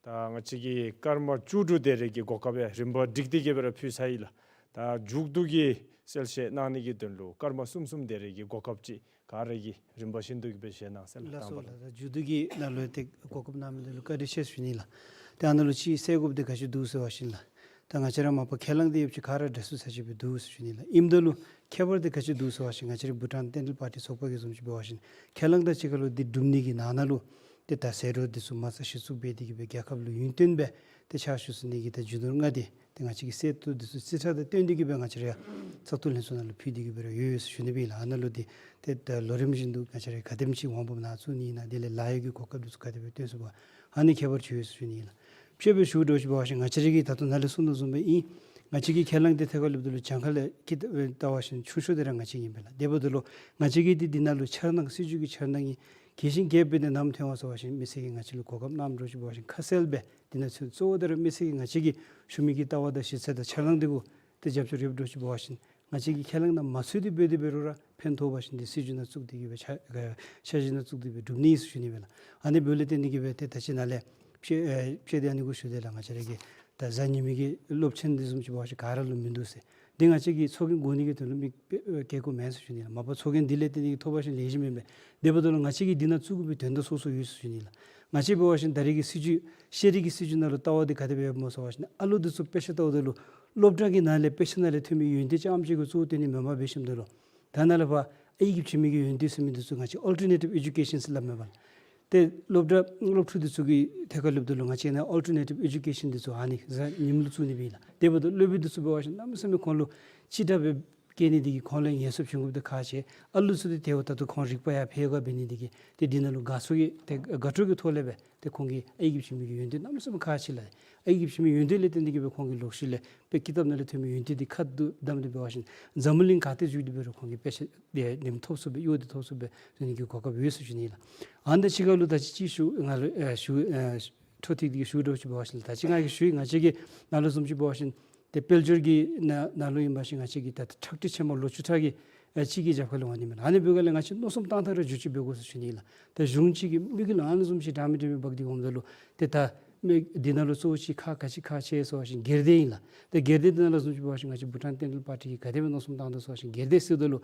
ད་ང་བཅས་ཀྱིས་སྐར་མ་བཅུ་དྲུག་དེ་རེ་གི་གོ་སྐབས་ཡང་རིམ་པ་སྒྲིག་སྟེ་གིས་སྦེ་ར་ཕུལ་ཚར་ཡི་ལགས། ད་མཇུག་བསྡུ་གི་གསལ་བཤད་གནང་ནི་གི་དོན་ལུ་སྐར་མ་གསུམ་གསུམ་དེ་རེ་གི་གོ་སྐབས་ཅིག་ག་ར་གིས་རིམ་པ་བཞིན་དུ་གིས་སྦེ་བཞེས་གནང་ཟེར་ལགས། ལགས་སོ་དང་པ་ལགས། ལགས། ད་མཇུག་བསྡུ་གི་ནང་ལུ་ཏེ་གོ་སྐབས་གནང་མི་འདི་ལུ་བཀའ་དྲིན་ཆེ་ཟེར་ཞུ་ནི་ལགས། ཏེ་ཨ་ནཱ་ལུ་ཅིག་གསལ་དགོཔ་འདི་ག་ཅི་འདུག་ཟེར་བ་ཅིན་ལགས། ད་ང་བཅས་ར་མ་པ་ཁས་བླངས་འདི་ཡོདཔ་ཅིག་ག་ར་འདྲ་སུ་ས་ཅིག་སྦེ་འདུག་ཟེར་ཞུ་ནི་ལགས། ཨིནམ་ད་ལུ་ཁྱད་པར་འདི་ག་ཅི་འདུག་ཟེར་བ་ཅིན་ང་བཅས་ར་བྷུ་ཊཱན་བསྟན་འགྲོའི་པར་ཊི་ཚོགས་པ་གི་བཟུམ་ཅིག་འབད་བ་ཅིན་ཁས་བླངས་དང་གཅིག་ཁར་ལུ་འདི་སྒྲུབ་ནི་གི་ནང་ན་ལུ་ཏེ་ད་ཟད་འགྲོ་འདི་ཚུ་མ་རྩ་གཞི་བཙུགས་འབད་དེ་གིས་སྦེ་རྒྱལ་ཁབ་ལུ་ཡུན་བརྟན་སྦེ་ཏེ་ཕྱག་ཞུ་ཚུགས་ནི་གི་ད་རྒྱུ་ནོར་ལྔ་འདི་ཏེ་ང་བཅས་ཀྱི་གསེར་ཏོག་འདི་ཚུ་རྩིས་ཁྲ་དང་བསྟུན་ཏེ་གིས་སྦེ་ང་བཅས་ར་ཡང་བཙག་འཐུ་ལྷན་ཚོགས་ནང་ལུ་ཕུལ་ཏེ་གིས་སྦེ་ར་ཡོད་ཡོད་ཟེར་ཞུ་ནི་སྦེ་ཨིན་ལགས། ཨ་ནཱ་ལུ་འདི་ཏེ་ད་ལོ་རིམ་བཞིན་དུ་ང་བཅས་ར་ག་དེམ་ཅིག་འོང་འབབ་ནང་བཙུགས་ནི་ཨིན་ན་དེ་ལས་ལཱ་གཡོག་གི་གོ་སྐབས་འདི་ཚུ་ག་དེ་སྦེ་སྟོན་ཚུགས་པ་ཨ་ནི་ཁྱད་པར་ཅིག་ཡོད་ཟེར་ཞུ་ནི་ཨིན་ལགས། དཔྱེ་སྦེ་ཞུ་དགོཔ་ཅིག་འབད་བ་ཅིན་ང་བཅས་ར་གིས་ད་ལྟོ་ནཱ་ལས་གསུངས་དོ་བཟུམ་སྦེ་ཨིན། ང་བཅས་ཀྱི་ཁས་བླངས་འདི་ཐད་ཁར་ལྷོདཔ་ད་ལུ་གྱངས་ཁ་ལས་ཀྱི་ལྟ་བ་ཅིན་ཆུང་ཤོས་འདི་ར་ང་བཅས་ཨིན་པས་ལགས། དེ་འབདཝ་ད་ལུ་ང་བཅས་ཀྱིས་འདི་འདི་ནང་ལུ་འཆར་སྣང་སྲིད་བྱུས་ཀྱི་འཆར་སྣང་ཨིན། གལ་སྲིད་རྒྱས་པ་འདི་ནམ་ཐོན་འོང་ཟེར་བ་ཅིན་མི་སེར་གྱིས་ང་བཅས་ལུ་གོ་སྐབས་གནངམ་འདྲཝ་ཅིག་འབད་བ་ཅིན་ཁ་གསལ་སྦེ་འདི་ནང་ཚུན་གཙོ་བོ་འདི་ར་མི་སེར་གྱིས་ང་བཅས་ཀྱིས་ཞུ་མི་གི་ལྟ་བ་དང་གཞི་རྩ་དང་འཆར་སྣང་འདི་གུ་ཏེ་རྒྱབ་སྐྱོར་ཡོདཔ་འདྲཝ་ཅིག་འབད་བ་ཅིན་ང་བཅས་ཀྱི་ཁས་བླངས་ནང་མ་ཚུད་དེ་འབད་དེ་འབད་རུང་ར་ཕན་ཐོགས་པ་ཅིན་འདི་སྲིད་བྱུས་ནང་བཙུགས་ཏེ་གིས་སྦེ་འཆར་འཆར་གཞི་ནང་བཙུགས་ཏེ་སྦེ་སྒྲུབ་ནི་ཨིན་ཟེར་ཞུ་ནི་སྦེ་ལགས། ཨ་ནི་འབདཝ་ལས་བརྟེན་ཏེ་གིས་སྦེ་ཏེ་ད་ཅི་ནཱ་ལས་དཔྱེ་ཨེ་དཔྱེ་འདི་ཨ་ནི་གུ་ཞུ་དེས་ལགས། ང་བཅས་ར་གི་ད་གཟའ་ཉི་མའི་གི་སློབ་ཚན་འདི་བཟུམ་ཅིག་འབད་བ་ཅིན་ག་ར་ལུ་མིན་འདུག་ཟེར། འདི་ང་བཅས་ཀྱིས་ཚོགས་རྒྱན་དགོ་ནི་གི་དོན་ལུ་མི་ཨེ་བཀལ་དགོཔ་མེན་ཟེར་ཞུ་ནི་ལགས། མ་པ་ཚོགས་རྒྱན་འདི་ལས་བརྟེན་ཏེ་གིས་ཐོབ་པ་ཅིན་ལེགས་ཤོམ་ཨིན་པས། དེ་འབདཝ་ད་ལུ་ང་བཅས་ཀྱིས་འདི་ནང་བཙུགས་དགོ་པའི་དོན་དག་སོ་སོ་ཡོད་ཟེར་ཞུ་ནི་ལགས། ང་བཅས་འབད་བ་ཅིན་ད་རེས་ཀྱི་སྲིད་བྱུས་ཤེས་རིག་གི་སྲིད་བྱུས་ནང་ལུ་ལྟ་བ་འདི་ག་དེ་སྦེ་ཡོདཔ་སྨོ་ཟེར་བ་ཅིན་ཨ་ལུ་འདི་ཚུ་དཔེ་ཆ་ལྟཝ་ད་ལུ་སློབ་གྲྭ་གི་ནང་ལས་དཔེ་ཆ་ནང་ལས་ཐོན་མི་ཡོན་ཏན་རྐྱངམ་ཅིག་གུ་གཙོ་བོ་བཏོན་ནི་མེན་པར་འབད་ཞིནམ་ད་ལུ་ད་ནཱ་ལས་ཕར་ཨའི་གིས་བྱིན་མི་གི་ཡོན་ཏན་ཟེར་མི་འདི་ཚུ་ང་བཅས་ཨོལ་ཊར་ནེ་ཊིབ་ཨེ་ཌུ་ཀེ་ཤཱན་ཟེར་སླབ་མས་པ་ལགས། ཏེ་སློབ་གྲྭ་སློབ་ཕྲུག་འདི་ཚུ་གི་ཐད་ཁར་ལྷོདཔ་ད་ལུ་ང་བཅས་ནཱ་ཨོལ་ཊར་ནེ་ཊིབ་ཨེ་ཌུ་ཀེ་ཤཱན་འདི་ཚུ་ཨ་ནི་གཟའ་ཉིམ་ལུ་བཙུགས་ནི་སྦེ་ཨིན་ལགས། དེ་འབདཝ་ད་སློབ་དཔོན་འདི་ཚུ་འབད་བ་ཅིན་གནམ་མེད་ས་མེད་ཁོང་ལུ་ཅིག་དྲག་སྦེ་བཀལ་ནི་འདི་གིས་ཁོང་ལུ་ངལ་གསོ་བྱིན་དགོཔ་འདི་ཁག་ཆེ། ཨ་ལུ་ཚུ་འདི་དེ་བ་ད་ལྟོ་ཁོང་རིག་པ་ཡར་འཕེལ་དགོཔ་འབད་ནི་འདི་གིས་ཏེ་འདི་ནང་ལུ་དགའ་ཚོར་གྱི་ཏེ་དགའ་སྤྲོ་གི་ཐོག་ལས་སྦེ་ཏེ་ཁོང་གིས་ཨའི་གིས་བྱིན་མི་གི་ཡོན་ཏན་གནམ་མེད་ས་མེད་ཁག་ཆེ་ལགས། ཨའི་གིས་བྱིན་མི་གི་ཡོན་ཏན་ལས་བརྟེན་ཏེ་གིས་སྦེ་ཁོང་གི་ལོག་ཤུལ་ལས་དཔེ་ཀི་དེབ་ནང་ལས་ཐོན་མི་ཡོན་ཏན་འདི་ཁ་ཐུག་བདམས་ཏེ་འབད་བ་ཅིན་འཛམ་བུ་གླིང་ག་ཏེ་བཞུགས་ཏེ་འབད་རུང་ཁོང་གིས་དཔེ་ཆ་འདི་ནེམ་ཐོབ་ཚུགསཔ་སྦེ་གཡོག་འདི་ཐོབ་ཚུགསཔ་སྦེ་བཟོ་ནི་གི་གོ་སྐབས་ཡོད་ཟེར་ཞུ་ནི་ལགས། ཨ་ནི་དང་གཅིག་ཁར་ལུ་ད་ཅི་ཅིག་ཞུ་ང་ལུ་ཨེ་ཞུ་ཨེ་འཕྲོ་མཐུད་དེ་གིས་ཞུ་འདྲཝ་ཅིག་འབད་བ་ཅིན་ད་ཅི་ང་གིས་ཞུ་ཡི། ང་བཅས་ཀྱི་ནཱ་ལུ་བཟུམ་ཅིག་འབད་བ་ཅིན་ཏེ་དཔལ་འབྱོར་གྱི་ནང་ནང་ལུ་ཨིན་པ་ཅིན་ང་བཅས་ཀྱི་ད་ཁྲག་ཁྲིག་ཕྱེ་མ་ལོ་བཅུ་ཕྲག་གི་ཨེ་གཅིག་གི་རྒྱབ་ཁ་ལུ་འོང་ནི་མས། ཨ་ནི་འབདཝ་ལས་ང་བཅས་མནོ་བསམ་བཏང་ཐངས་ར་འགྱུར་བཅོས་འབད་དགོ་ཟེར་ཞུ་ནི་ལགས། ད་གཞུང་གཅིག་གིས་མི་གི་ལུ་ཨ་ནི་བཟུམ་ཅིག་འདྲ་མི་འདྲ་མི་འབག་སྟེ་འོངམ་ད་ལུ་ཏེ་ད་མི་འདི་ནང་ལུ་གཙོ་བོ་ཅིག་ཁག་ག་ཅི་ཁག་ཆེ་ཟེར་བ་ཅིན་སྒེར་སྡེ་ཨིན་ལགས། ད་སྒེར་སྡེ་འདི་ནང་ལུ་བཟུམ་ཅིག་འབད་བ་ཅིན་ང་བཅས་བྷུ་ཊཱན་བསྟན་འགྲོའི་པར་ཊི་གིས་ག་དེ་སྦེ་མནོ་བསམ་བཏང་དོ་ཟེར་བ་ཅིན་སྒེར་སྡེ་ཟེརཝ་ད་ལུ་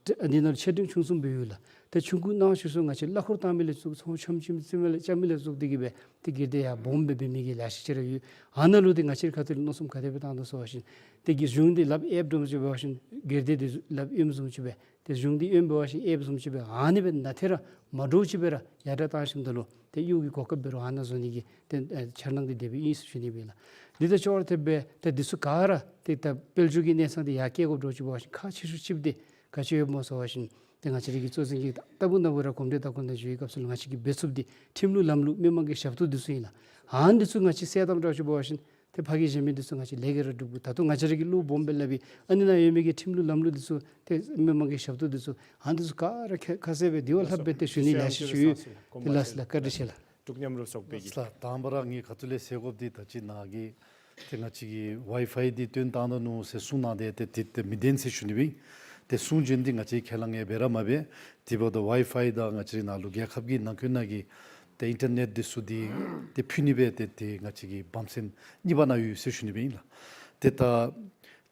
ཏེ་འདི་ནང་ལུ་ཆེ་འབྲིང་ཆུང་གསུམ་སྦེ་ཡོད་ལགས། ཏེ་ཆུང་ཀུ་ནང་ཆུང་སུ་ང་བཅས་གླ་འཁོར་བཏང་མི་ལས་བཙུགས་ཚོང་ཆོམ་ཆིམ་རྩེད་མོ་ལས་རྐྱབ་མི་ལས་བཙུགས་ཏེ་གིས་སྦེ་ཏེ་སྒེར་སྡེ་ཡར་སྦོམ་སྦེ་འབད་མི་གི་ལེ་ཤ་ཅིག་ར་ཡོད། ཨ་ནཱ་ལུ་ཏེ་ང་བཅས་ར་ཁ་ཐུག་ལས་མནོ་བསམ་ག་དེ་སྦེ་བཏང་དོ་ཟེར་བ་ཅིན་ཏེ་གི་གཞུང་འདི་ལགཔ་ཨེབ་འགྱོཝ་ཅིག་འབད་བ་ཅིན་སྒེར་སྡེ་འདི་ཚུ་ལགཔ་ཨེམ་བཟུམ་ཅིག་སྦེ་ཏེ་གཞུང་འདི་ཨེམ་འབད་བ་ཅིན་ཨེབ་བཟུམ་ཅིག་སྦེ་ཨ་ནི་སྦེ་ནཱ་ཏེ་ར་མ་འདྲཝ་ཅིག་སྦེ་ར་ཡར་དྲག་བཏང་ཞིནམ་ད་ལུ་ཏེ་གཡོག་གི་གོ་སྐབས་འབད་རུང་ཨ་ནཱ་བཟོ་ནི་གི་ཏེ་ཨེ་འཆར་སྣང་འདི་དེ་སྦེ་ཨིན་ཟེར་ཞུ་ནི་སྦེ་ལགས། འདི་དང་འབྱོར་ཐེབས་སྦེ་ཏེ་འདི་ཚུ་ག་ར་ཏེ་ད་དཔལ་འབྱོར་གྱི་གནས་སྟངས་འདི་ཡར་བསྐྱལ་དགོཔ་འདྲཝ་ཅིག་འབད་བ་ཅིན་ཁག་ཆེ་ཤོས་ཅིག་འདི་ག་ཅི་ཡོདཔ་སྨོ་ཟེར་བ་ཅིན་ཏེ་ང་བཅས་ར་གི་གཙོ་འཛིན་གྱིས་ད་ལྟ་བུ་ནཱ་བུ་ར་གོམས་འདྲིས་ལྟ་སྐོར་ནང་འགྱོ་བའི་སྐབས་སུ་ལུ་ང་བཅས་ཀྱིས་འབད་ཚུགསཔ་འདི་ཁྲིམས་ལུགས་ལམ་ལུགས་མི་མང་གི་ཞབས་ཏོག་འདི་ཚུ་ཨིན་ལགས། ཨ་ནི་འདི་ཚུ་ང་བཅས་གསལ་བཏབ་འདྲཝ་ཅིག་འབད་བ་ཅིན་ཏེ་ཕར་གྱི་གཞན་མི་འདི་ཚུ་ང་བཅས་ལས་ཀ་ར་སྒྲུབ་དགོ། ད་ལྟོ་ང་བཅས་ར་གིས་བློ་སྦོམ་སྦེ་སླབ་ཨིན། ཨ་ནི་ནང་ཡོད་མི་གི་ཁྲིམས་ལུགས་ལམ་ལུགས་འདི་ཚུ་ཏེ་མི་མང་གི་ཞབས་ཏོག་འདི་ཚུ་ཨ་ནི་འདི་ཚུ་ག་ར་ཁ་ཁ་གསལ་སྦེ་དེ་བ་ལྷགཔ་སྦེ་ཏེ་ཞུ་ནི་ལེ་ཤ་ཅིག་ཡོད། ཏེ་ལགས་སོ་ལགས། བཀའ་དྲིན་ཆེ་ལགས། འབྲུག་མཉམ་རུབ་ཚོགས་པའི་གི། ལགས་སོ་ལགས། དང་པ་ར་ངེའི་ཁ་ཐུག་ལས་ཟེར་དགོཔ་འདི་ད་ཅི་ནཱ་གི་ཏེ་ང་བཅས་ཀྱི་ཝའི་ཕའི་འདི་བཏོན་བཏང་ད་ནུག་ཟེར་གསུངས་གནང་སྟེ་ཏེ་དེ་ཏེ་མི་བདེན་ཟེར་ཞུ་ནི་སྦེ། ཏེ་གསུང་བྱོན་འདི་ང་བཅས་ཁས་བླངས་ཡང་འབད་ར་མ་འབད། དེ་འབདཝ་ད་ཝའི་ཕའི་དང་ང་བཅས་རའི་ནང་ལུ་རྒྱལ་ཁབ་ཀྱི་ནང་འཁོད་ནང་གི་ཏེ་ཨིན་ཊར་ནེཊ་འདི་ཚུ་འདི་ཏེ་ཕུལ་ནི་སྦེ་ཏེ་ཏེ་ང་བཅས་ཀྱི་བམ་སེམས་གཉིས་པ་ནང་ཡོད་ཟེར་ཞུ་ནི་སྦེ་ཨིན་ལགས། ཏེ་ད་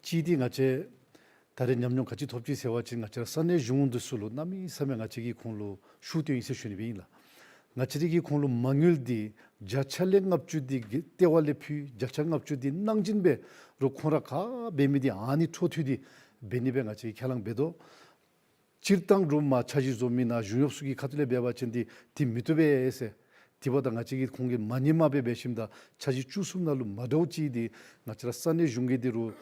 གཅིག་འདི་ང་བཅས་ད་རེས་ཉམས་མྱོང་ག་ཅི་ཐོབ་ཅི་ཟེར་བ་ཅིན་ང་བཅས་ར་ས་གནས་གཞུང་འདི་ཚུ་ལུ་གནམ་མེད་ས་མེད་ང་བཅས་ཀྱིས་ཁོང་ལུ་ཤུགས་བཏོན་ཡི་ཟེར་ཞུ་ནི་སྦེ་ཨིན་ལགས། ང་བཅས་ར་གིས་ཁོང་ལུ་མ་དངུལ་འདི་བརྒྱ་ཆ་ལས་ལྔ་བཅུ་འདི་གི་ལྟེ་བ་ལས་ཕུལ། བརྒྱ་ཆ་ལྔ་བཅུ་འདི་གནང་སྦྱིན་འབད་རུང་ཁོང་ར་ག་འབད་མི་འདི་ཨ་ནི་འཕྲོ་མཐུད་དེ་འབད་ནི་སྦེ་ང་བཅས་ཁས་བླངས་འབད་དོ། སྤྱིར་བཏང་རུང་མར་འཆར་གཞི་བཟོ་མི་ནང་གཞུང་གཡོགཔ་ཚུ་གི་ཁ་ཐུག་ལས་འབད་བ་ཅིན་འདི་འདི་མི་བཏུབ་པས་ཟེར། དེ་འབདཝ་ད་ང་བཅས་ཀྱིས་ཁོང་གི་མ་ཉན་མ་འབད་འབད་ཞིནམ་ད་འཆར་གཞི་བཅུ་གསུམ་ནང་ལུ་མ་འདྲཝ་ཅིག་འདི་ང་བཅས་ར་ས་གནས་གཞུང་གི་འདི་རུང་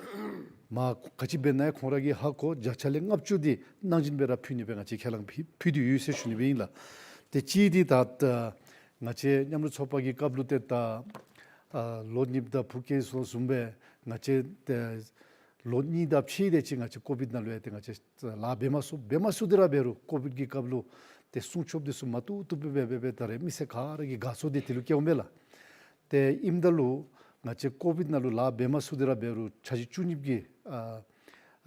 མར་ག་ཅི་འབད་ན་ཡང་ཁོང་ར་གིས་ཧ་གོ། བརྒྱ་ཆ་ལས་ལྔ་བཅུ་འདི་གནང་སྦྱིན་འབད་ར་ཕུལ་ནི་སྦེ་ང་བཅས་ཁས་བླངས་ཕུལ་ཕུལ་ཏེ་ཡོད་ཟེར་ཞུ་ནི་སྦེ་ཨིན་ལགས། ཏེ་གཅིག་འདི་ད་ད་ང་བཅས་མཉམ་རུབ་ཚོགས་པ་གི་སྐབས་ལུ་ཏེ་ད་ཨ་ལོ་གཉིས་དང་བུ་སྐྱེས་སོང་བཟུམ་སྦེ་ང་བཅས་ཏེ་ལོ་གཉིས་དང་ཕྱེད་དེ་ཅིག་ང་བཅས་ཀོ་བིཌ་ནང་ལུ་ཡང་ཏེ་ང་བཅས་ལཱ་འབད་མ་ཚུགས། འབད་མ་ཚུགས་ཏེ་ར་འབད་རུང་ཀོ་བིཌ་ཀྱི་སྐབས་ལུ་ ཏེ་སྲུང་སྐྱོབ་འདི་ཚུ་མ་བཏུབ་བཏུབ་སྦེ་འབད་འབད་འབད་ད་རེས་མི་སེར་ག་ར་གི་དགའ་ཚོར་འདི་དེ་ལུ་སྐྱེཝ་མས་ལགས། ཏེ་ཨིནམ་ད་ལུ་ང་བཅས་ཀོ་བིཌ་ནང་ལུ་ལཱ་འབད་མ་ཚུགས་ཏེ་ར་འབད་རུང་འཆར་གཞི་བཅུ་གཉིས་ཀྱི་ཨ་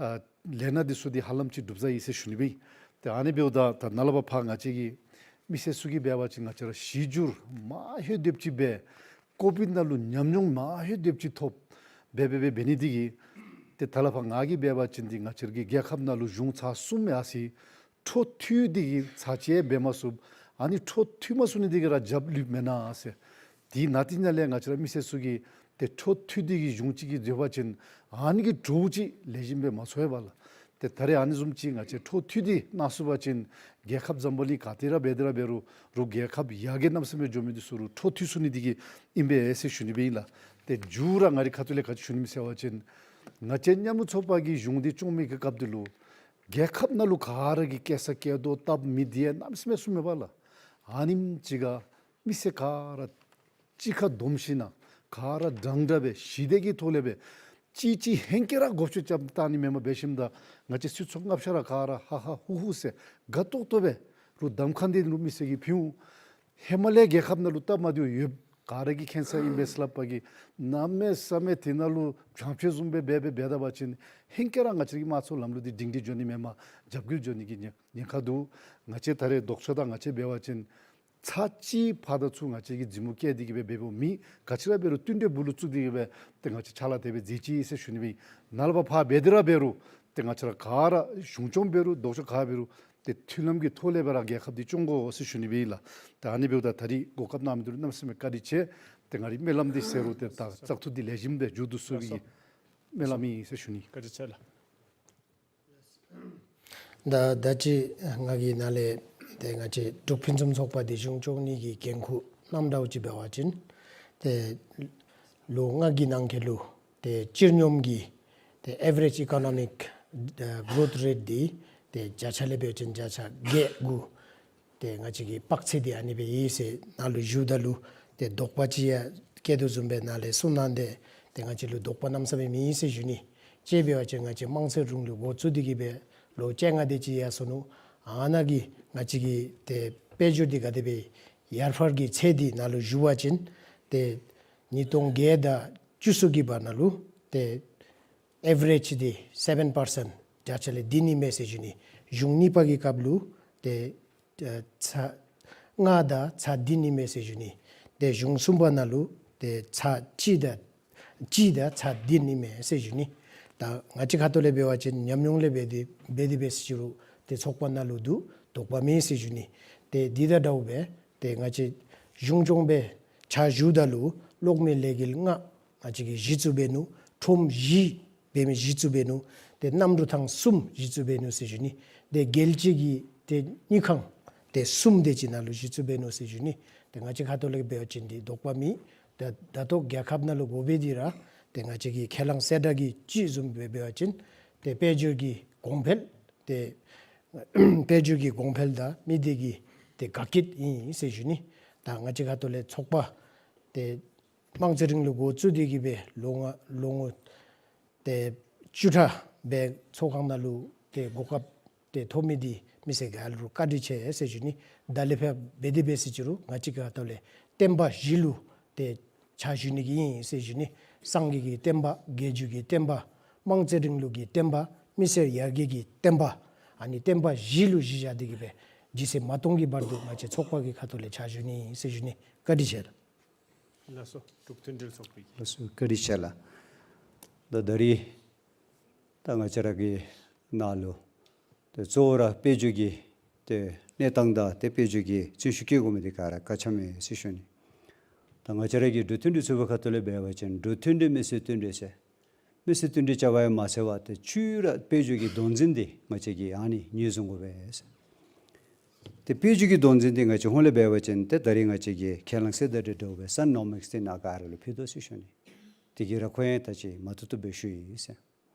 ཨ་ལས་སྣ་འདི་ཚུ་འདི་ཧ་ལམ་ཅིག་འགྲུབ་ཚར་ཡི་ཟེར་ཞུ་ནི་སྦེ་ཨིན། ཏེ་ཨ་ནི་འབདཝ་ད་ད་ནཱ་ལས་ཕར་ཕར་ང་བཅས་ཀྱི་མི་སེར་ཚུ་གིས་འབད་བ་ཅིན་ང་བཅས་ར་གཞི་འགྱུར་མ་ལྷོད་དེ་ཅིག་སྦེ་ཀོ་བིཌ་ནང་ལུ་ཉམས་མྱོང་མ་ལྷོད་དེ་ཅིག་ཐོབ་འབད་འབད་འབད་འབད་ནི་འདི་གིས་ཏེ་ད་ལས་ཕར་ང་གིས་འབད་བ་ཅིན་འདི་ང་བཅས་ར་གི་རྒྱལ་ཁབ་ནང་ལུ་གཞུང་ཚར་གསུམ་ཡར་སོ་ཡི། འཕྲོ་མཐུད་དེ་གི་ཚར་གཅིག་འབད་མ་ཚུགས། ཨ་ནི་འཕྲོ་མཐུད་མ་ཚུགས་ནི་འདི་གིས་ར་རྒྱབ་ལུས་མེན་ན་ཟེར། དེ་ནང་དེ་ནང་ལས་ང་བཅས་ར་མི་སེར་ཚུ་གིས་ཏེ་འཕྲོ་མཐུད་དེ་གི་གཞུང་ཅིག་གི་འདོད་པ་ཅིན་ཨ་ནི་གི་འགྱོཝ་ཅིག་ལེགས་ཤོམ་སྦེ་མ་ཚོར་བས་ལགས། ཏེ་ད་རེས་ཨ་ནི་བཟུམ་ཅིག་ང་བཅས་འཕྲོ་མཐུད་དེ་གནང་ཚུགས་པ་ཅིན་རྒྱལ་ཁབ་འཛམ་བུ་གླིང་ག་ཏེ་ར་འབད་དེ་ར་འབད་རུང་རུང་རྒྱལ་ཁབ་ཡར་རྒྱས་གནམ་མེད་ས་མེད་འགྱོ་མི་འདི་ཚུ་རུང་འཕྲོ་མཐུད་ཚུགས་ནི་འདི་གིས་ཨིན་པས་ཟེར་ཞུ་ནི་སྦེ་ཨིན་ལགས། ཏེ་མཇུག་ར་ང་རའི་ཁ་ཐུག་ལས་ག་ཅི་ཞུ་ནི་མས་ཟེར་བ་ཅིན་ང་བཅས་མཉམ་རུབ་ཚོགས་པ་གི་གཞུང་འདི་སྐྱོང་མི་གི་སྐབས་འདི་ལུ་རྒྱལ་ཁབ་ནང་ལུ་ག་ར་གིས་སྐྱེ་ས་སྐྱེ་དོ་སྟབས་མི་བདེ་གནམ་མེད་ས་མེད་གསུངམ་མས་པ་ལགས། ཨ་ནེམ་ཅིག་ཁར་མི་སེར་ག་ར་གཅིག་ཁར་བསྡོམས་ཞིན་ན་ག་ར་འདྲན་འདྲ་སྦེ་ཞི་བདེ་གི་ཐོག་ལས་སྦེ་གཅིག་གཅིག་ཧེང་སྐལ་ར་མགུ་སྐོར་རྐྱབ་བཏང་ནི་མེན་པར་འབད་ཞིནམ་ད་ང་བཅས་སྲིད་ཚོགས་ལྔ་པོ་ཤ་ར་ག་ར་ཧ་ཧ་ཧུ་ཧུ་ཟེར་དགའ་ཏོག་ཏོ་སྦེ་རུང་གདམ་ཁ་འདི་ལུ་མི་སེར་གྱིས་ཕུལ་འོང་། ཧེ་མ་ལས་རྒྱལ་ཁབ་ནང་ལུ་སྟབས་མ་བདེཝ་ཡོདཔ་ག་ར་གིས་མཁྱེན་ས་ཨིན་པས་ཟེར་སླབ་པ་གིས་གནམ་མེད་ས་མེད་དེ་ནང་ལུ་བྱང་ཆུབ་བཟུམ་སྦེ་འབད་འབད་འབད་ད་པ་ཅིན་ཧེང་སྐལ་ར་ང་བཅས་ཀྱི་དམངས་གཙོའི་ལམ་ལུགས་འདི་སྒྲིང་སྒྲི་འགྱོ་ནི་མེན་པར་རྒྱབ་འགལ་འགྱོ་ནི་གི་ཉེན་ཉེན་ཁ་འདུག། ང་བཅས་ད་རེས་ལྡོག་ཕྱོགས་དང་ང་བཅས་འབད་བ་ཅིན་ཚར་གཅིག་ཕར་དང་ཚུར་ང་བཅས་ཀྱིས་མཛུབ་མོ་བཀལ་ཏེ་གི་སྦེ་འབདཝ་མེན། ག་ཅི་ར་འབད་རུང་བསྟུན་གྲོས་སྦུག་ལུ་བཙུགས་ཏེ་གི་སྦེ་ཏེ་ང་བཅས་ཕྱག་ལཱ་དེ་སྦེ་མཛད་ཅི་ཟེར་ཞུ་ནི་སྦེ་ཨིན། ནཱ་ལས་ཕར་ཕར་འབད་དེ་ར་འབད་རུང་ཏེ་ང་བཅས་ར་ག་ར་གཞུང་སྐྱོང་འབད་རུང་ལྡོག་ཕྱོགས་ག་འབད་རུང་ཏེ་མཐུན་ལམ་གྱི་ཐོག་ལས་སྦེ་ར་རྒྱལ་ཁབ་འདི་སྐྱོང་དགོ་ཟེར་ཞུ་ནི་སྦེ་ཨིན་ལགས། ཏེ་ཨ་ནི་འབདཝ་ད་ད་རེས་གོ་སྐབས་གནང་མི་འདི་ལུ་གནམ་མེད་ས་མེད་བཀའ་དྲིན་ཆེ། ཏེ་ང་རའི་སྨོན་ལམ་འདི་ཟེར་རུང་ཏེ་ད་བཙག་འཐུ་འདི་ལེགས་ཤོམ་སྦེ་མཇུག་བསྡུ་ཚུགས་པའི་སྨོན་ལམ་ཨིན་ཟེར་ཞུ་ནི། བཀའ་དྲིན་ཆེ་ལགས། ད་ད་ཅི་ང་གིས་ནཱ་ལས་ཏེ་ང་བཅས་འབྲུག་ཕུན་སུམ་ཚོགས་པ་འདི་གཞུང་སྐྱོང་ནི་གི་འགན་ཁུར་གནངམ་ད་ཅིག་འབད་བ་ཅིན་ཏེ་ལོ་ལྔ་གི་ནང་འཁོད་ལུ་ཏེ་སྤྱིར་སྙོམས་ཀྱི་ཏེ་average economic growth rate འདི་ཏེ་བརྒྱ་ཆ་ལས་འབད་བ་ཅིན་བརྒྱ་ཆ་བརྒྱད་དགུ་ཏེ་ང་བཅས་ཀྱི་དཔག་ཚད་འདི་ཨ་ནི་སྦེ་ཡོད་ཟེར་ནཱ་ལུ་ཞུཝ་ད་ལུ་ཏེ་དོགས་པ་ཅིག་ཡང་བསྐྱེད་དོ་བཟུམ་སྦེ་ནཱ་ལས་གསུངས་གནང་སྟེ་ཏེ་ང་བཅས་ལུ་དོགས་པ་གནམ་མེད་ས་མེད་མེད་ཟེར་ཞུ་ནི། དཔྱེ་འབད་བ་ཅིན་ང་བཅས་དམངས་གཙོའི་རིང་ལུགས་འགོ་བཙུགས་ཏེ་གི་སྦེ་ལོ་བཅོ་ལྔ་དེ་ཅིག་ཡར་སོ་ནུག། ཨ་ནཱ་གི་ང་བཅས་ཀྱི་ཏེ་དཔལ་འབྱོར་འདི་ག་དེ་སྦེ་ཡར་འཕར་གྱི་ཚད་འདི་ནཱ་ལུ་ཞུ་བ་ཅིན་ཏེ་ཉིས་སྟོང་བརྒྱད་དང་བཅུ་གསུམ་གྱི་བར་ན་ལུ་ཏེ་average འདི་seven percent བརྒྱ་ཆ་ལས་བདུན་ཨིན་མས་ཟེར་ཞུ་ནི། གཞུང་གཉིས་པ་གི་སྐབས་ལུ་ཏེ་ཨ་ཚ་ལྔ་དང་ཚ་བདུན་ཨིན་མས་ཟེར་ཞུ་ནི། ཏེ་གཞུང་གསུམ་པ་ནང་ལུ་ཏེ་ཚ་གཅིག་དང་གཅིག་དང་ཚ་བདུན་ཨིན་མས་ཟེར་ཞུ་ནི། ད་ང་བཅས་ཁ་ཐུག་ལས་འབད་བ་ཅིན་ཉམས་མྱོང་ལས་འབད་དེ་འབད་དེ་འབད་ཟེར་ཞུ་རུང་ཏེ་ཚོགས་པ་ནང་ལུ་འདུག་དོགས་པ་མེད་ཟེར་ཞུ་ནི། ཏེ་འདི་དང་འདྲཝ་སྦེ་ཏེ་ང་བཅས་གཞུང་སྐྱོང་སྦེ་ཕྱག་ཞུཝ་ད་ལུ་གློག་མེ་ལས་འགུལ་ལྔ་ང་བཅས་ཀྱིས་གཞི་བཙུགས་འབད་ནུག། ཁྲོམ་བཞི་འབད་མི་གཞི་བཙུགས་འབད་ནུག། ཏེ་གནམ་གྲུ་ཐང་གསུམ་གཞི་བཙུགས་འབད་ནུག་ཟེར་ཞུ་ནི། ཏེ་རྒྱལ་སྤྱི་གི་ཏེ་དངུལ་ཁང་ཏེ་གསུམ་དེ་ཅིག་ནང་ལུ་གཞི་བཙུགས་འབད་ནུག་ཟེར་ཞུ་ནི། ཏེ་ང་བཅས་ཁ་ཐུག་ལས་འབད་བ་ཅིན་འདི་དོགས་པ་མེད། ད་ད་ལྟོ་རྒྱལ་ཁབ་ནང་ལུ་དགོ་པའི་འདི་ར་ཏེ་ང་བཅས་ཀྱིས་ཁས་བླངས་གསལ་བསྒྲགས་ཀྱི་ཅིག་བཟུམ་སྦེ་འབད་བ་ཅིན་ཏེ་དཔལ་འབྱོར་གྱི་གོང་འཕེལ་ཏེ་དཔལ་འབྱོར་གྱི་གོང་འཕེལ་དང་མི་སྡེ་གི་ཏེ་དགའ་སྐྱིད་ཨིན་ཟེར་ཞུ་ནི། ད་ང་བཅས་ཁ་ཐུག་ལས་ཚོགས་པ་ཏེ་དམངས་གཙོའི་རིང་ལུགས་འགོ་བཙུགས་ཏེ་གི་སྦེ་ལོ་ལྔ་ལོ་ངོ་ཏེ་བཅུ་ཕྲག་སྦེ་ཚོགས་ཁང་ནང་ལུ་ཏེ་གོ་སྐབས་ཏེ་ཐོབ་མི་འདི་མི་སེར་ག་ར་ལུ་བཀའ་དྲིན་ཆེ་ཟེར་ཞུ་ནི། ད་ལས་ཕར་འབད་དེ་འབད་ཟེར་ཅི་རུང་ང་བཅས་ཀྱི་ཁ་ཐུག་ལས་བསྟན་པ་བཞི་ལུ་ཏེ་ཕྱག་ཞུ་ནི་གི་ཨིན་ཟེར་ཞུ་ནི། སངས་རྒྱས་ཀྱི་བསྟན་པ་དགེ་བཅུ་གི་བསྟན་པ་དམངས་གཙོའི་རིང་ལུགས་ཀྱི་བསྟན་པ་མི་སེར་ཡར་རྒྱས་ཀྱི་བསྟན་པ་ཨ་ནི་བསྟན་པ་བཞི་ལུ་གཞི་བཞག་སྟེ་གི་སྦེ་ཇི་སྲིད་མ་སྟོངས་ཀྱི་བར་དུ་ང་བཅས་ཚོགས་པ་གི་ཁ་ཐུག་ལས་ཕྱག་ཞུ་ནི་ཨིན་ཟེར་ཞུ་ནི། བཀའ་དྲིན་ཆེ་ལགས། ལགས་སོ། འབྲུག་མཐུན་སྒྲིལ་ཚོགས་པའི། ལགས་སོ། བཀའ་དྲིན་ཆེ་ལགས། ད་ད་རིས་ད་ང་བཅས་ར་གི་ནང་ལུ་ཏེ་གཙོ་བོ་ར་དཔལ་འབྱོར་གྱི་ཏེ་གནས་སྟངས་དང་ཏེ་དཔལ་འབྱོར་གྱི་རྩོད་ཤུགས་བསྐྱེད་དགོ་མི་འདི་ག་ར་བཀའ་ཆ་མེད་ཟེར་ཞུ་ནི། ད་ང་བཅས་ར་གི་འབྲུག་མཐུན་སྒྲིལ་ཚོགས་པའི་ཁ་ཐུག་ལས་འབད་བ་ཅིན་འབྲུག་མཐུན་སྒྲིལ་མི་སེར་མཐུན་སྒྲིལ་ཟེར་མི་སེར་མཐུན་སྒྲིལ་བྱ་བ་ཡང་མ་ཚར་བར་ཏེ་ཕྱི་ར་དཔལ་འབྱོར་གྱི་དོན་འཛིན་འདི་ང་བཅས་ཀྱིས་ཨ་ནི་ངོས་བཟུང་དགོ་པས་ཟེར། ཏེ་དཔལ་འབྱོར་གྱི་དོན་འཛིན་འདི་ང་བཅས་ཧོང་ལས་འབད་བ་ཅིན་ཏེ་ད་རིས་ང་བཅས་ཀྱིས་ཁས་བླངས་གསལ་བསྒྲགས་འདི་འདྲཝ་སྦེ་སན་ནོ་མིགསི་འདི་ནཱ་ག་ར་ལུ་ཕུལ་དོ་ཟེར་ཞུ་ནི། དེ་གིས་ར་ཁོང་ཡང་ད་ཅི་མ་ཐུབ་ཐུབ་སྦེ་ཞུ་ཡི་ཟེར།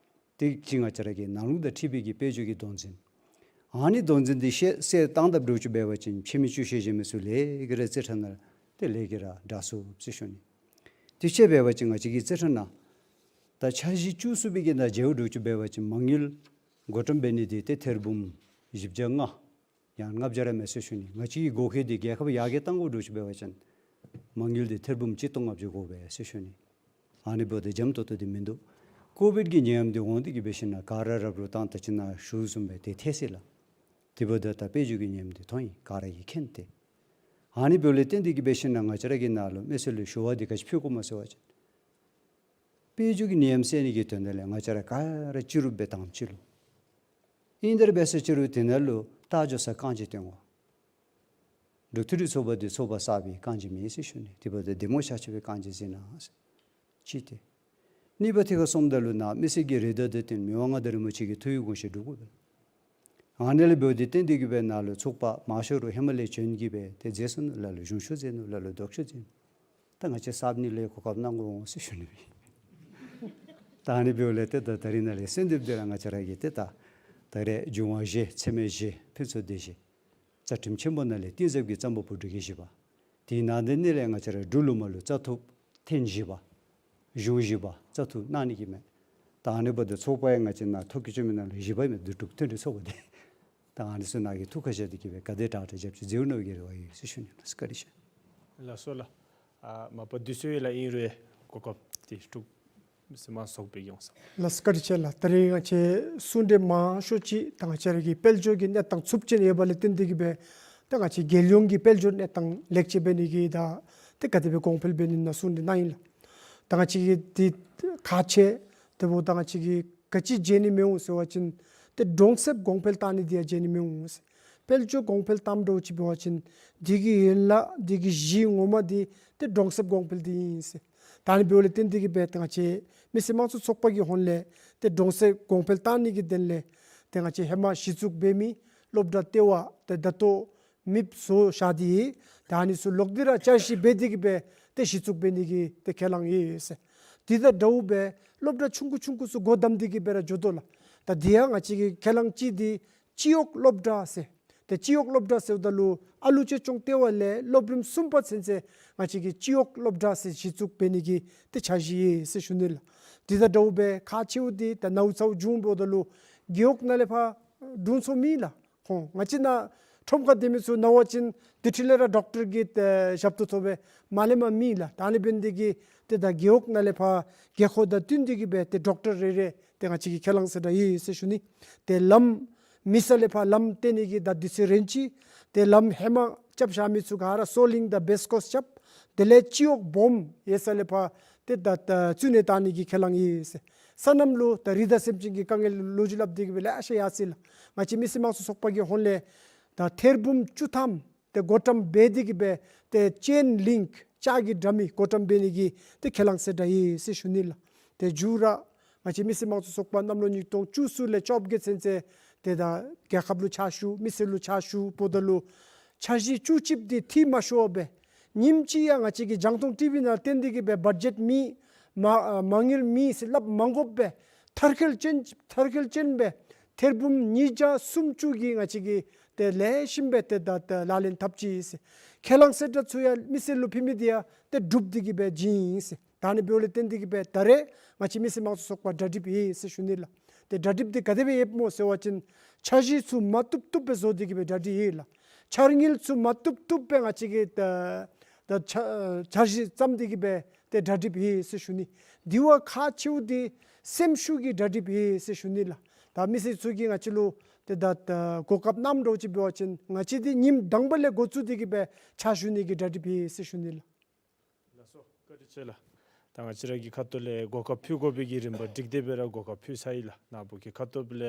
ཏེ་ཅིག་ང་བཅས་ར་གི་ནང་ལུགས་དང་འཁྲིལ་བའི་གི་དཔལ་འབྱོར་གྱི་དོན་འཛིན་ཨ་ནི་དོན་འཛིན་འདི་ཤེས་གསལ་བཏང་དཔ་འདྲཝ་ཅིག་འབད་བ་ཅིན་ཕྱི་མི་བཅུ་ཤེས་བཞི་མི་ཚུ་ལས་ཀྱིས་ར་རྩིས་ཁྲ་ནང་ཏེ་ལས་ཀྱིས་ར་དྲག་ཚུགས་ཟེར་ཞུ་ནི། དེ་ཅིག་འབད་བ་ཅིན་ང་བཅས་ཀྱི་རྩིས་ཁྲ་ནང་ད་འཆར་གཞི་བཅུ་གསུམ་པའི་གི་ནང་འཇལཝ་འདྲཝ་ཅིག་འབད་བ་ཅིན་མ་དངུལ་བགོ་བཀྲམ་འབད་ནི་འདི་ཏེ་ཐེར་འབུམ་བཞི་བརྒྱ་ལྔ་ ཡང་ལྔ་བརྒྱ་ར་མེད་ཟེར་ཞུ་ནི། ང་བཅས་ཀྱི་དགོས་མཁོ་འདི་རྒྱལ་ཁབ་ཡར་རྒྱས་གཏང་དགོཔ་འདྲཝ་ཅིག་འབད་བ་ཅིན་མ་དངུལ་འདི་ཐེར་འབུམ་གཅིག་སྟོང་ལྔ་བརྒྱ་དགོ་པས་ཟེར་ཞུ་ནི། ཨ་ནི་འབདཝ་ད་འཇམ་ཏོང་ཏོ་འདི་མིན་འདུག། ཀོ་བིཌ་ཀྱི་ནད་ཡམས་འདི་འོང་སྟེ་གི་འབད་ཞིན་ན་ག་ར་རབ་རུབ་བཏང་ད་ཅི་ནཱ་ཞུ་བཟུམ་སྦེ་ཏེ་ཐལ་སོ་ཡི་ལགས། དེ་འབདཝ་ད་ད་དཔལ་འབྱོར་གྱི་ནད་ཡམས་འདི་ཐོན་ཡི། ག་ར་གིས་མཁྱེན་ཏེ། ཨ་ནི་འབདཝ་ལས་བརྟེན་ཏེ་གི་འབད་ཞིན་ན་ང་བཅས་ར་གི་ནཱ་ལུ་མི་སེར་ལུ་ཞུ་བ་འདི་ག་ཅི་ཕུལ་དགོཔ་སྨོ་ཟེར་བ་ཅིན་དཔལ་འབྱོར་གྱི་ནད་ཡམས་སེལ་ནི་གི་དོན་དག་ལས་ང་བཅས་ར་ག་ར་ཅི་རུང་འབད་དང་ཅི་ལོ། ཨིན་ཏེ་ར་འབད་ས་ཅི་རུང་དེ་ནང་ལུ་རྟ་འགྱོ་ས་རྐང་རྗེས་སྟོན་དགོ། འབྲུག་མཐོ་རིམ་ཚོགས་པ་འདི་ཚོགས་པ་གསརཔ་གི་རྐང་རྗེས་མེན་ཟེར་ཞུ་ནི། དེ་འབདཝ་ད་བདེ་མོ་ཤ་ཆེ་བའི་རྐང་རྗེས་ཟིན་ན་ཟེར། གཅིག་དེ། གཉིས་པ་ཐད་ཁར་སོངམ་ད་ལུ་ནཱ་མི་སེར་གྱི་རེ་འདོད་དང་བསྟུན་མི་དབང་མངའ་བདག་རིན་པོ་ཆེ་གི་ཐུགས་ཡིད་དགོངས་བཞེད་སྒྲུབ་དགོ་པས། ཨ་ནི་ལས་འབདཝ་འདི་བརྟེན་ཏེ་གི་འབད་ནཱ་ལུ་ཚོགས་པ་མང་ཤོས་ར་ཧེ་མ་ལས་བྱོན་གྱི་འབད་ཏེ་མཛད་སོང་ནུག། ལ་ལུ་གཞུང་ཞབས་མཛད་ནུག། ལ་ལུ་ལྡོག་ཕྱོགས་མཛད་ནུག། ད་ང་བཅས་གསརཔ་གཉིས་ལུ་གོ་སྐབས་གནང་དགོ་འོང་ཟེར་ཞུ་ནི་སྦེ། ད་ཨ་ནི་འབདཝ་ལས་ཏེ་ད་ད་རིས་ནཱ་ལས་གསོལ་འདེབས་འདི་ར་ང་བཅས་ར་གིས་ཏེ་ད་ད་རེས་འབྱུང་བ་བཞི་ཚད་མེད་བཞི་ཕུན་ཚོགས་སྡེ་བཞི། རྩ་ཁྲིམས་ཆེན་པོ་ནང་ལས་གཏིང་ཟབ་ཀྱི་རྩ་འབོ་བུ་འབྲུག་རྒྱལ་བཞི་པ། དེའི་ནང་དེ་ནང་ལས་ང་བཅས་ར་འབྲུག་ལུ་མ་ལུ་རྩ་ཐུབ་ཐེངས་བཞི་པ། གཞུང་བཞི་པ་རྩ་ཐུབ་གནང་ནི་གི་མས། ད་ཨ་ནི་འབདཝ་ད་ཚོགས་པ་ཡང་ང་བཅས་ནཱ་ཐོ་བཀོད་བྱོན་མི་ནང་ལུ་བཞི་པ་མས། འབྲུག་མཐོ་རིམ་ཚོགས་པ་འདི། ད་ཨ་ནི་ཚུ་ནཱ་གིས་ཐུགས་ཁར་བཞག་སྟེ་གི་འབད་ག་དེ་དྲག་དྲག་རྒྱབ་སྐྱོར་མཛད་འོང་ནི་གི་རེ་བ་ཡོད་ཟེར་ཞུ་ནི་ལགས། བཀའ་དྲིན་ཆེ། ལགས་སོ་ལགས། ཨ་མ་པ་འདི་ཚུ་ཡང་ལགས་ཨིན་རུང་གོ་སྐབས་འདི་འབྲུག་མི་སེར་མང་ཚོགས་པའི་ཡོངས་ས། ལགས་སོ་བཀའ་དྲིན་ཆེ་ལགས། ད་རིས་ང་བཅས་གསུང་གྲོས་མང་ཤོས་ཅིག་ད་ང་བཅས་ར་གི་དཔལ་འབྱོར་གྱི་གནས་སྟངས་ཚབས་ཆེན་ཡོད་པ་ལས་བརྟེན་ཏེ་གི་འབད་ད་ང་བཅས་རྒྱལ་ཡོངས་ཀྱི་དཔལ་འབྱོར་གནས་སྟངས་ལེགས་བཅོས་འབད་ནི་གི་ད་ཏེ་ག་དེ་སྦེ་གོང་འཕེལ་འབད་ནི་ཨིན་ན་གསུང་གྲོས་གནང་ཡི་ལགས། ད་ང་བཅས་ཀྱིས་འདི་ཁག་ཆེ་དེ་འབདཝ་ད་ང་བཅས་ཀྱིས་ག་ཅི་བརྗེད་ནི་མི་འོང་ཟེར་བ་ཅིན་ཏེ་གྲོང་གསེབ་གོང་འཕེལ་བཏང་ནི་འདི་ཡང་བརྗེད་ནི་མི་འོང་ཟེར། དཔལ་འབྱོར་གོང་འཕེལ་བཏངམ་འདྲཝ་ཅིག་འབད་བ་ཅིན་འདི་གི་ཡན་ལག་འདི་གི་གཞི་ངོ་མ་འདི་ཏེ་གྲོང་གསེབ་གོང་འཕེལ་འདི་ཨིན་ཟེར། ད་ཨ་ནི་འབདཝ་ལས་བརྟེན་ཏེ་གི་འབད་ཏེ་ང་བཅས་མི་སེར་དམངས་གཙོ་ཚོགས་པ་གི་ཧོངས་ལས་ཏེ་གྲོང་གསེབ་གོང་འཕེལ་བཏང་ནི་གི་དོན་ལས་ཏེ་ང་བཅས་ཧེ་མ་གཞི་བཙུགས་འབད་མི་སློབ་གྲྭ་ལྟེ་བ་ཏེ་ད་ལྟོ་མེདཔ་བཟོ་བཞག་སྟེ་ཡོད། ད་ཨ་ནི་ཚུ་ལོག་སྟེ་ར་བསྐྱར་ཞིབ་འབད་དེ་གི་འབད་ཏེ་གཞི་བཙུགས་འབད་ནི་གི་ཏེ་ཁས་བླངས་ཡོད་ཟེར། དེ་དང་འདྲཝ་སྦེ་སློབ་གྲྭ་ཆུང་ཀུ་ཆུང་ཀུ་ཚུ་སྒོ་བསྡམས་ཏེ་གི་འབད་ར་འགྱོ་དོ་ལགས། ད་དེ་ཡང་ང་བཅས་ཀྱི་ཁས་བླངས་ཅིག་འདི་སྤྱི་འོག་སློབ་གྲྭ་ཟེར། ཏེ་སྤྱི་འོག་སློབ་གྲྭ་ཟེརཝ་ད་ལུ་ཨ་ལུ་གཅེས་སྐྱོང་ལྟེ་བ་ལས་སློབ་རིམ་གསུམ་པ་ཚུན་ཚོད་ང་བཅས་ཀྱིས་སྤྱི་འོག་སློབ་གྲྭ་ཟེར་གཞི་བཙུགས་འབད་ནི་གི་ཏེ་འཆར་གཞི་ཡོད་ཟེར་ཞུ་ནི་ལགས། དེ་དང་འདྲཝ་སྦེ་ཁག་ཆེཝ་འདི་ད་ནཝ་ཚཝ་བྱུང་འབདཝ་ད་ལུ་རྒེད་འོག་ནང་ལས་ཕར་དྲུང་འཚོ་མེད་ལགས། ཧོ་ང་བཅས་ནཱ་ཁྲོམ་ཁར་སྡོད་མི་ཚུ་ནངས་པ་ཅིན་དེ་འཕྲོ་ལས་ར་ཌོག་ཊར་གྱི་ཏེ་ཞབས་ཏོག་ཚུ་འབད་མ་ལེནམ་མེད་ལགས། ད་ཨ་ནི་འབད་ནི་འདི་གིས་ཏེ་ད་རྒེད་འོག་ནང་ལས་ཕར་རྒེད་འཁོགས་དང་བསྟུན་ཏེ་གི་འབད་ཏེ་ཌོག་ཊར་རེ་རེ་ཏེ་ང་བཅས་ཀྱིས་ཁས་བླངས་ས་ར་ཡོད་ཟེར་ཞུ་ནི། ཏེ་ལམ་མི་ས་ལས་ཕར་ལམ་བཏོན་ནི་གི་ད་དུས་ཚོད་རན་ཅི། ཏེ་ལམ་ཧེ་མ་རྐྱབ་བཞག་མི་ཚུ་ག་ར་སོ་ལིང་དང་བེསི་ཀོསི་རྐྱབ། དེ་ལས་སྤྱི་འོག་སྦོམ་ཡོད་ས་ལས་ཕར་ཏེ་ད་ད་བཙུགས་ནི་བཏང་ནི་གི་ཁས་བླངས་ཡོད་ཟེར། སོ་ནམ་ལུ་ད་རི་དྭགས་སེམས་ཅན་གྱི་དཀའ་ངལ་ལུ་ལོ་རྒྱུས་སླབ་སྟེ་གི་འབད་ལེ་ཤ་ཡར་སོ་ཡི་ལགས། ང་བཅས་མི་སེར་དམངས་གཙོ་ཚོགས་པ་གི་ཧོངས་ལས་ད་ཐེར་འབུམ་བཅུ་ཐམ་ཏེ་བགོ་བཀྲམ་འབད་དེ་གི་འབད་ཏེ་ཅེན་ལིངཀ་ལྕགས་ཀྱི་དྲ་མིག་བགོ་བཀྲམ་འབད་ནི་གི་ཏེ་ཁས་བླངས་ས་ར་ཡོད་ཟེར་ཞུ་ནི་ལགས། ཏེ་མཇུག་ར་ང་བཅས་མི་སེར་དམངས་གཙོ་ཚོགས་པ་གནམ་ལོ་ཉིས་སྟོང་བཅུ་གསུམ་ལས་བཅོ་བརྒྱད་ཚུན་ཚོད་ཏེ་ད་རྒྱལ་ཁབ་ལུ་ཕྱག་ཞུ་མི་སེར་ལུ་ཕྱག་ཞུ་འབདཝ་ད་ལུ་འཆར་གཞི་བཅུ་གཅིག་འདི་འཐུས་མ་ཤོར་བར་ཉིནམ་གཅིག་ཡང་ང་བཅས་ཀྱིས་རྒྱང་མཐོང་ཊི་བི་ནང་བཏོན་ཏེ་གི་འབད་བ་ཇེཊ་མེད་མ་ཨ་མ་དངུལ་མེད་ཟེར་སླབ་མ་དགོཔ་སྦེ་མཐར་འཁྱོལ་ཅན་མཐར་འཁྱོལ་ཅན་སྦེ་ཐེར་འབུམ་ཉིས་བརྒྱ་སུམ་ཅུ་གི་ང་བཅས་ཀྱིས་ཏེ་ལེགས་ཤོམ་སྦེ་ཏེ་ད་ད་ལག་ལེན་འཐབ་ཅི་ཟེར། ཁས་བླངས་ས་ར་ཚུ་ཡང་མི་སེར་ལུ་ཕུལ་མི་འདི་ཡང་ཏེ་འགྲུབ་སྟེ་གི་འབད་བྱིན་ཡི་ཟེར། ད་ཨ་ནི་འབདཝ་ལས་བརྟེན་ཏེ་གི་འབད་ད་རེས་ང་བཅས་མི་སེར་དམངས་གཙོ་ཚོགས་པ་གྲ་སྒྲིག་ཡོད་ཟེར་ཞུ་ནི་ལགས། ཏེ་གྲ་སྒྲིག་འདི་ག་དེ་སྦེ་ཡོདཔ་སྨོ་ཟེར་བ་ཅིན་འཆར་གཞི་ཚུ་མ་བཏུབ་བཏུབ་སྦེ་བཟོ་སྟེ་གི་འབད་གྲ་སྒྲིག་ཡོད་ལགས། འཆར་དངུལ་ཚུ་མ་བཏུབ་བཏུབ་སྦེ་ང་བཅས་ཀྱིས་ད་ད་འཆར་འཆར་གཞི་བརྩམས་ཏེ་གི་འབད་ཏེ་གྲ་སྒྲིག་ཡོད་ཟེར་ཞུ་ནི། དེ་བ་ཁག་ཆེཝ་འདི་སེམས་ཤུགས་ཀྱི་གྲ་སྒྲིག་ཡོད་ཟེར་ཞུ་ནི་ལགས། ད་མི་སེར་ཚུ་གིས་ང་བཅས་ལུ་ཏེ་ད་ད་གོ་སྐབས་གནངམ་འདྲཝ་ཅིག་འབད་བ་ཅིན་ང་བཅས་འདི་ཉིནམ་དང་པ་ལས་འགོ་བཙུགས་ཏེ་གི་འབད་ཕྱག་ཞུ་ནི་གི་གྲ་སྒྲིག་ཡོད་ཟེར་ཞུ་ནི་ལགས། ལགས་སོ་བཀའ་དྲིན་ཆེ་ལགས། ད་ང་བཅས་ར་གི་ཁ་ཐུག་ལས་གོ་སྐབས་ཕུལ་དགོ་པའི་གི་རིམ་པ་སྒྲིག་སྟེ་འབད་ར་གོ་སྐབས་ཕུལ་ཚར་ཡི་ལགས། ནཱ་བུ་གི་ཁ་ཐུག་ལས་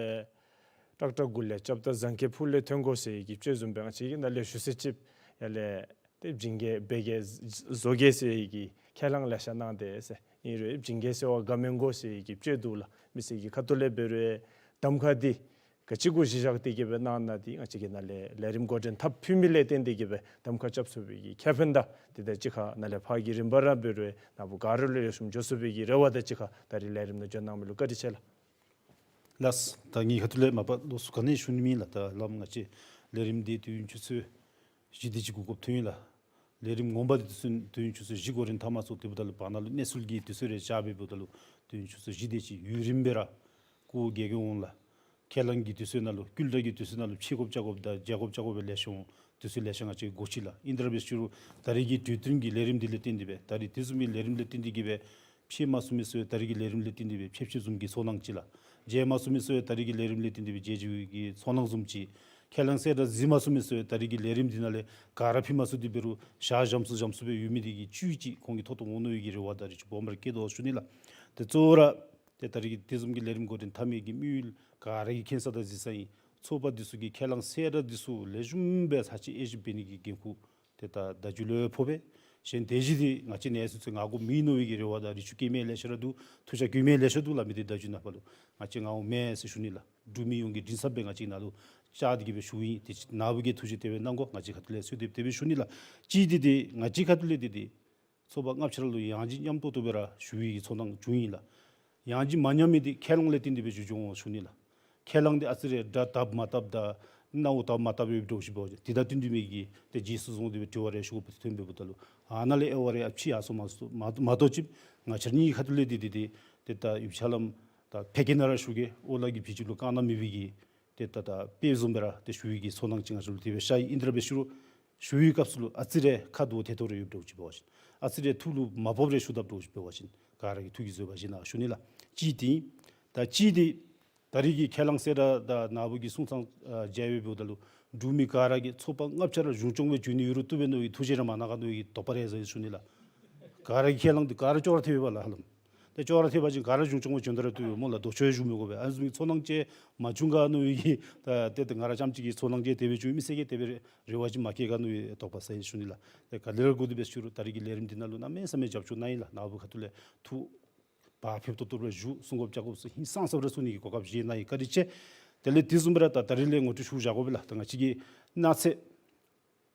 ཀྲག་ཀྲ་མགུ་ལས་རྐྱབ་ད་ཟངས་ཀྱི་ཕུག་ལས་ཐོན་དགོ་ཟེར་གྱི་དཔྱེ་བཟུམ་སྦེ་ང་བཅས་ཀྱིས་ནཱ་ལས་ཞུ་ས་ཅིག་ཡར་ལས་ཏེ་བྱིན་གྱིས་འབད་གྱིས་བཟོ་གྱིས་ཟེར་གྱི་ཁས་བླངས་ལེ་ཤ་གནང་སྟེ་ཟེར། ཨིན་རུང་བྱིན་གྱིས་ཟེར་བ་ག་མེན་གོ་ཟེར་གྱི་དཔྱེ་འདུག་ལགས། མི་སེར་གྱི་ཁ་ཐུག་ལས་འབད་རུང་གདམ་ཁ་འདི་ག་ཅི་གུ་གཞི་བཞག་སྟེ་གི་འབད་གནང་ནི་འདི་ང་བཅས་ཀྱིས་ནཱ་ལས་ལས་རིམ་འགོ་འདྲེན་འཐབ་ཕུལ་མི་ལས་བརྟེན་ཏེ་གི་འབད་གདམ་ཁ་རྐྱབ་ཚུགས་པའི་གི་ཁེ་ཕན་དང་དེ་དང་གཅིག་ཁར་ནཱ་ལས་ཕར་གྱི་རིམ་པ་ར་འབད་རུང་ནཱ་བུ་ག་ར་ལུ་ལེགས་ཤོམ་འགྱོ་ཚུགས་པའི་གི་རེ་བ་དང་གཅིག་ཁར་ད་རིས་ལས་རིམ་ནང་འབྱོན་གནང་མི་ལུ་བཀའ་དྲིན་ཆེ་ལགས། ལགས། ད་ངེའི་ཁ་ཐུག་ལས་མ་པ་ལོགས་སུ་ག་ནི་ཞུ་ནི་མེད་ལགས། ད་ལམ་ང་བཅས་ལས་རིམ་འདི་དུས་ཡུན་ཆུ་ཚོད་བཞི་དེ་ཅིག་གུ་འགོ་བཙུགས་ཡི་ལགས། ལས་རིམ་ངོ་མ་འདི་དུས་ཚོད་དུས་ཡུན་ཆུ་ཚོད་བཞི་འགོ་འདྲེན་འཐབ་མ་ཚུགས། དེ་འབདཝ་ད་ལུ་བར་ན་ལུ་གནས་ཚུལ་གྱི་དུས་ཚོད་རེ་བཅར་བའི་འབདཝ་ད་ལུ་དུས་ཡུན་ཆུ་ཚོད་བཞི་དེ་ཅིག་ཡུན་རིངམོ་སྦེ་ར་སྐུ་བགྲེས་སྐྱེས་འོང་ལགས། ཁས་བླངས་ཀྱི་དུས་ཚོད་ནང་ལུ་སྐུལ་དྲག་གི་དུས་ཚོད་ནང་ལུ་ཕྱེ་དགོཔ་རྐྱབ་དགོཔ་དང་མཇལ་དགོཔ་རྐྱབ་དགོཔ་སྦེ་ལེགས་ཤོམ་དུས་ཚོད་ལེ་ཤ་ང་བཅས་འགོར་ཅི་ལགས། ཨིན་ཏེ་ར་འབད་ཞུ་རུང་ད་རེས་ཀྱི་དུས་སྟོན་གྱི་ལས་རིམ་འདི་ལས་བརྟེན་ཏེ་སྦེ་ད་རེས་དེ་བཟུམ་མའི་ལས་རིམ་ལས་བརྟེན་ཏེ་གིས་སྦེ་ཕྱེ་མ་ཚུགས་མི་ཚུ་ད་རེས་ཀྱི་ལས་རིམ་ལས་བརྟེན་ཏེ་སྦེ་ཕྱེ་ཕྱེཝ་བཟུམ་གྱི་ཚོར་སྣང་ཅིག་ལགས། མཇལ་མ་ཚུགས་མི་ཚུ་ད་རེས་ཀྱི་ལས་རིམ་ལས་བརྟེན་ཏེ་སྦེ་མཇལ་མཇལཝ་གི་ཚོར་སྣང་བཟུམ་ཅིག། ཁས་བླངས་གསལ་བསྒྲགས་གཟིགས་མ་ཚུགས་མི་ཚུ་ད་རེས་ཀྱི་ལས་རིམ་འདི་ནང་ལས་ག་ར་ཕྱེ་མ་ཚུགས་ཏེ་འབད་རུང་བཞག་བཞགཔ་ཚུ་བཞགཔ་ཚུ་སྦེ་ཡོད་མི་འདི་གི་བཅུད་ཅིག་ཁོང་གི་ཐོབ་ཐོབ་འོང་ནི་གི་རེ་བ་དང་རེ་ཆེ་སྦོམ་ར་བསྐྱེད་དོ་ཞུ་ནི་ལགས། ཏེ་གཙོ་བོ་ར་ཏེ་ད་རེས་ཀྱི་དེ་བཟུམ་གྱི་ལས་རིམ་འགོ་འདྲེན་འཐབ་མི་གི་དམིགས་ཡུལ་ག་ར་གིས་མཁྱེན་ས་དང་གཟིགས་ས་ཨིན། ཚོགས་པ་འདི་ཚུ་གིས་ཁས་བླངས་གསལ་བསྒྲགས་འདི་ཚུ་ལེགས་ཤོམ་སྦེ་ཚར་གཅིག་དབྱེ་ཞིབ་འབད་ནི་གི་འགན་ཁུར་ཏེ་ད་བརྡ་བརྒྱུད་ལུ་ཕོག་པས། གཞན་དེ་བཞིན་དེ་ང་བཅས་ནཱ་ཚུ་ཚུ་ང་དགོཔ་མེད་མནོ་བའི་གི་རེ་བ་དང་རེ་ཆེ་བསྐྱེད་མི་ལེ་ཤ་ར་འདུག། ཐུགས་འཆར་བཀོད་མི་ལེ་ཤ་འདུག་ལགས། མི་དེ་བརྡ་བརྒྱུད་ནང་ཕར་ལུ་ང་བཅས་ང་དགོཔ་མེད་ཟེར་ཞུ་ནི་ལགས། འབྲུག་མི་ཡོངས་ཀྱི་མགྲིན་ཚབ་སྦེ་ང་བཅས་ནཱ་ལུ་བཅར་ཏེ་གིས་སྦེ་ཞུཝ་ཨིན། དེ་ཅིག་ནཱ་བུ་གིས་ཐུགས་རྗེ་དེ་སྦེ་གནང་དགོ། ང་བཅས་ཁ་ཐུག་ལས་གསོལ་འདེབས་དེ་སྦེ་ཞུ་ནི་ལགས། གཅིག་འདི་ཏེ་ང་བཅས་ཁ་ཐུག་ལས་འདི་ཏེ་ཚོགས་པ་ལྔ་ཆ་ར་ལུ་ཡང་ཅིན་མཉམ་ཏོག་ཏོ་སྦེ་ར་ཞུ་བའི་གི་ཚོར་སྣང་བྱུང་ཡི་ལགས། ཡང་ཅིན་མ་མཉམ་མི་འདི་ཁས་བླངས་ལས་བརྟེན་ཏེ་སྦེ་འགྱོ་འགྱོཝ་འོང་ཞུ་ནི་ལགས། ཁས་བླངས་འདི་ཨ་ཙི་རེ་སྒྲ་བཏབ་མ་བཏབ་དང་གནང་བ་བཏབ་མ་བཏབ་ཡོདཔ་འདྲཝ་ཅིག་འབད་བ་ཅིན་དེ་དང་བསྟུན་ཏེ་མི་གི་ཏེ་རྗེས་སུ་བཟུང་སྟེ་སྦེ་དྲི་བ་རེ་ཞུ་དགོཔ་ཐོན་པའི་བུ་ད་ལུ་ཨ་ནཱ་ལས་ཨེ་ཝ་རེ་ཨ་ཕྱེ་ཡར་སོང་མ་སོང་མ་མ་གཏོགས་ཅིག་ང་བཅས་ར་གཉིས་ཁ་ཐུག་ལས་འདི་འདི་འདི་ཏེ་ད་ཡུལ་ཕྱག་ལམ་ད་ཕལ་སྐད་ནང་ར་ཞུ་གེ། ཨོ་ལ་གི་བི་ཇི་ལུ་དཀར་ནག་མེད་པའི་གི་ཏེ་ད་ད་དཔེ་བཟུམ་སྦེ་ར་ཏེ་ཞུ་བའི་གི་ཚོར་སྣང་ཅིག་ང་བཅས་ལུ་དེ་སྦེ་ཤར་ཡི། ཨིན་ཏེ་ར་འབད་ཞུ་རུང་ཞུ་བའི་སྐབས་སུ་ལུ་ཨ་ཙི་རེ་ཁ་དོག་ཐལ་ཐོག་རེ་ཡོདཔ་འདྲཝ་ཅིག་འབད་བ་ཅིན་ཨ་ཙི་རེ་ཐུགས་ལུ་མ་བབ་རེ་ཞུ་དཔ་འདྲཝ་ཅིག་འབད་བ་ཅིན་ག་ར་གིས་ཐུགས་ཀྱིས་བཟོད་པ་བཞེས་གནང་ཞུ་ནི་ལགས། གཅིག་འདི་ད་གཅིག་འདི་ད་རེས་ཀྱི་ཁས་བླངས་གསལ་བསྒྲགས་དང་ནཱ་བུ་གི་གསུང་ཐངས་ཨ་མཇལ་བའི་བུ་ད་ལུ་འབྲུག་མི་ག་ར་གིས་ཚོགས་པ་ལྔ་ཆ་ར་གཞུང་སྐྱོང་སྦེ་འགྱོ་ནི་ཡོད་རུང་བཏུབ་པས་མནོ་བའི་ཐུགས་བཞེད་ར་མ་གནང་ག་མནོ་བའི་དོགས་པ་རེ་ཟ་ཡི་ཞུ་ནི་ལགས། ག་ར་གི་ཁས་བླངས་འདི་ག་ར་ཅོག་ར་འཐད་པས་ལགས་ཧ་ལམ། ཏེ་ཅོག་ར་འཐད་པ་ཅིན་ག་ར་གཞུང་སྐྱོང་སྦེ་འགྱོ་ད་ར་བཏུབ་པས་སྨོ་ལགས། ལྡོག་ཕྱོགས་ཞུ་མི་དགོ་པས། ཨ་ནི་བཟུམ་གྱི་ཚོར་སྣང་ཅིག་མ་བྱུང་ག་མནོ་བའི་གི་ད་ཏེ་ད་ང་ར་རྐྱངམ་གཅིག་གི་ཚོར་སྣང་ཅིག་དེ་སྦེ་བྱུང་ཡི། མི་སེར་གྱིས་དེ་སྦེ་རེ་བ་ཅིག་མ་བསྐྱེད་ག་མནོ་བའི་དོགས་པ་ཟ་ཡི་ཞུ་ནི་ལགས། ཏེ་ག་ལས་ར་འགོ་འདི་འབད་ཞུ་རུང་ད་རེས་ཀྱི་ལས་རིམ་འདི་ནང་ལུ་གནམ་མེད་ས་མེད་རྒྱབ་སྐྱོར་གནང་ཡི་ལགས། ནཱ་བུ་ཁ་ཐུག་ལས་ཐུགས་བག་ཕེབས་ཏོག་ཏོ་སྦེ་ར་བཞུགས། གསུང་དགོཔ་བཅར་དགོཔ་ཚུ་ཧིང་སངས་ས་སྦེ་ར་གསུང་ནི་གི་གོ་སྐབས་བཞེས་གནང་ཡི། བཀའ་དྲིན་ཆེ། དེ་ལས་དེ་བཟུམ་སྦེ་ར་ད་ད་རེས་ལས་ངོ་སྤྲོད་ཞུ་བཞག་དགོ་པས་ལགས། ད་ང་བཅས་ཀྱི་གནངས་ཚེ་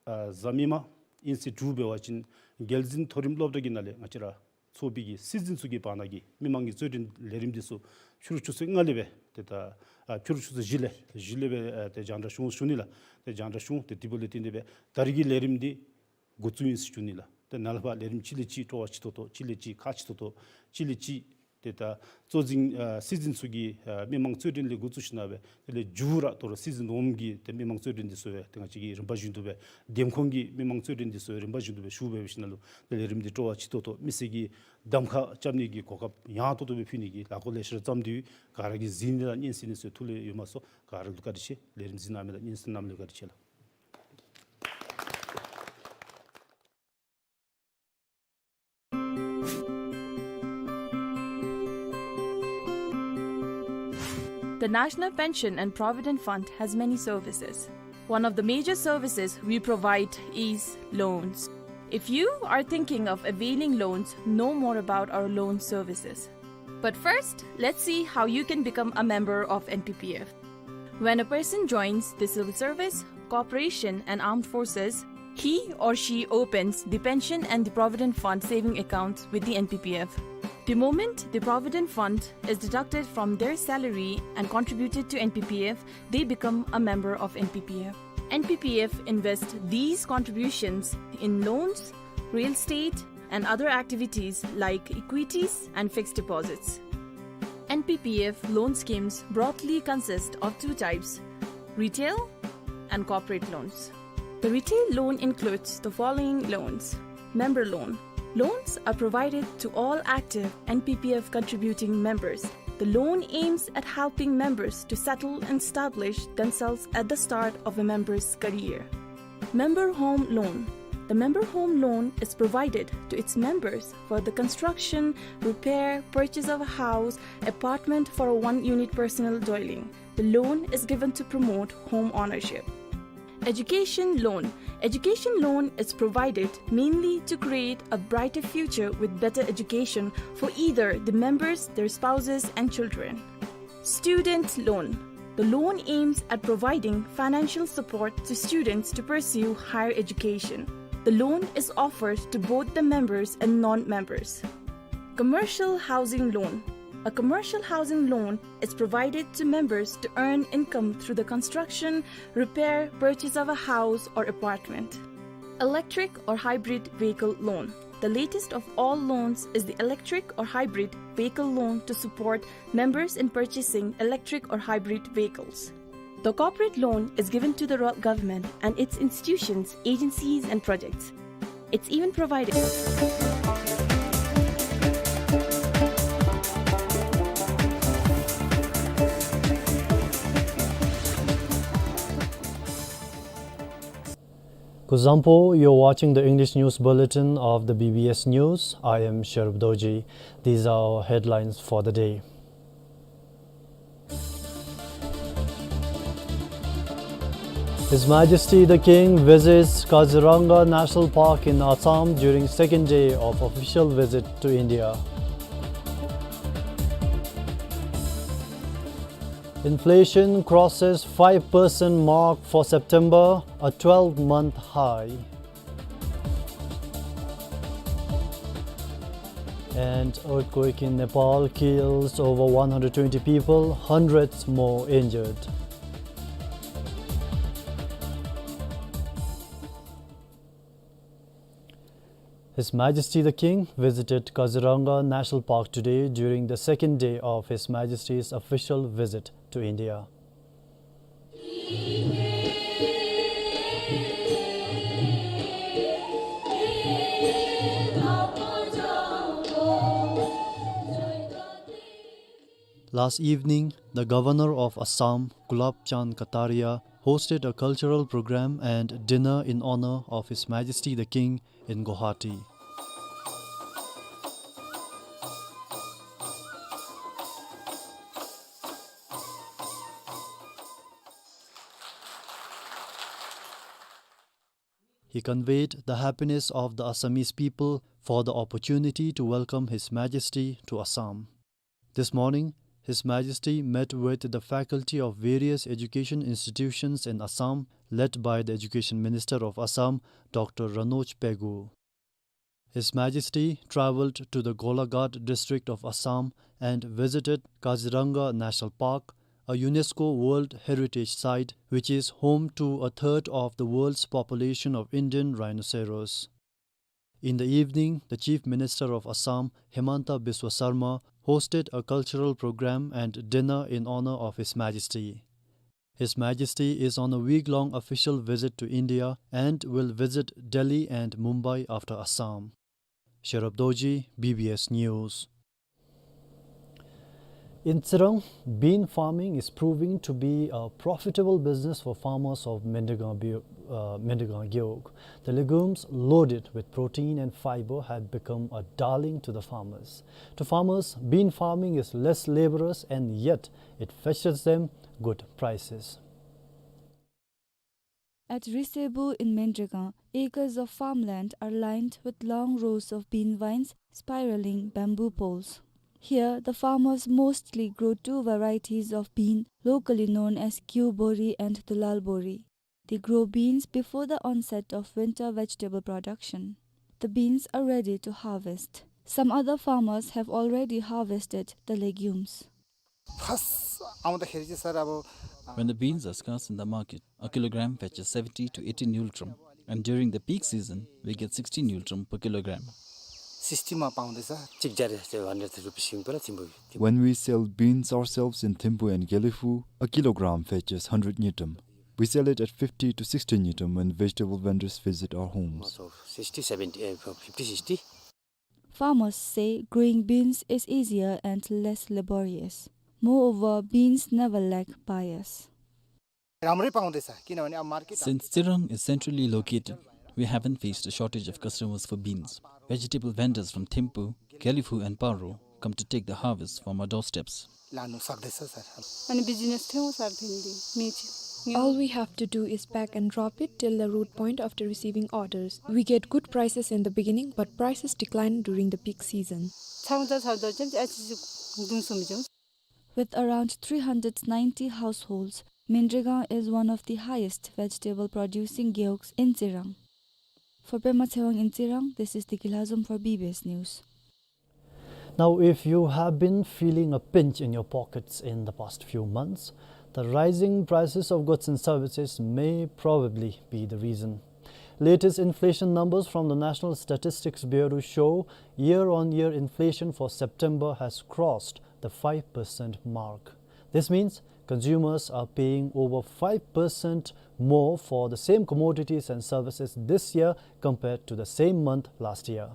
ཨ་གཟའ་མིག་དམར་ཨིན་ཚེས་དྲུག་འབད་བ་ཅིན་རྒྱལ་འཛིན་མཐོ་རིམ་སློབ་གྲྭ་གི་ནང་ལས་ང་བཅས་ར་ཚོགས་པའི་གི་སྲིད་འཛིན་ཚུ་གི་བར་ན་གི་མི་མང་གི་རྩོད་འགྲན་ལས་རིམ་འདི་ཚུ་ཕྱི་རུ་ཆུ་ཚོད་ལྔ་ལས་སྦེ་ཏེ་ད་ཨ་ཕྱི་རུ་ཆུ་ཚོད་བཞི་ལས་བཞི་ལས་སྦེ་ཨ་ཏེ་རྒྱང་བསྒྲགས་ཞུ་ཞུ་ནི་ལགས། ཏེ་རྒྱང་བསྒྲགས་ཞུ། ཏེ་དེ་འབདཝ་ལས་བརྟེན་ཏེ་སྦེ་ད་རེས་ཀྱི་ལས་རིམ་འདི་འགོ་བཙུགས་ཡི་ཟེར་ཞུ་ནི་ལགས། ཏེ་ནཱ་ལས་ཕར་ལས་རིམ་གཅིག་ལས་གཅིག་སྤྲོ་བ་ཆེ་ཏོག་ཏོ་གཅིག་ལས་གཅིག་ཁག་ཆེ་ཏོག་ཏོ་གཅིག་ལས་གཅིག་ཏེ་ད་གཙོ་འཛིན་ཨ་སྲིད་འཛིན་ཚུ་གི་ཨ་མི་མང་རྩོད་འགྲན་ལས་འགོ་བཙུགས་ཞིནམ་ལས་སྦེ་དེ་ལས་མཇུག་ར་དོ་རུང་སྲིད་འཛིན་འོགམ་གྱི་ཏེ་མི་མང་རྩོད་འགྲན་འདི་ཚུ་སྦེ་ཏེ་ང་བཅས་ཀྱིས་རིམ་པ་བཞིན་དུ་སྦེ་འདེམས་ཁོངས་ཀྱི་མི་མང་རྩོད་འགྲན་འདི་ཚུ་སྦེ་རིམ་པ་བཞིན་དུ་སྦེ་ཞུ་སྦེ་འབད་ཞིནམ་ལས་ཏེ་ལས་རིམ་འདི་སྤྲོ་བ་ཆེ་ཏོག་ཏོ་མི་སེར་གྱིས་གདམ་ཁ་རྐྱབ་ནི་གི་གོ་སྐབས་ཡང་ཏོག་ཏོ་སྦེ་ཕུལ་ནི་གི་ལས་འགུལ་ལེ་ཤ་ར་བརྩམས་ཏེ་ག་ར་གིས་གཟིགས་ནི་དང་སྙན་གསན་ནི་ཚུ་ཐུགས་ལས་ཡོད་མ་ཚོར། ག་ར་ལུ་བཀའ་དྲིན་ཆེ། ལས་རིམ་གཟིགས་གནང་མི་དང་སྙན་གསན་གནང་མི་ལུ་བཀའ་དྲིན་ཆེ་ལགས། The National Pension and Provident Fund has many services. One of the major services we provide is loans. If you are thinking of availing loans, know more about our loan services. But first, let's see how you can become a member of N P P F. When a person joins the civil service, corporation, and armed forces, he or she opens the pension and the provident fund saving accounts with the N P P F. The moment the provident fund is deducted from their salary and contributed to N P P F, they become a member of N P P F. N P P F invests these contributions in loans, real estate, and other activities like equities and fixed deposits. N P P F loan schemes broadly consist of two types, retail and corporate loans. The retail loan includes the following loans. Member loan. Loans are provided to all active N P P F contributing members. The loan aims at helping members to settle and establish themselves at the start of a member's career. Member home loan. The member home loan is provided to its members for the construction, repair, purchase of a house, apartment for a one-unit personal dwelling. The loan is given to promote home ownership. Education loan. Education loan is provided mainly to create a brighter future with better education for either the members, their spouses, and children. Student loan. The loan aims at providing financial support to students to pursue higher education. The loan is offered to both the members and non-members. Commercial housing loan. A commercial housing loan is provided to members to earn income through the construction, repair, purchase of a house or apartment. Electric or hybrid vehicle loan. The latest of all loans is the electric or hybrid vehicle loan to support members in purchasing electric or hybrid vehicles. The corporate loan is given to the Royal Government and its institutions, agencies, and projects. It's even provided. Kuzuzangpo, you're watching the English news bulletin of the B B S News. I am Sherub Dorji. These are our headlines for the day. His Majesty the King visits Kaziranga National Park in Assam during second day of official visit to India. Inflation crosses five percent mark for September, a twelve-month high. And earthquake in Nepal kills over one hundred twenty people, hundreds more injured. His Majesty the King visited Kaziranga National Park today during the second day of His Majesty's official visit to India. Last evening, the Governor of Assam, Gulab Chand Kataria, hosted a cultural program and dinner in honor of His Majesty the King in Guwahati. He conveyed the happiness of the Assamese people for the opportunity to welcome His Majesty to Assam. This morning, His Majesty met with the faculty of various education institutions in Assam, led by the Education Minister of Assam, Doctor Ranoj Pegu. His Majesty travelled to the Golaghat district of Assam and visited Kaziranga National Park, a UNESCO World Heritage Site, which is home to a third of the world's population of Indian rhinoceros. In the evening, the Chief Minister of Assam, Himanta Biswa Sarma, hosted a cultural program and dinner in honor of His Majesty. His Majesty is on a week-long official visit to India and will visit Delhi and Mumbai after Assam. Sherab Dorji, B B S News. In Tsirang, bean farming is proving to be a profitable business for farmers of Mendigang Be-, uh, Mendigang Gewog. The legumes loaded with protein and fiber have become a darling to the farmers. To farmers, bean farming is less laborious and yet it fetches them good prices. At Risebu in Mendigang, acres of farmland are lined with long rows of bean vines spiraling bamboo poles. Here, the farmers mostly grow two varieties of bean, locally known as Kiu Bori and Dulal Bori. They grow beans before the onset of winter vegetable production. The beans are ready to harvest. Some other farmers have already harvested the legumes. First आउँदाखेरि चाहिँ सर अब, अ, When the beans are scarce in the market, a kilogram fetches seventy to eighty ngultrum, and during the peak season, we get sixty ngultrum per kilogram. सिक्सटीमा पाउँदैछ, चिक जारी छ, hundred rupees SIM पहिला थिम्पू, Thimphu. When we sell beans ourselves in Thimphu and Gelephu, a kilogram fetches hundred ngultrum. We sell it at fifty to sixty ngultrum when vegetable vendors visit our homes. Sixty, seventy, A, fifty, sixty. Farmers say growing beans is easier and less laborious. Moreover, beans never lack buyers. राम्रै पाउँदैछ, किनभने अब market Since Tsirang is centrally located, we haven't faced a shortage of customers for beans. Vegetable vendors from Thimphu, Gelephu and Paro come to take the harvest from our doorsteps. लानु सक्दैछ सर। अनि बिजनेस थ्यो सर थिन्दी, मिची। All we have to do is pack and drop it till the road point after receiving orders. We get good prices in the beginning, but prices decline during the peak season. छाउँदा छाउँदा चाहिँ अझै दुन सुम्झौँ। With around three hundred ninety households, Mendigang is one of the highest vegetable producing gewogs in Tsirang. For Pema Tshewang in Tsirang, this is Diki Lhazom for B B S News. Now, if you have been feeling a pinch in your pockets in the past few months, the rising prices of goods and services may probably be the reason. Latest inflation numbers from the National Statistics Bureau show year-on-year inflation for September has crossed the five percent mark. This means consumers are paying over five percent more for the same commodities and services this year compared to the same month last year.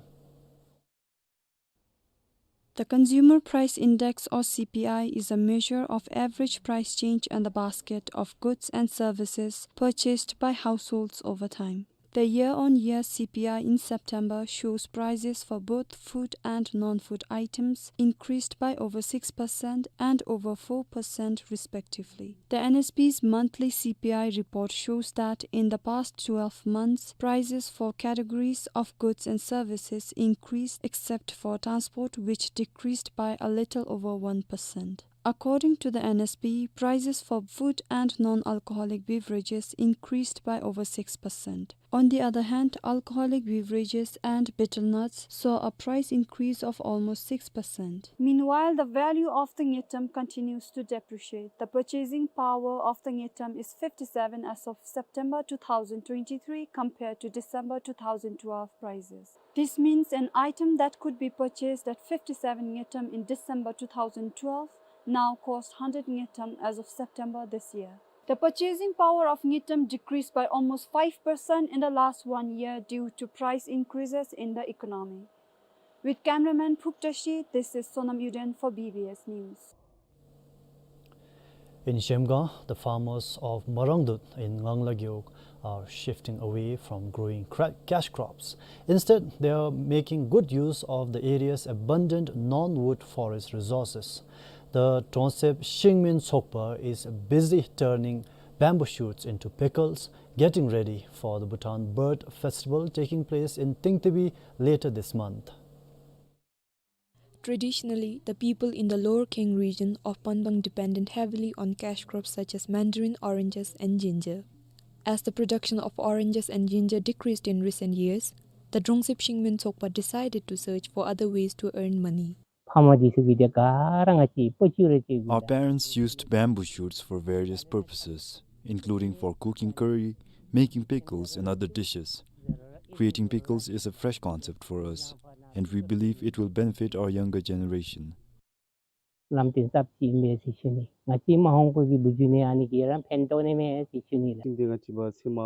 The Consumer Price Index, or C P I, is a measure of average price change in the basket of goods and services purchased by households over time. The year-on-year C P I in September shows prices for both food and non-food items increased by over six percent and over four percent respectively. The N S B's monthly C P I report shows that in the past twelve months, prices for categories of goods and services increased, except for transport, which decreased by a little over one percent. According to the N S B, prices for food and non-alcoholic beverages increased by over six percent. On the other hand, alcoholic beverages and betel nuts saw a price increase of almost six percent. Meanwhile, the value of the ngultrum continues to depreciate. The purchasing power of the ngultrum is fifty-seven as of September two thousand twenty-three, compared to December two thousand twelve prices. This means an item that could be purchased at fifty-seven ngultrum in December two thousand twelve now costs hundred ngultrum as of September this year. The purchasing power of ngultrum decreased by almost five percent in the last one year due to price increases in the economy. With cameraman Phuktashi, this is Sonam Yuden for B B S News. In Zhemgang, the farmers of Marangdut in Ngangla Gewog are shifting away from growing cra-, cash crops. Instead, they are making good use of the area's abundant non-wood forest resources. The Drongtsep Shingmin Tsokpa is busy turning bamboo shoots into pickles, getting ready for the Bhutan Bird Festival taking place in Tingtibi later this month. Traditionally, the people in the Lower Keng region of Panbang depended heavily on cash crops such as mandarin, oranges, and ginger. As the production of oranges and ginger decreased in recent years, the Drongtsep Shingmin Tsokpa decided to search for other ways to earn money. ཕ་མ་འདི་ཚུ་གིས་ཏེ་ག་ར་ང་བཅས་སྤོ་ཆུ་རེ་བཅད་དགོས། Our parents used bamboo shoots for various purposes, including for cooking curry, making pickles and other dishes. Creating pickles is a fresh concept for us, and we believe it will benefit our younger generation. ལམ་སྟོན་ཚབ་ཅིག་ཨིན་པས་ཟེར་ཞུ་ནི། ང་བཅས་མ་འོངས་པ་གི་བུ་བརྒྱུད་ནི་ཨ་ནི་གིས་ར་ཕན་ཐོགས་ནི་མས་ཟེར་ཞུ་ནི་ལགས། ཤིང་འདི་ང་བཅས་ཕར་ཚེར་མ་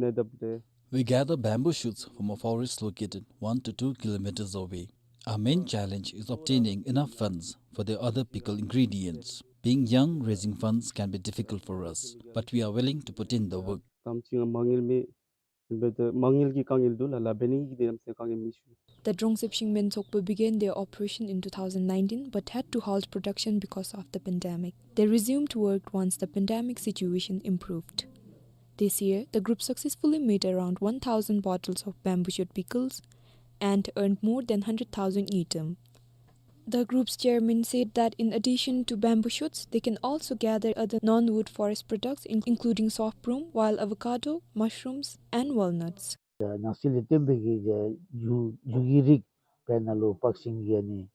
ནས་བཏབ་སྟེ། We gather bamboo shoots from a forest located one to two kilometers away. Our main challenge is obtaining enough funds for the other pickle ingredients. Being young, raising funds can be difficult for us, but we are willing to put in the work. གཏམ་ཅིག་མ་དངུལ་མེད། འབད་དེ་མ་དངུལ་གྱི་དཀའ་ངལ་འདུག་ལགས། ལཱ་འབད་ནི་གི་དེ་རྣམ་ཅོག་དཀའ་ངལ་མི་ཞུ། The Drongtsep Shingmin Tsokpa began their operation in two thousand nineteen but had to halt production because of the pandemic. They resumed work once the pandemic situation improved. This year, the group successfully made around one thousand bottles of bamboo shoot pickles and earned more than hundred thousand ngultrum. The group's chairman said that in addition to bamboo shoots, they can also gather other non-wood forest products, in-, including soft broom, wild avocado, mushrooms, and walnuts. ནང་སྲིད་ལས་བརྟེན་པའི་གི་རྒྱུ་རྒྱུ་གི་རིགས་དཔེར་ན་ལུ་པག་ཤིང་གི་ཨ་ནི།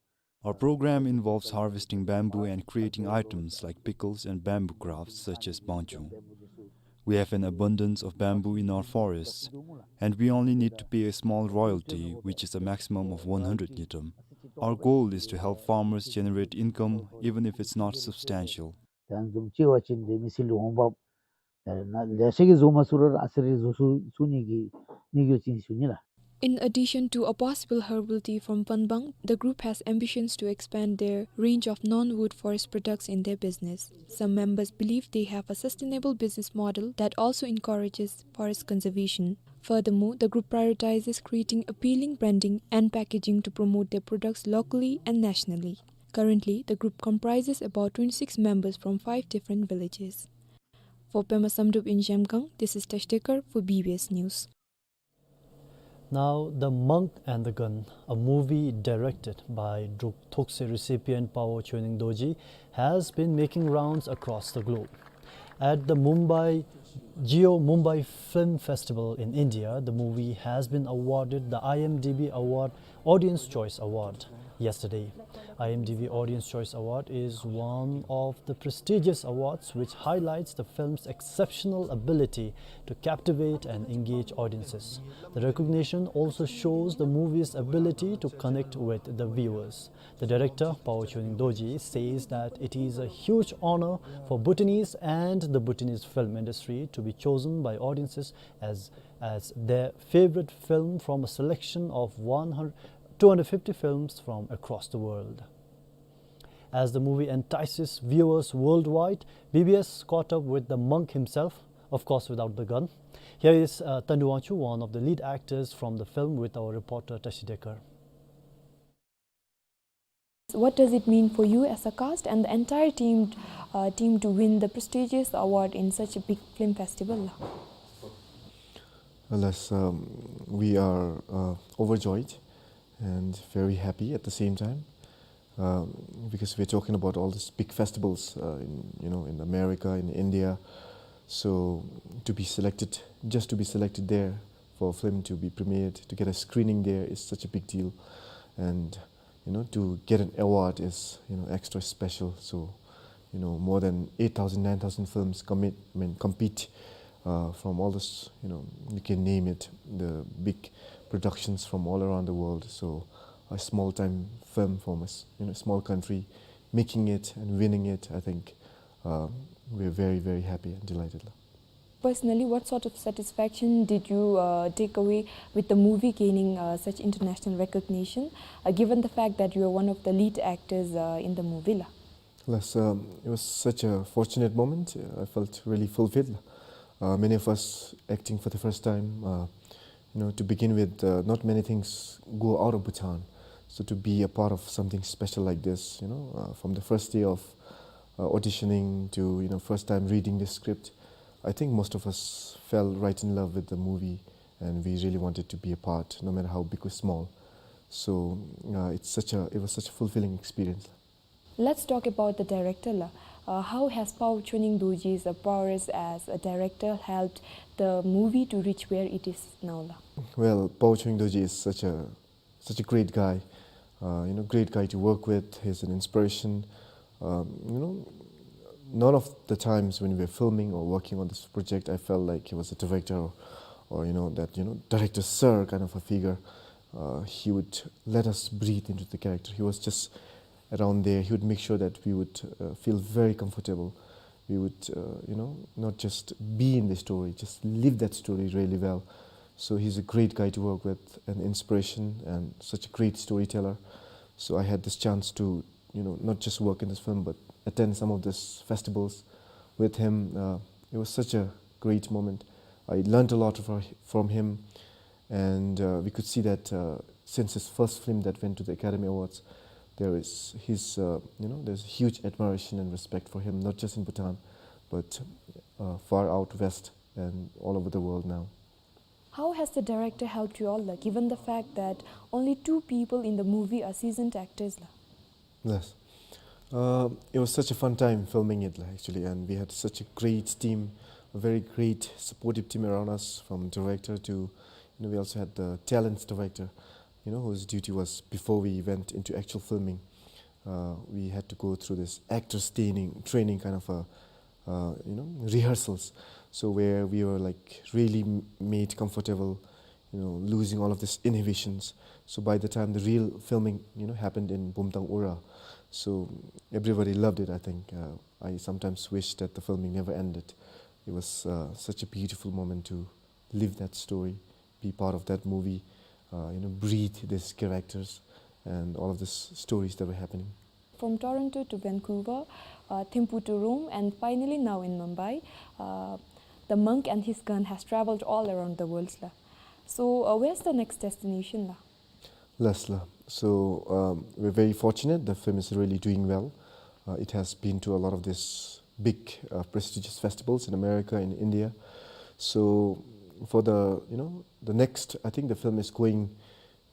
Our program involves harvesting bamboo and creating items like pickles and bamboo crafts such as bangchung. We have an abundance of bamboo in our forests, and we only need to pay a small royalty, which is a maximum of one hundred ngultrum. Our goal is to help farmers generate income, even if it's not substantial. ད་འཛོམས་ཅི་བ་ཅིན་དེ་མི་སེར་ལུ་འོང་འབབ་ད་ན་ལེ་ཤ་གིས་བཟོ་མ་ཚུགས་རུང་ཨ་ཙི་རེ་བཟོ་ཚུགས་ཚུགས་ནི་གི་དམིགས་ཡུལ་ཅིག་ཨིན་ཞུ་ནི་ལགས། In addition to a possible herbal tea from Panbang, the group has ambitions to expand their range of non-wood forest products in their business. Some members believe they have a sustainable business model that also encourages forest conservation. Furthermore, the group prioritizes creating appealing branding and packaging to promote their products locally and nationally. Currently, the group comprises about twenty-six members from five different villages. For Pema Samdrup in Zhemgang, this is Tash Dekar for B B S News. Now, The Monk and the Gun, a movie directed by Druk Thokse recipient Pawo Choeneng Dorji, has been making rounds across the globe. At the Mumbai, Jio Mumbai Film Festival in India, the movie has been awarded the I M D B Award, Audience Choice Award. yesterday. IMDb Audience Choice Award is one of the prestigious awards which highlights the film's exceptional ability to captivate and engage audiences. The recognition also shows the movie's ability to connect with the viewers. The director, Pao Chunying Dorji, says that it is a huge honor for Bhutanese and the Bhutanese film industry to be chosen by audiences as, as their favorite film from a selection of one hundred, two hundred fifty films from across the world. As the movie entices viewers worldwide, B B S caught up with the monk himself, of course without the gun. Here is, uh, Tandu Wangchuk, one of the lead actors from the film, with our reporter Tashi Dekar. What does it mean for you as a cast and the entire team, uh, team to win the prestigious award in such a big film festival? Alas, um, we are, uh, overjoyed and very happy at the same time, um, because we're talking about all these big festivals, uh, in, you know, in America, in India. So to be selected, just to be selected there for a film to be premiered, to get a screening there is such a big deal. And, you know, to get an award is, you know, extra special. So, you know, more than eight thousand, nine thousand films commit, I mean, compete, uh, from all this, you know, you can name it, the big productions from all around the world. So a small time film from a s-, you know, small country, making it and winning it, I think, uh, we're very, very happy and delighted. Personally, what sort of satisfaction did you, uh, take away with the movie gaining, uh, such international recognition, uh, given the fact that you are one of the lead actors, uh, in the movie, la? Yes, um, it was such a fortunate moment. Uh, I felt really fulfilled. Uh, many of us acting for the first time. Uh, you know, to begin with, uh, not many things go out of Bhutan. So to be a part of something special like this, you know, uh, from the first day of, uh, auditioning to, you know, first time reading the script, I think most of us fell right in love with the movie, and we really wanted to be a part, no matter how big or small. So, uh, it's such a, it was such a fulfilling experience. Let's talk about the director, la. Uh, how has Pao Chunying Dorji's, uh, prowess as a director helped the movie to reach where it is now, la? Well, Pao Chunying Dorji is such a, such a great guy, uh, you know, great guy to work with. He's an inspiration. Um, you know, none of the times when we were filming or working on this project, I felt like he was a director or, or, you know, that, you know, director sir kind of a figure. Uh, he would let us breathe into the character. He was just around there. He would make sure that we would, uh, feel very comfortable. We would, uh, you know, not just be in the story, just live that story really well. So he's a great guy to work with, an inspiration, and such a great storyteller. So I had this chance to, you know, not just work in this film, but attend some of these festivals with him. Uh, it was such a great moment. I learned a lot of, from him, and, uh, we could see that, uh, since his first film that went to the Academy Awards, there is his, uh, you know, there's huge admiration and respect for him, not just in Bhutan, but, uh, far out west and all over the world now. How has the director helped you all, la, given the fact that only two people in the movie are seasoned actors, la? Yes. Uh, it was such a fun time filming it, la, actually, and we had such a great team, a very great supportive team around us, from director to, you know, we also had the talents director, you know, whose duty was before we went into actual filming. Uh, we had to go through this actors training, training kind of a, uh, you know, rehearsals. So where we were, like, really m-, made comfortable, you know, losing all of these inhibitions. So by the time the real filming, you know, happened in Bumtang Ura, so everybody loved it, I think. Uh, I sometimes wish that the filming never ended. It was, uh, such a beautiful moment to live that story, be part of that movie, uh, you know, breathe these characters and all of these stories that were happening. From Toronto to Vancouver, uh, Thimphu to Rome, and finally now in Mumbai, uh, the monk and his gun has traveled all around the world, la. So, uh, where's the next destination, la? Yes, la. So, um, we're very fortunate. The film is really doing well. Uh, it has been to a lot of these big, uh, prestigious festivals in America, in India. So for the, you know, the next, I think the film is going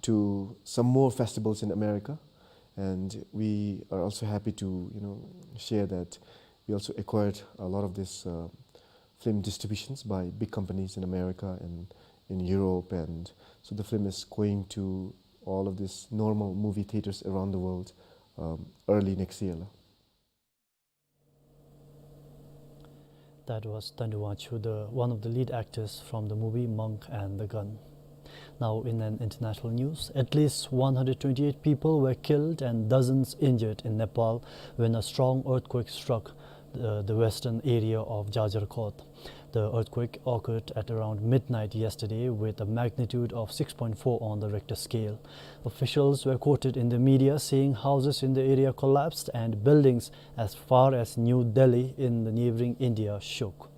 to some more festivals in America, and we are also happy to, you know, share that we also acquired a lot of this, uh, film distributions by big companies in America and in Europe, and so the film is going to all of these normal movie theaters around the world, um, early next year. That was Thandu Wangchuk, the, one of the lead actors from the movie Monk and the Gun. Now, in an international news, at least one hundred twenty-eight people were killed and dozens injured in Nepal when a strong earthquake struck the, the western area of Jajarkot. The earthquake occurred at around midnight yesterday with a magnitude of six point four on the Richter scale. Officials were quoted in the media saying houses in the area collapsed and buildings as far as New Delhi in the neighboring India shook.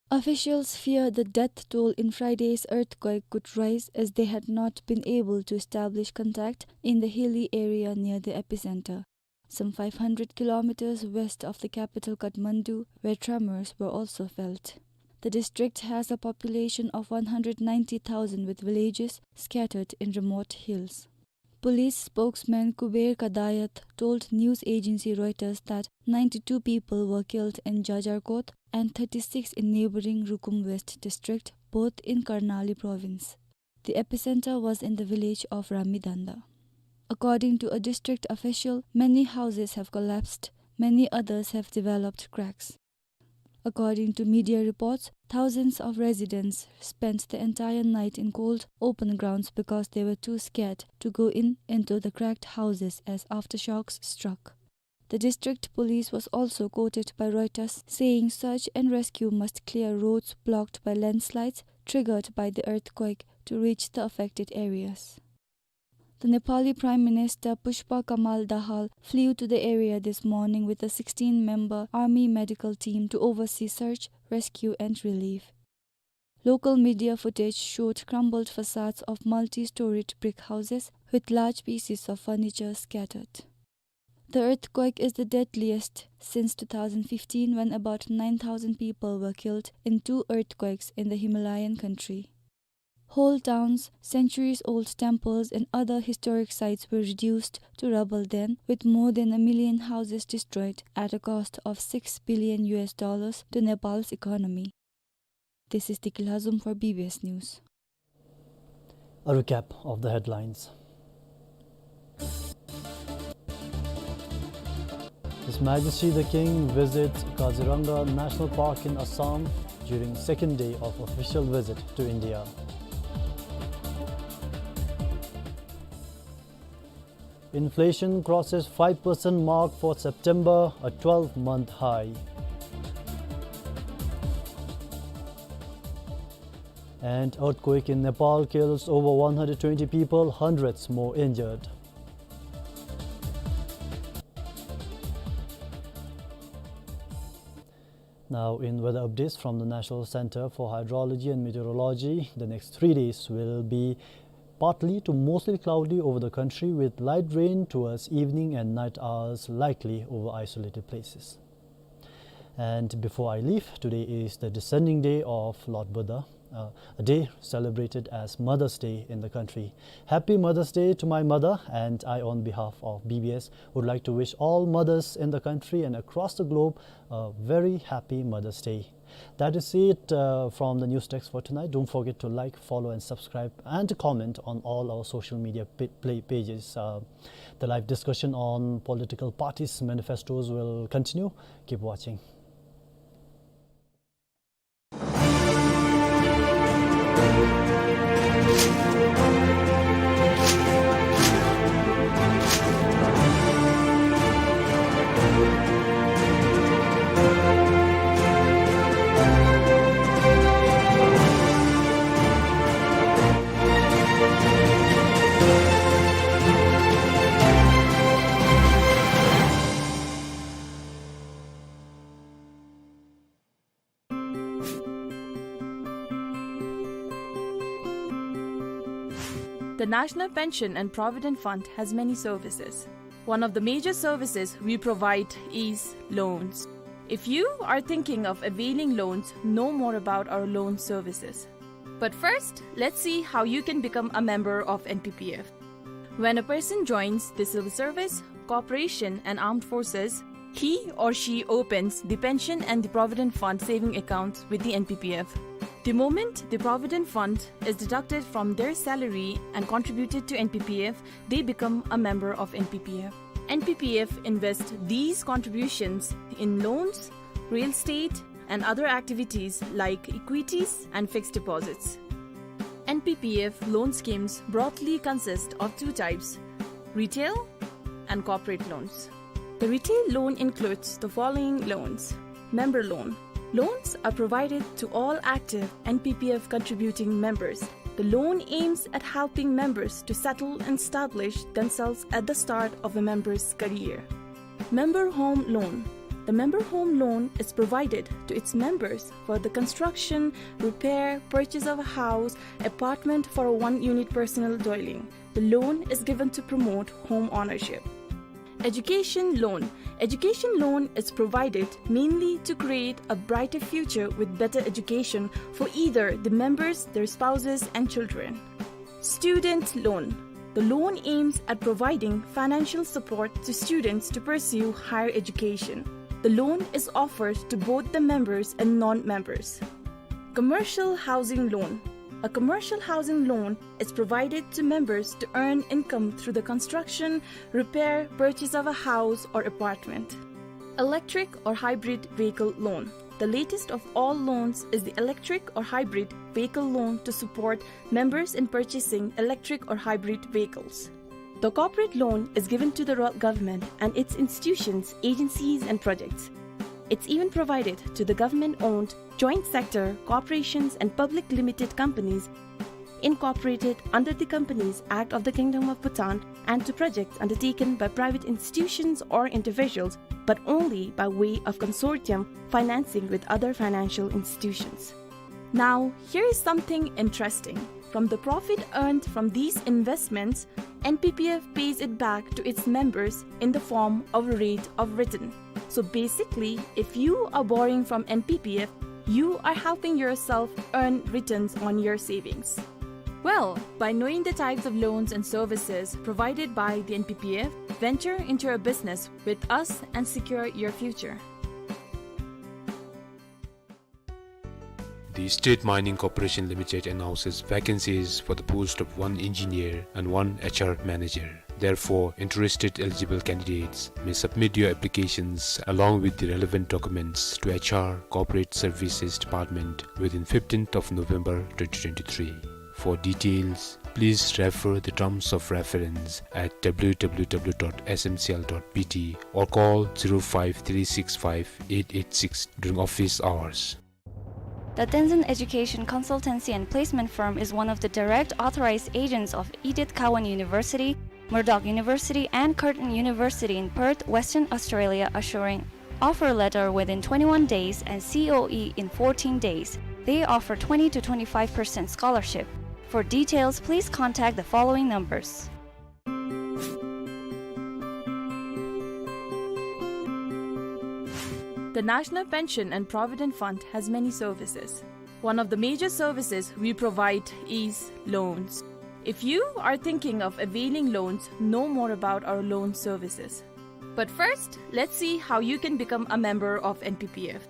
Officials fear the death toll in Friday's earthquake could rise as they had not been able to establish contact in the hilly area near the epicenter. Some five hundred kilometers west of the capital Kathmandu, where tremors were also felt. The district has a population of one hundred ninety thousand, with villages scattered in remote hills. Police spokesman Kuber Kadayat told news agency Reuters that ninety-two people were killed in Jajarkot and thirty-six in neighboring Rukum West district, both in Karnali province. The epicenter was in the village of Ramidanda. According to a district official, many houses have collapsed, many others have developed cracks. According to media reports, thousands of residents spent the entire night in cold, open grounds because they were too scared to go in into the cracked houses as aftershocks struck. The district police was also quoted by Reuters saying search and rescue must clear roads blocked by landslides triggered by the earthquake to reach the affected areas. The Nepali Prime Minister Pushpa Kamal Dahal flew to the area this morning with a sixteen-member army medical team to oversee search, rescue and relief. Local media footage showed crumbled facades of multi-storied brick houses with large pieces of furniture scattered. The earthquake is the deadliest since two thousand fifteen, when about nine thousand people were killed in two earthquakes in the Himalayan country. Whole towns, centuries-old temples and other historic sites were reduced to rubble then, with more than a million houses destroyed at a cost of six billion U S dollars to Nepal's economy. This is Tikilhazum for B B S News. A recap of the headlines. His Majesty the King visits Kaziranga National Park in Assam during second day of official visit to India. Inflation crosses five percent mark for September, a twelve-month high. And earthquake in Nepal kills over one hundred twenty people, hundreds more injured. Now, in weather updates from the National Center for Hydrology and Meteorology, the next three days will be partly to mostly cloudy over the country, with light rain towards evening and night hours likely over isolated places. And before I leave, today is the descending day of Lord Buddha, uh, a day celebrated as Mother's Day in the country. Happy Mother's Day to my mother, and I, on behalf of B B S, would like to wish all mothers in the country and across the globe a very happy Mother's Day. That is it, uh, from the news text for tonight. Don't forget to like, follow, and subscribe, and to comment on all our social media pa-, play pages. Uh, the live discussion on political parties' manifestos will continue. Keep watching. The National Pension and Provident Fund has many services. One of the major services we provide is loans. If you are thinking of availing loans, know more about our loan services. But first, let's see how you can become a member of N P P F. When a person joins the civil service, corporation, and armed forces, he or she opens the pension and the provident fund saving accounts with the N P P F. The moment the Provident Fund is deducted from their salary and contributed to N P P F, they become a member of N P P F. N P P F invests these contributions in loans, real estate, and other activities like equities and fixed deposits. N P P F loan schemes broadly consist of two types: retail and corporate loans. The retail loan includes the following loans. Member loan. Loans are provided to all active N P P F contributing members. The loan aims at helping members to settle and establish themselves at the start of a member's career. Member home loan. The member home loan is provided to its members for the construction, repair, purchase of a house, apartment for a one-unit personal dwelling. The loan is given to promote home ownership. Education loan. Education loan is provided mainly to create a brighter future with better education for either the members, their spouses, and children. Student loan. The loan aims at providing financial support to students to pursue higher education. The loan is offered to both the members and non-members. Commercial housing loan. A commercial housing loan is provided to members to earn income through the construction, repair, purchase of a house or apartment. Electric or hybrid vehicle loan. The latest of all loans is the electric or hybrid vehicle loan to support members in purchasing electric or hybrid vehicles. The corporate loan is given to the ro-, government and its institutions, agencies and projects. It's even provided to the government-owned, joint sector, corporations and public limited companies incorporated under the Companies Act of the Kingdom of Bhutan and to projects undertaken by private institutions or individuals, but only by way of consortium financing with other financial institutions. Now, here is something interesting. From the profit earned from these investments, N P P F pays it back to its members in the form of a rate of return. So basically, if you are borrowing from N P P F, you are helping yourself earn returns on your savings. Well, by knowing the types of loans and services provided by the N P P F, venture into a business with us and secure your future. The State Mining Corporation Limited announces vacancies for the post of one engineer and one H R manager. Therefore, interested eligible candidates may submit your applications along with the relevant documents to H R Corporate Services Department within fifteenth of November twenty twenty-three. For details, please refer the terms of reference at W W W dot S M C L dot B T or call zero five three six five eight eight six during office hours. The Tenzin Education Consultancy and Placement Firm is one of the direct authorized agents of Edith Cowan University, Murdoch University, and Curtin University in Perth, Western Australia, assuring offer letter within twenty-one days and C O E in fourteen days. They offer twenty to twenty-five percent scholarship. For details, please contact the following numbers. The National Pension and Provident Fund has many services. One of the major services we provide is loans. If you are thinking of availing loans, know more about our loan services. But first, let's see how you can become a member of N P P F.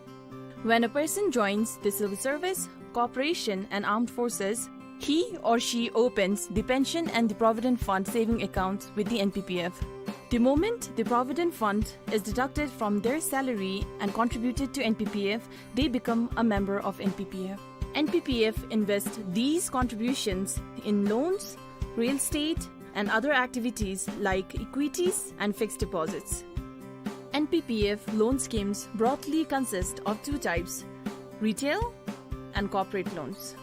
When a person joins the civil service, corporation, and armed forces, he or she opens the pension and the provident fund saving accounts with the N P P F. The moment the provident fund is deducted from their salary and contributed to N P P F, they become a member of N P P F. N P P F invests these contributions in loans, real estate, and other activities like equities and fixed deposits. N P P F loan schemes broadly consist of two types, retail and corporate loans.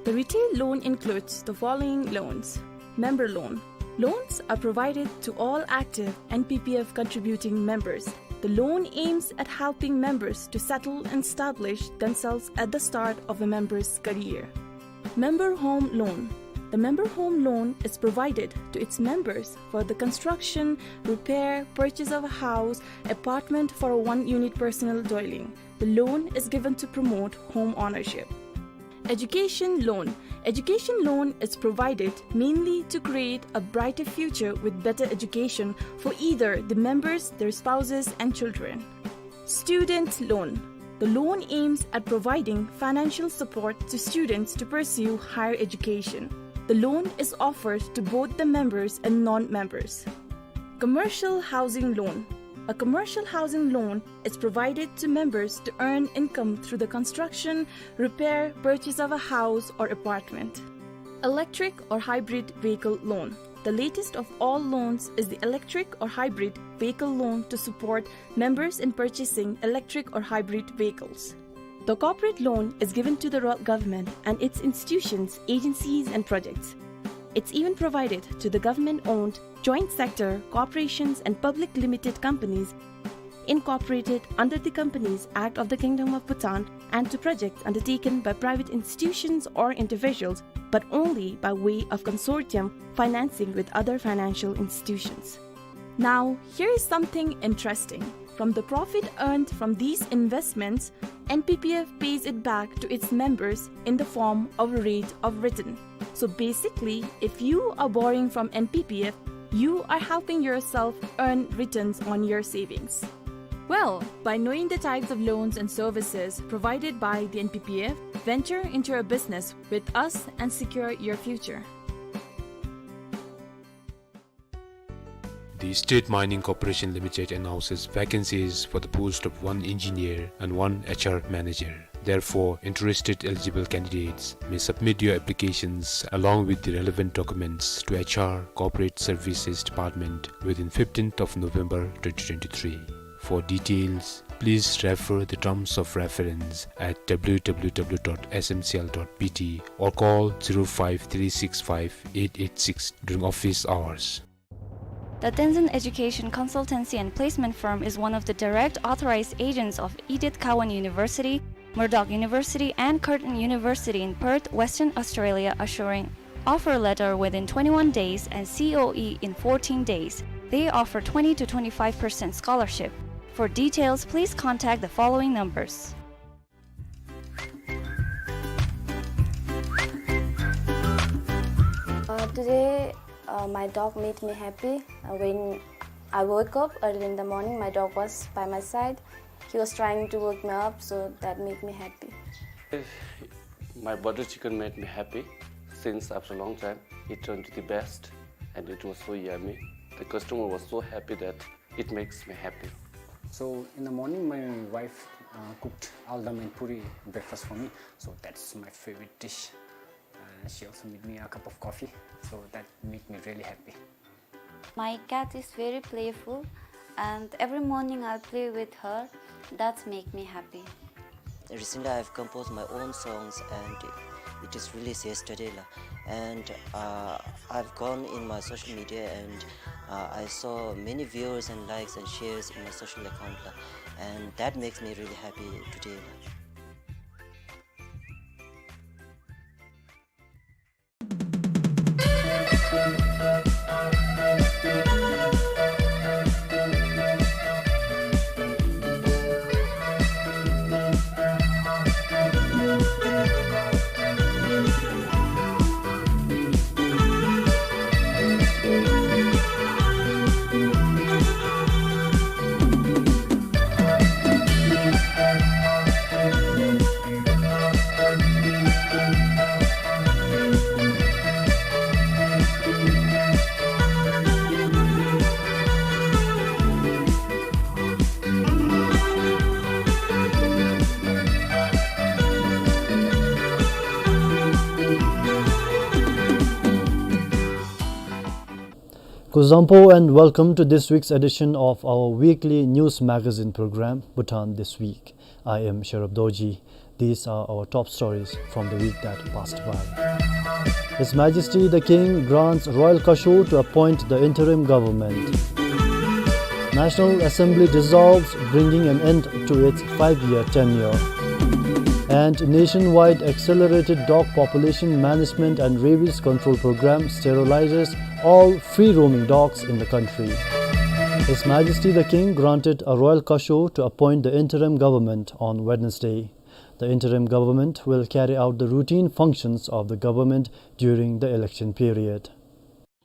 The retail loan includes the following loans. Member loan. Loans are provided to all active N P P F contributing members. The loan aims at helping members to settle and establish themselves at the start of a member's career. Member home loan. The member home loan is provided to its members for the construction, repair, purchase of a house, apartment for a one-unit personal dwelling. The loan is given to promote home ownership. Education loan. Education loan is provided mainly to create a brighter future with better education for either the members, their spouses, and children. Student loan. The loan aims at providing financial support to students to pursue higher education. The loan is offered to both the members and non-members. Commercial housing loan. A commercial housing loan is provided to members to earn income through the construction, repair, purchase of a house or apartment. Electric or hybrid vehicle loan. The latest of all loans is the electric or hybrid vehicle loan to support members in purchasing electric or hybrid vehicles. The corporate loan is given to the Royal Government and its institutions, agencies and projects. It's even provided to the government-owned joint sector corporations and public limited companies incorporated under the Companies Act of the Kingdom of Bhutan and to projects undertaken by private institutions or individuals, but only by way of consortium financing with other financial institutions. Now, here is something interesting. From the profit earned from these investments, N P P F pays it back to its members in the form of a rate of return. So basically, if you are borrowing from N P P F, you are helping yourself earn returns on your savings. Well, by knowing the types of loans and services provided by the N P P F, venture into a business with us and secure your future. The State Mining Corporation Limited announces vacancies for the post of one engineer and one H R manager. Therefore, interested eligible candidates may submit your applications along with the relevant documents to H R Corporate Services Department within fifteenth of November twenty twenty-three. For details, please refer the terms of reference at W W W dot S M C L dot B T or call zero five three six five eight eight six during office hours. The Tenzin Education Consultancy and Placement Firm is one of the direct authorized agents of Edith Cowan University, Murdoch University, and Curtin University in Perth, Western Australia, assuring offer letter within twenty-one days and C O E in fourteen days. They offer twenty to twenty-five percent scholarship. For details, please contact the following numbers. Uh, today, uh, my dog made me happy. Uh, when I woke up early in the morning, my dog was by my side. He was trying to wake me up, so that made me happy. My butter chicken made me happy since after a long time. It turned to the best, and it was so yummy. The customer was so happy that it makes me happy. So in the morning, my wife, uh, cooked aldam and puri breakfast for me. So that's my favorite dish. Uh, she also made me a cup of coffee. So that made me really happy. My cat is very playful, and every morning I play with her. That's make me happy. Recently, I've composed my own songs and it is released yesterday, la. And, uh, I've gone in my social media and, uh, I saw many viewers and likes and shares in my social account, la. And that makes me really happy today, la. Kuzuzangpo and welcome to this week's edition of our weekly news magazine program, Bhutan This Week. I am Sherub Dorji. These are our top stories from the week that passed by. His Majesty the King grants royal caution to appoint the interim government. National Assembly dissolves, bringing an end to its five-year tenure. And nationwide accelerated dog population management and rabies control program sterilizes all free-roaming dogs in the country. His Majesty the King granted a royal caution to appoint the interim government on Wednesday. The interim government will carry out the routine functions of the government during the election period.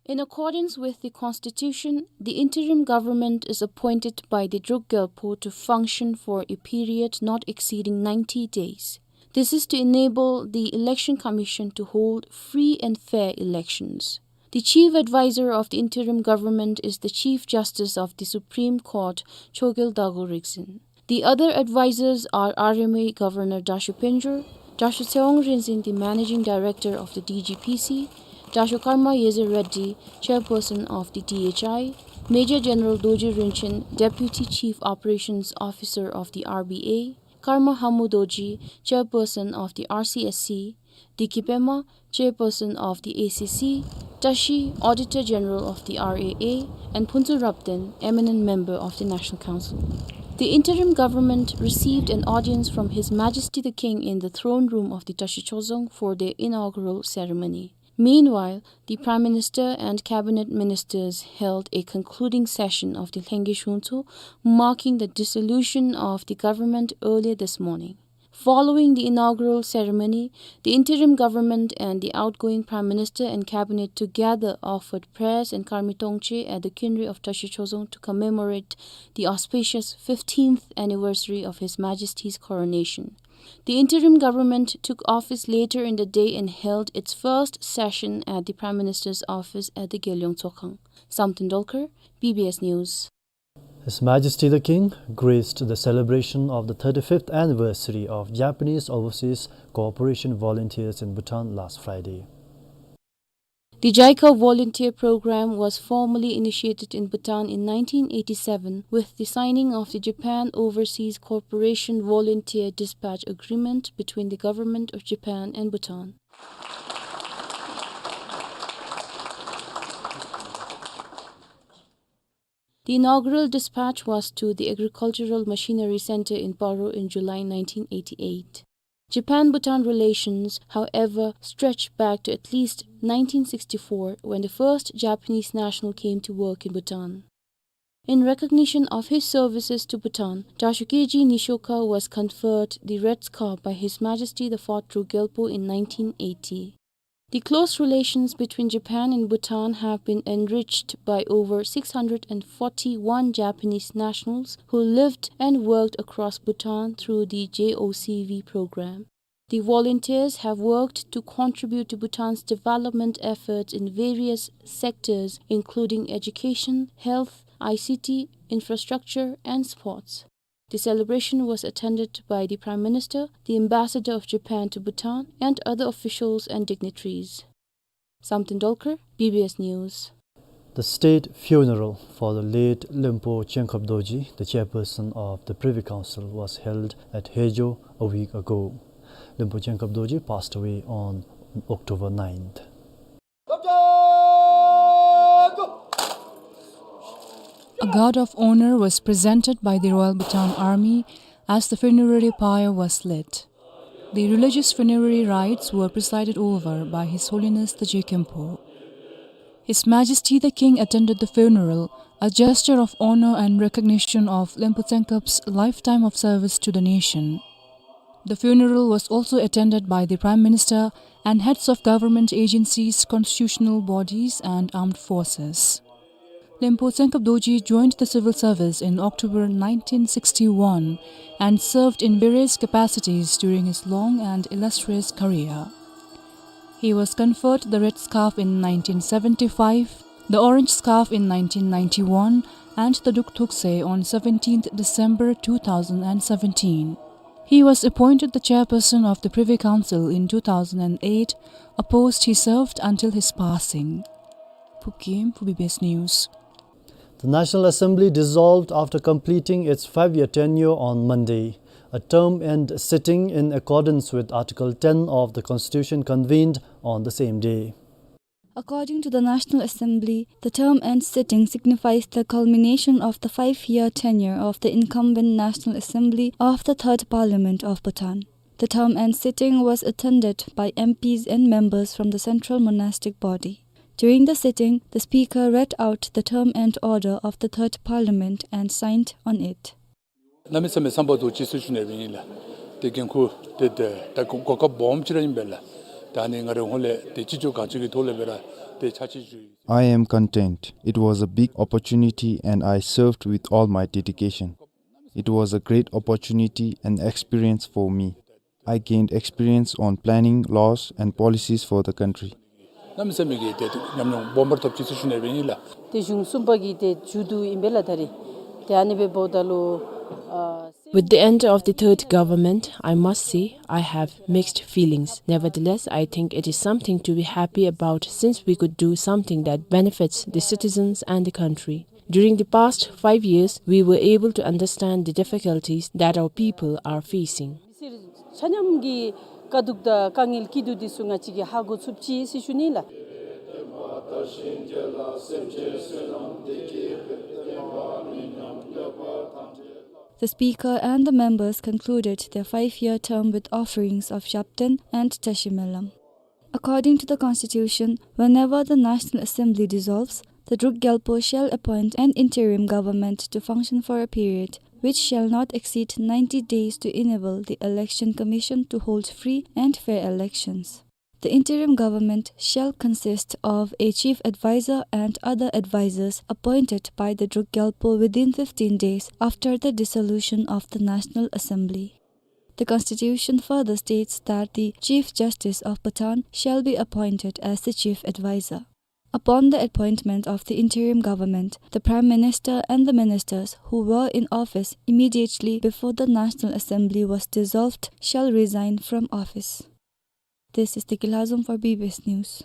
In accordance with the Constitution, the interim government is appointed by the Druk Gyalpo to function for a period not exceeding ninety days. This is to enable the Election Commission to hold free and fair elections. The chief advisor of the interim government is the Chief Justice of the Supreme Court, Chogyal Dago Rikzin. The other advisors are R M A Governor Dasho Penjor, Dasho Tshewang Rinzin, the Managing Director of the D G P C, Dasho Karma Yeze Reddy, Chairperson of the D H I, Major General Dorji Rinchen, Deputy Chief Operations Officer of the R B A, Karma Hamu Dorji, Chairperson of the R C S C, Diki Pema, Chairperson of the A C C, Tashi, Auditor General of the R A A, and Phuntsho Rapden, eminent member of the National Council. The interim government received an audience from His Majesty the King in the throne room of the Tashi Chorzong for their inaugural ceremony. Meanwhile, the Prime Minister and cabinet ministers held a concluding session of the Lhengye Shungtso, marking the dissolution of the government earlier this morning. Following the inaugural ceremony, the interim government and the outgoing Prime Minister and cabinet together offered prayers in Karmi Tongtse at the Kinri of Tashi Chorzong to commemorate the auspicious fifteenth anniversary of His Majesty's coronation. The interim government took office later in the day and held its first session at the Prime Minister's office at the Gelyong Tsokhang. Samten Dolkar, B B S News. His Majesty the King graced the celebration of the thirty-fifth anniversary of Japanese Overseas Cooperation Volunteers in Bhutan last Friday. The JICA volunteer program was formally initiated in Bhutan in nineteen eighty-seven with the signing of the Japan Overseas Cooperation Volunteer Dispatch Agreement between the Government of Japan and Bhutan. The inaugural dispatch was to the Agricultural Machinery Center in Paro in July nineteen eighty-eight. Japan-Bhutan relations, however, stretch back to at least nineteen sixty-four, when the first Japanese national came to work in Bhutan. In recognition of his services to Bhutan, Dasho Keiji Nisshoka was conferred the Red Scarf by His Majesty the Fourth Druk Gyalpo in nineteen eighty. The close relations between Japan and Bhutan have been enriched by over six hundred and forty-one Japanese nationals who lived and worked across Bhutan through the J O C V program. The volunteers have worked to contribute to Bhutan's development efforts in various sectors, including education, health, I C T, infrastructure, and sports. The celebration was attended by the Prime Minister, the Ambassador of Japan to Bhutan, and other officials and dignitaries. Samten Dolkar, B B S News. The state funeral for the late Lenpo Chenkhab Dorji, the chairperson of the Privy Council, was held at Hejo a week ago. Lenpo Chenkhab Dorji passed away on October ninth. A guard of honor was presented by the Royal Bhutan Army as the funerary pyre was lit. The religious funerary rites were presided over by His Holiness the Je Khenpo. His Majesty the King attended the funeral, a gesture of honor and recognition of Lenpo Chenkhab's lifetime of service to the nation. The funeral was also attended by the Prime Minister and heads of government agencies, constitutional bodies, and armed forces. Lenpo Chenkhab Dorji joined the civil service in October nineteen sixty-one and served in various capacities during his long and illustrious career. He was conferred the Red Scarf in nineteen seventy-five, the Orange Scarf in nineteen ninety-one, and the Duk Thukse on seventeenth December two thousand and seventeen. He was appointed the chairperson of the Privy Council in two thousand and eight, a post he served until his passing. Phub Gyem for B B S News. The National Assembly dissolved after completing its five-year tenure on Monday. A term end sitting in accordance with Article ten of the Constitution convened on the same day. According to the National Assembly, the term end sitting signifies the culmination of the five-year tenure of the incumbent National Assembly of the Third Parliament of Bhutan. The term end sitting was attended by M Ps and members from the Central Monastic Body. During the sitting, the Speaker read out the term end order of the Third Parliament and signed on it. གནམ་མེད་ས་མེད་བསམ་པ་རྡོ་རྗེ་གསུང་ཞུ་ནི་ཨིན་ལགས། ཏེ་འགན་ཁུར་ཏེ་ཏེ་ད་གོ་གོ་སྐབས་སྦོམ་ཅིག་ར་ཨིན་པས་ལགས། ད་ཨ་ནི་ང་རའི་ཧོངས་ལས་ཏེ་ཅི་ལྕོགས་གང་ལྕོགས་ཀྱི་ཐོག་ལས་སྦེ་ར་ཏེ་ཕྱག་ཕྱིད་ཞུ། I am content. It was a big opportunity and I served with all my dedication. It was a great opportunity and experience for me. I gained experience on planning laws and policies for the country. གནམ་མེད་ས་མེད་ཀྱི་ཏེ་ཉམས་མྱོང་སྦོམ་སྦེ་ར་ཐོབ་ཅི་ཟེར་ཞུ་ནི་སྦེ་ཨིན་ལགས། ཏེ་གཞུང་གསུམ་པ་གི་ཏེ་མཇུག་བསྡུ་ཨིན་པས་ལགས་ད་རིས། ཏེ་ཨ་ནི་སྦེ་འབདཝ་ད་ལུ་ཨ། With the end of the third government, I must say I have mixed feelings. Nevertheless, I think it is something to be happy about since we could do something that benefits the citizens and the country. During the past five years, we were able to understand the difficulties that our people are facing. མི་སེར་ཆ་མཉམ་གྱི་དཀའ་སྡུག་དང་དཀའ་ངལ་སྐྱིད་སྡུག་འདི་ཚུ་ང་བཅས་ཀྱིས་ཧ་གོ་ཚུགས་ཅི་ཟེར་ཞུ་ནི་ལགས། The speaker and the members concluded their five-year term with offerings of Japten and Tashimelam. According to the constitution, whenever the National Assembly dissolves, the Druk Gyalpo shall appoint an interim government to function for a period which shall not exceed ninety days to enable the Election Commission to hold free and fair elections. The interim government shall consist of a chief advisor and other advisors appointed by the Druk Gyalpo within fifteen days after the dissolution of the National Assembly. The constitution further states that the Chief Justice of Bhutan shall be appointed as the chief advisor. Upon the appointment of the interim government, the Prime Minister and the ministers who were in office immediately before the National Assembly was dissolved shall resign from office. This is Tiki Lhazom for B B S News.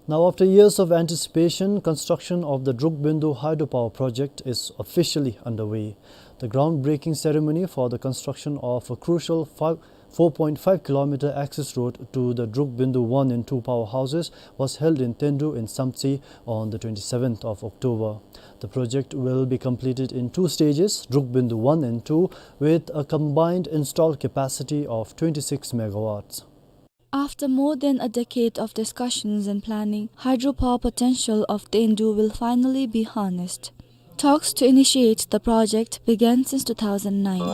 Now, after years of anticipation, construction of the Drukbindu hydropower project is officially underway. The groundbreaking ceremony for the construction of a crucial five, four point five kilometer access road to the Drukbindu one and two powerhouses was held in Tendu in Samtse on the twenty-seventh of October. The project will be completed in two stages, Drukbindu one and two, with a combined installed capacity of twenty-six megawatts. After more than a decade of discussions and planning, hydropower potential of Tendu will finally be harnessed. Talks to initiate the project began since two thousand nine.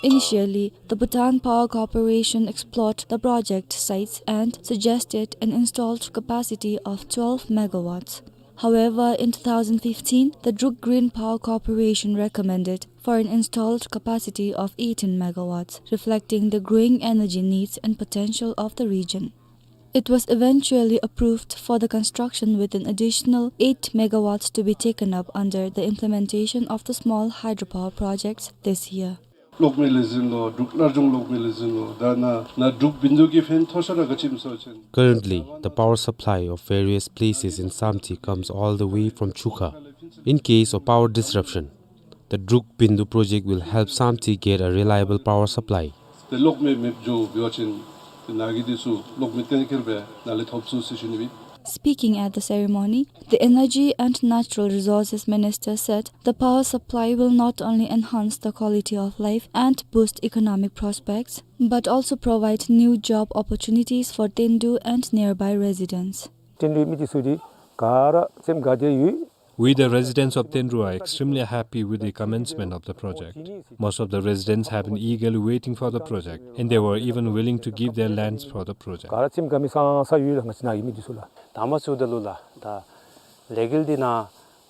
Initially, the Bhutan Power Corporation explored the project sites and suggested an installed capacity of twelve megawatts. However, in two thousand fifteen, the Druk Green Power Corporation recommended for an installed capacity of eighteen megawatts, reflecting the growing energy needs and potential of the region. It was eventually approved for the construction with an additional eight megawatts to be taken up under the implementation of the small hydropower projects this year. གློག་མེ་ལས་འཛིན་ལུ་འབྲུག་སླར་འབྱུང་གློག་མེ་ལས་འཛིན་ལུ་ད་ནཱ་ནཱ་འབྲུག་བིན་དུ་གི་ཕན་ཐོགས་ཤ་ར་ག་ཅི་སྨོ་ཟེར་བ་ཅིན། Currently, the power supply of various places in Samtse comes all the way from Chuka. In case of power disruption, the Druk Bindu project will help Samtse get a reliable power supply. ཏེ་གློག་མེ་མེདཔ་འགྱོ་བ་ཅིན་ཏེ་ནཱ་གི་འདི་ཚུ་གློག་མེ་གཏན་འཁེལ་སྦེ་ནཱ་ལས་ཐོབ་ཚུགས་ཟེར་ཞུ་ནི་སྦེ། Speaking at the ceremony, the Energy and Natural Resources Minister said the power supply will not only enhance the quality of life and boost economic prospects, but also provide new job opportunities for Tendu and nearby residents. ཏེན་རུའི་མི་འདི་ཚུ་འདི་ག་ར་སེམས་དགའ་སྟེ་ཡོད། We, the residents of Tenru, are extremely happy with the commencement of the project. Most of the residents have been eagerly waiting for the project, and they were even willing to give their lands for the project. ག་ར་སེམས་དགའ་མི་ས་ས་ཡོད་ལགས་ང་བཅས་ནཱ་ཡོད་མི་འདི་ཚུ་ལགས། དང་པ་ཚུ་ད་ལུ་ལགས་ད་ལས་འགུལ་འདི་ནཱ་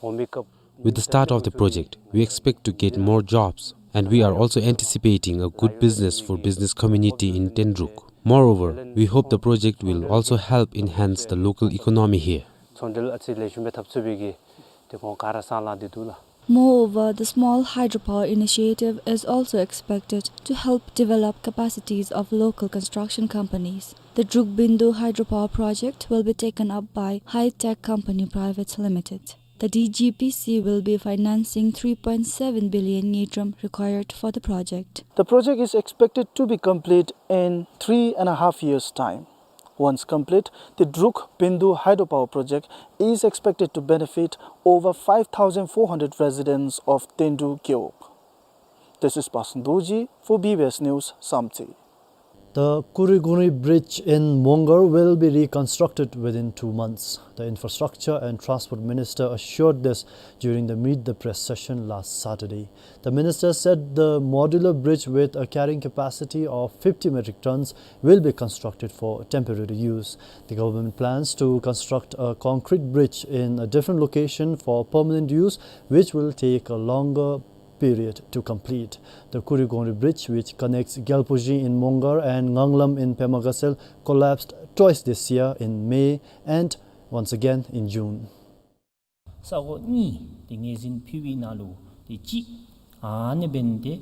འོང་མི་སྐབས། With the start of the project, we expect to get more jobs, and we are also anticipating a good business for business community in Tenruk. Moreover, we hope the project will also help enhance the local economy here. ཚོང་འབྲེལ་ཨ་ཙི་ལེགས་ཤོམ་སྦེ་འཐབ་ཚུགས་པའི་གི་ཏེ་ཁོང་ག་ར་སང་ལང་སྟེ་འདུག་ལགས། Moreover, the small hydropower initiative is also expected to help develop capacities of local construction companies. The Drukbindu hydropower project will be taken up by High Tech Company Private Limited. The D G P C will be financing three point seven billion ngultrum required for the project. The project is expected to be complete in three and a half years' time. Once complete, the Druk Bindu hydropower project is expected to benefit over five thousand four hundred residents of Tendu Gewog. This is Pasang Dorji for B B S News, Samtse. The Kurigongri Bridge in Mongar will be reconstructed within two months. The Infrastructure and Transport Minister assured this during the Meet the Press session last Saturday. The minister said the modular bridge, with a carrying capacity of fifty metric tons, will be constructed for temporary use. The government plans to construct a concrete bridge in a different location for permanent use, which will take a longer period to complete. The Kurigongri Bridge, which connects Gyalpujing in Mongar and Nganglam in Pemagasel, collapsed twice this year, in May and once again in June. ས་གོ་གཉིས་ཏེ་ངོས་འཛིན་ཕུལ་བའི་ནང་ལུ་ཏེ་གཅིག་ཨ་ནི་འབད་ནི་དེ།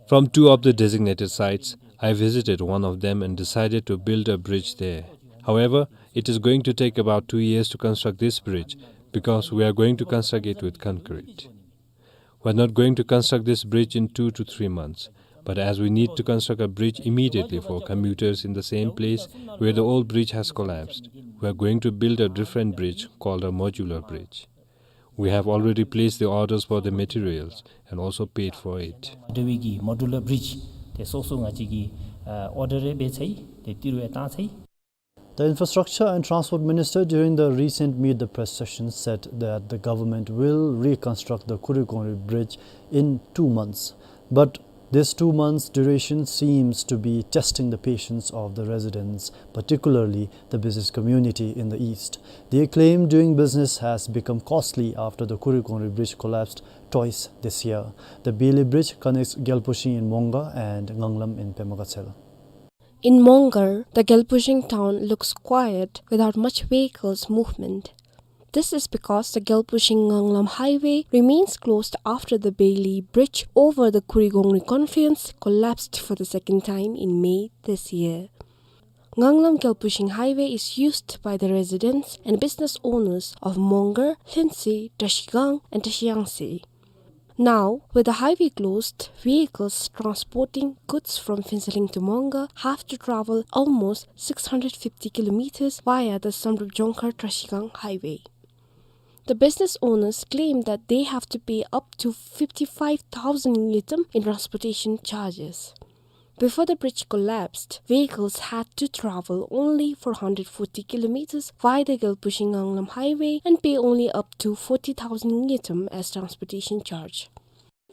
From two of the designated sites, I visited one of them and decided to build a bridge there. However, it is going to take about two years to construct this bridge because we are going to construct it with concrete. We are not going to construct this bridge in two to three months, but as we need to construct a bridge immediately for commuters in the same place where the old bridge has collapsed, we are going to build a different bridge called a modular bridge. We have already placed the orders for the materials and also paid for it. འབྲེལ་བའི་གི་མོ་ཌུ་ལར་བི་རིཇ་དེ་སོ་སོ་ང་བཅས་ཀྱིས་ཨ་ཨོར་ཌར་རེ་འབད་ཚར་ཡི། དེ་ཏི་རུ་ཡང་བཏང་ཚར་ཡི། The Infrastructure and Transport Minister, during the recent Meet the Press session, said that the government will reconstruct the Kurigongri Bridge in two months. But this two months duration seems to be testing the patience of the residents, particularly the business community in the east. They claim doing business has become costly after the Kurigongri Bridge collapsed twice this year. The Bailey Bridge connects Gyalpujing in Mongar and Nganglam in Pemagasel. In Mongar, the Gyalpujing town looks quiet without much vehicles movement. This is because the Gyalpujing-Nganglam highway remains closed after the Bailey Bridge over the Kurigongri confluence collapsed for the second time in May this year. Nganglam-Gyalpujing highway is used by the residents and business owners of Mongar, Lhuentse, Trashigang and Trashiyangse. Now, with the highway closed, vehicles transporting goods from Phuentsholing to Mongar have to travel almost six hundred fifty kilometers via the Samdrup-Jongkhar-Trashigang highway. The business owners claim that they have to pay up to fifty-five thousand ngultrum in transportation charges. Before the bridge collapsed, vehicles had to travel only four hundred forty kilometers via the Gyalpujing-Nganglam highway and pay only up to forty thousand ngultrum as transportation charge.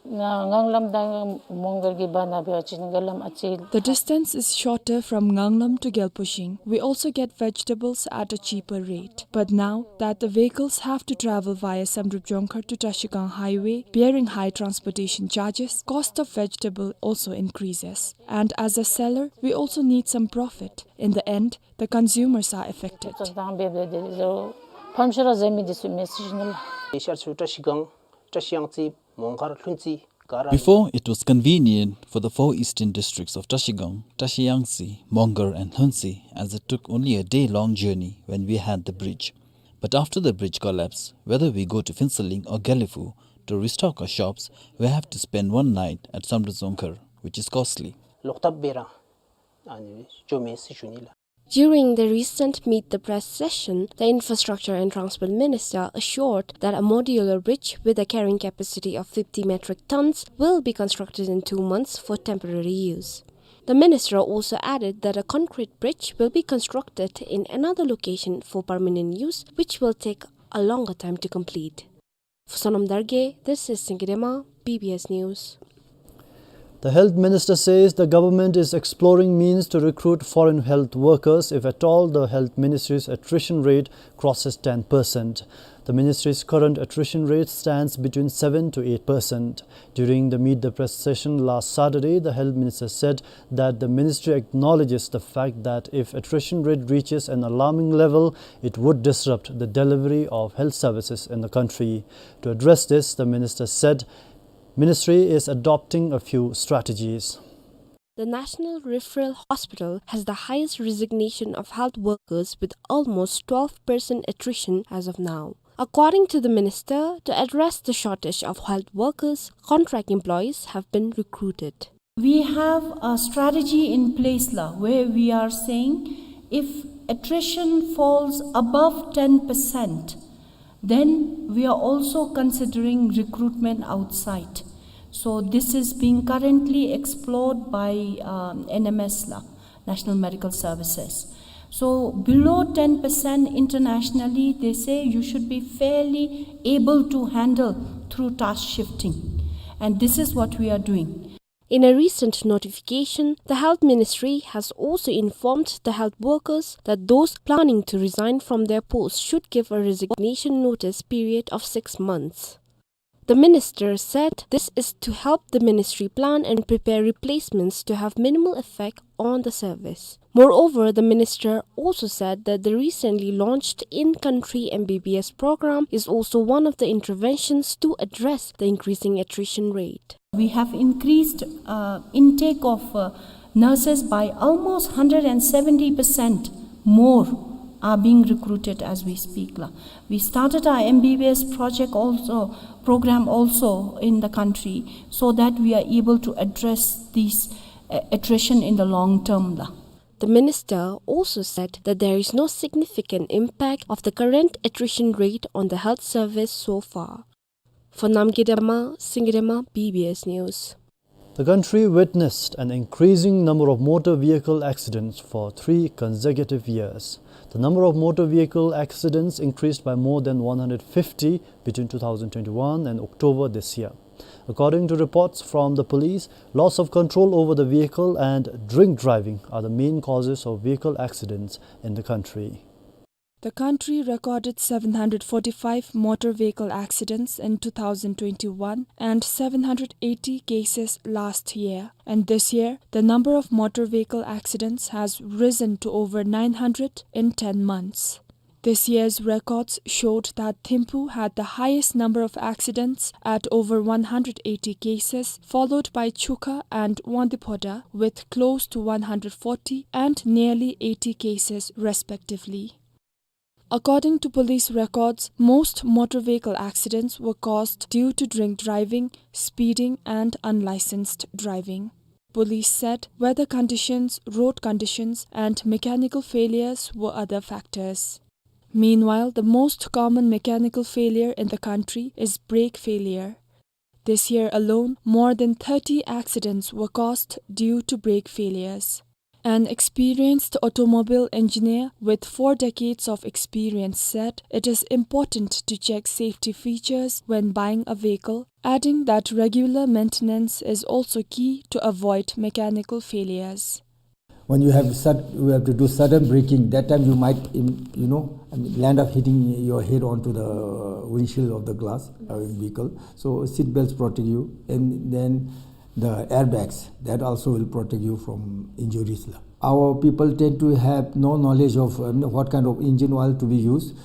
ང་ངང་ལམ་དང་མོང་སྒར་གྱི་བར་ན་འབད་བ་ཅིན་རྒྱ་ལམ་ཨ་ཙི། The distance is shorter from Nganglam to Gyalpujing. We also get vegetables at a cheaper rate. But now that the vehicles have to travel via Samdrup-Jongkhar to Trashigang highway, bearing high transportation charges, cost of vegetable also increases. And as a seller, we also need some profit. In the end, the consumers are affected. ཕམ་ཤ་ར་ཟེར་མི་འདི་ཚུ་མེད་ཟེར་ཞུ་ནི་ལགས། ཤར་ཕྱོགས་བཀྲ་ཤིས་སྒང་བཀྲ་ཤིས་གཡང་རྩེ་མོང་སྒར་ལྷུན་རྩེ་ག་ར། Before, it was convenient for the four eastern districts of Trashigang, Trashiyangtse, Mongar and Lhuentse, as it took only a day-long journey when we had the bridge. But after the bridge collapse, whether we go to Phuentsholing or Gelephu to restock our shops, we have to spend one night at Samdrup-Jongkhar, which is costly. ལོག་ཐབས་འབད་ར་ཨ་ནི་འགྱོ་མེད་ཟེར་ཞུ་ནི་ལགས། During the recent Meet the Press session, the Infrastructure and Transport Minister assured that a modular bridge with a carrying capacity of fifty metric tons will be constructed in two months for temporary use. The minister also added that a concrete bridge will be constructed in another location for permanent use, which will take a longer time to complete. For Sonam Dargay, this is Singye Dema, B B S News. The health minister says the government is exploring means to recruit foreign health workers if at all the health ministry's attrition rate crosses ten percent. The ministry's current attrition rate stands between seven to eight percent. During the Meet the Press session last Saturday, the health minister said that the ministry acknowledges the fact that if attrition rate reaches an alarming level, it would disrupt the delivery of health services in the country. To address this, the minister said ministry is adopting a few strategies. The National Referral Hospital has the highest resignation of health workers with almost twelve percent attrition as of now. According to the minister, to address the shortage of health workers, contract employees have been recruited. We have a strategy in place la, where we are saying if attrition falls above ten percent, then we are also considering recruitment outside. So this is being currently explored by, um, N M S la. National Medical Services. So below ten percent internationally, they say you should be fairly able to handle through task shifting. And this is what we are doing. In a recent notification, the Health Ministry has also informed the health workers that those planning to resign from their posts should give a resignation notice period of six months. The minister said this is to help the ministry plan and prepare replacements to have minimal effect on the service. Moreover, the minister also said that the recently launched in-country M B B S program is also one of the interventions to address the increasing attrition rate. We have increased, uh, intake of, uh, nurses by almost hundred and seventy percent more are being recruited as we speak la. We started our M B B S project also, program also in the country, so that we are able to address this, uh, attrition in the long term la. The minister also said that there is no significant impact of the current attrition rate on the health service so far. For Namgay Dema, Singye Dema, B B S News. The country witnessed an increasing number of motor vehicle accidents for three consecutive years. The number of motor vehicle accidents increased by more than one hundred fifty between two thousand twenty-one and October this year. According to reports from the police, loss of control over the vehicle and drink driving are the main causes of vehicle accidents in the country. The country recorded seven hundred forty-five motor vehicle accidents in two thousand twenty-one and seven hundred eighty cases last year. And this year, the number of motor vehicle accidents has risen to over nine hundred in ten months. This year's records showed that Thimphu had the highest number of accidents at over one hundred eighty cases, followed by Chukha and Wangdue Phodrang with close to one hundred forty and nearly eighty cases respectively. According to police records, most motor vehicle accidents were caused due to drink driving, speeding, and unlicensed driving. Police said weather conditions, road conditions, and mechanical failures were other factors. Meanwhile, the most common mechanical failure in the country is brake failure. This year alone, more than thirty accidents were caused due to brake failures. An experienced automobile engineer with four decades of experience said it is important to check safety features when buying a vehicle, adding that regular maintenance is also key to avoid mechanical failures. When you have sud-, you have to do sudden braking, that time you might, im-, you know, I mean, land up hitting your head onto the windshield of the glass, uh, vehicle. So seat belts protect you, and then the airbags, that also will protect you from injuries la. Our people tend to have no knowledge of, um, what kind of engine oil to be used.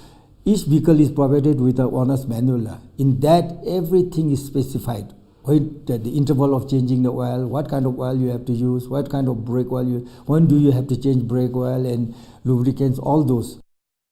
Each vehicle is provided with a owner's manual la. In that, everything is specified. When the, the interval of changing the oil, what kind of oil you have to use, what kind of brake oil you, when do you have to change brake oil and lubricants, all those.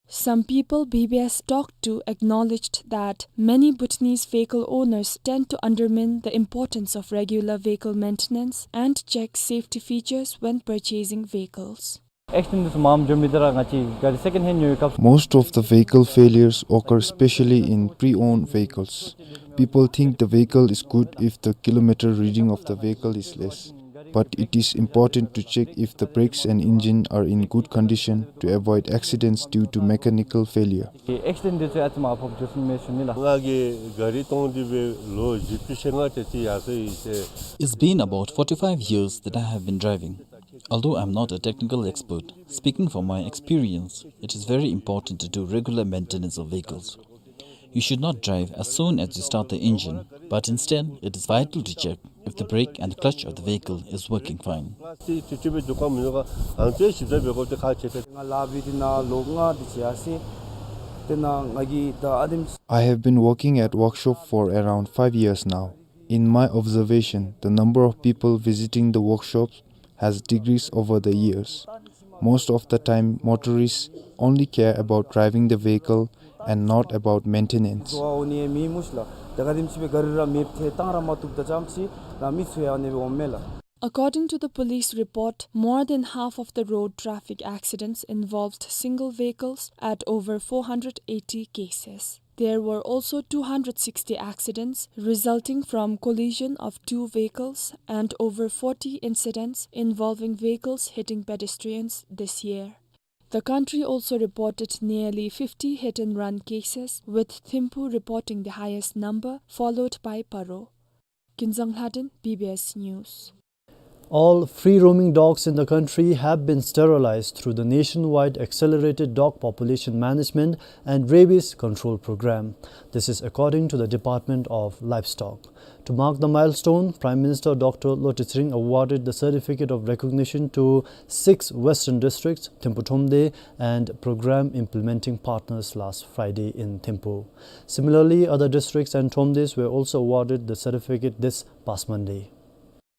Some people B B S talked to acknowledged that many Bhutanese vehicle owners tend to undermine the importance of regular vehicle maintenance and check safety features when purchasing vehicles. Accident འདི་ཚུ་མངམ་འགྱོ་མི་འདི་ར་ང་བཅས་ག་རི་second hand ཉོ་བའི་སྐབས། Most of the vehicle failures occur specially in pre-owned vehicles. People think the vehicle is good if the kilometer reading of the vehicle is less. But it is important to check if the brakes and engine are in good condition to avoid accidents due to mechanical failure. Accident འདི་ཚུ་ཨ་ཙི་མ་ཕོགཔ་འགྱོ་སོང་མས་ཞུ་ནི་ལགས། ང་གིས་ག་རི་བཏོན་ཏེ་སྦེ་ལོ་བཞི་བཅུ་ཞེ་ལྔ་དེ་ཅིག་ཡར་སོ་ཡི་ཟེར། It's been about forty-five years that I have been driving. Although I'm not a technical expert, speaking from my experience, it is very important to do regular maintenance of vehicles. You should not drive as soon as you start the engine, but instead, it is vital to check if the brake and clutch of the vehicle is working fine. ང་ལཱ་འབད་དེ་ནཱ་ལོ་ལྔ་དེ་ཅིག་ཡར་སོ་ཡི། དེ་ནང་ང་གིས་ད་ཨ་དེམ། I have been working at workshop for around five years now. In my observation, the number of people visiting the workshops has decreased over the years. Most of the time, motorists only care about driving the vehicle and not about maintenance. འགྲོ་བ་འོང་ནི་མེད་སྨོ་ཤི་ལགས། ད་ག་དེམ་ཅིག་སྦེ་ག་རི་ར་མེདཔ་ཐལ་བཏང་ར་མ་བཏུབ་ད་ཙམ་ཅིག་ལགས། མི་ཚུ་ཡང་ཨ་ནི་སྦེ་འོངམ་མས་ལགས། According to the police report, more than half of the road traffic accidents involved single vehicles at over four hundred eighty cases. There were also two hundred sixty accidents resulting from collision of two vehicles and over forty incidents involving vehicles hitting pedestrians this year. The country also reported nearly fifty hit and run cases, with Thimphu reporting the highest number, followed by Paro. Kinzang Lhaden, B B S News. All free-roaming dogs in the country have been sterilized through the nationwide Accelerated Dog Population Management and Rabies Control Program. This is according to the Department of Livestock. To mark the milestone, Prime Minister Doctor Lotay Tshering awarded the certificate of recognition to six western districts, Thimphu Thromde, and program implementing partners last Friday in Thimphu. Similarly, other districts and Thromdes were also awarded the certificate this past Monday.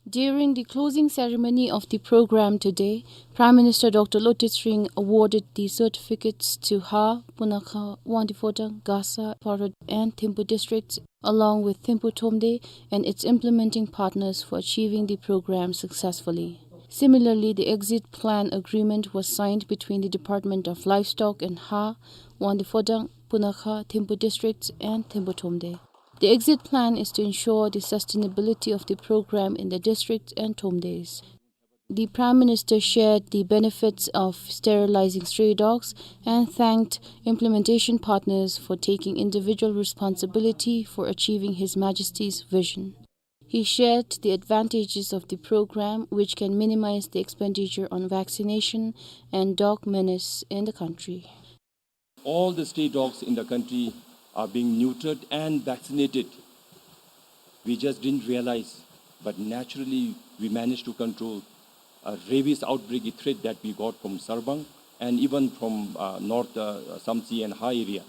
During the closing ceremony of the program today, Prime Minister Doctor Lotay Tshering awarded the certificates to Ha, Punakha, Wangdue Phodrang, Gasa, Paro and Thimphu districts, along with Thimphu Thromde and its implementing partners for achieving the program successfully. Similarly, the exit plan agreement was signed between the Department of Livestock and Ha, Wangdue Phodrang, Punakha, Thimphu districts and Thimphu Thromde. The exit plan is to ensure the sustainability of the program in the districts and Thromdes. The Prime Minister shared the benefits of sterilizing stray dogs and thanked implementation partners for taking individual responsibility for achieving His Majesty's vision. He shared the advantages of the program, which can minimize the expenditure on vaccination and dog menace in the country. All the stray dogs in the country are being neutered and vaccinated. We just didn't realize, but naturally we managed to control a rabies outbreak threat that we got from Sarbang and even from, uh, north, uh, Samtse and Ha area.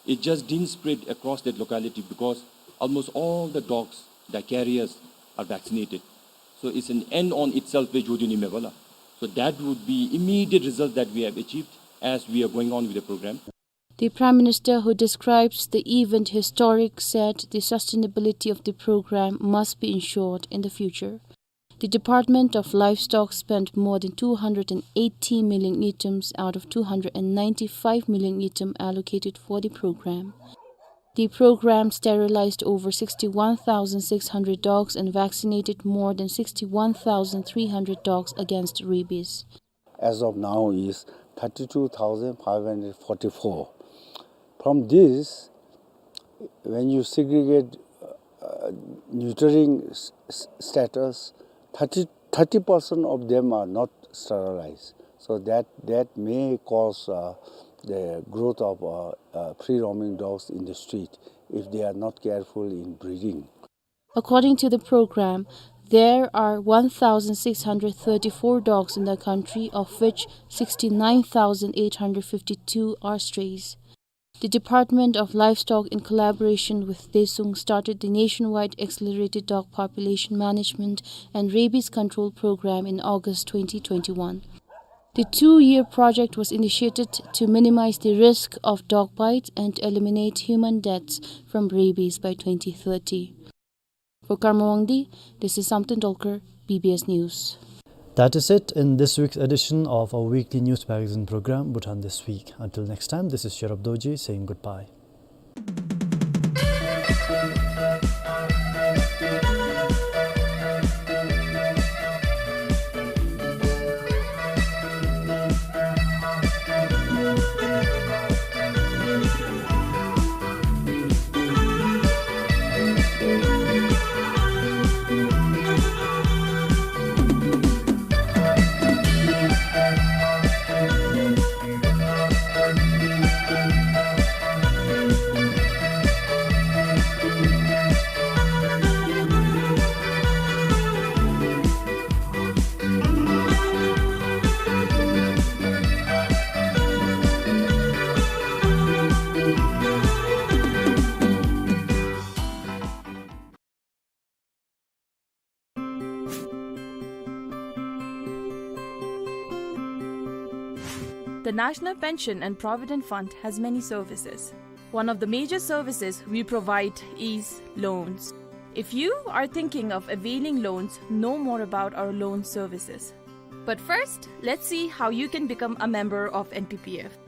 It just didn't spread across that locality because almost all the dogs, the carriers, are vaccinated. So it's an end on itself, ve jodi ni me bala. So that would be immediate result that we have achieved as we are going on with the program. The Prime Minister, who describes the event historic, said the sustainability of the program must be ensured in the future. The Department of Livestock spent more than two hundred and eighty million ngultrum out of two hundred and ninety-five million ngultrum allocated for the program. The program sterilized over sixty-one thousand six hundred dogs and vaccinated more than sixty-one thousand three hundred dogs against rabies. As of now is thirty-two thousand five hundred forty-four. From this, when you segregate, uh, neutering s-, s-, status, thirty, thirty percent of them are not sterilized. So that, that may cause, uh, the growth of, uh, uh, free roaming dogs in the street if they are not careful in breeding. According to the program, there are one thousand six hundred thirty-four dogs in the country, of which sixty-nine thousand eight hundred fifty-two are strays. The Department of Livestock, in collaboration with DESUNG, started the nationwide Accelerated Dog Population Management and Rabies Control Program in August twenty twenty-one. The two-year project was initiated to minimize the risk of dog bite and eliminate human deaths from rabies by twenty thirty. For Karma Wangdi, this is Samten Dolkar, B B S News. That is it in this week's edition of our weekly news magazine program, Bhutan This Week. Until next time, this is Sherab Dorji saying goodbye. The National Pension and Provident Fund has many services. One of the major services we provide is loans. If you are thinking of availing loans, know more about our loan services. But first, let's see how you can become a member of N P P F.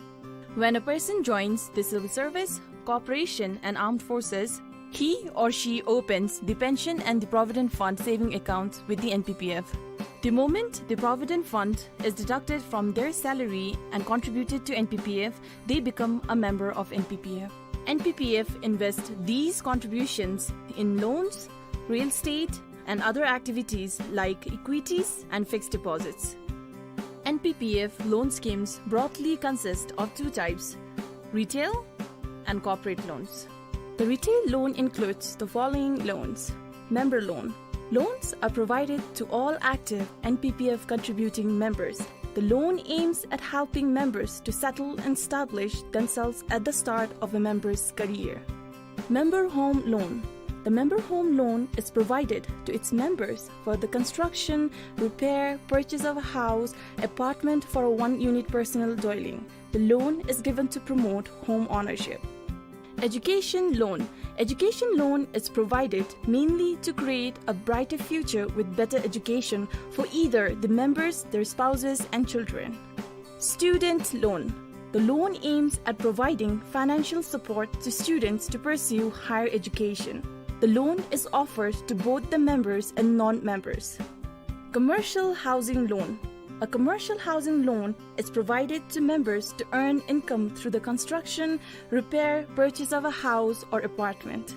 When a person joins the civil service, corporation, and armed forces, he or she opens the pension and the provident fund saving accounts with the N P P F. The moment the provident fund is deducted from their salary and contributed to N P P F, they become a member of N P P F. N P P F invests these contributions in loans, real estate, and other activities like equities and fixed deposits. N P P F loan schemes broadly consist of two types, retail and corporate loans. The retail loan includes the following loans. Member loan. Loans are provided to all active N P P F contributing members. The loan aims at helping members to settle and establish themselves at the start of a member's career. Member home loan. The member home loan is provided to its members for the construction, repair, purchase of a house, apartment for a one-unit personal dwelling. The loan is given to promote home ownership. Education loan. Education loan is provided mainly to create a brighter future with better education for either the members, their spouses, and children. Student loan. The loan aims at providing financial support to students to pursue higher education. The loan is offered to both the members and non-members. Commercial housing loan. A commercial housing loan is provided to members to earn income through the construction, repair, purchase of a house or apartment.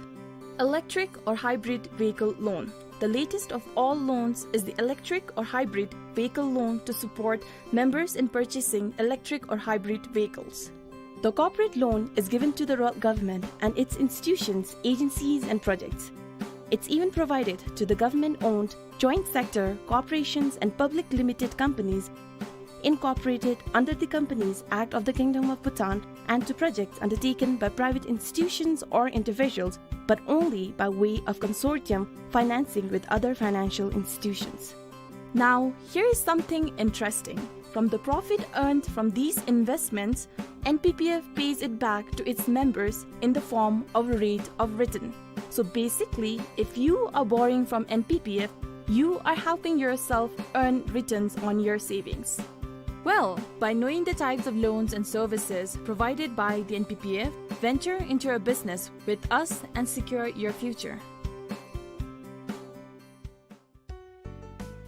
Electric or hybrid vehicle loan. The latest of all loans is the electric or hybrid vehicle loan to support members in purchasing electric or hybrid vehicles. The corporate loan is given to the ro-, government and its institutions, agencies and projects. It's even provided to the government-owned, joint sector, corporations and public limited companies incorporated under the Companies Act of the Kingdom of Bhutan and to projects undertaken by private institutions or individuals, but only by way of consortium financing with other financial institutions. Now, here is something interesting. From the profit earned from these investments, N P P F pays it back to its members in the form of a rate of return. So basically, if you are borrowing from N P P F, you are helping yourself earn returns on your savings. Well, by knowing the types of loans and services provided by the N P P F, venture into a business with us and secure your future.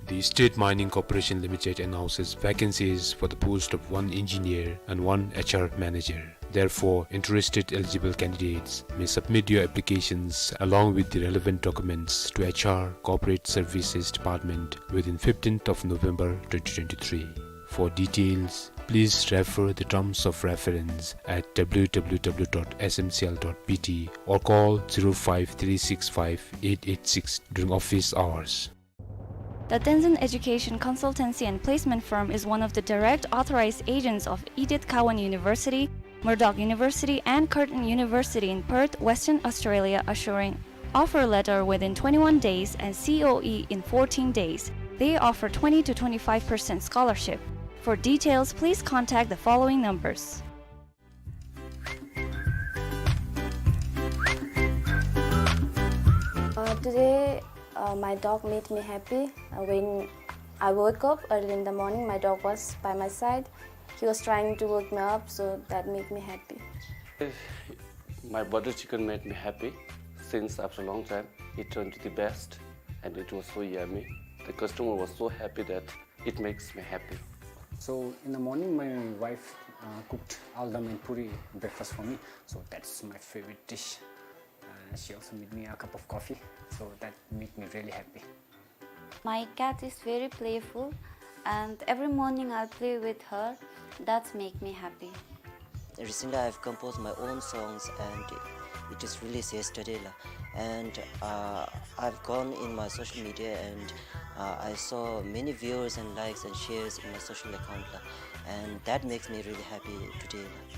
The State Mining Corporation Limited announces vacancies for the post of one engineer and one H R manager. Therefore, interested eligible candidates may submit your applications along with the relevant documents to H R Corporate Services Department within fifteenth of November twenty twenty-three. For details, please refer the terms of reference at W W W dot S M C L dot B T or call zero five three six five eight eight six during office hours. The Tenzin Education Consultancy and Placement Firm is one of the direct authorized agents of Edith Cowan University, Murdoch University, and Curtin University in Perth, Western Australia, assuring offer letter within twenty-one days and C O E in fourteen days. They offer twenty to twenty-five percent scholarship. For details, please contact the following numbers. Uh, today, uh, my dog made me happy. Uh, when I woke up early in the morning, my dog was by my side. He was trying to wake me up, so that made me happy. My butter chicken made me happy since after a long time. It turned to the best and it was so yummy. The customer was so happy that it makes me happy. So in the morning, my wife, uh, cooked aldam and puri breakfast for me. So that's my favorite dish. Uh, she also made me a cup of coffee. So that made me really happy. My cat is very playful, and every morning I play with her. That's make me happy. Recently, I've composed my own songs, and it is released yesterday, la. And, uh, I've gone in my social media, and, uh, I saw many viewers and likes and shares in my social account, la. And that makes me really happy today, la.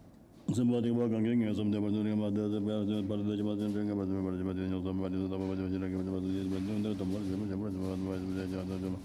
སེམས་དཔའ་ཐེག་པ་གང་གིས་ངེས་བསམ་དེ་བར་དུ་རིང་བར་ཐལ་ཏེ། བར་དུ་ཆད་པ་ཅན་ཡོངས་སུ་སྤངས་པ་སྟེ་ཉེས་པ་ཐམས་ཅད་ཞི་བར་གྱུར་པ་ཞིང་།